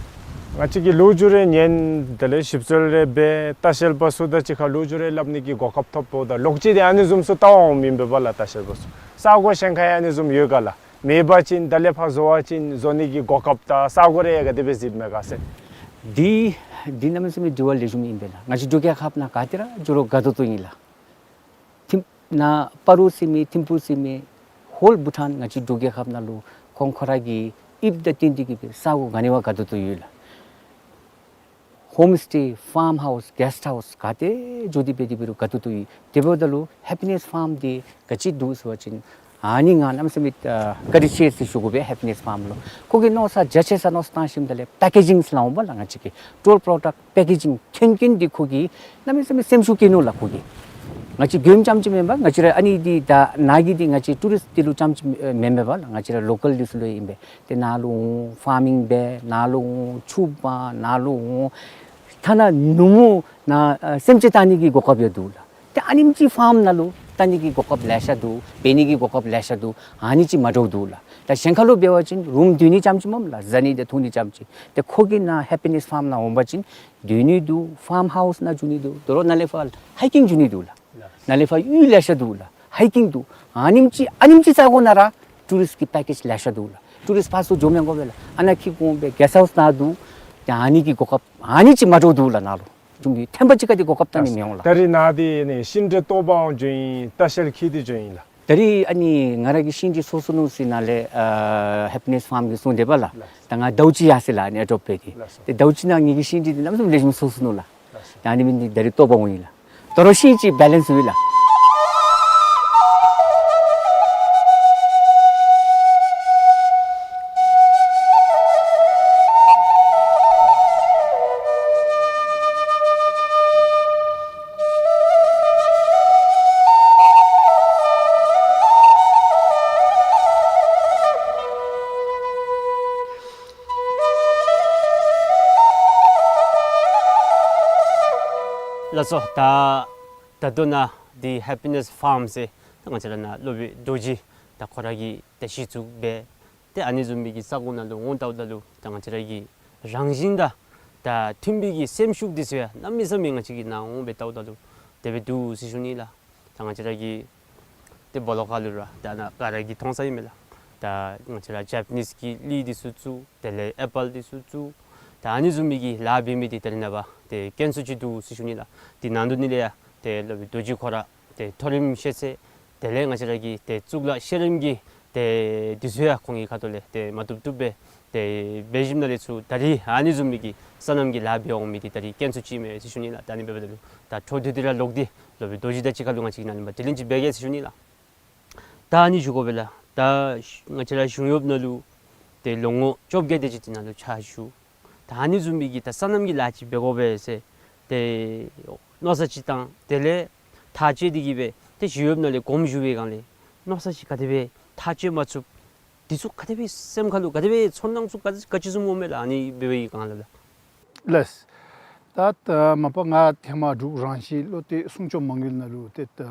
ང་བཅས་ཀྱིས་ལོ་རྒྱུས་རེ་ཉན་དེ་ལས་ཞིབ་འཚོལ་རེ་འབད་ལྟ་བཤལ་པ་ཚུ་དང་གཅིག་ཁར་ལོ་རྒྱུས་རེ་སླབ་ནི་གི་གོ་སྐབས་ཐོབ་འབདཝ་ད་ལོག་ཅི་དེ་ཨ་ནི་བཟུམ་ཚུ་བལྟ་བར་འོངམ་ཨིན་པས་པ་ལགས། ལྟ་བཤལ་པ་ཚུ་ས་གོ་གཞན་ཁར་ཡང་ཨ་ནི་བཟུམ་ཡོད་ག་ལགས། མེད་པ་ཅིན་ད་ལས་ཕར་བཟོ་བ་ཅིན་བཟོ་ནི་གི་གོ་སྐབས་དང་ས་གོ་རེ་ག་དེ་སྦེ་གཟིགསཔ་མས་ག་ཟེར། འདི་འདི་གནམ་མེད་ས་མེད་དྲི་བ་ལེགས་ཤོམ་ཨིན་པས་ལགས། ང་བཅས་འབྲུག་རྒྱལ་ཁབ་ནང་ག་ཏེ་ར་འགྱོ་རུང་དགའ་ཏོག་ཏོ་ཨིན་ལགས། ཐིམ་ནཱ་སྤ་རོ་ཟེར་མི་ཐིམ་ཕུ་ཟེར་མི་ཧོལ་བྷུ་ཊཱན་ང་བཅས་འབྲུག་རྒྱལ་ཁབ་ནང་ལུ་ཁོང་ཁོ་ར་གི་དབྱིབས་དང་བསྟུན་ཏེ་གི་སྦེ་ས་གོ་ག་ནི་བ་དགའ་ཏོག་ཏོ་ཡོད་ལགས། ཧོམ་སི་ཊེ་ཕཱརམ་ཧའུསི་གེསཊ་ཧའུསི་ག་ཏེ་འགྱོ་སྟེ་འབད་དེ་འབད་རུང་དགའ་ཏོག་ཏོ་ཡོད། དེ་འབདཝ་ད་ལུ་ཧེ་པི་ནེསི་ཕཱརམ་འདི་ག་ཅི་འདུག་ཟེར་བ་ཅིན་ཨ་ནི་ང་གནམ་མེད་ས་མེད་ཨ་བཀའ་དྲིན་ཆེ་ཟེར་ཞུ་དགོ་པས། ཧེ་པི་ནེསི་ཕཱརམ་ལུ་ཁོ་གིས་མནོ་བསམ་རྒྱ་ཆེ་ས་མནོ་བསམ་བཏང་ཞིནམ་ད་ལས་པེ་ཀེ་ཇིང་ཟེར་སླབ་འོང་པ་ལགས། ང་བཅས་ཀྱི་ཊོལ་པྲོ་ཌཀཊ་པེ་ཀེ་ཇིང་མཐུན་རྐྱེན་འདི་ཁོ་གིས་གནམ་མེད་ས་མེད་སེམས་ཤུགས་བསྐྱེད་ནུག་ལགས་ཁོ་གིས། ང་བཅས་མགྱོནམ་རྐྱངམ་ཅིག་མེན་པར་ང་བཅས་ར་ཨ་ནི་འདི་ད་ནཱ་གི་འདི་ང་བཅས་ཊུ་རིསཊ་འདི་ལུ་རྐྱངམ་ཅིག་མེན་མེན་པར་ལགས། ང་བཅས་ར་ལོ་ཀཱལ་འདི་ཚུ་ལུ་ཨིན་པས། ཏེ་ནཱ་ལུ་འོང་ཕཱར་མིང་འབད་ནཱ་ལུ་འོང་ཕྱུགཔ་ནཱ་ལུ་འོང་ཐ་ན་ནུབ་མོ་ནཱ་ཨ་སེམས་ཅན་བཏང་ནི་གི་གོ་སྐབས་ཡང་འདུག་ལགས། ཏེ་ཨ་ནེམ་ཅིག་ཕཱརམ་ནང་ལུ་བཏང་ནི་གི་གོ་སྐབས་ལེ་ཤ་འདུག། འབད་ནི་གི་གོ་སྐབས་ལེ་ཤ་འདུག། ཨ་ནི་ཅིག་མ་འདྲཝ་འདུག་ལགས། ད་གཞན་ཁ་ལུ་འབད་བ་ཅིན་རུམ་སྡོད་ནི་རྐྱངམ་ཅིག་མས་ལགས། བཟའ་ནི་དང་འཐུང་ནི་རྐྱངམ་ཅིག། ཏེ་ཁོ་གིས་ནཱ་ཧེ་པི་ནེསི་ཕཱརམ་ནང་འོང་པ་ཅིན་སྡོད་ནི་འདུག། ཕཱརམ་ཧའུསི་ནང་འགྱོ་ནི་འདུག། དོ་རུང་ནཱ་ལས་ཕར་ཧའི་ཀིང་འགྱོ་ནི་འདུག་ལགས། ནཱ་ལས་ཕར་གཡུས་ལེ་ཤ་འདུག་ལགས། ཧའི་ཀིང་འདུག། ཨ་ནེམ་ཅིག་ཨ་ནེམ་ཅིག་ས་གོ་ནང་ར་ཊུ་རིསཊ་ཀྱི་པེ་ཀེཇ་ལེ་ཤ་འདུག་ལགས། ཊུ་རིསཊ་ཕར་ཚུར་འགྱོ་མི་དགོ་པས་ལགས། ཨ་ནཱ་འཁྱིད་དགོ་པས། གེསཊ་ཧའུསི་ནང་འདུག། ཏེ་ཨ་ནི་གི་གོ་སྐབས་ཨ་ནི་ཅིག་མ་འདྲཝ་འདུག་ལགས། ནཱ་ལུ་འབྱུང་གི་ཐེམ་པ་ཅིག་ག་དེ་གོ་སྐབས་བཏང་ནི་མི་འོང་ལགས། ད་རིས་ནཱ་འདི་ནི་ཤིང་འབྲས་བཏོག་པར་འོང་འགྱོ་ཡི་ལྟ་བཤལ་འཁྱིད་དེ་འགྱོ་ཡི་ལགས། ད་རིས་ཨ་ནི་ང་ར་གི་ཤིང་འབྲས་སོ་སོ་ནུག་ཟེར་ནཱ་ལས་ཨ་ཧེ་པི་ནེསི་ཕཱརམ་གྱིས་གསུངས་དེས་པ་ལགས། ལགས། ད་ང་ཟླཝ་གཅིག་ཡར་སོ་ཡི་ལགས། ཨ་ནི་ཨེར་ཌོབ་འབད་དེ། ལགས་སོ། ཏེ་ཟླཝ་གཅིག་ནང་ངེ་གི་ཤིང་འབྲས་འདི་གནམ་མེད་ས་མེད་ལེགས་ཤོམ་སོ་སོ་ནུག་ལགས། ལགས་སོ། ད་ཨ་ནི་འབད་ནི་འདི་ད་རིས་བཏོག་པར་འོང་ཡི་ལགས། དོ་རུང་ཤིང་ཅིག་བེ་ལེནསི་ཡོད་ལགས། ལགས་སོ། ད་ད་ལྟོ་ནཱ་འདི་ཧེ་པི་ནེསི་ཕཱརམ་ཟེར་ད་ང་བཅས་ར་ནཱ་སློབ་དཔོན་རྡོ་རྗེ་ད་ཁོ་ར་གིས་ད་གཞི་བཙུགས་འབད། ཏེ་ཨ་ནི་བཟུམ་མའི་གི་ས་གོ་ནང་ལུ་འོང་ལྟཝ་ད་ལུ་ད་ང་བཅས་ར་གི་རང་བཞིན་དང་ད་མཐུན་པའི་གི་སེམས་ཤུགས་འདི་ཚུ་ཡང་གནམ་མེད་ས་མེད་ང་བཅས་ཀྱིས་ནཱ་འོང་འབད་ལྟཝ་ད་ལུ་དེ་སྦེ་འདུག་ཟེར་ཞུ་ནི་ལགས། ད་ང་བཅས་ར་གི་ཏེ་སྦོ་ལོགས་ཁ་ལུ་ར་ད་ནཱ་ག་ར་གིས་མཐོང་ས་ཨིན་མས་ལགས། ད་ང་བཅས་ར་ཇ་པ་ནིསི་གི་གླི་འདི་ཚུ་བཙུགས། དེ་ལས་ཨེ་པཱལ་འདི་ཚུ་བཙུགས། ད་ཨ་ནི་བཟུམ་མའི་གི་ལཱ་འབད་མི་འདི་ད་རེས་ནངས་པ་ཏེ་དཀོན་སུ་ཅིག་འདུག་ཟེར་ཞུ་ནི་ལགས། འདི་ནང་དོག་ནང་ལས་ཡང་ཏེ་སློབ་དཔོན་རྡོ་རྗེ་ཁོ་ར་ཏེ་མཐོ་རིམ་ཤེས་ཚད་དེ་ལས་ང་བཅས་ར་གི་ཏེ་གཙུག་ལག་ཤེས་རིག་གི་ཏེ་འདི་ཚུ་ཡང་ཁོང་གི་ཁ་ཐུག་ལས་ཏེ་མ་བཏུབ་བཏུབ་སྦེ་ཏེ་འབད་ཞིནམ་ལས་ཚུར་ད་རིས་ཨ་ནི་བཟུམ་མའི་གི་སོ་ནམ་གྱི་ལཱ་འབད་འོང་མི་འདི་ད་རིས་དཀོན་སུ་ཅིག་མས་ཟེར་ཞུ་ནི་ལགས། ད་ཨ་ནི་འབདཝ་ད་ལུ་ད་འཕྲོ་མཐུད་དེ་ར་ལོག་སྟེ་སློབ་དཔོན་རྡོ་རྗེ་དང་གཅིག་ཁར་ལུ་ང་བཅས་ཀྱིས་ནཱ་ལུ་མ་དྲི་ལན་ཅིག་འབད་གེ་ཟེར་ཞུ་ནི་ལགས། ད་ཨ་ནི་ཞུ་དགོ་པས་ལགས། ད་ང་བཅས་ར་གཞུང་གཡོགཔ་ནང་ལུ་ཏེ་ལོ་ངོ་བཅོ་བརྒྱད་དེ་ཅིག་འདི་ནང་ལུ་ཕྱག་ཞུ། ད་ཨ་ནི་བཟུམ་མའི་གི་ད་སོ་ནམ་གྱི་ལཱ་ཅིག་འབད་དགོ་པས་ཟེར་ཏེ་མནོ་བསམ་ཅིག་བཏང་། དེ་ལས་ཐག་བཅད་དེ་གི་སྦེ་ཏེ་གཞུང་གཡོགཔ་ནང་ལས་དགོངསམ་ཞུ་བའི་སྒང་ལས་མནོ་བསམ་ཅིག་ག་དེ་སྦེ་ཐག་བཅད་མ་ཚུགས། འདི་ཚུ་ག་དེ་སྦེ་སེམས་ཁ་ལུ་ག་དེ་སྦེ་ཚོར་སྣང་ཚུ་ག་ག་ཅི་བཟུམ་འོང་མས་ལགས། ཨ་ནི་འབད་བའི་སྒང་ལས་ལགས། ལགས། ད་ད་མ་པ་ང་ཧེ་མ་འབྲུག་རང་བཞིན་བློ་གཏད་སྲུང་སྐྱོབ་མ་དངུལ་ནང་ལུ་ཏེ་ད་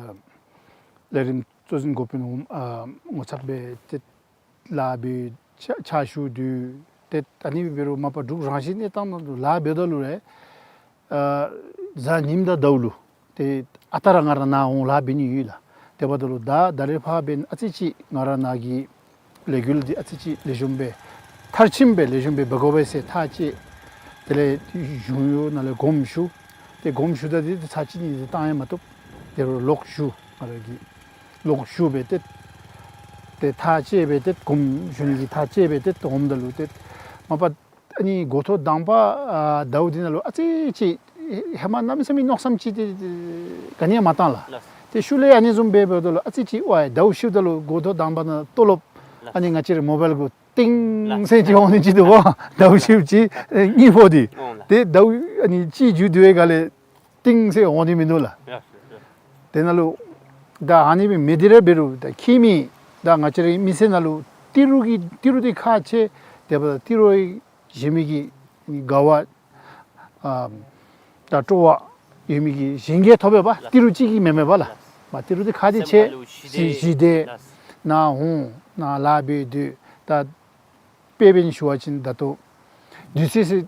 ལས་རིམ་གཙོ་འཛིན་འགོ་དཔོན་འོགམ་ཨ་ངོ་ཚབ་སྦེ་ཏེ་ལཱ་འབད་ཕྱག་ཕྱག་ཞུ་དོ། ཏེ་ཨ་ནི་འབད་རུང་མ་པ་འབྲུག་རང་བཞིན་གནས་སྟངས་ནང་ལུ་ལཱ་འབདཝ་ད་ལུ་ར་ཨ་གཟའ་ཉིམ་དང་ཟླཝ་ལུ་ཏེ་ཨ་རྟག་ར་ང་ར་ནཱ་འོང་ལཱ་འབད་ནི་ཡོད་ལགས། དེ་འབདཝ་ད་ལུ་ད་ད་རེས་ཕར་འབདན་ཨ་ཙི་ཅིག་ང་ར་ནཱ་གི་ལས་འགུལ་འདི་ཨ་ཙི་ཅིག་ལེགས་ཤོམ་སྦེ་མཐར་ཕྱིནམ་སྦེ་ལེགས་ཤོམ་སྦེ་འབད་དགོ་པས་ཟེར་ཐག་བཅད། དེ་ལས་གཞུང་གཡོག་ནང་ལས་དགོངསམ་ཞུ། ཏེ་དགོངསམ་ཞུ་ད་འདི་ཚར་གཅིག་གཉིས་ཅིག་བཏང་ཡང་མ་བཏུབ། དེ་རུང་ལོག་ཞུ། ང་ར་གིས་ལོག་ཞུ་སྦེ་ཏེ་ཏེ་ཐག་བཅད་སྦེ་ཏེ་དགོངསམ་ཞུ་ནི་གི་ཐག་བཅད་སྦེ་ཏེ་འོངམ་ད་ལུ་ཏེ་མ་པ་ཨ་ནི་འགོ་ཐོག་དང་པ་ཨ་ཟླཝ་འདི་ནང་ལུ་ཨ་ཙི་ཅིག་ཧེ་མ་གནམ་མེད་ས་མེད་མནོ་བསམ་ཅིག་ཏེ་ག་ནི་ཡང་མ་བཏང་ལགས། ལགས། ཏེ་ཤུལ་ལས་ཨ་ནི་བཟུམ་སྦེ་འབདཝ་ད་ལུ་ཨ་ཙི་ཅིག་ཝའི་ཟླཝ་བཞི་ད་ལུ་འགོ་ཐོག་དང་པ་ནང་ལྟོ་ལོབ། ལགས། ཨ་ནི་ང་བཅས་རའི་མོ་བཱའིལ་གུ་ཏིང་ལགས། ཟེར་ཅིག་འོང་ནི་ཅིག་འདུག་པ། ཟླཝ་བཞི་ཅིག་གཉིས་པོ་འདི། འོང་ལགས། ཏེ་ཟླཝ་ཨ་ནི་གཅིག་མཇུག་བསྡུ་བའི་སྒང་ལས་ཏིང་ཟེར་འོང་ནི་མིན་འདུག་ལགས། ཡ་ཡ། དེ་ནང་ལུ་ད་ཨ་ནི་སྦེ་མི་འདི་ར་འབད་རུང་ད་ཁྱིམ་མི་ད་ང་བཅས་རའི་མི་སེར་ནང་ལུ་ཏི་རུ་གི་ཏི་རུ་འདི་ཁག་ཆེ། དེ་འབདཝ་ད་ཏི་རུ་བཞེས་མི་གི་དགའ་བ་ཨ་ད་སྤྲོ་བ་ཡོད་མི་གི་གཞན་གྱིས་ཐོབ་པས་པ། ཏི་རུ་གཅིག་གིས་མེན་མས་པ་ལགས། མ་ཏི་རུ་འདི་ཁག་འདི་ཆེ། སེམས་ཁ་ལུ་ཞི་ཞི་བདེ། བདེ་ནཱ་འོང་ནཱ་ལཱ་འབད་སྡོད། ད་དཔེ་འབད་ནི་ཞུ་བ་ཅིན་ད་ལྟོ་དུས་ཚོད་ཅིག་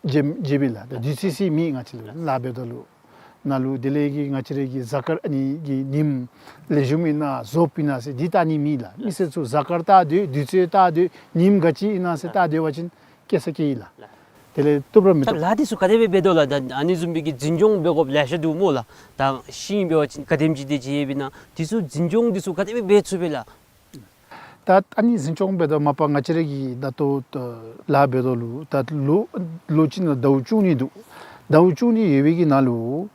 བརྗེ་བརྗེ་བས་ལགས། ད་དུས་ཚོད་ཅིག་མེད། ང་བཅས་ལུ་ལཱ་འབདཝ་ད་ལུ་ ནང་ལུ་དེ་ལས་ཀྱི་ང་བཅས་ར་གི་གཟའ་སྐར་ཨ་ནི་གི་ཉིནམ་ལེགས་ཤོམ་ཨིན་ན་རྫོགསཔ་ཨིན་ན་ཟེར་འདི་བལྟ་ནི་མེད་ལགས། མི་སེར་ཚུ་གཟའ་སྐར་བལྟ་སྡོད་དུས་ཚོད་བལྟ་སྡོད་ཉིནམ་ག་ཅི་ཨིན་ན་ཟེར་བལྟ་སྡོད་པ་ཅིན་སྐྱེ་ས་སྐྱེ་ཡི་ལགས། དེ་ལས་བཏུབ་ར་མི་ད་བཏུབ། ལཱ་འདི་ཚུ་ག་དེ་སྦེ་འབད་དོ་ལགས། ད་ཨ་ནི་བཟུམ་སྦེ་གི་འཛིན་སྐྱོང་འབད་དགོཔ་ལེ་ཤ་འདུག་སྨོ་ལགས། ད་ཤིང་འབད་བ་ཅིན་ག་དེམ་ཅིག་དེ་ཅིག་ཡོདཔ་ཨིན་ན་འདི་ཚུ་འཛིན་སྐྱོང་འདི་ཚུ་ག་དེ་སྦེ་འབད་ཚུགས་པས་ལགས། ད་ཨ་ནི་འཛིན་སྐྱོང་འབད་དོ་མ་པ་ང་བཅས་ར་གི་ད་ལྟོ་ད་ལཱ་འབད་དོ་ལུ་ད་ལོ་ལོ་གཅིག་ནང་ཟླཝ་བཅུ་གཉིས་འདུག། ཟླཝ་བཅུ་གཉིས་ཡོད་པའི་གི་ནང་ལུ་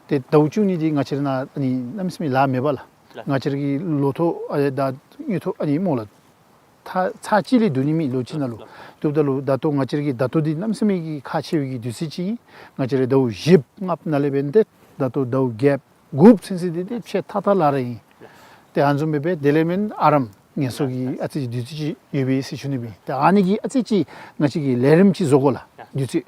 ཏེ་ཟླཝ་བཅུ་གཉིས་འདི་ང་བཅས་ར་ནང་ཨ་ནི་གནམ་མེད་ས་མེད་ལཱ་མེད་པ་ལགས། ང་བཅས་ར་གི་ལོ་ཐོག་ཨ་ད་དངུལ་ཐོག་ཨ་ནི་སྨོ་ལགས། ཚར་ཚར་གཅིག་ལས་བསྡུ་ནི་མེད་ལོ་གཅིག་ནང་ལུ། བཏུབ་ད་ལུ་ད་ལྟོ་ང་བཅས་ར་གི་ད་ལྟོ་འདི་གནམ་མེད་ས་མེད་ཀྱི་ཁག་ཆེ་བའི་གི་དུས་ཚོད་ཅིག་ཨིན། ང་བཅས་ར་ཟླཝ་བཞི་ལྔ་ནང་ལས་འབད་ཏེ་ད་ལྟོ་ཟླཝ་བརྒྱད་དགུ་ཚུན་ཚོད་འདི་ཏེ་ཕྱེད་ཐག་ཐག་ལཱ་ར་ཨིན། ཏེ་ཨ་ནི་བཟུམ་སྦེ་འབད་དེ་ལས་མེན་ཨ་རམ་ངལ་གསོ་གི་ཨ་ཙི་ཅིག་དུས་ཚོད་ཅིག་ཡོད་པས་ཟེར་ཞུ་ནི་སྦེ། ཏེ་ཨ་ནི་གི་ཨ་ཙི་ཅིག་ང་བཅས་ཀྱིས་ལས་རིམ་ཅིག་བཟོ་དགོ་ལགས། དུས་ཚོད་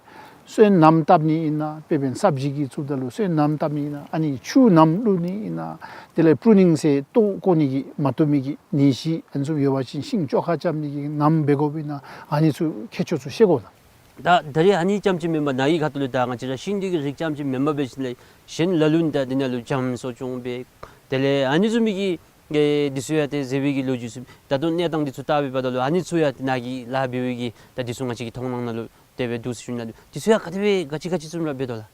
སོན་སྣུམ་བཏབ་ནི་ཨིན་ན་དཔེ་འབད་བ་ཅིན་སབ་ཇི་གི་བཙུགསཔ་ད་ལུ་སོན་སྣུམ་བཏབ་ནི་ཨིན་ན་ཨ་ནི་ཆུ་སྣུམ་བླུག་ནི་ཨིན་ན་དེ་ལས་པུ་རུ་ནིང་ཟེར་ལྟོ་བཀོག་ནི་གི་མ་བཏུབ་མི་གི་ནད་གཞི་ཨ་ནི་བཟུམ་ཡོད་པ་ཅིན་ཤིང་བཅོ་ཁ་རྐྱབ་ནི་གི་སྣུམ་འབད་དགོཔ་ཨིན་ན་ཨ་ནི་ཚུ་མཁས་མཆོག་ཚུ་ཤེས་དགོ་ལགས། ད་ད་རེས་ཨ་ནི་རྐྱངམ་ཅིག་མེན་པར་ནཱ་གི་ཁ་ཐུག་ལས་ད་ང་བཅས་ར་ཤིང་འདི་གི་རིགས་རྐྱངམ་ཅིག་མེན་པར་འབད་ཞིནམ་ལས་གཞན་ལ་ལུ་ད་འདི་ནང་ལུ་འཇམ་གསོ་སྐྱོང་འབད་དེ་ལས་ཨ་ནི་བཟུམ་མའི་གི་གི་འདི་ཚུ་ཡང་ཏེ་མཛད་པའི་གི་ལོ་རྒྱུས་ཚུ་ད་ལྟོ་གནས་སྟངས་འདི་ཚུ་བལྟ་བའི་བར་ན་ལུ་ཨ་ནི་ཚུ་ཡང་ཏེ་ནཱ་གི་ལཱ་འབད་བའི་གི་ད་འདི་ཚུ་ང་བཅས་ཀྱི་མཐོང་སྣང་ནང་ལུ་དེ་སྦེ་འདུག་ཟེར་ཞུ་ནི་ལགས། འདི་ཚུ་ཡང་ག་དེ་སྦེ་ག་ཅི་ག་ཅི་བཟུམ་ར་འབད་དོ་ལགས།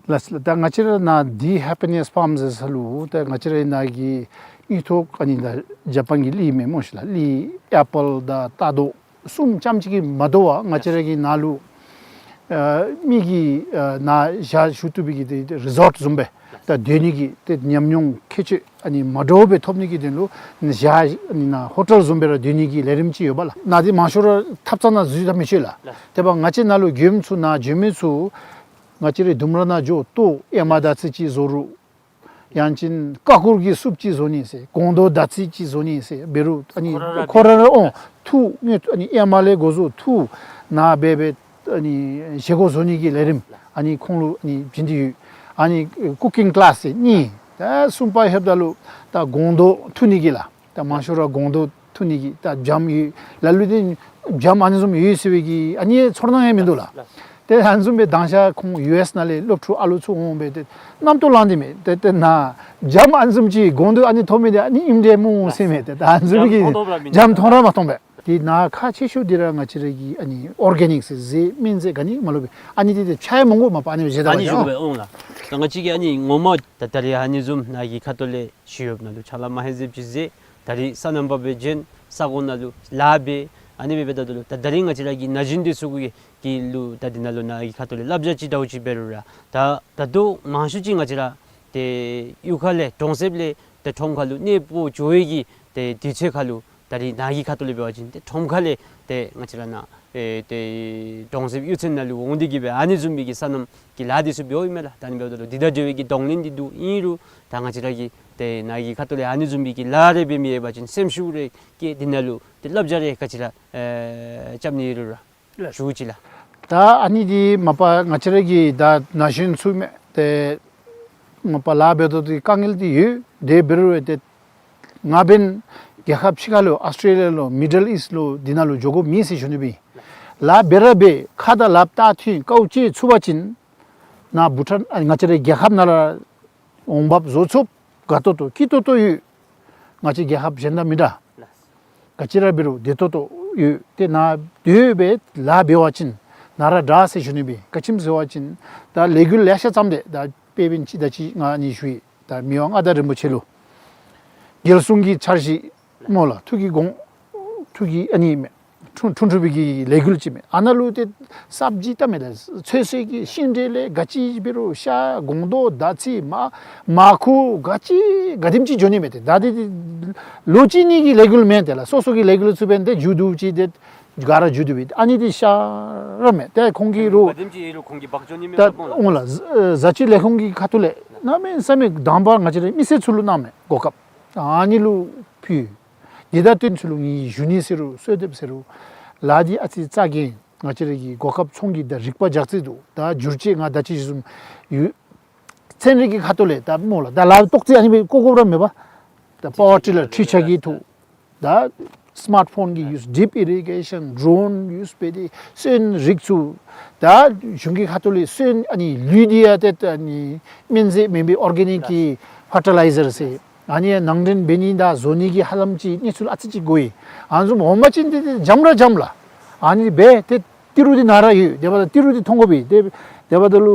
ལགས་སོ་ལགས། ད་ང་བཅས་ར་ནཱ་འདི་ཧེ་པི་ནེས་ཕཱམ་ཟེར་ས་ལུ་ད་ང་བཅས་ར་ནཱ་གི་དངུལ་ཐོག་ཨ་ནི་ད་ཇ་པཱན་གྱི་གླི་མས་སྨོ་ཤིག་ལགས། གླི་ཨེ་པཱལ་དང་རྟ་རྡོག་གསུམ་རྐྱངམ་ཅིག་གིས་མ་དོ་བར་ང་བཅས་ར་གི་ནཱ་ལུ་ཨ་མི་གིས་ཨ་ནཱ་ཞག་བཞུགས་བཏུབ་པའི་གི་ཏེ་རི་ཟོཊ་བཟུམ་སྦེ་ད་སྡོད་ནི་གི་ཏེ་ཉམས་མྱོང་ཁྱད་ཆོས་ཨ་ནི་མ་འདྲཝ་སྦེ་ཐོབ་ནི་གི་དོན་ལུ་ཞག་ཨ་ནི་ནཱ་ཧོ་ཊེལ་བཟུམ་སྦེ་ར་སྡོད་ནི་གི་ལས་རིམ་ཅིག་ཡོད་པ་ལགས། ནཱ་འདི་མང་ཤོས་ར་ཐབ་ཚང་ནང་འཛུལ་ད་མི་ཆོག་ལགས། དེ་འབདཝ་ང་བཅས་ནཱ་ལུ་མགྱོནམ་ཚུ་ནཱ་འགྱོ་མི་ཚུ་ང་བཅས་རའི་ལྡུམ་ར་ནང་འགྱོ་ལྟོ་ཨེ་མ་དར་ཚིལ་ཅིག་བཟོ་རུང་ཡང་ཅིན་ཀ་ཀུར་གྱི་སུབ་ཅིག་བཟོ་ནི་ཟེར་སྒོང་རྡོག་དར་ཚིལ་ཅིག་བཟོ་ནི་ཟེར་འབད་རུང་ཨ་ནི་ཁོ་ར་ར་ཁོ་ར་ར་འོང་འཐུ་ཨ་ནི་ཨེ་མ་ལས་འགོ་བཟུང་འཐུ་ནཱ་འབད་འབད་ཨ་ནི་བཞེས་སྒོ་བཟོ་ནི་གི་ལས་རིམ་ཨ་ནི་ཁོང་ལུ་ཨ་ནི་བྱིན་ཏེ་ཡོད། ཨ་ནི་ཀུ་ཀིང་ཀི་ལཱསི་ཟེར་གཉིས། ད་གསུམ་པ་ལྷོདཔ་ད་ལུ་ད་སྒོང་རྡོག་འཐུ་ནི་གི་ལགས། ད་མང་ཤོས་ར་སྒོང་རྡོག་འཐུ་ནི་གི་ད་འཇམ་ཡོད། ལ་ལུ་འདི་འཇམ་ཨ་ནི་བཟུམ་ཡོད་ཟེར་བའི་གི་ཨ་ནི་ཚོར་སྣང་ཡང་མིན་འདུག་ལགས། ཏེ་ཨ་ནི་བཟུམ་སྦེ་དང་ཤ་ཁོང་ཡུ་ཨེསི་ནང་ལས་སློབ་ཕྲུག་ཨ་ལུ་ཚུ་འོང་སྦེ་ཏེ་རྣམ་རྟོག་ལང་སྟེ་མས། ཏེ་ཏེ་ནཱ་འཇམ་ཨ་ནི་བཟུམ་ཅིག་སྒོང་རྡོག་ཨ་ནི་ཐོབ་མི་འདི་ཨ་ནི་ཨིནམ་འདྲས་སྨོ་ཟེར་མས། ཏེ་ད་ཨ་ནི་བཟུམ་གྱི་འཇམ་མཐོང་ར་མ་མཐོང་པས། འདི་ནཱ་ཁག་ཆེ་ཤོས་འདི་ར་ང་བཅས་ར་གི་ཨ་ནི་ཨོར་གེ་ནིཀ་ཟེར་སྨན་རྫས་ག་ནི་མ་ལུ་སྦེ་ཨ་ནི་འདི་ཏེ་ཆ་ཡང་མི་དགོ་མ་པ་ཨ་ནི་སྦེ་བཞེས་ད་ཨ་ནི་བཞེས་དགོ་པས་འོང་ལགས། ད་ང་བཅས་ཀྱིས་ཨ་ནི་ངོ་མ་ད་ད་རེས་ཨ་ནི་བཟུམ་ནཱ་གི་ཁ་ཐུག་ལས་ཞུ་ཡོདཔ་ནང་ལུ་ཕྱག་ལཱ་མ་ཧེ་ཟེབ་ཅིག་མཛད། ད་རེས་སོ་ནམ་པ་སྦེ་བྱོན་ས་གོ་ནང་ལུ་ལཱ་འབད་ཨ་ནི་སྦེ་འབད་ད་ལུ་ད་ད་རེས་ང་བཅས་ར་གི་ན་གཞོན་འདི་ཚུ་གི་གི་ལུ་ད་འདི་ནང་ལུ་ནཱ་གི་ཁ་ཐུག་ལས་བསླབ་བྱ་ཅིག་ཟླཝ་གཅིག་འབད་རུང་ར་ད་ད་ལྟོ་མང་ཤོས་ཅིག་ང་བཅས་ར་ཏེ་གཡུས་ཁ་ལས་གྲོང་གསེབ་ལས་ཏེ་ཁྲོམ་ཁ་ལུ་གནས་སྤོ་འགྱོ་བའི་གི་ཏེ་དུས་ཚོད་ཁ་ལུ་ད་རེས་ནཱ་གི་ཁ་ཐུག་ལས་འབད་བ་ཅིན་ཏེ་ཁྲོམ་ཁ་ལས་ཏེ་ང་བཅས་ར་ནཱ་ཨེ་ཏེ་གྲོང་གསེབ་གཡུས་ཚན་ནང་ལུ་འོང་སྟེ་གི་སྦེ་ཨ་ནི་བཟུམ་མའི་གི་སོ་ནམ་གྱི་ལཱ་འདི་ཚུ་འབདཝ་ཨིན་མས་ལགས། ད་ཨ་ནི་འབདཝ་ད་ལུ་འདི་དང་འབྲེལ་བའི་གི་གདོང་ལེན་འདི་འདུག། ཨིན་རུང་ད་ང་བཅས་ར་གི་ཏེ་ནཱ་གི་ཁ་ཐུག་ལས་ཨ་ནི་བཟུམ་མའི་གི་ལཱ་རེ་འབད་མི་ཡོད་པ་ཅིན་སེམས་ཤུགས་རེ་བསྐྱེད་འདི་ནང་ལུ་ཏེ་བསླབ་བྱ་རེ་ག་ཅི་ར་ཨེ་རྐྱབ་ནི་ཡོད་རུང་ར་ཞུ་ཅི་ལགས། ད་ཨ་ནི་འདི་མ་པ་ང་བཅས་ར་གི་ད་ན་གཞོན་ཚུ་མས། ཏེ་མ་པ་ལཱ་འབད་དོ་འདི་དཀའ་ངལ་འདི་ཡོད། དེ་འབད་རུང་ཏེ་ང་འབདན་རྒྱལ་ཁབ་ཕྱི་ཁ་ལུ་ཨཱོས་ཊེ་ལི་ཡ་ལུ་མི་ཌལ་ཨིསཊ་ལུ་འདི་ནང་ལུ་འགྱོ་དགོཔ་མེད་ཟེར་ཞུ་ནི་སྦེ། ལཱ་འབད་ར་འབད་ཁ་དང་ལགཔ་བལྟ་ཐོན་དཀའཝ་སྤྱད་ཚུགས་པ་ཅིན་ནཱ་བྷུ་ཊཱན་ཨ་ང་བཅས་ར་རྒྱལ་ཁབ་ནང་ལུ་འོང་འབབ་བཟོ་ཚུགསཔ་དགའ་ཏོག་ཏོ་སྐྱིད་ཏོག་ཏོ་ཡོད། ང་བཅས་རྒྱལ་ཁབ་གཞན་དང་མི་འདྲ། ག་ཅི་ར་འབད་རུང་བདེ་ཏོག་ཏོ་ཡོད། ཏེ་ནཱ་སྡོད་སྦེ་ལཱ་འབད་བ་ཅིན་ནཱ་ར་དྲག་ཟེར་ཞུ་ནི་སྦེ། ག་ཅི་སྨོ་ཟེར་བ་ཅིན་ད་ལས་འགུལ་ལེ་ཤ་བརྩམས་ཏེ་ད་དཔེ་འབདན་ཅིག་ད་ཅི་ང་ཨ་ནི་ཞུ་ཡི། ད་མི་དབང་མངའ་བདག་རིན་པོ་ཆེ་ལུ་རྒྱལ་སྲུང་གི་འཆར་གཞི་སྨོ་ལགས། ཐུགས་ཀྱི་དགོངས་ཐུགས་ཀྱི་ཨ་ནི་མས། འཁྲུངས་འཁྲུངས་ཐུབ་པའི་གི་ལས་འགུལ་ཅིག་མས། ཨ་ནཱ་ལུ་ཏེ་སབ་ཇི་བལྟ་མས་ལགས། ཚོད་བསྲེ་གི་ཤིང་འབྲས་ལས་ག་ཅི་འབད་རུང་ཤ་སྒོང་རྡོག་དར་ཚིལ་མར་མར་ཁུ་ག་ཅི་ག་དེམ་ཅིག་འགྱོ་ནི་མས། ཏེ་ད་འདི་ལོ་གཅིག་གཉིས་ཀྱི་ལས་འགུལ་མེན། ཏེ་ལགས་སོ་སོ་གི་ལས་འགུལ་ཚུ་འབདན་ཏེ་མཇུག་བསྡུ་ཅི་ཏེ་ག་ར་མཇུག་བསྡུ་སྦེ་ཨ་ནི་འདི་ཤ་ར་མས། ཏེ་ཁོང་གི་རུ་ག་དེམ་ཅིག་ཡོད་རུང་ཁོང་གིས་འབག་འགྱོ་ནི་མས་ད་པ་ལགས། འོང་ལགས། བཟའ་བཅའི་ལས་ཁུངས་ཀྱི་ཁ་ཐུག་ལས་གནམ་མེད་ས་མེད་དང་པ་ང་བཅས་རའི་མི་སེར་ཚུ་ལུ་གནང་མས་གོ་སྐབས། ཨ་ནི་ལུ་ཕུལ། འདི་ད་སྟོན་ཚུ་ལུ་ངེའི་ཞུ་ནི་ཟེར་རུང་གསོལ་འདེབས་ཟེར་རུང་ལཱ་འདི་ཨ་ཙི་རྩ་འགེངས། ང་བཅས་ར་གི་གོ་སྐབས་ཚོང་གི་ད་རིག་པ་རྒྱག་རྩིས་འདུག། ད་བསྒྱུར་བཅོས་ང་ད་ཅི་ཞུ་ཡོད། ཚན་རིག་གི་ཁ་ཐུག་ལས་ད་སྨོ་ལགས། ད་ལཱ་ཏོག་ཙི་ཨ་ནི་སྦེ་བཀོ་དགོཔ་ར་མེད་པ། ད་པ་ཝར་ཊི་ལར་འཕྲུལ་ཆས་ཀྱི་ཐོག་ད་ སི་མཱརཊ་ཕོན་གྱི་ཡུས། ཌིབ་ཨི་རི་གེ་ཤཱན། ཌོརོན་ཡུས་འབད་དེ་སོན་རིགས་ཚུ། ད་གཞུང་གི་ཁ་ཐུག་ལས་སོན་ཨ་ནི་ལུད་འདི་ཡང་ཏེ་ཨ་ནི་སྨན་རྫས་མེན་པའི་ཨོར་གེ་ནིཀ་གི་ཕར་ཊི་ལའི་ཛར་ཟེར། ཨ་ནི་ནང་འདྲེན་འབད་ནི་དང་བཟོ་ནི་གི་ཧ་ལམ་ཅིག་གནས་ཚུལ་ཨ་ཙི་ཅིག་གོ་ཡི། ཨ་ནི་བཟུམ་འོང་པ་ཅིན་ཏེ་ཏེ་འཇམ་ར་འཇམ་ལགས། ཨ་ནི་འབད་དེ་ཏི་རུ་འདི་ནཱ་ར་ཡོད། དེ་འབདཝ་ད་ཏི་རུ་འདི་མཐོང་དགོ་པས། ཏེ་དེ་འབདཝ་ད་ལུ་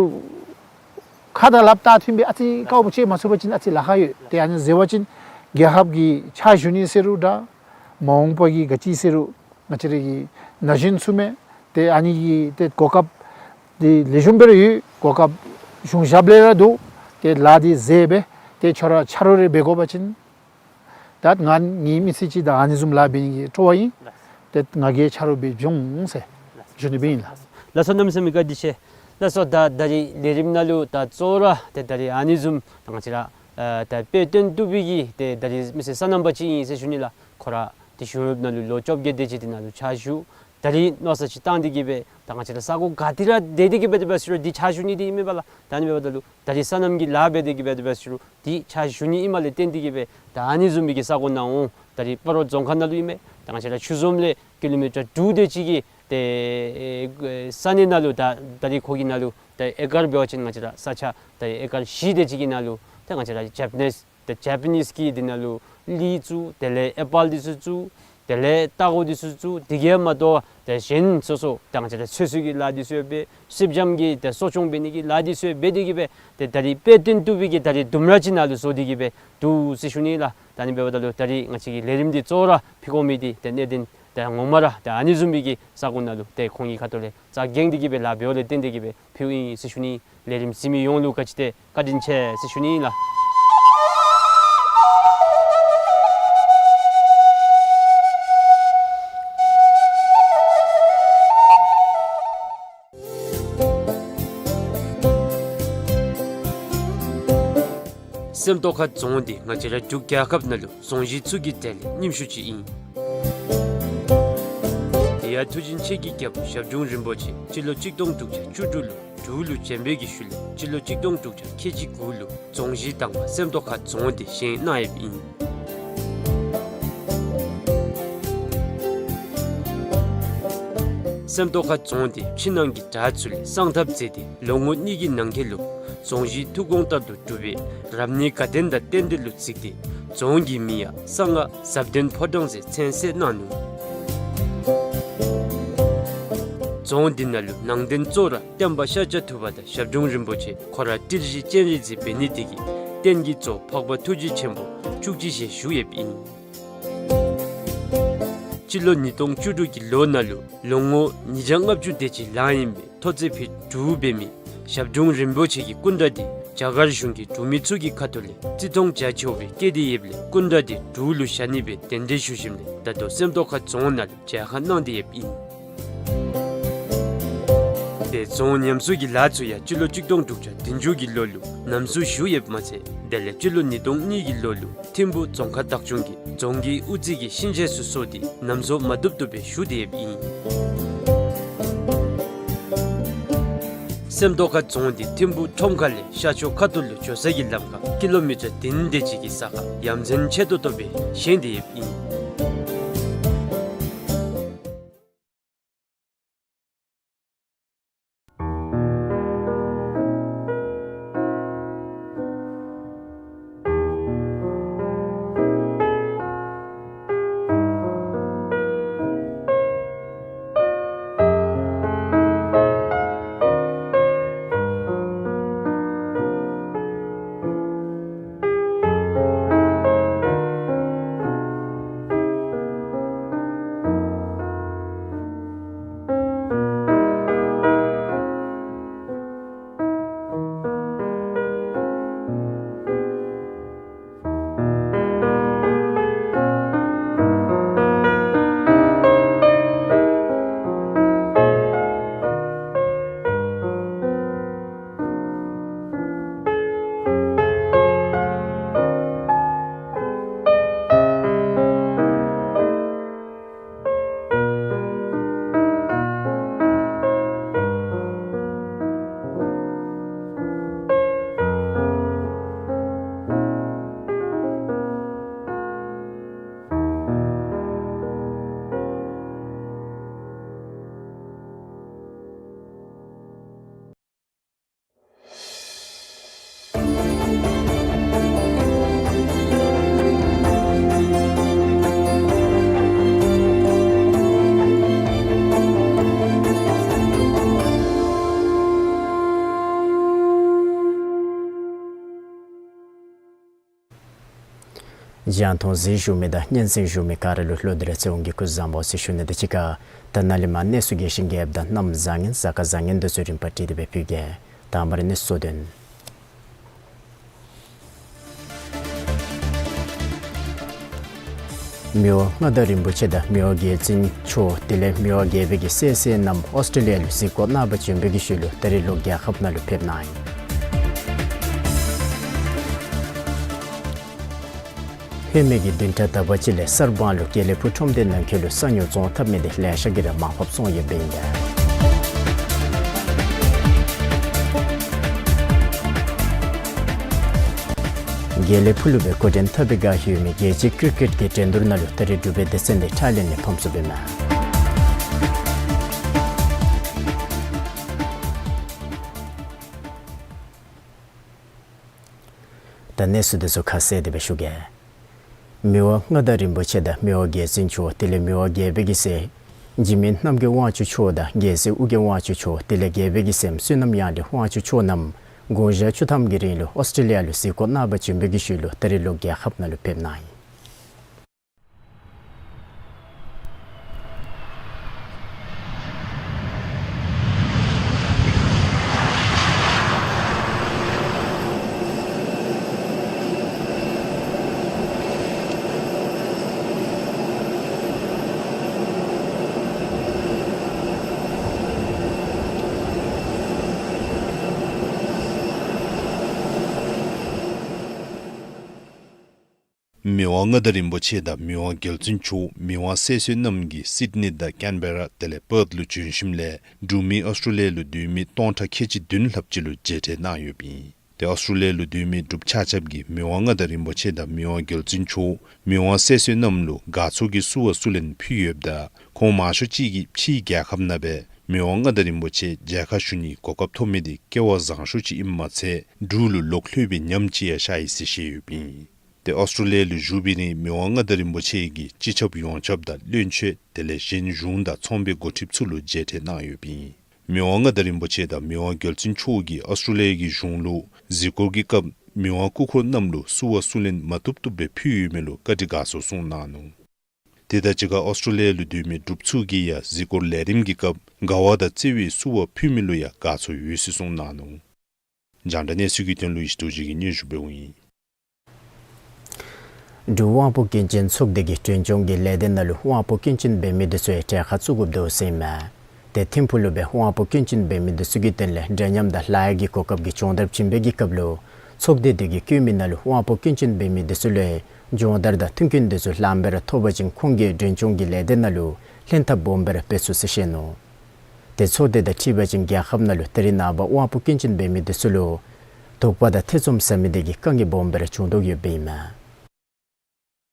ཁ་དང་ལགཔ་བལྟ་མཐུན་པའི་ཨ་ཙི་དཀའཝ་སྤྱད་མ་ཚུགས་པ་ཅིན་ཨ་ཙི་ལཱ་ཁག་ཡོད། ཏེ་ཨ་ནི་ཟེར་བ་ཅིན་རྒྱལ་ཁབ་ཀྱི་ཕྱག་ཞུ་ནི་ཟེར་རུང་འདྲ། མ་འོངས་པ་གི་ག་ཅི་ཟེར་རུང་ང་བཅས་ར་གི་ན་གཞོན་ཚུ་མས། ཏེ་ཨ་ནི་གི་ཏེ་གོ་སྐབས་འདི་ལེགས་ཤོམ་སྦེ་ར་ཡོད། གོ་སྐབས་གཞུང་ཞབས་ལས་ར་འདུག། ཏེ་ལཱ་འདི་མཛད་སྦེ་ཏེ་ཁྱོད་ར་ཆ་རོགས་རེ་འབད་དགོ་པ་ཅིན། ད་ང་ངེའི་མི་ཚེ་གཅིག་ད་ཨ་ནི་བཟུམ་ལཱ་འབད་ནི་གི་སྤྲོ་བ་ཨིན། ཏེ་ང་གིས་ཆ་རོགས་འབད་འབྱུང་ཟེར་ཞུ་ནི་སྦེ་ཨིན་ལགས། ལགས་སོ། གནམ་མེད་ས་མེད་བཀའ་དྲིན་ཆེ། ལགས་སོ། ད་ད་རིས་ལས་རིམ་ནང་ལུ་ད་གཙོ་བོ་ར་ཏེ་ད་རིས་ཨ་ནི་བཟུམ་ད་ང་བཅས་ར་ཨ་ད་དཔེ་སྟོན་བཏུབ་པའི་གི་ཏེ་ད་རིས་མི་སེར་སོ་ནམ་པ་ཅིག་ཨིན་ཟེར་ཞུ་ནི་ལགས། ཁོ་ར་ཏེ་གཞུང་གཡོགཔ་ནང་ལུ་ལོ་བཅོ་བརྒྱད་དེ་ཅིག་འདི་ནང་ལུ་ཕྱག་ཞུ། ད་རིས་མནོ་བསམ་ཅིག་བཏང་སྟེ་གི་སྦེ་ད་ང་བཅས་ར་ས་གོ་ག་ཏེ་ར་སྡོད་དེ་གི་སྦེ་དེ་སྦེ་ཟེར་རུང་འདི་ཕྱག་ཞུ་ནི་འདི་ཨིན་མས་པ་ལགས། ད་ཨ་ནི་འབདཝ་ད་ལུ་ད་རིས་སོ་ནམ་གྱི་ལཱ་འབད་དེ་གི་སྦེ་དེ་སྦེ་ཟེར་རུང་འདི་ཕྱག་ཞུ་ནི་ཨིནམ་ལས་བརྟེན་ཏེ་གི་སྦེ་ད་ཨ་ནི་བཟུམ་མའི་གི་ས་གོ་ནང་འོང་། ད་རིས་སྤ་རོ་རྫོང་ཁག་ནང་ལུ་ཨིན་མས། ད་ང་བཅས་ར་ཆུ་འཛོམས་ལས་ཀི་ལོ་མི་ཊར་དྲུག་དེ་ཅིག་གི་ཏེ་ཨེ་ས་གནས་ནང་ལུ་ད་ད་རིས་ཁོ་གི་ནང་ལུ་ད་ཨེ་ཀར་འབད་བ་ཅིན་ང་བཅས་ར་ས་ཆ་ད་ཨེ་ཀར་བཞི་དེ་ཅིག་གི་ནང་ལུ་ད་ང་བཅས་ར་ཇེ་པ་ནིས་ཏེ་ཇེ་པ་ནིས་ཀྱིས་འདི་ནང་ལུ་ལི་བཙུགས། དེ་ལས་ཨེ་པཱལ་འདི་ཚུ་བཙུགས། དེ་ལས་ལྟག་ཀོ་འདི་ཚུ་བཙུགས། དེ་གིས་མ་དོ་ཏེ་གཞན་སོ་སོ་ད་ང་བཅས་ར་ཚོད་བསྲེ་གི་ལཱ་འདི་ཚུ་ཡང་འབད། སེར་སྦྱངམ་གི་ཏེ་གསོ་སྐྱོང་འབད་ནི་གི་ལཱ་འདི་ཚུ་ཡང་འབད་དེ་གི་སྦེ་ཏེ་ད་རིས་དཔེ་སྟོན་བཏུབ་པའི་གི་ད་རིས་ལྡུམ་ར་ཅིག་ནང་ལུ་བཟོ་སྟེ་གི་སྦེ་འདུག་ཟེར་ཞུ་ནི་ལགས། ད་ཨ་ནི་འབདཝ་ད་ལུ་ད་རིས་ང་བཅས་ཀྱི་ལས་རིམ་འདི་གཙོ་བོ་ར་ཕུལ་དགོ་མི་འདི་ཏེ་གནད་དོན་ཏེ་ངོ་མ་ར་ཏེ་ཨ་ནི་བཟུམ་མའི་གི་ས་གོ་ནང་ལུ་ཏེ་ཁོང་གི་ཁ་ཐུག་ལས་རྩ་འགེངས་ཏེ་གི་སྦེ་ལཱ་འབདཝ་ལས་བརྟེན་ཏེ་གི་སྦེ་ཕུལཝ་ཨིན་ཟེར་ཞུ་ནི། ལས་རིམ་གཟིགས་མི་ཡོངས་ལུ་ག་ཅི་ཏེ་བཀའ་དྲིན་ཆེ་ཟེར་ཞུ་ནི་ལགས། སེམས་རྟོགས་ཁ་རྫོང་འདི་ང་བཅས་ར་འབྲུག་རྒྱལ་ཁབ་ནང་ལུ་རྫོང་གཞི་ཚུ་གི་གྲས་ལས་རྙིང་ཤོས་ཅིག་ཨིན། དེ་ཡང་ཐུགས་རྗེ་ཆེན་གྱི་རྒྱལ་པོ་ཞབས་དྲུང་རིན་པོ་ཆེ་སྤྱི་ལོ་གཅིག་སྟོང་དྲུག་བརྒྱ་བཅུ་དྲུག་ལུ་འབྲུག་ལུ་བྱོན་པའི་གི་ཤུལ་ལས་སྤྱི་ལོ་གཅིག་སྟོང་དྲུག་བརྒྱ་ཁལ་གཅིག་དགུ་ལུ་རྫོང་གཞི་དང་པ་སེམས་རྟོགས་ཁ་རྫོང་འདི་བཞེངས་གནང་ཡོདཔ་ཨིན། སེམས་རྟོགས་ཁ་རྫོང་འདི་ཕྱི་ནང་གི་བྲག་ཚུ་ལས་གསང་ཐབས་མཛད་དེ་ལོ་ངོ་གཉིས་ཀྱི་ནང་འཁོད་ལུ་རྫོང་གཞི་ཐུགས་དགོངས་ལྟར་དུ་གྲུབ་པས་རབ་གནས་དགའ་ལྡན་དང་རྟེན་འབྲེལ་ལུ་གཟིགས་ཏེ་རྫོང་གི་མིང་ཡང་གསང་སྔགས་ཟབ་ལྡན་ཕོ་བྲང་ཟེར་མཚན་གསོལ་གནང་ནུག། རྫོང་འདི་ནང་ལུ་ནང་རྟེན་གཙོ་བོ་ར་བསྟན་པ་ཤཱཀྱ་ཐུབ་པ་དང་ཞབས་དྲུང་རིན་པོ་ཆེ་ཁོ་ར་ཏི་ཤྲི་སྤྱན་རས་གཟིགས་འབད་ནི་དེ་གིས་རྟེན་གྱི་གཙོ་བོ་འཕགས་པ་ཐུགས་རྗེ་ཆེན་པོ་བཅུ་གཅིག་ཞལ་བཞུགས་ཡོདཔ་ཨིན། སྤྱི་ལོ་ཉིས་སྟོང་བཅུ་དྲུག་གི་ལོ་ནང་ལུ་ལོ་ངོ་ཉིས་བརྒྱ་ལྔ་བཅུ་དེ་ཅིག་ལང་ཡི་མི་མཐོ་ཚད་ཕིཊ་དྲུག་འབད་མི་ཞབས་དྲུང་རིན་པོ་ཆེ་གི་སྐུ་འདྲ་འདི་རྒྱ་གར་གཞུང་གི་འབྲུག་མི་ཚུ་གི་ཁ་ཐུག་ལས་བརྩི་མཐོང་རྒྱ་ཆེ་བའི་བཀལ་ཏེ་ཡོདཔ་ལས་སྐུ་འདྲ་འདི་འབྲུག་ལུ་བཞག་ནི་སྦེ་གདན་འདྲེན་ཞུ་ཞིནམ་ལས་ད་ལྟོ་སེམས་རྟོགས་ཁ་རྫོང་ནང་ལུ་མཇལ་ཁ་གནང་སྟེ་ཡོདཔ་ཨིན། ཏེ་རྫོང་ཉམས་གསོ་གི་ལཱ་ཚུ་ཡང་སྤྱི་ལོ་གཅིག་སྟོང་དྲུག་བརྒྱ་བདུན་ཅུ་གི་ལོ་ལུ་ནམ་སྲུ་ཞུ་ཡོདཔ་མ་ཚད་དེ་ལས་སྤྱི་ལོ་ཉིས་སྟོང་གཉིས་ཀྱི་ལོ་ལུ་ཐིམ་ཕུ་རྫོང་ཁག་བདག་སྐྱོང་གིས་རྫོང་གི་དབུ་རྩེ་གི་ཤིང་ཆས་ཚུ་བཟོ་སྟེ་ནམ་བཟོ་མ་བཏུབ་བཏུབ་སྦེ་ཞུ་སྟེ་ཡོདཔ་ཨིན། སེམས་རྟོགས་ཁ་རྫོང་འདི་ཐིམ་ཕུ་ཁྲོམ་ཁ་ལས་ཤར་ཕྱོགས་ཁ་ཐུག་ལུ་འགྱོ་ས་གི་ལམ་ཁར་ཀི་ལོ་མི་ཊར་བདུན་དེ་ཅིག་གི་ས་ཁར་ཡ་མཚན་ཆེ་ཏོག་ཏོ་སྦེ་བཞེངས་ཏེ་ཡོདཔ་ཨིན། རྒྱང་མཐོང་གཟིགས་བཞུགས་མི་དང་སྙན་གསན་བཞུགས་མི་ག་ར་ལུ་བློ་གཏད་ར་བརྩེ་བ་གི་སྐུ་གཟུགས་བཟང་པོ་ཟེར་ཞུ་ནི་དང་གཅིག་ཁར་ད་ནཱ་ལས་མར་གནས་ཚུལ་རྒྱས་ཤིང་རྒྱསཔ་དང་གནམ་བཟང་ངན་གཟའ་སྐར་བཟང་ངན་དེ་ཚུ་རིམ་པ་སྒྲིག་སྟེ་སྦེ་ཕུལ་གེ། དང་པ་ར་གནས་ཚུལ་དོན། མི་དབང་མངའ་བདག་རིན་པོ་ཆེ་དང་མི་དབང་རྒྱལ་བཙུན་མཆོག་དེ་ལས་མི་དབང་རྒྱལ་པོ་གི་སྲས་གསོལ་རྣམས་ཨོསི་ཊྲེ་ལི་ཡ་ལུ་གཟིགས་སྐོར་གནང་བར་བྱོན་པའི་གི་ཤུལ་ལུ་ད་རིས་ལོག་རྒྱལ་ཁབ་ནང་ལུ་ཕེབས་གནང་ཡི། ཧེ་མའི་གི་བདུན་ཕྲག་དག་པ་ཅིག་ལས་གསར་སྤང་ལུ་དགེ་ལེགས་ཕུག་ཁྲོམ་སྡེ་ནང་འཁོད་ལུ་ས་ཉོ་བཙོང་འཐབ་མི་དེ་ལེ་ཤ་གིས་ར་མར་ཕབ་སོང་ཡོདཔ་ཨིན་པས། དགེ་ལེགས་ཕུག་ལུ་སྦེ་འགོ་འདྲེན་འཐབ་པའི་བསྒང་ཡོད་མི་རྒྱལ་སྤྱིའི་ཀྲི་ཀེཊ་གི་འགྲན་བསྡུར་ནང་ལུ་ད་རིས་འབྲུག་པའི་སྡེ་ཚན་དེ་ཐའི་ལེནཌ་ལས་ཕམ་སོངམ་ཨིན་མས། ད་གནས་ཚུལ་དེ་ཚུ་ཁ་གསལ་ཏེ་སྦེ་ཞུ་གེ། མི་དབང་མངའ་བདག་རིན་པོ་ཆེ་དང་མི་དབང་རྒྱལ་བཙུན་མཆོག་དེ་ལས་མི་དབང་རྒྱལ་པོ་གི་སྲས་འཇིགས་མེད་རྣམ་རྒྱལ་དབང་ཕྱུག་མཆོག་དང་རྒྱལ་སྲས་ཨོ་རྒྱན་དབང་ཕྱུག་མཆོག་དེ་ལས་རྒྱལ་པོ་གི་སྲསམོ་བསོད་ནམས་དབྱངས་ལེགས་དབང་ཕྱུག་མཆོག་རྣམས་དགུང་ཞག་བཅུ་ཐམ་གྱི་རིང་ལུ་ཨོསི་ཊྲེ་ལི་ཡ་ལུ་གཟིགས་སྐོར་གནང་བར་བྱོན་པའི་གི་ཤུལ་ལུ་ད་རིས་ལོག་རྒྱལ་ཁབ་ནང་ལུ་ཕེབས་གནང་ཡི། མི་དབང་མངའ་བདག་རིན་པོ་ཆེ་དང་མི་དབང་རྒྱལ་བཙུན་མཆོག་མི་དབང་སྲས་གསོལ་རྣམས་ཀྱིས་སིཌ་ནི་དང་ཀེན་བེ་ར་དེ་ལས་པརཐ་ལུ་བྱོན་ཞིནམ་ལས་འབྲུག་མི་ཨོསི་ཊྲེ་ལི་ཡ་ལུ་སྡོད་མི་སྟོང་ཕྲག་ཁལ་གཅིག་བདུན་ལྷགཔ་ཅིག་ལུ་མཇལ་འཕྲད་གནང་ཡོདཔ་ཨིན། ཏེ་ཨོསི་ཊྲེ་ལི་ཡ་ལུ་སྡོད་མི་འབྲུགཔ་ཆ་ཁྱབ་ཀྱིས་མི་དབང་མངའ་བདག་རིན་པོ་ཆེ་དང་མི་དབང་རྒྱལ་བཙུན་མཆོག་མི་དབང་སྲས་གསོལ་རྣམས་ལུ་དགའ་ཚོར་གྱི་བསུ་བ་བསུ་ལེན་ཕུལ་ཡོདཔ་ད་ཁོང་མང་ཤོས་ཅིག་གིས་ཕྱིའི་རྒྱལ་ཁབ་ནང་སྦེ་མི་དབང་མངའ་བདག་རིན་པོ་ཆེ་མཇལ་ཁ་ཞུ་ནིའི་གོ་སྐབས་ཐོབ་མི་དེ་སྐལ་བ་བཟང་ཤོས་ཅིག་ཨིནམ་མ་ཚད་འབྲུག་ལུ་ལོག་ལྷོད་པའི་ཉམས་ཅིག་ཡང་ཤར་ཡི་ཟེར་བཤད་ཡོདཔ་ཨིན། ཏེ་ཨོསི་ཊྲེ་ལི་ཡ་ལུ་བཞུགས་པའི་རིང་མི་དབང་མངའ་བདག་རིན་པོ་ཆེ་གིས་སྤྱི་ཁྱབ་ཡོངས་ཁྱབ་དང་བློན་ཆེན་དེ་ལས་གཞན་གཞུང་དང་ཚོང་པའི་འགོ་ཁྲིདཔ་ཚུ་ལུ་མཇལ་འཕྲད་གནང་ཡོདཔ་ཨིན། མི་དབང་མངའ་བདག་རིན་པོ་ཆེ་དང་མི་དབང་རྒྱལ་བཙུན་མཆོག་གིས་ཨོསི་ཊྲེ་ལི་ཡ་གི་གཞུང་ལུ་གཟིགས་སྐོར་གྱི་སྐབས་མི་དབང་སྐུ་འཁོར་རྣམས་ལུ་བསུ་བ་བསུ་ལེན་མ་བཏུབ་བཏུབ་སྦེ་ཕུལ་ཡོད་མི་ལུ་བཀའ་དྲིན་དགའ་ཚོར་གསུངས་གནང་ནུག། དེ་དང་གཅིག་ཁར་ཨོསི་ཊྲེ་ལི་ཡ་ལུ་སྡོད་མི་འབྲུགཔ་ཚུ་གིས་ཡང་གཟིགས་སྐོར་ལས་རིམ་གྱི་སྐབས་དགའ་བ་དང་བརྩེ་བའི་བསུ་བ་ཕུལ་མི་ལུ་ཡང་དགའ་ཚོར་ཡོད་ཟེར་གསུངས་གནང་ནུག། རྒྱང་བསྒྲགས་གནས་ཚུལ་གྱི་དོན་ལུ་ཡེ་ཤེས་རྡོ་རྗེ་གིས་སྙན་ཞུ་འབདཝ་ཨིན། འབྲུག་དབང་པོ་སྐྱོན་ཅན་ཚོགས་སྡེ་གིས་མགྲོན་སྐྱོང་གི་ལས་སྡེ་ནང་ལུ་དབང་པོ་སྐྱོན་ཅན་འབད་མི་དེ་ཚུ་ཡང་གྲལ་ཁར་བཙུགས་དགོཔ་འདུག་ཟེར་ཨིན་མས། ཏེ་ཐིམ་ཕུག་ལུ་སྦེ་དབང་པོ་སྐྱོན་ཅན་འབད་མི་དེ་ཚུ་གི་དོན་ལས་འདྲ་མཉམ་དང་ལཱ་གཡོག་གི་གོ་སྐབས་ཀྱི་སྦྱོང་བརྡར་བྱིན་པའི་གི་སྐབས་ལུ་ཚོགས་སྡེ་དེ་གིས་བཀོད་མི་ནང་ལུ་དབང་པོ་སྐྱོན་ཅན་འབད་མི་དེ་ཚུ་ལུ་སྦྱོང་བརྡར་དང་མཐུན་རྐྱེན་དེ་ཚུ་ལྷངམ་སྦེ་ར་ཐོབ་པ་ཅིན་ཁོང་གིས་མགྲོན་སྐྱོང་གི་ལས་སྡེ་ནང་ལུ་ལྷན་ཐབས་སྦོམ་སྦེ་ར་འབད་ཚུགས་ཟེར་བཤད་ནུག། ཏེ་ཚོགས་སྡེ་དང་འཁྲིལ་བ་ཅིན་རྒྱལ་ཁབ་ནང་ལུ་ད་རེས་ནངས་པ་དབང་པོ་སྐྱོན་ཅན་འབད་མི་དེ་ཚུ་ལུ་དོགས་པ་དང་ཐེ་ཚོམ་ཟ་མི་དེ་གིས་དཀའ་ངལ་སྦོམ་སྦེ་ར་བྱུང་དོ་ཡོདཔ་ཨིན་མས།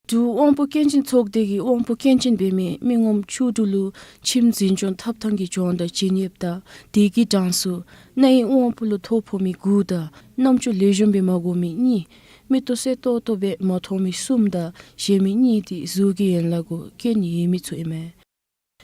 འབྲུག་དབང་པོ་སྐྱོན་ཅན་ཚོགས་སྡེ་གིས་དབང་པོ་སྐྱོན་ཅན་འབད་མི་མི་ངོམ་བཅུ་དྲུག་ལུ་ཁྱིམ་འཛིན་སྐྱོང་ཐོབ་ཐང་གི་སྦྱོང་བརྡར་བྱིན་ཡོདཔ་ད་དེ་གི་གྲངས་སུ་རྣ་ཡི་དབང་པོ་ལུ་ཐོ་ཕོག་མི་དགུ་དང་རྣམ་ཅོ་ལེགས་ཤོམ་སྦེ་མ་གོ་མི་གཉིས། མིག་ཏོ་གསལ་ཏོག་ཏོ་སྦེ་མ་མཐོང་མི་གསུམ་དང་གཞན་མི་གཉིས་དེ་གཟུགས་ཀྱི་ཡན་ལག་གུ་སྐྱོན་ཡོད་མི་ཚུ་ཨིན་མས།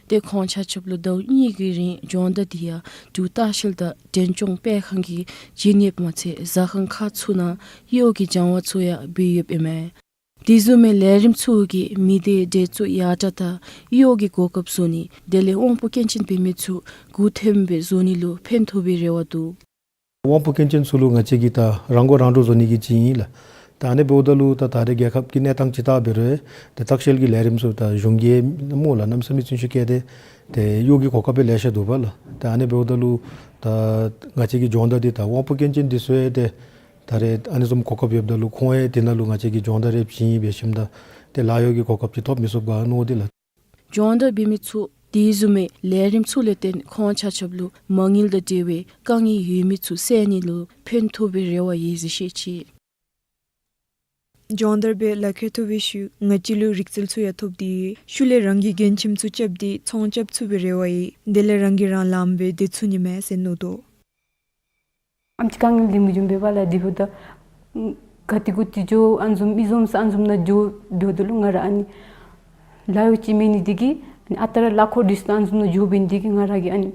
ཏེ་ཁོང་ཆ་ཁྱབ་ལུ་ཟླཝ་གཉིས་ཀྱི་རིང་སྦྱོང་བརྡར་དེ་ཡང་འབྲུག་ལྟ་བཤལ་དང་མགྲོན་སྐྱོང་སྤེལ་ཁང་གིས་བྱིན་ཡོདཔ་མ་ཚད་ཟ་ཁང་ཁག་ཚུ་ནང་གཡོག་གི་སྦྱང་བ་ཚུ་ཡང་འབད་ཡོདཔ་ཨིན་མས། དེ་བཟུམ་མའི་ལས་རིམ་ཚུ་གིས་མི་སྡེའི་འདོད་རྩོལ་ཡར་དྲག་དང་གཡོག་གི་གོ་སྐབས་བཟོ་ནི་དེ་ལས་དབང་པོ་སྐྱོན་ཅན་འབད་མི་ཚུ་མགུ་ཐོན་སྦེ་བཟོ་ནི་ལུ་ཕན་ཐོགས་པའི་རེ་བ་འདུག། དབང་པོ་སྐྱོན་ཅན་ཚུ་ལུ་ང་བཅས་ཀྱིས་ད་རང་མགོ་རང་འདྲོངས་བཟོ་ནི་གི་ཅིག་ཨིན་ལགས། ད་ཨ་ནི་འབདཝ་ད་ལུ་ད་ད་རེས་རྒྱལ་ཁབ་ཀྱི་གནས་སྟངས་ཅིག་བལྟ་འབད་རུང་ད་ལྟ་བཤལ་གྱི་ལས་རིམ་ཚུ་ད་གཞུང་གིས་སྨོ་ལགས་གནམ་མེད་ས་མེད་བརྩོན་ཤུགས་བསྐྱེད་དེ་ཏེ་གཡོག་གི་གོ་སྐབས་སྦེ་ལེ་ཤ་འདུག་པ་ལགས། ད་ཨ་ནི་འབདཝ་ད་ལུ་ད་ང་བཅས་ཀྱི་སྦྱོང་བརྡར་འདི་ད་དབང་པོ་སྐྱོན་ཅན་འདི་ཚུ་ཡང་ཏེ་ད་རེས་ཨ་ནི་བཟུམ་གོ་སྐབས་ཡོདཔ་ད་ལུ་ཁོང་ཡང་དེ་ནང་ལུ་ང་བཅས་ཀྱིས་སྦྱོང་བརྡར་རེ་བྱིན་འབད་ཞིནམ་ད་ཏེ་ལཱ་གཡོག་གི་གོ་སྐབས་ཅིག་ཐོབ་མི་ཚུགས་ག་མནོ་སྟེ་ལགས། སྦྱོང་བརྡར་འབད་མི་ཚུ་དེ་བཟུམ་མའི་ལས་རིམ་ཚུ་ལས་བརྟེན་ཁོང་ཆ་ཁྱབ་ལུ་མ་དངུལ་དང་འབྲེལ་བའི་དཀའ་ངལ་ཡོད་མི་ཚུ་བསལ་ནི་ལུ་ཕན་ཐོགས་པའི་རེ་བ་ཡོད་ཟེར་བཤད་ཅི། སྦྱོང་བརྡར་འབད་ལག་ཁྱེར་ཐོབ་པའི་ཤུལ་ང་བཅས་ལུ་རིག་རྩལ་ཚུ་ཡང་ཐོབ་སྟེ་ཤུལ་ལས་རང་གི་རྒན་ཁྱིམ་ཚུ་རྐྱབ་སྟེ་ཚོང་རྐྱབ་ཚུགས་པའི་རེ་བ་ཡོད། དེ་ལས་རང་གིས་རང་ལངམ་སྦེ་སྡོད་ཚུགས་ནི་མས་ཟེར་མནོ་དོ། ཨམ་ཅིག་དཀའ་ངལ་འདི་མི་འབྱུང་པས་པ་ལགས། དེ་འབདཝ་ད་ག་ཏེ་གུ་ཏེ་འགྱོ་ཨ་ནི་བཟུམ་མི་བཟུམ་ས་ཨ་ནི་བཟུམ་ནང་འགྱོ་འགྱོཝ་ད་ལུ་ང་ར་ཨ་ནི་ལཱ་གཡོག་ཅིག་མེད་ནི་དེ་གིས་ཨ་ནི་ཨ་རྟག་ར་གླ་འཁོར་འདི་ཚུ་ཨ་ནི་བཟུམ་ནང་འགྱོ་འབད་ནི་དེ་གིས་ང་ར་གིས་ཨ་ནི་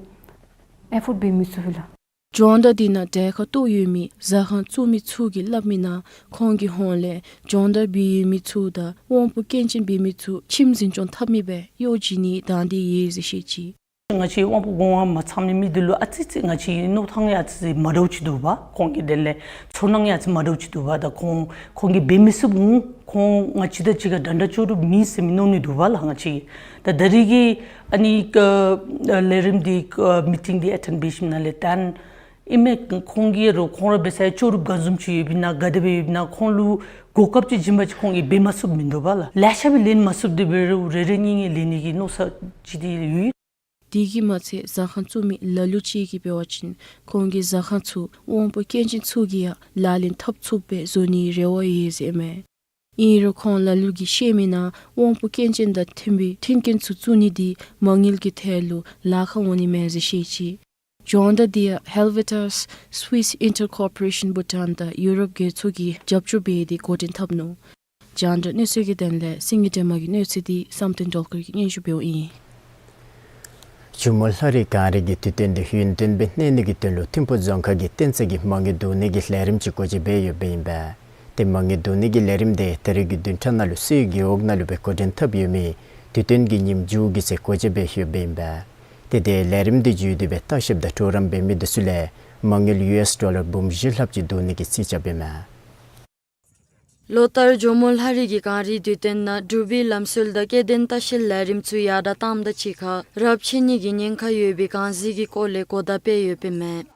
ཨེ་ཕོརཌ་འབད་མི་ཚུགས་པས་ལགས། སྦྱོང་བརྡར་འདི་ནང་གྲལ་ཁར་གཏོགས་ཡོད་མི་ཟ་ཁང་བཙུགས་མི་ཚུ་གིས་སླབ་མི་ནང་ཁོང་གི་ཧོངས་ལས་སྦྱོང་བརྡར་འབད་ཡོད་མི་ཚུ་དང་དབང་པོ་སྐྱོན་ཅན་འབད་མི་ཚུ་ཁྱིམ་འཛིན་སྐྱོང་འཐབ་མི་སྦེ་གཡོག་བྱིན་ནི་དང་འདོད་ཡོད་ཟེར་བཤད་ཅི། ང་བཅས་དབང་པོ་སྒོ་ང་མ་ཚང་ནི་མི་འདི་ལུ་ཨ་ཙི་ཙི་ང་བཅས་མནོ་ཐངས་ཡང་ཨ་ཙི་ཙི་མ་འདྲཝ་ཅིག་འདུག་པ། ཁོང་གི་དོན་ལས་ཚོར་སྣང་ཡང་ཨ་ཙི་མ་འདྲཝ་ཅིག་འདུག་པ། ད་ཁོང་ཁོང་གིས་འབད་མི་ཚུགས་འོང་། ཁོང་ང་བཅས་དང་གཅིག་ཁར་འདྲན་འདྲ་ལྕོགས་གྲུབ་མེད་ཟེར་མི་མནོ་ནི་འདུག་པ་ལགས། ང་བཅས་ད་ད་རིས་ཀྱི་ཨ་ནི་ཀ་ལས་རིམ་འདི་ཀ་མི་ཊིང་འདི་ཨེ་ཊེནཌ་འབད་ཞིནམ་ལས་ད་ཨིན་མས། ཁོང་གིས་རོགས་ཁོང་ར་འབད་ས་ལྕོགས་གྲུབ་ག་བཟུམ་ཅིག་ཡོདཔ་ཨིན་ན་ག་དེ་སྦེ་ཡོདཔ་ཨིན་ན་ཁོང་ལུ་གོ་སྐབས་ཅིག་བྱིན་པ་ཅིན་ཁོང་གིས་འབད་མ་ཚུགསཔ་མིན་འདུག་པ་ལགས། ལེ་ཤ་སྦེ་ལེན་མ་ཚུགསཔ་དེ་འབད་རུང་རེ་རེ་གཉིས་གཉིས་ལེན་ནི་གི་མནོ་བསམ་ཅིག་འདི་ཡོད། དེ་གིས་མ་ཚད་ཟ་ཁང་བཙུགས་མི་ལ་ལུ་ཅིག་གིས་འབད་བ་ཅིན་ཁོང་གིས་ཟ་ཁང་ཚུ་དབང་པོ་སྐྱོན་ཅན་ཚུ་གིས་ཡང་ལག་ལེན་འཐབ་ཚུགསཔ་སྦེ་བཟོ་ནིའི་རེ་བ་ཡོད་ཟེར་ཨིན་མས། ཨིན་རུང་ཁོང་ལ་ལུ་གིས་བཤད་མི་ནང་དབང་པོ་སྐྱོན་ཅན་དང་མཐུན་པའི་མཐུན་རྐྱེན་ཚུ་བཙུགས་ནི་འདི་མ་དངུལ་གྱི་ཐད་ལུ་ལཱ་ཁག་འོང་ནི་མས་ཟེར་བཤད་ཅི། སྦྱོང་བརྡར་འདི་ཡང་Helvetas Swiss Intercooperation Bhutan དང་ཡུ་རོབ་རྒྱལ་ཚོགས་ཀྱིས་རྒྱབ་སྐྱོར་འབད་དེ་འགོ་འདྲེན་འཐབ་ནུག། རྒྱང་བསྒྲགས་གནས་ཚུལ་གྱི་དོན་ལས་སེང་གེ་སྒྲོལ་མ་གི་གནས་ཚུལ་འདི་བསམ་གཏན་སྒྲོལ་དཀར་གྱིས་སྙན་ཞུ་འབདཝ་ཨིན། ཇོ་མོ་ལྷ་རི་གངས་རི་གི་དུས་སྟོན་འདི་ཡུན་བརྟན་སྦེ་གནས་ནི་གི་དོན་ལུ་ཐིམ་ཕུག་རྫོང་ཁག་གིས་གཏན་རྩིས་ཀྱི་མ་དངུལ་བསྡུ་ནི་གི་ལས་རིམ་ཅིག་སྒོ་འབྱེད་འབད་ཡོདཔ་ཨིན་པས། ཏེ་མ་དངུལ་བསྡུ་ནི་གི་ལས་རིམ་འདི་ད་རིས་ཀྱི་བདུན་ཕྲག་ནང་ལུ་སའི་རྒེད་འོག་ནང་ལུ་སྦེ་འགོ་འདྲེན་འཐབ་ཡོད་མི་དུས་སྟོན་གྱི་ཉིནམ་མཇུག་གི་ཚེ་སྒོ་འབྱེད་འབད་ཡོདཔ་ཨིན་པས། ཏེ་དེ་ལས་རིམ་འདི་བརྒྱུད་དེ་སྦེ་ལྟ་བཤལཔ་དང་གྲོགས་རམ་འབད་མི་འདི་ཚུ་ལས་མ་དངུལ་ཡུ་ཨེསི་ཌོ་ལར་འབུམ་བཞི་ལྷགཔ་ཅིག་བསྡུ་ནི་གི་རྩིས་རྐྱབ་ཨིན་མས། ལོ་ལྟར་ཇོ་མོ་ལྷ་རི་གི་གངས་རིའི་དུས་སྟོན་ནང་འབྲུག་པའི་ལམ་སྲོལ་དང་སྐྱེ་ལྡན་ལྟ་བཤལ་ལས་རིམ་ཚུ་ཡར་དྲག་བཏངམ་དང་གཅིག་ཁར་རབས་ཆད་ནི་གི་ཉེན་ཁ་ཡོད་པའི་གངས་གཟིགས་ཀྱི་སྐོར་ལས་གོ་བརྡ་སྤེལ་ཡོདཔ་ཨིན་མས།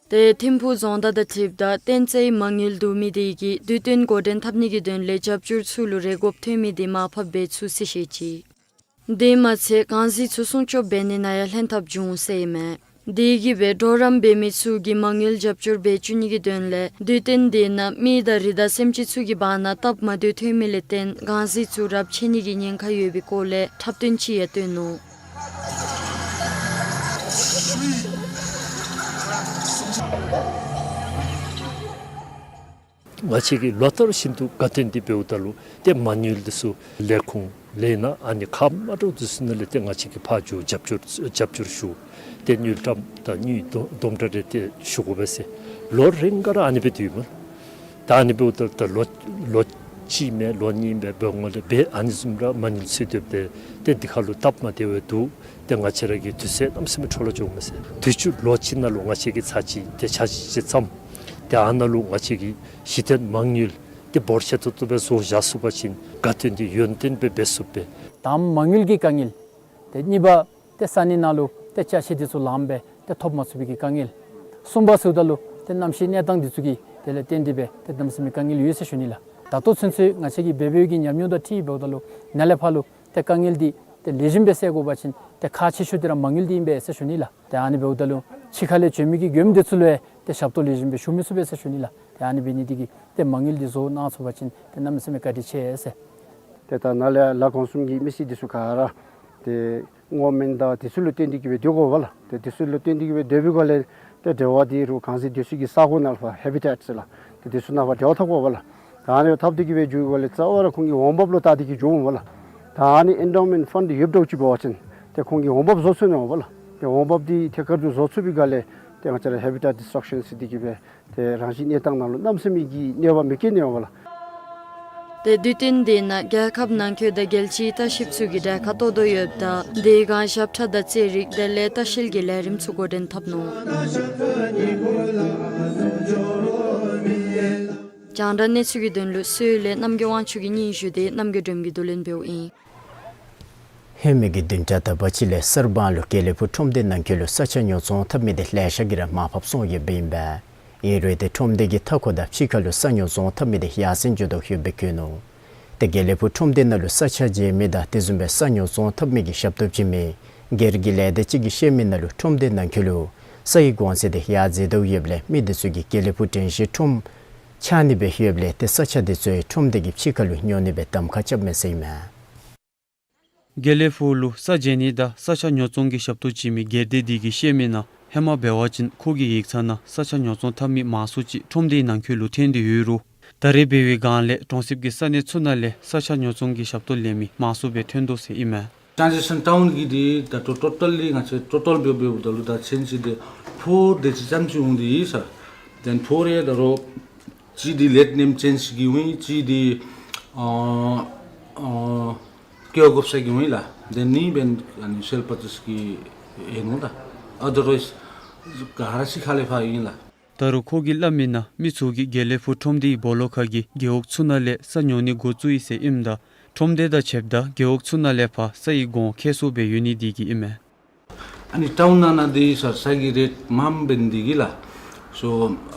ཏེ་ཐིམ་ཕུག་རྫོང་བདག་དང་འཁྲིལཝ་ད་གཏན་རྩིས་མ་དངུལ་བསྡུ་མི་དེ་གིས་དུས་སྟོན་འགོ་འདྲེན་འཐབ་ནི་གི་དོན་ལས་རྒྱབ་སྐྱོར་ཚུ་ལུ་རེ་དགོཔ་ཐོན་མི་དེ་མར་ཕབ་འབད་ཚུགས་ཟེར་བཤད་ཅི། དེ་མ་ཚད་གངས་གཟིགས་ཚུ་སྲུང་སྐྱོབ་འབད་ནི་ནང་ཡང་ལྷན་ཐབས་འབྱུང་ཟེར་ཨིན་མས། དེ་གིས་སྦེ་གྲོགས་རམ་འབད་མི་ཚུ་གིས་མ་དངུལ་རྒྱབ་སྐྱོར་འབད་བཅུག་ནི་གི་དོན་ལས་དུས་སྟོན་དེ་ནང་མི་དང་རི་དྭགས་སེམས་ཅན་ཚུ་གི་བར་ན་སྟབས་མ་བདེཝ་ཐོན་མི་ལས་བརྟེན་གངས་གཟིགས་ཚུ་རབས་ཆད་ནི་གི་ཉེན་ཁ་ཡོད་པའི་སྐོར་ལས་འཁྲབ་སྟོན་ཅིག་ཡང་སྟོན་ནུག། ང་བཅས་ཀྱིས་ལོ་ལྟར་བཞིན་དུ་དགའ་སྟོན་འདི་འབདཝ་ད་ལུ་ཏེ་མ་དངུལ་འདི་ཚུ་ལས་ཁུངས་ལས་སྣ་ཨ་ནི་ཁག་མ་འདྲཝ་འདི་ཚུ་ནང་ལས་ཏེ་ང་བཅས་ཀྱིས་ཕར་འགྱོ་རྒྱབ་སྐྱོར་རྒྱབ་སྐྱོར་ཞུ། ཏེ་དངུལ་ཀྲམ་དང་དངུལ་སྡོམ་སྡོམ་གྲ་རེ་ཏེ་ཞུ་དགོ་པས་ཟེར། ལོ་རེ་འགའ་ར་ཨ་ནི་སྦེ་སྡོད་ཡོདཔ་མས། ད་ཨ་ནི་འབདཝ་ད་ད་ལོ་ལོ་གཅིག་མེན་ལོ་གཉིས་མེན་འབད་བའི་སྔོན་ལས་འབད་ཨ་ནི་བཟུམ་ར་མ་དངུལ་ཚུད་སྡོདཔ་ད་ཏེ་འདི་ཁར་ལུ་སྟབས་མ་བདེཝ་འདུག། ཏེ་ང་བཅས་ར་གི་དུས་ཚོད་གནམ་མེད་ས་མེད་འཕྲོ་བརླག་འགྱོཝ་མས་ཟེར། དུས་ཅི་ལོ་གཅིག་ནང་ལུ་ང་བཅས་ཀྱིས་ཚར་གཅིག་ཏེ་འཆར་གཞི་ཅིག་བརྩམས། ཏེ་ཨ་ནཱ་ལུ་ང་བཅས་ཀྱི་གཞི་རྟེན་མ་དངུལ་ཏེ་འབོར་ཆེ་ཏོག་ཏོ་སྦེ་བཟོ་བཞག་ཚུགས་པ་ཅིན་དགའ་སྟོན་འདི་ཡུན་བརྟན་སྦེ་འབད་ཚུགསཔ་སྦེ། དང་པ་མ་དངུལ་གྱི་དཀའ་ངལ། ཏེ་གཉིས་པ་ཏེ་ས་གནས་ནང་ལུ་ཏེ་ཅ་ཆས་འདི་ཚུ་ལངམ་སྦེ་ཏེ་ཐོབ་མ་ཚུགས་པའི་གི་དཀའ་ངལ། གསུམ་པ་ཟེརཝ་ད་ལུ་ཏེ་གནམ་གཤིས་གནས་སྟངས་འདི་ཚུ་གི་དེ་ལས་བརྟེན་ཏེ་སྦེ་ཏེ་གནམ་མེད་ས་མེད་དཀའ་ངལ་ཡོད་ཟེར་ཞུ་ནི་ལགས། ད་ལྟོ་ཚུན་ཚོད་ང་བཅས་ཀྱི་འབད་འབདཝ་གི་ཉམས་མྱོང་དང་འཁྲིལ་འབདཝ་ད་ལུ་ནཱ་ལས་ཕར་ལུ་ཏེ་དཀའ་ངལ་འདི་ཏེ་ལེགས་ཤོམ་སྦེ་སེལ་དགོ་པ་ཅིན་ཏེ་ཁག་ཆེ་ཤོས་འདི་ར་མ་དངུལ་འདི་ཨིན་པས་ཟེར་ཞུ་ནི་ལགས། ཏེ་ཨ་ནི་འབདཝ་ད་ལུ་ཕྱི་ཁ་ལས་བྱོན་མི་གི་མགྱོནམ་འདི་ཚུ་ལུ་ཡང་ཏེ་ཞབས་ཏོག་ལེགས་ཤོམ་སྦེ་ཞུ་མི་ཚུགས་པས་ཟེར་ཞུ་ནི་ལགས། ཏེ་ཨ་ནི་འབད་ནི་འདི་གིས་ཏེ་མ་དངུལ་འདི་བཟོ་གནང་ཚུགས་པ་ཅིན་ཏེ་གནམ་མེད་ས་མེད་བཀའ་དྲིན་ཆེ་ཟེར། ཏེ་ད་ནཱ་ལས་ལ་གོང་གསུམ་གྱི་མི་སེར་འདི་ཚུ་ག་ར་ཏེ་སྔོ་སྨན་དང་དེ་ཚུ་ལུ་བརྟེན་ཏེ་གིས་སྦེ་སྡོད་དགོ་པས་ལགས། ཏེ་དེ་ཚུ་ལུ་བརྟེན་ཏེ་གིས་སྦེ་སྡོད་པའི་སྒང་ལས་ཏེ་འབྲེལ་བ་འདི་རུང་གངས་གཟིགས་སྡོད་སའི་གི་ས་གོ་ནང་ལུ་ཧེ་བི་ཊེཊ་ཟེར་ལགས། ཏེ་དེ་ཚུ་ནང་ཕར་འབྲེལ་བ་འཐབ་དགོ་པས་ལགས། ད་ཨ་ནི་འཐབ་སྟེ་གིས་སྦེ་འགྱོ་བའི་སྒང་ལས་རྩ་བ་ར་ཁོང་གི་འོང་འབབ་ལུ་བལྟ་སྟེ་གིས་འགྱོཝ་མས་ལགས། ད་ཨ་ནི་ཨེན་ཌོ་མེནཊ་ཕཱནཌ་ཡོདཔ་འདྲཝ་ཅིག་འབད་བ་ཅིན་ཏེ་ཁོང་གིས་འོང་འབབ་བཟོ་ཚུགས་ནི་འོང་པས་ལགས། ཏེ་འོང་འབབ་འདི་ཐད་ཀར་དུ་བཟོ་ཚུགས་པའི་སྒང་ལས་ཏེ་ང་བཅས་ར་ཧེ་བི་ཊེཊ་ཌི་སི་ཊྲག་ཤཱན་ཟེར་ཏེ་གིས་སྦེ་ཏེ་རང་བཞིན་གནས་སྟངས་ནང་ལུ་གནམ་མེད་ས་མེད་ཀྱི་གནོད་པ་མི་བཀལ་ནི་འོང་པས་ལགས། ཏེ་དུས་སྟོན་དེ་ནང་རྒྱལ་ཁབ་ནང་འཁོད་དང་རྒྱལ་སྤྱིའི་ལྟ་བཤལཔ་ཚུ་གིས་གྲལ་ཁར་གཏོགས་དོ་ཡོདཔ་ད་དེ་སྒང་ཞབས་ཁྲ་དང་རྩེད་རིགས་དེ་ལས་ལྟ་བཤལ་གྱི་ལས་རིམ་ཚུ་འགོ་འདྲེན་འཐབ་ནུག། རྒྱང་བསྒྲགས་གནས་ཚུལ་གྱི་དོན་ལུ་སུད་ལས་རྣམ་རྒྱལ་དབང་ཕྱུག་གི་སྙན་ཞུ་དེ་རྣམ་རྒྱལ་སྒྲོལ་མ་གིས་བསྡུ་ལེན་འབདཝ་ཨིན། ཧེ་མའི་གི་བདུན་ཕྲག་ད་པ་ཅིག་ལས་གསར་སྤང་ལུ་དགེ་ལེགས་ཕུག་ཁྲོམ་སྡེ་ནང་འཁོད་ལུ་ས་ཆ་ཉོ་ཚོང་འཐབ་མི་དེ་ལེ་ཤ་གིས་ར་མར་ཕབ་སོང་ཡོདཔ་ཨིན་པས། ཨིན་རུང་ཏེ་ཁྲོམ་སྡེ་གི་མཐའ་འཁོར་དང་ཕྱི་ཁ་ལུ་ས་ཉོ་ཚོང་འཐབ་མི་དེ་ཡར་སེང་འགྱོ་དོ་ཡོདཔ་སྦེ་བཀོད་ནུག། ཏེ་དགེ་ལེགས་ཕུག་ཁྲོམ་སྡེ་ནང་ལུ་ས་ཆ་བརྗེ་མི་དང་དེ་བཟུམ་སྦེ་ས་ཉོ་ཚོང་འཐབ་མི་གི་ཞབས་ཏོག་བྱིན་མི་སྒེར་གྱི་ལས་སྡེ་ཅིག་གིས་བཤད་མི་ནང་ལུ་ཁྲོམ་སྡེ་ནང་འཁོད་ལུ་སའི་གོང་ཚད་དེ་ཡར་འཛེགས་དོ་ཡོདཔ་ལས་མི་དེ་ཚུ་གིས་དགེ་ལེགས་ཕུག་དྲན་ཤེས་ཁྲོམ་ཆགས་ནི་སྦེ་ཡོདཔ་ལས་ཏེ་ས་ཆ་དེ་ཚུ་ཁྲོམ་སྡེ་གི་ཕྱི་ཁ་ལུ་ཉོ་ནི་སྦེ་གདམ་ཁ་རྐྱབ་མས་ཟེར་ཨིན་མས། དགེ་ལེགས་ཕུག་ལུ་ས་བརྗེ་ནི་དང་ས་ཆ་ཉོ་ཚོང་གི་ཞབས་ཏོག་བྱིན་མི་སྒེར་སྡེ་དེ་གིས་བཤད་མི་ནང་ཧེ་མ་འབད་བ་ཅིན་ཁོ་གི་ཡིག་ཚང་ནང་ས་ཆ་ཉོ་ཚོང་འཐབ་མི་མང་སུ་ཅིག་ཁྲོམ་སྡེའི་ནང་འཁོད་ལུ་ཐོན་ཏེ་ཡོད་རུང་ད་རེས་འབད་བའི་སྒང་ལས་གྲོང་གསེབ་ཀྱི་ས་གནས་ཚུ་ནང་ལས་ས་ཆ་ཉོ་ཚོང་གི་ཞབས་ཏོག་ལེན་མི་མང་སུ་སྦེ་ཐོན་དོ་ཟེར་ཨིན་མས། Transition town གི་འདི་ད་ལྟོ་ཊོ་ཊལ་ལི་ང་བཅས་ཊོ་ཊལ་འབདཝ་འབདཝ་ད་ལུ་ད་ཆེན་ཅིག་འདི་ཕོར་དེ་ཅིག་ཙམ་ཅིག་འོང་སྟེ་ཡོད་ས། དེན་ཕོར་རེ་ད་རུང་ཅིག་འདི་ལེཊ་ནེམ་ཅེནཇ་གི་འོང་ཡི། ཅིག་འདི་ཨ་ཨ་ཀེ་བ་དགོཔ་ས་གི་འོང་ཡི་ལགས། དེན་ནི་འབདན་ཨ་ནི་སེལཕ་པར་ཅེསི་གི་ཨིན་ནོ་ད། ཨ་དར་ཝའིསི་ག་ར་ཕྱི་ཁ་ལས་ཕར་ཨིན་ལགས། ད་རུང་ཁོ་གིས་སླབ་མི་ནང་མི་ཚུ་གིས་དགེ་ལེགས་ཕུག་ཁྲོམ་སྡེའི་སྦོ་ལོགས་ཁ་གི་རྒེད་འོག་ཚུ་ནང་ལས་ས་ཉོ་ནི་འགོ་བཙུགས་ཡི་ཟེར་ཨིནམ་ད་ཁྲོམ་སྡེ་དང་ཕྱདཔ་ད་རྒེད་འོག་ཚུ་ནང་ལས་ཕར་ས་ཡི་གོང་ཁེ་སོ་སྦེ་ཡོད་ནི་འདི་གིས་ཨིན་མས། ཨ་ནི་ཊའུན་ནང་ན་འདི་ས་ས་གི་རེཊ་མངམ་འབད་ནི་འདི་གིས་ལགས། སོ་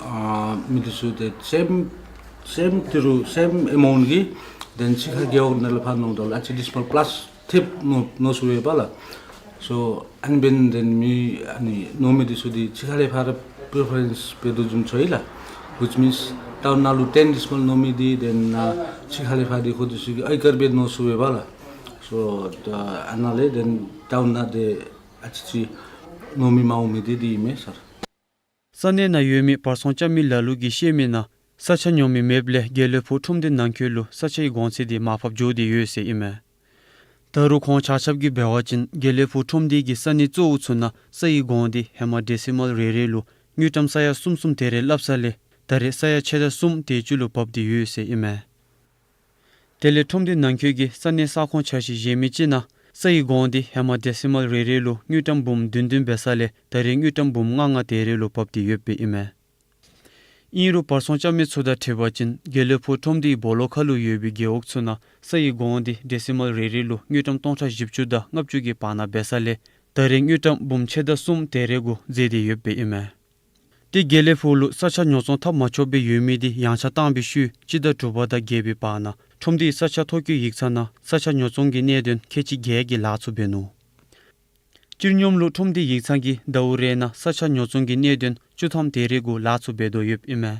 ཨ་མི་འདི་ཚུ་དེ་སེམ་སེམ་ཏི་རུ་སེམ་ཨེ་མའུནཊ་གི་དེན་ཕྱི་ཁ་རྒེད་འོག་ནང་ལས་ཕར་ནོར་དོ་ལགས། ཨ་ཙི་ཌི་སི་མཱལ་པ་ལཱསི་ཐེབས་ནོར་ནོར་ཚུགས་པས་པ་ལགས། སོ་ཨ་ནི་འབདན་དེན་མི་ཨ་ནི་ནོར་མི་འདི་ཚུ་འདི་ཕྱི་ཁ་ལས་ཕར་ར་པི་རི་ཕེ་རེནསི་འབད་དོ་བཟུམ་ཚོར་ཡི་ལགས། ཝིཆ་མིནསི་ཊའུན་ནང་ལུ་ཊེན་ཌི་སི་མཱལ་ནོར་མི་འདི་དེན་ཕྱི་ཁ་ལས་ཕར་འདི་ཁོང་འདི་ཚུ་གིས་ཨེ་ཀར་སྦེ་ནོར་ཚུགས་པས་པ་ལགས། སོ་ད་ཨ་ནཱ་ལས་དེན་ཊའུན་ནང་འདི་ཨ་ཙི་ཅིག་ནོར་མི་མ་འོང་མི་འདི་འདི་ཨིན་མས་སར། ས་གནས་ནང་ཡོད་མི་བར་ཚོང་རྐྱབ་མི་ལ་ལུ་གིས་བཤད་མི་ནང་ས་ཆ་ཉོ་མི་མེདཔ་ལས་དགེ་ལེགས་ཕུག་ཁྲོམ་སྡེ་ནང་འཁོད་ལུ་ས་ཆ་ཡི་གོང་ཚད་འདི་མར་ཕབ་འགྱོ་སྟེ་ཡོད་ཟེར་ཨིན་མས། ད་རུང་ཁོང་ཆ་ཁྱབ་ཀྱིས་འབད་བ་ཅིན་དགེ་ལེགས་ཕུག་ཁྲོམ་སྡེ་གི་ས་གནས་གཙོ་བོ་ཚུ་ནང་ས་ཡི་གོང་འདི་ཧེ་མ་ཌེ་སི་མཱལ་རེ་རེ་ལུ་དངུལ་ཀྲམ་ས་ཡ་གསུམ་གསུམ་དེ་རེ་སླབ་ས་ལས་ད་རེས་ས་ཡ་ཕྱེད་དང་གསུམ་དེ་ཅིག་ལུ་བབས་ཏེ་ཡོད་ཟེར་ཨིན་མས། དེ་ལས་ཁྲོམ་སྡེ་ནང་འཁོད་ཀྱི་ས་གནས་ས་ཁོངས་ཆ་ཤས་གཞན་མི་ཅིག་ནང་ས་ཡི་གོང་འདི་ཧེ་མ་ཌེ་སི་མཱལ་རེ་རེ་ལུ་དངུལ་ཀྲམ་འབུམ་བདུན་བདུན་འབད་ས་ལས་ད་རེས་དངུལ་ཀྲམ་འབུམ་ལྔ་ལྔ་དེ་རེ་ལུ་བབས་ཏེ་ཡོདཔ་ཨིན་མས། ཨིན་རུང་བར་ཚོང་རྐྱབ་མི་ཚུ་དང་འཁྲིལ་བ་ཅིན་དགེ་ལེགས་ཕུག་ཁྲོམ་སྡེའི་སྦོ་ལོགས་ཁ་ལུ་ཡོད་པའི་རྒེད་འོག་ཚུ་ནང་ས་ཡི་གོང་འདི་ཌེ་སི་མཱལ་རེ་རེ་ལུ་དངུལ་ཀྲམ་སྟོང་ཕྲག་བཞི་བཅུ་དང་ལྔ་བཅུ་གི་བར་ན་འབད་ས་ལས་ད་རེས་དངུལ་ཀྲམ་འབུམ་ཕྱེད་དང་གསུམ་དེ་རེ་གུ་འཛེགས་ཏེ་ཡོདཔ་ཨིན་མས། ཏེ་དགེ་ལེགས་ཕུག་ལུ་ས་ཆ་ཉོ་ཚོང་འཐབ་མ་ཆོགཔ་སྦེ་ཡོད་མི་འདི་ཡངས་ཆག་བཏང་བའི་ཤུལ་སྤྱི་ཟླ་དྲུག་པ་དང་བརྒྱད་པའི་བར་ན་ཁྲོམ་སྡེའི་ས་ཆ་ཐོ་བཀོད་ཡིག་ཚང་ནང་ས་ཆ་ཉོ་ཚོང་གི་གནད་དོན་ཁལ་གཅིག་བརྒྱད་ཀྱིས་ལཱ་ཚུ་འབད་ནུག། སྤྱིར་སྙོམས་ལུ་ཁྲོམ་སྡེ་ཡིག་ཚང་གིས་ཟླཝ་རེ་ནང་ས་ཆ་ཉོ་ཚོང་གི་གནད་དོན་བཅུ་ཐམ་དེ་རེ་གུ་ལཱ་ཚུ་འབད་དོ་ཡོདཔ་ཨིན་མས།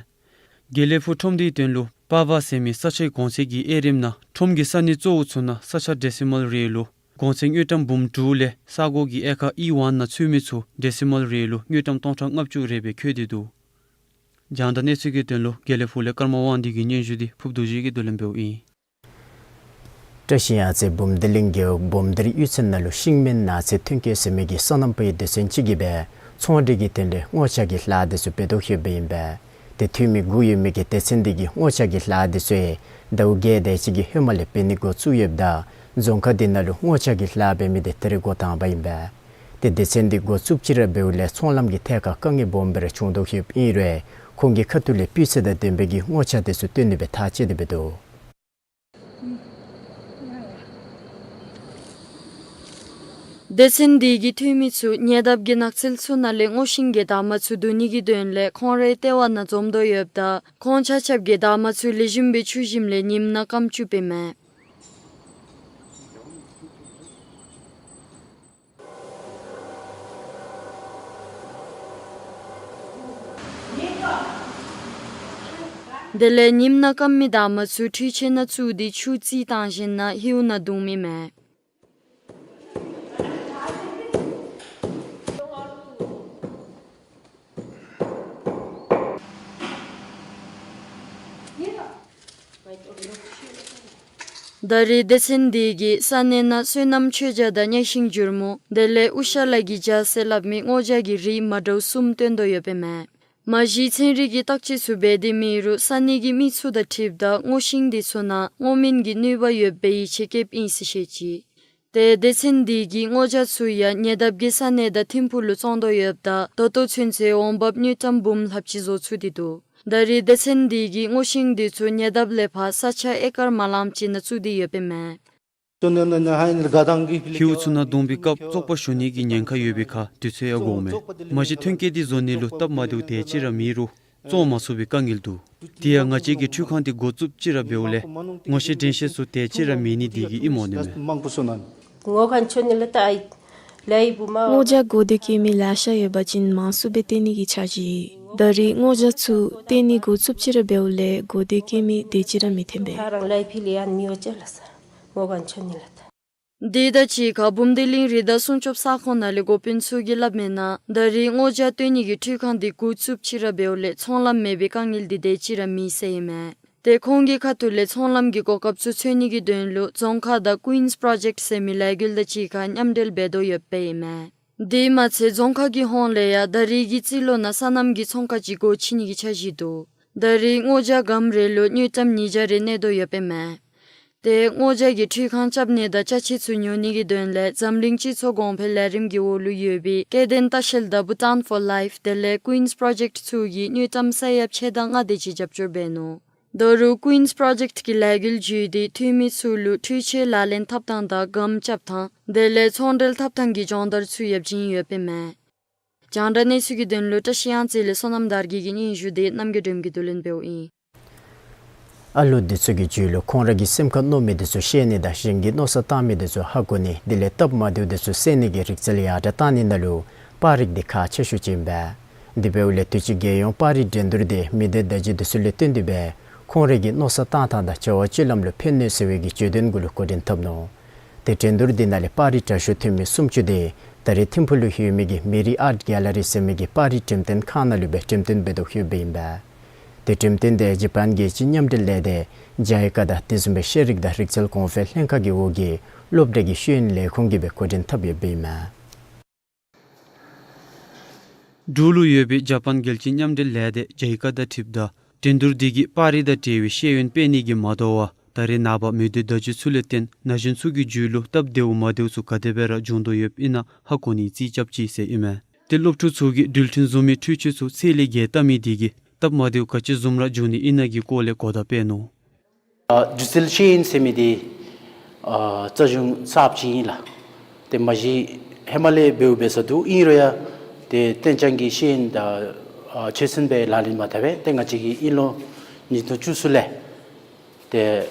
དགེ་ལེགས་ཕུག་ཁྲོམ་སྡེའི་དོན་ལུ་པ་བ་ཟེར་མི་ས་ཆའི་གོང་ཚད་ཀྱི་དབྱེ་རིམ་ནང་ཁྲོམ་གྱི་ས་གནས་གཙོ་བོ་ཚུ་ནང་ས་ཆ་ཌེ་སི་མཱལ་རེ་ལུ་གོང་ཚད་དངུལ་ཀྲམ་འབུམ་དྲུག་ལས་ས་གོ་གི་ཨེ་ཀར་ཨི་ཝན་ནང་ཚུད་མི་ཚུ་ཌེ་སི་མཱལ་རེ་ལུ་དངུལ་ཀྲམ་སྟོང་ཕྲག་ལྔ་བཅུ་རེ་སྦེ་འཁོད་དེ་འདུག། རྒྱང་བསྒྲགས་གནས་ཚུལ་གྱི་དོན་ལུ་དགེ་ལེགས་ཕུག་ལས་ཀརྨ་དབང་འདུས་ཀྱི་སྙན་ཞུ་འདི་ཕུབ་རྡོ་རྗེ་གིས་བསྡུ་ལེན་འབདཝ་ཨིན། བཀྲ་ཤིས་གཡང་རྩེ་འབུམ་སྡེ་གླིང་རྒེད་འོག་འབུམ་སྡེར་གཡུས་ཚན་ནང་ལུ་ཤིང་སྨན་ནག་ཚལ་ཐོན་སྐྱེད་ཟེར་མི་གི་སོ་ནམ་པའི་སྡེ་ཚན་ཅིག་གིས་སྦེ་ཚོང་འབྲེལ་གྱི་དོན་ལས་སྔོ་ཇ་གི་ལཱ་འདི་ཚུ་འབད་དོ་ཡོདཔ་ཨིན་པས། ཏེ་འཐུས་མི་དགུ་ཡོད་མི་གི་སྡེ་ཚན་འདི་གིས་སྔོ་ཇ་གི་ལཱ་འདི་ཚུ་ཟླཝ་བརྒྱད་དེ་ཅིག་གི་ཧེ་མ་ལས་འབད་ནི་འགོ་བཙུགས་ཡོདཔ་ད་རྫོང་ཁག་འདི་ནང་ལུ་སྔོ་ཇ་གི་ལཱ་འབད་མི་འདི་ད་རེས་འགོ་དང་པ་ཨིན་པས། ཏེ་སྡེ་ཚན་འདི་འགོ་བཙུགསཔ་ཅིག་ར་འབདཝ་ལས་ཚོང་ལམ་གྱི་ཐད་ཁར་དཀའ་ངལ་སྦོམ་སྦེ་ར་བྱུང་དོ་ཡོདཔ་ཨིན་རུང་ཁོང་གི་ཁ་ཐུག་ལས་སྤུས་ཚད་དང་ལྡན་པའི་གི་སྔོ་ཇ་འདི་ཚུ་བཏོན་ནི་སྦེ་ཐག་བཅད་དེ་འབད་དོ། སྡེ་ཚན་འདི་གི་འཐུས་མི་ཚུ་ཉེ་འདབས་ཀྱི་ནགས་ཚལ་ཚུ་ནང་ལས་སྔོ་ཤིང་གི་འདབ་མ་ཚུ་བསྡུ་ནི་གི་དོན་ལས་ཁོང་རའི་ལྟེ་བ་ནང་འཛོམས་དོ་ཡོདཔ་ད་ཁོང་ཆ་ཁྱབ་ཀྱིས་འདབ་མ་ཚུ་ལེགས་ཤོམ་སྦེ་ཆུ་ཞིནམ་ལས་ཉིམ་ནང་སྐམ་བཅུགཔ་ཨིན་མས། དེ་ལས་ཉིམ་ནང་སྐམ་མི་འདབ་མ་ཚུ་ཁྲུས་ཆས་ནང་བཙུགས་ཏེ་ཆུ་བརྩིས་བཏང་ཞིནམ་ལས་ཧེའུ་ནང་བརྡུངམ་ཨིན་མས། ད་རེས་སྡེ་ཚན་འདི་གིས་ས་གནས་ནང་སོ་ནམ་མཆོད་ཇ་དང་གཉའ་ཤིང་བྱུར་མོ་དེ་ལས་དབུ་ཞྭ་ལ་གི་ཇ་ཟེར་སླབ་མི་སྔོ་ཇ་གི་རིགས་མ་འདྲཝ་གསུམ་བཏོན་དོ་ཡོདཔ་ཨིན་མས། མ་གཞི་ཚན་རིག་གི་བརྟག་དཔྱད་ཚུ་འབད་དེ་མེད་རུང་ས་གནས་ཀྱི་མི་ཚུ་དང་འཁྲིལཝ་ད་སྔོ་ཤིང་འདི་ཚུ་ནང་སྔོ་སྨན་གྱི་ནུས་པ་ཡོདཔ་སྦེ་ཡིད་ཆེས་བསྐྱེདཔ་ཨིན་ཟེར་བཤད་ཅི། ཏེ་སྡེ་ཚན་འདི་གིས་སྔོ་ཇ་ཚུ་ཡང་ཉེ་འདབས་ཀྱི་ས་གནས་དང་ཐིམ་ཕུག་ལུ་བཙོང་དོ་ཡོདཔ་ད་ད་ལྟོ་ཚུན་ཚོད་འོང་འབབ་དངུལ་ཀྲམ་འབུམ་ལྷགཔ་ཅིག་བཟོ་ཚུགས་ཏེ་འདུག། ད་རེས་སྡེ་ཚན་འདི་གིས་སྔོ་ཤིང་འདི་ཚུ་ཉེ་འདབས་ལས་ཕར་ས་ཆ་ཨེ་ཀར་མ་ལངམ་ཅིག་ནང་བཙུགས་ཏེ་ཡོདཔ་ཨིན་མས། ཧེའུ་ཚུ་ནང་བརྡུང་པའི་སྐབས་བཙོག་པ་ཞུ་ནི་གི་ཉེན་ཁ་ཡོད་པའི་ཁར་དུས་ཚོད་ཡང་འགོརཝ་མས། མ་གཞི་ཐོན་སྐྱེད་འདི་བཟོ་ནི་ལུ་སྟབས་མ་བདེཝ་དེ་ཅིག་ར་མེད་རུང་བཙོང་མ་ཚུགས་པའི་དཀའ་ངལ་འདུག། དེ་ཡང་ང་བཅས་ཀྱིས་འཕྲུལ་ཁང་འདི་འགོ་བཙུགསཔ་ཅིག་ར་འབདཝ་ལས་ངོ་ཤེས་འདྲན་ཤེས་ཚུ་དེ་ཅིག་ར་མེད་ནི་འདི་གིས་ཨིནམ་འོང་ནི་མས། སྔོ་ཇ་དགོས་འདོད་བསྐྱེད་མི་ལེ་ཤ་ཡོད་པ་ཅིན་མང་སུ་སྦེ་བཏོན་ནི་གི་འཆར་གཞི་ཡོད། ད་རེས་སྔོ་ཇ་ཚུ་བཏོན་ནི་འགོ་བཙུགསཔ་ཅིག་ར་འབདཝ་ལས་དགོས་འདོད་བསྐྱེད་མི་དེ་ཅིག་ར་མི་ཐོན་པས། འདི་དང་གཅིག་ཁར་འབུམ་སྡེ་གླིང་རི་དྭགས་སྲུང་སྐྱོབ་ས་ཁོངས་ནང་ལས་འགོ་དཔོན་ཚུ་གིས་སླབ་མིའི་ནང་ད་རེས་སྔོ་ཇ་བཏོན་ནི་གི་འཕྲུལ་ཁང་འདི་འགོ་བཙུགསཔ་ཅིག་ར་འབདཝ་ལས་ཚོང་ལམ་མེད་པའི་དཀའ་ངལ་འདི་དེ་ཅིག་ར་མེད་ཟེར་ཨིན་མས། ཏེ་ཁོང་གི་ཁ་ཐུག་ལས་ཚོང་ལམ་གྱི་གོ་སྐབས་ཚུ་འཚོལ་ནི་གི་དོན་ལུ་རྫོང་ཁག་དང་Queen's Project ཟེར་མི་ལས་འགུལ་དང་གཅིག་ཁར་མཉམ་འབྲེལ་འབད་དོ་ཡོདཔ་ཨིན་མས། དེ་མ་ཚད་རྫོང་ཁག་གི་ཧོངས་ལས་ཡང་ད་རེས་ཀྱི་རྩིས་ལོ་ནང་སོ་ནམ་གྱི་ཚོང་ཁང་ཅིག་སྒོ་ཕྱེ་ནི་གི་འཆར་གཞི་འདུག། ད་རེས་སྔོ་ཇ་སྒམ་རེ་ལུ་དངུལ་ཀྲམ་ཉིས་བརྒྱ་རེ་གནས་དོ་ཡོདཔ་ཨིན་མས། ཏེ་སྔོ་ཇ་གི་འཕྲུལ་ཁང་རྐྱབ་ནི་དང་ཅ་ཆས་ཚུ་ཉོ་ནི་གི་དོན་ལས་འཛམ་གླིང་སྤྱི་ཚོགས་གོང་འཕེལ་ལས་རིམ་གྱི་འོག་ལུ་ཡོད་པའི་སྐྱེ་ལྡན་ལྟ་བཤལ་དང་Bhutan for Life དེ་ལས་Queen's Project ཚུ་གིས་དངུལ་ཀྲམ་ས་ཡ་ཕྱེད་དང་ལྔ་དེ་ཅིག་རྒྱབ་སྐྱོར་འབད་ནུག། ད་རུང་Queen's Project གི་ལས་འགུལ་བརྒྱུད་དེ་འཐུས་མི་ཚུ་ལུ་འཕྲུལ་ཆས་ལག་ལེན་འཐབ་ཐངས་དང་སྒམ་རྐྱབ་ཐངས་དེ་ལས་ཚོང་འབྲེལ་འཐབ་ཐངས་ཀྱི་སྦྱོང་བརྡར་ཚུ་ཡོདཔ་ཅིག་ཡོདཔ་ཨིན་མས། རྒྱང་བསྒྲགས་གནས་ཚུལ་གྱི་དོན་ལུ་བཀྲ་ཤིས་གཡང་རྩེ་ལས་བསོད་ནམས་དར་རྒྱས་ཀྱི་སྙན་ཞུ་དེ་རྣམ་རྒྱལ་སྒྲོལམ་གྱིས་བསྡུ་ལེན་འབདཝ་ཨིན། ཨ་ལུ་འདི་ཚུ་གི་རྒྱུད་ལུ་ཁོང་ར་གི་སེམས་ཁར་མནོ་མི་འདི་ཚུ་བཤད་ནི་དང་གཞན་གྱིས་མནོ་བསམ་བཏང་མི་འདི་ཚུ་ཧ་གོ་ནི་དེ་ལས་སྟབས་མ་བདེཝ་འདི་ཚུ་སེལ་ནི་གི་རིག་རྩལ་ཡར་དྲག་བཏང་ནི་ནང་ལུ་པར་རིས་འདི་ཁག་ཆེ་ཤོས་ཅིག་ཨིན་པས། དེ་འབདཝ་ལས་དུས་ཅི་རྒྱལ་ཡོངས་པར་རིས་འགྲན་བསྡུར་འདི་མི་སྡེ་བརྡ་བརྒྱུད་འདི་ཚུ་ལས་བཏོན་ཏེ་འབད་ཁོང་ར་གི་མནོ་བསམ་བཏང་ཐངས་དང་བྱ་བ་སྤྱོད་ལམ་ལུ་ཕན་ནི་ཟེར་བའི་གི་བརྗོད་དོན་གུ་ལུ་འགོ་འདྲེན་འཐབ་ནུག། ཏེ་འགྲན་བསྡུར་འདི་ནང་ལས་པར་རིས་དྲག་ཤོས་ཐོན་མི་སུམ་ཅུ་དེ་ད་རེས་ཐིམ་ཕུག་ལུ་ཡོད་མི་གི་མི་རི་ཨརཊ་གེ་ལ་རི་ཟེར་མི་གི་པར་རིས་འགྲེམས་སྟོན་ཁང་ནང་ལུ་སྦེ་འགྲེམས་སྟོན་འབད་དོ་ཡོདཔ་ཨིན་པས། ཏེ་འགྲེམས་སྟོན་དེ་ཇ་པཱན་རྒྱལ་སྤྱིའི་མཉམ་འབྲེལ་ལས་སྡེ་ཇཱི་ཀ་དང་དེ་བཟུམ་སྦེ་ཤེས་རིག་དང་རིག་རྩལ་གོང་འཕེལ་ལྷན་ཁག་གི་འོག་གི་སློབ་གྲྭ་གི་ཤེས་ཡོན་ལས་ཁུངས་ཀྱིས་སྦེ་འགོ་འདྲེན་འཐབ་ཡོདཔ་ཨིན་མས། འབྲུག་ལུ་ཡོད་པའི་ཇ་པཱན་རྒྱལ་སྤྱིའི་མཉམ་འབྲེལ་ལས་སྡེ་ཇཱི་ཀ་དང་འཁྲིལཝ་ད་འགྲན་བསྡུར་འདི་གིས་པར་རིས་དང་འབྲེལ་བའི་ཤེས་ཡོན་སྤེལ་ནི་གིས་མ་དོ་བར་ད་རེས་ནངས་པ་མི་སྡེ་བརྡ་བརྒྱུད་ཚུ་ལས་བརྟེན་ན་གཞོན་ཚུ་གི་རྒྱུད་ལུ་སྟབས་བདེཝ་མ་བདེཝ་ཚུ་ག་དེ་སྦེ་ར་འབྱུང་དོ་ཡོདཔ་ཨིན་ན་ཧ་གོ་ནིའི་རྩིས་རྐྱབ་ཅི་ཟེར་ཨིན་མས། ཏེ་སློབ་ཕྲུག་ཚུ་གིས་འགྲུལ་འཕྲིན་བཟུང་མི་འཕྲུལ་ཆས་ཚུ་ཚད་ལས་བརྒལ་བལྟ་མི་དེ་གིས་སྟབས་མ་བདེཝ་ག་ཅི་བཟུམ་ར་འབྱུང་ནི་ཨིན་ན་གི་སྐོར་ལས་གོ་བརྡ་སྤེལ་ནུག། ཨ་སྒྱུ་རྩལ་ཤེས་ཡོན་ཟེར་མི་འདི་ཨ་རྩ་གཞུང་གསརཔ་ཅིག་ཨིན་ལགས། ཏེ་མ་གཞི་ཧེ་མ་ལས་འབདཝ་འབད་ས་འདུག། ཨིན་རུང་ཡང་ཏེ་གཏན་འཇགས་ཀྱི་ཤེས་ཡོན་དང་ཨ་ཆོས་ཚན་སྦེ་ལག་ལེན་མ་འཐབ་པས། ཏེ་ང་བཅས་ཀྱིས་དབྱིན་ལོ་ཉིས་སྟོང་བཅུ་གསུམ་ལས་ཏེ་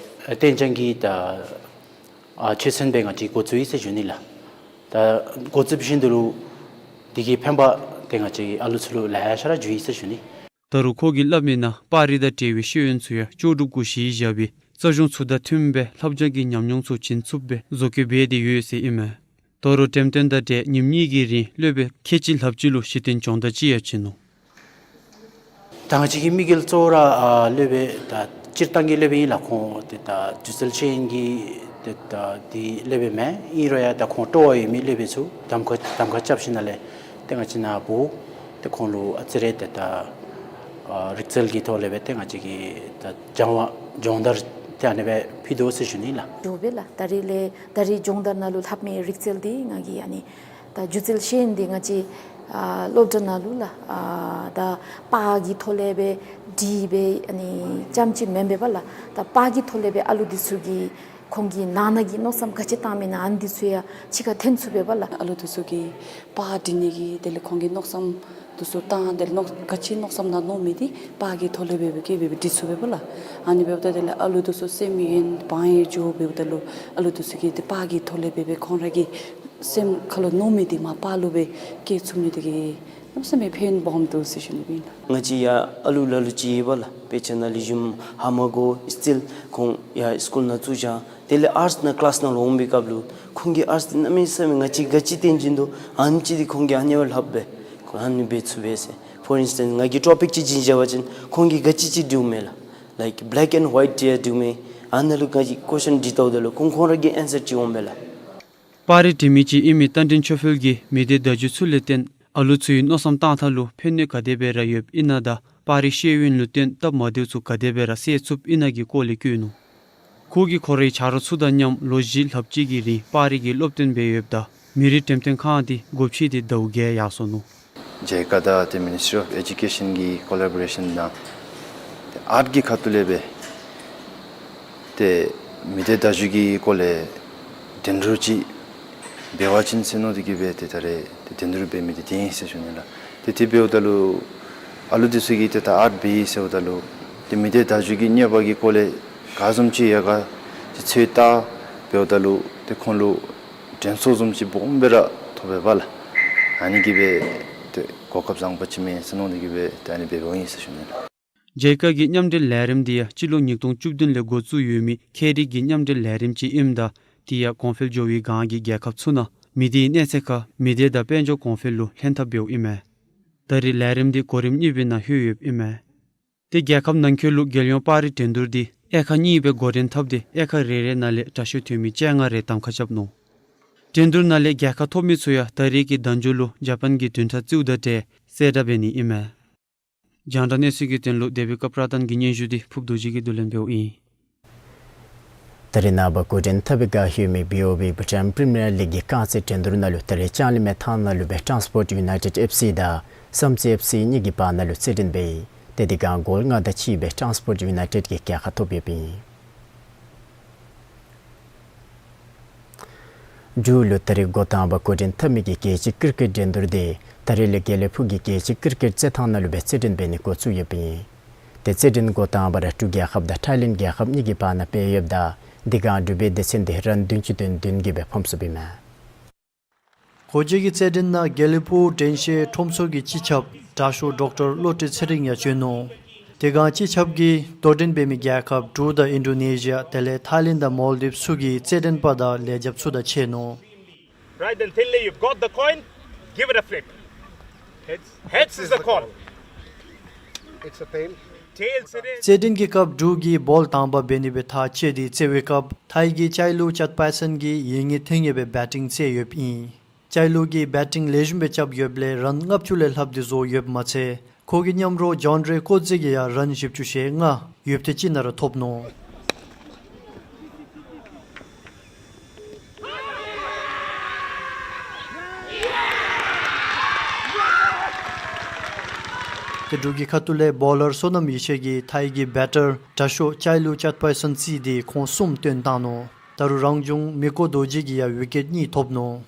གཏན་འཇགས་ཀྱི་ད་ཨ་ཆོས་ཚན་སྦེ་ང་བཅས་འགོ་བཙུགས་ཡི་ཟེར་ཞུ་ནི་ལགས། ད་འགོ་བཙུགས་བཞིན་དུ་ལུ་འདི་གི་ཕན་པ་ཏེ་ང་བཅས་ཨ་ལུ་ཚུ་ལུ་ལེ་ཤ་ར་འགྱོ་ཡི་ཟེར་ཞུ་ནི། ད་རུང་ཁོ་གིས་སླབ་མི་ནང་པར་རིས་དང་འབྲེལ་བའི་ཤེས་ཡོན་ཚུ་ཡང་ལྕོགས་གྲུབ་གུ་གཞི་བཞག་སྦེ་རྩ་གཞུང་ཚུ་དང་མཐུནམ་སྦེ་ལྷབ་སྦྱང་གི་ཉམས་མྱོང་ཚུ་བྱིན་ཚུགསཔ་སྦེ་བཟོ་བཀོད་འབད་དེ་ཡོད་ཟེར་ཨིན་མས། ད་རུང་འགྲེམས་སྟོན་དང་འབྲེལ་ཉིནམ་གཉིས་ཀྱི་རིང་སློབ་དཔོན་ཁལ་གཅིག་ལྷགཔ་ཅིག་ལུ་གཞི་རྟེན་སྦྱོང་བརྡར་ཅིག་ཡང་བྱིན་ནུག། ད་ང་བཅས་ཀྱི་དམིགས་ཡུལ་གཙོ་བོ་ར་ཨ་སློབ་དཔོན་ད་སྤྱིར་བཏང་གི་སློབ་དཔོན་ཨིན་ལགས། ཁོང་ཏེ་ད་སྒྱུ་རྩལ་ཤེས་ཡོན་གྱི་ཏེ་ད་འདི་སློབ་དཔོན་མེན། ཨིན་རུང་ཡང་ད་ཁོང་སྤྲོ་བ་ཡོད་མི་སློབ་དཔོན་ཚུ་གདམ་ཁ་གདམ་ཁ་རྐྱབ་ཞིནམ་ལས་ཏེ་ང་བཅས་ནཱ་འབོ་སྟེ་ཁོང་ལུ་ཨ་ཙི་རེ་ཏེ་ད་ཨ་རིག་རྩལ་གྱི་ཐོག་ལས་སྦེ་ཏེ་ང་བཅས་ཀྱིས་ད་སྦྱང་བ་སྦྱོང་བརྡར་ཏེ་ཨ་ནི་སྦེ་ཕུལ་དོ་ཟེར་ཞུ་ནི་ལགས། འགྱོ་བས་ལགས། ད་རེས་ལས་ད་རེས་སྦྱོང་བརྡར་ནང་ལུ་ལྷབ་མི་རིག་རྩལ་འདི་ང་གིས་ཨ་ནི་ད་སྒྱུ་རྩལ་ཤེས་ཡོན་འདི་ང་བཅས་ཨ་སློབ་གྲྭ་ནང་ལུ་ལགས་ཨ་ད་པར་གྱི་ཐོག་ལས་སྦེ་བྲིས་སྦེ་ཨ་ནི་རྐྱངམ་ཅིག་མེན་པས་པ་ལགས། ད་པར་གྱི་ཐོག་ལས་སྦེ་ཨ་ལུ་འདི་ཚུ་གིས་ཁོང་གི་ནང་ན་གི་མནོ་བསམ་ག་ཅི་བཏང་མི་ཨིན་ན་ཨ་ནི་འདི་ཚུ་ཡང་ཕྱི་ཁར་ཐོན་ཚུགས་པས་པ་ལགས། ཨ་ལུ་འདི་ཚུ་གིས་པར་འབྲི་ནི་གི་དེ་ལས་ཁོང་གི་མནོ་བསམ་འདི་ཚུ་བཏང་དེ་ལས་མནོ་ག་ཅི་མནོ་བསམ་ནང་མནོ་མི་འདི་པར་གྱི་ཐོག་ལས་སྦེ་སྦེ་སྐྱེལ་སྦེ་སྦེ་འབྲི་ཚུགས་པས་པ་ལགས། ཨ་ནི་འབདཝ་ད་དེ་ལས་ཨ་ལུ་འདི་ཚུ་སེམས་ཡེངས་བག་ཡེངས་འགྱོ་འབདཝ་ད་ལུ་ཨ་ལུ་འདི་ཚུ་གིས་ཏེ་པར་གྱི་ཐོག་ལས་སྦེ་སྦེ་ཁོང་ར་གི་སེམས་ཁ་ལུ་མནོ་མི་འདི་མར་པར་ལུ་སྦེ་སྐྱེལ་ཚུགས་ནི་འདི་གིས་གནམ་མེད་ས་མེད་ཕན་སྦོམ་འདུག་ཟེར་ཞུ་ནི་ཨིན། ང་བཅས་ཡང་ཨ་ལུ་ལ་ལུ་ཅིག་ཡོད་པ་ལགས། དཔེ་ཆ་ནང་ལེགས་ཤོམ་ཧ་མ་གོ་སི་ཊིལ་ཁོང་ཡང་སི་ཀུལ་ནང་བཙུགས་བཞག། དེ་ལས་ཨརཊསི་ནང་ཀི་ལཱསི་ནང་ལུ་འོང་པའི་སྐབས་ལུ་ཁོང་གིས་ཨརཊསི་འདི་གནམ་མེད་ས་མེད་ང་བཅས་ག་ཅི་སྟོན་བྱིན་དོ་ཨ་ནེམ་ཅིག་འདི་ཁོང་གིས་ཨ་ནི་སྦེ་ལྷབ་སྦེ་ཁོང་ཨ་ནི་འབད་ཚུགས་པས་ཟེར། ཕོར་ཨིན་སི་ཊེནསི་ང་གིས་ཊོ་པིག་ཅིག་བྱིན་བཞག་པ་ཅིན་ཁོང་གིས་ག་ཅི་ཅིག་འབྲིཝ་མས་ལགས། ལའིཀ་བེ་ལེཀ་ཨེནཌ་ཝའིཊ་འབྲི་ཡ་འབྲིཝ་མས། ཨ་ནཱ་ལུ་ང་གིས་ཀོ་ཤཱན་འདྲི་བལྟཝ་ད་ལུ་ཁོང་ཁོང་ར་གི་ཨེན་སར་ཅིག་འོང་མས་ལགས། པར་རིས་འབྲི་མི་ཅིག་ཨིན་མི་རྟ་མགྲིན་ཆོས་འཕེལ་གྱིས་མི་སྡེ་བརྡ་བརྒྱུད་ཚུ་ལས་བརྟེན་ཨ་ལུ་ཚུ་གི་མནོ་བསམ་བཏང་ཐངས་ལུ་ཕན་གནོད་ག་དེ་སྦེ་ར་ཡོདཔ་ཨིན་ན་དང་པར་རིས་ཤེས་ཡོན་ལུ་བརྟེན་སྟབས་མ་བདེཝ་ཚུ་ག་དེ་སྦེ་ར་སེལ་ཚུགསཔ་ཨིན་ན་གི་སྐོར་ལས་བཀོད་ནུག། ཁོ་གིས་ཁོ་རའི་ཆ་རོགས་ཚུ་དང་མཉམ་ལོ་བཞི་ལྷགཔ་ཅིག་གི་རིང་པར་རིས་ཀྱི་སློབ་སྟོན་འབད་ཡོདཔ་ད་མི་རིགས་འགྲེམས་སྟོན་ཁང་འདི་སྒོ་ཕྱེ་སྟེ་ཟླཝ་བརྒྱད་ཡར་སོ་ནུག། ཇཱི་ཀ་དང་ཏེ་མི་ནིསི་ཊི་རི་ཨོཕ་ཨེ་ཇུ་ཀེ་ཤཱན་གྱི་ཀོ་ལེ་བོ་རེ་ཤཱན་ནང་ཏེ་ཨརཊ་གི་ཁ་ཐུག་ལས་སྦེ་ཏེ་མི་སྡེ་བརྡ་བརྒྱུད་ཀྱི་སྐོར་ལས་འགྲན་བསྡུར་ཅིག་འབད་བ་ཅིན་ཟེར་མནོ་སྟེ་གིས་སྦེ་ཏེ་ད་རེས་ཏེ་འགྲན་བསྡུར་འབད་མི་འདི་འདི་ཨིན་ཟེར་ཞུ་ནི་ལགས། ཏེ་དེ་འབདཝ་ད་ལུ་ཨ་ལུ་འདི་ཚུ་གིས་ཏེ་ད་ཨརཊ་འབད་ཡི་ཟེརཝ་ད་ལུ་ཏེ་མི་སྡེ་བརྡ་བརྒྱུད་ཀྱི་གནས་བབ་ཀྱི་སྐོར་ལས་ག་བཟུམ་ཅིག་ཡོད་ག་ཏེ་ཚོད་ལྟ་འབདཝ་ད་ལུ་ཏེ་ཁོང་ལུ་དྲན་གསོ་བཟུམ་ཅིག་སྦོམ་སྦེ་ར་ཐོབ་པས་པ་ལགས། ཨ་ནི་གིས་སྦེ་ཏེ་གོ་སྐབས་བཟང་པོ་ཅིག་མས་ཟེར་མནོ་སྟེ་གིས་སྦེ་ཏེ་ཨ་ནི་འབདཝ་ཨིན་ཟེར་ཞུ་ནི་ལགས། ཇཱི་ཀ་གི་མཉམ་འབྲེལ་ལས་རིམ་འདི་ཡང་སྤྱི་ལོ་ཉིས་སྟོང་བཅུ་བདུན་ལས་འགོ་བཙུགས་ཡོད་མི་ཁྱད་རིག་གི་མཉམ་འབྲེལ་ལས་རིམ་ཅིག་ཨིནམ་ད་དེ་ཡང་གོང་འཕེལ་འགྱོ་བའི་སྒང་གི་རྒྱལ་ཁབ་ཚུ་ནང་མི་སྡེའི་གནས་ཚད་ཁར་མི་སྡེ་དང་དཔལ་འབྱོར་གོང་འཕེལ་ལུ་ལྷན་ཐབས་འབདཝ་ཨིན་མས། ད་རེས་ལས་རིམ་འདི་གོ་རིམ་གཉིས་པའི་ནང་ལྷོད་ཡོདཔ་ཨིན་མས། ཏེ་རྒྱལ་ཁབ་ནང་འཁོད་ལུ་རྒྱལ་ཡོངས་པར་རིས་འགྲན་བསྡུར་འདི་དབྱེ་ཁག་གཉིས་སྦེ་འགོ་འདྲེན་འཐབ་སྟེ་དབྱེ་ཁག་རེ་རེ་ནང་ལས་དྲག་ཤོས་ཐོན་མི་བཅོ་ལྔ་རེ་གདམ་ཁ་རྐྱབ་ནུག། འགྲན་བསྡུར་ནང་ལས་རྒྱལ་ཁ་ཐོབ་མི་ཚུ་ཡང་ད་རེས་ཀྱི་ཟླ་མཇུག་ལུ་ཇ་པཱན་གྱི་བདུན་ཕྲག་བཅུ་དང་འབྲེལ་གསལ་བསྒྲགས་འབད་ནི་ཨིན་མས། རྒྱང་བསྒྲགས་གནས་ཚུལ་གྱི་དོན་ལུ་དེ་བི་ཀ་པྲ་དཱན་གྱི་སྙན་ཞུ་འདི་ཕུབ་རྡོ་རྗེ་གིས་བསྡུ་ལེན་འབདཝ་ཨིན། ད་རེས་ནངས་པ་འགོ་འདྲེན་འཐབ་པའི་བསྒང་ཡོད་མི་བི་ཨོ་བི་བྷུ་ཊཱན་པི་རི་མི་ཡར་ལིག་གི་རྐང་རྩེད་འགྲན་བསྡུར་ནང་ལུ་ད་རེས་ལྕང་གླིང་མའི་ཐང་ནང་ལུ་སྦེ་ཊཱན་སི་པོརཊ་ཡུ་ནའི་ཊེཌ་ཨེཕ་སི་དང་བསམ་རྩེ་ཨེཕ་སི་གཉིས་ཀྱི་བར་ན་ལུ་རྩེད་འགྲན་འབད་ཡི། ཏེ་དེ་སྒང་གོལ་ལྔ་དང་གཅིག་སྦེ་ཊཱན་སི་པོརཊ་ཡུ་ནའི་ཊེཌ་ཀྱིས་རྒྱལ་ཁ་ཐོབ་ཡོདཔ་ཨིན། འབྲུག་ལུ་ད་རེས་འགོ་དང་པ་འགོ་འདྲེན་འཐབ་མི་གི་རྒྱལ་སྤྱི་ཀིར་ཀེཊ་འགྲན་བསྡུར་འདི་ད་རེས་ལས་དགེ་ལེགས་ཕུག་གི་རྒྱལ་སྤྱི་ཀིར་ཀེཊ་རྩེད་ཐང་ནང་ལུ་སྦེ་རྩེད་འགྲན་འབད་ནི་འགོ་བཙུགས་ཡོདཔ་ཨིན། ཏེ་རྩེད་འགྲན་འགོ་དང་པ་ར་འབྲུག་རྒྱལ་ཁབ་དང་ཐའི་ལེནཌ་རྒྱལ་ཁབ་གཉིས་ཀྱི་བར་ན་འབད་ཡོདཔ་ད་དེ་སྒང་འབྲུག་པའི་སྡེ་ཚན་འདི་རན་བདུན་ཅུ་དོན་བདུན་གྱིས་སྦེ་ཕམ་ཚུགསཔ་ཨིན་མས། འགོ་བཙུགས་ཀྱི་རྩེད་འགྲན་ནང་དགེ་ལེགས་ཕུག་དྲན་ཤེས་ཁྲོམ་ཚོགས་ཀྱི་སྤྱི་ཁྱབ་དྲག་ཤོས་ཌོག་ཊར་བློ་གྲོས་ཚེ་རིང་ཡང་བྱོན་ནུག། དེ་སྒང་སྤྱི་ཁྱབ་ཀྱིས་དོ་འགྲན་འབད་མི་རྒྱལ་ཁབ་འབྲུག་དང་ཨིན་ཌོ་ནེ་ཤི་ཡ་དེ་ལས་ཐའི་ལེནཌ་དང་མཱལ་ཌིབས་ཚུ་གི་རྩེད་འགྲན་པ་དང་ལས་བྱེདཔ་ཚུ་དང་ཕྱད་ནུག། Right, then Thinley, you've got the coin. Give it a flip. Heads. Heads is the call. It's a tail. Tails it is. རྩེད་འགྲན་གྱི་སྐབས་འབྲུག་གིས་བཱོལ་དང་པ་འབད་ནི་སྦེ་ཐག་བཅད་དེ་རྩེད་པའི་སྐབས་ཐའི་གི་ཅའི་ལུའུ་ཅཱད་པའི་སན་གྱིས་ཡིད་གཉིས་ཐིང་ངེ་སྦེ་བེ་ཊིང་རྩེད་ཡོདཔ་ཨིན། ཅའི་ལུའུ་གིས་བེ་ཊིང་ལེགས་ཤོམ་སྦེ་རྐྱབ་ཡོདཔ་ལས་རན་ལྔ་བཅུ་ལས་ལྷགཔ་དེ་བཟོ་ཡོདཔ་མ་ཚད་ཁོ་གི་མཉམ་རོགས་ཇཱོན་རེ་ཀོ་ཛེ་གིས་ཡང་རན་བཞི་བཅུ་ཞེ་ལྔ་ཡོདཔ་ཐེངས་གཅིག་ནང་ར་ཐོབ་ནུག། ཏེ་འབྲུག་གི་ཁ་ཐུག་ལས་བཱོ་ལར་བསོད་ནམས་ཡེ་ཤེས་ཀྱིས་ཐའི་གི་བེ་ཊར་དྲག་ཤོས་ཅའི་ལུའུ་ཅཱད་པའི་སན་རྩིས་ཏེ་ཁོང་གསུམ་བཏོན་བཏང་ནུག། ད་རུང་རང་བྱུང་མི་ཀོ་རྡོ་རྗེ་གིས་ཡང་ཝི་ཀེཊ་གཉིས་ཐོབ་ནུག།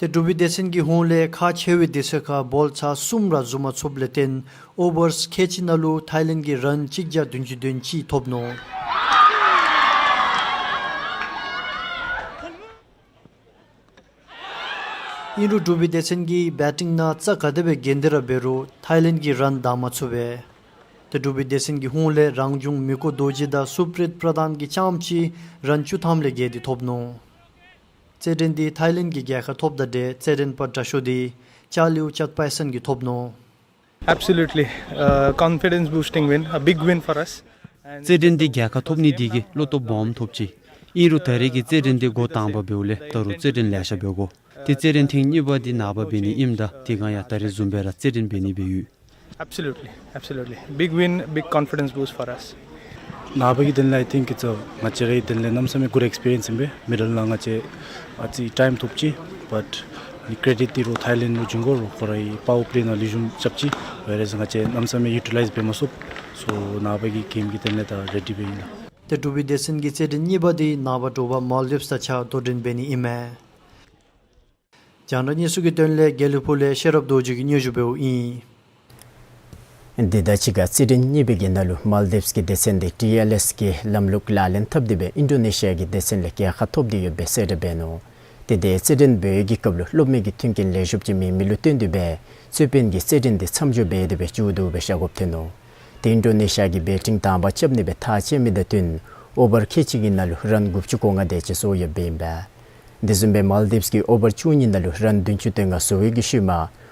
ཏེ་འབྲུག་པའི་སྡེ་ཚན་གྱི་ཧོངས་ལས་ཁག་ཆེ་བའི་སྡེ་ཚན་ཁར་བཱོལ་ཚར་གསུམ་ར་བཟུང་མ་ཚུགསཔ་ལས་བརྟེན་ཨོ་བར་ཁལ་གཅིག་ནང་ལུ་ཐའི་ལེནཌ་གིས་རན་གཅིག་བརྒྱ་བདུན་ཅུ་དོན་གཅིག་ཐོབ་ནུག། ཨིན་རུང་འབྲུག་པའི་སྡེ་ཚན་གྱིས་བེ་ཊིང་ནང་རྩ་ག་དེ་སྦེ་འགེངས་ཏེ་ར་འབད་རུང་ཐའི་ལེནཌ་གིས་རན་བདའ་མ་ཚུགས་པས། ཏེ་འབྲུག་པའི་སྡེ་ཚན་གྱི་ཧོངས་ལས་རང་བྱུང་མི་ཀོ་རྡོ་རྗེ་དང་སུ་པྲིད་པྲ་དཱན་གྱིས་རྐྱངམ་གཅིག་རན་བཅུ་ཐམ་ལས་བརྒལ་ཏེ་ཐོབ་ནུག། རྩེད་འགྲན་འདི་ཐའི་ལེནཌ་གིས་རྒྱལ་ཁ་ཐོབ་དང་འབྲེལ་རྩེད་འགྲན་པ་དྲག་ཤོས་འདི་ཅཱ་ལིའུ་ཅཱད་པའི་སན་གྱིས་ཐོབ་ནུག། Absolutely. Uh, confidence boosting win, a big win for us. And རྩེད་འགྲན་འདི་རྒྱལ་ཁ་ཐོབ་ནི་འདི་གིས་བློ་སྟོབས་སྦོམ་ཐོབ་ཅི། ཨིན་རུང་ད་རེས་ཀྱི་རྩེད་འགྲན་འདི་འགོ་དང་པ་འབདཝ་ལས་ད་རུང་རྩེད་འགྲན་ལེ་ཤ་འབད་དགོ། ཏེ་རྩེད་འགྲན་ཐེངས་གཉིས་པ་འདི་ནངས་པ་འབད་ནི་ཨིནམ་ད་དེ་སྒང་ཡང་ད་རེས་བཟུམ་སྦེ་ར་རྩེད་འགྲན་འབད་ནི་སྦེ་ཡོད། Absolutely, absolutely. Big win, big confidence boost for us. ནངས་པ་གི་དོན་ལས་I think it's a ང་བཅས་རའི་དོན་ལས་གནམ་མེད་ས་མེད་good experience ཨིན་པས། མིཌལ་ནང་ང་བཅས་ཨ་ཙི་ཊའིམ་ཐོབ་ཅི། But ཨ་ནི་ཀེ་རེ་ཌིཊ་འདི་ར་ཐའི་ལེནཌ་ལུ་བྱིན་དགོ། རོགས་ཁོ་རའི་པ་ཝར་པི་ལེ་ནང་ལེགས་ཤོམ་རྐྱབ་ཅི། Whereas ང་བཅས་གནམ་མེད་ས་མེད་ཡུ་ཊི་ལའིཛ་འབད་མ་ཚུགས། So ནངས་པ་གི་གེམ་གྱི་དོན་ལས་ད་རེ་ཌི་སྦེ་ཨིན་ལགས། ཏེ་འབྲུག་པའི་སྡེ་ཚན་གྱི་རྩེད་འགྲན་གཉིས་པ་འདི་ནངས་པ་དྲོ་པ་མཱལ་ཌིབས་དང་གཅིག་ཁར་དོ་འགྲན་འབད་ནི་ཨིན་མས། རྒྱང་བསྒྲགས་གནས་ཚུལ་གྱི་དོན་ལས་དགེ་ལེགས་ཕུག་ལས་ཤེས་རབ་རྡོ་རྗེ་གིས་སྙན་ཞུ་འབདཝ་ཨིན། དེ་དང་གཅིག་ཁར་རྩེད་འགྲན་གཉིས་པའི་གི་ནང་ལུ་མཱལ་ཌིབས་ཀྱི་སྡེ་ཚན་འདི་ཊི་ཨེལ་ཨེསི་གི་ལམ་ལུགས་ལག་ལེན་འཐབ་སྟེ་སྦེ་ཨིན་ཌོ་ནེ་ཤི་ཡ་གི་སྡེ་ཚན་ལས་རྒྱལ་ཁ་ཐོབ་སྟེ་ཡོདཔ་སྦེ་གསལ་བསྒྲགས་འབད་ནུག། ཏེ་དེ་རྩེད་འགྲན་འབད་བའི་གི་སྐབས་ལུ་སློབ་མའི་གི་མཐུན་རྐྱེན་ལེགས་ཤོམ་ཅིག་མེད་མི་ལུ་བརྟེན་ཏེ་སྦེ་རྩོད་དཔོན་གྱིས་རྩེད་འགྲན་འདི་མཚམས་འཇོག་འབད་དེ་སྦེ་བཅུག་དོ་སྦེ་བཤད་དགོཔ་ཐོན་ནུག། ཏེ་ཨིན་ཌོ་ནེ་ཤི་ཡ་གིས་བེ་ཊིང་དང་པ་རྐྱབ་ནི་སྦེ་ཐག་བཅད་མི་དང་བསྟུན་ཨོ་བར་ཁལ་གཅིག་གི་ནང་ལུ་རན་དགུ་བཅུ་གོ་ལྔ་དེ་ཅིག་བཟོ་ཡོདཔ་ཨིན་པས། དེ་བཟུམ་སྦེ་མཱལ་ཌིབས་ཀྱིས་ཨོ་བར་བཅུ་གཉིས་ནང་ལུ་རན་བདུན་ཅུ་དོན་ལྔ་བཟོ་བའི་གི་ཤུལ་མ་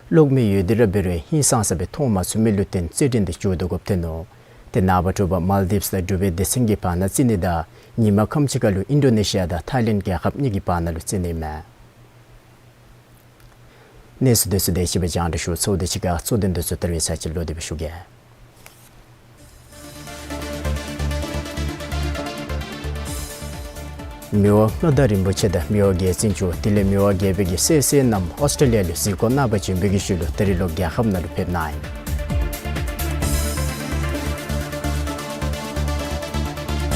གློག་མེ་ཡོད་དེ་ར་འབད་རུང་ཧིང་སངས་ས་སྦེ་མཐོང་མ་ཚུགས་མི་ལུ་བརྟེན་རྩེད་འགྲན་འདི་བཅུག་དོ་དགོཔ་ཐོན་ནུག། ཏེ་ནངས་པ་དྲོ་པ་མཱལ་ཌིབས་དང་འབྲུག་པའི་སྡེ་ཚན་གྱི་བར་ན་རྩེད་ནི་དང་ཉིན་མ་ཁམས་ཅིག་ཁར་ལུ་ཨིན་ཌོ་ནེ་ཤི་ཡ་དང་ཐའི་ལེནཌ་རྒྱལ་ཁབ་གཉིས་ཀྱི་བར་ན་ལུ་རྩེད་ནི་ཨིན་མས། གནས་ཚུལ་དེ་ཚུ་དེ་ཅིག་སྦེ་རྒྱང་བསྒྲགས་ཞུ་ཚརཝ་དང་གཅིག་ཁར་གཙོ་དོན་དེ་ཚུ་དར་བའི་ཚར་ཅིག་ལོག་སྟེ་སྦེ་ཞུ་གེ། མི་དབང་མངའ་བདག་རིན་པོ་ཆེ་དང་མི་དབང་རྒྱལ་བཙུན་མཆོག་དེ་ལས་མི་དབང་རྒྱལ་པོའི་གི་སྲས་སྲས་རྣམས་ཨོསི་ཊྲེ་ལི་ཡ་ལུ་གཟིགས་སྐོར་གནང་བར་བྱོན་པའི་གི་ཤུལ་ལུ་ད་རིས་ལོག་རྒྱལ་ཁབ་ནང་ལུ་ཕེབས་གནང་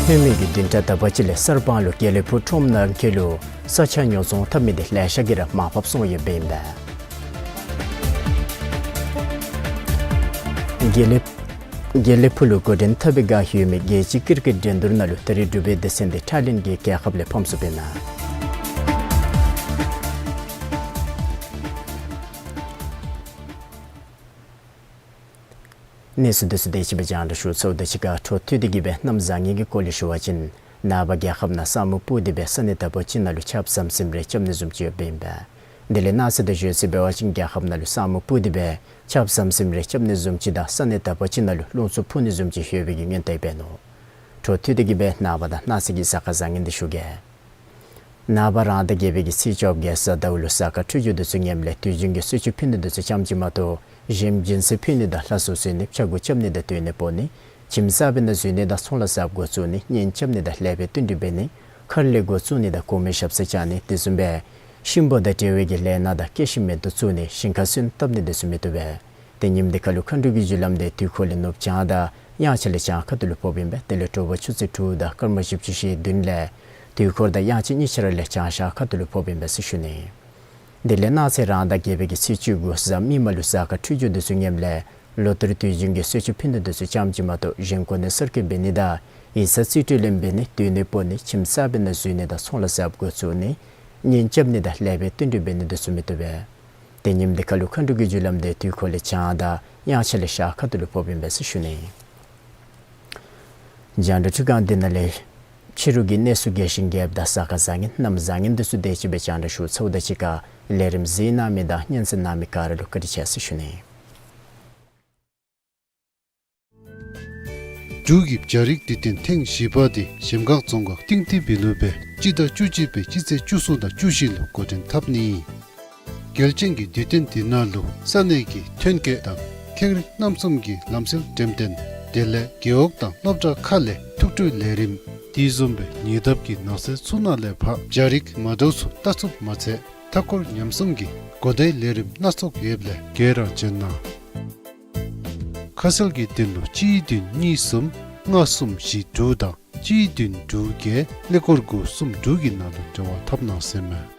ཡི། ལྷོད་མེད་ཀྱི་བདུན་ཕྲག་དག་པ་ཅིག་ལས་གསར་སྤང་ལུ་དགེ་ལེགས་ཕུག་ཁྲོམ་ནང་འཁོད་ལུ་ས་ཆ་ཉོ་ཚོང་འཐབ་མི་དེ་ལེ་ཤ་གིས་ར་མར་ཕབ་སོང་ཡོདཔ་ཨིན་པས། དགེ་ལེགས་དགེ་ལེགས་ཕུག་ལུ་འགོ་འདྲེན་འཐབ་པའི་བསྒང་ཡོད་མི་རྒྱལ་སྤྱི་ཀིར་ཀེཊ་འགྲན་བསྡུར་ནང་ལུ་ད་རིས་འབྲུག་པའི་སྡེ་ཚན་དེ་ཐའི་ལེནཌ་གི་རྒྱལ་ཁབ་ལས་ཕམ་སོངམ་ཨིན་མས། གནས་ཚུལ་དེ་ཚུ་དེ་ཅིག་སྦེ་རྒྱང་བསྒྲགས་ཞུ་ཚརཝ་དང་གཅིག་ཁར་འཕྲོ་མཐུད་དེ་གི་སྦེ་གནམ་བཟང་ངན་གྱི་སྐོར་ལས་ཞུ་བ་ཅིན་ནངས་པ་རྒྱལ་ཁབ་ནང་ས་སྨུག་སྤུབས་ཏེ་སྦེ་ས་གནས་དག་པ་ཅིག་ནང་ལུ་ཆརཔ་ཟམ་ཟིམ་རེ་རྐྱབ་ནི་བཟུམ་ཅིག་ཡོདཔ་ཨིན་པས། དེ་ལས་གནངས་ཚེ་དང་གཞེས་ཚེ་འབད་བ་ཅིན་རྒྱལ་ཁབ་ནང་ལུ་ས་སྨུག་སྤུབས་ཏེ་སྦེ་ཆརཔ་ཟམ་ཟིམ་རེ་རྐྱབ་ནི་བཟུམ་ཅིག་དང་ས་གནས་དག་པ་ཅིག་ནང་ལུ་རླུང་འཚུབ་འཕུ་ནི་བཟུམ་ཅིག་ཡོད་པའི་གི་སྔོན་བརྡ་འབད་ནུག། འཕྲོ་མཐུད་དེ་གི་སྦེ་ནངས་པ་དང་གནངས་ཚེ་གི་གཟའ་སྐར་བཟང་ངན་འདི་ཞུ་གེ། ནངས་པ་རང་ཟླ་བརྒྱད་པའི་གི་ཚེས་བཅོ་བརྒྱད་གཟའ་ཟླཝ་ལུ་གཟའ་སྐར་འཕྲོད་སྦྱོར་འདི་ཚུ་ངནམ་ལས་དུས་རྒྱུན་གྱི་གསོལ་མཆོད་ཕུལ་ནི་འདི་ཚུ་ཙམ་ཅིག་མ་གཏོགས་གཞན་སྦྱིན་སྲེག་ཕུལ་ནི་དང་ལྷ་སྲུང་གསོལ་ནི་ཕྱྭ་འགུགས་རྐྱབ་ནི་དང་བཏོན་གནས་སྤོ་ནི་ཁྱིམ་གསར་པའི་ནང་འཛུལ་ནི་དང་ཚོང་ལཱ་གསརཔ་འགོ་བཙུགས་ནི་གཉེན་རྐྱབ་ནི་དང་ལེགས་པའི་བསྟུན་གྲོས་འབད་ནི་མཁར་ལས་འགོ་བཙུགས་ནི་དང་གོང་མའི་ཞབས་སར་བཅར་ནི་དེ་བཟུམ་སྦེ་གཤིན་པོ་དང་འབྲེལ་བའི་གི་ལས་སྣ་དང་སྐྱེ་ཤི་མེད་དུ་བཙུགས་ནི་ཞིང་ཁར་སོན་བཏབ་ནི་དེ་ཚུ་མི་བཏུབ་པས། ཏེ་ཉིནམ་འདི་ཁ་ལུ་མཁའ་འགྲོ་གི་རྒྱུ་ལམ་འདི་དུས་འཁོར་ལས་ནུབ་བྱང་དང་དབྱངས་འཆར་ལས་བྱང་ཁ་ཐུག་ལུ་ཕོགཔ་ཨིན་པས། དེ་ལས་དྲོ་པ་ཆུ་ཚོད་དྲུག་དང་སྐར་མ་བཞི་བཅུ་ཞེ་བདུན་ལས་དུས་འཁོར་དང་དབྱངས་འཆར་གཉིས་ཆ་ར་ལས་བྱང་ཤར་ཁ་ཐུག་ལུ་ཕོགཔ་ཨིན་པས་ཟེར་ཞུ་ནི། དེ་ལས་གནངས་ཚེ་རང་ཟླ་བརྒྱད་པའི་གི་ཚེས་བཅུ་དགུ་གཟའ་མིག་དམར་ལུ་གཟའ་སྐར་འཕྲོད་སྦྱོར་འདི་ཚུ་ངནམ་ལས་ལོ་ལྟར་དུས་རྒྱུན་གྱི་གསོལ་མཆོད་ཕུལ་ནི་འདི་ཚུ་ཙམ་ཅིག་མ་གཏོགས་གཞན་གོ་གནས་གསར་བསྐོ་འབད་ནི་དང་ཡིག་ཚང་རྩིས་སྤྲོད་ལེན་འབད་ནི་བཏོན་གནས་སྤོ་ནི་ཁྱིམ་གསར་པའི་ནང་འཛུལ་ནི་དང་ཚོང་ལཱ་གསརཔ་འགོ་བཙུགས་ནི་གཉེན་རྐྱབ་ནི་དང་ལེགས་པའི་བསྟུན་གྲོས་འབད་ནི་འདི་ཚུ་མི་བཏུབ་པས། ཏེ་ཉིནམ་འདི་ཁ་ལུ་མཁའ་འགྲོ་གི་རྒྱུ་ལམ་འདི་དུས་འཁོར་ལས་བྱང་དང་དབྱངས་འཆར་ལས་ཤར་ཁ་ཐུག་ལུ་ཕོགཔ་ཨིན་པས་ཟེར་ཞུ་ནི། རྒྱང་བསྒྲགས་འཕྲུལ་ཁང་འདི་ནང་ལས་ཕྱི་རུ་གི་གནས་ཚུལ་རྒྱས་ཤིང་རྒྱསཔ་དང་གཟའ་སྐར་བཟང་ངན་གནམ་བཟང་ངན་འདི་ཚུ་དེ་ཅིག་སྦེ་རྒྱང་བསྒྲགས་ཞུ་ཚརཝ་ད་གཅིག་ཁར་ལས་རིམ་གཟིགས་གནང་མི་དང་སྙན་གསན་གནང་མི་ག་ར་ལུ་བཀའ་དྲིན་ཆེ་ཟེར་ཞུ་ནི། འབྲུག་གི་བྱ་རིགས་འདུལ་སྟེགས་ཐེངས་བཞི་པ་འདི་གཞལམ་སྒང་རྫོང་ཁག་སྟེང་ཐིག་བི་ལུ་སྦེ་སྤྱི་ཟླ་བཅུ་གཅིག་པའི་སྤྱི་ཚེས་བཅུ་གསུམ་དང་བཅུ་བཞི་ལུ་འགོ་འདྲེན་འཐབ་ནི་ཨིན། གལ་ཅན་གྱི་འདུལ་སྟེགས་འདི་ནང་ལུ་ས་གནས་ཀྱི་ཐོན་སྐྱེད་དང་ཁེངས་རིགས་རྣམ་གསུམ་གྱི་ལམ་སྲོལ་འགྲེམས་སྟོན་དེ་ལས་རྒེད་འོག་དང་སློབ་གྲྭ་ཁག་ལས་ཐུགས་སྤྲོ་ལས་རིམ་དེ་བཟུམ་སྦེ་ཉེ་འདབས་ཀྱི་ནགས་ཚལ་ཚུ་ནང་ལས་ཕར་བྱ་རིགས་མ་འདྲཝ་ཚུ་བལྟ་ཚུགསཔ་མ་ཚད་མཐའ་འཁོར་ཉམས་སྲུང་གི་གོ་བརྡའི་ལས་རིམ་སྣ་ཚོགས་ཡོདཔ་ལས་ག་ར་བྱོན་གནང་། ཁ་གསལ་གྱི་དོན་ལུ་གཅིག་བདུན་གཉིས་གསུམ་ལྔ་གསུམ་བཞི་དྲུག་དང་གཅིག་བདུན་དྲུག་བརྒྱད་ཀླད་ཀོར་དགུ་གསུམ་དྲུག་གི་ནང་ལུ་འབྲེལ་བ་འཐབ་གནང་ཟེར་མས།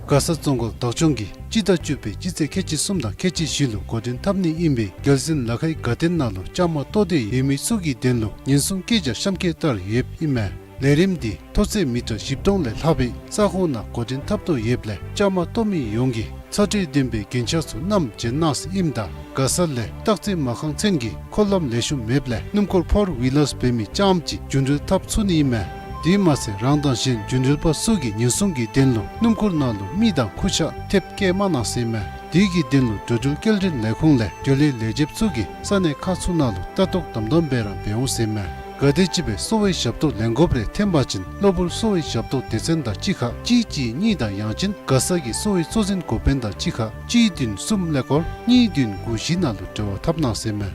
མགར་ས་རྫོང་ཁག་བདག་སྐྱོང་གིས་སྤྱི་ཟླ་བཅུ་པའི་སྤྱི་ཚེས་ཁལ་གཅིག་གསུམ་དང་ཁལ་གཅིག་བཞི་ལུ་འགོ་འདྲེན་འཐབ་ནི་ཨིན་པའི་རྒྱལ་གསུང་ལ་ཁའི་དགའ་སྟོན་ནང་ལུ་བཅའ་མར་གཏོགས་ཏེ་ཡོད་མི་ཚུ་གི་དོན་ལུ་ཉེན་སྲུང་སྐད་ཆ་གཤམ་འཁོད་ལྟར་ཡོདཔ་ཨིན་མས། ལས་རིམ་འདི་མཐོ་ཚད་མི་ཊར་བཞི་སྟོང་ལས་ལྷག་པའི་ས་ཁོངས་ནང་འགོ་འདྲེན་འཐབ་དོ་ཡོདཔ་ལས་བཅའ་མར་གཏོགས་མི་ཡོངས་ཀྱིས་ཚ་དྲོད་ལྡན་པའི་རྒྱན་ཆ་ཚུ་བསྣམས་བྱོན་གནང་ཟེར་ཨིནམ་ད་མགར་ས་ལས་སྟག་རྩེ་མ་རྐང་ཚུན་གྱི་འཁོར་ལམ་ལེགས་ཤོམ་མེདཔ་ལས་སྣུམ་འཁོར་ཕོར་ཝི་ལར་འབད་མི་རྐྱངམ་གཅིག་རྒྱུན་འགྲུལ་འཐབ་ཚུགས་ནི་ཨིན་མས། དེ་མ་ཚད་རང་དང་གཞན་རྒྱུན་འགྲུལ་པ་ཚུ་གི་ཉེན་སྲུང་གི་དོན་ལུ་སྣུམ་འཁོར་ནང་ལུ་མི་དང་ཁུར་ཆ་ཐེབས་བཀལ་མ་གནང་ཟེར་མས། དེ་གི་དོན་ལུ་འགྲོ་འགྲུལ་སྐྱེལ་འདྲེན་ལས་ཁུངས་ལས་འགྲོ་ལས་ལས་བྱེདཔ་ཚུ་གིས་ས་གནས་ཁག་ཚུ་ནང་ལུ་ལྟ་རྟོག་དམ་དམ་སྦེ་ར་འབད་འོང་ཟེར་མས། ག་དེམ་ཅིག་སྦེ་གསོ་བའི་ཞབས་ཏོག་ལེན་དགོཔ་རེ་ཐོན་པ་ཅིན་གློ་བུར་གསོ་བའི་ཞབས་ཏོག་སྡེ་ཚན་དང་གཅིག་ཁར་གཅིག་གཅིག་གཉིས་དང་ཡང་ཅིན་མགར་ས་གི་གསོ་བའི་གཙོ་འཛིན་འགོ་དཔོན་དང་གཅིག་ཁར་གཅིག་བདུན་གསུམ་ཀླད་ཀོར་གཉིས་བདུན་དགུ་བཞི་ནང་ལུ་འབྲེལ་བ་འཐབ་གནང་ཟེར་མས།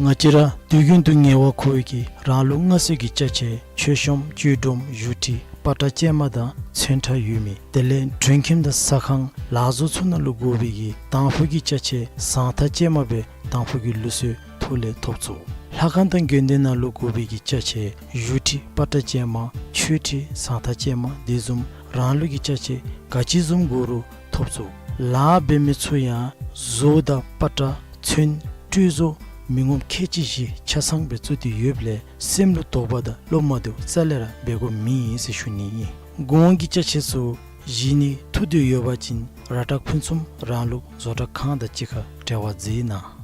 ང་བཅས་ར་དུས་རྒྱུན་དུ་ངལ་བ་ཁོ་བོ་གིས་རང་ལུགས་སྔར་སྲོལ་གྱི་ཅ་ཆས་མཆོད་གཤོམ་བཅུད་སྒྲོམ་བཞུགས་ཁྲི་པ་ཏྲ་ཅན་མ་དང་ཚོན་ཁྲ་ཡོད་མི་དེ་ལས་མགྲོན་ཁྱིམ་དང་ཟ་ཁང་ལག་བཟོ་ཚུ་ནང་ལུ་དགོ་པའི་གི་དང་ཕུ་གི་ཅ་ཆས་བཟང་ཐ་ཅན་མ་སྦེ་དང་ཕུ་གི་ལུགས་སྲོལ་ཐོག་ལས་ཐོབ་ཚུགས། ལྷ་ཁང་དང་དགོན་སྡེ་ནང་ལུ་དགོ་པའི་གི་ཅ་ཆས་བཞུགས་ཁྲི་པ་ཏྲ་ཅན་མ་མཆོད་ཁྲི་བཟང་ཐ་ཅན་མ་དེ་བཟུམ་རང་ལུགས་ཀྱི་ཅ་ཆས་ག་ཅི་བཟུམ་དགོ་རུང་ཐོབ་ཚུགས། ལཱ་འབད་མི་ཚུ་ཡང་བཟོ་དང་པ་ཏྲ་ཚོན་སྤྲོས་བཟོ་མི་ངོམ་ཁལ་གཅིག་བཞི་ཆ་ཚང་སྦེ་བཙུགས་ཏེ་ཡོདཔ་ལས་སེམས་ལུ་དོགས་པ་དང་བློ་མ་བདེཝ་རྩ་ལས་ར་འབད་དགོཔ་མེད་ཟེར་ཞུ་ནི་ཨིན། གོང་གི་ཅ་ཆས་ཚུ་བཞེས་ནི་ཐུགས་འདོད་ཡོད་པ་ཅིན་ར་ཏྲ་ཕུན་སུམ་རང་ལུགས་བཟོ་གྲྭ་ཁང་དང་གཅིག་ཁར་འབྲེལ་བ་མཛད་གནང་།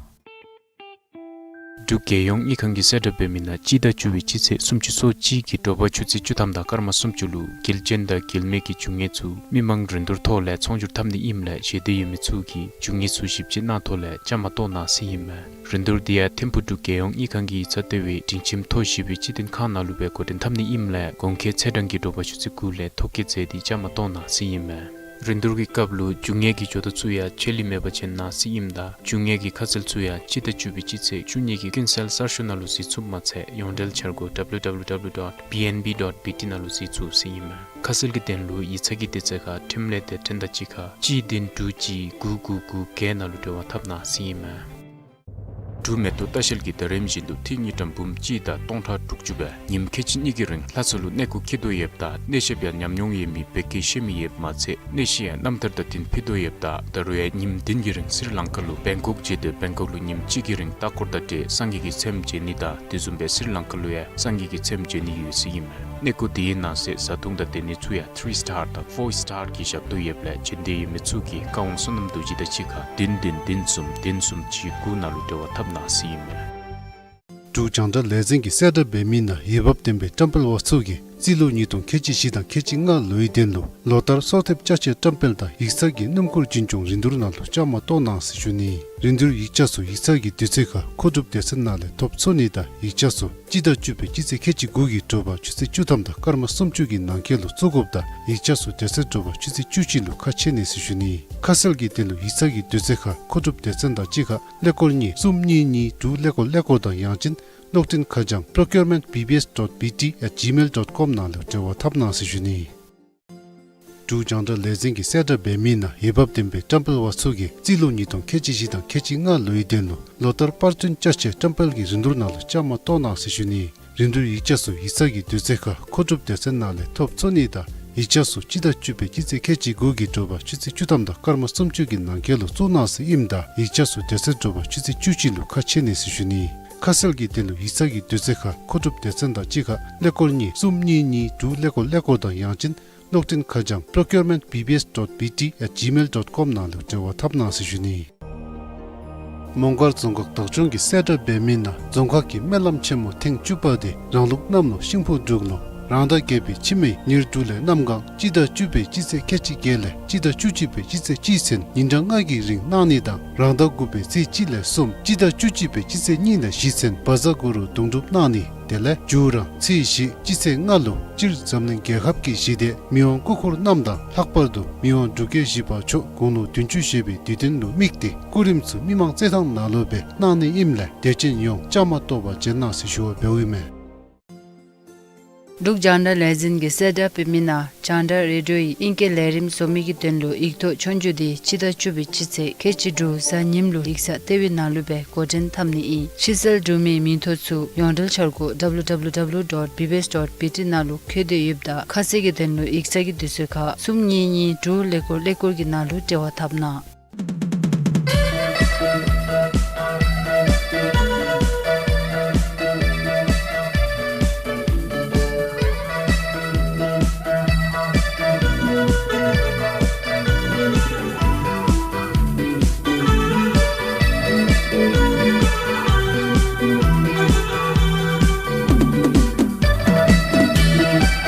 འབྲུག་རྒྱལ་ཡོངས་དངུལ་ཁང་གིས་གསལ་བསྒྲགས་འབད་མི་ནང་སྤྱི་ཟླ་བཅུ་པའི་སྤྱི་ཚེས་སུམ་ཅུ་སོ་གཅིག་གི་དྲོ་པ་ཆུ་ཚོད་བཅུ་ཐམ་དང་སྐར་མ་སུམ་ཅུ་ལུ་འགལ་རྐྱེན་དང་འགལ་མེད་ཀྱི་རྒྱུ་དངོས་ཚུ་མི་མང་རིན་བསྡུར་ཐོག་ལས་ཚོང་སྒྱུར་འཐབ་ནི་ཨིནམ་ལས་ཞེ་འདོད་ཡོད་མི་ཚུ་གིས་རྒྱུ་དངོས་ཚུ་ཞིབ་དཔྱད་གནང་ཐོག་ལས་བཅའ་མར་གཏོགས་གནང་ཟེར་ཨིན་མས། རིན་བསྡུར་འདི་ཡང་ཐིམ་ཕུག་འབྲུག་རྒྱལ་ཡོངས་དངུལ་ཁང་གི་ཡིག་ཚང་ལྟེ་བའི་སྒྲིང་ཁྱིམ་ཐོག་བཞི་པའི་སྤྱི་མཐུན་ཁང་ནང་ལུ་སྦེ་འགོ་འདྲེན་འཐབ་ནི་ཨིནམ་ལས་གོང་འཁོད་ཚེས་གྲངས་ཀྱི་དྲོ་པ་ཆུ་ཚོད་དགུ་ལས་ཐོ་བཀོད་མཛད་དེ་བཅའ་མར་གཏོགས་གནང་ཟེར་ཨིན་མས། རིན་བསྡུར་གྱི་སྐབས་ལུ་རྒྱུ་དངོས་ཀྱི་འབྱོར་ཐོ་ཚུ་ཡང་ཆད་ལུས་མེད་པར་བྱིན་གནང་ཟེར་ཨིནམ་ད་རྒྱུ་དངོས་ཀྱི་ཁ་གསལ་ཚུ་ཡང་སྤྱི་ཟླ་བཅུ་པའི་སྤྱི་ཚེས་བཅུ་གཉིས་ཀྱི་ཀུན་གསལ་གསར་ཤོག་ནང་ལུ་གཟིགས་ཚུགསཔ་མ་ཚད་ཡོངས་འབྲེལ་འཆར་སྒོ་W W W dot B N B dot B T ནང་ལུ་གཟིགས་ཚུགས་ཟེར་ཨིན་མས། ཁ་གསལ་གྱི་དོན་ལུ་ཡིག་ཚང་གི་དུས་ཚོད་ཁར་འཕྲིན་ལས་དེབ་ཕྲེང་དང་གཅིག་ཁར་གཅིག་བདུན་དྲུག་གཅིག་དགུ་དགུ་དགུ་བརྒྱད་ནང་ལུ་འབྲེལ་བ་འཐབ་གནང་ཟེར་ཨིན་མས། འབྲུག་མེ་ཏོག་ལྟ་བཤལ་གྱིས་ད་རིམ་བཞིན་དུ་ཐིག་གཉིས་ཀྲམ་འབུམ་གཅིག་དང་སྟོང་ཕྲག་དྲུག་ཅུ་སྦེ་ཉིནམ་ཁལ་གཅིག་གཉིས་ཀྱི་རིང་ལྷ་ས་ལུ་གནས་སྐོར་འཁྱིད་དོ་ཡོདཔ་ད་གནས་བཤད་པའི་ཉམས་མྱོང་ཡོད་མི་བོད་སྐད་ཤེས་མི་ཡོདཔ་མ་ཚད་གནས་གཞི་ཡང་རྣམ་ཐར་དང་བསྟུན་ཕུལ་དོ་ཡོདཔ་ད་ད་རུང་ཡང་ཉིནམ་བདུན་གྱི་རིང་སི་རི་ལང་ཀ་ལུ་བེང་ཀོག་བརྒྱུད་དེ་བེང་ཀོག་ལུ་ཉིནམ་གཅིག་གི་རིང་ལྟ་སྐོར་དང་འབྲེལ་སངས་རྒྱས་ཀྱི་ཚེམས་མཇལ་ནི་དང་དེ་བཟུམ་སྦེ་སི་རི་ལང་ཀ་ལུ་ཡང་སངས་རྒྱས་ཀྱི་ཚེམས་མཇལ་ནི་ཡོད་ཟེར་ཨིན་མས། གནས་སྐོར་དེའི་ནང་གསེས་བཟའ་འཐུང་དང་སྡོད་གནས་ཚུ་ཡང་ཐི་རི་སི་ཊར་དང་ཕོར་སི་ཊར་གྱི་ཞབས་ཏོག་ཡོདཔ་ལས་བྱོན་འདོད་ཡོད་མི་ཚུ་གིས་བཀའ་དབང་བསོད་ནམས་རྡོ་རྗེ་དང་གཅིག་ཁར་བདུན་བདུན་བདུན་གསུམ་བདུན་གསུམ་གཅིག་དགུ་ནང་ལུ་འབྲེལ་བ་འཐབ་གནང་ཟེར་ཨིན་མས། འབྲུག་རྒྱང་བསྒྲགས་ལས་འཛིན་གྱིས་གསལ་བསྒྲགས་འབད་མི་ནང་འོས་འབབ་ལྡན་པའི་བཀྲམ་སྤེལ་པ་ཚུ་གིས་ རྩིས་ལོ་ཉིས་སྟོང་ཁལ་གཅིག་བཞི་དང་ཁལ་གཅིག་ལྔ་ལོའི་དོན་ལུ་ལོ་ལྟར་གསོལ་འདེབས་ཅ་ཆས་བཀྲམ་སྤེལ་དང་ཡིག་ཚང་གི་སྣུམ་འཁོར་འཛིན་སྐྱོང་རིན་བསྡུར་ནང་ལུ་བཅའ་མར་གཏོགས་གནང་ཟེར་ཞུ་ནི། རིན་བསྡུར་ཡིག་ཆ་ཚུ་ཡིག་ཚང་གི་དུས་ཚོད་ཁར་མཁོ་སྒྲུབ་སྡེ་ཚན་ནང་ལས་ཐོབ་ཚུགས་ནི་དང་ཡིག་ཆ་ཚུ་སྤྱི་ཟླ་བཅུ་པའི་སྤྱི་ཚེས་ཁལ་གཅིག་དགུ་གི་དྲོ་པ་ཆུ་ཚོད་བཅུ་ཐམ་དང་སྐར་མ་སུམ་ཅུ་གི་ནང་འཁོད་ལུ་བཙུགས་དགོཔ་དང་ཡིག་ཆ་ཚུ་དེ་ཚེ་དྲོ་པ་ཆུ་ཚོད་བཅུ་གཅིག་ལུ་ཁ་ཕྱེ་ནི་ཟེར་ཞུ་ནི། ཁ་གསལ་གྱི་དོན་ལུ་ཡིག་ཚང་གི་དུས་ཚོད་ཁར་མཁོ་སྒྲུབ་སྡེ་ཚན་དང་གཅིག་ཁར་ཀླད་ཀོར་གཉིས་གསུམ་གཉིས་གཉིས་དྲུག་ཀླད་ཀོར་ཀླད་ཀོར་དང་ཡང་ཅིན་གློག་འཕྲིན་ཁ་བྱང་procurement B B S dot B T at gmail dot com ནང་ལུ་འབྲེལ་བ་འཐབ་གནང་ཟེར་ཞུ་ནི། འབྲུག་རྒྱང་བསྒྲགས་ལས་འཛིན་གྱིས་གསལ་བསྒྲགས་འབད་མི་ནང་འོས་འབབ་ལྡན་པའི་བཀྲམ་སྤེལ་བ་ཚུ་གིས་རྩིས་ལོ་ཉིས་སྟོང་ཁལ་གཅིག་བཞི་དང་ཁལ་གཅིག་ལྔ་ལོའི་དོན་ལུ་ལོ་ལྟར་པར་སྐྲུན་ཅ་ཆས་བཀྲམ་སྤེལ་གྱི་རིན་བསྡུར་ནང་ལུ་བཅའ་མར་གཏོགས་གནང་ཟེར་ཞུ་ནི། རིན་བསྡུར་ཡིག་ཆ་ཚུ་ཡིག་ཚང་གི་དུས་ཚོད་ཁར་མཁོ་སྒྲུབ་སྡེ་ཚན་ནང་ལས་ཐོབ་ཚུགས་ནི་དང་ཡིག་ཆ་ཚུ་སྤྱི་ཟླ་བཅུ་པའི་སྤྱི་ཚེས་ཁལ་གཅིག་དགུ་གི་དྲོ་པ་ཆུ་ཚོད་བཅུ་ཐམ་དང་སྐར་མ་སུམ་ཅུ་གི་ནང་འཁོད་ལུ་བཙུགས་གནང་ཟེར་ཨིནམ་ད་ཡིག་ཆ་ཚུ་དེ་ཚེ་དྲོ་པ་ཆུ་ཚོད་བཅུ་གཅིག་ལུ་ཁ་ཕྱེ་ནི་ཟེར་ཞུ་ནི། ཁ་གསལ་གྱི་དོན་ལུ་ཡིག་ཚང་གི་དུས་ཚོད་ཁར་མཁོ་སྒྲུབ་སྡེ་ཚན་དང་གཅིག་ཁར་ཀླད་ཀོར་གཉིས་གསུམ་གཉིས་གཉིས་དྲུག་ཀླད་ཀོར་ཀླད་ཀོར་དང་ཡང་ཅིན་གློག་འཕྲིན་ཁ་བྱང་procurement B B S dot B T at gmail dot com ནང་ལུ་འབྲེལ་བ་འཐབ་གནང་ཟེར་ཞུ་ནི། མོང་སྒར་རྫོང་ཁག་བདག་སྐྱོང་གིས་གསལ་བསྒྲགས་འབད་མི་ནང་རྫོང་ཁག་གི་སྨོན་ལམ་ཆེན་མོ་ཐེངས་བཅུ་པ་དེ་རང་ལུགས་གནམ་ལོ་ཤིང་ཕོ་འབྲུག་ལོ་རང་ཟླ་བརྒྱད་པའི་ཕྱི་མའི་ཉེར་དྲུག་ལས་གནམ་གང་སྤྱི་ཟླ་བཅུ་པའི་སྤྱི་ཚེས་ཁལ་གཅིག་བརྒྱད་ལས་སྤྱི་ཟླ་བཅུ་གཅིག་པའི་སྤྱི་ཚེས་གཅིག་ཚུན་ཉིན་གྲངས་ལྔ་གི་རིང་གནང་ནི་དང་རང་ཟླ་དགུ་པའི་ཚེས་གཅིག་ལས་གསུམ་སྤྱི་ཟླ་བཅུ་གཅིག་པའི་སྤྱི་ཚེས་གཉིས་ལས་བཞི་ཚུན་བཛྲ་གུ་རུ་དུང་སྒྲུབ་གནང་ནི། དེ་ལས་མཇུག་རང་ཚེས་བཞི་སྤྱི་ཚེས་ལྔ་ལུ་སྤྱིར་འཛམ་གླིང་རྒྱལ་ཁབ་ཀྱི་ཞི་བདེ་མི་དབང་སྐུ་འཁོར་རྣམས་དང་ལྷག་པར་དུ་མི་དབང་འབྲུག་རྒྱལ་བཞི་པ་མཆོག་དགུང་ལོ་བདུན་ཅུ་བཞེས་པའི་དུས་སྟོན་ལུ་དམིགས་ཏེ་སྐུ་རིམ་ཚུ་མི་མང་རྩེད་ཐང་ནང་ལུ་སྦེ་གནང་ནི་ཨིནམ་ལས་དད་ཅན་ཡོངས་བཅའ་མར་གཏོགས་པར་བྱོན་གནང་ཟེར་ཞུ་བ་འབདཝ་ཨིན་མས། འབྲུག་རྒྱང་བསྒྲགས་ལས་འཛིན་གྱིས་གསལ་བསྒྲགས་འབད་མི་ནང་རྒྱང་བསྒྲགས་རེ་ཌིའོ་ཡི་ཨིང་སྐད་ལས་རིམ་བཟོ་མི་གི་དོན་ལུ་ཡིག་ཐོག་ཆོས་རྒྱུགས་འདི་སྤྱི་ཟླ་བཅུ་པའི་སྤྱི་ཚེས་ཁལ་གཅིག་དྲུག་གཟའ་ཉིམ་ལུ་ཡིག་ཚང་ལྟེ་བའི་ནང་ལུ་སྦེ་འགོ་འདྲེན་འཐབ་ནི་ཨིན། ཕྱིར་གསལ་གྲུབ་མིའི་མིང་ཐོ་ཚུ་ཡོངས་འབྲེལ་འཆར་སྒོ་W W W dot B B S dot B T ནང་ལུ་བཀོད་དེ་ཡོདཔ་ད་ཁ་གསལ་གྱི་དོན་ལུ་ཡིག་ཚང་གི་དུས་ཚོད་ཁར་གསུམ་གཉིས་གཉིས་དྲུག་ཀླད་ཀོར་ཀླད་ཀོར་གྱི་ནང་ལུ་འབྲེལ་བ་འཐབ་གནང་།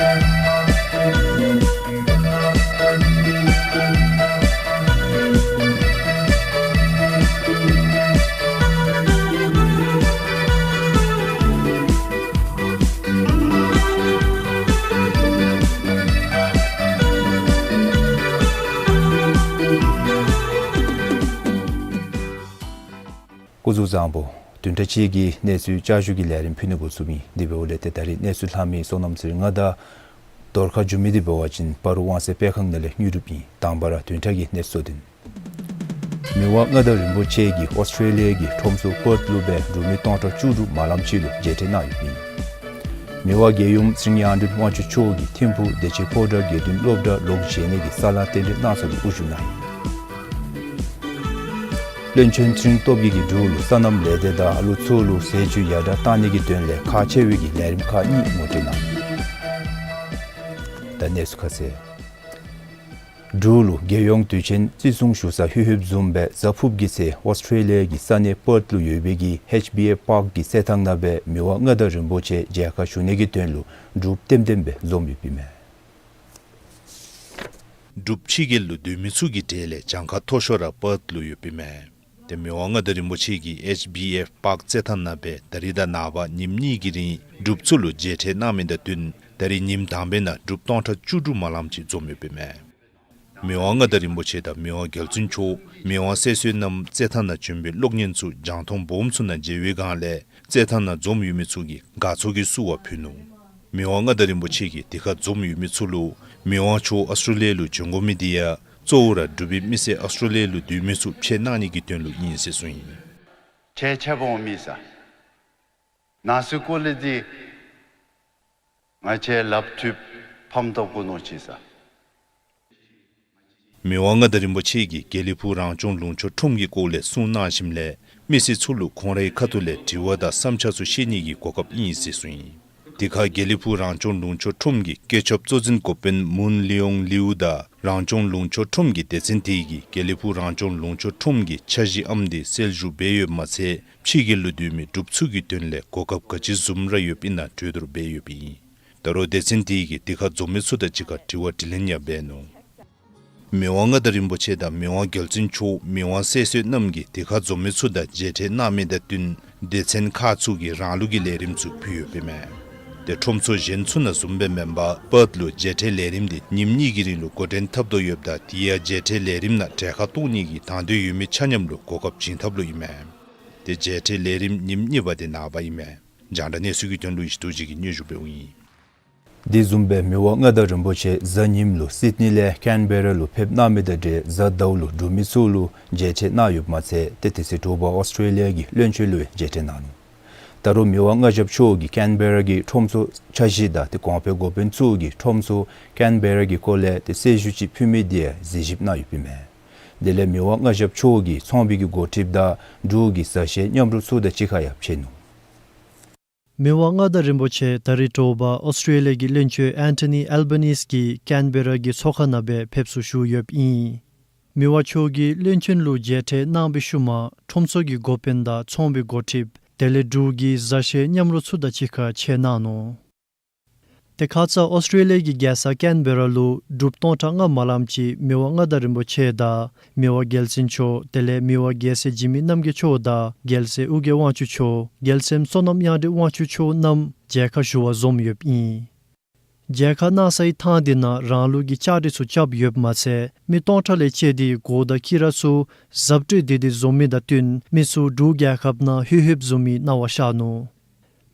སྐུ་གཟུགས་བཟང་པོ། བདུན་ཕྲག་གཅིག་གི་གནས་ཚུལ་བསྐྱར་ཞུ་གི་ལས་རིམ་ཕུལ་ནི་འགོ་བཙུགས་ཨིན། དེ་འབདཝ་ལས་ཏེ་ད་རིས་གནས་ཚུལ་ལྷག་མི་བསོད་ནམས་ཚེ་རིང་ང་དང་གདོང་ཁར་འབྱུང་མི་འདི་འབད་བ་ཅིན་སྤ་རོ་དབང་གསལ་སྤེལ་ཁང་ནང་ལས་དངོས་གྲུབ་ཨིན། དང་པ་ར་བདུན་ཕྲག་གི་གནས་ཚུལ་གཙོ་དོན། མི་དབང་མངའ་བདག་རིན་པོ་ཆེ་གིས་ཨོསི་ཊྲེ་ལི་ཡ་གི་ཁྲོམ་ཚོགས་པརཐ་ལུ་སྦེ་འབྲུག་མི་སྟོང་ཕྲག་བཅུ་དྲུག་མ་ལམ་ཅིག་ལུ་མཇལ་འཕྲད་གནང་ཡོདཔ་ཨིན། མི་དབང་རྒྱལ་ཡུམ་ཚེ་རིང་དབྱངས་སྒྲོན་དབང་ཕྱུག་མཆོག་གིས་ཐིམ་ཕུག་བདེ་ཆེན་ཕོ་བྲང་དགེ་འདུན་སློབ་གྲྭ་ལོག་བཞེངས་ནི་གི་ས་ལཱ་རྟེན་འབྲེལ་གནང་ས་ལུ་དབུ་བཞུགས་གནང་ཡི། བློན་ཆེན་ཚེ་རིང་སྟོབས་རྒྱས་ཀྱིས་འབྲུག་ལུ་སོ་ནམ་ལས་སྡེ་དང་ཨ་ལུ་ཚུ་ལུ་ཟས་བཅུད་ཡར་དྲགས་གཏང་ནི་གི་དོན་ལས་ཁག་ཆེ་བའི་གི་ལས་རིམ་ཁག་གཉིས་ངོ་སྤྲོད་གནང་ཡི། ད་གནས་ཚུལ་ཁ་གསལ། འབྲུག་ལུ་རྒྱལ་ཡོངས་དུས་ཆེན་བརྩི་སྲུང་ཞུ་ས་ལྷོད་ལྷོདཔ་བཟུམ་སྦེ་གཟའ་ཕུརཔ་གི་ཚེ་ཨོསི་ཊྲེ་ལི་ཡ་གི་ས་གནས་པརཐ་ལུ་ཡོད་པའི་གི་ཨེཆ་བི་ཨེཕ་པཱརཀ་གི་རྩེད་ཐང་ནང་སྦེ་མི་དབང་མངའ་བདག་རིན་པོ་ཆེ་མཇལ་ཁ་ཞུ་ནི་གི་དོན་ལུ་འབྲུགཔ་ལྟེམ་ལྟེམ་སྦེ་འཛོམས་ཡོདཔ་ཨིན་མས། འབྲུགཔ་ཕྱི་རྒྱལ་ལུ་སྡོད་མི་ཚུ་གི་གྲས་ལས་གྱངས་ཁ་མཐོ་ཤོས་ར་པརཐ་ལུ་ཡོདཔ་ཨིན་མས། ཏེ་མི་དབང་མངའ་བདག་རིན་པོ་ཆེ་གིས་ཨེཆ་བི་ཨེཕ་པཱརཀ་རྩེད་ཐང་ནང་སྦེ་ད་རིས་དང་ནངས་པ་ཉིནམ་གཉིས་ཀྱི་རིང་འབྲུགཔ་ཚུ་ལུ་མཇལ་འཕྲད་གནང་མི་དང་བསྟུན་ད་རིས་ཉིནམ་དང་པའི་ནང་འབྲུགཔ་སྟོང་ཕྲག་བཅུ་དྲུག་མ་ལམ་ཅིག་འཛོམས་ཡོདཔ་ཨིན་མས། མི་དབང་མངའ་བདག་རིན་པོ་ཆེ་དང་མི་དབང་རྒྱལ་བཙུན་མཆོག་མི་དབང་སྲས་བསོད་ནམས་རྩེད་ཐང་ནང་བྱོན་པའི་གློག་བརྙན་ཚུ་རྒྱང་མཐོང་སྦོམ་ཚུ་ནང་མཇལ་བའི་སྒང་ལས་རྩེད་ཐང་ནང་འཛོམས་ཡོད་མི་ཚུ་གིས་དགའ་ཚོར་གྱི་བསུ་བ་ཕུལ་ནུག། མི་དབང་མངའ་བདག་རིན་པོ་ཆེ་གིས་དེ་ཁར་འཛོམས་ཡོད་མི་ཚུ་ལུ་མི་དབང་མཆོག་ཨོསི་ཊྲེ་ལི་ཡ་ལུ་བྱོན་དགོ་མི་འདི་ཡང་གཙོ་བོ་ར་འབྲུག་པའི་མི་སེར་ཨོསི་ཊྲེ་ལི་ཡ་ལུ་སྡོད་མི་ཚུ་ཕྱད་གནང་ནི་གི་དོན་ལུ་ཨིན་ཟེར་གསུངས་ཡི། ཁྱེད་ཁྱེད་འབོ་མི་ས། ནང་སུ་སྐོར་ལས་འདི་ང་བཅས་ལགཔ་འཐུ་ཕམ་བཏང་དགོ་མནོ་ཅི་ས། མི་དབང་མངའ་བདག་རིན་པོ་ཆེ་གིས་དགེ་ལེགས་ཕུག་རང་སྐྱོང་ལུང་ཕྱོགས་ཁྲོམ་གྱི་སྐོར་ལས་གསུངས་གནང་ཞིནམ་ལས་མི་སེར་ཚུ་ལུ་ཁོང་རའི་ཁ་ཐུག་ལས་དྲི་བ་དང་བསམ་འཆར་ཚུ་བཤད་ནི་གི་གོ་སྐབས་ཨིན་ཟེར་གསུངས་ཡི། དེ་ཁར་དགེ་ལེགས་ཕུག་རང་སྐྱོང་ལུང་ཕྱོགས་ཁྲོམ་གྱི་བཀོད་ཁྱབ་གཙོ་འཛིན་འགོ་དཔོན་མུན་ལི་ཡོང་ལིའུ་དང་རང་སྐྱོང་ལུང་ཕྱོགས་ཁྲོམ་གྱི་སྡེ་ཚན་དེ་གིས་དགེ་ལེགས་ཕུག་རང་སྐྱོང་ལུང་ཕྱོགས་ཁྲོམ་གྱི་འཆར་གཞི་ཨམ་འདི་གསལ་ཞུ་འབད་ཡོདཔ་མ་ཚད་ཕྱི་རྒྱལ་ལུ་སྡོད་མི་འབྲུགཔ་ཚུ་གི་དོན་ལས་གོ་སྐབས་ག་ཅི་བཟུམ་ར་ཡོདཔ་ཨིན་ན་གྲོས་བསྡུར་འབད་ཡོདཔ་ཨིན། ད་རུང་སྡེ་ཚན་དེ་གིས་དེ་ཁར་འཛོམས་མི་ཚུ་དང་གཅིག་ཁར་དྲི་བ་དྲིས་ལན་ཡང་འབད་ནུག། མི་དབང་མངའ་བདག་རིན་པོ་ཆེ་དང་མི་དབང་རྒྱལ་བཙུན་མཆོག་མི་དབང་སྲས་གསོལ་རྣམ་གཉིས་དེ་ཁར་འཛོམས་མི་ཚུ་དང་མཇལ་འཕྲད་གནང་མི་དང་བསྟུན་སྡེ་ཚན་ཁག་ཚུ་གིས་རང་ལུགས་ཀྱི་ལས་རིམ་ཚུ་ཕུལ་ཡོདཔ་ཨིན་མས། ཏེ་ཁྲོམ་ཚོགས་གཞན་ཚུ་ནང་བཟུམ་སྦེ་མེན་པར་པརཐ་ལུ་མཇལ་འཕྲད་ལས་རིམ་དེ་ཉིནམ་གཉིས་ཀྱི་རིང་ལུ་འགོ་འདྲེན་འཐབ་དོ་ཡོདཔ་ད་དེ་ཡང་མཇལ་འཕྲད་ལས་རིམ་ནང་གྲལ་ཁར་གཏོགས་ནི་གི་དང་འདོད་ཡོད་མི་ཆ་མཉམ་ལུ་གོ་སྐབས་བྱིན་ཐབས་ལུ་ཨིན་མས། ཏེ་མཇལ་འཕྲད་ལས་རིམ་ཉིནམ་གཉིས་པ་དེ་ནངས་པ་ཨིན་མས། རྒྱང་བསྒྲགས་གནས་ཚུལ་གྱི་དོན་ལུ་ཡེ་ཤེས་རྡོ་རྗེ་གིས་སྙན་ཞུ་འབདཝ་ཨིན། དེ་བཟུམ་སྦེ་མི་དབང་མངའ་བདག་རིན་པོ་ཆེ་གཟའ་ཉིམ་ལུ་སིཌ་ནི་ལས་ཀེན་བེ་ར་ལུ་ཕེབས་གནང་མི་དང་འབྲེལ་གཟའ་ཟླཝ་ལུ་འབྲུག་མི་ཚུ་ལུ་མཇལ་འཕྲད་གནང་ཡོདཔ་མ་ཚད་ཏེ་དེ་ཚེ་དྲོ་པ་ཨོསི་ཊེ་ལི་ཡ་གི་བློན་ཆེན་ལུ་ཡང་མཇལ་འཕྲད་གནང་ནུག། ད་རུང་མི་དབང་མངའ་ཞབས་མཆོག་གིས་ཀེན་བེ་ར་གི་ཁྲོམ་ཚོགས་འཆར་གཞི་དང་ཏེ་གོང་འཕེལ་འགོ་དཔོན་ཚུ་གིས་ཁྲོམ་ཚོགས་ཀེན་བེ་ར་གི་སྐོར་ལས་ཏེ་གསལ་ཞུ་ཅིག་ཕུལ་མི་དེ་ཡང་གཟིགས་ཞིབ་གནང་ཡོདཔ་ཨིན་མས། དེ་ལས་མི་དབང་མངའ་ཞབས་མཆོག་གིས་ཚོང་པའི་གི་འགོ་ཁྲིདཔ་དང་འབྲུག་གི་བཟའ་བཤལ་མཉམ་རོགས་ཚུ་དང་གཅིག་ཁར་ཡང་ཕྱད་ནུག། མི་དབང་མངའ་བདག་རིན་པོ་ཆེ་ད་རིས་དྲོ་པ་ཨོསི་ཊེ་ལི་ཡ་གི་བློན་ཆེན་ཨན་ཐོ་ནི་ཨལ་བ་ནིས་ཀྱི་ཀེན་བེ་ར་གི་ཚོགས་ཁང་ནང་སྦེ་ཕེབས་བསུ་ཞུ་ཡོདཔ་ཨིན། མི་དབང་མཆོག་གིས་བློན་ཆེན་ལུ་མཇལ་འཕྲད་གནང་བའི་ཤུལ་མ་ཁྲོམ་ཚོགས་ཀྱི་འགོ་དཔོན་དང་ཚོང་པའི་འགོ་ཁྲིདཔ་དེ་ལས་འབྲུག་གི་བཟའ་བཤལ་མཉམ་རོགས་ཚུ་དང་གཅིག་ཁར་ཕྱད་གནང་ནུག། ཏེ་ཁ་ཙ་ཨོསི་ཊེ་ལི་ཡ་གི་རྒྱལ་ས་ཀེན་བེ་ར་ལུ་འབྲུགཔ་སྟོང་ཕྲག་ལྔ་མ་ལངམ་ཅིག་མི་དབང་མངའ་བདག་རིན་པོ་ཆེ་དང་མི་དབང་རྒྱལ་བཙུན་མཆོག་དེ་ལས་མི་དབང་རྒྱལ་སྲས་འཇིགས་མེད་རྣམ་རྒྱལ་མཆོག་དང་རྒྱལ་སྲས་ཨོ་རྒྱན་དབང་ཕྱུག་མཆོག་རྒྱལ་མཚན་བསོད་ནམས་དབྱངས་སྒྲོན་དབང་ཕྱུག་མཆོག་རྣམས་མཇལ་ཁ་ཞུ་བར་འཛོམས་ཡོདཔ་ཨིན། མཇལ་ཁ་གནང་སའི་ཐང་དེ་ནང་རང་ལུགས་ཀྱི་བཅའ་སྒྲིག་ཚུ་རྐྱབ་ཡོདཔ་མ་ཚད་མི་སྟོང་ཕྲག་ལས་བཅད་དེ་གོ་དང་དཀྱི་ར་ཚུ་གཟབ་སྤྲོས་བསྡུས་ཏེ་འཛོམས་མི་དང་བསྟུན་མི་ཚུ་འབྲུག་རྒྱལ་ཁབ་ནང་ལྷོད་ལྷོདཔ་བཟུམ་མའི་སྣང་བ་ཤར་ནུག།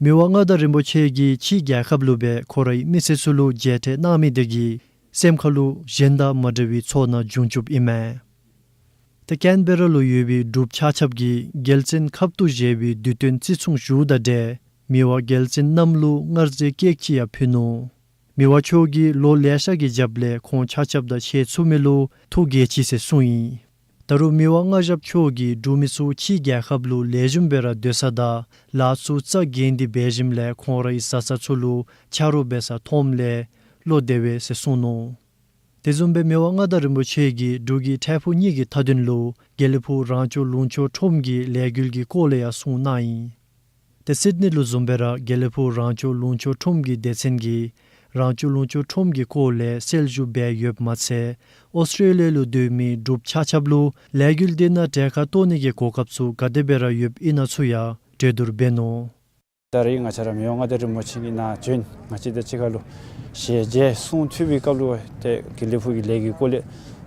མི་དབང་མངའ་བདག་རིན་པོ་ཆེ་གིས་ཕྱི་རྒྱལ་ཁབ་ལུ་སྦེ་ཁོ་རའི་མི་སེར་ཚུ་ལུ་མཇལ་འཕྲད་གནང་མི་དེ་གིས་སེམས་ཁ་ལུ་གཞན་དང་མ་འདྲ་བའི་ཚོར་སྣང་བྱུང་བཅུགཔ་ཨིན་མས། ཏེ་ཀེན་བེ་ར་ལུ་ཡོད་པའི་འབྲུགཔ་ཆ་ཁྱབ་ཀྱིས་རྒྱལ་བཙན་ཁབ་ཏུ་བཞེས་པའི་དུས་སྟོན་བརྩི་སྲུང་ཞུཝ་དང་འབྲེལ་མི་དབང་རྒྱལ་བཙན་རྣམས་ལུ་མངའ་རྫས་ཀེག་ཅིག་ཡང་ཕུལ་ནུག། མི་དབང་མཆོག་གིས་ལོ་ལེ་ཤ་གི་རྒྱབ་ལས་ཁོང་ཆ་ཁྱབ་དང་ཕྱད་ཚུགས་མི་ལུ་ཐུགས་དགྱེས་ཅི་ཟེར་གསུངས་ཡི། ད་རུང་མི་དབང་མངའ་ཞབས་མཆོག་གིས་འབྲུག་མི་ཚུ་ཕྱི་རྒྱལ་ཁབ་ལུ་ལེགས་ཤོམ་སྦེ་ར་སྡོད་ས་དང་ལཱ་ཚུ་རྩ་འགེངས་ཏེ་འབད་ཞིནམ་ལས་ཁོང་རའི་བཟའ་ཚང་ཚུ་ལུ་ཆ་རོགས་འབད་ས་མཐོངམ་ལས་བློ་བདེ་བས་ཟེར་གསུངས་ནུག། དེ་བཟུམ་སྦེ་མི་དབང་མངའ་བདག་རིན་པོ་ཆེ་གིས་འབྲུག་གི་འཕྲལ་ཕུགས་གཉིས་ཀྱི་མཐའ་དོན་ལུ་དགེ་ལེགས་ཕུག་རང་སྐྱོང་ལུང་ཕྱོགས་ཁྲོམ་གྱི་ལས་འགུལ་གྱི་སྐོར་ལས་ཡང་གསུངས་གནང་ཡི། ཏེ་སིཌ་ནི་ལུ་བཟུམ་སྦེ་ར་དགེ་ལེགས་ཕུག་རང་སྐྱོང་ལུང་ཕྱོགས་ཁྲོམ་གྱི་སྡེ་ཚན་གྱིས་རང་སྐྱོང་ལུང་ཕྱོགས་ཁྲོམ་གྱི་སྐོར་ལས་གསལ་ཞུ་འབད་ཡོདཔ་མ་ཚད་ཨོསི་ཊེ་ལི་ཡ་ལུ་སྡོད་མི་འབྲུགཔ་ཆ་ཁྱབ་ལུ་ལས་འགུལ་དེ་ནང་གྲལ་ཁར་གཏོགས་ནི་གི་གོ་སྐབས་ཚུ་ག་དེ་སྦེ་ར་ཡོདཔ་ཨིན་ན་ཚུ་ཡང་གྲོས་བསྡུར་འབད་ནུག། ད་རེས་ང་བཅས་ར་མི་དབང་མངའ་བདག་རིན་པོ་ཆེ་གིས་ནཱ་བྱོན་ང་བཅས་དང་གཅིག་ཁར་ལུ་ཞལ་མཇལ་གསུང་ཐོས་པའི་སྐབས་ལུ་ཏེ་དགེ་ལེགས་ཕུག་གི་ལས་ཀྱི་སྐོར་ལས་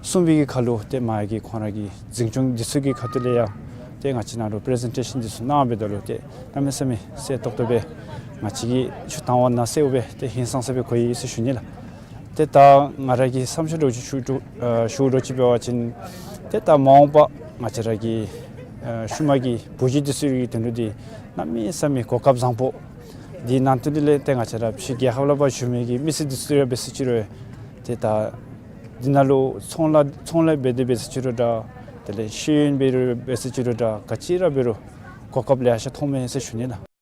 གསུངས་པའི་གི་ཁར་ལུ་ཏེ་མ་གི་ཁོང་ར་གི་འཛིན་སྐྱོང་འདི་ཚུ་གི་ཁ་ཐུག་ལས་ཡང་ཏེ་ང་བཅས་ནཱ་ལུ་པི་རི་ཛེན་ཊེ་ཤཱན་འདི་ཚུ་གནང་འབདཝ་ད་ལུ་ཏེ་གནམ་མེད་ས་མེད་གསལ་ཏོག་ཏོ་སྦེ་ང་བཅས་ཀྱིས་ཆུ་དྭངས་པ་ནང་གསལཝ་སྦེ་ཏེ་ཧིང་སངས་ས་སྦེ་གོ་ཡི་ཟེར་ཞུ་ནི་ལགས། ཏེ་ད་ང་ར་གི་བསམ་ཤེས་འདྲཝ་ཅིག་ཞུ་འདྲཝ་ཨ་ཞུ་འདྲཝ་ཅིག་འབད་བ་ཅིན་ཏེ་ད་མ་འོངས་པ་ང་བཅས་ར་གི་ཨ་ཤུལ་མ་གི་བུ་གཞི་འདི་ཚུ་གི་དོན་ལུ་འདི་གནམ་མེད་ས་མེད་གོ་སྐབས་བཟང་པོ། འདི་ནང་དོན་འདི་ལས་ཏེ་ང་བཅས་ར་ཕྱི་རྒྱལ་ཁབ་ལས་ཕར་བྱོན་མི་གི་མི་སེར་འདི་ཚུ་ར་འབད་ས་ཅིག་རུང་ཏེ་ད་འདི་ནང་ལུ་ཚོང་ལཱ་ཚོང་ལཱ་འབད་དེ་འབད་ས་ཅིག་རུང་འདྲ་དེ་ལས་ཤེས་ཡོན་འབད་རུང་འབད་ས་ཅིག་རུང་འདྲ་ག་ཅི་ར་འབད་རུང་གོ་སྐབས་ལེ་ཤ་ཐོབ་མས་ཟེར་ཞུ་ནི་ལགས།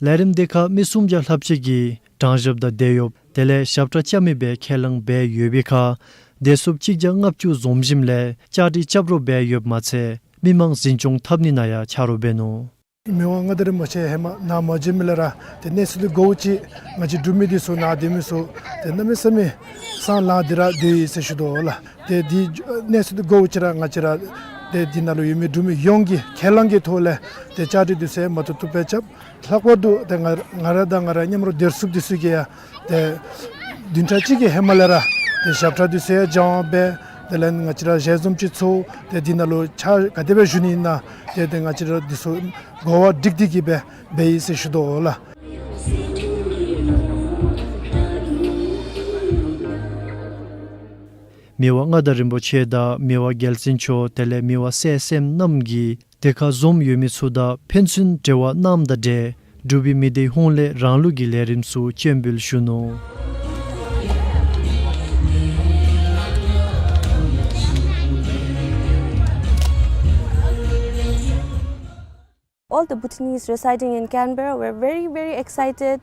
ལས་རིམ་དེ་ཁར་མི་སུམ་བརྒྱ་ལྷགཔ་ཅིག་གིས་དྲང་ཞབས་དང་དེད་གཡོགཔ་དེ་ལས་ཞབས་ཁྲ་རྐྱབ་མི་སྦེ་ཁས་བླངས་འབད་ཡོད་པའི་ཁར་དེད་སུཔ་གཅིག་བརྒྱ་ལྔ་བཅུ་འཛོམས་ཞིནམ་ལས་བཅའ་སྒྲིག་རྐྱབ་རོགས་འབད་ཡོདཔ་མ་ཚད་མི་མང་འཛིན་སྐྱོང་འཐབ་ནི་ནང་ཡང་ཆ་རོགས་འབད་ནུག། མི་དབང་མངའ་བདག་རིན་པོ་ཆེ་ཧེ་མ་ནཱ་མ་བྱོན་མི་ལས་ར་ཏེ་གནས་ཚུལ་འདི་གོཝ་ཅིག་ང་བཅས་འབྲུག་མི་འདི་ཚུ་ནཱ་སྡོད་མི་ཚུ་ཏེ་གནམ་མེད་ས་མེད་སེམས་ལང་སྟེ་ར་སྡོད་ཡི་ཟེར་ཞུ་དོ་ལགས། ཏེ་འདི་གནས་ཚུལ་འདི་གོཝ་ཅིག་ར་ང་བཅས་ར་ཏེ་འདི་ནང་ལུ་ཡོད་མི་འབྲུག་མི་ཡོངས་ཀྱི་ཁས་བླངས་ཀྱི་ཐོག་ལས་ཏེ་བཅའ་སྒྲིག་འདི་ཚུ་མ་ཐུབ་ཐུབ་སྦེ་རྐྱབ། ལྷག་པར་དུ་ཏེ་ང་ང་ར་དང་ང་ར་མཉམ་རོགས་དེད་སུཔ་འདི་ཚུ་གིས་ཡང་ཏེ་བདུན་ཕྲག་གཅིག་གི་ཧེ་མ་ལས་ར་ཏེ་ཞབས་ཁྲ་འདི་ཚུ་ཡང་སྦྱང་བ་འབད། དེ་ལས་ང་བཅས་ར་ཞལ་འཛོམས་ཅིག་ཚོགས། ཏེ་འདི་ནང་ལུ་ཕྱག་ག་དེ་སྦེ་ཞུ་ནི་ཨིན་ན་ཏེ་ཏེ་ང་བཅས་ར་འདི་ཚུ་གོ་བ་སྒྲིག་སྟེ་གི་སྦེ་འབད་ཡི་ཟེར་ཞུ་དོ་ལགས། མི་དབང་མངའ་བདག་རིན་པོ་ཆེ་དང་མི་དབང་རྒྱལ་བཙུན་མཆོག་དེ་ལས་མི་དབང་སྲས་གསུམ་རྣམ་གཉིས་དེ་ཁར་འཛོམས་ཡོད་མི་ཚུ་དང་ཕན་ཚུན་འབྲེལ་བ་གནངམ་དང་འབྲེལ་འབྲུག་པའི་མི་སྡེ་ཧོངས་ལས་རང་ལུགས་ཀྱི་ལས་རིམ་ཚུ་སྤྱན་འབུལ་ཞུ་ནུག། All the Bhutanese residing in Canberra were very, very excited.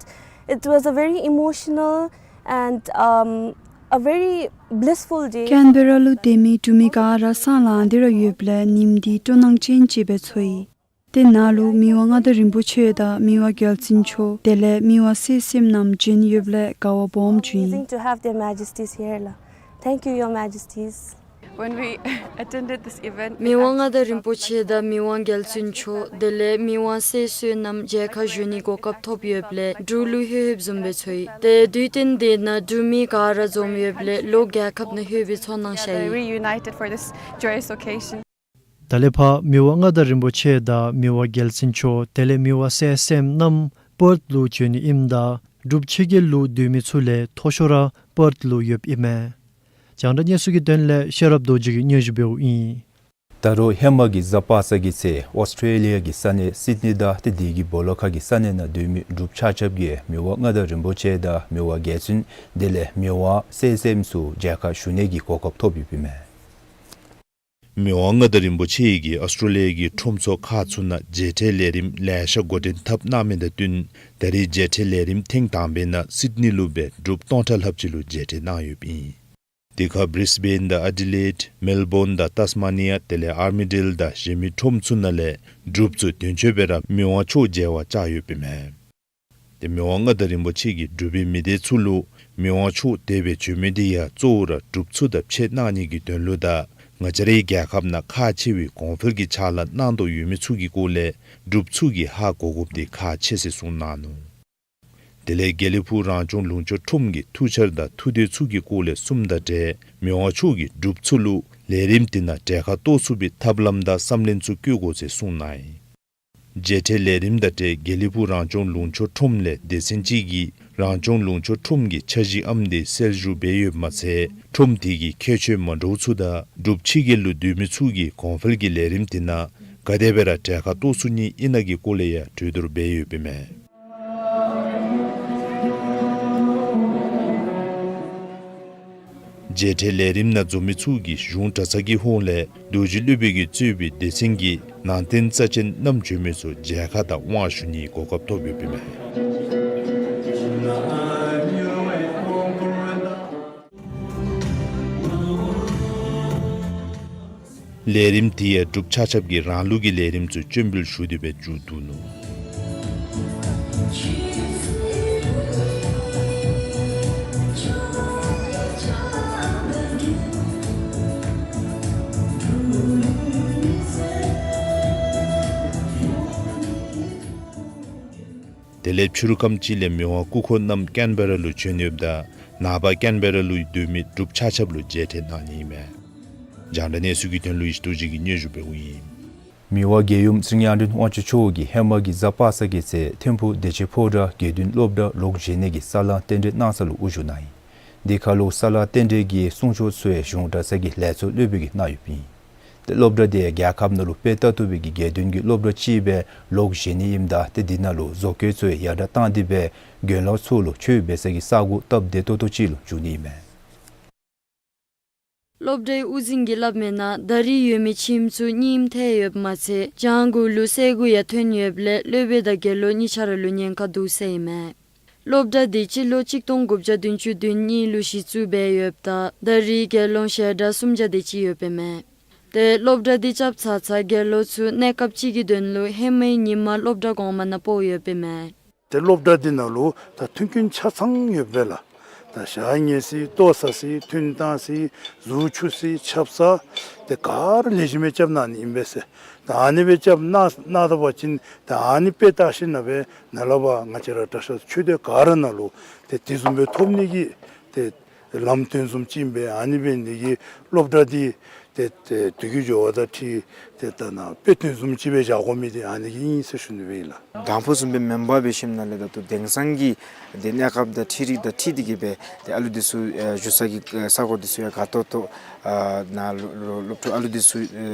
It was a very emotional and, um, a very blissful day. ཀེན་བེ་ར་ལུ་སྡོད་མི་འབྲུག་མི་ག་ར་སེམས་ལང་སྟེ་ར་ཡོདཔ་ལས་ཉིནམ་འདི་སྤྲོ་སྣང་ཅན་ཅིག་སྦེ་ཚོར་ཡི། དེ་ནང་ལུ་མི་དབང་མངའ་བདག་རིན་པོ་ཆེ་དང་མི་དབང་རྒྱལ་བཙུན་མཆོག་དེ་ལས་མི་དབང་གསན་བསམ་རྣམ་བྱོན་ཡོདཔ་ལས་དགའ་བ་སྦོམ་བྱུང་ཡི། Pleasing to have their majesties here, la. Thank you, your majesties. When we attended this event, it actually felt like home. མི་དབང་མངའ་བདག་རིན་པོ་ཆེ་དང་མི་དབང་རྒྱལ་བཙུན་མཆོག་དེ་ལས་མི་དབང་སྲས་བསོད་ནམས་མཇལ་ཁ་ཞུ་ནི་གོ་སྐབས་ཐོབ་ཡོདཔ་ལས་འབྲུག་ལུ་ལྷོད་ལྷོདཔ་བཟུམ་སྦེ་ཚོར་ཡི། ཏེ་དུས་སྟོན་དེ་ནང་འབྲུག་མི་ག་ར་འཛོམས་ཡོདཔ་ལས་ལོག་རྒྱལ་ཁབ་ནང་ལྷོད་པའི་ཚོར་སྣང་ཤར་ཡི། They reunited for this joyous occasion. ད་ལས་ཕར་མི་དབང་མངའ་བདག་རིན་པོ་ཆེ་དང་མི་དབང་རྒྱལ་བཙུན་མཆོག་དེ་ལས་མི་དབང་གསན་བསམ་རྣམ་པརཐ་ལུ་བྱོན་ནི་ཨིནམ་ད་འབྲུགཔ་ཕྱི་རྒྱལ་ལུ་སྡོད་མི་ཚུ་ལས་མཐོ་ཤོས་ར་པརཐ་ལུ་ཡོདཔ་ཨིན་མས། རྒྱང་བསྒྲགས་གནས་ཚུལ་གྱི་དོན་ལས་ཤེས་རབ་རྡོ་རྗེ་གིས་སྙན་ཞུ་འབདཝ་ཨིན། ད་རུང་ཧེ་མ་གི་གཟའ་པ་སངས་ཀྱི་ཚེ་ཨོསི་ཊེ་ལི་ཡ་གི་ས་གནས་སིཌ་ནི་དང་ཏེ་དེ་གི་སྦོ་ལོགས་ཁ་གི་ས་གནས་ནང་སྡོད་མི་འབྲུགཔ་ཆ་ཁྱབ་ཀྱིས་མི་དབང་མངའ་བདག་རིན་པོ་ཆེ་དང་མི་དབང་རྒྱལ་བཙུན་དེ་ལས་མི་དབང་གསན་བསམ་ཚུ་མཇལ་ཁ་ཞུ་ནི་གི་གོ་སྐབས་ཐོབ་ཡོདཔ་ཨིན་མས། མི་དབང་མངའ་བདག་རིན་པོ་ཆེ་གིས་ཨོསི་ཊེ་ལི་ཡ་གི་ཁྲོམ་ཚོགས་ཁག་ཚུ་ནང་མཇལ་འཕྲད་ལས་རིམ་ལེ་ཤ་འགོ་འདྲེན་འཐབ་གནང་མི་དང་བསྟུན་ད་རེས་མཇལ་འཕྲད་ལས་རིམ་ཐེངས་དང་པའི་ནང་སིཌ་ནི་ལུ་སྦེ་འབྲུགཔ་སྟོང་ཕྲག་ལྷགཔ་ཅིག་ལུ་མཇལ་འཕྲད་གནང་ཡོདཔ་ཨིན། དེ་ཁར་བིརིས་བེན་དང་ཨེ་ཌི་ལེཌ་མེལ་བོན་དང་ཏཱས་མ་ནི་ཡ་དེ་ལས་ཨར་མི་ཌེལ་དང་གཞན་མི་ཁྲོམ་ཚུ་ནང་ལས་འབྲུགཔ་ཚུ་དོན་གཅོད་སྦེ་ར་མི་དབང་མཆོག་མཇལ་བར་བཅར་ཡོདཔ་ཨིན་མས། ཏེ་མི་དབང་མངའ་བདག་རིན་པོ་ཆེ་གིས་འབྲུག་པའི་མི་སྡེ་ཚུ་ལུ་མི་དབང་མཆོག་དེ་སྦེ་བྱོན་མི་དེ་ཡང་གཙོ་བོ་ར་འབྲུགཔ་ཚུ་དང་ཕྱད་གནང་ནི་གི་དོན་ལུ་དང་ང་བཅས་རའི་རྒྱལ་ཁབ་ནང་ཁག་ཆེ་བའི་གོང་འཕེལ་གྱི་ཕྱག་ལཱ་གནང་དོ་ཡོད་མི་ཚུ་གི་སྐོར་ལས་འབྲུགཔ་ཚུ་གིས་ཧ་གོ་དགོཔ་དེ་ཁག་ཆེ་ཟེར་གསུངས་གནང་ནུག། དེ་ལས་དགེ་ལེགས་ཕུག་རང་སྐྱོང་ལུང་ཕྱོགས་ཁྲོམ་གྱི་ཐུགས་འཆར་དང་ཐུགས་འདོད་ཚུ་གི་སྐོར་ལས་གསུངམ་དང་འབྲེལ་མི་དབང་མཆོག་གིས་འབྲུགཔ་ཚུ་ལུ་ལས་རིམ་དེ་ནང་གྲལ་ཁར་གཏོགས་ཚུགས་པའི་ཐབས་ལམ་དང་བསམ་ལན་ཚུ་བཀོད་དགོ་ཟེར་གསུངས་གནང་ཡི། མཇལ་འཕྲད་ལས་རིམ་དང་འབྲེལ་དགེ་ལེགས་ཕུག་རང་སྐྱོང་ལུང་ཕྱོགས་ཁྲོམ་ལས་སྡེ་ཚན་ཅིག་གིས་རང་སྐྱོང་ལུང་ཕྱོགས་ཁྲོམ་གྱི་འཆར་གཞིའམ་དེ་གསལ་ཞུ་འབད་ཡོདཔ་མ་ཚད་ཁྲོམ་དེ་གི་ཁྱད་ཆོས་མ་འདྲཝ་ཚུ་དང་འབྲུགཔ་ཕྱི་རྒྱལ་ལུ་སྡོད་མི་ཚུ་གིས་གོང་འཕེལ་གྱི་ལས་རིམ་དེ་ནང་ག་དེ་སྦེ་ར་གྲལ་ཁར་གཏོགས་ཚུགས་ནི་ཨིན་ན་གི་སྐོར་ལས་ཡང་གྲོས་བསྡུར་འབད་ཡོདཔ་ཨིན་མས། མཇལ་འཕྲད་ལས་རིམ་ནང་འཛོམས་མི་ཚུ་གིས་གཞུང་གྲྭ་ཚང་གི་ཧོངས་ལས་རྡོ་རྗེ་སློབ་དཔོན་གྱིས་གཙོས་པའི་སྡེ་ཚན་གྱི་ནང་རྟེན་རྩ་ཅན་རྣམ་བྱོན་མི་ཚུ་མཇལ་ཁ་དང་དབང་ཞུ་ནིའི་གོ་སྐབས་ཐོབ་ཡོདཔ་ཨིན་མས། ལས་རིམ་དེ་ཡང་འབྲུགཔ་ཆ་ཁྱབ་ཀྱིས་རང་ལུགས་ཀྱི་ལས་རིམ་ཚུ་སྤྱན་འབུལ་ཞུ་སྟེ་སྦེ་མཇུག་བསྡུ་ནུག། དེ་ལས་ཕྱི་རུ་ཁམས་ཅིག་ལས་མི་དབང་སྐུ་འཁོར་རྣམས་ཀེན་བེ་ར་ལུ་བྱོན་ཡོདཔ་ད་ནངས་པ་ཀེན་བེ་ར་ལུ་སྡོད་མི་འབྲུགཔ་ཆ་ཁྱབ་ལུ་མཇལ་འཕྲད་གནང་ནི་ཨིན་མས། རྒྱང་བསྒྲགས་གནས་ཚུལ་གྱི་དོན་ལུ་ཡེ་ཤེས་རྡོ་རྗེ་གིས་སྙན་ཞུ་འབདཝ་ཨིན། མི་དབང་རྒྱལ་ཡུམ་ཚེ་རིང་དབང་ཕྱུག་མཆོག་གིས་ཧེ་མ་གི་གཟའ་པ་སངས་ཀྱི་ཚེ་ཐིམ་ཕུག་བདེ་ཆེན་ཕོ་བྲང་དགེ་འདུན་སློབ་གྲྭ་ལོག་བཞེངས་ནི་གི་ས་ལཱ་རྟེན་འབྲེལ་གནང་ས་ལུ་དབུ་བཞུགས་གནང་ཡི། དེ་ཁར་ལུ་ས་ལཱ་རྟེན་འབྲེལ་གྱི་གསུང་ཆོག་ཚུ་ཡང་གཞུང་གྲྭ་ཚང་གི་ལས་ཚོགས་སློབ་དཔོན་གྱིས་གནང་ཡོདཔ་ཨིན། ཏེ་སློབ་གྲྭ་དེ་ཡང་རྒྱལ་ཁབ་ནང་ལུ་དཔེ་ལྟ་བཏུབ་པའི་གི་དགེ་འདུན་གྱི་སློབ་གྲྭ་ཅིག་སྦེ་ལོག་བཞེངས་ནི་ཨིནམ་ད་ཏེ་དེ་ནང་ལུ་བཟོ་བཀོད་ཚུ་ཡང་ཡར་དྲག་བཏང་སྟེ་སྦེ་དགེ་སློང་ཚུ་ལུ་ཆོས་འབད་ས་གི་ས་གོ་སྟབས་བདེ་ཏོག་ཏོ་ཅིག་ལུ་འགྱུར་ནི་ཨིན་མས། སློབ་གྲྭའི་དབུ་འཛིན་གྱིས་སླབ་མིའི་ནང་ད་རིས་ཡོད་མི་ཁྱིམ་ཚུ་རྙིངམ་ཐལ་ཡོདཔ་མ་ཚད་གྱང་གུ་ལུ་སེར་ཀ་ཡང་ཐོན་ཡོདཔ་ལས་སློབ་དཔོན་དང་དགེ་སློང་གཉིས་ཆ་ར་ལུ་ཉེན་ཁ་འདུག་ཟེར་ཨིན་མས། སློབ་གྲྭ་འདི་སྤྱི་ལོ་གཅིག་སྟོང་དགུ་བརྒྱ་བདུན་ཅུ་དོན་གཉིས་ལུ་གཞི་བཙུགས་འབད་ཡོདཔ་ད་ད་རིས་དགེ་སློང་ཞལ་གྲངས་སུམ་བརྒྱ་དེ་ཅིག་ཡོདཔ་ཨིན་མས། ཏེ་སློབ་གྲྭ་འདི་རྐྱབ་ཚར་ཚར་དགེ་སློང་ཚུ་གནས་སྐབས་ཅིག་གི་དོན་ལུ་ཧེ་མའི་ཉིནམ་སློབ་གྲྭ་གོང་མ་ནང་སྤོ་ཡོདཔ་ཨིན་མས། ཏེ་སློབ་གྲྭ་འདི་ནང་ལུ་ད་མཐུན་རྐྱེན་ཆ་ཚང་ཡོདཔ་ལས་ད་ཞག་ཉལ་ས་ལྟོ་བཟའ་ས་ཐུན་བཏང་ས་གཟུགས་འཁྱུ་ས་ཆབ་གསང་དེ་ག་ར་ལེགས་ཤོམ་སྦེ་རྐྱབ་གནང་ནི་ཨིན་པས་ཟེར། ད་ཨ་ནི་སྦེ་རྐྱབ་གནང་གནང་ད་པ་ཅིན་ད་ཨ་ནི་དཔེ་བལྟ་ཞིནམ་ལས་ནཱ་ལས་ཕར་ང་བཅས་ར་གྲྭ་ཤག་ཆོས་སྡེ་ག་ར་ནང་ལུ་ཏེ་དེ་བཟུམ་སྦེ་ཐོབ་ནི་གི་ཏེ་ལམ་སྟོན་བཟུམ་ཅིག་ཨིན་པས། ཨ་ནི་འབད་ནི་དེ་གིས་སློབ་གྲྭ་འདི་ཏེ་ཏེ་དུས་ཀྱི་འགྱུར་བ་དང་འཁྲིལ་ཏེ་ད་ནཱ་དཔེ་སྟོན་བཟུམ་ཅིག་སྦེ་བཞག་དགོ་མི་འདི་ཨ་ནི་གིས་ཨིན་ཟེར་ཞུ་ནི་སྦེ་ཨིན་ལགས། དང་ཕུ་བཟུམ་སྦེ་མེན་པར་འབད་ཞིནམ་ལས་ད་ལྟོ་དེང་སང་གི་ཏེ་གནས་སྐབས་དང་འཕྲུལ་རིག་དང་འཁྲིལ་ཏེ་གིས་སྦེ་ཏེ་ཨ་ལུ་འདི་ཚུ་ཨེ་བཞུགས་ས་གི་ས་གོ་འདི་ཚུ་ཡང་དགའ་ཏོག་ཏོ་ཨ་ནཱ་ལུ་ལུ་སློབ་ཕྲུག་ཨ་ལུ་འདི་ཚུ་ཨེ་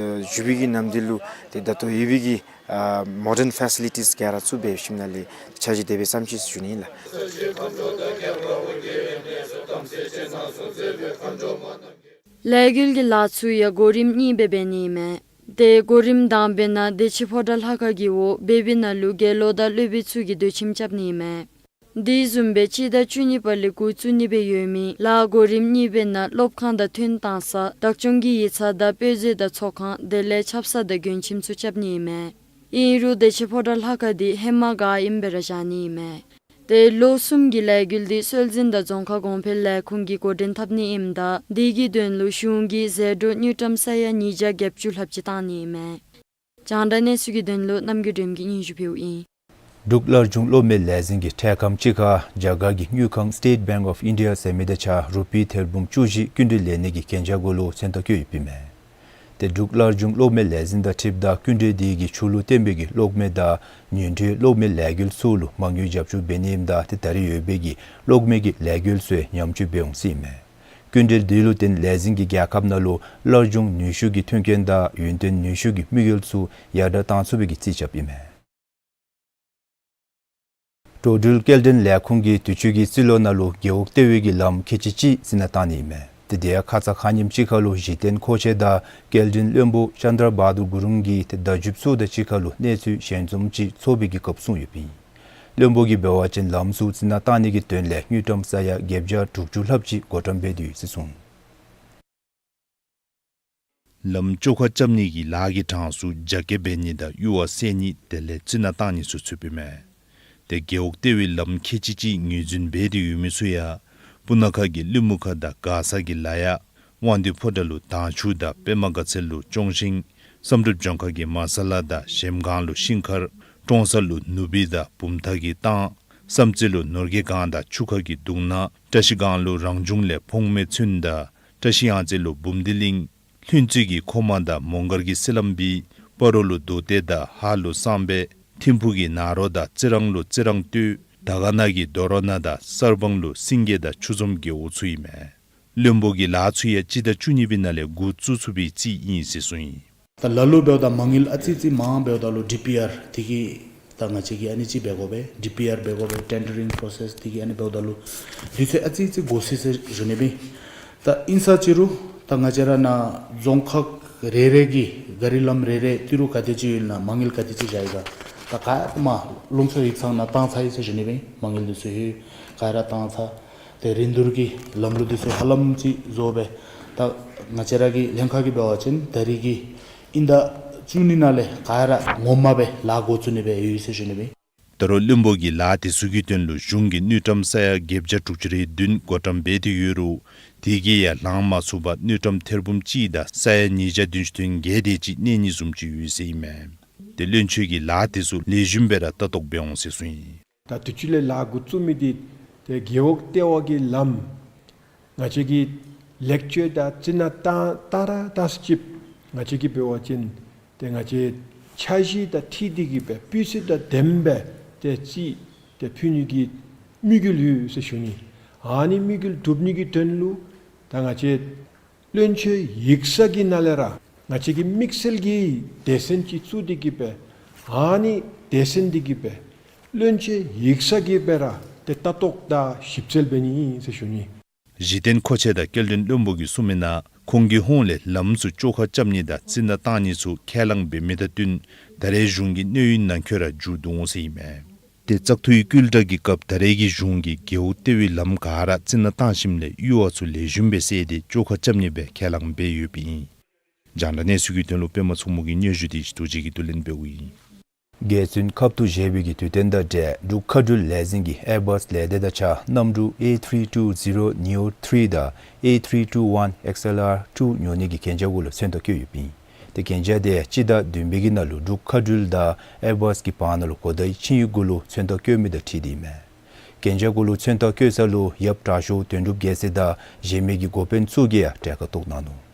བཞུགས་པའི་གི་ནམ་དུས་ལུ་ཏེ་ད་ལྟོ་ཡོད་པའི་གི་ཨ་མོ་ཌརན་ཕེ་སི་ལི་ཊིས་ག་ར་བཙུགས་འབད་ཞིནམ་ལས་འཆར་གཞི་དེ་སྦེ་བརྩམས་ཅི་ཟེར་ཞུ་ནི་ཨིན་ལགས། ལས་འགུལ་གྱི་ལཱ་ཚུ་ཡང་གོ་རིམ་གཉིས་སྦེ་འབད་ནི་ཨིན་མས། ཏེ་གོ་རིམ་དང་པའི་ནང་བདེ་ཆེན་ཕོ་བྲང་ལྷ་ཁང་གི་འོག་བེ་བི་ནང་ལུ་དགེ་སློང་དང་སློབ་དཔོན་ཚུ་གིས་སྡོད་ཁྱིམ་རྐྱབ་ནི་ཨིན་མས། དེ་བཟུམ་སྦེ་སྤྱི་ཟླ་བཅུ་གཉིས་པ་ལས་འགོ་བཙུགས་ནི་སྦེ་ཡོད་མི་ལཱ་གོ་རིམ་གཉིས་པའི་ནང་སློབ་ཁང་དང་ཐུན་བཏང་ས་བདག་སྐྱོང་གི་ཡིག་ཚང་དང་དཔེ་མཛོད་དང་ཚོགས་ཁང་དེ་ལས་ཆབ་གསང་དང་མགོན་ཁྱིམ་ཚུ་རྐྱབ་ནི་ཨིན་མས། ཨིན་རུང་དེ་ཆེ་ཕོ་བྲང་ལྷ་ཁང་འདི་ཧེ་མ་ག་ཨིནམ་སྦེ་ར་བཞག་ནི་ཨིན་མས། ཏེ་ལོ་གསུམ་གྱི་ལས་འགུལ་འདི་སྲོལ་འཛིན་དང་རྫོང་ཁ་གོང་འཕེལ་ལས་ཁུངས་ཀྱིས་འགོ་འདྲེན་འཐབ་ནི་ཨིནམ་ད་དེ་གི་དོན་ལུ་གཞུང་གིས་ཟད་འགྲོ་དངུལ་ཀྲམ་ས་ཡ་ཉིས་བརྒྱ་བརྒྱད་ཅུ་ལྷགཔ་ཅིག་བཏང་ནི་ཨིན་མས། རྒྱང་བསྒྲགས་གནས་ཚུལ་གྱི་དོན་ལུ་རྣམ་རྒྱལ་སྒྲོལམ་གྱིས་སྙན་ཞུ་ཕུལཝ་ཨིན། འབྲུག་སླར་འབྱུང་གློག་མེ་ལས་འཛིན་གྱི་འཕྲལ་ཁམས་ཅིག་ཁར་རྒྱ་གར་གྱི་དངུལ་ཁང་State Bank of India ཟེར་མི་དང་གཅིག་ཁར་རུ་པི་ཐེར་འབུམ་བཅུ་བཞི་སྐྱིན་འགྲུལ་ལེན་ནི་གི་གན་རྒྱ་གུ་ལུ་མཚན་རྟགས་བཀོད་ཡོདཔ་ཨིན་མས། ཏེ་འབྲུག་སླར་འབྱུང་གློག་མེ་ལས་འཛིན་དང་འཁྲིལཝ་ད་སྐྱིན་འགྲུལ་དེ་གིས་ཆུ་ལུ་བརྟེན་པའི་གི་གློག་མེ་དང་ཉོན་འདྲེས་གློག་མེ་ལས་འགུལ་ཚུ་ལུ་མ་དངུལ་རྒྱབ་སྐྱོར་འབད་ནི་ཨིནམ་ད་ཏེ་ད་རེས་ཡོད་པའི་གི་གློག་མེ་གི་ལས་འགུལ་ཚུ་ཡང་ཉམས་བཅོས་འབད་འོང་ཟེར་ཨིན་མས། སྐྱིན་འགྲུལ་དེ་ལུ་བརྟེན་ལས་འཛིན་གྱིས་རྒྱལ་ཁབ་ནང་ལུ་སླར་འབྱུང་ནུས་ཤུགས་ཀྱི་མཐུན་རྐྱེན་དང་ཡུན་བརྟན་ནུས་ཤུགས་ཀྱི་དམིགས་ཡུལ་ཚུ་ཡར་དྲགས་གཏང་ཚུགས་པའི་གི་རྩིས་རྐྱབ་ཨིན་མས། འགྲོ་འགྲུལ་སྐྱེལ་འདྲེན་ལས་ཁུངས་ཀྱིས་དུས་ཅི་གི་རྩིས་ལོ་ནང་ལུ་རྒེད་འོག་ལྟེ་བའི་གི་ལམ་ཁལ་གཅིག་གཅིག་རྩི་ནག་བཏང་ནི་ཨིན་མས། ཏེ་དེ་ཡང་ཁ་ཙ་ཁ་ཉིནམ་ཅིག་ཁར་ལུ་གཞི་རྟེན་མཁོ་ཆས་དང་སྐྱེལ་འདྲེན་བློན་པོ་ཅན་དྲ་བ་དུར་གུ་རུང་གིས་ཏེ་བརྡ་བརྒྱུདཔ་ཚུ་དང་གཅིག་ཁར་ལུ་གནས་ཚུལ་ཞལ་འཛོམས་ཅིག་ཚོགས་པའི་གི་སྐབས་གསུངས་ཡོདཔ་ཨིན། བློན་པོ་གིས་འབད་བ་ཅིན་ལམ་ཚུ་རྩི་ནག་བཏང་ནི་གི་དོན་ལས་དངུལ་ཀྲམ་ས་ཡ་བརྒྱད་བརྒྱ་དྲུག་ཅུ་ལྷགཔ་ཅིག་བགོ་བཀྲམ་འབད་དེ་ཡོད་ཟེར་གསུངས། ལམ་བཅོ་ཁ་རྐྱབ་ནི་གི་ལཱ་གི་གྲངས་སུ་རྒྱ་སྐྱེད་འབད་ནི་དང་ཡུར་བ་བསལ་ནི་དེ་ལས་རྩི་ནག་བཏང་ནི་ཚུ་ཚུདཔ་ཨིན་མས། ཏེ་རྒེད་འོག་ལྟེ་བའི་ལམ་ཁལ་གཅིག་གཅིག་ངོས་འཛིན་འབད་དེ་ཡོད་མི་ཚུ་ཡང་སྤུ་ན་ཁ་གི་ཀླུ་མུ་ཁ་དང་མགར་ས་གི་ལ་ཡ་དབང་འདུས་ཕོ་བྲང་ལུ་དྭངས་ཆུ་དང་པདྨ་དགའ་ཚལ་ལུ་ཅོང་ཞིང་བསམ་གྲུབ་ལྗོངས་མཁར་གྱི་མ་ས་ལ་དང་གཞལམ་སྒང་ལུ་ཤིང་མཁར་ཀྲོང་གསར་ལུ་ནུབ་སྦིས་དང་བུམ་ཐང་གི་ལྟང་བསམ་རྩེ་ལུ་ནོར་རྒྱས་སྒང་དང་ཆུ་ཁ་གི་དུག་ནག་བཀྲ་ཤིས་སྒང་ལུ་རང་བྱུང་ལས་ཕོངས་མེད་ཚུན་དང་བཀྲ་ཤིས་གཡང་རྩེ་ལུ་འབུམ་སྡེ་གླིང་ལྷུན་རྩེ་གི་ཁོ་མ་དང་མོང་སྒར་གྱི་སི་ལམ་སྦིས་སྤ་རོ་ལུ་རྡོ་སྟེ་དང་ཧཱ་ལུ་གསང་སྦས་ཐིམ་ཕུག་གི་ནཱ་རོ་དང་རྩི་རང་ལུ་རྩི་རང་སྟོད་དར་དཀར་ན་གི་རྡོ་རོ་ན་དང་གསར་སྤང་ལུ་སེང་གེ་དང་ཆུ་འཛོམས་རྒེད་འོག་ཚུ་ཨིན་མས། བློན་པོ་གིས་ལཱ་ཚུ་ཡང་སྤྱི་ཟླ་བཅུ་གཉིས་པའི་ནང་ལས་འགོ་བཙུགས་ཚུགས་པའི་རྩིས་ཨིན་ཟེར་གསུངས་ཡི། ད་ལ་ལུ་འབདཝ་ད་མ་དངུལ་ཨ་ཙི་ཙི་མང་འབདཝ་ད་ལུ་ཌི་པི་ཨར་དེ་གི་ད་ང་བཅས་ཀྱིས་ཨ་ནི་ཅིག་འབད་དགོ་པས། ཌི་པི་ཨར་འབད་དགོ་པས། ཊེན་ཌར་རིང་པོ་རོ་སེསི་དེ་གི་ཨ་ནི་འབདཝ་ད་ལུ་དུས་ཚོད་ཨ་ཙི་ཙི་འགོར་སི་ཟེར་ཞུ་ནི་སྦེ། ད་ཨིན་ས་ཅི་རུང་ད་ང་བཅས་ར་ནཱ་རྫོང་ཁག་རེ་རེ་གི་ག་རི་ལམ་རེ་རེ་ཏི་རུ་ག་དེ་ཅིག་ཡོད་ན་མ་དངུལ་ག་དེ་ཅིག་བཞག་ཡི་ག། ད་ག་ཡང་མ་ལུང་ཚོ་ཡིག་ཚང་ནང་བཏང་ཚར་ཡི་ཟེར་ཞུ་ནི་སྦེ། མ་དངུལ་འདི་ཚུ་ཡོད་ག་ར་བཏང་ཚར། ཏེ་རིན་བསྡུར་གྱི་ལམ་ལུགས་འདི་ཚུ་ཧ་ལམ་ཅིག་བཟོ་སྦེ། ད་ང་བཅས་ར་གི་ལྷན་ཁག་གིས་འབད་བ་ཅིན་ད་རིས་ཀྱི་དབྱིན་ཟླ་བཅུ་གཉིས་ནང་ལས་ག་ར་ངོ་མ་སྦེ་ལཱ་འགོ་བཙུགས་ནི་སྦེ་ཡོད་ཟེར་ཞུ་ནི་སྦེ། ད་རུང་བློན་པོ་གིས་ལཱ་དེ་ཚུ་གི་དོན་ལུ་གཞུང་གིས་དངུལ་ཀྲམ་ས་ཡ་བརྒྱད་བརྒྱ་དྲུག་ཅུ་རེ་བདུན་བགོ་བཀྲམ་འབད་དེ་ཡོད་རུང་དེ་གིས་ཡང་ལང་མ་ཚུགས་པར་དངུལ་ཀྲམ་ཐེར་འབུམ་གཅིག་དང་ས་ཡ་ཉིས་བརྒྱ་བདུན་ཅུ་དོན་བརྒྱད་དེ་ཅིག་གནས་ནི་བཟུམ་ཅིག་ཡོད་ཟེར་ཨིན་མས། ཏེ་བློན་ཆེན་གྱིས་ལཱ་དེ་ཚུ་ལེགས་ཤོམ་སྦེ་ར་ལྟ་རྟོག་འབད་འོང་ཟེར་གསུངས་ཡི། ད་དུས་ཅི་ལས་ལཱ་འགོ་བཙུགས་མི་འདི་ཏེ་རྒེད་འོག་ལྟེ་བ་གི་ལམ་ང་བཅས་ཀྱིས་ལེགས་བཅོས་དང་རྩི་ནག་བཏང་བཏང་ར་བཏང་ས་ཅིག་ང་བཅས་ཀྱིས་འབད་བ་ཅིན་ཏེ་ང་བཅས་འཆར་གཞི་དང་འཁྲིལ་ཏེ་གིས་སྦེ་སྤུས་ཚད་དང་ལྡནམ་སྦེ་ཏེ་རྩིས་ཏེ་ཕུལ་ནི་གི་དམིགས་ཡུལ་ཡོད་ཟེར་ཞུ་ནི། ཨ་ནི་དམིགས་ཡུལ་འགྲུབ་ནི་གི་དོན་ལུ་ད་ང་བཅས་བློན་ཆེན་ཡིག་ཚང་གི་ནང་ལས་ར་ང་བཅས་ཀྱིས་དམིགས་བསལ་གྱི་སྡེ་ཚན་ཅིག་བཙུགས་ཏེ་གིས་སྦེ་ཨ་ནི་སྡེ་ཚན་འདི་གིས་སྦེ་བློན་ཆེན་ཡིག་ཚང་གིས་སྦེ་ར་ཏེ་ལྟ་རྟོག་དང་ཞིབ་འཚོལ་འབད་ནི་ཨིན་ཟེར་ཞུ་ནི། གཞི་རྟེན་མཁོ་ཆས་དང་སྐྱེལ་འདྲེན་བློན་པོ་གིས་གསུངས་མི་ནང་ཁོང་གི་ཧོངས་ལས་ལམ་ཚུ་བཅོ་ཁ་རྐྱབ་ནི་དང་རྩི་ནག་བཏང་ནི་ཚུ་ཁས་བླངས་འབད་མི་དང་བསྟུན་ད་རེས་གཞུང་གི་གནས་ཡུན་ནང་འཁོད་ར་མཇུག་བསྡུ་འོང་ཟེར་ཨིན་མས། ཏེ་བཙག་འཐུའི་བསྐུལ་བསྒྲགས་ཀྱི་སྐབས་ད་རེས་ཀྱི་གཞུང་གིས་རྒེད་འོག་ལྟེ་བའི་ལམ་ག་ར་རྩི་ནག་བཏང་ཞིནམ་ལས་ཡུར་བ་ཚུ་ལེགས་ཤོམ་སྦེ་བསལ་ཏེ་བཅོ་ཁ་རྐྱབ་ནི་སྦེ་ཁས་བླངས་འབད་ཡོདཔ་ཨིན། རྒྱང་བསྒྲགས་གནས་ཚུལ་གྱི་དོན་ལུ་པདྨ་མཚོ་མོ་གི་སྙན་ཞུ་དེ་ཞི་ཏོ་རྗེ་གིས་བསྡུ་ལེན་འབདཝ་ཨིན། རྒྱལ་བཙུན་ཁབ་ཏུ་བཞེས་པའི་གི་དུས་སྟོན་དང་འབྲེལ་འབྲུག་མཁའ་འགྲུལ་ལས་འཛིན་གྱིས་ཨེར་བཱས་ལས་སྡེ་དང་གཅིག་ཁར་གནམ་གྲུ་ཨེ་ཐི་རི་ཊུ་ཟི་རོ་ནིའོ་ཐི་རི་དང་ཨེ་ཐི་རི་ཊུ་ཝན་ཨེགསི་ཨེལ་ཨར་ཊུ་ཉོ་ནི་གི་གན་རྒྱ་གུ་ལུ་མཚན་རྟགས་བཀོད་ཡོདཔ་ཨིན། ཏེ་གན་རྒྱ་དེ་སྤྱི་ཟླ་བདུན་པའི་གི་ནང་ལུ་འབྲུག་མཁའ་འགྲུལ་དང་ཨེར་བཱས་ཀྱི་བར་ན་ལུ་གོ་བརྡའི་ཆིངས་ཡིག་གུ་ལུ་མཚན་རྟགས་བཀོད་མི་དང་འཁྲིལ་ཏེ་ཨིན་མས། གན་རྒྱ་གུ་ལུ་མཚན་རྟགས་བཀོད་ས་ལུ་ཡབ་དྲག་ཤོས་དོན་གྲུབ་རྒྱལ་མཚན་དང་གཞན་མི་གི་འགོ་དཔོན་ཚུ་གིས་ཡང་གྲལ་ཁར་གཏོགས་གནང་ནུག།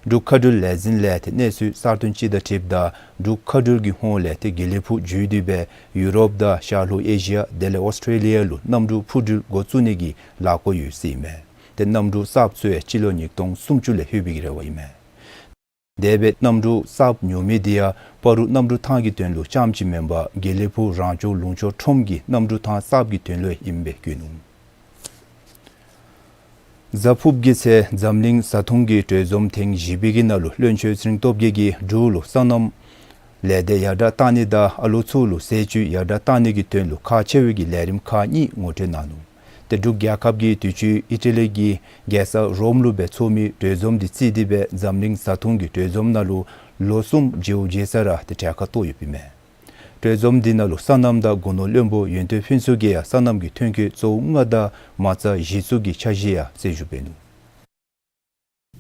འབྲུག་མཁའ་འགྲུལ་ལས་འཛིན་ལས་ཏེ་གནས་ཚུལ་གསར་བཏོན་ཅིག་དང་འཁྲིལཝ་ད་འབྲུག་མཁའ་འགྲུལ་གྱི་ཧོངས་ལས་ཏེ་དགེ་ལེགས་ཕུག་བརྒྱུད་དེ་སྦེ་ཡུ་རོབ་དང་ཤར་ལྷོ་ཨེ་ཤི་ཡ་དེ་ལས་ཨོསི་ཊྲེ་ལི་ཡ་ལུ་གནམ་གྲུ་འཕུར་འགྲུལ་འགོ་བཙུགས་ནི་གི་ལས་འགུལ་ཡོད་ཟེར་ཨིན་མས། ཏེ་གནམ་གྲུ་གསརཔ་ཚུ་ཡང་སྤྱི་ལོ་ཉིས་སྟོང་སུམ་ཅུ་ལས་ལྷོད་པའི་གི་རེ་བ་ཨིན་མས། དེ་སྦེ་གནམ་གྲུ་གསརཔ་ཉོ་མི་དེ་ཡང་སྤ་རོ་གནམ་གྲུ་ཐང་གི་དོན་ལུ་རྐྱངམ་ཅིག་མེན་པར་དགེ་ལེགས་ཕུག་རང་སྐྱོང་ལུང་ཕྱོགས་ཁྲོམ་གྱི་གནམ་གྲུ་ཐང་གསརཔ་གི་དོན་ལུ་ཨིནམ་སྦེ་བཀོད་ནུག། གཟའ་ཕུརཔ་གི་ཚེ་འཛམ་གླིང་བཟའ་འཐུང་གི་གྲོས་འཛོམས་ཐེངས་བཞི་པའི་གི་ནང་ལུ་བློན་ཆེན་ཚེ་རིང་སྟོབས་རྒྱས་ཀྱིས་འབྲུག་ལུ་སོ་ནམ་ལས་སྡེ་ཡར་དྲགས་གཏང་ནི་དང་ཨ་ལོ་ཚུ་ལུ་ཟས་བཅུད་ཡར་དྲགས་གཏང་ནི་གི་དོན་ལུ་ཁག་ཆེ་བའི་གི་ལས་རིམ་ཁག་གཉིས་ངོ་སྤྲོད་གནང་ནུག། ཏེ་འབྲུག་རྒྱལ་ཁབ་ཀྱིས་དུས་ཅི་ཨི་ཊ་ལི་གི་རྒྱལ་ས་རོམ་ལུ་སྦེ་འཚོགས་མི་གྲོས་འཛོམས་འདི་བརྩིས་ཏེ་སྦེ་འཛམ་གླིང་བཟའ་འཐུང་གི་གྲོས་འཛོམས་ནང་ལུ་ལོ་གསུམ་བརྗེཝ་བརྗེ་ས་ར་ཏེ་གྲལ་ཁར་གཏོགས་ཡོདཔ་ཨིན་མས། གྲོས་འཛོམས་འདི་ནང་ལུ་སོ་ནམ་དང་སྒོ་ནོར་བློན་པོ་ཡོན་ཏན་ཕུན་ཚོགས་ཀྱིས་ཡང་སོ་ནམ་གྱི་ཐོན་སྐྱེད་གཙོ་བོ་ལྔ་དང་མ་རྩ་གཞི་བཙུགས་ཀྱི་འཆར་གཞི་ཡང་གསལ་ཞུ་འབད་ནུག།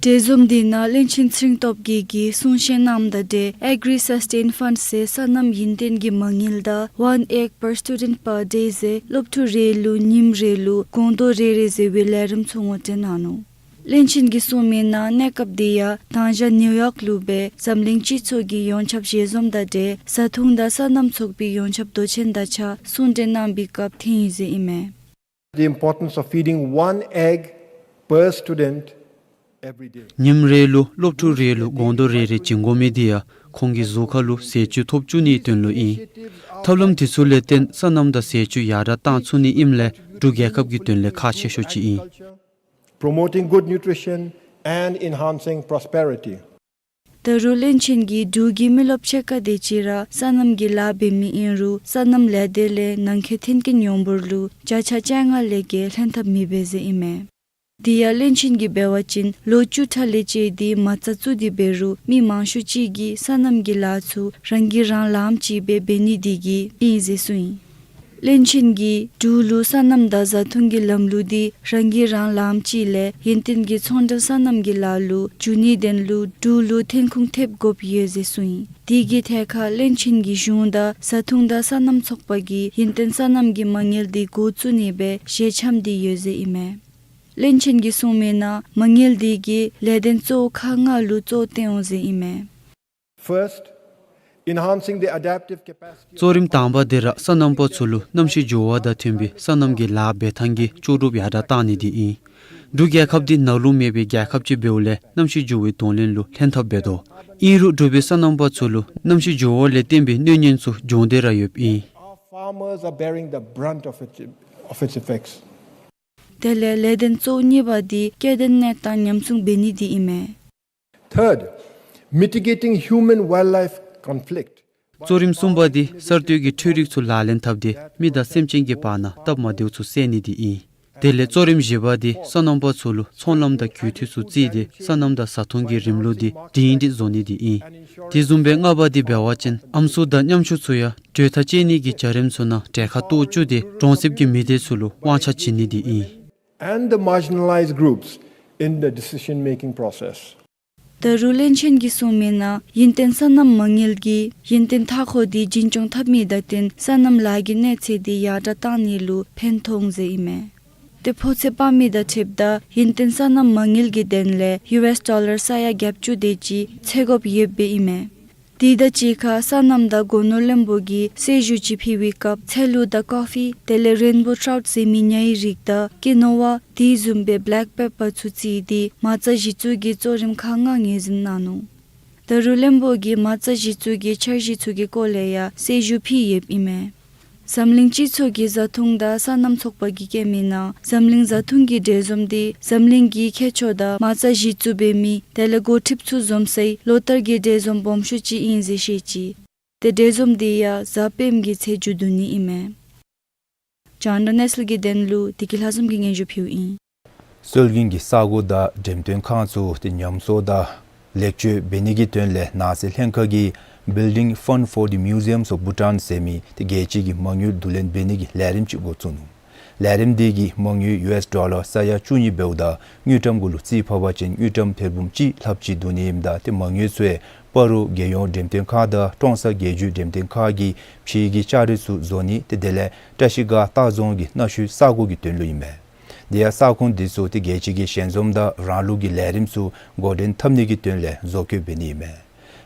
གྲོས་འཛོམས་འདི་ནང་བློན་ཆེན་ཚེ་རིང་སྟོབས་རྒྱས་ཀྱིས་གསུང་བཤད་གནངམ་ད་ཏེ་Agri Sustain Fund ཟེར་སོ་ནམ་ཡུན་བརྟན་གྱི་མ་དངུལ་དང་One Acre per Student per Day ཟེར་སློབ་ཕྲུག་རེ་ལུ་ཉིནམ་རེ་ལུ་སྒོང་རྡོག་རེ་རེ་ཟེར་བའི་ལས་རིམ་ཚུ་ངོ་སྤྲོད་གནང་ནུག། བློན་ཆེན་གྱིས་གསུངས་མིའི་ནང་གནས་སྐབས་འདི་ཡང་དང་ཞག་ནིའུ་ཡོག་ལུ་སྦེ་འཛམ་གླིང་སྤྱི་ཚོགས་ཀྱི་ཡོངས་ཁྱབ་ཞལ་འཛོམས་ད་ཏེ་བཟའ་འཐུང་དང་སོ་ནམ་ཚོགས་པའི་ཡོངས་ཁྱབ་མདོ་ཆེན་དང་གཅིག་ཁར་གསུང་གྲོས་གནང་བའི་སྐབས་ཐོན་ཡི་ཟེར་ཨིན་མས། The importance of feeding one egg per student every day. ཉིནམ་རེ་ལུ་སློབ་ཕྲུག་རེ་ལུ་སྒོང་རྡོག་རེ་རེ་བྱིན་དགོ་མི་འདི་ཡང་ཁོང་གི་གཟུགས་ཁར་ལུ་ཟས་བཅུད་ཐོབ་བཅུག་ནིའི་དོན་ལུ་ཨིན། ཐབས་ལམ་འདི་ཚུ་ལས་བརྟེན་སོ་ནམ་དང་ཟས་བཅུད་ཡར་དྲགས་བཏང་ཚུགས་ནི་ཨིནམ་ལས་འབྲུག་རྒྱལ་ཁབ་ཀྱི་དོན་ལས་ཁག་ཆེ་ཤོས་ཅིག་ཨིན། Promoting good nutrition and enhancing prosperity. ད་རུང་བློན་ཆེན་གྱིས་འབྲུག་གི་མི་རློབས་ཕྱེད་ཀ་དེ་ཅིག་ར་སོ་ནམ་གྱི་ལཱ་འབད་མི་ཨིན་རུང་སོ་ནམ་ལས་སྡེ་ལས་ནང་འཁོད་མཐུན་རྐྱེན་ཡོང་འབོར་ལུ་བརྒྱ་ཆ་བཅོ་ལྔ་ལས་བརྒལ་ལྷན་ཐབས་མི་འབད་ཟེར་ཨིན་མས། དེ་ཡང་བློན་ཆེན་གྱིས་འབད་བ་ཅིན་ལོ་བཅུ་ཕྲག་ལས་བཅད་དེ་མ་རྩ་བཙུགས་ཏེ་འབད་རུང་མི་མང་ཤོས་ཅིག་གིས་སོ་ནམ་གྱི་ལཱ་ཚུ་རང་གིས་རང་ལངམ་ཅིག་སྦེ་འབད་ནི་དེ་གིས་ཨིན་ཟེར་གསུངས་ཡི། བློན་ཆེན་གྱིས་འབྲུག་ལུ་སོ་ནམ་དང་བཟའ་འཐུང་གི་ལམ་ལུགས་འདི་རང་གིས་རང་ལངམ་ཅིག་ལས་ཡུན་བརྟན་གྱི་ཚོང་འབྲེལ་སོ་ནམ་གྱི་ལཱ་ལུ་འཇུག་ནིའི་དོན་ལུ་འབྲུག་ལུ་ཐོན་ཁུངས་ཐེབས་དགོཔ་ཡོད་ཟེར་གསུངས་ཡི། དེ་གི་ཐད་ཁར་བློན་ཆེན་གྱིས་གཞུང་དང་བཟའ་འཐུང་དང་སོ་ནམ་ཚོགས་པ་གིས་ཡུན་བརྟན་སོ་ནམ་གྱི་མ་དངུལ་འདི་འགོ་བཙུགས་ནི་སྦེ་ཞལ་འཆམ་སྟེ་ཡོད་ཟེར་ཨིན་མས། བློན་ཆེན་གྱིས་གསུངས་མིའི་ནང་མ་དངུལ་འདི་གིས་ལས་དོན་གཙོ་བོ་ཁག་ལྔ་ལུ་གཙོ་བོ་བཏོན་འོང་ཟེར་ཨིན་མས། First, enhancing the adaptive capacity. གཙོ་རིམ་དང་པ་འདི་ར་སོ་ནམ་པ་ཚུ་ལུ་གནམ་གཤིས་འགྱུར་བ་དང་མཐུན་པའི་སོ་ནམ་གྱི་ལཱ་འབད་ཐངས་ཀྱི་ལྕོགས་གྲུབ་ཡར་དྲགས་བཏང་ནི་འདི་ཨིན། འབྲུག་རྒྱལ་ཁབ་འདི་ནགས་ལུང་མེད་པའི་རྒྱལ་ཁབ་ཅིག་འབདཝ་ལས་གནམ་གཤིས་འགྱུར་བའི་གདོང་ལེན་ལུ་ལྷན་ཐབས་འབད་དོ། ཨིན་རུང་འབྲུག་པའི་སོ་ནམ་པ་ཚུ་ལུ་གནམ་གཤིས་འགྱུར་བ་ལས་བརྟེན་པའི་གནོད་ཉེན་ཚུ་འབྱུང་སྟེ་ར་ཡོདཔ་ཨིན། Our farmers are bearing the brunt of its, of its effects. དེ་ལས་ལས་དོན་གཙོ་བོ་གཉིས་པ་འདི་སྐྱེ་ལྡན་གནས་སྟངས་ཉམས་སྲུང་འབད་ནི་འདི་ཨིན་མས། Third, mitigating human-wildlife conflict. གཙོ་རིམ་གསུམ་པ་འདི་གསར་གཏོད་ཀྱི་འཕྲུལ་རིག་ཚུ་ལག་ལེན་འཐབ་སྟེ་མི་དང་སེམས་ཅན་གྱི་བར་ན་སྟབས་མ་བདེཝ་ཚུ་བསལ་ནི་འདི་ཨིན། དེ་ལས་གཙོ་རིམ་བཞི་པ་འདི་སོ་ནམ་པ་ཚུ་ལུ་ཚོང་ལམ་དང་རྒུད་འཐུས་ཚུ་བརྩིས་ཏེ་སོ་ནམ་དང་བཟའ་འཐུང་གི་རིམ་ལུགས་འདི་སྒྲིང་སྒྲི་བཟོ་ནི་འདི་ཨིན། དེ་བཟུམ་སྦེ་ལྔ་པ་འདི་འབད་བ་ཅིན་ཨམ་སྲུ་དང་ཉམ་ཆུང་ཚུ་ཡང་གྲོས་ཐག་བཅད་ནི་གི་བྱ་རིམ་ཚུ་ནང་གྲལ་ཁར་གཏོགས་བཅུག་སྟེ་གྲོང་གསེབ་ཀྱི་མི་སྡེ་ཚུ་ལུ་དབང་ཆ་བྱིན་ནི་འདི་ཨིན། And the marginalized groups in the decision-making process. ད་རུང་བློན་ཆེན་གྱིས་གསུངས་མིའི་ནང་ཡུན་བརྟན་སོ་ནམ་མ་དངུལ་གྱིས་ཡུན་བརྟན་མཐའ་འཁོར་འདི་རྒྱུན་སྐྱོང་འཐབ་མི་དང་བསྟུན་སོ་ནམ་ལཱ་གི་གནས་ཚད་འདི་ཡར་དྲགས་བཏང་ནི་ལུ་ཕན་ཐོགས་འོང་ཟེར་ཨིན་མས། ཏེ་ཕོ་ཚོད་སྤར་མི་དང་འཁྲིལཝ་ད་ཡུན་བརྟན་སོ་ནམ་མ་དངུལ་གྱི་དོན་ལས་ཡུ་ཨེསི་ཌོ་ལར་ས་ཡ་བརྒྱད་ཅུ་དེ་ཅིག་འཚོལ་དགོཔ་ཡོདཔ་ཨིན་མས། དེ་དང་གཅིག་ཁར་སོ་ནམ་དང་སྒོ་ནོར་བློན་པོ་གིས་གསལ་ཞུ་ཅིག་ཕུལ་བའི་སྐབས་ཚལ་ལུ་དང་ཀོ་ཕི་དེ་ལས་རེན་བོ་ཊའུཊ་ཟེར་མི་ཉ་ཡི་རིགས་དང་ཀི་ནོ་ཝ་དེ་བཟུམ་སྦེ་བེ་ལེཀ་པེ་པར་ཚུ་བརྩིས་ཏེ་མ་རྩ་གཞི་བཙུགས་ཀྱི་གཙོ་རིམ་ཁག་ལྔ་ངོས་འཛིན་གནང་ནུག། ད་རུང་བློན་པོ་གིས་མ་རྩ་གཞི་བཙུགས་ཀྱི་འཆར་གཞི་ཚུ་གི་སྐོར་ལས་ཡང་གསལ་ཞུ་ཕུལ་ཡོདཔ་ཨིན་མས། འཛམ་གླིང་སྤྱི་ཚོགས་ཀྱི་བཟའ་འཐུང་དང་སོ་ནམ་ཚོགས་པ་གིས་བཀོད་མིའི་ནང་འཛམ་གླིང་བཟའ་འཐུང་གི་གྲོས་འཛོམས་འདི་འཛམ་གླིང་གི་ཁྱད་ཆོས་དང་མ་རྩ་གཞི་བཙུགས་འབད་མི་དེ་ལས་འགོ་ཁྲིདཔ་ཚུ་འཛོམས་སའི་ལོ་བསྟར་གྱི་གྲོས་འཛོམས་སྦོམ་ཤོས་ཅིག་ཨིན་ཟེར་བཤད་ཅི། ཏེ་གྲོས་འཛོམས་འདི་ཡང་གཟའ་སྤེནམ་གྱི་ཚེ་མཇུག་བསྡུ་ནི་ཨིན་མས། ཇཱན་ཌོ་ནེསི་ལི་གི་དོན་ལུ་བདེ་སྐྱིད་ལྷ་འཛོམས་ཀྱིས་སྙན་ཞུ་ཕུལཝ་ཨིན། སྲོལ་རྒྱུན་གྱི་ས་གོ་དང་འགྲེམས་སྟོན་ཁང་ཚུ་ཏེ་ཉམས་གསོ་དང་ལེགས་བཅོས་འབད་ནི་གི་དོན་ལས་ནང་སྲིད་ལྷན་ཁག་གིས་Building Fund for the Museums of Bhutan ཟེར་མི་ཏེ་རྒྱལ་སྤྱི་གི་མ་དངུལ་བསྡུ་ལེན་འབད་ནི་གི་ལས་རིམ་ཅིག་འགོ་བཙུགས་ནུག། ལས་རིམ་འདི་གིས་མ་དངུལ་ཡུ་ཨེསི་ཌོ་ལར་ས་ཡ་བཅུ་གཉིས་འབདཝ་ད་དངུལ་ཀྲམ་གུ་ལུ་རྩིས་ཕབ་པ་ཅིན་དངུལ་ཀྲམ་ཐེར་འབུམ་གཅིག་ལྷགཔ་ཅིག་བསྡུ་ནི་ཨིནམ་ད་ཏེ་མ་དངུལ་ཚུ་ཡང་སྤ་རོ་རྒྱལ་ཡོངས་འགྲེམས་སྟོན་ཁང་དང་ཀྲོང་གསར་རྒྱལ་བརྒྱུད་འགྲེམས་སྟོན་ཁང་གི་ཕྱི་གི་ལྕགས་རི་ཚུ་བཟོ་ནི་ཏེ་དེ་ལས་བཀྲ་ཤིས་སྒར་སྟག་རྫོང་གི་གནའ་ཤུལ་ས་གོ་གི་དོན་ལུ་ཨིན་མས། དེ་ཡང་ས་ཁོངས་འདི་ཚུ་ཏེ་རྒྱལ་སྤྱི་གི་ཞལ་འཛོམས་དང་རང་ལུགས་ཀྱི་ལས་རིམ་ཚུ་འགོ་འདྲེན་འཐབ་ནི་གི་དོན་ལས་བཟོ་བཀོད་འབད་ནི་ཨིན་མས།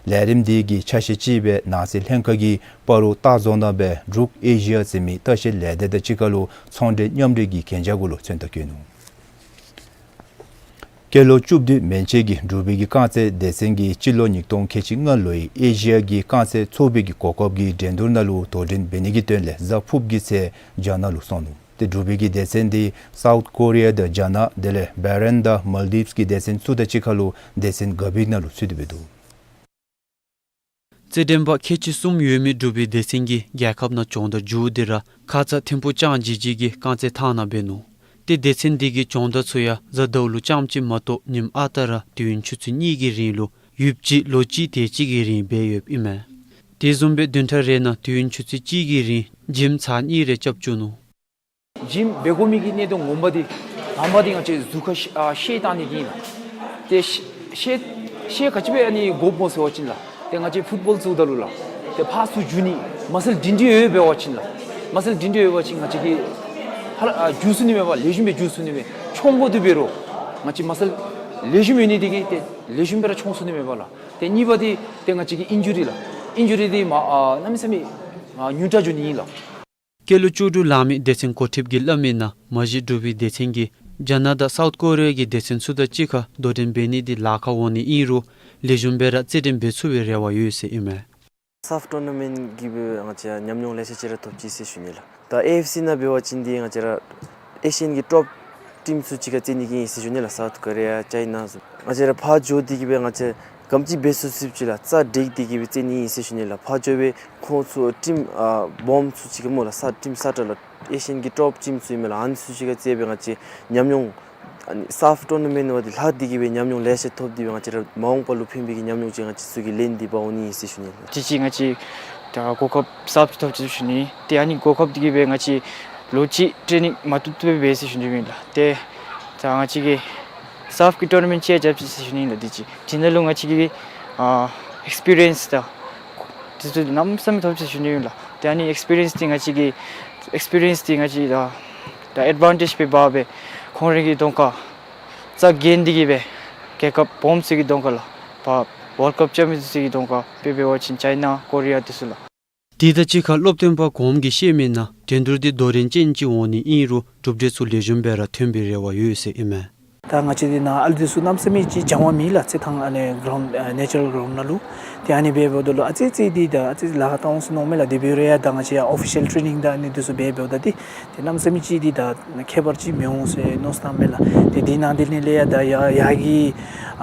ལས་རིམ་འདི་གི་ཆ་ཤས་ཅིག་སྦེ་ནང་སྲིད་ལྷན་ཁག་གིས་སྤ་རོ་སྟག་རྫོང་ནང་སྦེ་འབྲུག་ཨེ་ཤི་ཡ་ཟེར་མི་ལྟ་བཤལ་ལས་སྡེ་དང་གཅིག་ཁར་ལུ་ཚོང་འབྲེལ་མཉམ་འབྲེལ་གྱི་གན་རྒྱ་གུ་ལུ་མཚན་རྟགས་བཀོད་ནུག། སྐྱེས་ལོ་བཅུ་བདུན་མན་ཆད་ཀྱི་འབྲུག་པའི་གི་རྐང་རྩེད་སྡེ་ཚན་གྱིས་སྤྱི་ལོ་ཉིས་སྟོང་ཁལ་གཅིག་ལྔ་ལོའི་ཨེ་ཤི་ཡ་གི་རྐང་རྩེད་ཚོགས་པའི་གི་གོ་སྐབས་ཀྱི་འགྲན་བསྡུར་ནང་ལུ་དོ་འགྲན་འབད་ནི་གི་དོན་ལས་གཟའ་ཕུརཔ་གི་ཚེ་རྒྱ་ནག་ལུ་སོང་ནུག། ཏེ་འབྲུག་པའི་གི་སྡེ་ཚན་འདི་སའུཐ་ཀོ་རི་ཡ་དང་རྒྱ་ནག་དེ་ལས་བྷ་རེན་དང་མཱལ་ཌིབས་ཀྱི་སྡེ་ཚན་ཚུ་དང་གཅིག་ཁར་ལུ་སྡེ་ཚན་དགའ་བིའི་ནང་ལུ་ཚུད་དེ་འབད་འདུག། རྩེད་འགྲན་པ་ཁལ་གཅིག་གསུམ་ཡོད་མི་འབྲུག་པའི་སྡེ་ཚན་གྱིས་རྒྱལ་ཁབ་ནང་སྦྱོང་བརྡར་མཇུག་བསྡུ་ར་ཁ་ཙ་ཐིམ་ཕུག་ལྕང་ཇི་ཇི་གི་རྐང་རྩེད་ཐང་ནང་འབད་ནུག། ཏེ་སྡེ་ཚན་འདི་གི་སྦྱོང་བརྡར་ཚུ་ཡང་གཟའ་ཟླཝ་ལུ་རྐྱངམ་གཅིག་མ་གཏོགས་ཉིནམ་ཨ་རྟག་ར་དུས་ཡུན་ཆུ་ཚོད་གཉིས་ཀྱི་རིང་ལུ་ཡུདཔ་ཅིག་ལོ་གཅིག་དེ་ཅིག་གི་རིང་འབད་ཡོདཔ་ཨིན་མས། དེ་བཟུམ་སྦེ་བདུན་ཕྲག་རེ་ནང་དུས་ཡུན་ཆུ་ཚོད་གཅིག་གི་རིང་ཇིམ་ཚར་གཉིས་རེ་རྐྱབ་བཅུག་ནུག། ཇིམ་འབད་དགོ་མི་གི་གནད་དོན་ངོ་མ་འདི་དང་པ་འདི་ང་བཅས་གཟུགས་ཁར་ཤེད་ཨ་ཤེད་བཏང་ནི་འདི་ཨིན་ལགས། ཏེ་ཤེད་ཤེད་ཤེད་ག་ཅི་སྦེ་ཨ་ནི་དགོཔ་སྨོ་ཟེར་བ་ཅིན་ལགས། ཏེ་ང་བཅས་ཕུཊ་བཱོལ་བཙུགས་ད་ལུ་ལགས། ཏེ་ཕར་ཚུར་རྒྱུག་ནི་མ་སལ་སྒྲིང་སྒྲིང་ཡོད་འབད་བ་ཅིན་ལགས། མ་སལ་སྒྲིང་སྒྲིང་ཡོད་པ་ཅིན་ང་བཅས་ཀྱིས་ཧ་ལ་ཨ་རྒྱུག་ཚུགས་ནི་མས་པ། ལེགས་ཤོམ་སྦེ་རྒྱུག་ཚུགས་ནི་མས། མཆོང་དགོ་དེ་འབད་རུང་ང་བཅས་མ་སལ་ལེགས་ཤོམ་ཡོད་ནི་འདི་གིས་ཏེ་ལེགས་ཤོམ་སྦེ་ར་མཆོང་ཚུགས་ནི་མས་པ་ལགས། ཏེ་གཉིས་པ་འདི་ཏེ་ང་བཅས་ཀྱི་ཨིན་ཇུ་རི་ལགས། ཨིན་ཇུ་རི་འདི་མ་ཨ་གནམ་མེད་ས་མེད་ཨ་ཉུང་དྲགས་འགྱོ་ནི་ཨིན་ལགས། སྐྱེས་ལོ་བཅུ་དྲུག་ལང་མི་སྡེ་ཚན་འགོ་ཁྲིདཔ་གིས་སླབ་མིའི་ནང་མ་གཞི་འབྲུག་པའི་སྡེ་ཚན་གྱིས་རྒྱ་ནག་དང་སའུཐ་ཀོ་རི་ཡ་གི་སྡེ་ཚན་ཚུ་དང་གཅིག་ཁར་དོ་འགྲན་འབད་ནི་འདི་ལཱ་ཁག་འོང་ནི་ཨིན་རུང་ལེགས་ཤོམ་སྦེ་ར་རྩེད་འགྲན་འབད་ཚུགས་པའི་རེ་བ་ཡོད་ཟེར་ཨིན་མས། སཱཕ་ཊོར་ན་མེནཊ་གིས་སྦེ་ང་བཅས་ཉམས་མྱོང་ལེ་ཤ་ཅིག་ར་ཐོབ་ཅི་ཟེར་ཞུ་ནི་ལགས། ད་ཨེ་ཨེཕ་སི་ནང་འབད་བ་ཅིན་འདི་ང་བཅས་ར་ཨེ་ཤི་ཡཱན་གྱི་ཊོཔ་ཊིམ་ཚུ་གཅིག་ཁར་རྩེད་ནི་གི་ཨིན་ཟེར་ཞུ་ནི་ལགས། སའུཐ་ཀོ་རི་ཡ་ཅའི་ན་ཚུ་ང་བཅས་ར་ཕར་འགྱོ་སྟེ་གིས་སྦེ་ང་བཅས་ག་དེམ་ཅིག་འབད་ཚུགས་ཚུགསཔ་ཅིག་ལགས་རྩ་འགྲིག་སྟེ་གིས་སྦེ་རྩེད་ནི་ཨིན་ཟེར་ཞུ་ནི་ལགས། ཕར་འགྱོ་སྦེ་ཁོང་ཚུ་ཊིམ་ཨ་སྦོམ་ཚུ་གཅིག་ཁར་སྨོ་ལགས། ས་ཊིམ་ས་ཊོར་ལགས། ཨེ་ཤི་ཡཱན་གྱི་ཊོཔ་ཊིམ་ཚུ་ཨིན་མས་ལགས། ཨ་ནི་ཚུ་གཅིག་ཁར་རྩེད་སྦེ་ང་བཅས་ཉམས་མྱོང་ཨ་ནི་སཱཕ་ཊོར་ན་མེནཊ་འབདཝ་འདི་ལྷག་སྟེ་གིས་སྦེ་ཉམས་མྱོང་ལེ་ཤ་ཐོབ་སྟེ་སྦེ་ང་བཅས་ར་མ་འོངས་པ་ལུ་ཕན་པའི་གི་ཉམས་མྱོང་ཅིག་ང་བཅས་ཚུ་གིས་ལེན་ཏེ་འབག་འོང་ནི་ཨིན་ཟེར་ཞུ་ནི་ལགས། དེ་ཅིག་ང་བཅས་ད་གོ་སྐབས་གསརཔ་ཅིག་ཐོབ་ཅི་ཟེར་ཞུ་ནི། ཏེ་ཨ་ནི་གོ་སྐབས་འདི་གིས་སྦེ་ང་བཅས་ལོ་གཅིག་ཊེ་ནིང་མ་བཏུབ་བཏུབ་སྦེ་འབད་ཟེར་ཞུ་ནི་ཨིན་ལགས། ཏེ་ད་ང་བཅས་ཀྱིས་སཱཕ་ཀྱི་ཊོར་ན་མེནཊ་ཅིག་རྐྱབ་ཅི་ཟེར་ཞུ་ནི་ལགས། དེ་ཅིག་དེ་ནང་ལུ་ང་བཅས་ཀྱིས་ཨ་ཨེགསི་པི་རི་ཡེནསི་དང་དེ་ཚུ་གནམ་མེད་ས་མེད་ཐོབ་ཅི་ཟེར་ཞུ་ནི་ཨིན་ལགས། ཏེ་ཨ་ནི་ཨེགསི་པི་རི་ཡེནསི་འདི་ང་བཅས་ཀྱིས་ཨེགསི་པི་རི་ཡེནསི་འདི་ང་བཅས་ད་ད་ཨེཌ་ཝན་ཊེཇ་སྦེ་འབག་སྦེ་ཁོང་རའི་གི་གདོང་ཁར་རྩ་འགེངས་ཏེ་གིས་སྦེ་རྒྱལ་ཁབ་སྦོམ་ཚུ་གི་གདོང་ཁར་ལགས། ཕར་ཝཱལཌ་ཀཔ་རྐྱབ་མི་ཚུ་གི་གདོང་ཁར་དཔེ་འབད་བ་ཅིན་ཅའི་ན་ཀོ་རི་ཡ་དེ་ཚུ་ལགས། དེ་དང་གཅིག་ཁར་སློབ་སྟོན་པ་གོངམ་གིས་བཤད་མིའི་ནང་འགྲན་བསྡུར་འདི་དོ་རིང་ཅན་ཅིག་འོང་ནི་ཨིན་རུང་གྲུབ་འབྲས་ཚུ་ལེགས་ཤོམ་སྦེ་ར་ཐོན་པའི་རེ་བ་ཡོད་ཟེར་ཨིན་མས། ད་ང་བཅས་འདི་ནཱ་ཨ་ལུ་འདི་ཚུ་གནམ་མེད་ས་མེད་ཅིག་སྦྱང་བ་མེད་ལགས། རྩེད་ཐང་ཨ་ནི་གི་རའུནཌ་ཨ་ནེ་ཅུ་རལ་གི་རའུནཌ་ནང་ལུ། ཏེ་ཨ་ནི་འབདཝ་ད་ལུ་ཨ་ཙི་ཙི་འདི་ད་ཨ་ཙི་ཙི་ལཱ་ཁག་བཏང་འོང་ཟེར་མནོཝ་མས་ལགས། དེ་འབད་རུང་ཡང་ད་ང་བཅས་ཡར་ཨོ་ཕི་ཤཱལ་ཊེ་ནིང་དང་ཨ་ནི་འདི་ཚུ་འབད་འབདཝ་ད་འདི་ཏེ་གནམ་མེད་ས་མེད་ཅིག་འདི་ད་ཁྱད་པར་ཅིག་མི་འོང་ཟེར་མནོ་བསམ་བཏངམ་མས་ལགས། ཏེ་དེ་ནང་འདི་ནི་ལས་ཡང་ད་ཡར་ཡར་གྱི་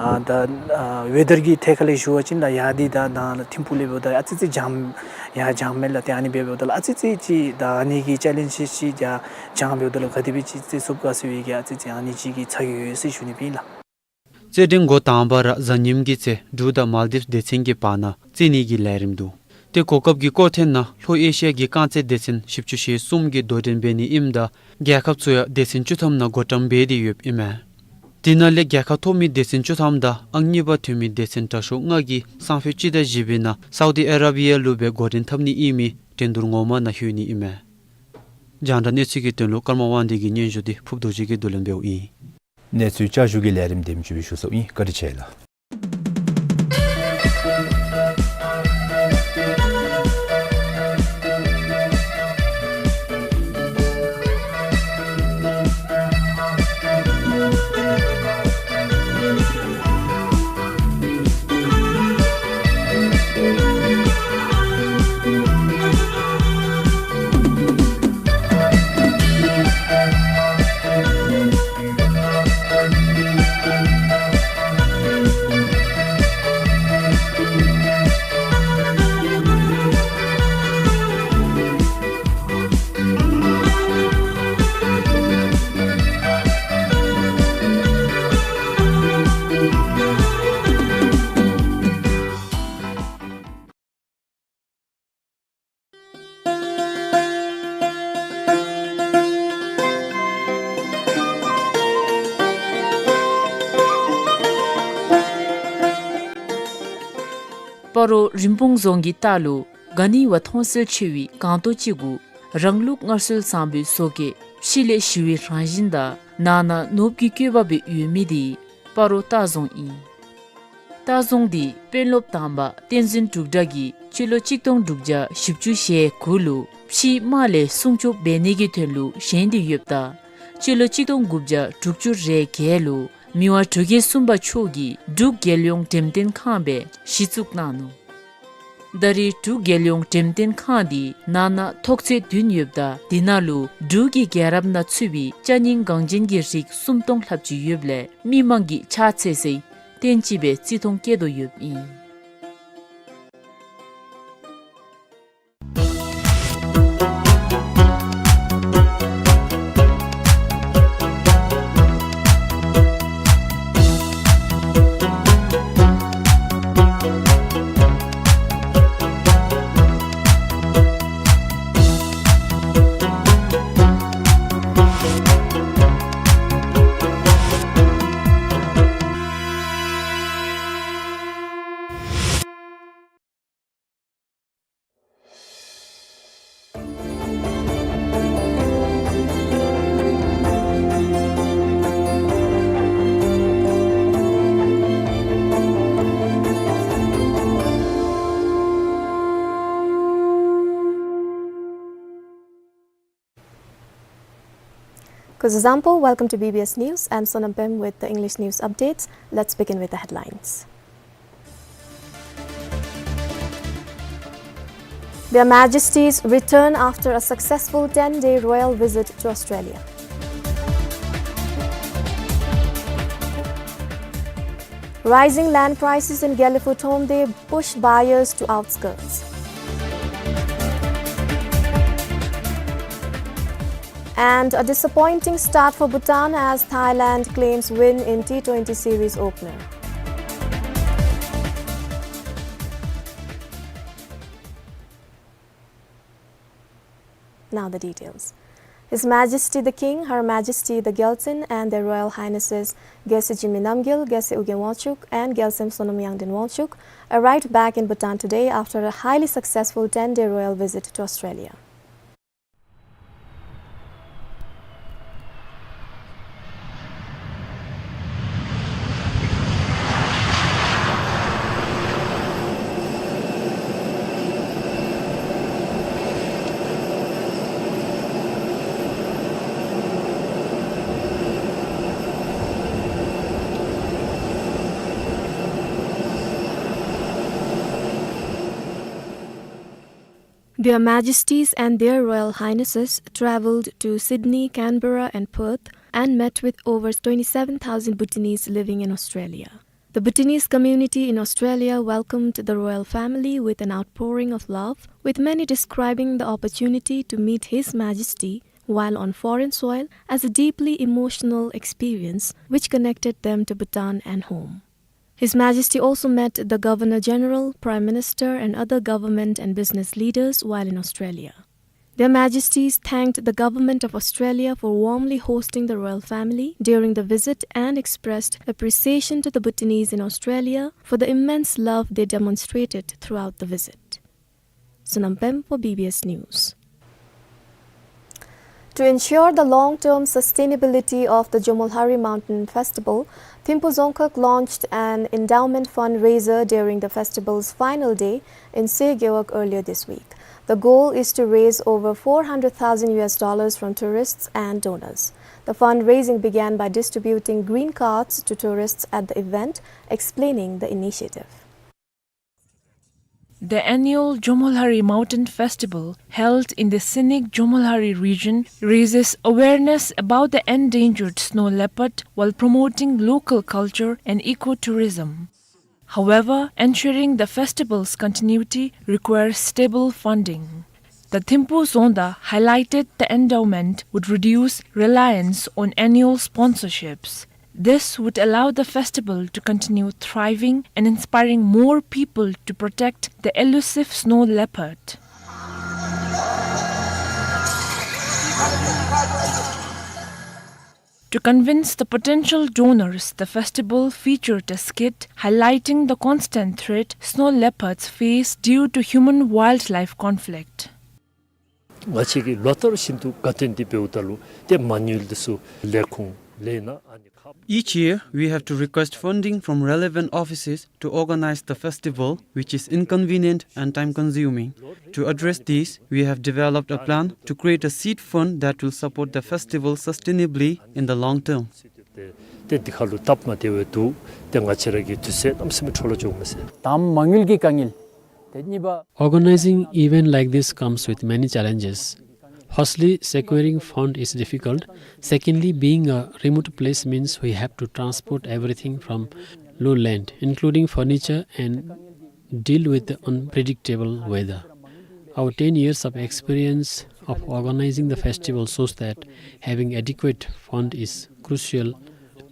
ཨ་ད་ཨ་ཝེ་དར་གྱི་ཐད་ཁར་ལས་ཞུ་བ་ཅིན་ད་ཡར་འདི་ད་ནཱ་ལུ་ཐིམ་ཕུག་ལས་འབདཝ་ད་ཨ་ཙི་ཙི་སྦྱངམ་ཡར་སྦྱངམ་མས་ལགས། ཏེ་ཨ་ནི་འབད་འབདཝ་ད་ལུ་ཨ་ཙི་ཙི་ཅིག་ད་ཨ་ནི་གི་ཅེ་ལེནཇ་ཅིག་ཅིག་ཡར་སྦྱངམ་འབདཝ་ད་ལུ་ག་དེ་སྦེ་ཅིག་རྩེད་ཚུགས་ག་ཟེར་བའི་གི་ཨ་ཙི་ཙི་ཨ་ནི་ཅིག་གི་ཚ་གྱང་ཡོད་ཟེར་ཞུ་ནི་ཨིན་ལགས། རྩེད་འགྲན་འགོ་དང་པ་ར་གཟའ་ཉིམ་གྱི་ཚེ་འབྲུག་དང་མཱལ་ཌིབས་སྡེ་ཚན་གྱི་བར་ན་རྩེད་ནི་གི་ལས་རིམ་འདུག། ཏེ་གོ་སྐབས་ཀྱི་སྐོར་ཐེངས་ནང་ལྷོ་ཨེ་ཤི་ཡ་གི་རྐང་རྩེད་སྡེ་ཚན་བཞི་བཅུ་ཞེ་གསུམ་གྱིས་དོ་འགྲན་འབད་ནི་ཨིནམ་ད་རྒྱལ་ཁབ་ཚུ་ཡང་སྡེ་ཚན་བཅུ་ཐམ་ནང་བགོ་བཀྲམ་འབད་དེ་ཡོདཔ་ཨིན་མས། དེ་ནང་ལས་རྒྱལ་ཁ་ཐོབ་མི་སྡེ་ཚན་བཅུ་ཐམ་དང་ཨང་གཉིས་པ་ཐོན་མི་སྡེ་ཚན་དྲག་ཤོས་ལྔ་གིས་སང་ཕོད་སྤྱི་ཟླ་བཞི་པའི་ནང་སའུ་དི་ཨ་ར་བི་ཡ་ལུ་སྦེ་འགོ་འདྲེན་འཐབ་ནི་ཨིན་མི་འགྲན་བསྡུར་ངོ་མ་ནང་ལྷོད་ནི་ཨིན་མས། རྒྱང་བསྒྲགས་གནས་ཚུལ་གྱི་དོན་ལུ་ཀརྨ་དབང་འདུས་ཀྱི་སྙན་ཞུ་འདི་ཕུབ་རྡོ་རྗེ་གིས་བསྡུ་ལེན་འབདཝ་ཨིན། གནས་ཚུལ་བསྐྱར་ཞུ་གི་ལས་རིམ་དེམ་ཅིག་སྦེ་ཞུ་ཚརཝ་ཨིན། བཀའ་དྲིན་ཆེ་ལགས། སྤ་རོ་རིན་སྤུངས་རྫོང་གི་ལྟག་ལུ་ག་ནི་བ་མཐོང་གསལ་ཆེ་བའི་སྒང་ཏོག་ཅིག་གུ་རང་ལུགས་སྔར་སྲོལ་བཟང་པོའི་བཟོ་བཀོད་ཕྱི་ལས་ཞི་བའི་རང་བཞིན་དང་ནང་ན་ནོར་བུའི་བཀོད་པ་སྦེ་ཡོད་མི་འདི་སྤ་རོ་ལྟ་རྫོང་ཨིན། ལྟ་རྫོང་འདི་དཔོན་སློབ་དང་པ་བསྟན་འཛིན་འབྲུག་གྲགས་ཀྱིས་སྤྱི་ལོ་གཅིག་སྟོང་དྲུག་བརྒྱ་བཞི་བཅུ་ཞེ་དགུ་ལུ་ཕྱིའི་དམག་ལས་སྲུང་སྐྱོབ་འབད་ནི་གི་དོན་ལུ་བཞེངས་ཏེ་ཡོདཔ་ད་སྤྱི་ལོ་གཅིག་སྟོང་དགུ་བརྒྱ་དྲུག་ཅུ་རེ་བརྒྱད་ལུ་མི་དབང་འབྲུག་རྒྱལ་གསུམ་པ་མཆོག་གིས་འབྲུག་རྒྱལ་ཡོངས་འགྲེམས་སྟོན་ཁང་སྦེ་གཞི་བཙུགས་གནང་ནུག། ད་རེས་འབྲུག་རྒྱལ་ཡོངས་འགྲེམས་སྟོན་ཁང་འདི་ནང་ན་ཐོག་ཚད་བདུན་ཡོདཔ་ད་དེ་ནང་ལུ་འབྲུག་གི་རྒྱལ་རབས་ནང་ཚུད་པའི་ཅ་རྙིང་འགངས་ཅན་གྱི་རིགས་སུམ་སྟོང་ལྷགཔ་ཅིག་ཡོདཔ་ལས་མི་མང་གིས་ཕྱག་འཚལ་སའི་རྟེན་ཅིག་སྦེ་བརྩི་མཐོང་བསྐྱེད་དོ་ཡོདཔ་ཨིན། Kuzuzangpo, welcome to B B S News. I'm Sonam Pem with the English news updates. Let's begin with the headlines. Their Majesties return after a successful ten-day royal visit to Australia. Rising land prices in Gelephu Thonde push buyers to outskirts. And a disappointing start for Bhutan as Thailand claims win in T twenty series opener. Now the details. His Majesty the King, Her Majesty the Gyaltsuen, and Their Royal Highnesses Gyaltsuen Jigme Namgyal, Gyaltsuen Ugyen Wangchuck, and Gyaltsuen Sonam Yangden Wangchuck arrived back in Bhutan today after a highly successful ten-day royal visit to Australia. Their Majesties and Their Royal Highnesses travelled to Sydney, Canberra and Perth and met with over twenty-seven thousand Bhutanese living in Australia. The Bhutanese community in Australia welcomed the royal family with an outpouring of love, with many describing the opportunity to meet His Majesty while on foreign soil as a deeply emotional experience which connected them to Bhutan and home. His Majesty also met the Governor-General, Prime Minister and other government and business leaders while in Australia. Their Majesties thanked the Government of Australia for warmly hosting the royal family during the visit and expressed appreciation to the Bhutanese in Australia for the immense love they demonstrated throughout the visit. Sonam Pem for B B S News. To ensure the long-term sustainability of the Jomolhari Mountain Festival, Thimphu Dzongkhag launched an endowment fundraiser during the festival's final day in Se Gewog earlier this week. The goal is to raise over four hundred thousand U S dollars from tourists and donors. The fundraising began by distributing green cards to tourists at the event, explaining the initiative. The annual Jomolhari Mountain Festival, held in the scenic Jomolhari region, raises awareness about the endangered snow leopard while promoting local culture and ecotourism. However, ensuring the festival's continuity requires stable funding. The Thimphu Dzongda highlighted the endowment would reduce reliance on annual sponsorships. This would allow the festival to continue thriving and inspiring more people to protect the elusive snow leopard. To convince the potential donors, the festival featured a skit highlighting the constant threat snow leopards face due to human-wildlife conflict. ང་བཅས་ཀྱིས་ལོ་ལྟར་བཞིན་དུ་དགའ་སྟོན་འདི་འབདཝ་ད་ལུ་ཏེ་མ་དངུལ་འདི་ཚུ་ལས་ཁུངས་ལས་ན་ཨ་ནི་ཁག Each year, we have to request funding from relevant offices to organize the festival, which is inconvenient and time-consuming. To address this, we have developed a plan to create a seed fund that will support the festival sustainably in the long term. ཏེ་འདི་ཁར་ལུ་སྟབས་མ་བདེ་བའི་འདུག། ཏེ་ང་བཅས་ར་གི་དུས་ཚོད་གནམ་མེད་ས་མེད་འཕྲོ་བརླག་འགྱོཝ་མས་ཟེར། དང་མ་དངུལ་གྱི་དཀའ་ངལ། ཏེ་གཉིས་པ། Organizing event like this comes with many challenges. Firstly, securing fund is difficult. Secondly, being a remote place means we have to transport everything from low land, including furniture, and deal with the unpredictable weather. Our ten years of experience of organizing the festival shows that having adequate fund is crucial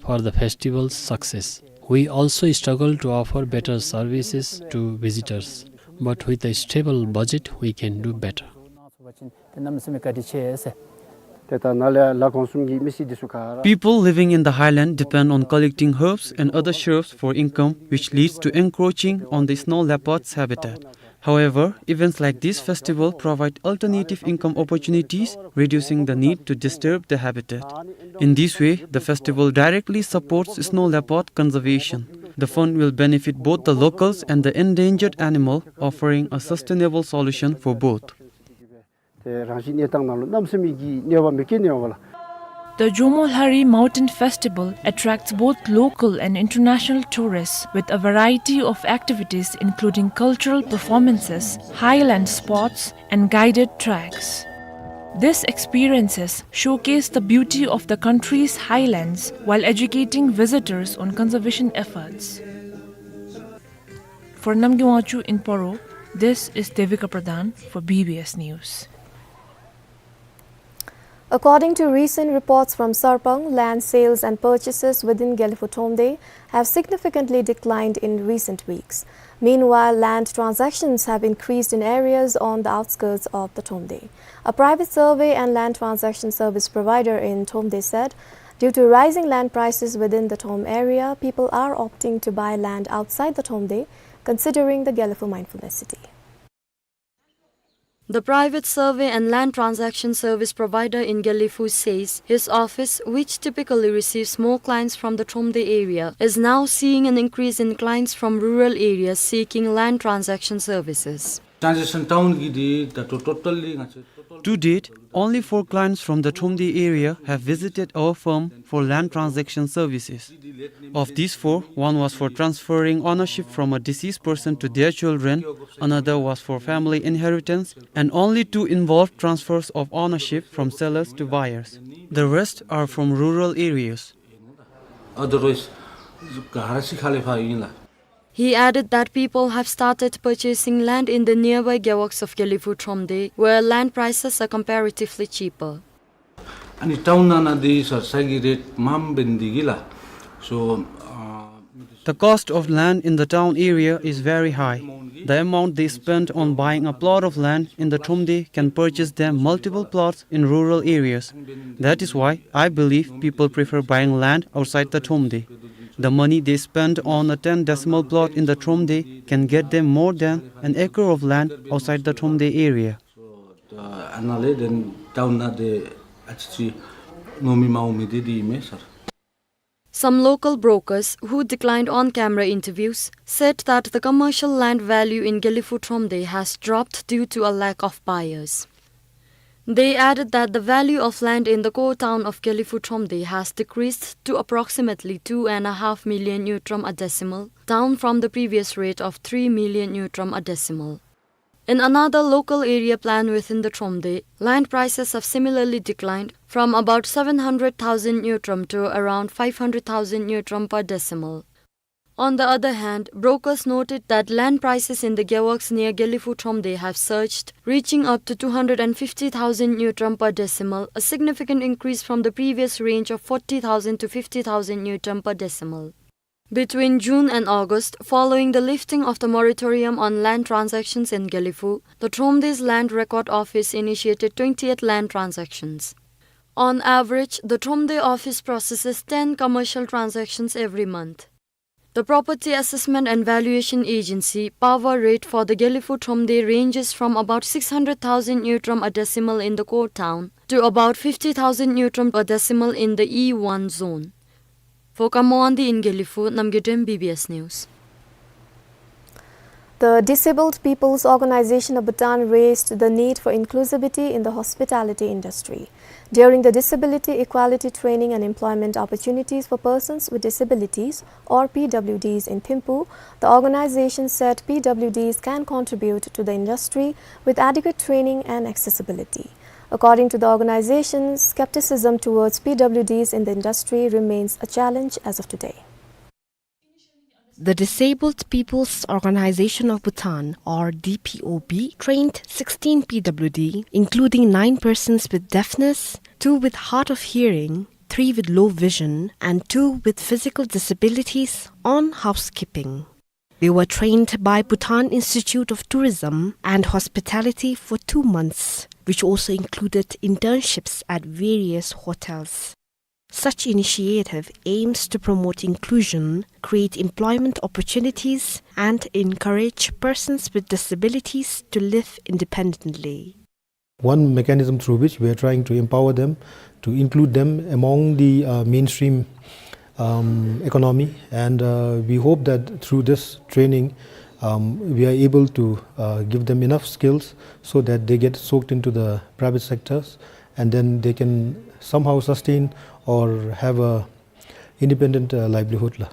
for the festival's success. We also struggle to offer better services to visitors, but with a stable budget, we can do better. People living in the highland depend on collecting herbs and other shrubs for income, which leads to encroaching on the snow leopard's habitat. However, events like this festival provide alternative income opportunities, reducing the need to disturb the habitat. In this way, the festival directly supports snow leopard conservation. The fund will benefit both the locals and the endangered animal, offering a sustainable solution for both. ཏེ་རང་བཞིན་གནས་སྟངས་ནང་ལུ་གནམ་མེད་ས་མེད་ཀྱི་གནོད་པ་མི་སྐྱེལ་ནི་ཡོད་པ་ལགས། The Jomolhari Mountain Festival attracts both local and international tourists with a variety of activities including cultural performances, highland sports, and guided treks. These experiences showcase the beauty of the country's highlands while educating visitors on conservation efforts. For Namgay Wangchuck in Paro, this is Devika Pradhan for B B S News. According to recent reports from Sarpang, land sales and purchases within Gelephu Thromde have significantly declined in recent weeks. Meanwhile, land transactions have increased in areas on the outskirts of the Thromde. A private survey and land transaction service provider in Thromde said, due to rising land prices within the Throm area, people are opting to buy land outside the Thromde, considering the Gelephu Mindfulness City. The private survey and land transaction service provider in Gelephu says his office, which typically receives more clients from the Thromde area, is now seeing an increase in clients from rural areas seeking land transaction services. Transaction town ki di the to-, totally nga che total. To date, only four clients from the Thromde area have visited our firm for land transaction services. Of these four, one was for transferring ownership from a deceased person to their children, another was for family inheritance, and only two involved transfers of ownership from sellers to buyers. The rest are from rural areas. Otherwise, ka hara si khale pha yin la. He added that people have started purchasing land in the nearby gewaks of Gelephu Thromde, where land prices are comparatively cheaper. Ani town nana di sir sagi rate mam bendi gila. So, uh, the cost of land in the town area is very high. The amount they spend on buying a plot of land in the Thromde can purchase them multiple plots in rural areas. That is why I believe people prefer buying land outside the Thromde. The money they spend on a ten decimal plot in the Thromde can get them more than an acre of land outside the Thromde area. So, uh, anale then town na de achi nomi maumi de di me sir. Some local brokers who declined on-camera interviews said that the commercial land value in Gelephu Thromde has dropped due to a lack of buyers. They added that the value of land in the core town of Gelephu Thromde has decreased to approximately two and a half million ngultrum a decimal, down from the previous rate of three million ngultrum a decimal. In another local area plan within the Thromde, land prices have similarly declined from about seven hundred thousand ngultrum to around five hundred thousand ngultrum per decimal. On the other hand, brokers noted that land prices in the gewaks near Gelephu Thromde have surged, reaching up to two hundred and fifty thousand ngultrum per decimal, a significant increase from the previous range of forty thousand to fifty thousand ngultrum per decimal. Between June and August, following the lifting of the moratorium on land transactions in Gelephu, the Thromde's Land Record Office initiated twenty-eight land transactions. On average, the Thromde office processes ten commercial transactions every month. The Property Assessment and Valuation Agency, PAVA, rate for the Gelephu Thromde ranges from about six hundred thousand ngultrum a decimal in the core town to about fifty thousand ngultrum a decimal in the E one zone. For Kamwandi in Gelephu, Namgay Dem, B B S News. The Disabled People's Organization of Bhutan raised the need for inclusivity in the hospitality industry. During the Disability Equality Training and Employment Opportunities for Persons with Disabilities, or P W Ds, in Thimphu, the organization said P W Ds can contribute to the industry with adequate training and accessibility. According to the organization, skepticism towards P W Ds in the industry remains a challenge as of today. The Disabled People's Organization of Bhutan, or D P O B, trained sixteen P W D, including nine persons with deafness, two with hard of hearing, three with low vision, and two with physical disabilities, on housekeeping. They were trained by Bhutan Institute of Tourism and Hospitality for two months, which also included internships at various hotels. Such initiative aims to promote inclusion, create employment opportunities, and encourage persons with disabilities to live independently. One mechanism through which we are trying to empower them, to include them among the, uh, mainstream, um, economy, and, uh, we hope that through this training, um, we are able to, uh, give them enough skills so that they get soaked into the private sectors, and then they can somehow sustain or have a independent, uh, livelihood la.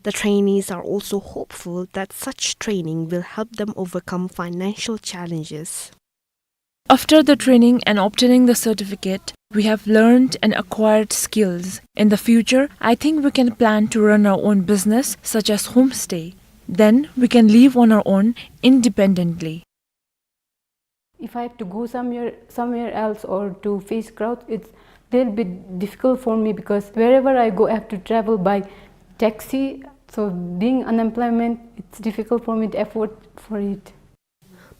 The trainees are also hopeful that such training will help them overcome financial challenges. After the training and obtaining the certificate, we have learned and acquired skills. In the future, I think we can plan to run our own business, such as homestay. Then we can live on our own independently. If I have to go somewhere, somewhere else or to face crowds, it's, they'll be difficult for me because wherever I go, I have to travel by taxi. So being unemployment, it's difficult for me to afford for it.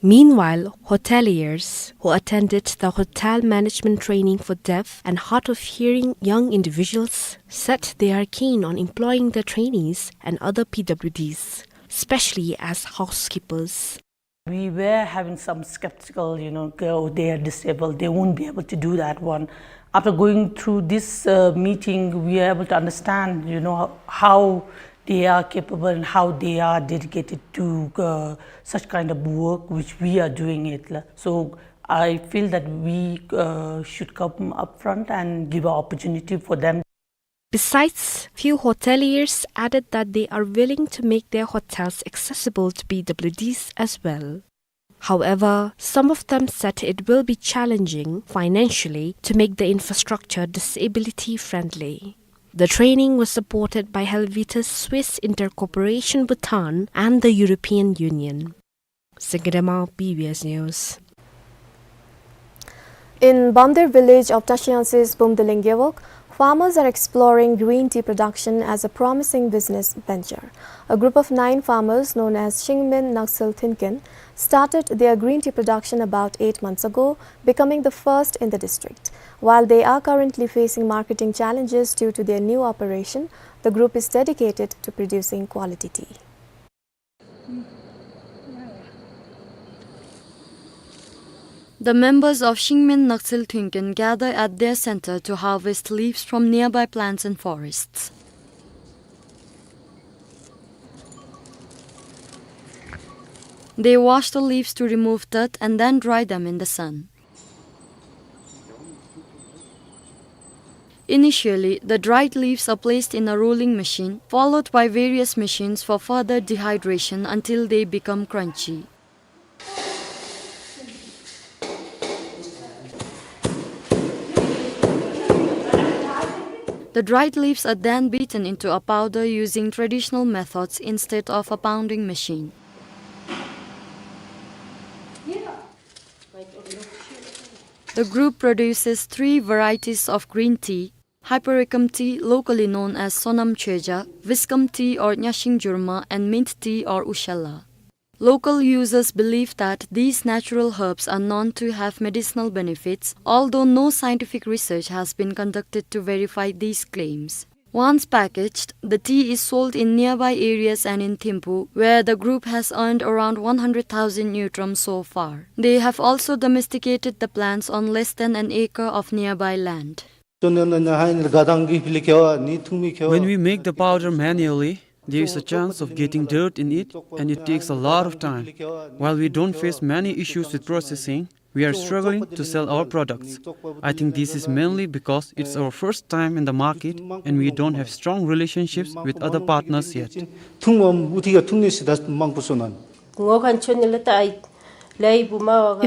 Meanwhile, hoteliers who attended the hotel management training for deaf and hard of hearing young individuals said they are keen on employing the trainees and other P W Ds, especially as housekeepers. We were having some skeptical, you know, "Oh, they are disabled, they won't be able to do that one." After going through this, uh, meeting, we are able to understand, you know, how they are capable and how they are dedicated to, uh, such kind of work which we are doing it, la. So I feel that we, uh, should come up front and give an opportunity for them. Besides, few hoteliers added that they are willing to make their hotels accessible to P W Ds as well. However, some of them said it will be challenging financially to make the infrastructure disability friendly. The training was supported by Helvetas Swiss Intercorporation Bhutan and the European Union. Singirema, B B S News. In Bamdir village of Tashiangsis Bumdiling Gewog, farmers are exploring green tea production as a promising business venture. A group of nine farmers known as Shingmin Naksil Thunken started their green tea production about eight months ago, becoming the first in the district. While they are currently facing marketing challenges due to their new operation, the group is dedicated to producing quality tea. The members of Shingmin Naksil Thunken gather at their center to harvest leaves from nearby plants and forests. They wash the leaves to remove dirt and then dry them in the sun. Initially, the dried leaves are placed in a rolling machine, followed by various machines for further dehydration until they become crunchy. The dried leaves are then beaten into a powder using traditional methods instead of a pounding machine. The group produces three varieties of green tea: Hypericum tea, locally known as Sonam Chöja, Viscum tea or Nyashing Jurma, and Mint tea or Ushalla. Local users believe that these natural herbs are known to have medicinal benefits, although no scientific research has been conducted to verify these claims. Once packaged, the tea is sold in nearby areas and in Thimphu, where the group has earned around one hundred thousand ngultrum so far. They have also domesticated the plants on less than an acre of nearby land. When we make the powder manually, there is a chance of getting dirt in it, and it takes a lot of time. While we don't face many issues with processing, we are struggling to sell our products. I think this is mainly because it's our first time in the market and we don't have strong relationships with other partners yet.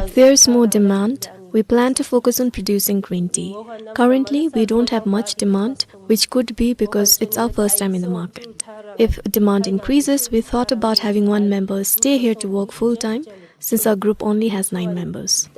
If there is more demand, we plan to focus on producing green tea. Currently, we don't have much demand, which could be because it's our first time in the market. If demand increases, we thought about having one member stay here to work full-time, since our group only has nine members.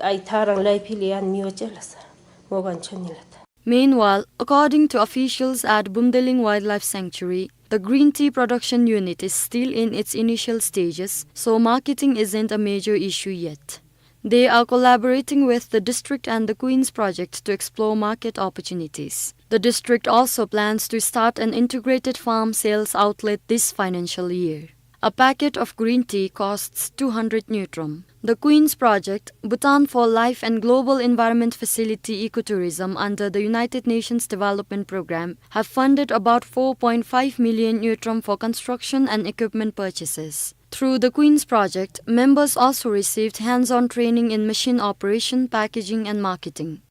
Meanwhile, according to officials at Bumdiling Wildlife Sanctuary, the green tea production unit is still in its initial stages, so marketing isn't a major issue yet. They are collaborating with the district and the Queen's Project to explore market opportunities. The district also plans to start an integrated farm sales outlet this financial year. A packet of green tea costs two hundred ngultrum. The Queen's Project, Bhutan for Life and Global Environment Facility Ecotourism under the United Nations Development Programme have funded about four point five million ngultrum for construction and equipment purchases. Through the Queen's Project, members also received hands-on training in machine operation, packaging and marketing.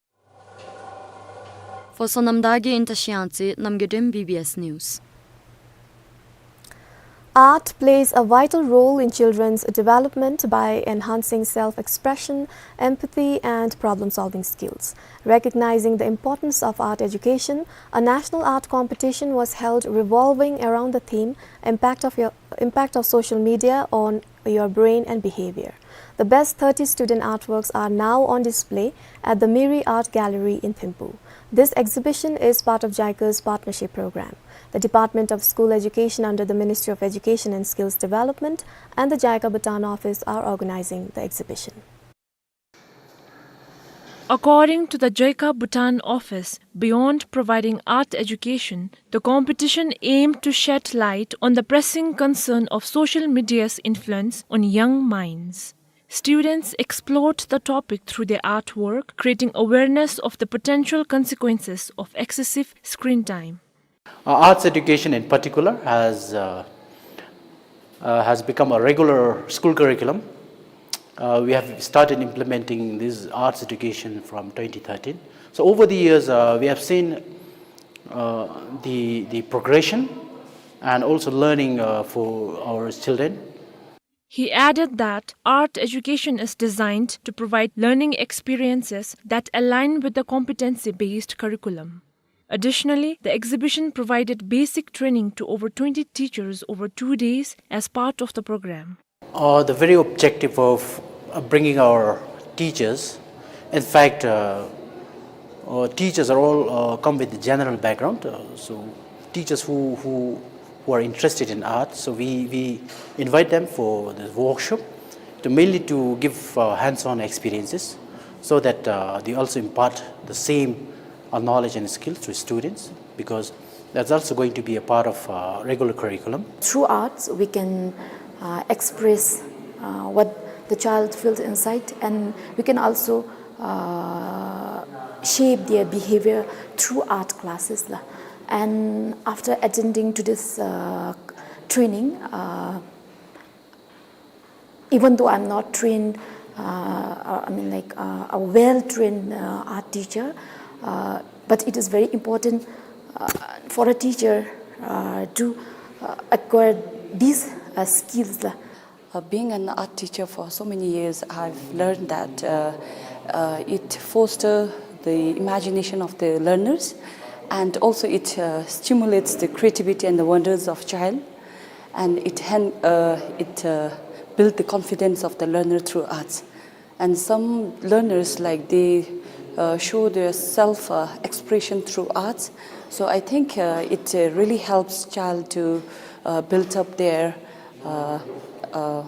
Kosonam dagi inta shiansi namgedem B B S News. Art plays a vital role in children's development by enhancing self-expression, empathy, and problem-solving skills. Recognizing the importance of art education, a national art competition was held revolving around the theme Impact of Your, Impact of Social Media on Your Brain and Behavior. The best thirty student artworks are now on display at the Miri Art Gallery in Thimphu. This exhibition is part of JICA's partnership program. The Department of School Education under the Ministry of Education and Skills Development and the JICA Bhutan office are organizing the exhibition. According to the JICA Bhutan office, beyond providing art education, the competition aimed to shed light on the pressing concern of social media's influence on young minds. Students explored the topic through their artwork, creating awareness of the potential consequences of excessive screen time. Uh, arts education in particular has, uh, uh, has become a regular school curriculum. Uh, we have started implementing this arts education from twenty thirteen. So over the years, uh, we have seen, uh, the, the progression and also learning, uh, for our children. He added that art education is designed to provide learning experiences that align with the competency-based curriculum. Additionally, the exhibition provided basic training to over twenty teachers over two days as part of the program. Uh, the very objective of, uh, bringing our teachers, in fact, uh, uh, teachers are all, uh, come with the general background. Uh, so teachers who, who, who are interested in art, so we, we invite them for the workshop to mainly to give, uh, hands-on experiences so that, uh, they also impart the same, uh, knowledge and skills to students, because that's also going to be a part of, uh, regular curriculum. Through arts, we can, uh, express, uh, what the child feels inside, and we can also, uh, shape their behavior through art classes la. And after attending to this, uh, training, uh, even though I'm not trained, uh, uh, I mean, like, uh, a well-trained, uh, art teacher, uh, but it is very important, uh, for a teacher, uh, to, uh, acquire these, uh, skills la. Uh, being an art teacher for so many years, I've learned that, uh, uh, it fosters the imagination of the learners, and also it, uh, stimulates the creativity and the wonders of child, and it hen-, uh, it, uh, build the confidence of the learner through arts. And some learners, like, they, uh, show their self, uh, expression through arts. So I think, uh, it, uh, really helps child to, uh, build up their, uh, uh,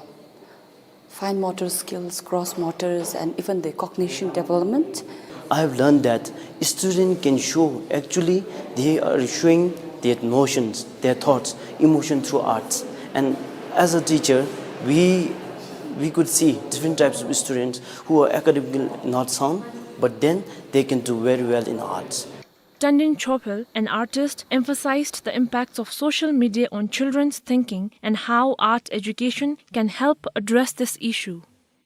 fine motor skills, gross motors, and even the cognition development. I have learned that student can show, actually, they are showing their notions, their thoughts, emotion through arts. And as a teacher, we, we could see different types of students who are academically not sound, but then they can do very well in arts. Tandin Chopel, an artist, emphasized the impacts of social media on children's thinking and how art education can help address this issue.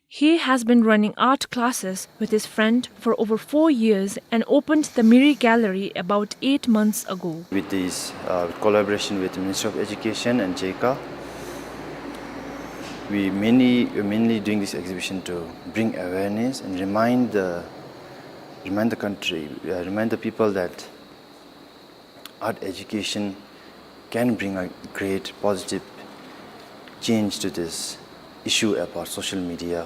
He has been running art classes with his friend for over four years and opened the Miri Gallery about eight months ago. With this, uh, collaboration with the Ministry of Education and JICA, we mainly, we're mainly doing this exhibition to bring awareness and remind the, remind the country, uh, remind the people that art education can bring a great positive change to this issue about social media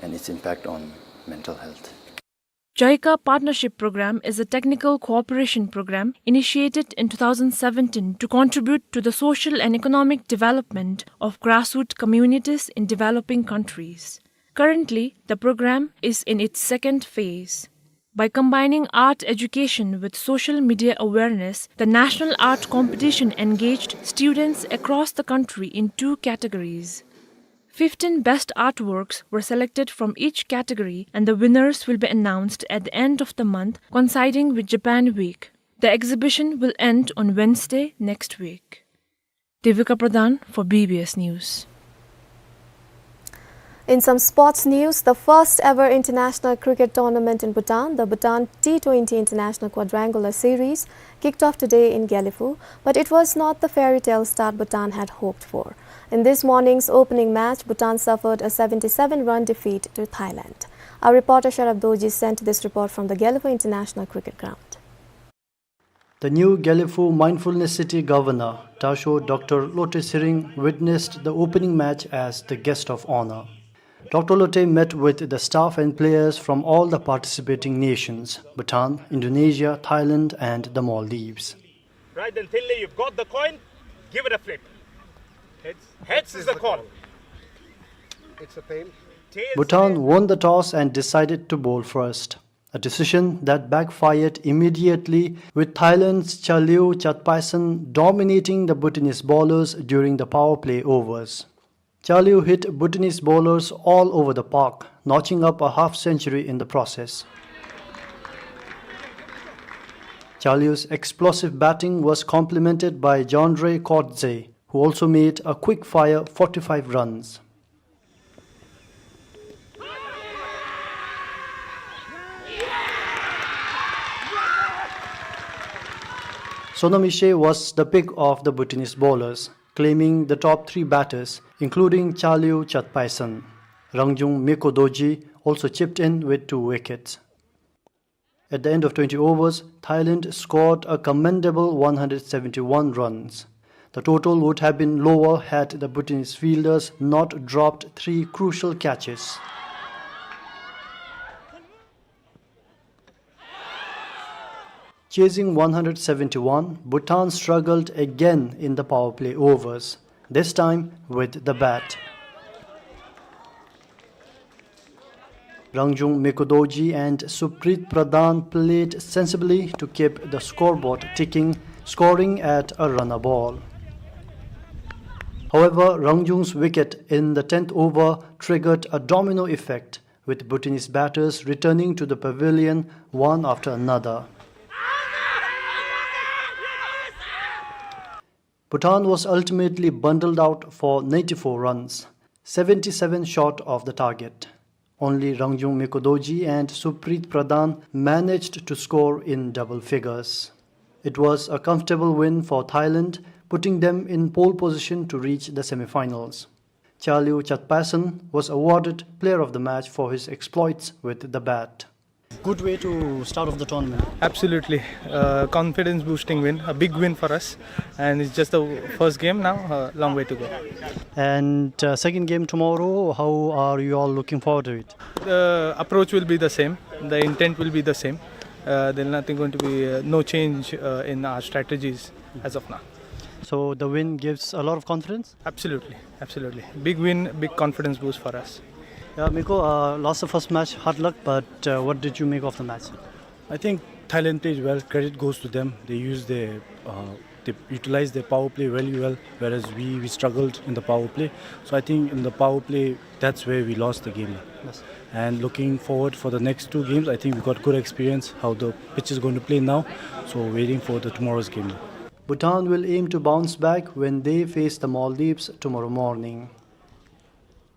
and its impact on mental health. JICA Partnership Program is a technical cooperation program initiated in two thousand seventeen to contribute to the social and economic development of grassroots communities in developing countries. Currently, the program is in its second phase. By combining art education with social media awareness, the National Art Competition engaged students across the country in two categories. Fifteen best artworks were selected from each category, and the winners will be announced at the end of the month, coinciding with Japan Week. The exhibition will end on Wednesday next week. Devika Pradhan for B B S News. In some sports news, the first ever international cricket tournament in Bhutan, the Bhutan T twenty International Quadrangular Series, kicked off today in Gelephu, but it was not the fairy tale start Bhutan had hoped for. In this morning's opening match, Bhutan suffered a seventy-seven run defeat to Thailand. Our reporter Sharab Dorji sent this report from the Gelephu International Cricket Ground. The new Gelephu Mindfulness City Governor, Tasho Doctor Lotay Tshering, witnessed the opening match as the guest of honor. Doctor Lotay met with the staff and players from all the participating nations, Bhutan, Indonesia, Thailand, and the Maldives. Right then, Thinley, you've got the coin. Give it a flip. Heads. Heads is the call. It's a tail. Tails. Bhutan won the toss and decided to bowl first, a decision that backfired immediately, with Thailand's Chaleo Chatpaison dominating the Bhutanese bowlers during the power play overs. Chaleo hit Bhutanese bowlers all over the park, notching up a half century in the process. Chaleo's explosive batting was complemented by Jondre Kordze, who also made a quick-fire forty-five runs. Sonam Yeshe was the pick of the Bhutanese bowlers, claiming the top three batters, including Chaleo Chatpaison. Rangjung Mekodorji also chipped in with two wickets. At the end of twenty overs, Thailand scored a commendable one hundred seventy-one runs. The total would have been lower had the Bhutanese fielders not dropped three crucial catches. Chasing one hundred seventy-one, Bhutan struggled again in the power play overs, this time with the bat. Rangjung Mekodorji and Supreet Pradhan played sensibly to keep the scoreboard ticking, scoring at a run a ball. However, Rangjung's wicket in the tenth over triggered a domino effect, with Bhutanese batters returning to the pavilion one after another. Bhutan was ultimately bundled out for ninety-four runs, seventy-seven short of the target. Only Rangjung Mekodorji and Supreet Pradhan managed to score in double figures. It was a comfortable win for Thailand, putting them in pole position to reach the semi-finals. Chaleo Chatpaison was awarded player of the match for his exploits with the bat. Good way to start off the tournament. Absolutely. Uh, confidence boosting win, a big win for us. And it's just the first game now, a long way to go. And, uh, second game tomorrow, how are you all looking forward to it? The approach will be the same. The intent will be the same. Uh, there's nothing going to be, uh, no change, uh, in our strategies as of now. So the win gives a lot of confidence? Absolutely, absolutely. Big win, big confidence boost for us. Yeah, Meko, uh, lost the first match, hard luck, but, uh, what did you make of the match? I think Thailand played well. Credit goes to them. They used their, uh, they utilized their power play really well, whereas we, we struggled in the power play. So I think in the power play, that's where we lost the game. Yes. And looking forward for the next two games, I think we got good experience how the pitch is going to play now. So waiting for the tomorrow's game. Bhutan will aim to bounce back when they face the Maldives tomorrow morning.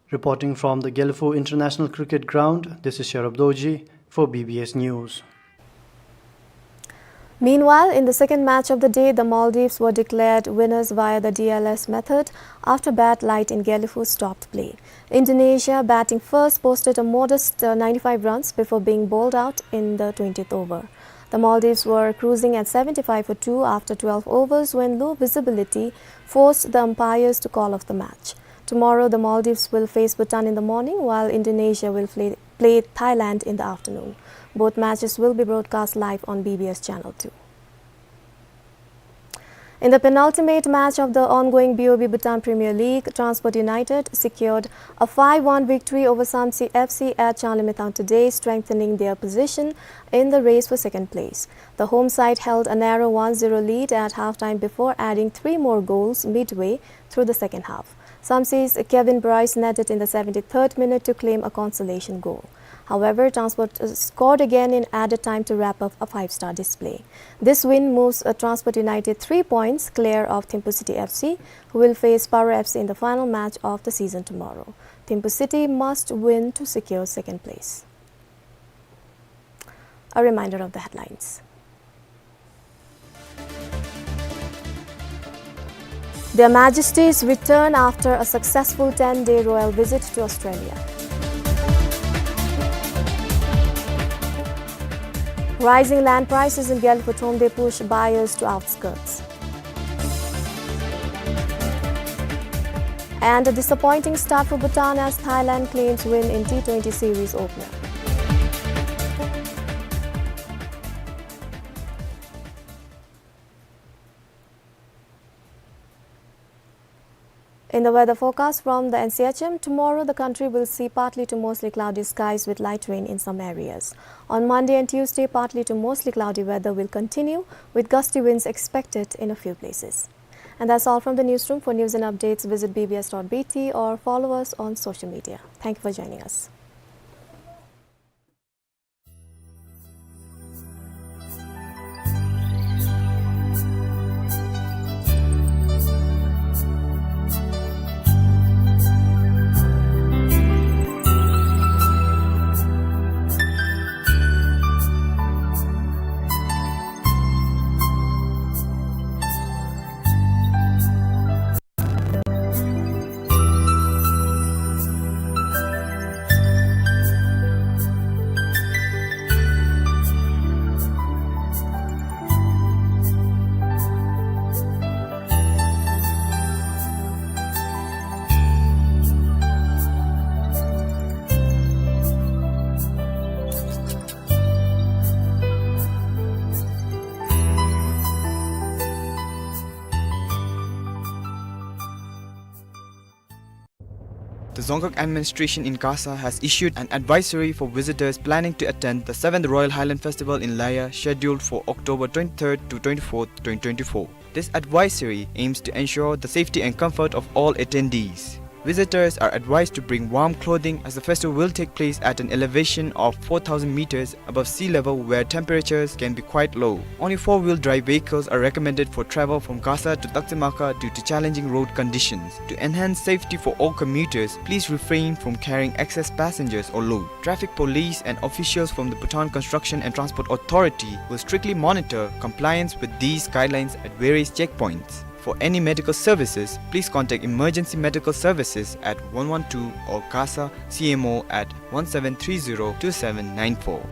Reporting from the Gelephu International Cricket Ground, this is Sherab Dorji for B B S News. Meanwhile, in the second match of the day, the Maldives were declared winners via the D L S method after bad light in Gelephu stopped play. Indonesia, batting first, posted a modest, uh, ninety-five runs before being bowled out in the twentieth over. The Maldives were cruising at seventy-five for two after twelve overs when low visibility forced the umpires to call off the match. Tomorrow, the Maldives will face Bhutan in the morning, while Indonesia will play, play Thailand in the afternoon. Both matches will be broadcast live on B B S Channel two. In the penultimate match of the ongoing B O B Bhutan Premier League, Transport United secured a five one victory over Samtse F C at Changlimithang today, strengthening their position in the race for second place. The home side held a narrow one zero lead at halftime before adding three more goals midway through the second half. Samtse's Kevin Bryce netted in the seventy-third minute to claim a consolation goal. However, Transport, uh, scored again in added time to wrap up a five-star display. This win moves, uh, Transport United three points clear of Thimphu City F C, who will face Paro F C in the final match of the season tomorrow. Thimphu City must win to secure second place. A reminder of the headlines. Their Majesties return after a successful ten-day royal visit to Australia. Rising land prices in Geldingphu Thromde push buyers to outskirts. And a disappointing start for Bhutan as Thailand claims win in T twenty series opener. In the weather forecast from the N C H M, tomorrow the country will see partly to mostly cloudy skies with light rain in some areas. On Monday and Tuesday, partly to mostly cloudy weather will continue, with gusty winds expected in a few places. And that's all from the newsroom. For news and updates, visit B B S dot B T or follow us on social media. Thank you for joining us. The Dzongkhag administration in Gasa has issued an advisory for visitors planning to attend the seventh Royal Highland Festival in Laya, scheduled for October twenty-third to twenty-fourth, twenty twenty-four. This advisory aims to ensure the safety and comfort of all attendees. Visitors are advised to bring warm clothing as the festival will take place at an elevation of four thousand meters above sea level, where temperatures can be quite low. Only four-wheel drive vehicles are recommended for travel from Gasa to Taktemaka due to challenging road conditions. To enhance safety for all commuters, please refrain from carrying excess passengers or load. Traffic police and officials from the Bhutan Construction and Transport Authority will strictly monitor compliance with these guidelines at various checkpoints. For any medical services, please contact Emergency Medical Services at one one two or Gasa C M O at one seven three zero two seven nine four.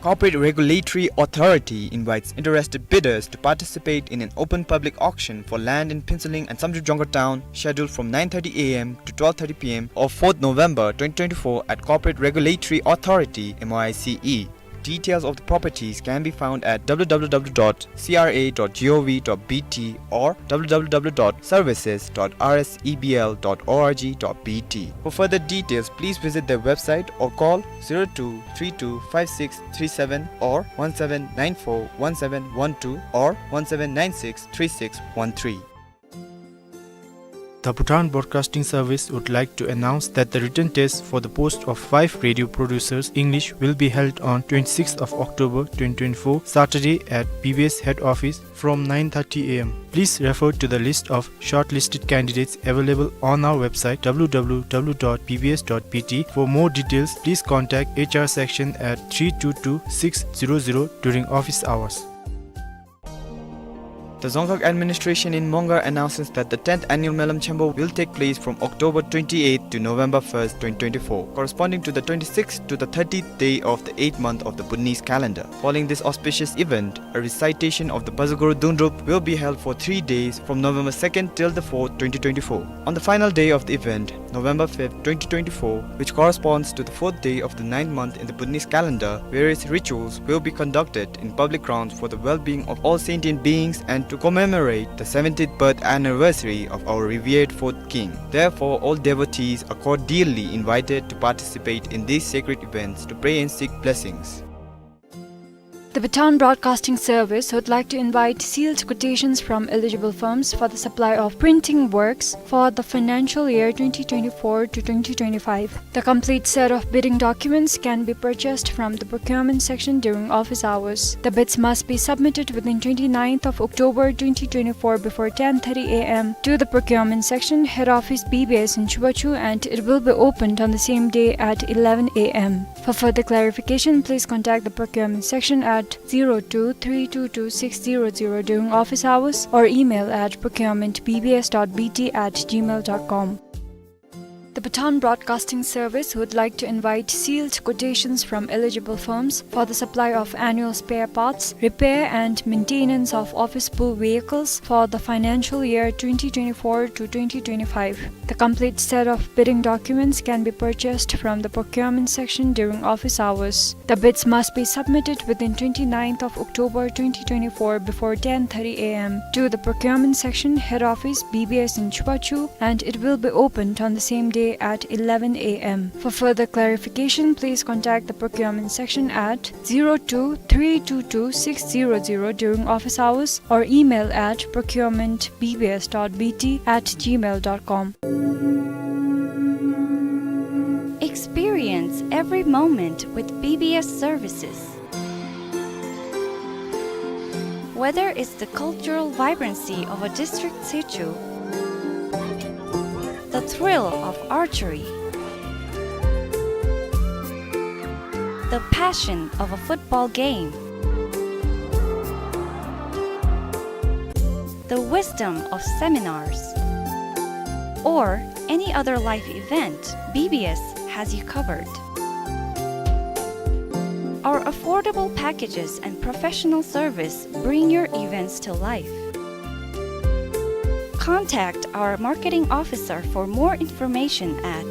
Corporate Regulatory Authority invites interested bidders to participate in an open public auction for land in Phuentsholing and Samdrup Jongkhar Town, scheduled from nine thirty A M to twelve thirty P M of fourth November twenty twenty-four at Corporate Regulatory Authority, M O I C E. Details of the properties can be found at W W W dot C R A dot G O V dot B T or W W W dot services dot R S E B L dot O R G dot B T. For further details, please visit their website or call zero two three two five six three seven or one seven nine four one seven one two or one seven nine six three six one three. The Bhutan Broadcasting Service would like to announce that the written test for the post of five radio producers English will be held on twenty-sixth of October twenty twenty-four, Saturday, at B B S head office from nine thirty A M. Please refer to the list of shortlisted candidates available on our website W W W dot B B S dot B T. For more details, please contact H R section at three two two six zero zero during office hours. The Dzongkhag administration in Mongar announces that the tenth annual Melam Chembo will take place from October twenty-eighth to November first, twenty twenty-four, corresponding to the twenty-sixth to the thirtieth day of the eighth month of the Bhutanese calendar. Following this auspicious event, a recitation of the Bazaguru Dungdrup will be held for three days from November second till the fourth, twenty twenty-four. On the final day of the event, November fifth, twenty twenty-four, which corresponds to the fourth day of the ninth month in the Bhutanese calendar, various rituals will be conducted in public grounds for the well-being of all sentient beings and to commemorate the seventieth birth anniversary of our revered fourth king. Therefore, all devotees are cordially invited to participate in these sacred events to pray and seek blessings. The Bhutan Broadcasting Service would like to invite sealed quotations from eligible firms for the supply of printing works for the financial year twenty twenty-four to twenty twenty-five. The complete set of bidding documents can be purchased from the procurement section during office hours. The bids must be submitted within twenty-ninth of October twenty twenty-four before ten thirty A M to the procurement section, head office B B S in Chubachu, and it will be opened on the same day at eleven A M. For further clarification, please contact the procurement section at zero two three two two six zero zero during office hours or email at procurement B B S dot B T at gmail dot com. The Bhutan Broadcasting Service would like to invite sealed quotations from eligible firms for the supply of annual spare parts, repair and maintenance of office pool vehicles for the financial year twenty twenty-four to twenty twenty-five. The complete set of bidding documents can be purchased from the procurement section during office hours. The bids must be submitted within twenty-ninth of October twenty twenty-four before ten thirty A M to the procurement section, head office, B B S in Chubachu, and it will be opened on the same day at eleven A M. For further clarification, please contact the procurement section at zero two three two two six zero zero during office hours or email at procurement B B S dot B T at gmail dot com. Experience every moment with B B S services. Whether it's the cultural vibrancy of a district situ, the thrill of archery, the passion of a football game, the wisdom of seminars, or any other life event, B B S has you covered. Our affordable packages and professional service bring your events to life. Contact our marketing officer for more information at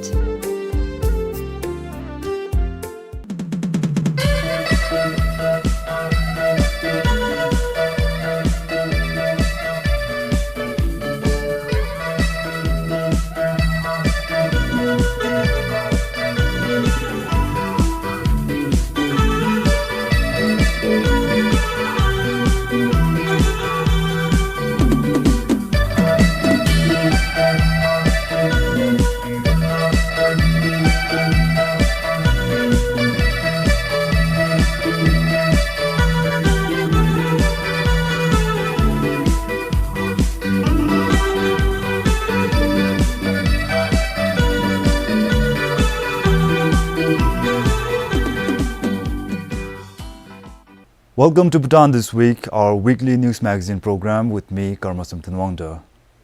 Welcome to Bhutan This Week, our weekly news magazine program with me, Karma Samten Wangda.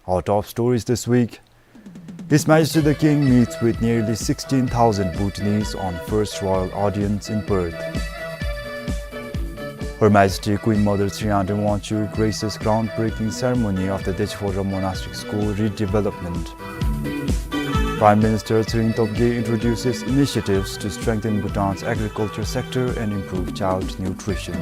Our top stories this week. His Majesty the King meets with nearly sixteen thousand Bhutanese on first royal audience in Perth. Her Majesty Queen Mother Sri Angtram Wangchuck graces groundbreaking ceremony of the Dechaphotra Monastic School redevelopment. Prime Minister Tshering Tobgay introduces initiatives to strengthen Bhutan's agriculture sector and improve child nutrition.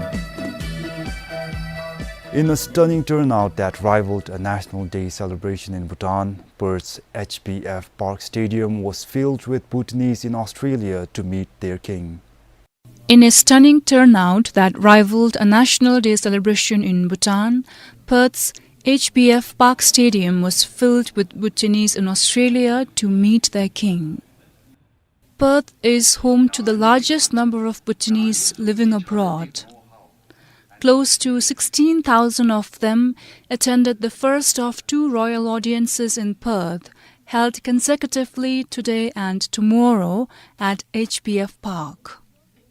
In a stunning turnout that rivaled a National Day celebration in Bhutan, Perth's H B F Park Stadium was filled with Bhutanese in Australia to meet their king. In a stunning turnout that rivaled a National Day celebration in Bhutan, Perth's H B F Park Stadium was filled with Bhutanese in Australia to meet their king. Perth is home to the largest number of Bhutanese living abroad. Close to sixteen thousand of them attended the first of two royal audiences in Perth, held consecutively today and tomorrow at H B F Park.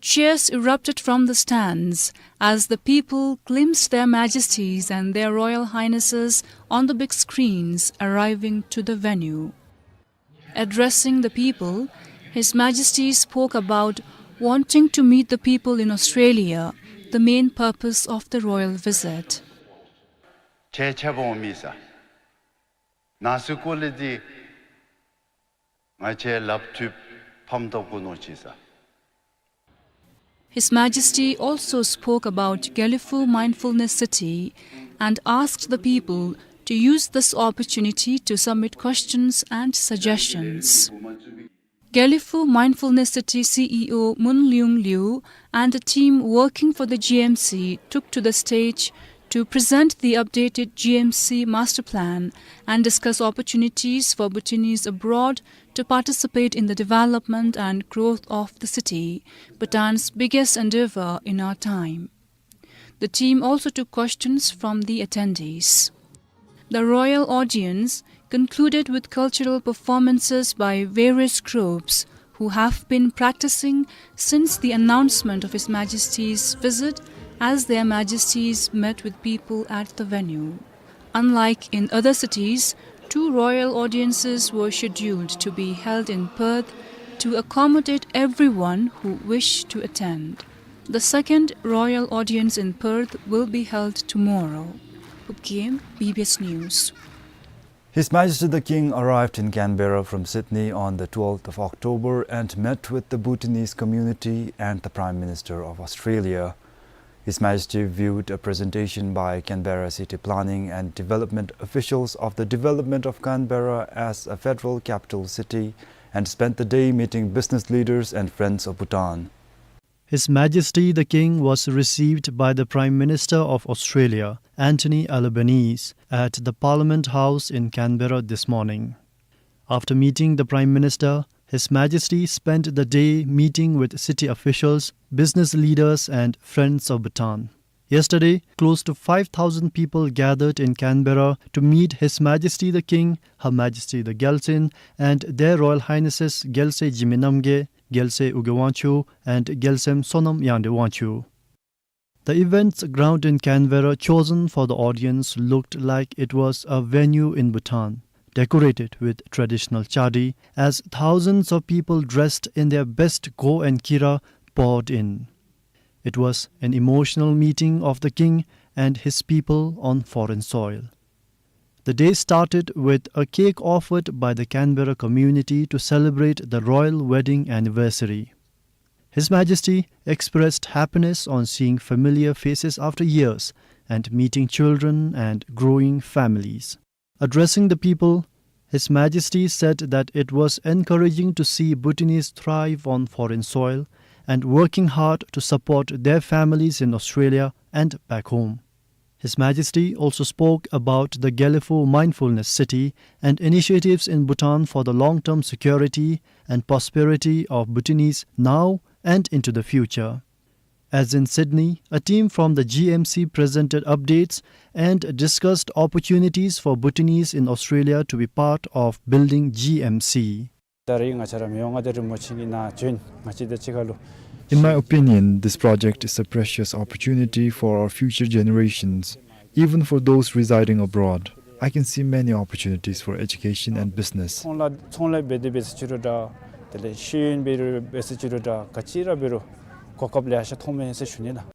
Cheers erupted from the stands as the people glimpsed Their Majesties and Their Royal Highnesses on the big screens arriving to the venue. Addressing the people, His Majesty spoke about wanting to meet the people in Australia, the main purpose of the royal visit. ཁྱེད་ཆ་བོ་མི་ས། ནང་སུ་ཀོ་ལི་འདི་ང་བཅས་ལབ་ཐུབ་ཕམ་ཐོག་གུ་ནོ་ཅི་ས། His Majesty also spoke about Gelephu Mindfulness City and asked the people to use this opportunity to submit questions and suggestions. Gelephu Mindfulness City C E O Mun Leung Liu and the team working for the G M C took to the stage to present the updated G M C master plan and discuss opportunities for Bhutanese abroad to participate in the development and growth of the city, Bhutan's biggest endeavor in our time. The team also took questions from the attendees. The royal audience concluded with cultural performances by various groups who have been practicing since the announcement of His Majesty's visit, as their Majesties met with people at the venue. Unlike in other cities, two royal audiences were scheduled to be held in Perth to accommodate everyone who wished to attend. The second royal audience in Perth will be held tomorrow. Phubkhim, B B S News. His Majesty the King arrived in Canberra from Sydney on the twelfth of October and met with the Bhutanese community and the Prime Minister of Australia. His Majesty viewed a presentation by Canberra City Planning and Development officials of the development of Canberra as a federal capital city and spent the day meeting business leaders and friends of Bhutan. His Majesty the King was received by the Prime Minister of Australia, Anthony Albanese, at the Parliament House in Canberra this morning. After meeting the Prime Minister, His Majesty spent the day meeting with city officials, business leaders and friends of Bhutan. Yesterday, close to five thousand people gathered in Canberra to meet His Majesty the King, Her Majesty the Gyaltsuen, and Their Royal Highnesses Gyaltsuen Zhimee Namgyel, Gyaltsuen Ugye Wangchuck, and Gyaltsuen Sonam Yangdreng Wangchuck. The event's ground in Canberra chosen for the audience looked like it was a venue in Bhutan, decorated with traditional chadi, as thousands of people dressed in their best go and kira poured in. It was an emotional meeting of the king and his people on foreign soil. The day started with a cake offered by the Canberra community to celebrate the royal wedding anniversary. His Majesty expressed happiness on seeing familiar faces after years and meeting children and growing families. Addressing the people, His Majesty said that it was encouraging to see Bhutanese thrive on foreign soil and working hard to support their families in Australia and back home. His Majesty also spoke about the Gelephu Mindfulness City and initiatives in Bhutan for the long-term security and prosperity of Bhutanese now and into the future. As in Sydney, a team from the G M C presented updates and discussed opportunities for Bhutanese in Australia to be part of building G M C. ད་རེས་ང་བཅས་ར་མི་དབང་མངའ་བདག་རིན་པོ་ཆེ་གི་ནཱ་བྱོན་ང་བཅས་དང་གཅིག་ཁར་ལུ། In my opinion, this project is a precious opportunity for our future generations, even for those residing abroad. I can see many opportunities for education and business. ཚོང་ལཱ་ཚོང་ལཱ་འབད་དེ་འབད་ཟེར་ཅི་རུང་འདྲ། དེ་ལས་ཤེས་ཡོན་འབད་རུང་འབད་ཟེར་ཅི་རུང་འདྲ། ག་ཅི་ར་འབད་རུང་གོ་སྐབས་ལེ་ཤ་ཐོབ་མས་ཟེར་ཞུ་ནི་ལགས།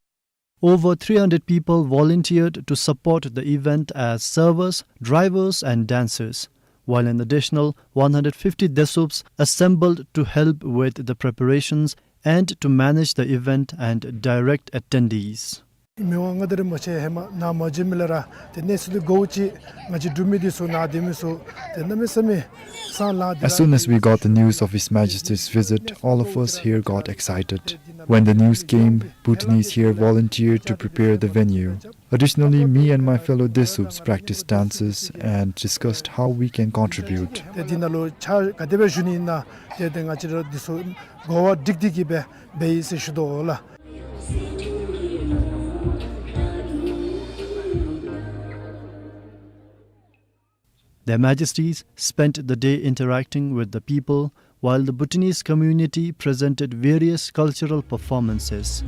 Over three hundred people volunteered to support the event as servers, drivers, and dancers, while an additional one hundred fifty desups assembled to help with the preparations and to manage the event and direct attendees. མི་དབང་མངའ་བདག་རིན་པོ་ཆེ་ཧེ་མ་ནཱ་མ་བྱོན་མི་ལས་ར་ཏེ་གནས་ཚུལ་འདི་གོཝ་ཅིག་ང་བཅས་འབྲུག་མི་འདི་ཚུ་ནཱ་སྡོད་མི་ཚུ་ཏེ་གནམ་མེད་ས་མེད་སང་ལང་། As soon as we got the news of His Majesty's visit, all of us here got excited. When the news came, Bhutanese here volunteered to prepare the venue. Additionally, me and my fellow desups practiced dances and discussed how we can contribute. ཏེ་འདི་ནང་ལུ་ཕྱག་ག་དེ་སྦེ་ཞུ་ནི་ཨིན་ན་ཏེ་ཏེ་ང་བཅས་ར་འདི་ཚུ་གོ་བ་སྒྲིག་སྟེ་གི་སྦེ་འབད་ཡི་ཟེར་ཞུ་དོ་ལགས། Their Majesties spent the day interacting with the people, while the Bhutanese community presented various cultural performances.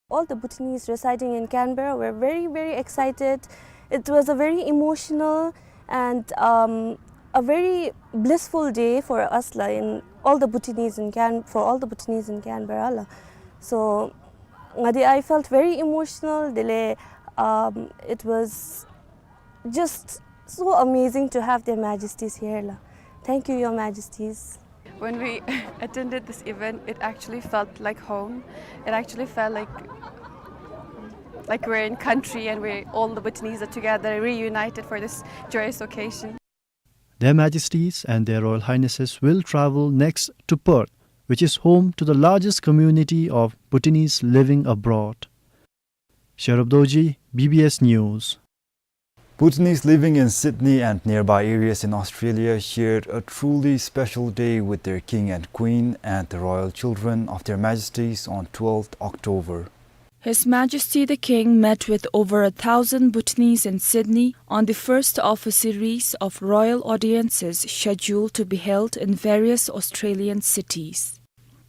All the Bhutanese residing in Canberra were very, very excited. It was a very emotional and, um, a very blissful day for us la, in all the Bhutanese in Can-, for all the Bhutanese in Canberra la. So, ང་འདི་I felt very emotional. དེ་ལས, um, it was just so amazing to have their majesties here la. Thank you, your majesties. When we attended this event, it actually felt like home. It actually felt like, like we're in country and we, all the Bhutanese are together, reunited for this joyous occasion. Their Majesties and Their Royal Highnesses will travel next to Perth, which is home to the largest community of Bhutanese living abroad. Sherub Dorji, B B S News. Bhutanese living in Sydney and nearby areas in Australia shared a truly special day with their King and Queen and the royal children of Their Majesties on twelfth October. His Majesty the King met with over a thousand Bhutanese in Sydney on the first of a series of royal audiences scheduled to be held in various Australian cities.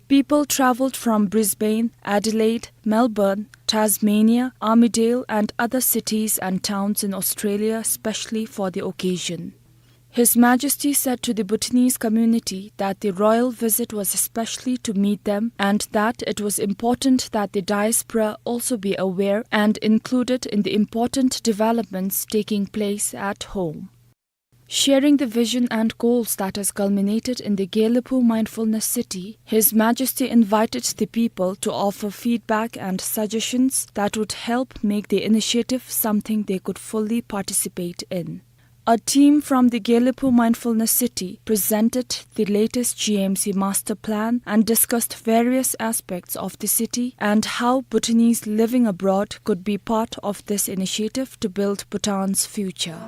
People travelled from Brisbane, Adelaide, Melbourne, Tasmania, Armidale and other cities and towns in Australia specially for the occasion. His Majesty said to the Bhutanese community that the royal visit was especially to meet them and that it was important that the diaspora also be aware and included in the important developments taking place at home. Sharing the vision and goals that has culminated in the Gelephu Mindfulness City, His Majesty invited the people to offer feedback and suggestions that would help make the initiative something they could fully participate in. A team from the Gelephu Mindfulness City presented the latest G M C master plan and discussed various aspects of the city and how Bhutanese living abroad could be part of this initiative to build Bhutan's future.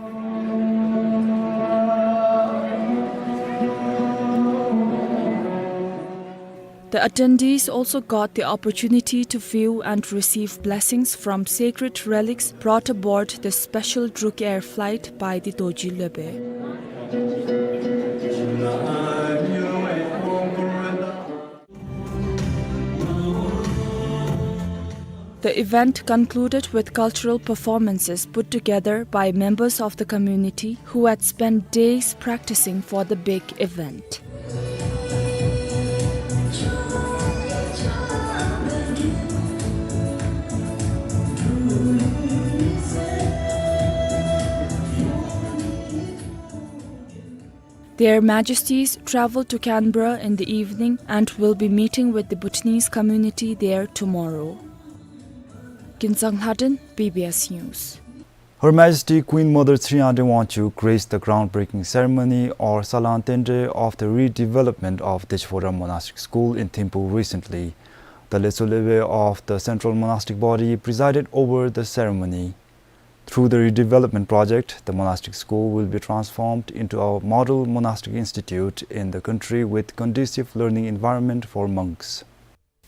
The attendees also got the opportunity to view and receive blessings from sacred relics brought aboard the special Druk Air flight by the Dorji Lhobe. The event concluded with cultural performances put together by members of the community who had spent days practicing for the big event. Their Majesties travel to Canberra in the evening and will be meeting with the Bhutanese community there tomorrow. Kinsang Lhaden, B B S News. Her Majesty Queen Mother Sri Ade Wangchuck graced the groundbreaking ceremony or Salan Tendre of the redevelopment of Deshi Phodrang Monastic School in Thimphu recently. The Leytshog Lhobe of the Central Monastic Body presided over the ceremony. Through the redevelopment project, the monastic school will be transformed into a model monastic institute in the country with conducive learning environment for monks.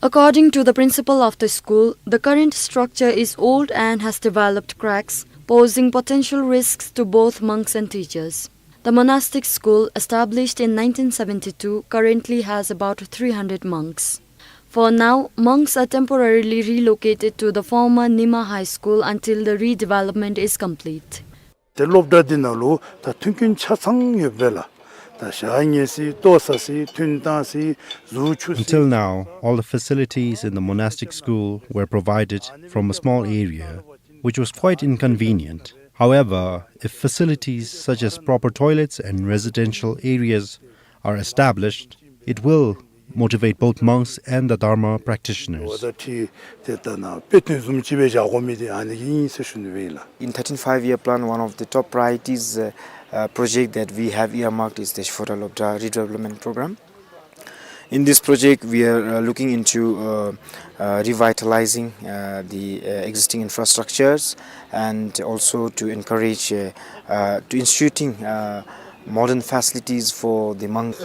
According to the principal of the school, the current structure is old and has developed cracks, posing potential risks to both monks and teachers. The monastic school, established in nineteen seventy-two, currently has about three hundred monks. For now, monks are temporarily relocated to the former Nima High School until the redevelopment is complete. ཏེ་སློབ་གྲྭ་འདི་ནང་ལུ་ད་མཐུན་རྐྱེན་ཆ་ཚང་ཡོདཔ་ལས་ད་ཞག་ཉལ་ས་ལྟོ་ཟ་ས་ཐུན་བཏང་ས་གཟུགས་འཁྱུ་ས། Until now, all the facilities in the monastic school were provided from a small area, which was quite inconvenient. However, if facilities such as proper toilets and residential areas are established, it will motivate both monks and the Dharma practitioners. ཝ་ད་ཁྲི་ཏེ་ད་ནཱ་དཔེ་སྟོན་བཟུམ་ཅིག་སྦེ་བཞག་དགོ་མི་འདི་ཨ་ནི་གི་ཨིན་ཟེར་ཞུ་ནི་སྦེ་ཨིན་ལགས། In thirteenth Five-Year Plan, one of the top priorities, uh, uh, project that we have earmarked is Deshi Phodrang Lhobdrang Redevelopment Program. In this project, we are, uh, looking into, uh, uh, revitalizing, uh, the, uh, existing infrastructures and also to encourage, uh, uh, to instituting, uh, modern facilities for the monks.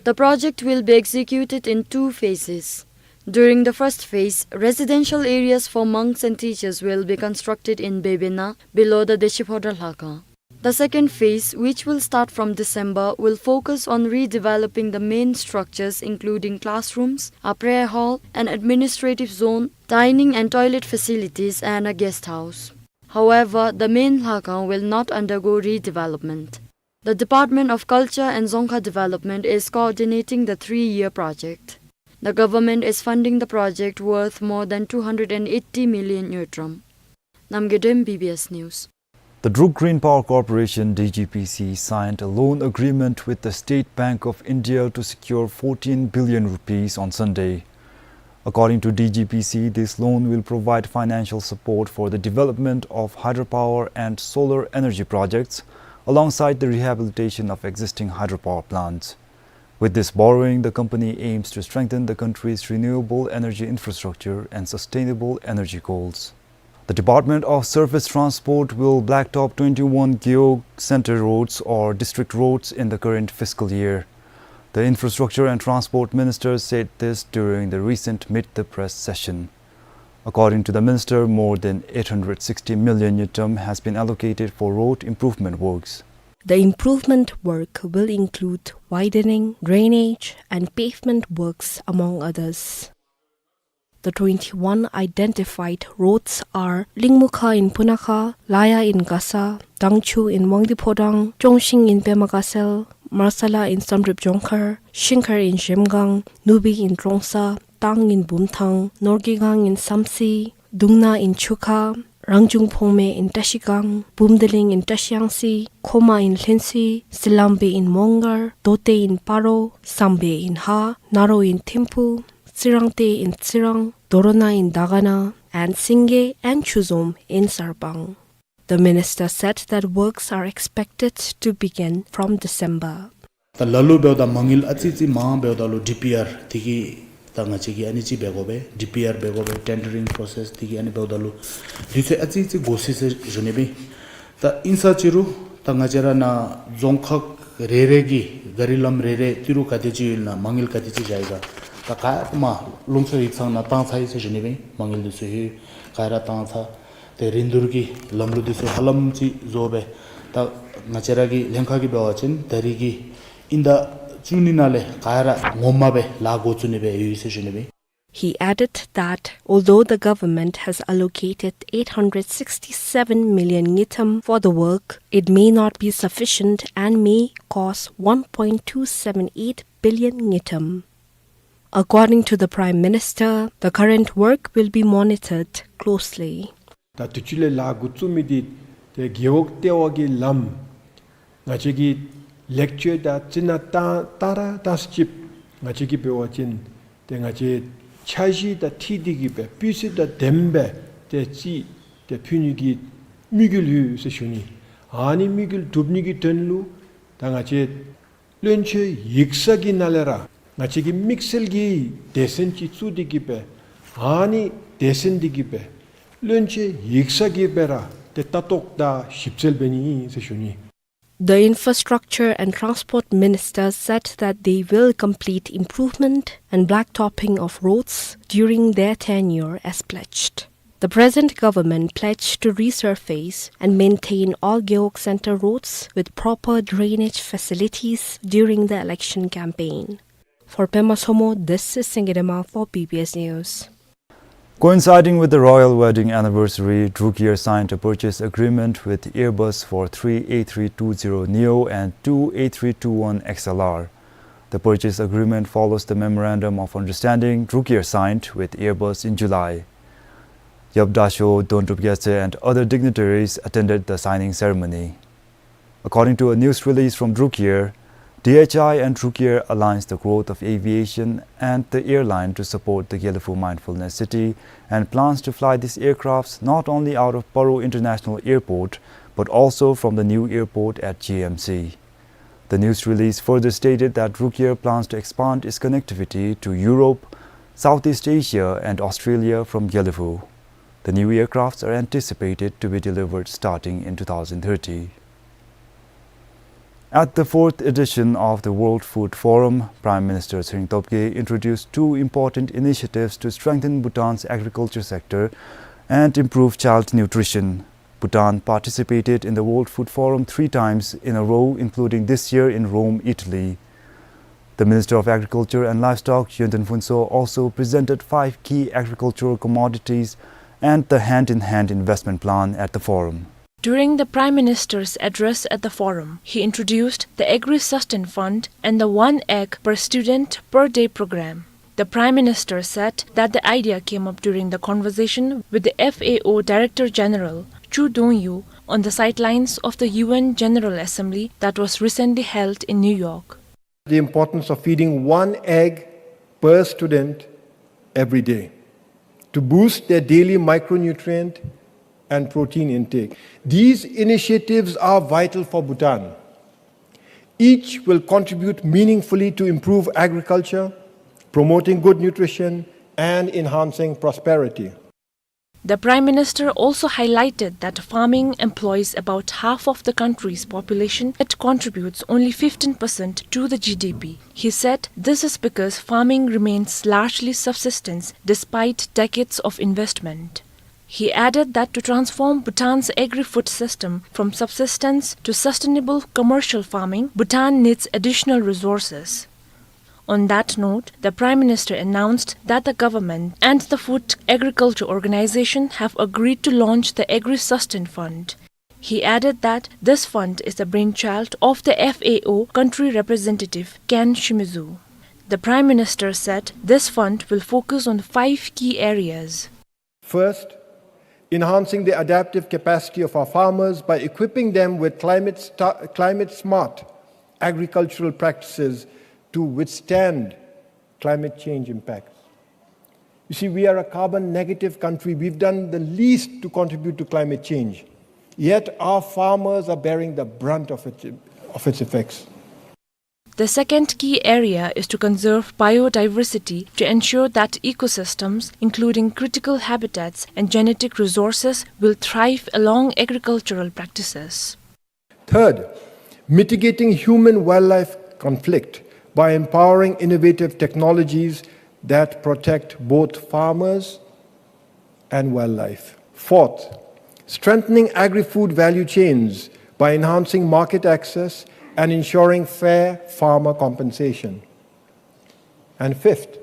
The project will be executed in two phases. During the first phase, residential areas for monks and teachers will be constructed in Bebena, below the Deshi Phodrang Lhakhang. The second phase, which will start from December, will focus on redeveloping the main structures, including classrooms, a prayer hall, an administrative zone, dining and toilet facilities, and a guest house. However, the main Lhakhang will not undergo redevelopment. The Department of Culture and Dzongkha Development is coordinating the three-year project. The government is funding the project worth more than two hundred and eighty million ngultrum. Namgay Dem, B B S News. The Druk Green Power Corporation, D G P C, signed a loan agreement with the State Bank of India to secure fourteen billion rupees on Sunday. According to D G P C, this loan will provide financial support for the development of hydropower and solar energy projects, alongside the rehabilitation of existing hydropower plants. With this borrowing, the company aims to strengthen the country's renewable energy infrastructure and sustainable energy goals. The Department of Surface Transport will blacktop twenty-one Gewog Center roads or district roads in the current fiscal year. The Infrastructure and Transport Minister said this during the recent Meet the Press session. According to the minister, more than eight hundred sixty million ngultrum has been allocated for road improvement works. The improvement work will include widening, drainage, and pavement works, among others. The twenty-one identified roads are Lingmukha in Punakha, Laya in Gasa, Dangchu in Wangdue Phodrang, Chongshing in Pema Gatshel, Marsala in Samdrup Jongkhar, Shingkhar in Zhemgang, Nubi in Trongsa, Tang in Bumthang, Norgeigang in Samtse, Dungna in Chukha, Rangjung Phongme in Trashigang, Bumdeling in Trashiyangsi, Khoma in Lhensi, Silambe in Mongar, Dote in Paro, Sambe in Ha, Naro in Thimphu, Tsirangte in Tsirang, Dorona in Dagana, and Singe and Chuzom in Sarpang. The minister said that works are expected to begin from December. ད་ལ་ལུ་འབདཝ་ད་མ་དངུལ་ཨ་ཙི་ཙི་མང་འབདཝ་ད་ལུ་ཌི་པི་ཨར་དེ་གི་ད་ང་བཅས་ཀྱིས་ཨ་ནི་ཅིག་འབད་དགོ་པས། ཌི་པི་ཨར་འབད་དགོ་པས། ཊེན་ཌརིང་པོ་རོ་སེས་དེ་གི་ཨ་ནི་འབདཝ་ད་ལུ་དུས་ཚོད་ཨ་ཙི་ཙི་འགོར་སི་ཟེར་ཞུ་ནི་སྦེ། ད་ཨིན་ས་ཅི་རུང་ད་ང་བཅས་ར་ནཱ་རྫོང་ཁག་རེ་རེ་གི་ག་རི་ལམ་རེ་རེ་ཏི་རུ་ག་དེ་ཅིག་ཡོད་ན་མ་དངུལ་ག་དེ་ཅིག་བཞག་ཡི་ག་ད་ག་ཡ་མ་ལུང་ཚོ་ཡིག་ཚང་ནང་བཏང་ཚར་ཡི་ཟེར་ཞུ་ནི་སྦེ། མ་དངུལ་འདི་ཚུ་ཡོད་ག་ཡ་ར་བཏང་ཚར། ཏེ་རིན་བསྡུར་གྱི་ལམ་ལུགས་འདི་ཚུ་ཧ་ལམ་ཅིག་བཟོ་སྦེ་ད་ང་བཅས་ར་གི་ལྷན་ཁག་གིས་འབད་བ་ཅིན་ད་རིས་ཀྱི་དབྱིན་ཟླ་བཅུ་གཉིས་ནང་ལས་ག་ར་ངོ་མ་སྦེ་ལཱ་འགོ་བཙུགས་ནི་སྦེ་ཡོད་ཟེར་ཞུ་ནི་སྦེ། He added that although the government has allocated eight hundred sixty-seven million ngultrum for the work, it may not be sufficient and may cost one point two seven eight billion ngultrum. According to the Prime Minister, the current work will be monitored closely. ད་དུས་ཅི་ལས་ལཱ་འགོ་བཙུགས་མི་འདི་ཏེ་རྒེད་འོག་ལྟེ་བ་གི་ལམ་ང་བཅས་ཀྱིས་ལེགས་བཅོས་དང་རྩི་ནག་བཏང་བཏང་ར་བཏང་ས་ཅིག་ང་བཅས་ཀྱིས་འབད་བ་ཅིན་ཏེ་ང་བཅས་འཆར་གཞི་དང་འཁྲིལ་ཏེ་གིས་སྦེ་སྤུས་ཚད་དང་ལྡནམ་སྦེ་ཏེ་རྩིས་ཏེ་ཕུལ་ནི་གི་དམིགས་ཡུལ་ཡོད་ཟེར་ཞུ་ནི། ཨ་ནི་དམིགས་ཡུལ་འགྲུབ་ནི་གི་དོན་ལུ་ད་ང་བཅས་བློན་ཆེན་ཡིག་ཚང་གི་ནང་ལས་ར་ང་བཅས་ཀྱིས་དམིགས་བསལ་གྱི་སྡེ་ཚན་ཅིག་བཙུགས་ཏེ་གིས་སྦེ་ཨ་ནི་སྡེ་ཚན་འདི་གིས་སྦེ་བློན་ཆེན་ཡིག་ཚང་གིས་སྦེ་ར་ཏེ་ལྟ་རྟོག་དང་ཞིབ་འཚོལ་འབད་ནི་ཨིན་ཟེར་ཞུ་ནི། The Infrastructure and Transport Minister said that they will complete improvement and blacktopping of roads during their tenure as pledged. The present government pledged to resurface and maintain all Gewog Center roads with proper drainage facilities during the election campaign. For Pema Tshommo, this is Singye Dema for B B S News. Coinciding with the royal wedding anniversary, Druk Air signed a purchase agreement with Airbus for three A three two zero neo and two A three two one X L R. The purchase agreement follows the Memorandum of Understanding Druk Air signed with Airbus in July. Yap Dasho, Dondrup Gyatse, and other dignitaries attended the signing ceremony. According to a news release from Druk Air, D H I and Druk Air aligns the growth of aviation and the airline to support the Gelephu Mindfulness City and plans to fly these aircrafts not only out of Paro International Airport but also from the new airport at G M C. The news release further stated that Druk Air plans to expand its connectivity to Europe, Southeast Asia, and Australia from Gelephu. The new aircrafts are anticipated to be delivered starting in two thousand thirty. At the fourth edition of the World Food Forum, Prime Minister Tshering Tobgay introduced two important initiatives to strengthen Bhutan's agriculture sector and improve child nutrition. Bhutan participated in the World Food Forum three times in a row, including this year in Rome, Italy. The Minister of Agriculture and Livestock, Yönten Phuntsho, also presented five key agricultural commodities and the hand-in-hand investment plan at the forum. During the Prime Minister's address at the forum, he introduced the Agri-Sustain Fund and the One Egg Per Student Per Day program. The Prime Minister said that the idea came up during the conversation with the F A O Director General, Chu Dongyu, on the sidelines of the U N General Assembly that was recently held in New York. The importance of feeding one egg per student every day to boost their daily micronutrient and protein intake. These initiatives are vital for Bhutan. Each will contribute meaningfully to improve agriculture, promoting good nutrition, and enhancing prosperity. The Prime Minister also highlighted that farming employs about half of the country's population, yet contributes only fifteen percent to the G D P. He said this is because farming remains largely subsistence despite decades of investment. He added that to transform Bhutan's agri-food system from subsistence to sustainable commercial farming, Bhutan needs additional resources. On that note, the Prime Minister announced that the government and the Food Agriculture Organization have agreed to launch the Agri-Sustain Fund. He added that this fund is the brainchild of the F A O country representative Ken Shimizu. The Prime Minister said this fund will focus on five key areas. First, enhancing the adaptive capacity of our farmers by equipping them with climate sta-, climate-smart agricultural practices to withstand climate change impacts. You see, we are a carbon negative country. We've done the least to contribute to climate change. Yet our farmers are bearing the brunt of its, of its effects. The second key area is to conserve biodiversity to ensure that ecosystems, including critical habitats and genetic resources, will thrive along agricultural practices. Third, mitigating human-wildlife conflict by empowering innovative technologies that protect both farmers and wildlife. Fourth, strengthening agri-food value chains by enhancing market access and ensuring fair farmer compensation. And fifth,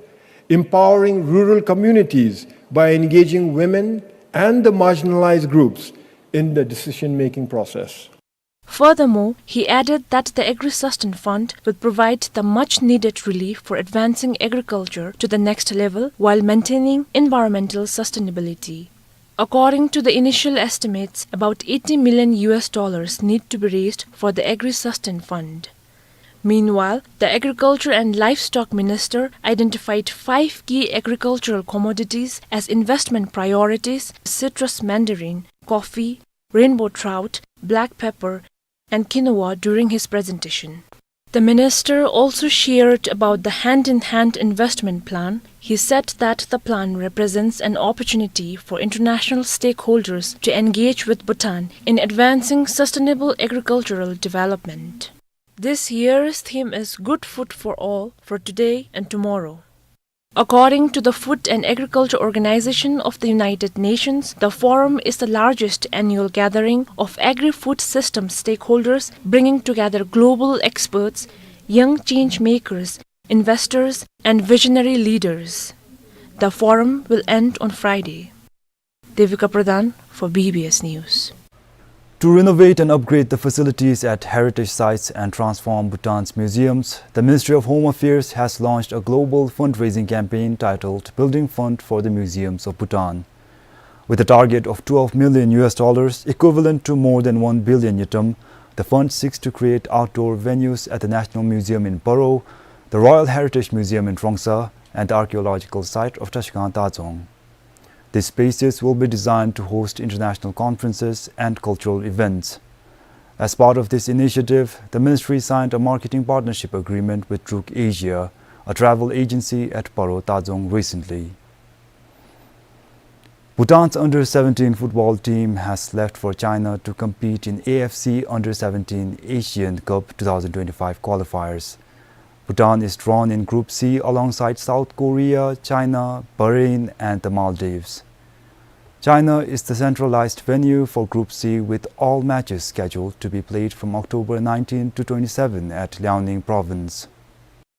empowering rural communities by engaging women and the marginalized groups in the decision-making process. Furthermore, he added that the Agri-Sustain Fund will provide the much-needed relief for advancing agriculture to the next level while maintaining environmental sustainability. According to the initial estimates, about eighty million U S dollars need to be raised for the Agri-Sustain Fund. Meanwhile, the Agriculture and Livestock Minister identified five key agricultural commodities as investment priorities: citrus mandarin, coffee, rainbow trout, black pepper, and quinoa during his presentation. The minister also shared about the hand-in-hand investment plan. He said that the plan represents an opportunity for international stakeholders to engage with Bhutan in advancing sustainable agricultural development. This year's theme is Good Food for All, for today and tomorrow. According to the Food and Agriculture Organization of the United Nations, the forum is the largest annual gathering of agri-food system stakeholders, bringing together global experts, young change makers, investors, and visionary leaders. The forum will end on Friday. Devika Pradhan for B B S News. To renovate and upgrade the facilities at heritage sites and transform Bhutan's museums, the Ministry of Home Affairs has launched a global fundraising campaign titled Building Fund for the Museums of Bhutan. With a target of twelve million U S dollars, equivalent to more than one billion ngultrum, the fund seeks to create outdoor venues at the National Museum in Paro, the Royal Heritage Museum in Trongsa, and the archaeological site of Trashigang Tadzong. These spaces will be designed to host international conferences and cultural events. As part of this initiative, the ministry signed a marketing partnership agreement with Druk Asia, a travel agency at Paro Tadzong, recently. Bhutan's under seventeen football team has left for China to compete in A F C Under seventeen Asian Cup two thousand twenty-five qualifiers. Bhutan is drawn in Group C alongside South Korea, China, Bahrain, and the Maldives. China is the centralized venue for Group C, with all matches scheduled to be played from October nineteen to twenty-seven at Liaoning Province.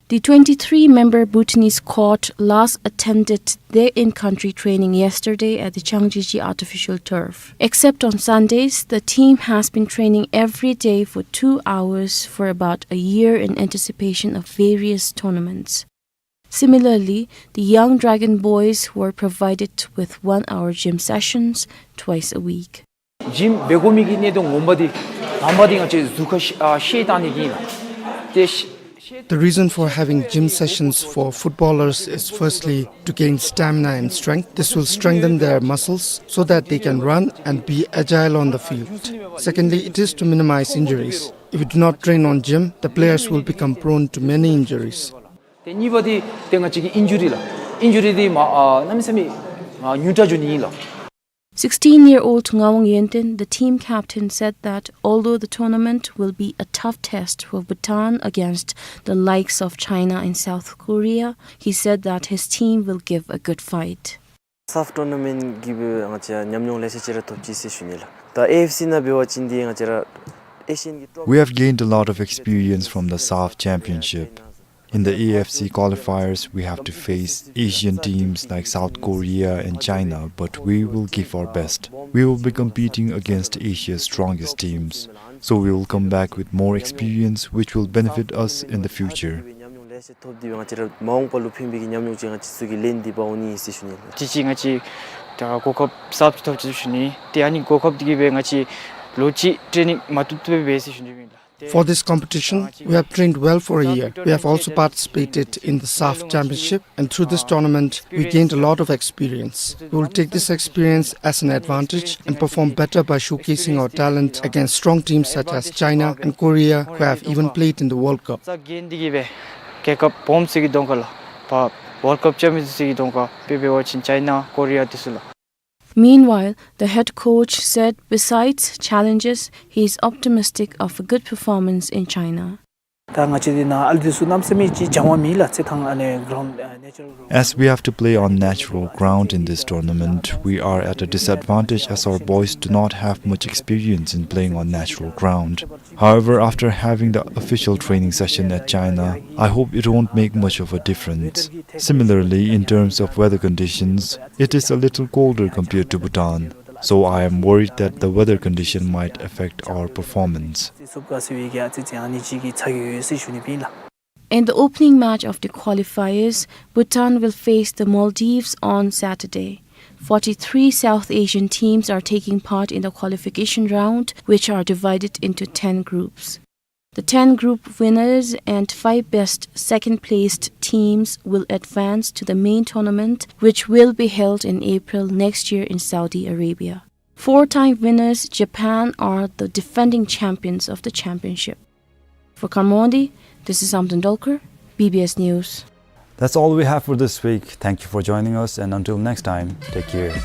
The twenty-three-member Bhutanese squad last attended their in-country training yesterday at the Changjiajie artificial turf. Except on Sundays, the team has been training every day for two hours for about a year in anticipation of various tournaments. Similarly, the Young Dragon Boys were provided with one-hour gym sessions twice a week. ཇིམ་འབད་དགོ་མི་གི་གནད་དོན་ངོ་མ་འདི་དང་པ་འདི་ང་བཅས་གཟུགས་ཁར་ཤེད་ཨ་ཤེད་བཏང་ནི་གི་ཨིན་ལགས། ཏེ་ཤེད། The reason for having gym sessions for footballers is firstly to gain stamina and strength. This will strengthen their muscles so that they can run and be agile on the field. Secondly, it is to minimize injuries. If we do not train on gym, the players will become prone to many injuries. ཏེ་གཉིས་པ་འདི་ཏེ་ང་བཅས་ཀྱི་ཨིན་ཇུ་རི་ལགས། ཨིན་ཇུ་རི་འདི་མ་ཨ་གནམ་མེད་ས་མེད་ཨ་ཉུང་དྲགས་འགྱོ་ནི་ཨིན་ལགས། Sixteen-year-old Ngawang Yenten, the team captain, said that although the tournament will be a tough test for Bhutan against the likes of China and South Korea, he said that his team will give a good fight. SAFF tournament གིས་འབད་ང་བཅས་ཉམས་མྱོང་ལེ་ཤ་ཅིག་ར་ཐོབ་ཅི་ཟེར་ཞུ་ནི་ལགས། ད་ཨེ་ཨེཕ་སི་ནང་འབད་བ་ཅིན་འདི་ང་བཅས་ར་ཨེ་ཤི་ཡན་གྱི་ཊོག We have gained a lot of experience from the SAFF Championship. In the A F C qualifiers, we have to face Asian teams like South Korea and China, but we will give our best. We will be competing against Asia's strongest teams, so we will come back with more experience, which will benefit us in the future. ཉམས་མྱོང་ལེ་ཤ་ཐོབ་སྟེ་ང་བཅས་ར་མ་འོངས་པ་ལུ་ཕན་པའི་གི་ཉམས་མྱོང་ཅིག་ང་བཅས་ཚུ་གིས་ལེན་ཏེ་འབག་འོང་ནི་ཨིན་ཟེར་ཞུ་ནི་ལགས། དེ་ཅིག་ང་བཅས་ད་གོ་སྐབས་གསརཔ་ཅིག་ཐོབ་ཅི་ཟེར་ཞུ་ནི། ཏེ་ཨ་ནི་གོ་སྐབས་འདི་གིས་འབད་ང་བཅས་ལོ་གཅིག་ཊེ་ནིང་མ་བཏུབ་བཏུབ་སྦེ་འབད་ཟེར་ཞུ་ནི་ཨིན་ལགས། For this competition, we have trained well for a year. We have also participated in the SAFF Championship, and through this tournament, we gained a lot of experience. We will take this experience as an advantage and perform better by showcasing our talent against strong teams such as China and Korea, who have even played in the World Cup. ས་གན་འདི་གིས་འབད་རྒྱལ་ཁབ་སྦོམ་ཚུ་གི་གདོང་ཁ་ལུ་ཕར་World Cup ཅན་མི་ཚུ་གི་གདོང་ཁར་དཔེ་འབད་བ་ཅིན་ཅའི་ན་ཀོ་རི་ཡ་འདི་ཚུ་ལུ། Meanwhile, the head coach said besides challenges, he is optimistic of a good performance in China. ད་ང་བཅས་འདི་ནང་ཨ་ལུ་འདི་ཚུ་གནམ་མེད་ས་མེད་ཅིག་སྦྱང་བ་མེད་ལགས། ཚེ་ཐང་ཨ་ནི་ག་རའུནཌ་ཨ་ནེ་ཅུ་རཱལ་ག་རའུནཌ། As we have to play on natural ground in this tournament, we are at a disadvantage as our boys do not have much experience in playing on natural ground. However, after having the official training session at China, I hope it won't make much of a difference. Similarly, in terms of weather conditions, it is a little colder compared to Bhutan, so I am worried that the weather condition might affect our performance. In the opening match of the qualifiers, Bhutan will face the Maldives on Saturday. Forty-three South Asian teams are taking part in the qualification round, which are divided into ten groups. The ten group winners and five best second-placed teams will advance to the main tournament, which will be held in April next year in Saudi Arabia. Four-time winners Japan are the defending champions of the championship. For Kharmon-Di, this is Amdin Dolkar, B B S News. That's all we have for this week. Thank you for joining us, and until next time, take care.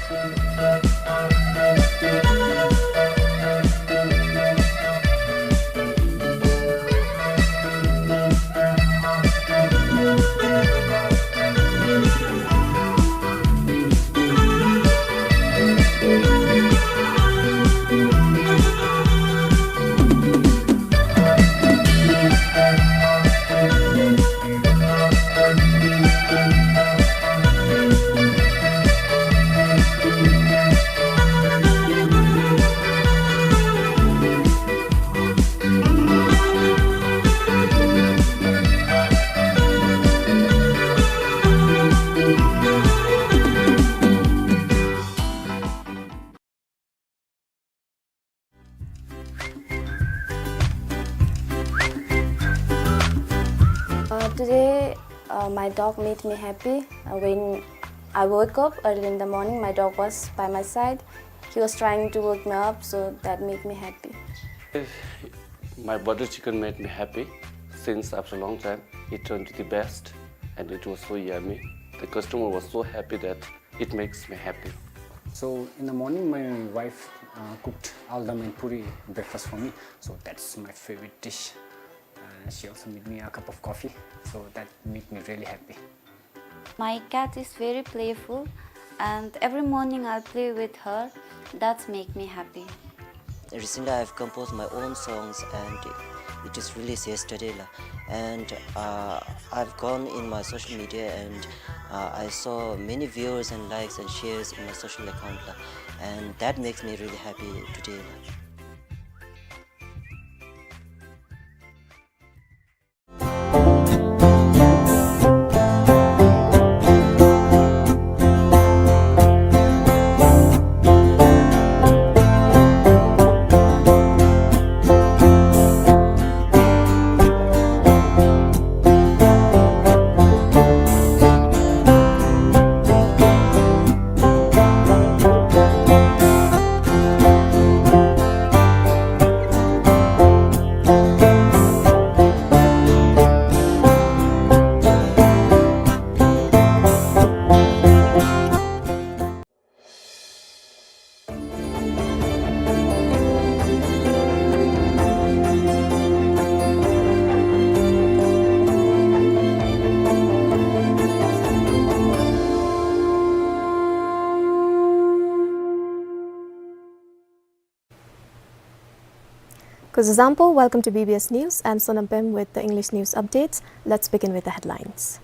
Uh, today, uh, my dog made me happy. Uh, when I woke up early in the morning, my dog was by my side. He was trying to wake me up, so that made me happy. My butter chicken made me happy since after a long time. It turned to the best, and it was so yummy. The customer was so happy that it makes me happy. So in the morning, my wife, uh, cooked aldam and puri breakfast for me. So that's my favorite dish. Uh, she also made me a cup of coffee. So that made me really happy. My cat is very playful, and every morning I play with her. That's make me happy. Recently, I've composed my own songs, and it is released yesterday, la. And, uh, I've gone in my social media, and, uh, I saw many viewers and likes and shares in my social account, la. And that makes me really happy today, la. Kuzuzangpo, welcome to B B S News. I'm Sonam Pem with the English news updates. Let's begin with the headlines.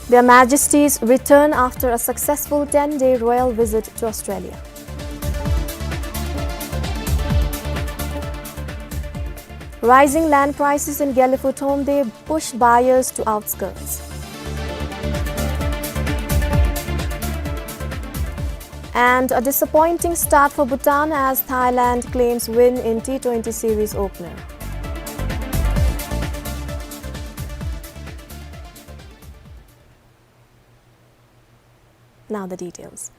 Their Majesties return after a successful ten-day royal visit to Australia. Rising land prices in Gelephu Thromde push buyers to outskirts. And a disappointing start for Bhutan as Thailand claims win in T twenty series opener. Now the details.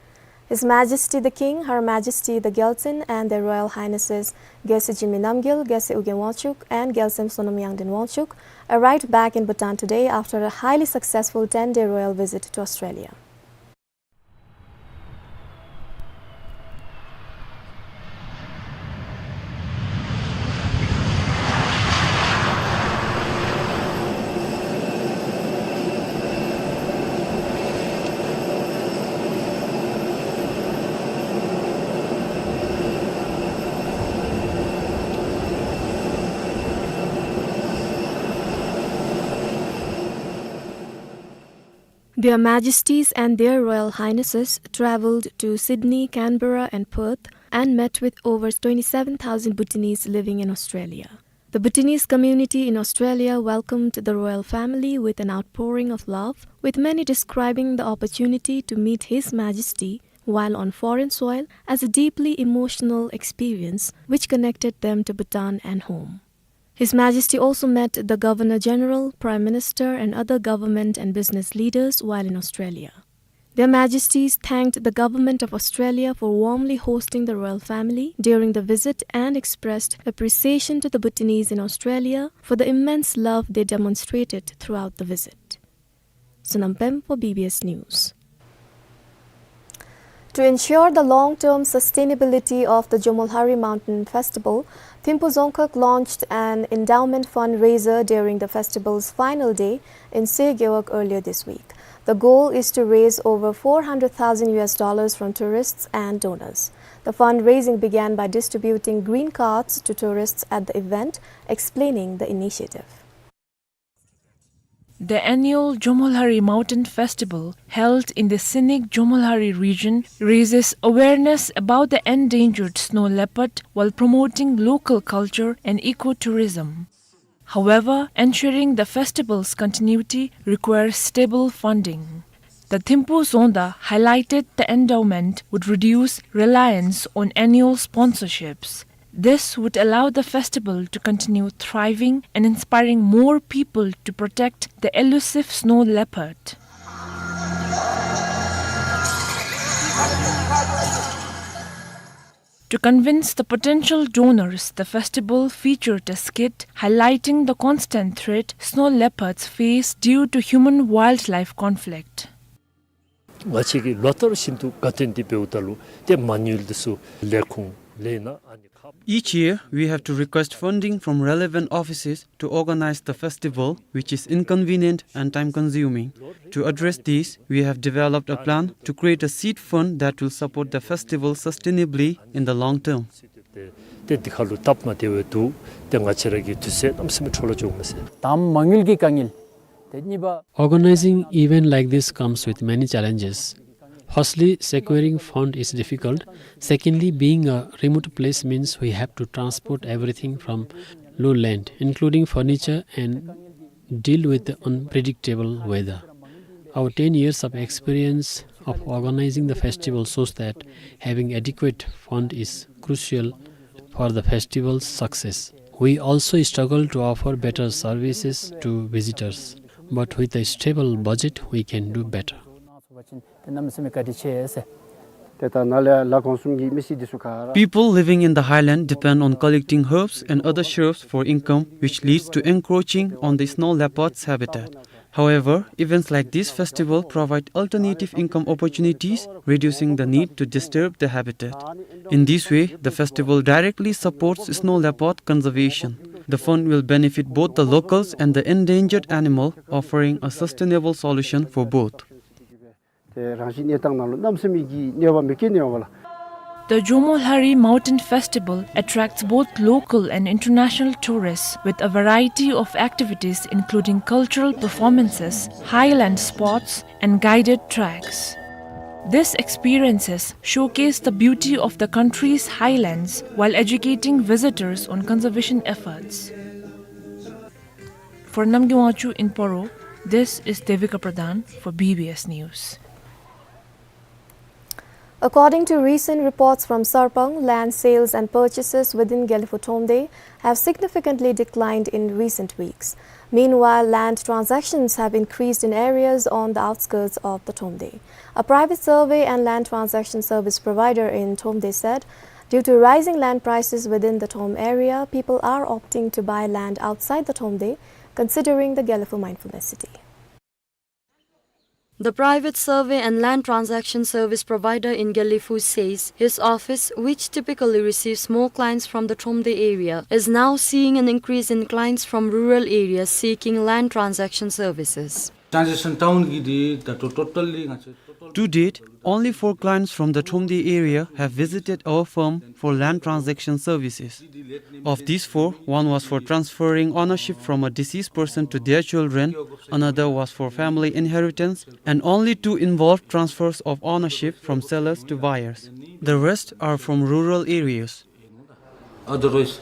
His Majesty the King, Her Majesty the Gyaltsuen, and Their Royal Highnesses Gyaltsuen Jigme Namgyel, Gyaltsuen Ugyen Wangchuck, and Gyaltsuen Sonam Yangden Wangchuck arrived back in Bhutan today after a highly successful ten-day royal visit to Australia. Their Majesties and Their Royal Highnesses travelled to Sydney, Canberra and Perth and met with over twenty-seven thousand Bhutanese living in Australia. The Bhutanese community in Australia welcomed the royal family with an outpouring of love, with many describing the opportunity to meet His Majesty while on foreign soil as a deeply emotional experience which connected them to Bhutan and home. His Majesty also met the Governor-General, Prime Minister and other government and business leaders while in Australia. Their Majesties thanked the Government of Australia for warmly hosting the royal family during the visit and expressed appreciation to the Bhutanese in Australia for the immense love they demonstrated throughout the visit. Sonam Pem for B B S News. To ensure the long-term sustainability of the Jomolhari Mountain Festival, Thimphu Dzongkhag launched an endowment fundraiser during the festival's final day in Se Gewog earlier this week. The goal is to raise over four hundred thousand U S dollars from tourists and donors. The fundraising began by distributing green cards to tourists at the event, explaining the initiative. The annual Jomolhari Mountain Festival, held in the scenic Jomolhari region, raises awareness about the endangered snow leopard while promoting local culture and ecotourism. However, ensuring the festival's continuity requires stable funding. The Thimphu Dzongda highlighted the endowment would reduce reliance on annual sponsorships. This would allow the festival to continue thriving and inspiring more people to protect the elusive snow leopard. To convince the potential donors, the festival featured a skit highlighting the constant threat snow leopards face due to human-wildlife conflict. ང་བཅས་ཀྱིས་ལོ་ལྟར་བཞིན་དུ་དགའ་སྟོན་འདི་འབདཝ་ད་ལུ་ཏེ་མ་དངུལ་འདི་ཚུ་ལས་ཁུངས་ལས་ན་ཨ་ནི་ཁ། Each year, we have to request funding from relevant offices to organize the festival, which is inconvenient and time-consuming. To address this, we have developed a plan to create a seed fund that will support the festival sustainably in the long term. ཏེ་འདི་ཁ་ལུ་སྟབས་མ་བདེ་བའི་འདུག། ཏེ་ང་བཅས་ར་གི་དུས་ཚོད་གནམ་མེད་ས་མེད་འཕྲོ་བརླག་འགྱོཝ་མས་ཟེར། དང་མ་དངུལ་གྱི་དཀའ་ངལ། ཏེ་གཉིས་པ། Organizing event like this comes with many challenges. Firstly, securing fund is difficult. Secondly, being a remote place means we have to transport everything from low land, including furniture, and deal with the unpredictable weather. Our ten years of experience of organizing the festival shows that having adequate fund is crucial for the festival's success. We also struggle to offer better services to visitors, but with a stable budget, we can do better. People living in the highland depend on collecting herbs and other shrubs for income, which leads to encroaching on the snow leopard's habitat. However, events like this festival provide alternative income opportunities, reducing the need to disturb the habitat. In this way, the festival directly supports snow leopard conservation. The fund will benefit both the locals and the endangered animal, offering a sustainable solution for both. ཏེ་རང་བཞིན་གནས་སྟངས་ནང་ལུ་གནམ་མེད་ས་མེད་ཀྱི་གནོད་པ་མི་སྐྱེལ་ནི་ཡོད་པ་ལགས། The Jomolhari Mountain Festival attracts both local and international tourists with a variety of activities including cultural performances, highland sports, and guided treks. These experiences showcase the beauty of the country's highlands while educating visitors on conservation efforts. For Namgay Wangchuk in Paro, this is Devika Pradhan for B B S News. According to recent reports from Sarpang, land sales and purchases within Gelephu Thromde have significantly declined in recent weeks. Meanwhile, land transactions have increased in areas on the outskirts of the Thromde. A private survey and land transaction service provider in Thromde said, due to rising land prices within the Throm area, people are opting to buy land outside the Thromde, considering the Gelephu Mindfulness City. The private survey and land transaction service provider in Gelephu says his office, which typically receives more clients from the Thromde area, is now seeing an increase in clients from rural areas seeking land transaction services. Transaction town ki di the to-, totally nga che-, total. To date, only four clients from the Thromde area have visited our firm for land transaction services. Of these four, one was for transferring ownership from a deceased person to their children, another was for family inheritance, and only two involved transfers of ownership from sellers to buyers. The rest are from rural areas. Otherwise,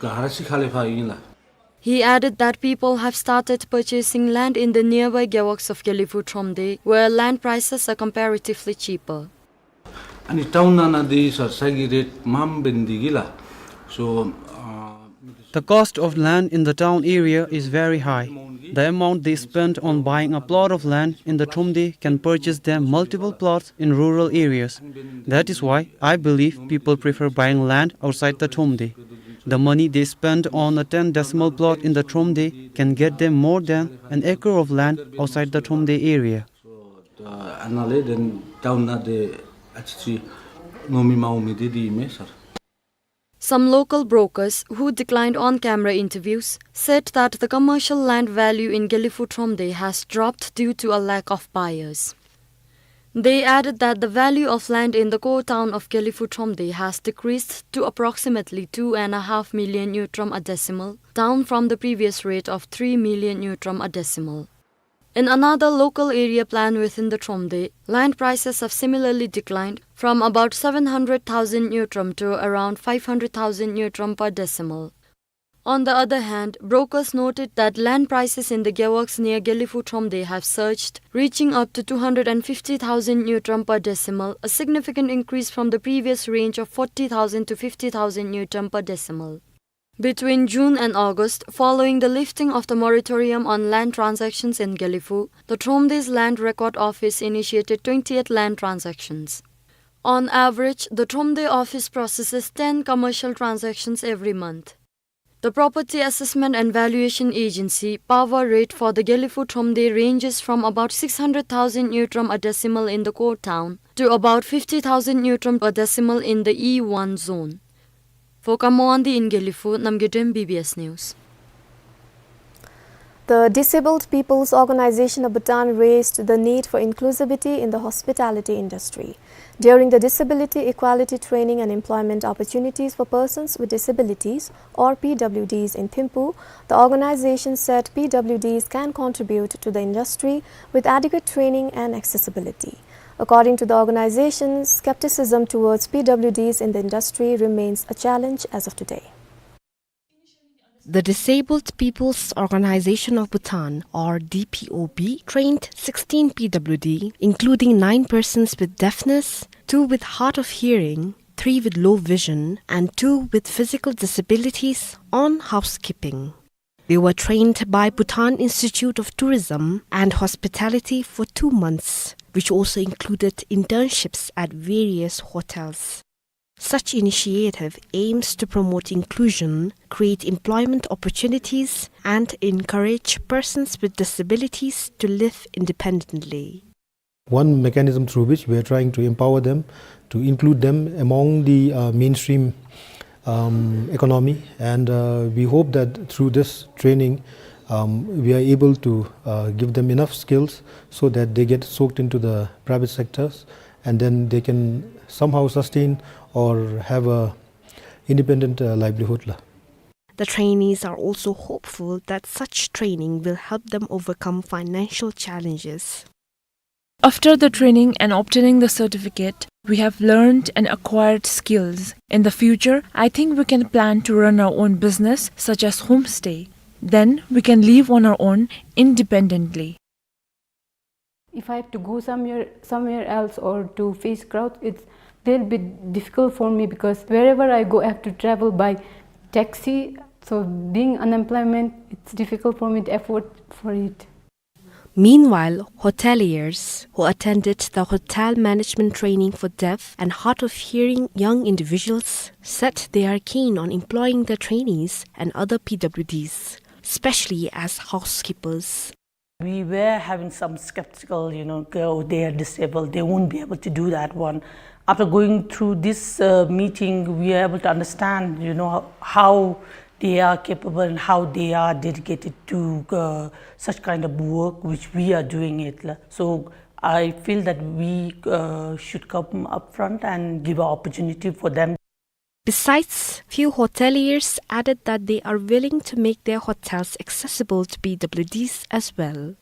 ka hara si khale pha yin la. He added that people have started purchasing land in the nearby gewaks of Gelephu Thromde, where land prices are comparatively cheaper. Ani town nana di sar sagi rate mam bendi gila. So, uh, the cost of land in the town area is very high. The amount they spend on buying a plot of land in the Thromde can purchase them multiple plots in rural areas. That is why I believe people prefer buying land outside the Thromde. The money they spend on a ten decimal plot in the Thromde can get them more than an acre of land outside the Thromde area. So, the anale then town na de achi nomi maumi de di me, sir. Some local brokers who declined on-camera interviews said that the commercial land value in Gelephu Thromde has dropped due to a lack of buyers. They added that the value of land in the core town of Gelephu Thromde has decreased to approximately two and a half million ngultrum a decimal, down from the previous rate of three million ngultrum a decimal. In another local area plan within the Thromde, land prices have similarly declined from about seven hundred thousand ngultrum to around five hundred thousand ngultrum per decimal. On the other hand, brokers noted that land prices in the gewaks near Gelephu Thromde have surged, reaching up to two hundred and fifty thousand ngultrum per decimal, a significant increase from the previous range of forty thousand to fifty thousand ngultrum per decimal. Between June and August, following the lifting of the moratorium on land transactions in Gelephu, the Thromde's Land Record Office initiated twenty-eight land transactions. On average, the Thromde office processes ten commercial transactions every month. The Property Assessment and Valuation Agency, PAVA, rate for the Gelephu Thromde ranges from about six hundred thousand ngultrum a decimal in the core town to about fifty thousand ngultrum a decimal in the E one zone. For Kamwandi in Gelephu, Namgay Dem, B B S News. The Disabled People's Organization of Bhutan raised the need for inclusivity in the hospitality industry. During the Disability Equality Training and Employment Opportunities for Persons with Disabilities, or P W Ds, in Thimphu, the organization said P W Ds can contribute to the industry with adequate training and accessibility. According to the organization, skepticism towards P W Ds in the industry remains a challenge as of today. The Disabled People's Organization of Bhutan, or D P O B, trained sixteen P W D, including nine persons with deafness, two with hard of hearing, three with low vision, and two with physical disabilities, on housekeeping. They were trained by Bhutan Institute of Tourism and Hospitality for two months, which also included internships at various hotels. Such initiative aims to promote inclusion, create employment opportunities, and encourage persons with disabilities to live independently. One mechanism through which we are trying to empower them, to include them among the, uh, mainstream, um, economy, and, uh, we hope that through this training, um, we are able to, uh, give them enough skills so that they get soaked into the private sectors and then they can somehow sustain or have a independent, uh, livelihood la. The trainees are also hopeful that such training will help them overcome financial challenges. After the training and obtaining the certificate, we have learned and acquired skills. In the future, I think we can plan to run our own business, such as homestay. Then we can live on our own independently. If I have to go somewhere, somewhere else or to face crowd, it's, they'll be difficult for me because wherever I go, I have to travel by taxi. So being unemployment, it's difficult for me to afford for it. Meanwhile, hoteliers who attended the hotel management training for deaf and hard of hearing young individuals said they are keen on employing the trainees and other P W Ds, especially as housekeepers. We were having some skeptical, you know, "Oh, they are disabled, they won't be able to do that one." After going through this, uh, meeting, we are able to understand, you know, how they are capable and how they are dedicated to, uh, such kind of work which we are doing it, la. So I feel that we, uh, should come up front and give an opportunity for them. Besides, few hoteliers added that they are willing to make their hotels accessible to P W Ds as well.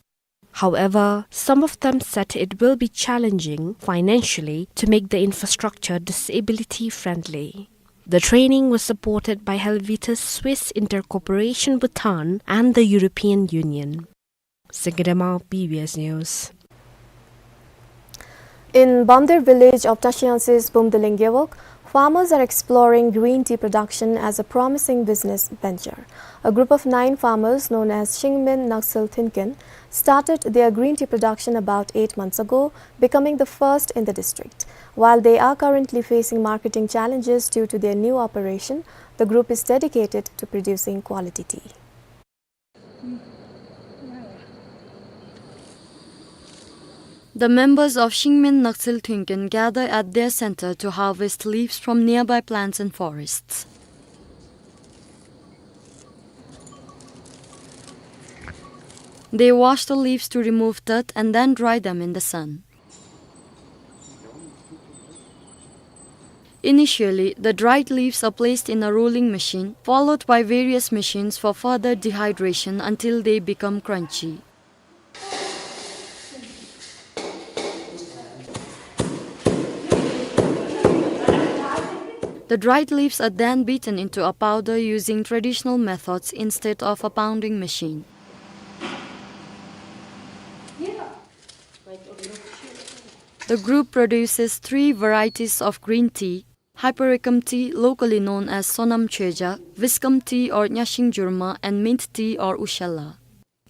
However, some of them said it will be challenging financially to make the infrastructure disability friendly. The training was supported by Helvetas Swiss Intercorporation Bhutan and the European Union. Singye Dema, B B S News. In Bamder village of Tashiangsis Bumdiling Gewog, farmers are exploring green tea production as a promising business venture. A group of nine farmers known as Shingmin Naksil Thunken started their green tea production about eight months ago, becoming the first in the district. While they are currently facing marketing challenges due to their new operation, the group is dedicated to producing quality tea. The members of Shingmin Naksil Thunken gather at their center to harvest leaves from nearby plants and forests. They wash the leaves to remove dirt and then dry them in the sun. Initially, the dried leaves are placed in a rolling machine, followed by various machines for further dehydration until they become crunchy. The dried leaves are then beaten into a powder using traditional methods instead of a pounding machine. The group produces three varieties of green tea: Hypericum tea, locally known as Sonam Choeja, Viscum tea or Nyashing Jurma, and Mint tea or Ushalla.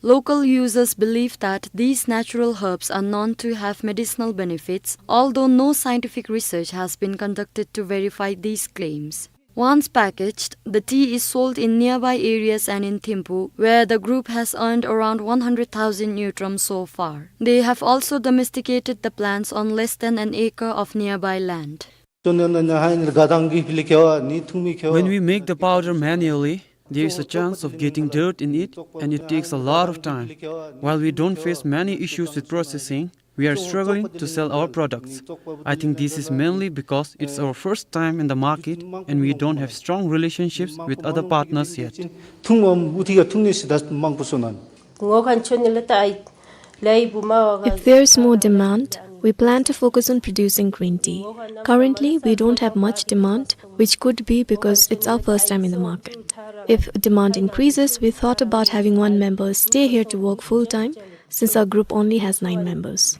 Local users believe that these natural herbs are known to have medicinal benefits, although no scientific research has been conducted to verify these claims. Once packaged, the tea is sold in nearby areas and in Thimphu, where the group has earned around one hundred thousand ngultrum so far. They have also domesticated the plants on less than an acre of nearby land. When we make the powder manually, there is a chance of getting dirt in it, and it takes a lot of time. While we don't face many issues with processing, we are struggling to sell our products. I think this is mainly because it's our first time in the market and we don't have strong relationships with other partners yet. If there is more demand, we plan to focus on producing green tea. Currently, we don't have much demand, which could be because it's our first time in the market. If demand increases, we thought about having one member stay here to work full time, since our group only has nine members.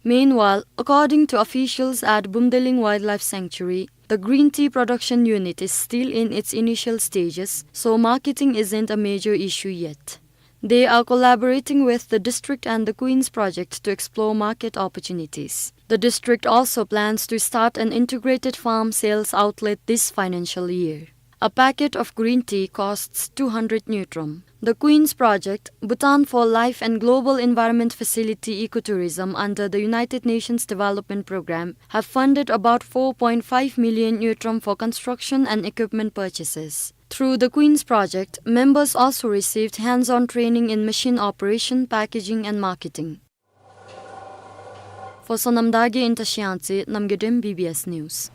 Meanwhile, according to officials at Bumdiling Wildlife Sanctuary, the green tea production unit is still in its initial stages, so marketing isn't a major issue yet. They are collaborating with the district and the Queen's Project to explore market opportunities. The district also plans to start an integrated farm sales outlet this financial year. A packet of green tea costs two hundred ngultrum. The Queen's Project, Bhutan for Life and Global Environment Facility Ecotourism under the United Nations Development Programme have funded about four point five million ngultrum for construction and equipment purchases. Through the Queen's Project, members also received hands-on training in machine operation, packaging and marketing. For Sonam Dagi in Tashiang Tse, Namgay Dem, B B S News.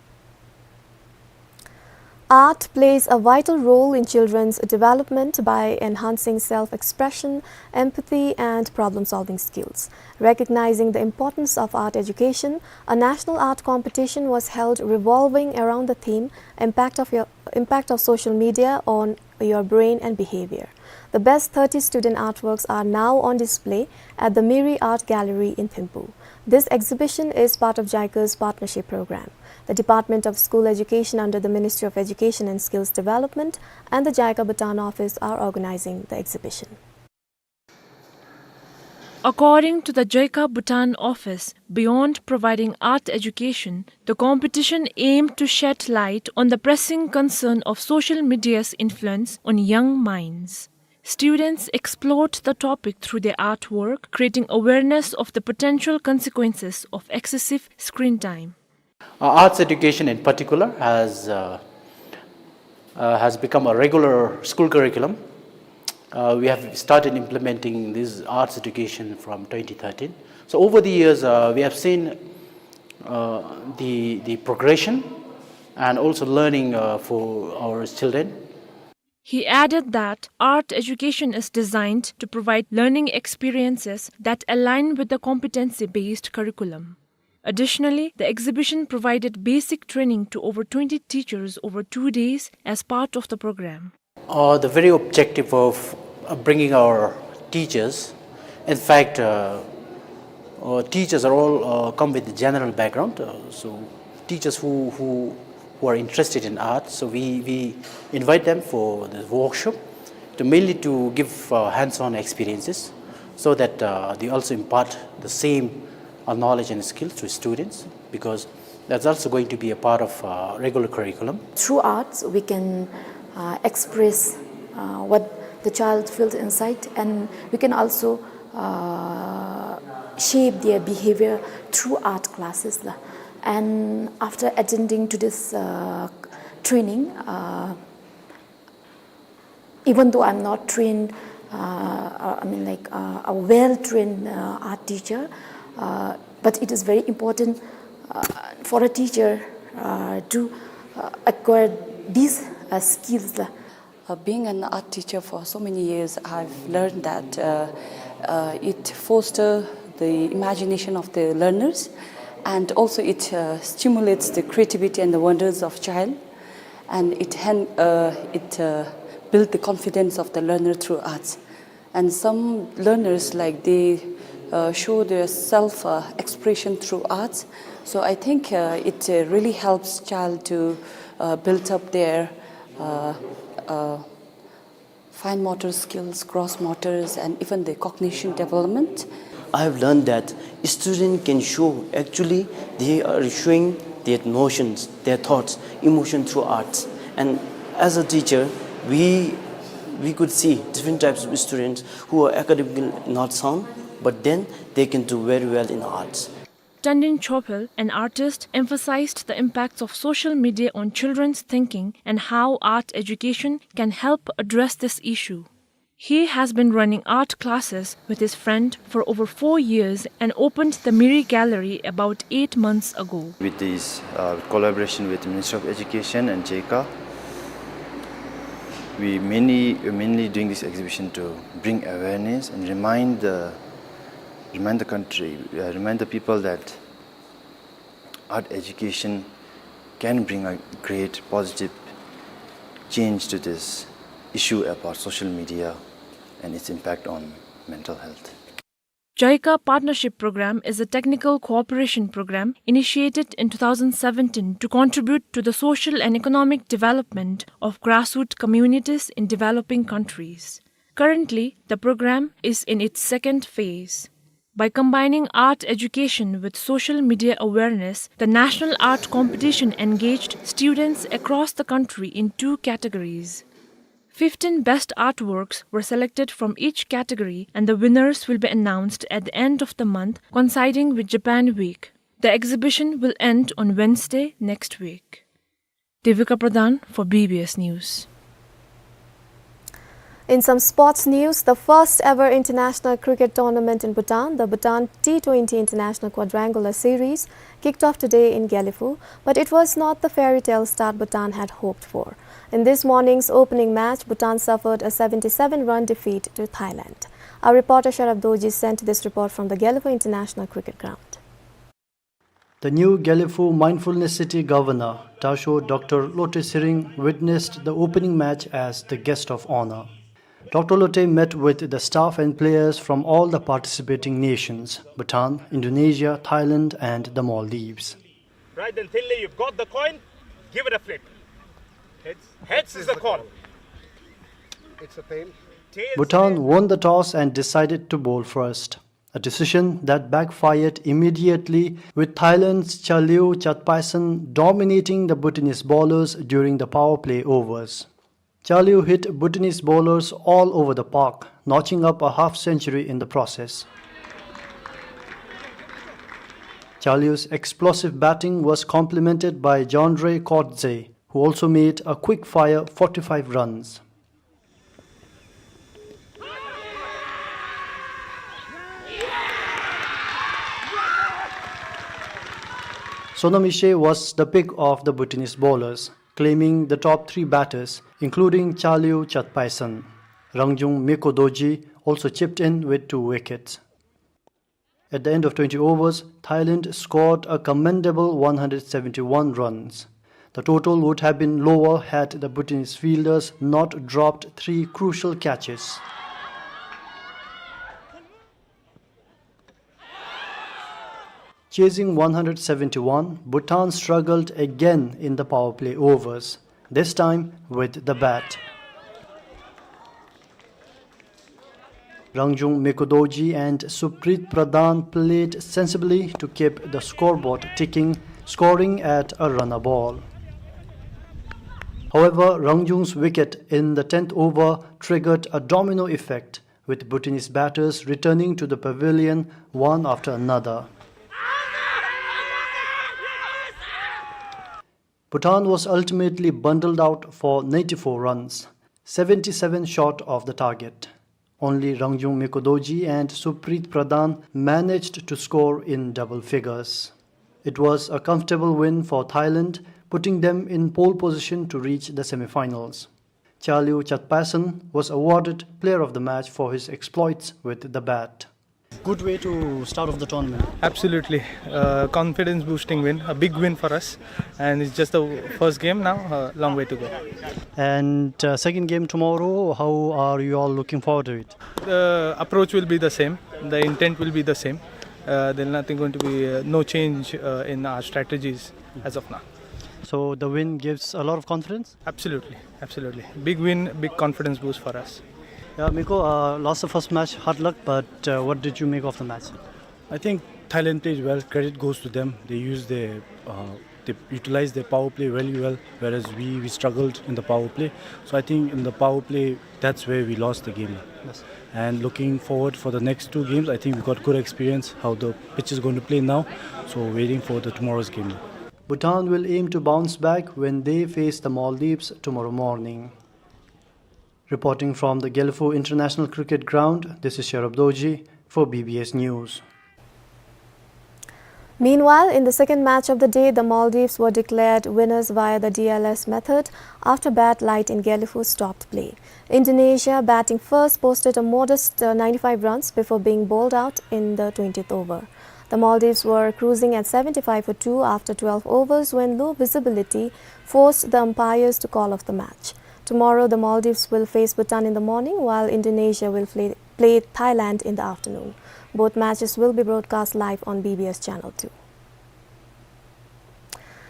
Art plays a vital role in children's development by enhancing self-expression, empathy, and problem-solving skills. Recognizing the importance of art education, a national art competition was held revolving around the theme Impact of Your, Impact of Social Media on Your Brain and Behavior. The best thirty student artworks are now on display at the Miri Art Gallery in Thimphu. This exhibition is part of JICA's partnership program. The Department of School Education under the Ministry of Education and Skills Development and the JICA Bhutan office are organizing the exhibition. According to the JICA Bhutan office, beyond providing art education, the competition aimed to shed light on the pressing concern of social media's influence on young minds. Students explored the topic through their artwork, creating awareness of the potential consequences of excessive screen time. Uh, arts education in particular has, uh, uh, has become a regular school curriculum. Uh, we have started implementing this arts education from twenty thirteen. So over the years, uh, we have seen, uh, the, the progression and also learning, uh, for our children. He added that art education is designed to provide learning experiences that align with the competency-based curriculum. Additionally, the exhibition provided basic training to over twenty teachers over two days as part of the program. Uh, the very objective of, uh, bringing our teachers, in fact, uh, uh, teachers are all, uh, come with the general background. Uh, so teachers who, who, who are interested in art, so we, we invite them for the workshop to mainly to give, uh, hands-on experiences so that, uh, they also impart the same, uh, knowledge and skills to students, because that's also going to be a part of, uh, regular curriculum. Through arts, we can, uh, express, uh, what the child feels inside, and we can also, uh, shape their behavior through art classes la. And after attending to this, uh, training, uh, even though I'm not trained, uh, uh, I mean, like, uh, a well-trained, uh, art teacher, uh, but it is very important, uh, for a teacher, uh, to, uh, acquire these, uh, skills la. Uh, being an art teacher for so many years, I've learned that, uh, uh, it fosters the imagination of the learners, and also it, uh, stimulates the creativity and the wonders of child, and it hen-, uh, it, uh, build the confidence of the learner through arts. And some learners, like, they, uh, show their self, uh, expression through arts. So I think, uh, it, uh, really helps child to, uh, build up their, uh, uh, fine motor skills, gross motors, and even the cognition development. I have learned that student can show, actually, they are showing their emotions, their thoughts, emotion through arts. And as a teacher, we, we could see different types of students who are academically not sound, but then they can do very well in arts. Tandin Chopel, an artist, emphasized the impacts of social media on children's thinking and how art education can help address this issue. He has been running art classes with his friend for over four years and opened the Miri Gallery about eight months ago. With this, uh, collaboration with the Ministry of Education and JICA, we mainly, we're mainly doing this exhibition to bring awareness and remind the, remind the country, uh, remind the people that art education can bring a great positive change to this issue about social media and its impact on mental health. JICA Partnership Program is a technical cooperation program initiated in two thousand seventeen to contribute to the social and economic development of grassroots communities in developing countries. Currently, the program is in its second phase. By combining art education with social media awareness, the national art competition engaged students across the country in two categories. Fifteen best artworks were selected from each category, and the winners will be announced at the end of the month, coinciding with Japan Week. The exhibition will end on Wednesday next week. Devika Pradhan for B B S News. In some sports news, the first ever international cricket tournament in Bhutan, the Bhutan T twenty International Quadrangular Series, kicked off today in Gelephu, but it was not the fairy tale start Bhutan had hoped for. In this morning's opening match, Bhutan suffered a seventy-seven run defeat to Thailand. Our reporter Sharab Dorji sent this report from the Gelephu International Cricket Ground. The new Gelephu Mindfulness City Governor, Tasho Doctor Lotay Tshering, witnessed the opening match as the guest of honor. Doctor Lotay met with the staff and players from all the participating nations, Bhutan, Indonesia, Thailand, and the Maldives. Right then, Thinley, you've got the coin. Give it a flip. Heads. Heads is the call. It's a tail. Tails. Bhutan won the toss and decided to bowl first, a decision that backfired immediately, with Thailand's Chaleo Chatpaison dominating the Bhutanese bowlers during the power play overs. Chaleo hit Bhutanese bowlers all over the park, notching up a half century in the process. Chaleo's explosive batting was complemented by Jondre Kotze, who also made a quick-fire forty-five runs. Sonam Yeshe was the pick of the Bhutanese bowlers, claiming the top three batters, including Chaleo Chatpaison. Rangjung Mekodorji also chipped in with two wickets. At the end of twenty overs, Thailand scored a commendable one hundred seventy-one runs. The total would have been lower had the Bhutanese fielders not dropped three crucial catches. Chasing one hundred seventy-one, Bhutan struggled again in the power play overs, this time with the bat. Rangjung Mekodorji and Supreet Pradhan played sensibly to keep the scoreboard ticking, scoring at a run a ball. However, Rangjung's wicket in the tenth over triggered a domino effect, with Bhutanese batters returning to the pavilion one after another. Bhutan was ultimately bundled out for ninety-four runs, seventy-seven short of the target. Only Rangjung Mekodorji and Supreet Pradhan managed to score in double figures. It was a comfortable win for Thailand, putting them in pole position to reach the semi-finals. Chaleo Chatpaison was awarded player of the match for his exploits with the bat. Good way to start off the tournament. Absolutely. Uh, confidence boosting win, a big win for us. And it's just the first game now, a long way to go. And, uh, second game tomorrow, how are you all looking forward to it? The approach will be the same. The intent will be the same. Uh, there's nothing going to be, uh, no change, uh, in our strategies as of now. So the win gives a lot of confidence? Absolutely, absolutely. Big win, big confidence boost for us. Yeah, Meko, uh, lost the first match, hard luck, but, uh, what did you make of the match? I think Thailand played well. Credit goes to them. They used their, uh, they utilized their power play really well, whereas we, we struggled in the power play. So I think in the power play, that's where we lost the game. Yes. And looking forward for the next two games, I think we got good experience how the pitch is going to play now. So waiting for the tomorrow's game. Bhutan will aim to bounce back when they face the Maldives tomorrow morning. Reporting from the Gelephu International Cricket Ground, this is Sherab Dorji for B B S News. Meanwhile, in the second match of the day, the Maldives were declared winners via the D L S method after bad light in Gelephu stopped play. Indonesia, batting first, posted a modest, uh, ninety-five runs before being bowled out in the twentieth over. The Maldives were cruising at seventy-five for two after twelve overs when low visibility forced the umpires to call off the match. Tomorrow, the Maldives will face Bhutan in the morning, while Indonesia will play, play Thailand in the afternoon. Both matches will be broadcast live on B B S Channel two.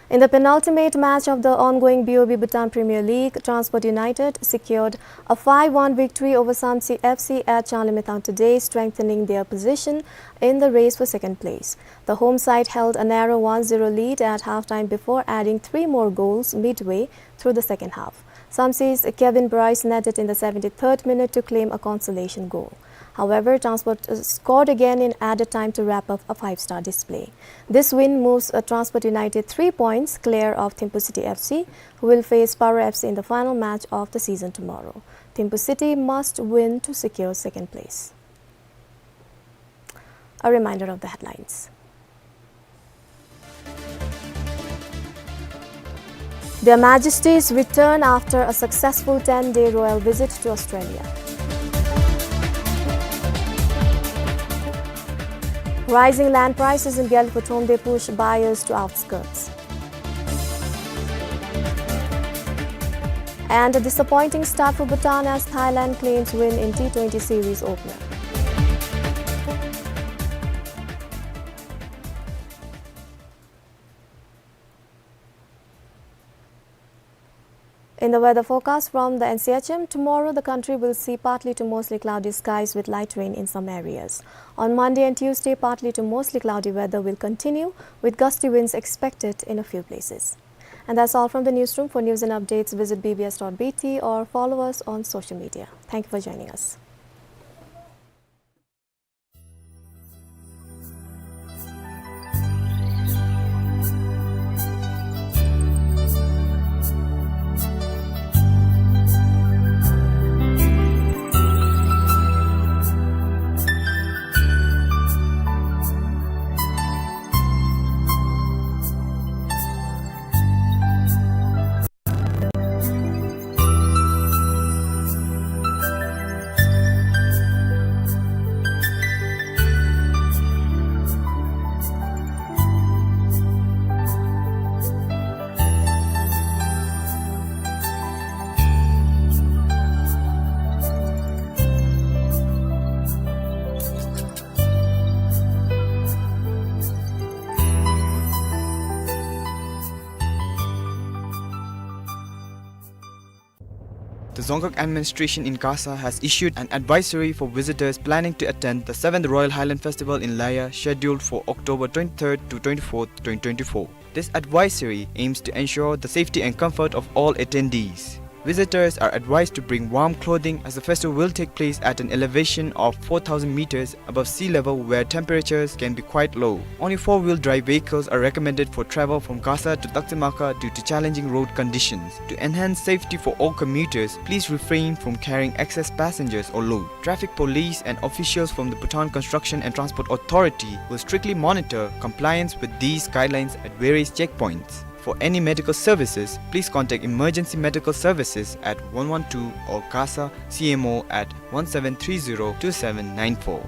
In the penultimate match of the ongoing B O B Bhutan Premier League, Transport United secured a five one victory over Samtse F C at Changlimithang today, strengthening their position in the race for second place. The home side held a narrow one zero lead at halftime before adding three more goals midway through the second half. Samtse's Kevin Bryce netted in the seventy-third minute to claim a consolation goal. However, Transport, uh, scored again in added time to wrap up a five-star display. This win moves, uh, Transport United three points clear of Thimphu City F C, who will face Paro F C in the final match of the season tomorrow. Thimphu City must win to secure second place. A reminder of the headlines. Their Majesties return after a successful ten-day royal visit to Australia. Rising land prices in Gyalpo-Thromde push buyers to outskirts. And a disappointing start for Bhutan as Thailand claims win in T twenty series opener. In the weather forecast from the N C H M, tomorrow the country will see partly to mostly cloudy skies with light rain in some areas. On Monday and Tuesday, partly to mostly cloudy weather will continue, with gusty winds expected in a few places. And that's all from the newsroom. For news and updates, visit B B S dot B T or follow us on social media. Thank you for joining us. The Dzongkhag administration in Gasa has issued an advisory for visitors planning to attend the seventh Royal Highland Festival in Laya, scheduled for October twenty-third to twenty-fourth, twenty twenty-four. This advisory aims to ensure the safety and comfort of all attendees. Visitors are advised to bring warm clothing as the festival will take place at an elevation of four thousand meters above sea level, where temperatures can be quite low. Only four-wheel drive vehicles are recommended for travel from Gasa to Taktemaka due to challenging road conditions. To enhance safety for all commuters, please refrain from carrying excess passengers or load. Traffic police and officials from the Bhutan Construction and Transport Authority will strictly monitor compliance with these guidelines at various checkpoints. For any medical services, please contact Emergency Medical Services at one one two or Gasa C M O at one seven three zero two seven nine four.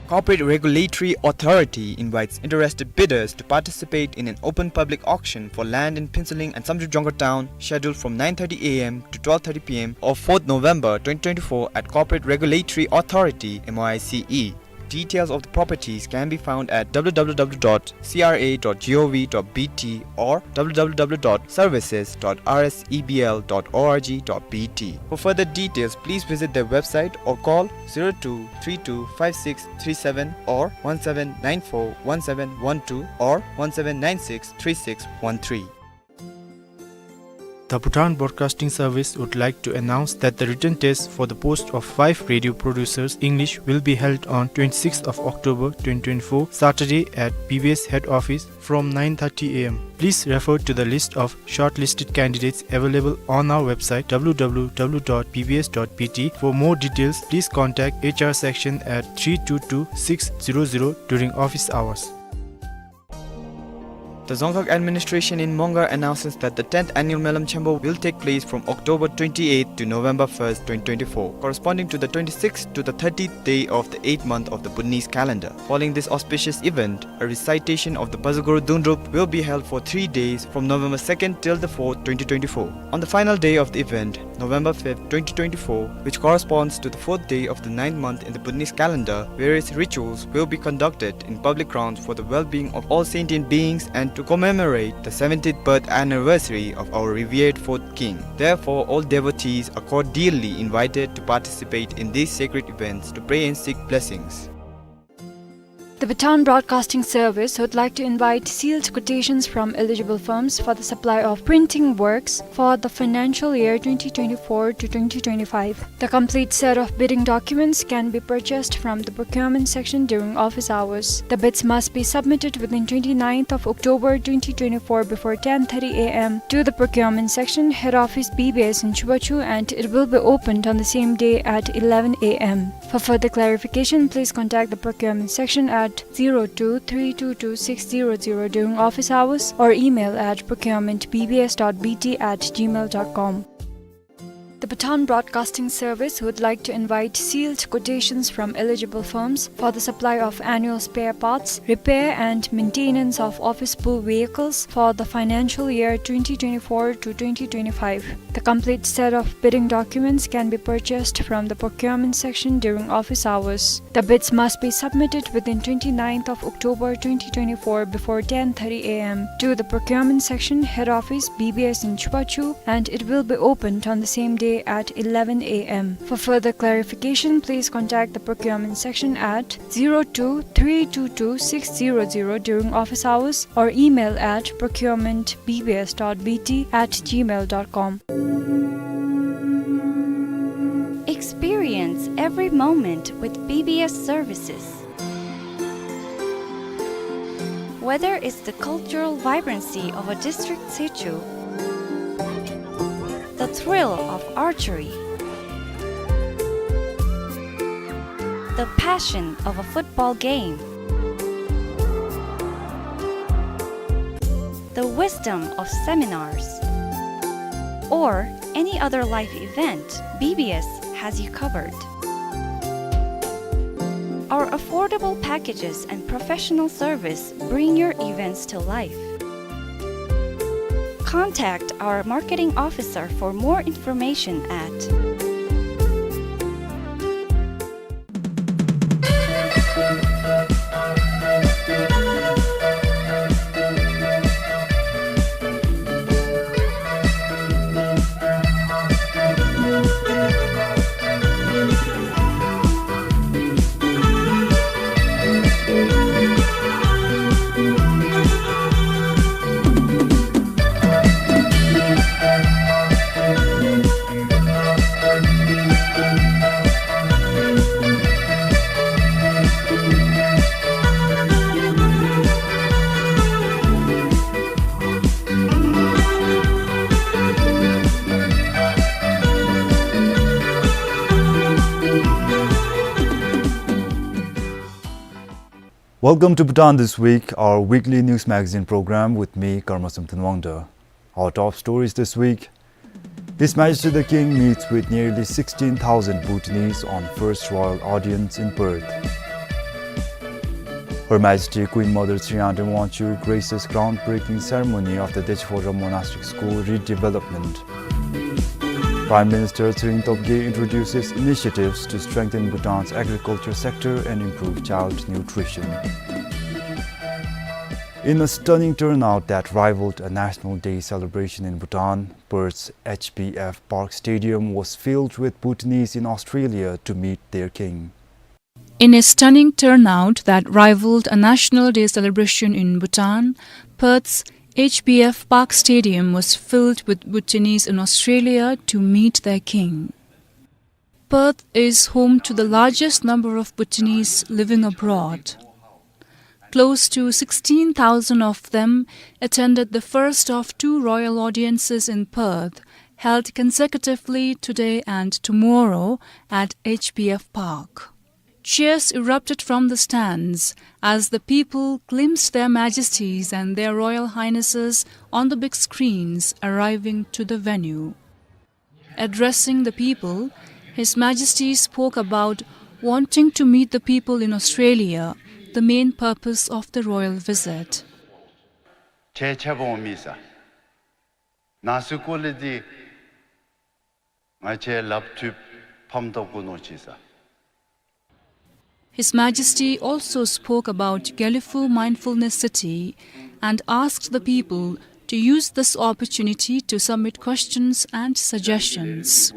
Corporate Regulatory Authority invites interested bidders to participate in an open public auction for land in Phuentsholing and Samdrup Jongkhar Town, scheduled from nine thirty A M to twelve thirty P M of fourth November twenty twenty-four at Corporate Regulatory Authority, M O I C E. Details of the properties can be found at W W W dot C R A dot G O V dot B T or W W W dot services dot R S E B L dot org dot B T. For further details, please visit their website or call zero two three two five six three seven or one seven nine four one seven one two or one seven nine six three six one three. The Bhutan Broadcasting Service would like to announce that the written test for the post of five radio producers English will be held on twenty-sixth of October twenty twenty-four, Saturday, at B B S head office from nine thirty A M. Please refer to the list of shortlisted candidates available on our website W W W dot B B S dot B T. For more details, please contact H R section at three two two six zero zero during office hours. The Dzongkhag administration in Mongar announces that the tenth annual Melam Chembo will take place from October twenty-eighth to November first, twenty twenty-four, corresponding to the twenty-sixth to the thirtieth day of the eighth month of the Bhutanese calendar. Following this auspicious event, a recitation of the Bazaguru Dundrup will be held for three days from November second till the fourth, twenty twenty-four. On the final day of the event, November fifth, twenty twenty-four, which corresponds to the fourth day of the ninth month in the Bhutanese calendar, various rituals will be conducted in public grounds for the well-being of all sentient beings and to commemorate the seventieth birth anniversary of our revered fourth king. Therefore, all devotees are cordially invited to participate in these sacred events to pray and seek blessings. The Bhutan Broadcasting Service would like to invite sealed quotations from eligible firms for the supply of printing works for the financial year twenty twenty-four to twenty twenty-five. The complete set of bidding documents can be purchased from the procurement section during office hours. The bids must be submitted within twenty-ninth of October twenty twenty-four before ten thirty A M to the procurement section, head office B B S in Chubachu, and it will be opened on the same day at eleven A M. For further clarification, please contact the procurement section at zero two three two two six zero zero during office hours or email at procurement B B S dot B T at gmail dot com. The Bhutan Broadcasting Service would like to invite sealed quotations from eligible firms for the supply of annual spare parts, repair and maintenance of office pool vehicles for the financial year twenty twenty-four to twenty twenty-five. The complete set of bidding documents can be purchased from the procurement section during office hours. The bids must be submitted within twenty-ninth of October twenty twenty-four before ten thirty A M to the procurement section, head office, B B S in Chubachu, and it will be opened on the same day at eleven A M. For further clarification, please contact the procurement section at zero two three two two six zero zero during office hours or email at procurement B B S dot B T at gmail dot com. Experience every moment with B B S services. Whether it's the cultural vibrancy of a district situ, the thrill of archery, the passion of a football game, the wisdom of seminars, or any other life event, B B S has you covered. Our affordable packages and professional service bring your events to life. Contact our marketing officer for more information at Welcome to Bhutan This Week, our weekly news magazine program with me, Karma Samten Wangda. Our top stories this week. His Majesty the King meets with nearly sixteen thousand Bhutanese on first royal audience in Perth. Her Majesty Queen Mother Sri Angtram Wangchuck graces groundbreaking ceremony of the Dechen Phokdram Monastic School redevelopment. Prime Minister Tshering Tobgay introduces initiatives to strengthen Bhutan's agriculture sector and improve child nutrition. In a stunning turnout that rivaled a National Day celebration in Bhutan, Perth's H B F Park Stadium was filled with Bhutanese in Australia to meet their king. In a stunning turnout that rivaled a National Day celebration in Bhutan, Perth's H B F Park Stadium was filled with Bhutanese in Australia to meet their king. Perth is home to the largest number of Bhutanese living abroad. Close to sixteen thousand of them attended the first of two royal audiences in Perth, held consecutively today and tomorrow at H B F Park. Cheers erupted from the stands as the people glimpsed Their Majesties and Their Royal Highnesses on the big screens arriving to the venue. Addressing the people, His Majesty spoke about wanting to meet the people in Australia, the main purpose of the royal visit. ཁྱེད་ཆ་བོ་མི་ས། ནང་སུ་ཀོ་ལི་འདི་ང་བཅས་ལབ་ཐུབ་ཕམ་ཐོག་གུ་ནོ་ཅི་ས། His Majesty also spoke about Gelephu Mindfulness City and asked the people to use this opportunity to submit questions and suggestions.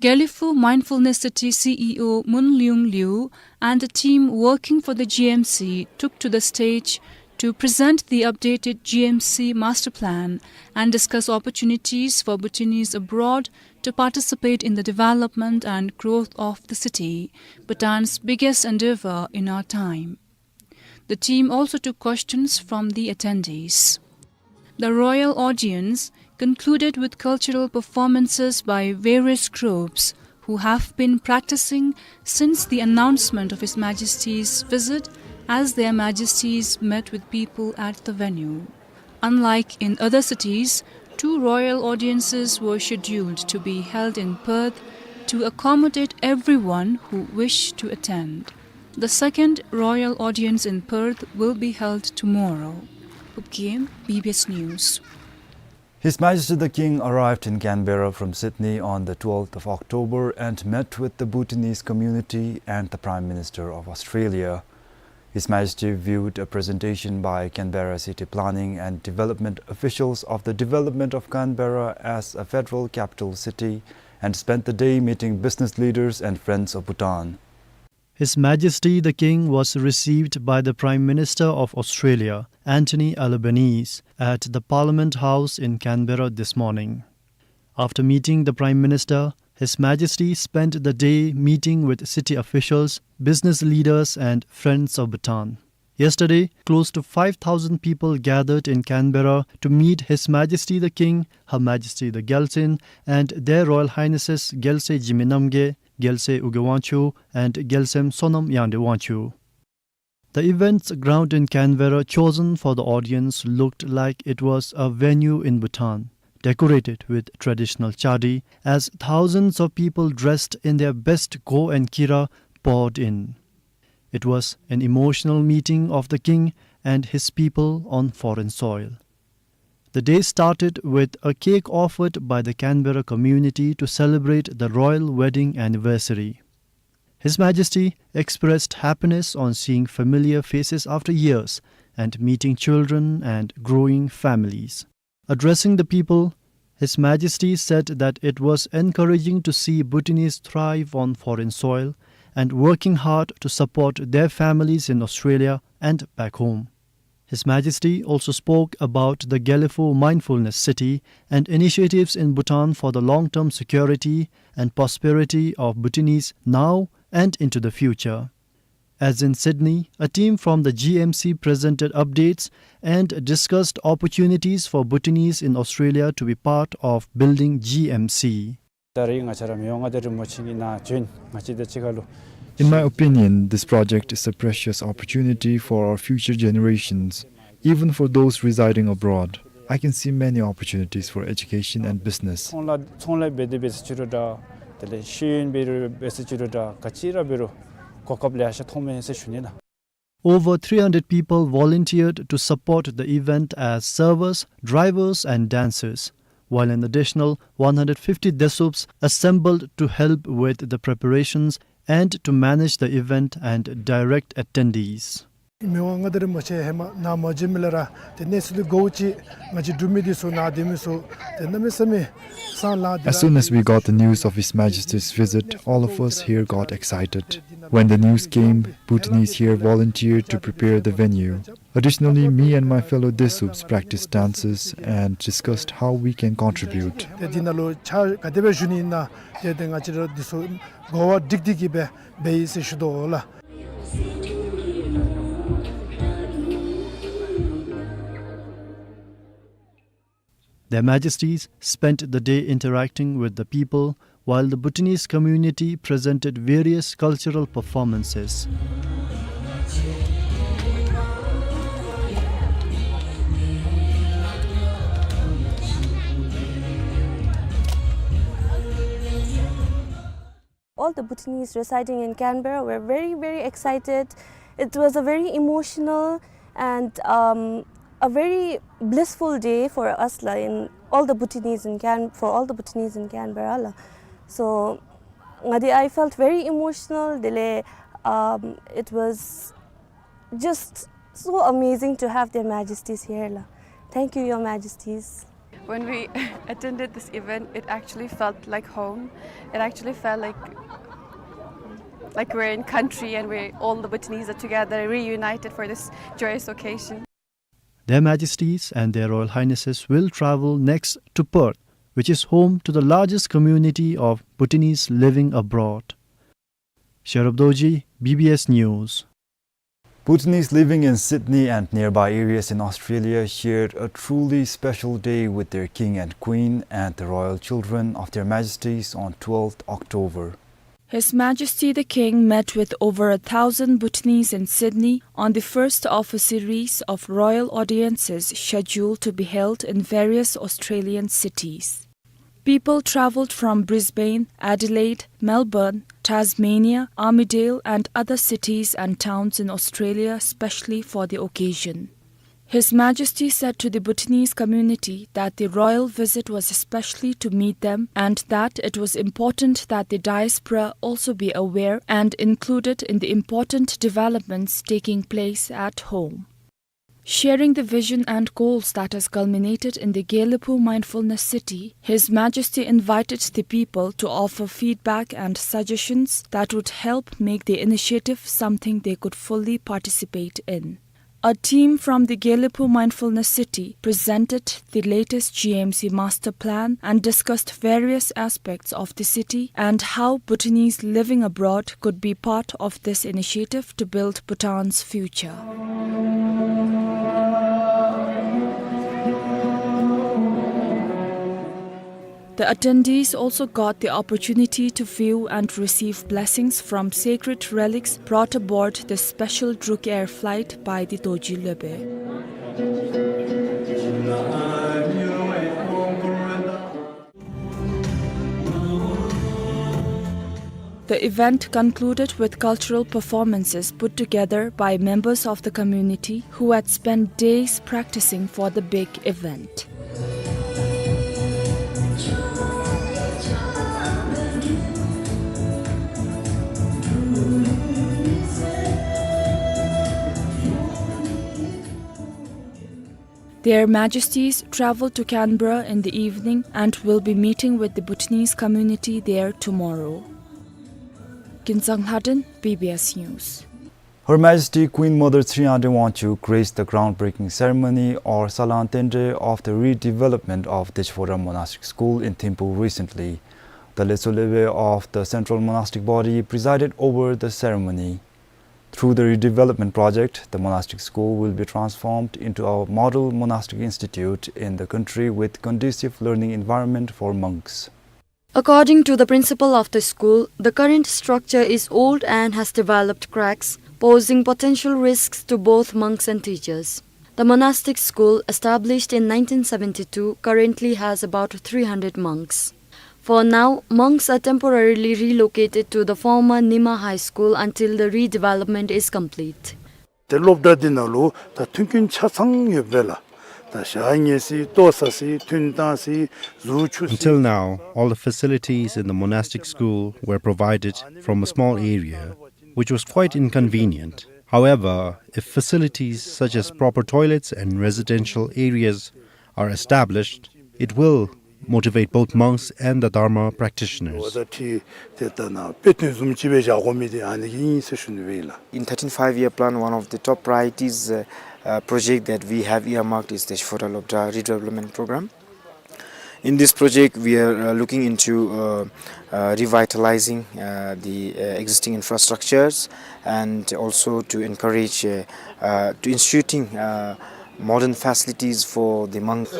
Gelephu Mindfulness City C E O Mun Leung Liu and a team working for the G M C took to the stage to present the updated G M C master plan and discuss opportunities for Bhutanese abroad to participate in the development and growth of the city, Bhutan's biggest endeavor in our time. The team also took questions from the attendees. The royal audience concluded with cultural performances by various groups who have been practicing since the announcement of His Majesty's visit, as their Majesties met with people at the venue. Unlike in other cities, two royal audiences were scheduled to be held in Perth to accommodate everyone who wished to attend. The second royal audience in Perth will be held tomorrow. Phubgim, B B S News. His Majesty the King arrived in Canberra from Sydney on the twelfth of October and met with the Bhutanese community and the Prime Minister of Australia. His Majesty viewed a presentation by Canberra City Planning and Development officials of the development of Canberra as a federal capital city and spent the day meeting business leaders and friends of Bhutan. His Majesty the King was received by the Prime Minister of Australia, Anthony Albanese, at the Parliament House in Canberra this morning. After meeting the Prime Minister, His Majesty spent the day meeting with city officials, business leaders and friends of Bhutan. Yesterday, close to five thousand people gathered in Canberra to meet His Majesty the King, Her Majesty the Gyaltsuen, and Their Royal Highnesses Gyaltsuen Zhimee Namgyel, Gyaltsuen Ugye Wangchuck, and Gyaltsuen Sonam Yangdrep Wangchuck. The event's ground in Canberra chosen for the audience looked like it was a venue in Bhutan, decorated with traditional chadi, as thousands of people dressed in their best go and kira poured in. It was an emotional meeting of the king and his people on foreign soil. The day started with a cake offered by the Canberra community to celebrate the royal wedding anniversary. His Majesty expressed happiness on seeing familiar faces after years and meeting children and growing families. Addressing the people, His Majesty said that it was encouraging to see Bhutanese thrive on foreign soil and working hard to support their families in Australia and back home. His Majesty also spoke about the Gelephu Mindfulness City and initiatives in Bhutan for the long-term security and prosperity of Bhutanese now and into the future. As in Sydney, a team from the G M C presented updates and discussed opportunities for Bhutanese in Australia to be part of building G M C. ད་རེས་ང་བཅས་ར་མི་དབང་མངའ་བདག་རིན་པོ་ཆེ་གི་ནང་བྱོན། ང་བཅས་དང་གཅིག་ཁར་ལུ། In my opinion, this project is a precious opportunity for our future generations, even for those residing abroad. I can see many opportunities for education and business. ཚོང་ལཱ་ཚོང་ལཱ་འབད་དེ་འབད་ཟེར་ཅི་རུང་འདྲ། དེ་ལས་ཤེས་ཡོན་འབད་རུང་འབད་ཟེར་ཅི་རུང་འདྲ། ག་ཅི་ར་འབད་རུང་གོ་སྐབས་ལེ་ཤ་ཐོབ་མས་ཟེར་ཞུ་ནི་ལགས། Over three hundred people volunteered to support the event as servers, drivers, and dancers, while an additional one hundred fifty Desups assembled to help with the preparations and to manage the event and direct attendees. མི་དབང་མངའ་བདག་རིན་པོ་ཆེ་ཧེ་མ་ནཱ་མ་བྱོན་མི་ལས་ར་ཏེ་གནས་ཚུལ་འདི་གོཝ་ཅིག་ང་བཅས་འབྲུག་མི་འདི་ཚུ་ནཱ་སྡོད་མི་ཚུ་ཏེ་གནམ་མེད་ས་མེད་སང་ལང་། As soon as we got the news of His Majesty's visit, all of us here got excited. When the news came, Bhutanese here volunteered to prepare the venue. Additionally, me and my fellow Desups practiced dances and discussed how we can contribute. ཏེ་འདི་ནང་ལུ་ཕྱག་ག་དེ་སྦེ་ཞུ་ནི་ཨིན་ན་ཏེ་ཏེ་ང་བཅས་ར་འདི་ཚུ་གོ་བ་སྒྲིག་སྟེ་གི་སྦེ་འབད་ཡི་ཟེར་ཞུ་དོ་ལགས། Their Majesties spent the day interacting with the people, while the Bhutanese community presented various cultural performances. All the Bhutanese residing in Canberra were very, very excited. It was a very emotional and, um, a very blissful day for us la, in all the Bhutanese in Can-, for all the Bhutanese in Canberra la. So, ngadi, I felt very emotional. Dele, um, it was just so amazing to have Their Majesties here la. Thank you, Your Majesties. When we attended this event, it actually felt like home. It actually felt like, like we're in country and we, all the Bhutanese are together, reunited for this joyous occasion. Their Majesties and Their Royal Highnesses will travel next to Perth, which is home to the largest community of Bhutanese living abroad. Sherub Dorji, B B S News. Bhutanese living in Sydney and nearby areas in Australia shared a truly special day with their King and Queen and the royal children of Their Majesties on twelfth October. His Majesty the King met with over a thousand Bhutanese in Sydney on the first of a series of royal audiences scheduled to be held in various Australian cities. People travelled from Brisbane, Adelaide, Melbourne, Tasmania, Armidale and other cities and towns in Australia specially for the occasion. His Majesty said to the Bhutanese community that the royal visit was especially to meet them and that it was important that the diaspora also be aware and included in the important developments taking place at home. Sharing the vision and goals that has culminated in the Gelephu Mindfulness City, His Majesty invited the people to offer feedback and suggestions that would help make the initiative something they could fully participate in. A team from the Gelephu Mindfulness City presented the latest G M C master plan and discussed various aspects of the city and how Bhutanese living abroad could be part of this initiative to build Bhutan's future. The attendees also got the opportunity to view and receive blessings from sacred relics brought aboard the special Druk Air flight by the Dorji Lhobe. The event concluded with cultural performances put together by members of the community who had spent days practicing for the big event. Their Majesties travel to Canberra in the evening and will be meeting with the Bhutanese community there tomorrow. Kinsang Lhaden, B B S News. Her Majesty Queen Mother Sri Ade Wangchuck graced the groundbreaking ceremony or Salan Tendre of the redevelopment of Techiphora Monastic School in Thimphu recently. The Lhetsö Lhobe of the Central Monastic Body presided over the ceremony. Through the redevelopment project, the monastic school will be transformed into a model monastic institute in the country with conducive learning environment for monks. According to the principal of the school, the current structure is old and has developed cracks, posing potential risks to both monks and teachers. The monastic school, established in nineteen seventy-two, currently has about three hundred monks. For now, monks are temporarily relocated to the former Nima High School until the redevelopment is complete. ཏེ་སློབ་གྲྭ་འདི་ནང་ལུ་ད་མཐུན་རྐྱེན་ཆ་ཚང་ཡོདཔ་ལས་ད་ཞག་ཉལ་སའི་ལྟོ་ཟ་སའི་ཐུན་བཏང་སའི་གཟུགས་འཁྱུ་སའི། Until now, all the facilities in the monastic school were provided from a small area, which was quite inconvenient. However, if facilities such as proper toilets and residential areas are established, it will motivate both monks and the Dharma practitioners. འོ་ད་ཁྲིད་དེ་ད་ནཱ་དཔེ་སྟོན་བཟུམ་ཅིག་སྦེ་བཞག་དགོ་མི་འདི་ཨ་ནི་གི་ཨིན་ཟེར་ཞུ་ནི་སྦེ་ཨིན་ལགས། In thirteen five-year plan, one of the top priorities, uh, uh, project that we have earmarked is Techiphora Lhobdra redevelopment program. In this project, we are, uh, looking into, uh, uh, revitalizing, uh, the, uh, existing infrastructures and also to encourage, uh, uh, to instituting, uh, modern facilities for the monks.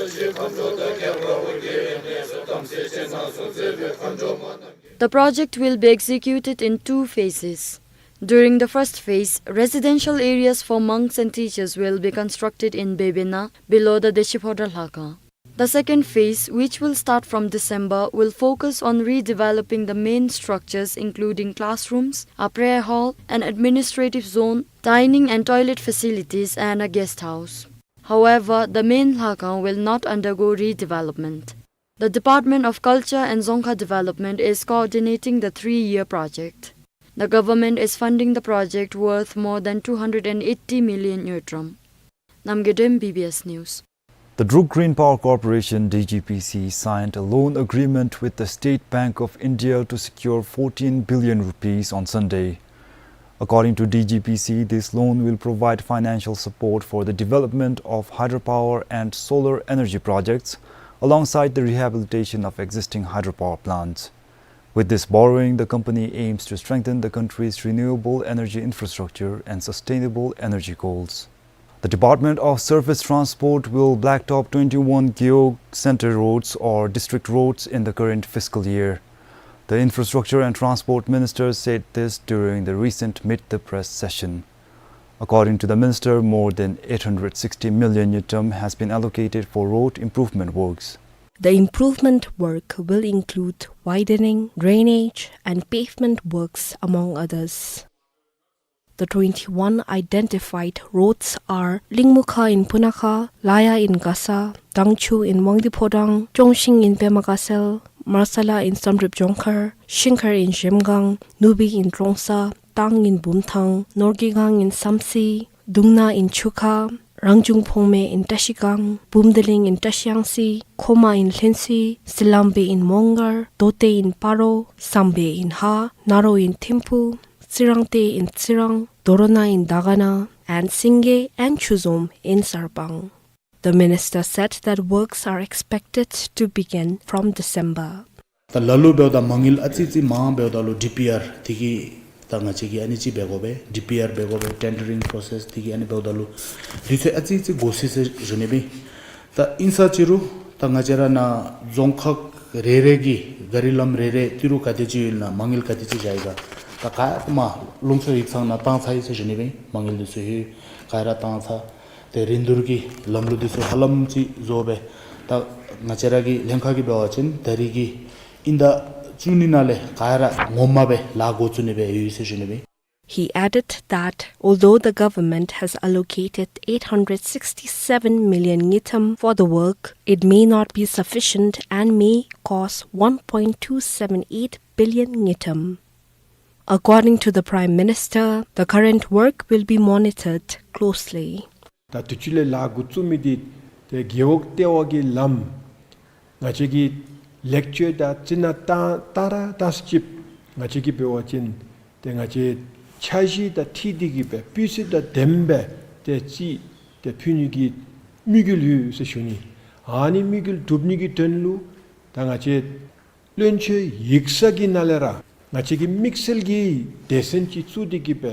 The project will be executed in two phases. During the first phase, residential areas for monks and teachers will be constructed in Bebena, below the Techiphora Lhakha. The second phase, which will start from December, will focus on redeveloping the main structures, including classrooms, a prayer hall, an administrative zone, dining and toilet facilities, and a guest house. However, the main Lhakha will not undergo redevelopment. The Department of Culture and Dzongkha Development is coordinating the three-year project. The government is funding the project worth more than two hundred and eighty million ngultrum. Namgay Dem, B B S News. The Druk Green Power Corporation, D G P C, signed a loan agreement with the State Bank of India to secure fourteen billion rupees on Sunday. According to D G P C, this loan will provide financial support for the development of hydropower and solar energy projects, alongside the rehabilitation of existing hydropower plants. With this borrowing, the company aims to strengthen the country's renewable energy infrastructure and sustainable energy goals. The Department of Surface Transport will blacktop twenty-one Gewog Center roads or district roads in the current fiscal year. The Infrastructure and Transport Minister said this during the recent Meet the Press session. According to the minister, more than eight hundred sixty million ngultrum has been allocated for road improvement works. The improvement work will include widening, drainage, and pavement works, among others. The twenty-one identified roads are Lingmukha in Punakha, Laya in Gasa, Dangchu in Wangdue Phodrang, Chongshing in Pema Gatshel, Marsala in Samdrup Jongkhar, Shingkhar in Zhemgang, Nubi in Trongsa, Tang in Bumthang, Norgeigang in Samtse, Dungna in Chukha, Rangjung Phongme in Trashigang, Bumdeling in Trashiyangsi, Khoma in Lhensui, Silambe in Mongar, Dote in Paro, Sambe in Ha, Naro in Thimphu, Tsirangte in Tsirang, Dorona in Dagana, and Singe and Chuzom in Sarpang. The minister said that works are expected to begin from December. ད་ལ་ལུ་འབདཝ་ད་མ་དངུལ་ཨ་ཙི་ཙི་མང་འབདཝ་ད་ལུ་ཌི་པི་ཨར་དེ་གིས་ད་ང་བཅས་ཀྱིས་ཨ་ནི་ཅིག་འབད་དགོ་པས། ཌི་པི་ཨར་འབད་དགོ་པས། ཊེན་ཌརིང་པྲོ་སེསི་དེ་གིས་ཨ་ནི་འབདཝ་ད་ལུ་དུས་ཚོད་ཨ་ཙི་ཙི་འགོར་སི་ཟེར་ཞུ་ནི་སྦེ། ད་ཨིན་ས་ཅི་རུང་ད་ང་བཅས་ར་ནཱ་རྫོང་ཁག་རེ་རེ་གི་ག་རི་ལམ་རེ་རེ་ཏི་རུ་ག་དེ་ཅིག་ཡོད་ན་མ་དངུལ་ག་དེ་ཅིག་བཞག་ཡི་ག་ད་ག་ཡང་མ་ལུང་ཕྱོགས་ཡིག་ཚང་ནང་བཏང་ཚར་ཡི་ཟེར་ཞུ་ནི་སྦེ། མ་དངུལ་འདི་ཚུ་ཧེ་ག་ར་བཏང་ཚར། ཏེ་རིན་བསྡུར་གྱི་ལམ་ལུགས་འདི་ཚུ་ཧ་ལམ་ཅིག་བཟོ་སྦེ་ད་ང་བཅས་ར་གི་ལྷན་ཁག་གིས་འབད་བ་ཅིན་ད་རིས་ཀྱི་དབྱིན་ཟླ་བཅུ་གཉིས་ནང་ལས་ག་ར་ངོ་མ་སྦེ་ལཱ་འགོ་བཙུགས་ནི་སྦེ་ཡོད་ཟེར་ཞུ་ནི་སྦེ། He added that although the government has allocated eight hundred sixty-seven million ngultrum for the work, it may not be sufficient and may cost one point two seven eight billion ngultrum. According to the Prime Minister, the current work will be monitored closely. ད་དུས་ཅི་ལས་ལཱ་འགོ་བཙུགས་མི་འདི་ཏེ་རྒེད་འོག་ལྟེ་བ་གི་ལམ་ང་བཅས་ཀྱིས་ལེགས་བཅོས་དང་རྩི་ནག་བཏང་བཏང་ར་བཏང་ཅི། ང་བཅས་ཀྱིས་འབད་བ་ཅིན་ཏེ་ང་བཅས་འཆར་གཞི་དང་འཁྲིལ་ཏེ་གིས་སྦེ་སྤུས་ཚད་དང་ལྡནམ་སྦེ་ཏེ་རྩིས་ཏེ་ཕུལ་ནི་གི་དམིགས་ཡུལ་ཡོད་ཟེར་ཞུ་ནི། ཨ་ནི་དམིགས་ཡུལ་འགྲུབ་ནི་གི་དོན་ལུ་ད་ང་བཅས་བློན་ཆེན་ཡིག་ཚང་གི་ནང་ལས་ར་ང་བཅས་ཀྱིས་དམིགས་བསལ་གྱི་སྡེ་ཚན་ཅིག་བཙུགས་ཏེ་གིས་སྦེ་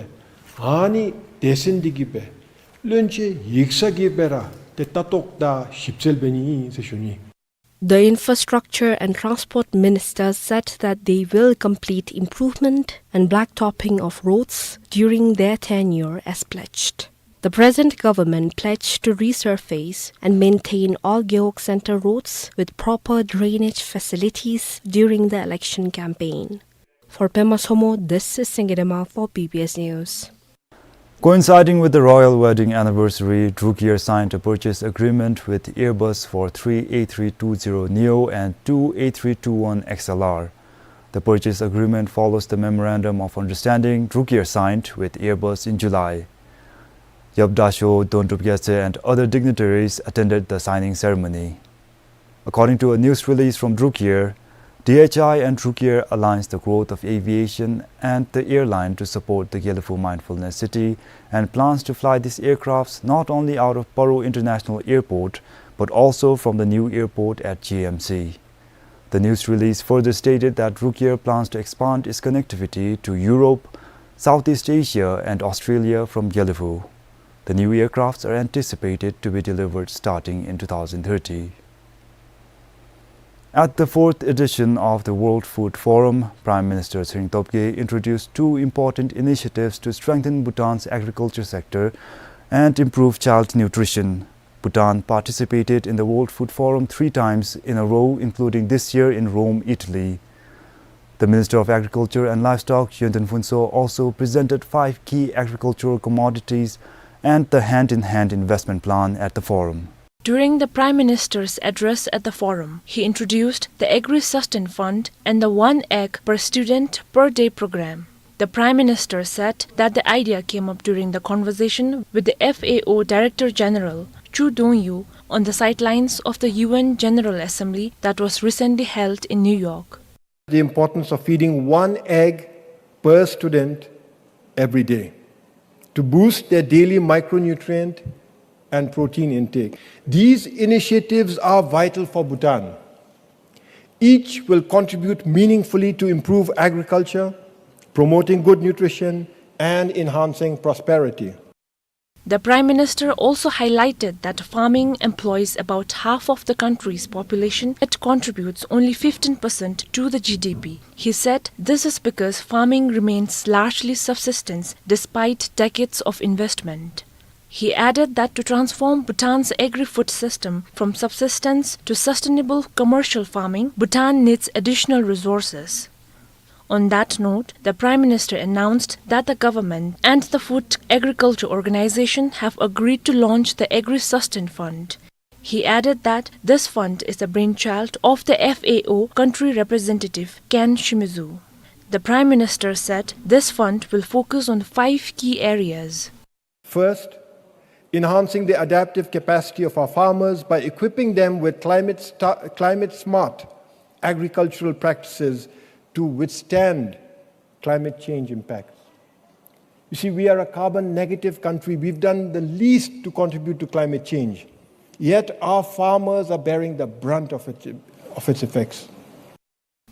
ཨ་ནི་སྡེ་ཚན་འདི་གིས་སྦེ་བློན་ཆེན་ཡིག་ཚང་གིས་སྦེ་ར་ཏེ་ལྟ་རྟོག་དང་ཞིབ་འཚོལ་འབད་ནི་ཨིན་ཟེར་ཞུ་ནི། The Infrastructure and Transport Minister said that they will complete improvement and blacktopping of roads during their tenure as pledged. The present government pledged to resurface and maintain all Gewog Center roads with proper drainage facilities during the election campaign. For Pema Tshommo, this is Singye Dema for B B S News. Coinciding with the royal wedding anniversary, Druk Air signed a purchase agreement with Airbus for three A three two zero neo and two A three two one X L R. The purchase agreement follows the memorandum of understanding Druk Air signed with Airbus in July. Yapdasho, Dondrup Gyatse and other dignitaries attended the signing ceremony. According to a news release from Druk Air, D H I and Druk Air aligns the growth of aviation and the airline to support the Gelephu Mindfulness City and plans to fly these aircrafts not only out of Paro International Airport but also from the new airport at G M C. The news release further stated that Druk Air plans to expand its connectivity to Europe, Southeast Asia and Australia from Gelephu. The new aircrafts are anticipated to be delivered starting in two thousand thirty. At the fourth edition of the World Food Forum, Prime Minister Tshering Tobgay introduced two important initiatives to strengthen Bhutan's agriculture sector and improve child nutrition. Bhutan participated in the World Food Forum three times in a row, including this year in Rome, Italy. The Minister of Agriculture and Livestock, Yönten Phuntsho, also presented five key agricultural commodities and the hand-in-hand investment plan at the forum. During the Prime Minister's address at the forum, he introduced the Agri-Sustain Fund and the One Egg Per Student Per Day program. The Prime Minister said that the idea came up during the conversation with the F A O Director General Chu Dongyu on the sidelines of the U N General Assembly that was recently held in New York. The importance of feeding one egg per student every day to boost their daily micronutrient and protein intake. These initiatives are vital for Bhutan. Each will contribute meaningfully to improve agriculture, promoting good nutrition, and enhancing prosperity. The Prime Minister also highlighted that farming employs about half of the country's population, yet contributes only fifteen percent to the G D P. He said this is because farming remains largely subsistence despite decades of investment. He added that to transform Bhutan's agri-food system from subsistence to sustainable commercial farming, Bhutan needs additional resources. On that note, the Prime Minister announced that the government and the Food Agriculture Organization have agreed to launch the Agri-Sustain Fund. He added that this fund is the brainchild of the F A O country representative Ken Shimizu. The Prime Minister said this fund will focus on five key areas. First, enhancing the adaptive capacity of our farmers by equipping them with climate sta-, climate-smart agricultural practices to withstand climate change impacts. You see, we are a carbon negative country. We've done the least to contribute to climate change. Yet our farmers are bearing the brunt of its, of its effects.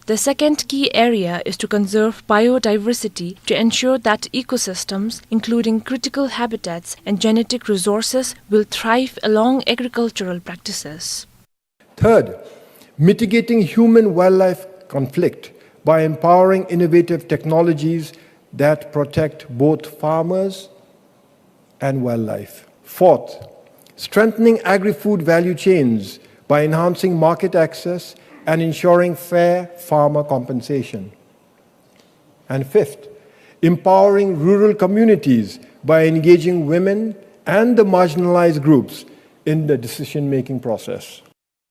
The second key area is to conserve biodiversity to ensure that ecosystems, including critical habitats and genetic resources, will thrive along agricultural practices. Third, mitigating human-wildlife conflict by empowering innovative technologies that protect both farmers and wildlife. Fourth, strengthening agri-food value chains by enhancing market access and ensuring fair farmer compensation. And fifth, empowering rural communities by engaging women and the marginalized groups in the decision-making process.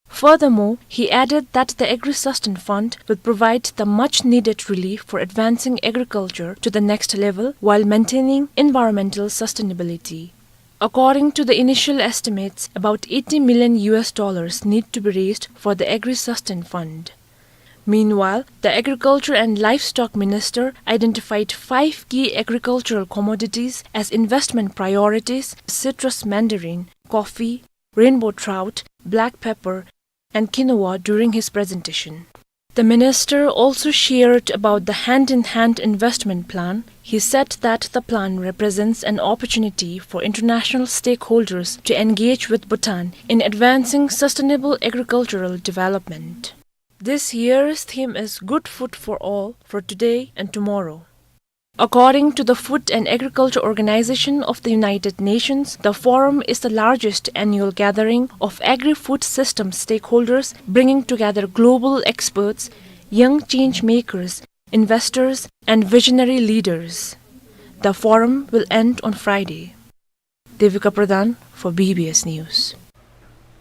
Furthermore, he added that the Agri-Sustain Fund will provide the much-needed relief for advancing agriculture to the next level while maintaining environmental sustainability. According to the initial estimates, about eighty million U S dollars need to be raised for the Agri-Sustain Fund. Meanwhile, the Agriculture and Livestock Minister identified five key agricultural commodities as investment priorities: citrus mandarin, coffee, rainbow trout, black pepper, and quinoa during his presentation. The minister also shared about the hand-in-hand investment plan. He said that the plan represents an opportunity for international stakeholders to engage with Bhutan in advancing sustainable agricultural development. This year's theme is Good Food for All, for today and tomorrow. According to the Food and Agriculture Organization of the United Nations, the forum is the largest annual gathering of agri-food system stakeholders, bringing together global experts, young change makers, investors, and visionary leaders. The forum will end on Friday. Devika Pradhan for B B S News.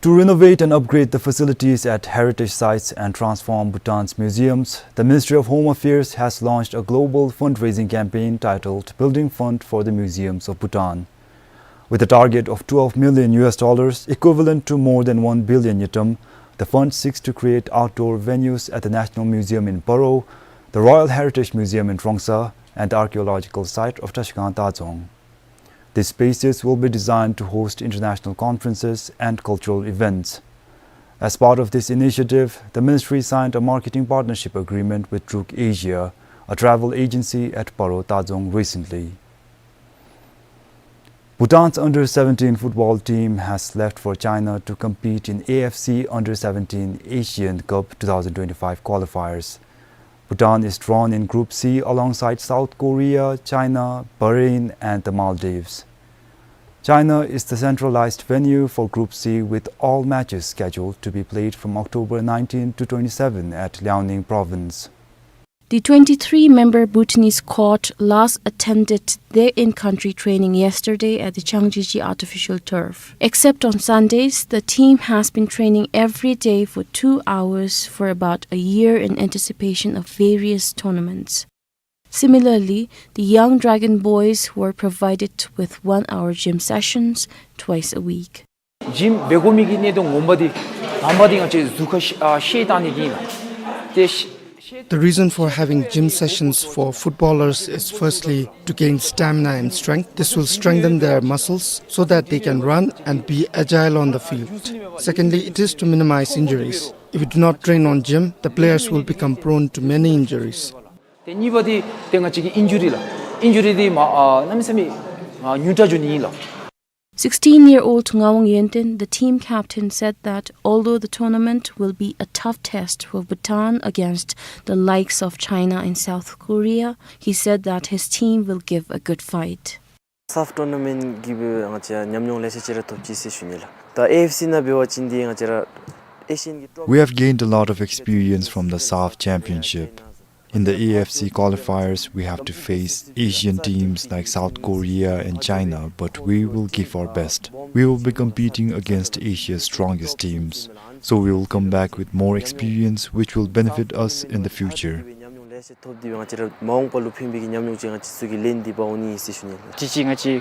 To renovate and upgrade the facilities at heritage sites and transform Bhutan's museums, the Ministry of Home Affairs has launched a global fundraising campaign titled Building Fund for the Museums of Bhutan. With a target of twelve million U S dollars, equivalent to more than one billion ngultrum, the fund seeks to create outdoor venues at the National Museum in Paro, the Royal Heritage Museum in Trongsa, and the archaeological site of Trashigang Tazong. These spaces will be designed to host international conferences and cultural events. As part of this initiative, the ministry signed a marketing partnership agreement with Druk Asia, a travel agency at Paro Tazong, recently. Bhutan's under seventeen football team has left for China to compete in A F C Under seventeen Asian Cup two thousand twenty-five qualifiers. Bhutan is drawn in Group C alongside South Korea, China, Bahrain, and the Maldives. China is the centralized venue for Group C, with all matches scheduled to be played from October nineteen to twenty-seven at Liaoning Province. The twenty-three-member Bhutanese squad last attended their in-country training yesterday at the Changjiji artificial turf. Except on Sundays, the team has been training every day for two hours for about a year in anticipation of various tournaments. Similarly, the young Dragon Boys were provided with one-hour gym sessions twice a week. ཇིམ་འབད་དགོ་མི་གི་གནད་དོན་ངོ་མ་འདི་དང་པ་འདི་ང་བཅས་གཟུགས་ཁར་ཤེད་བཏང་ནི་འདི་ཨིན་ལགས། ཏེ་ཤེད། The reason for having gym sessions for footballers is firstly to gain stamina and strength. This will strengthen their muscles so that they can run and be agile on the field. Secondly, it is to minimize injuries. If we do not train on gym, the players will become prone to many injuries. ཏེ་གཉིས་པ་འདི་ཏེ་ང་བཅས་ཀྱི་ཨིན་ཇུ་རི་ལགས། ཨིན་ཇུ་རི་འདི་མ་ཨ་གནམ་མེད་ས་མེད་ཨ་ཉུང་དྲགས་འགྱོ་ནི་ཨིན་ལགས། Sixteen-year-old Ngawang Yenten, the team captain, said that although the tournament will be a tough test for Bhutan against the likes of China and South Korea, he said that his team will give a good fight. SAFF tournament གི་སྦེ་ང་བཅས་ཉམས་མྱོང་ལེ་ཤ་ཅིག་ར་ཐོབ་ཅི་ཟེར་ཞུ་ནི་ལགས། ད་ཨེ་ཨེཕ་སི་ནང་འབད་བ་ཅིན་འདི་ང་བཅས་ར་ཨེ་ཤི་ཡན་གྱི་ཊོབ། We have gained a lot of experience from the SAFF Championship. In the A F C qualifiers, we have to face Asian teams like South Korea and China, but we will give our best. We will be competing against Asia's strongest teams, so we will come back with more experience, which will benefit us in the future. ཉམས་མྱོང་ལེ་ཤ་ཐོབ་སྟེ་སྦེ་ང་བཅས་ར་མ་འོངས་པ་ལུ་ཕན་པའི་གི་ཉམས་མྱོང་ཅིག་ང་བཅས་ཚུ་གིས་ལེན་ཏེ་འབག་འོང་ནི་ཨིན་ཟེར་ཞུ་ནི་ལགས། དེ་ཅིག་ང་བཅས་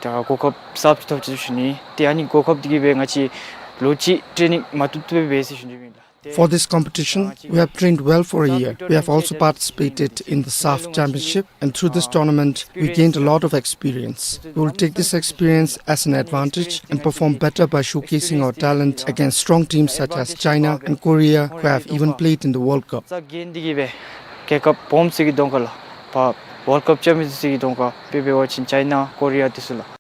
ད་གོ་སྐབས་གསརཔ་ཅིག་ཐོབ་ཅི་ཟེར་ཞུ་ནི། ཏེ་ཨ་ནི་གོ་སྐབས་འདི་གིས་སྦེ་ང་བཅས་ལོ་གཅིག་ཊེ་ནིང་མ་བཏུབ་བཏུབ་སྦེ་འབད་ཟེར་ཞུ་ནི་ཨིན་ལགས། For this competition, we have trained well for a year. We have also participated in the SAFF Championship, and through this tournament, we gained a lot of experience. We will take this experience as an advantage and perform better by showcasing our talent against strong teams such as China and Korea, who have even played in the World Cup. ས་གན་འདི་གིས་སྦེ་རྒྱལ་ཁབ་སྦོམ་ཚུ་གི་གདོང་ཁར་ལགས་ཕར་World Cup championship ཚུ་གི་གདོང་ཁར་དཔེ་འབད་བ་ཅིན་ཅའི་ན་ཀོ་རི་ཡ་འདི་ཚུ་ལགས།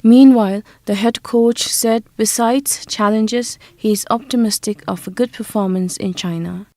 Meanwhile, the head coach said besides challenges, he is optimistic of a good performance in China.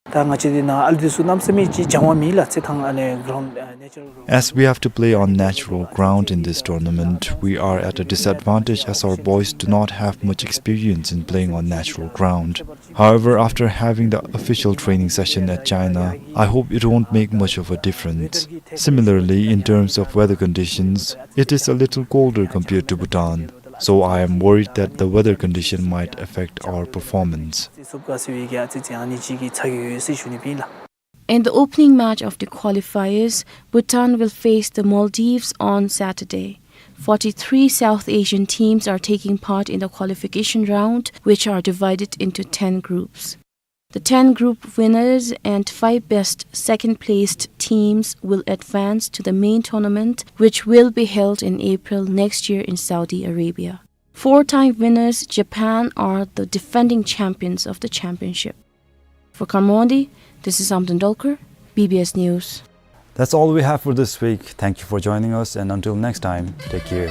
ད་ང་བཅས་འདི་ནང་ཨ་ལུ་འདི་ཚུ་གནམ་མེད་ས་མེད་ཅིག་སྦྱང་བ་མེད་ལགས། རྩེད་ཐང་ཨ་ནི་གྲོའུནཌ་ཨ་ནེ་ཅུ་རཱལ་གྲོའུནཌ། As we have to play on natural ground in this tournament, we are at a disadvantage as our boys do not have much experience in playing on natural ground. However, after having the official training session at China, I hope it won't make much of a difference. Similarly, in terms of weather conditions, it is a little colder compared to Bhutan, so I am worried that the weather condition might affect our performance. རྩེད་སོཔ་ག་ཟེར་བའི་གི་ཨ་ཙི་ཅིག་ཨ་ནི་ཅིག་གི་ཚ་གྱང་ཡོད་ཟེར་ཞུ་ནི་ཨིན་ལགས། In the opening match of the qualifiers, Bhutan will face the Maldives on Saturday. Forty-three South Asian teams are taking part in the qualification round, which are divided into ten groups. The ten group winners and five best second-placed teams will advance to the main tournament, which will be held in April next year in Saudi Arabia. Four-time winners Japan are the defending champions of the championship. For Khammon-dee, this is Amdan Dolkar, B B S News. That's all we have for this week. Thank you for joining us, and until next time, take care.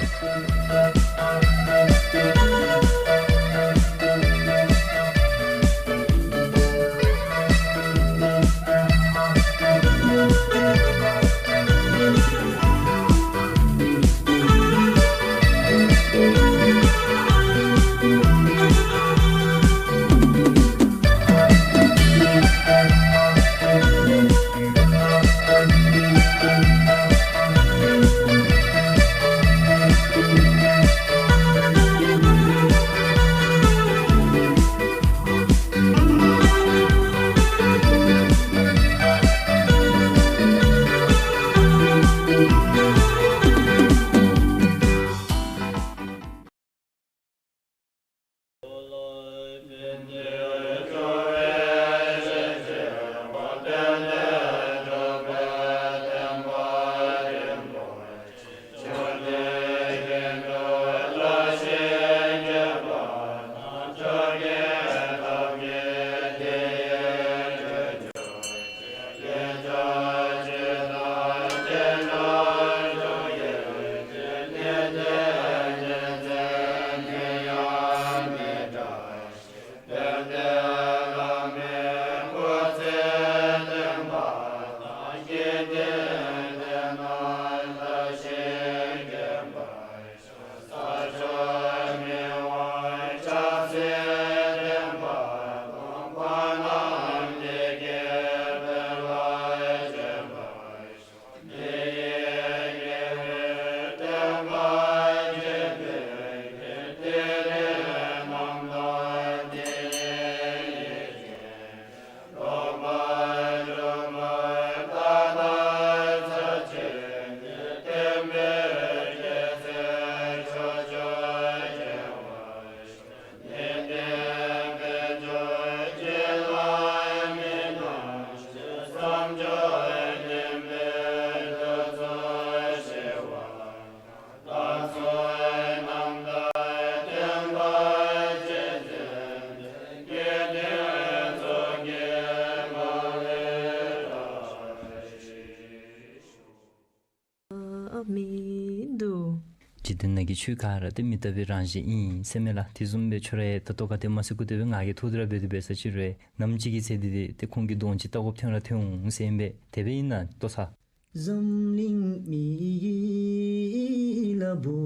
མིན་འདུག། འཇིག་རྟེན་ནང་གི་ཆོས་ག་ར་ཏེ་མི་རྟག་པའི་རང་བཞིན་ཨིན་ཟེར་མས་ལགས། དེ་བཟུམ་སྦེ་ཁྱོད་ར་ཡང་ད་ལྟོ་ག་ཏེ་མ་ཚད་སྐུ་དེ་སྦེ་ང་གིས་ཐུག་སྟེ་ར་འབད་དེ་འབད་ས་ཅིག་རུང་ནམ་ཅིག་གི་ཚེ་འདི་ཏེ་ཁོང་གི་གདོང་ཅིག་བལྟ་དགོཔ་ཐོན་ར་ཐོན་འོང་ཟེར་ཨིན་པས། དེ་སྦེ་ཨིན་ན་ལྟོ་ཚང་། འཛམ་གླིང་མི་ཡི་ལ་བུ་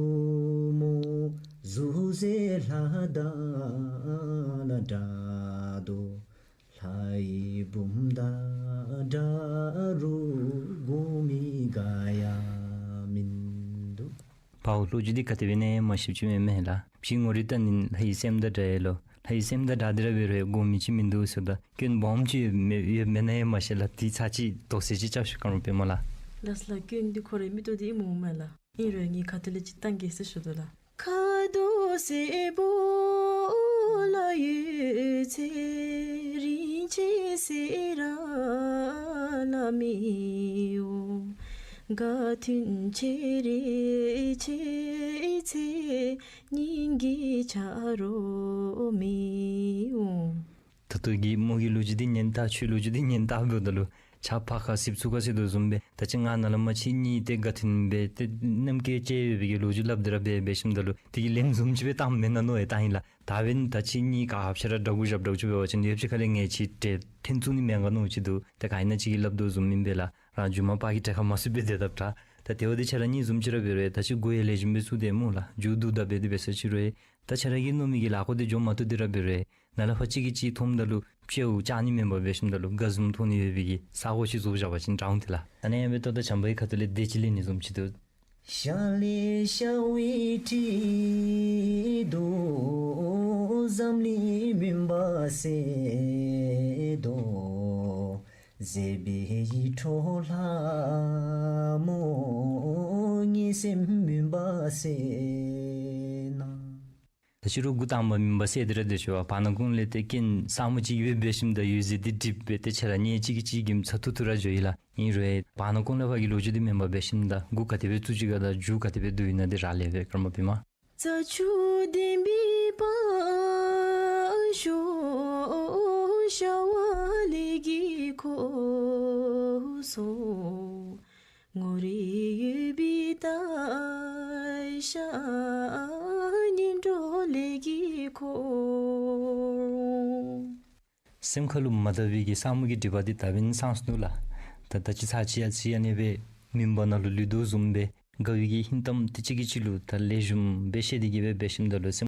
མོ་གཟུགས་མཛེས་ལྷ་དང་ལ་འདྲ་དོ། ལྷའི་བུམོ་དང་འདྲ་རུང་དགོ་མི་ག་ཡང་མིན་འདུག། པའོ་ལོ་རྒྱུས་འདི་ག་དེ་སྦེ་ཨིན་ན་མ་ཤེསཔ་ཅིག་མེན་མས་ལགས། ཕྱི་ངོ་རིས་བལྟ་ནི་ལྷའི་སྲསམོ་དང་འདྲ་ཡོད་ལོ། ལྷའི་སྲསམོ་དང་འདྲ་སྟེ་ར་འབད་རུང་དགོ་མི་ཅིག་མིན་འདུག་ཟེརཝ་ད་སྐྱོན་སྦོམ་ཅིག་ཡོད་མེན་ན་ཡང་མ་ཤེས་ལགས། དེ་ཚར་ཅིག་དོགས་སེལ་ཅིག་རྐྱབ་ཤིག་ཀརྨ་པདྨ་ལགས། ལགས་སོ་ལགས། སྐྱོན་འདི་ཁོ་རའི་མིག་ཏོ་འདི་ཨིནམ་འོང་མས་ལགས། ཨིན་རུང་ངེའི་ཁ་ཐུག་ལས་ཅིག་བཏང་གེ་ཟེར་ཞུ་དོ་ལགས། ཁ་དོག་སེར་པོ་ལ་ཡོད་ཚད་རིན་ཆེན་ཟེར་ར་ལ་མི་འོང་། དགའ་སྟོན་ཆེ་རེ་ཆེ་ཚད་སྙིང་གི་ཆ་རོགས་མི་འོང་། ད་ལྟོ་གི་མོ་གི་ལོ་རྒྱུས་འདི་ཉན་ད་ཁྱོད་ལོ་རྒྱུས་འདི་ཉན་ད་འབདཝ་ད་ལུ་ཆ་ཕར་ཁ་སིབ་ཚུར་ཁ་སིབ་དོ་བཟུམ་སྦེ་ད་ཅི་ང་ནཱ་ལས་མར་ཁྱེད་གཉིས་ཏེ་དགའ་སྟོན་འབད་ཏེ་གནམ་སྐས་བཅད་ཡོད་པའི་གི་ལོ་རྒྱུས་སླབ་སྟེ་ར་འབད་འབད་ཞིནམ་ད་ལུ་དེ་གི་ལན་བཟུམ་ཅིག་སྦེ་བཏངམ་མེན་ན་མནོ་ཡི་ད་ཨིན་ལགས། ད་འབདན་ད་ཁྱེད་གཉིས་ག་ཧབ་ཤ་ར་དྲག་གུ་ཞབས་དྲག་ཅིག་འབད་བ་ཅིན་ཡོད་ཅིག་ཁ་ལས་ངེ་ཅིག་ཏེ་ཐེན་ཚུགས་ནི་མེན་ག་མནོ་ཅིག་འདུག། ཏེ་ག་ཨིན་ན་ཅིག་གིས་སླབ་དོ་བཟུམ་ཨིན་པས་ལགས། རང་རྒྱུ་མ་ཕར་གི་གྲལ་ཁར་མ་ཚུད་པའི་དེ་སླབ་དྲག། ད་དེ་བ་འདི་ཁྱེད་ར་གཉིས་བཟུམ་ཅིག་ར་འབད་རུང་ད་ཅི་མགུ་ཡང་ལེགས་ཤོམ་སྦེ་ཚུགས་དེས་སྨོ་ལགས། མཇུག་བསྡུ་ད་འབད་དེ་འབད་ས་ཅིག་རུང་ད་ཁྱེད་ར་གིས་མནོ་མི་གི་ལཱ་འགོ་འདི་འགྱོ་མ་བཏུབ་སྟེ་ར་འབད་རུང་ནཱ་ལས་ཕར་གཅིག་གིས་གཅིག་མཐོངམ་ད་ལུ་ཕྱེཝ་ཅ་ནི་མེན་པར་འབད་ཞིནམ་ད་ལུ་དགའ་འཛུམ་མཐོང་ནི་ཡོད་པའི་གི་ས་གོ་ཅིག་བཟོ་བཞག་པ་ཅིན་དྲག་འོང་ཏེ་ལགས། ཨ་ནི་ཡང་འབད་ད་ལྟོ་བྱམས་པའི་ཁ་ཐུག་ལས་དེ་ཅིག་ལེན་ནི་བཟུམ་ཅིག་འདུག། ཤ་ལེ་ཤ་བའི་དྲི་དོ། འཛམ་གླིང་མུན་པ་སེལ་དོ། མཛེས་པའི་ཡིད་འཕྲོག་ལྷ་མོ་ངེའི་སེམས་མུན་པ་སེལ་གནང་། ད་ཕྱི་རུ་འགོ་དང་པ་མུན་པ་སེལ་ཏེ་ར་སྡོད་ཅི་བ། བར་ན་ཁོང་ལས་ཏེ་རྐྱེན་ས་མུ་ཅིག་འབད་འབད་ཞིནམ་ད་འོད་ཟེར་འདི་འགྲིབ་སྦེ་ཏེ་ཁྱེད་ར་གཉིས་གཅིག་གིས་གཅིག་གི་མཚན་ཐུག་ཐུག་ར་འགྱོ་ཡི་ལགས། ཨིན་རུང་བར་ན་ཁོང་ལས་ཕར་གི་ལོ་རྒྱུས་འདི་མུན་པ་འབད་ཞིནམ་ད་འགོ་ག་དེ་སྦེ་བཙུགས་ཅི་ག་དང་མཇུག་ག་དེ་སྦེ་བསྡུ་ཡི་ན་འདི་ར་ལས་སྦེ་ཀརྨ་པདྨ། རྩྭ་ཆུ་ལྡན་པའི་བར་ཤོག། ཤ་བ་ལས་ཀྱི་ཁོག་སོ། ངོ་རིས་ཡོད་པའི་ལྟ་ཤ། གཉེན་གྲོགས་ལས་ཀྱི་འཁོར། སེམས་ཁ་ལུ་མ་དག་པའི་གི་ས་མུ་གི་སྒྲིབ་པ་འདི་ད་འབདན་སངས་སོ་ནུག་ལགས། ད་ད་ཅི་ཚར་ཅིག་ཡ་ཅིག་ཨ་ནི་སྦེ་མུན་པ་ནང་ལུ་ལུས་དོ་བཟུམ་སྦེ་དགའ་བའི་གི་ཧིང་གཏམ་འདི་གཅིག་གིས་གཅིག་ལུ་ད་ལེགས་ཤོམ་སྦེ་བཤད་དེ་གི་སྦེ་འབད་ཞིནམ་ད་ལུ་སེམས་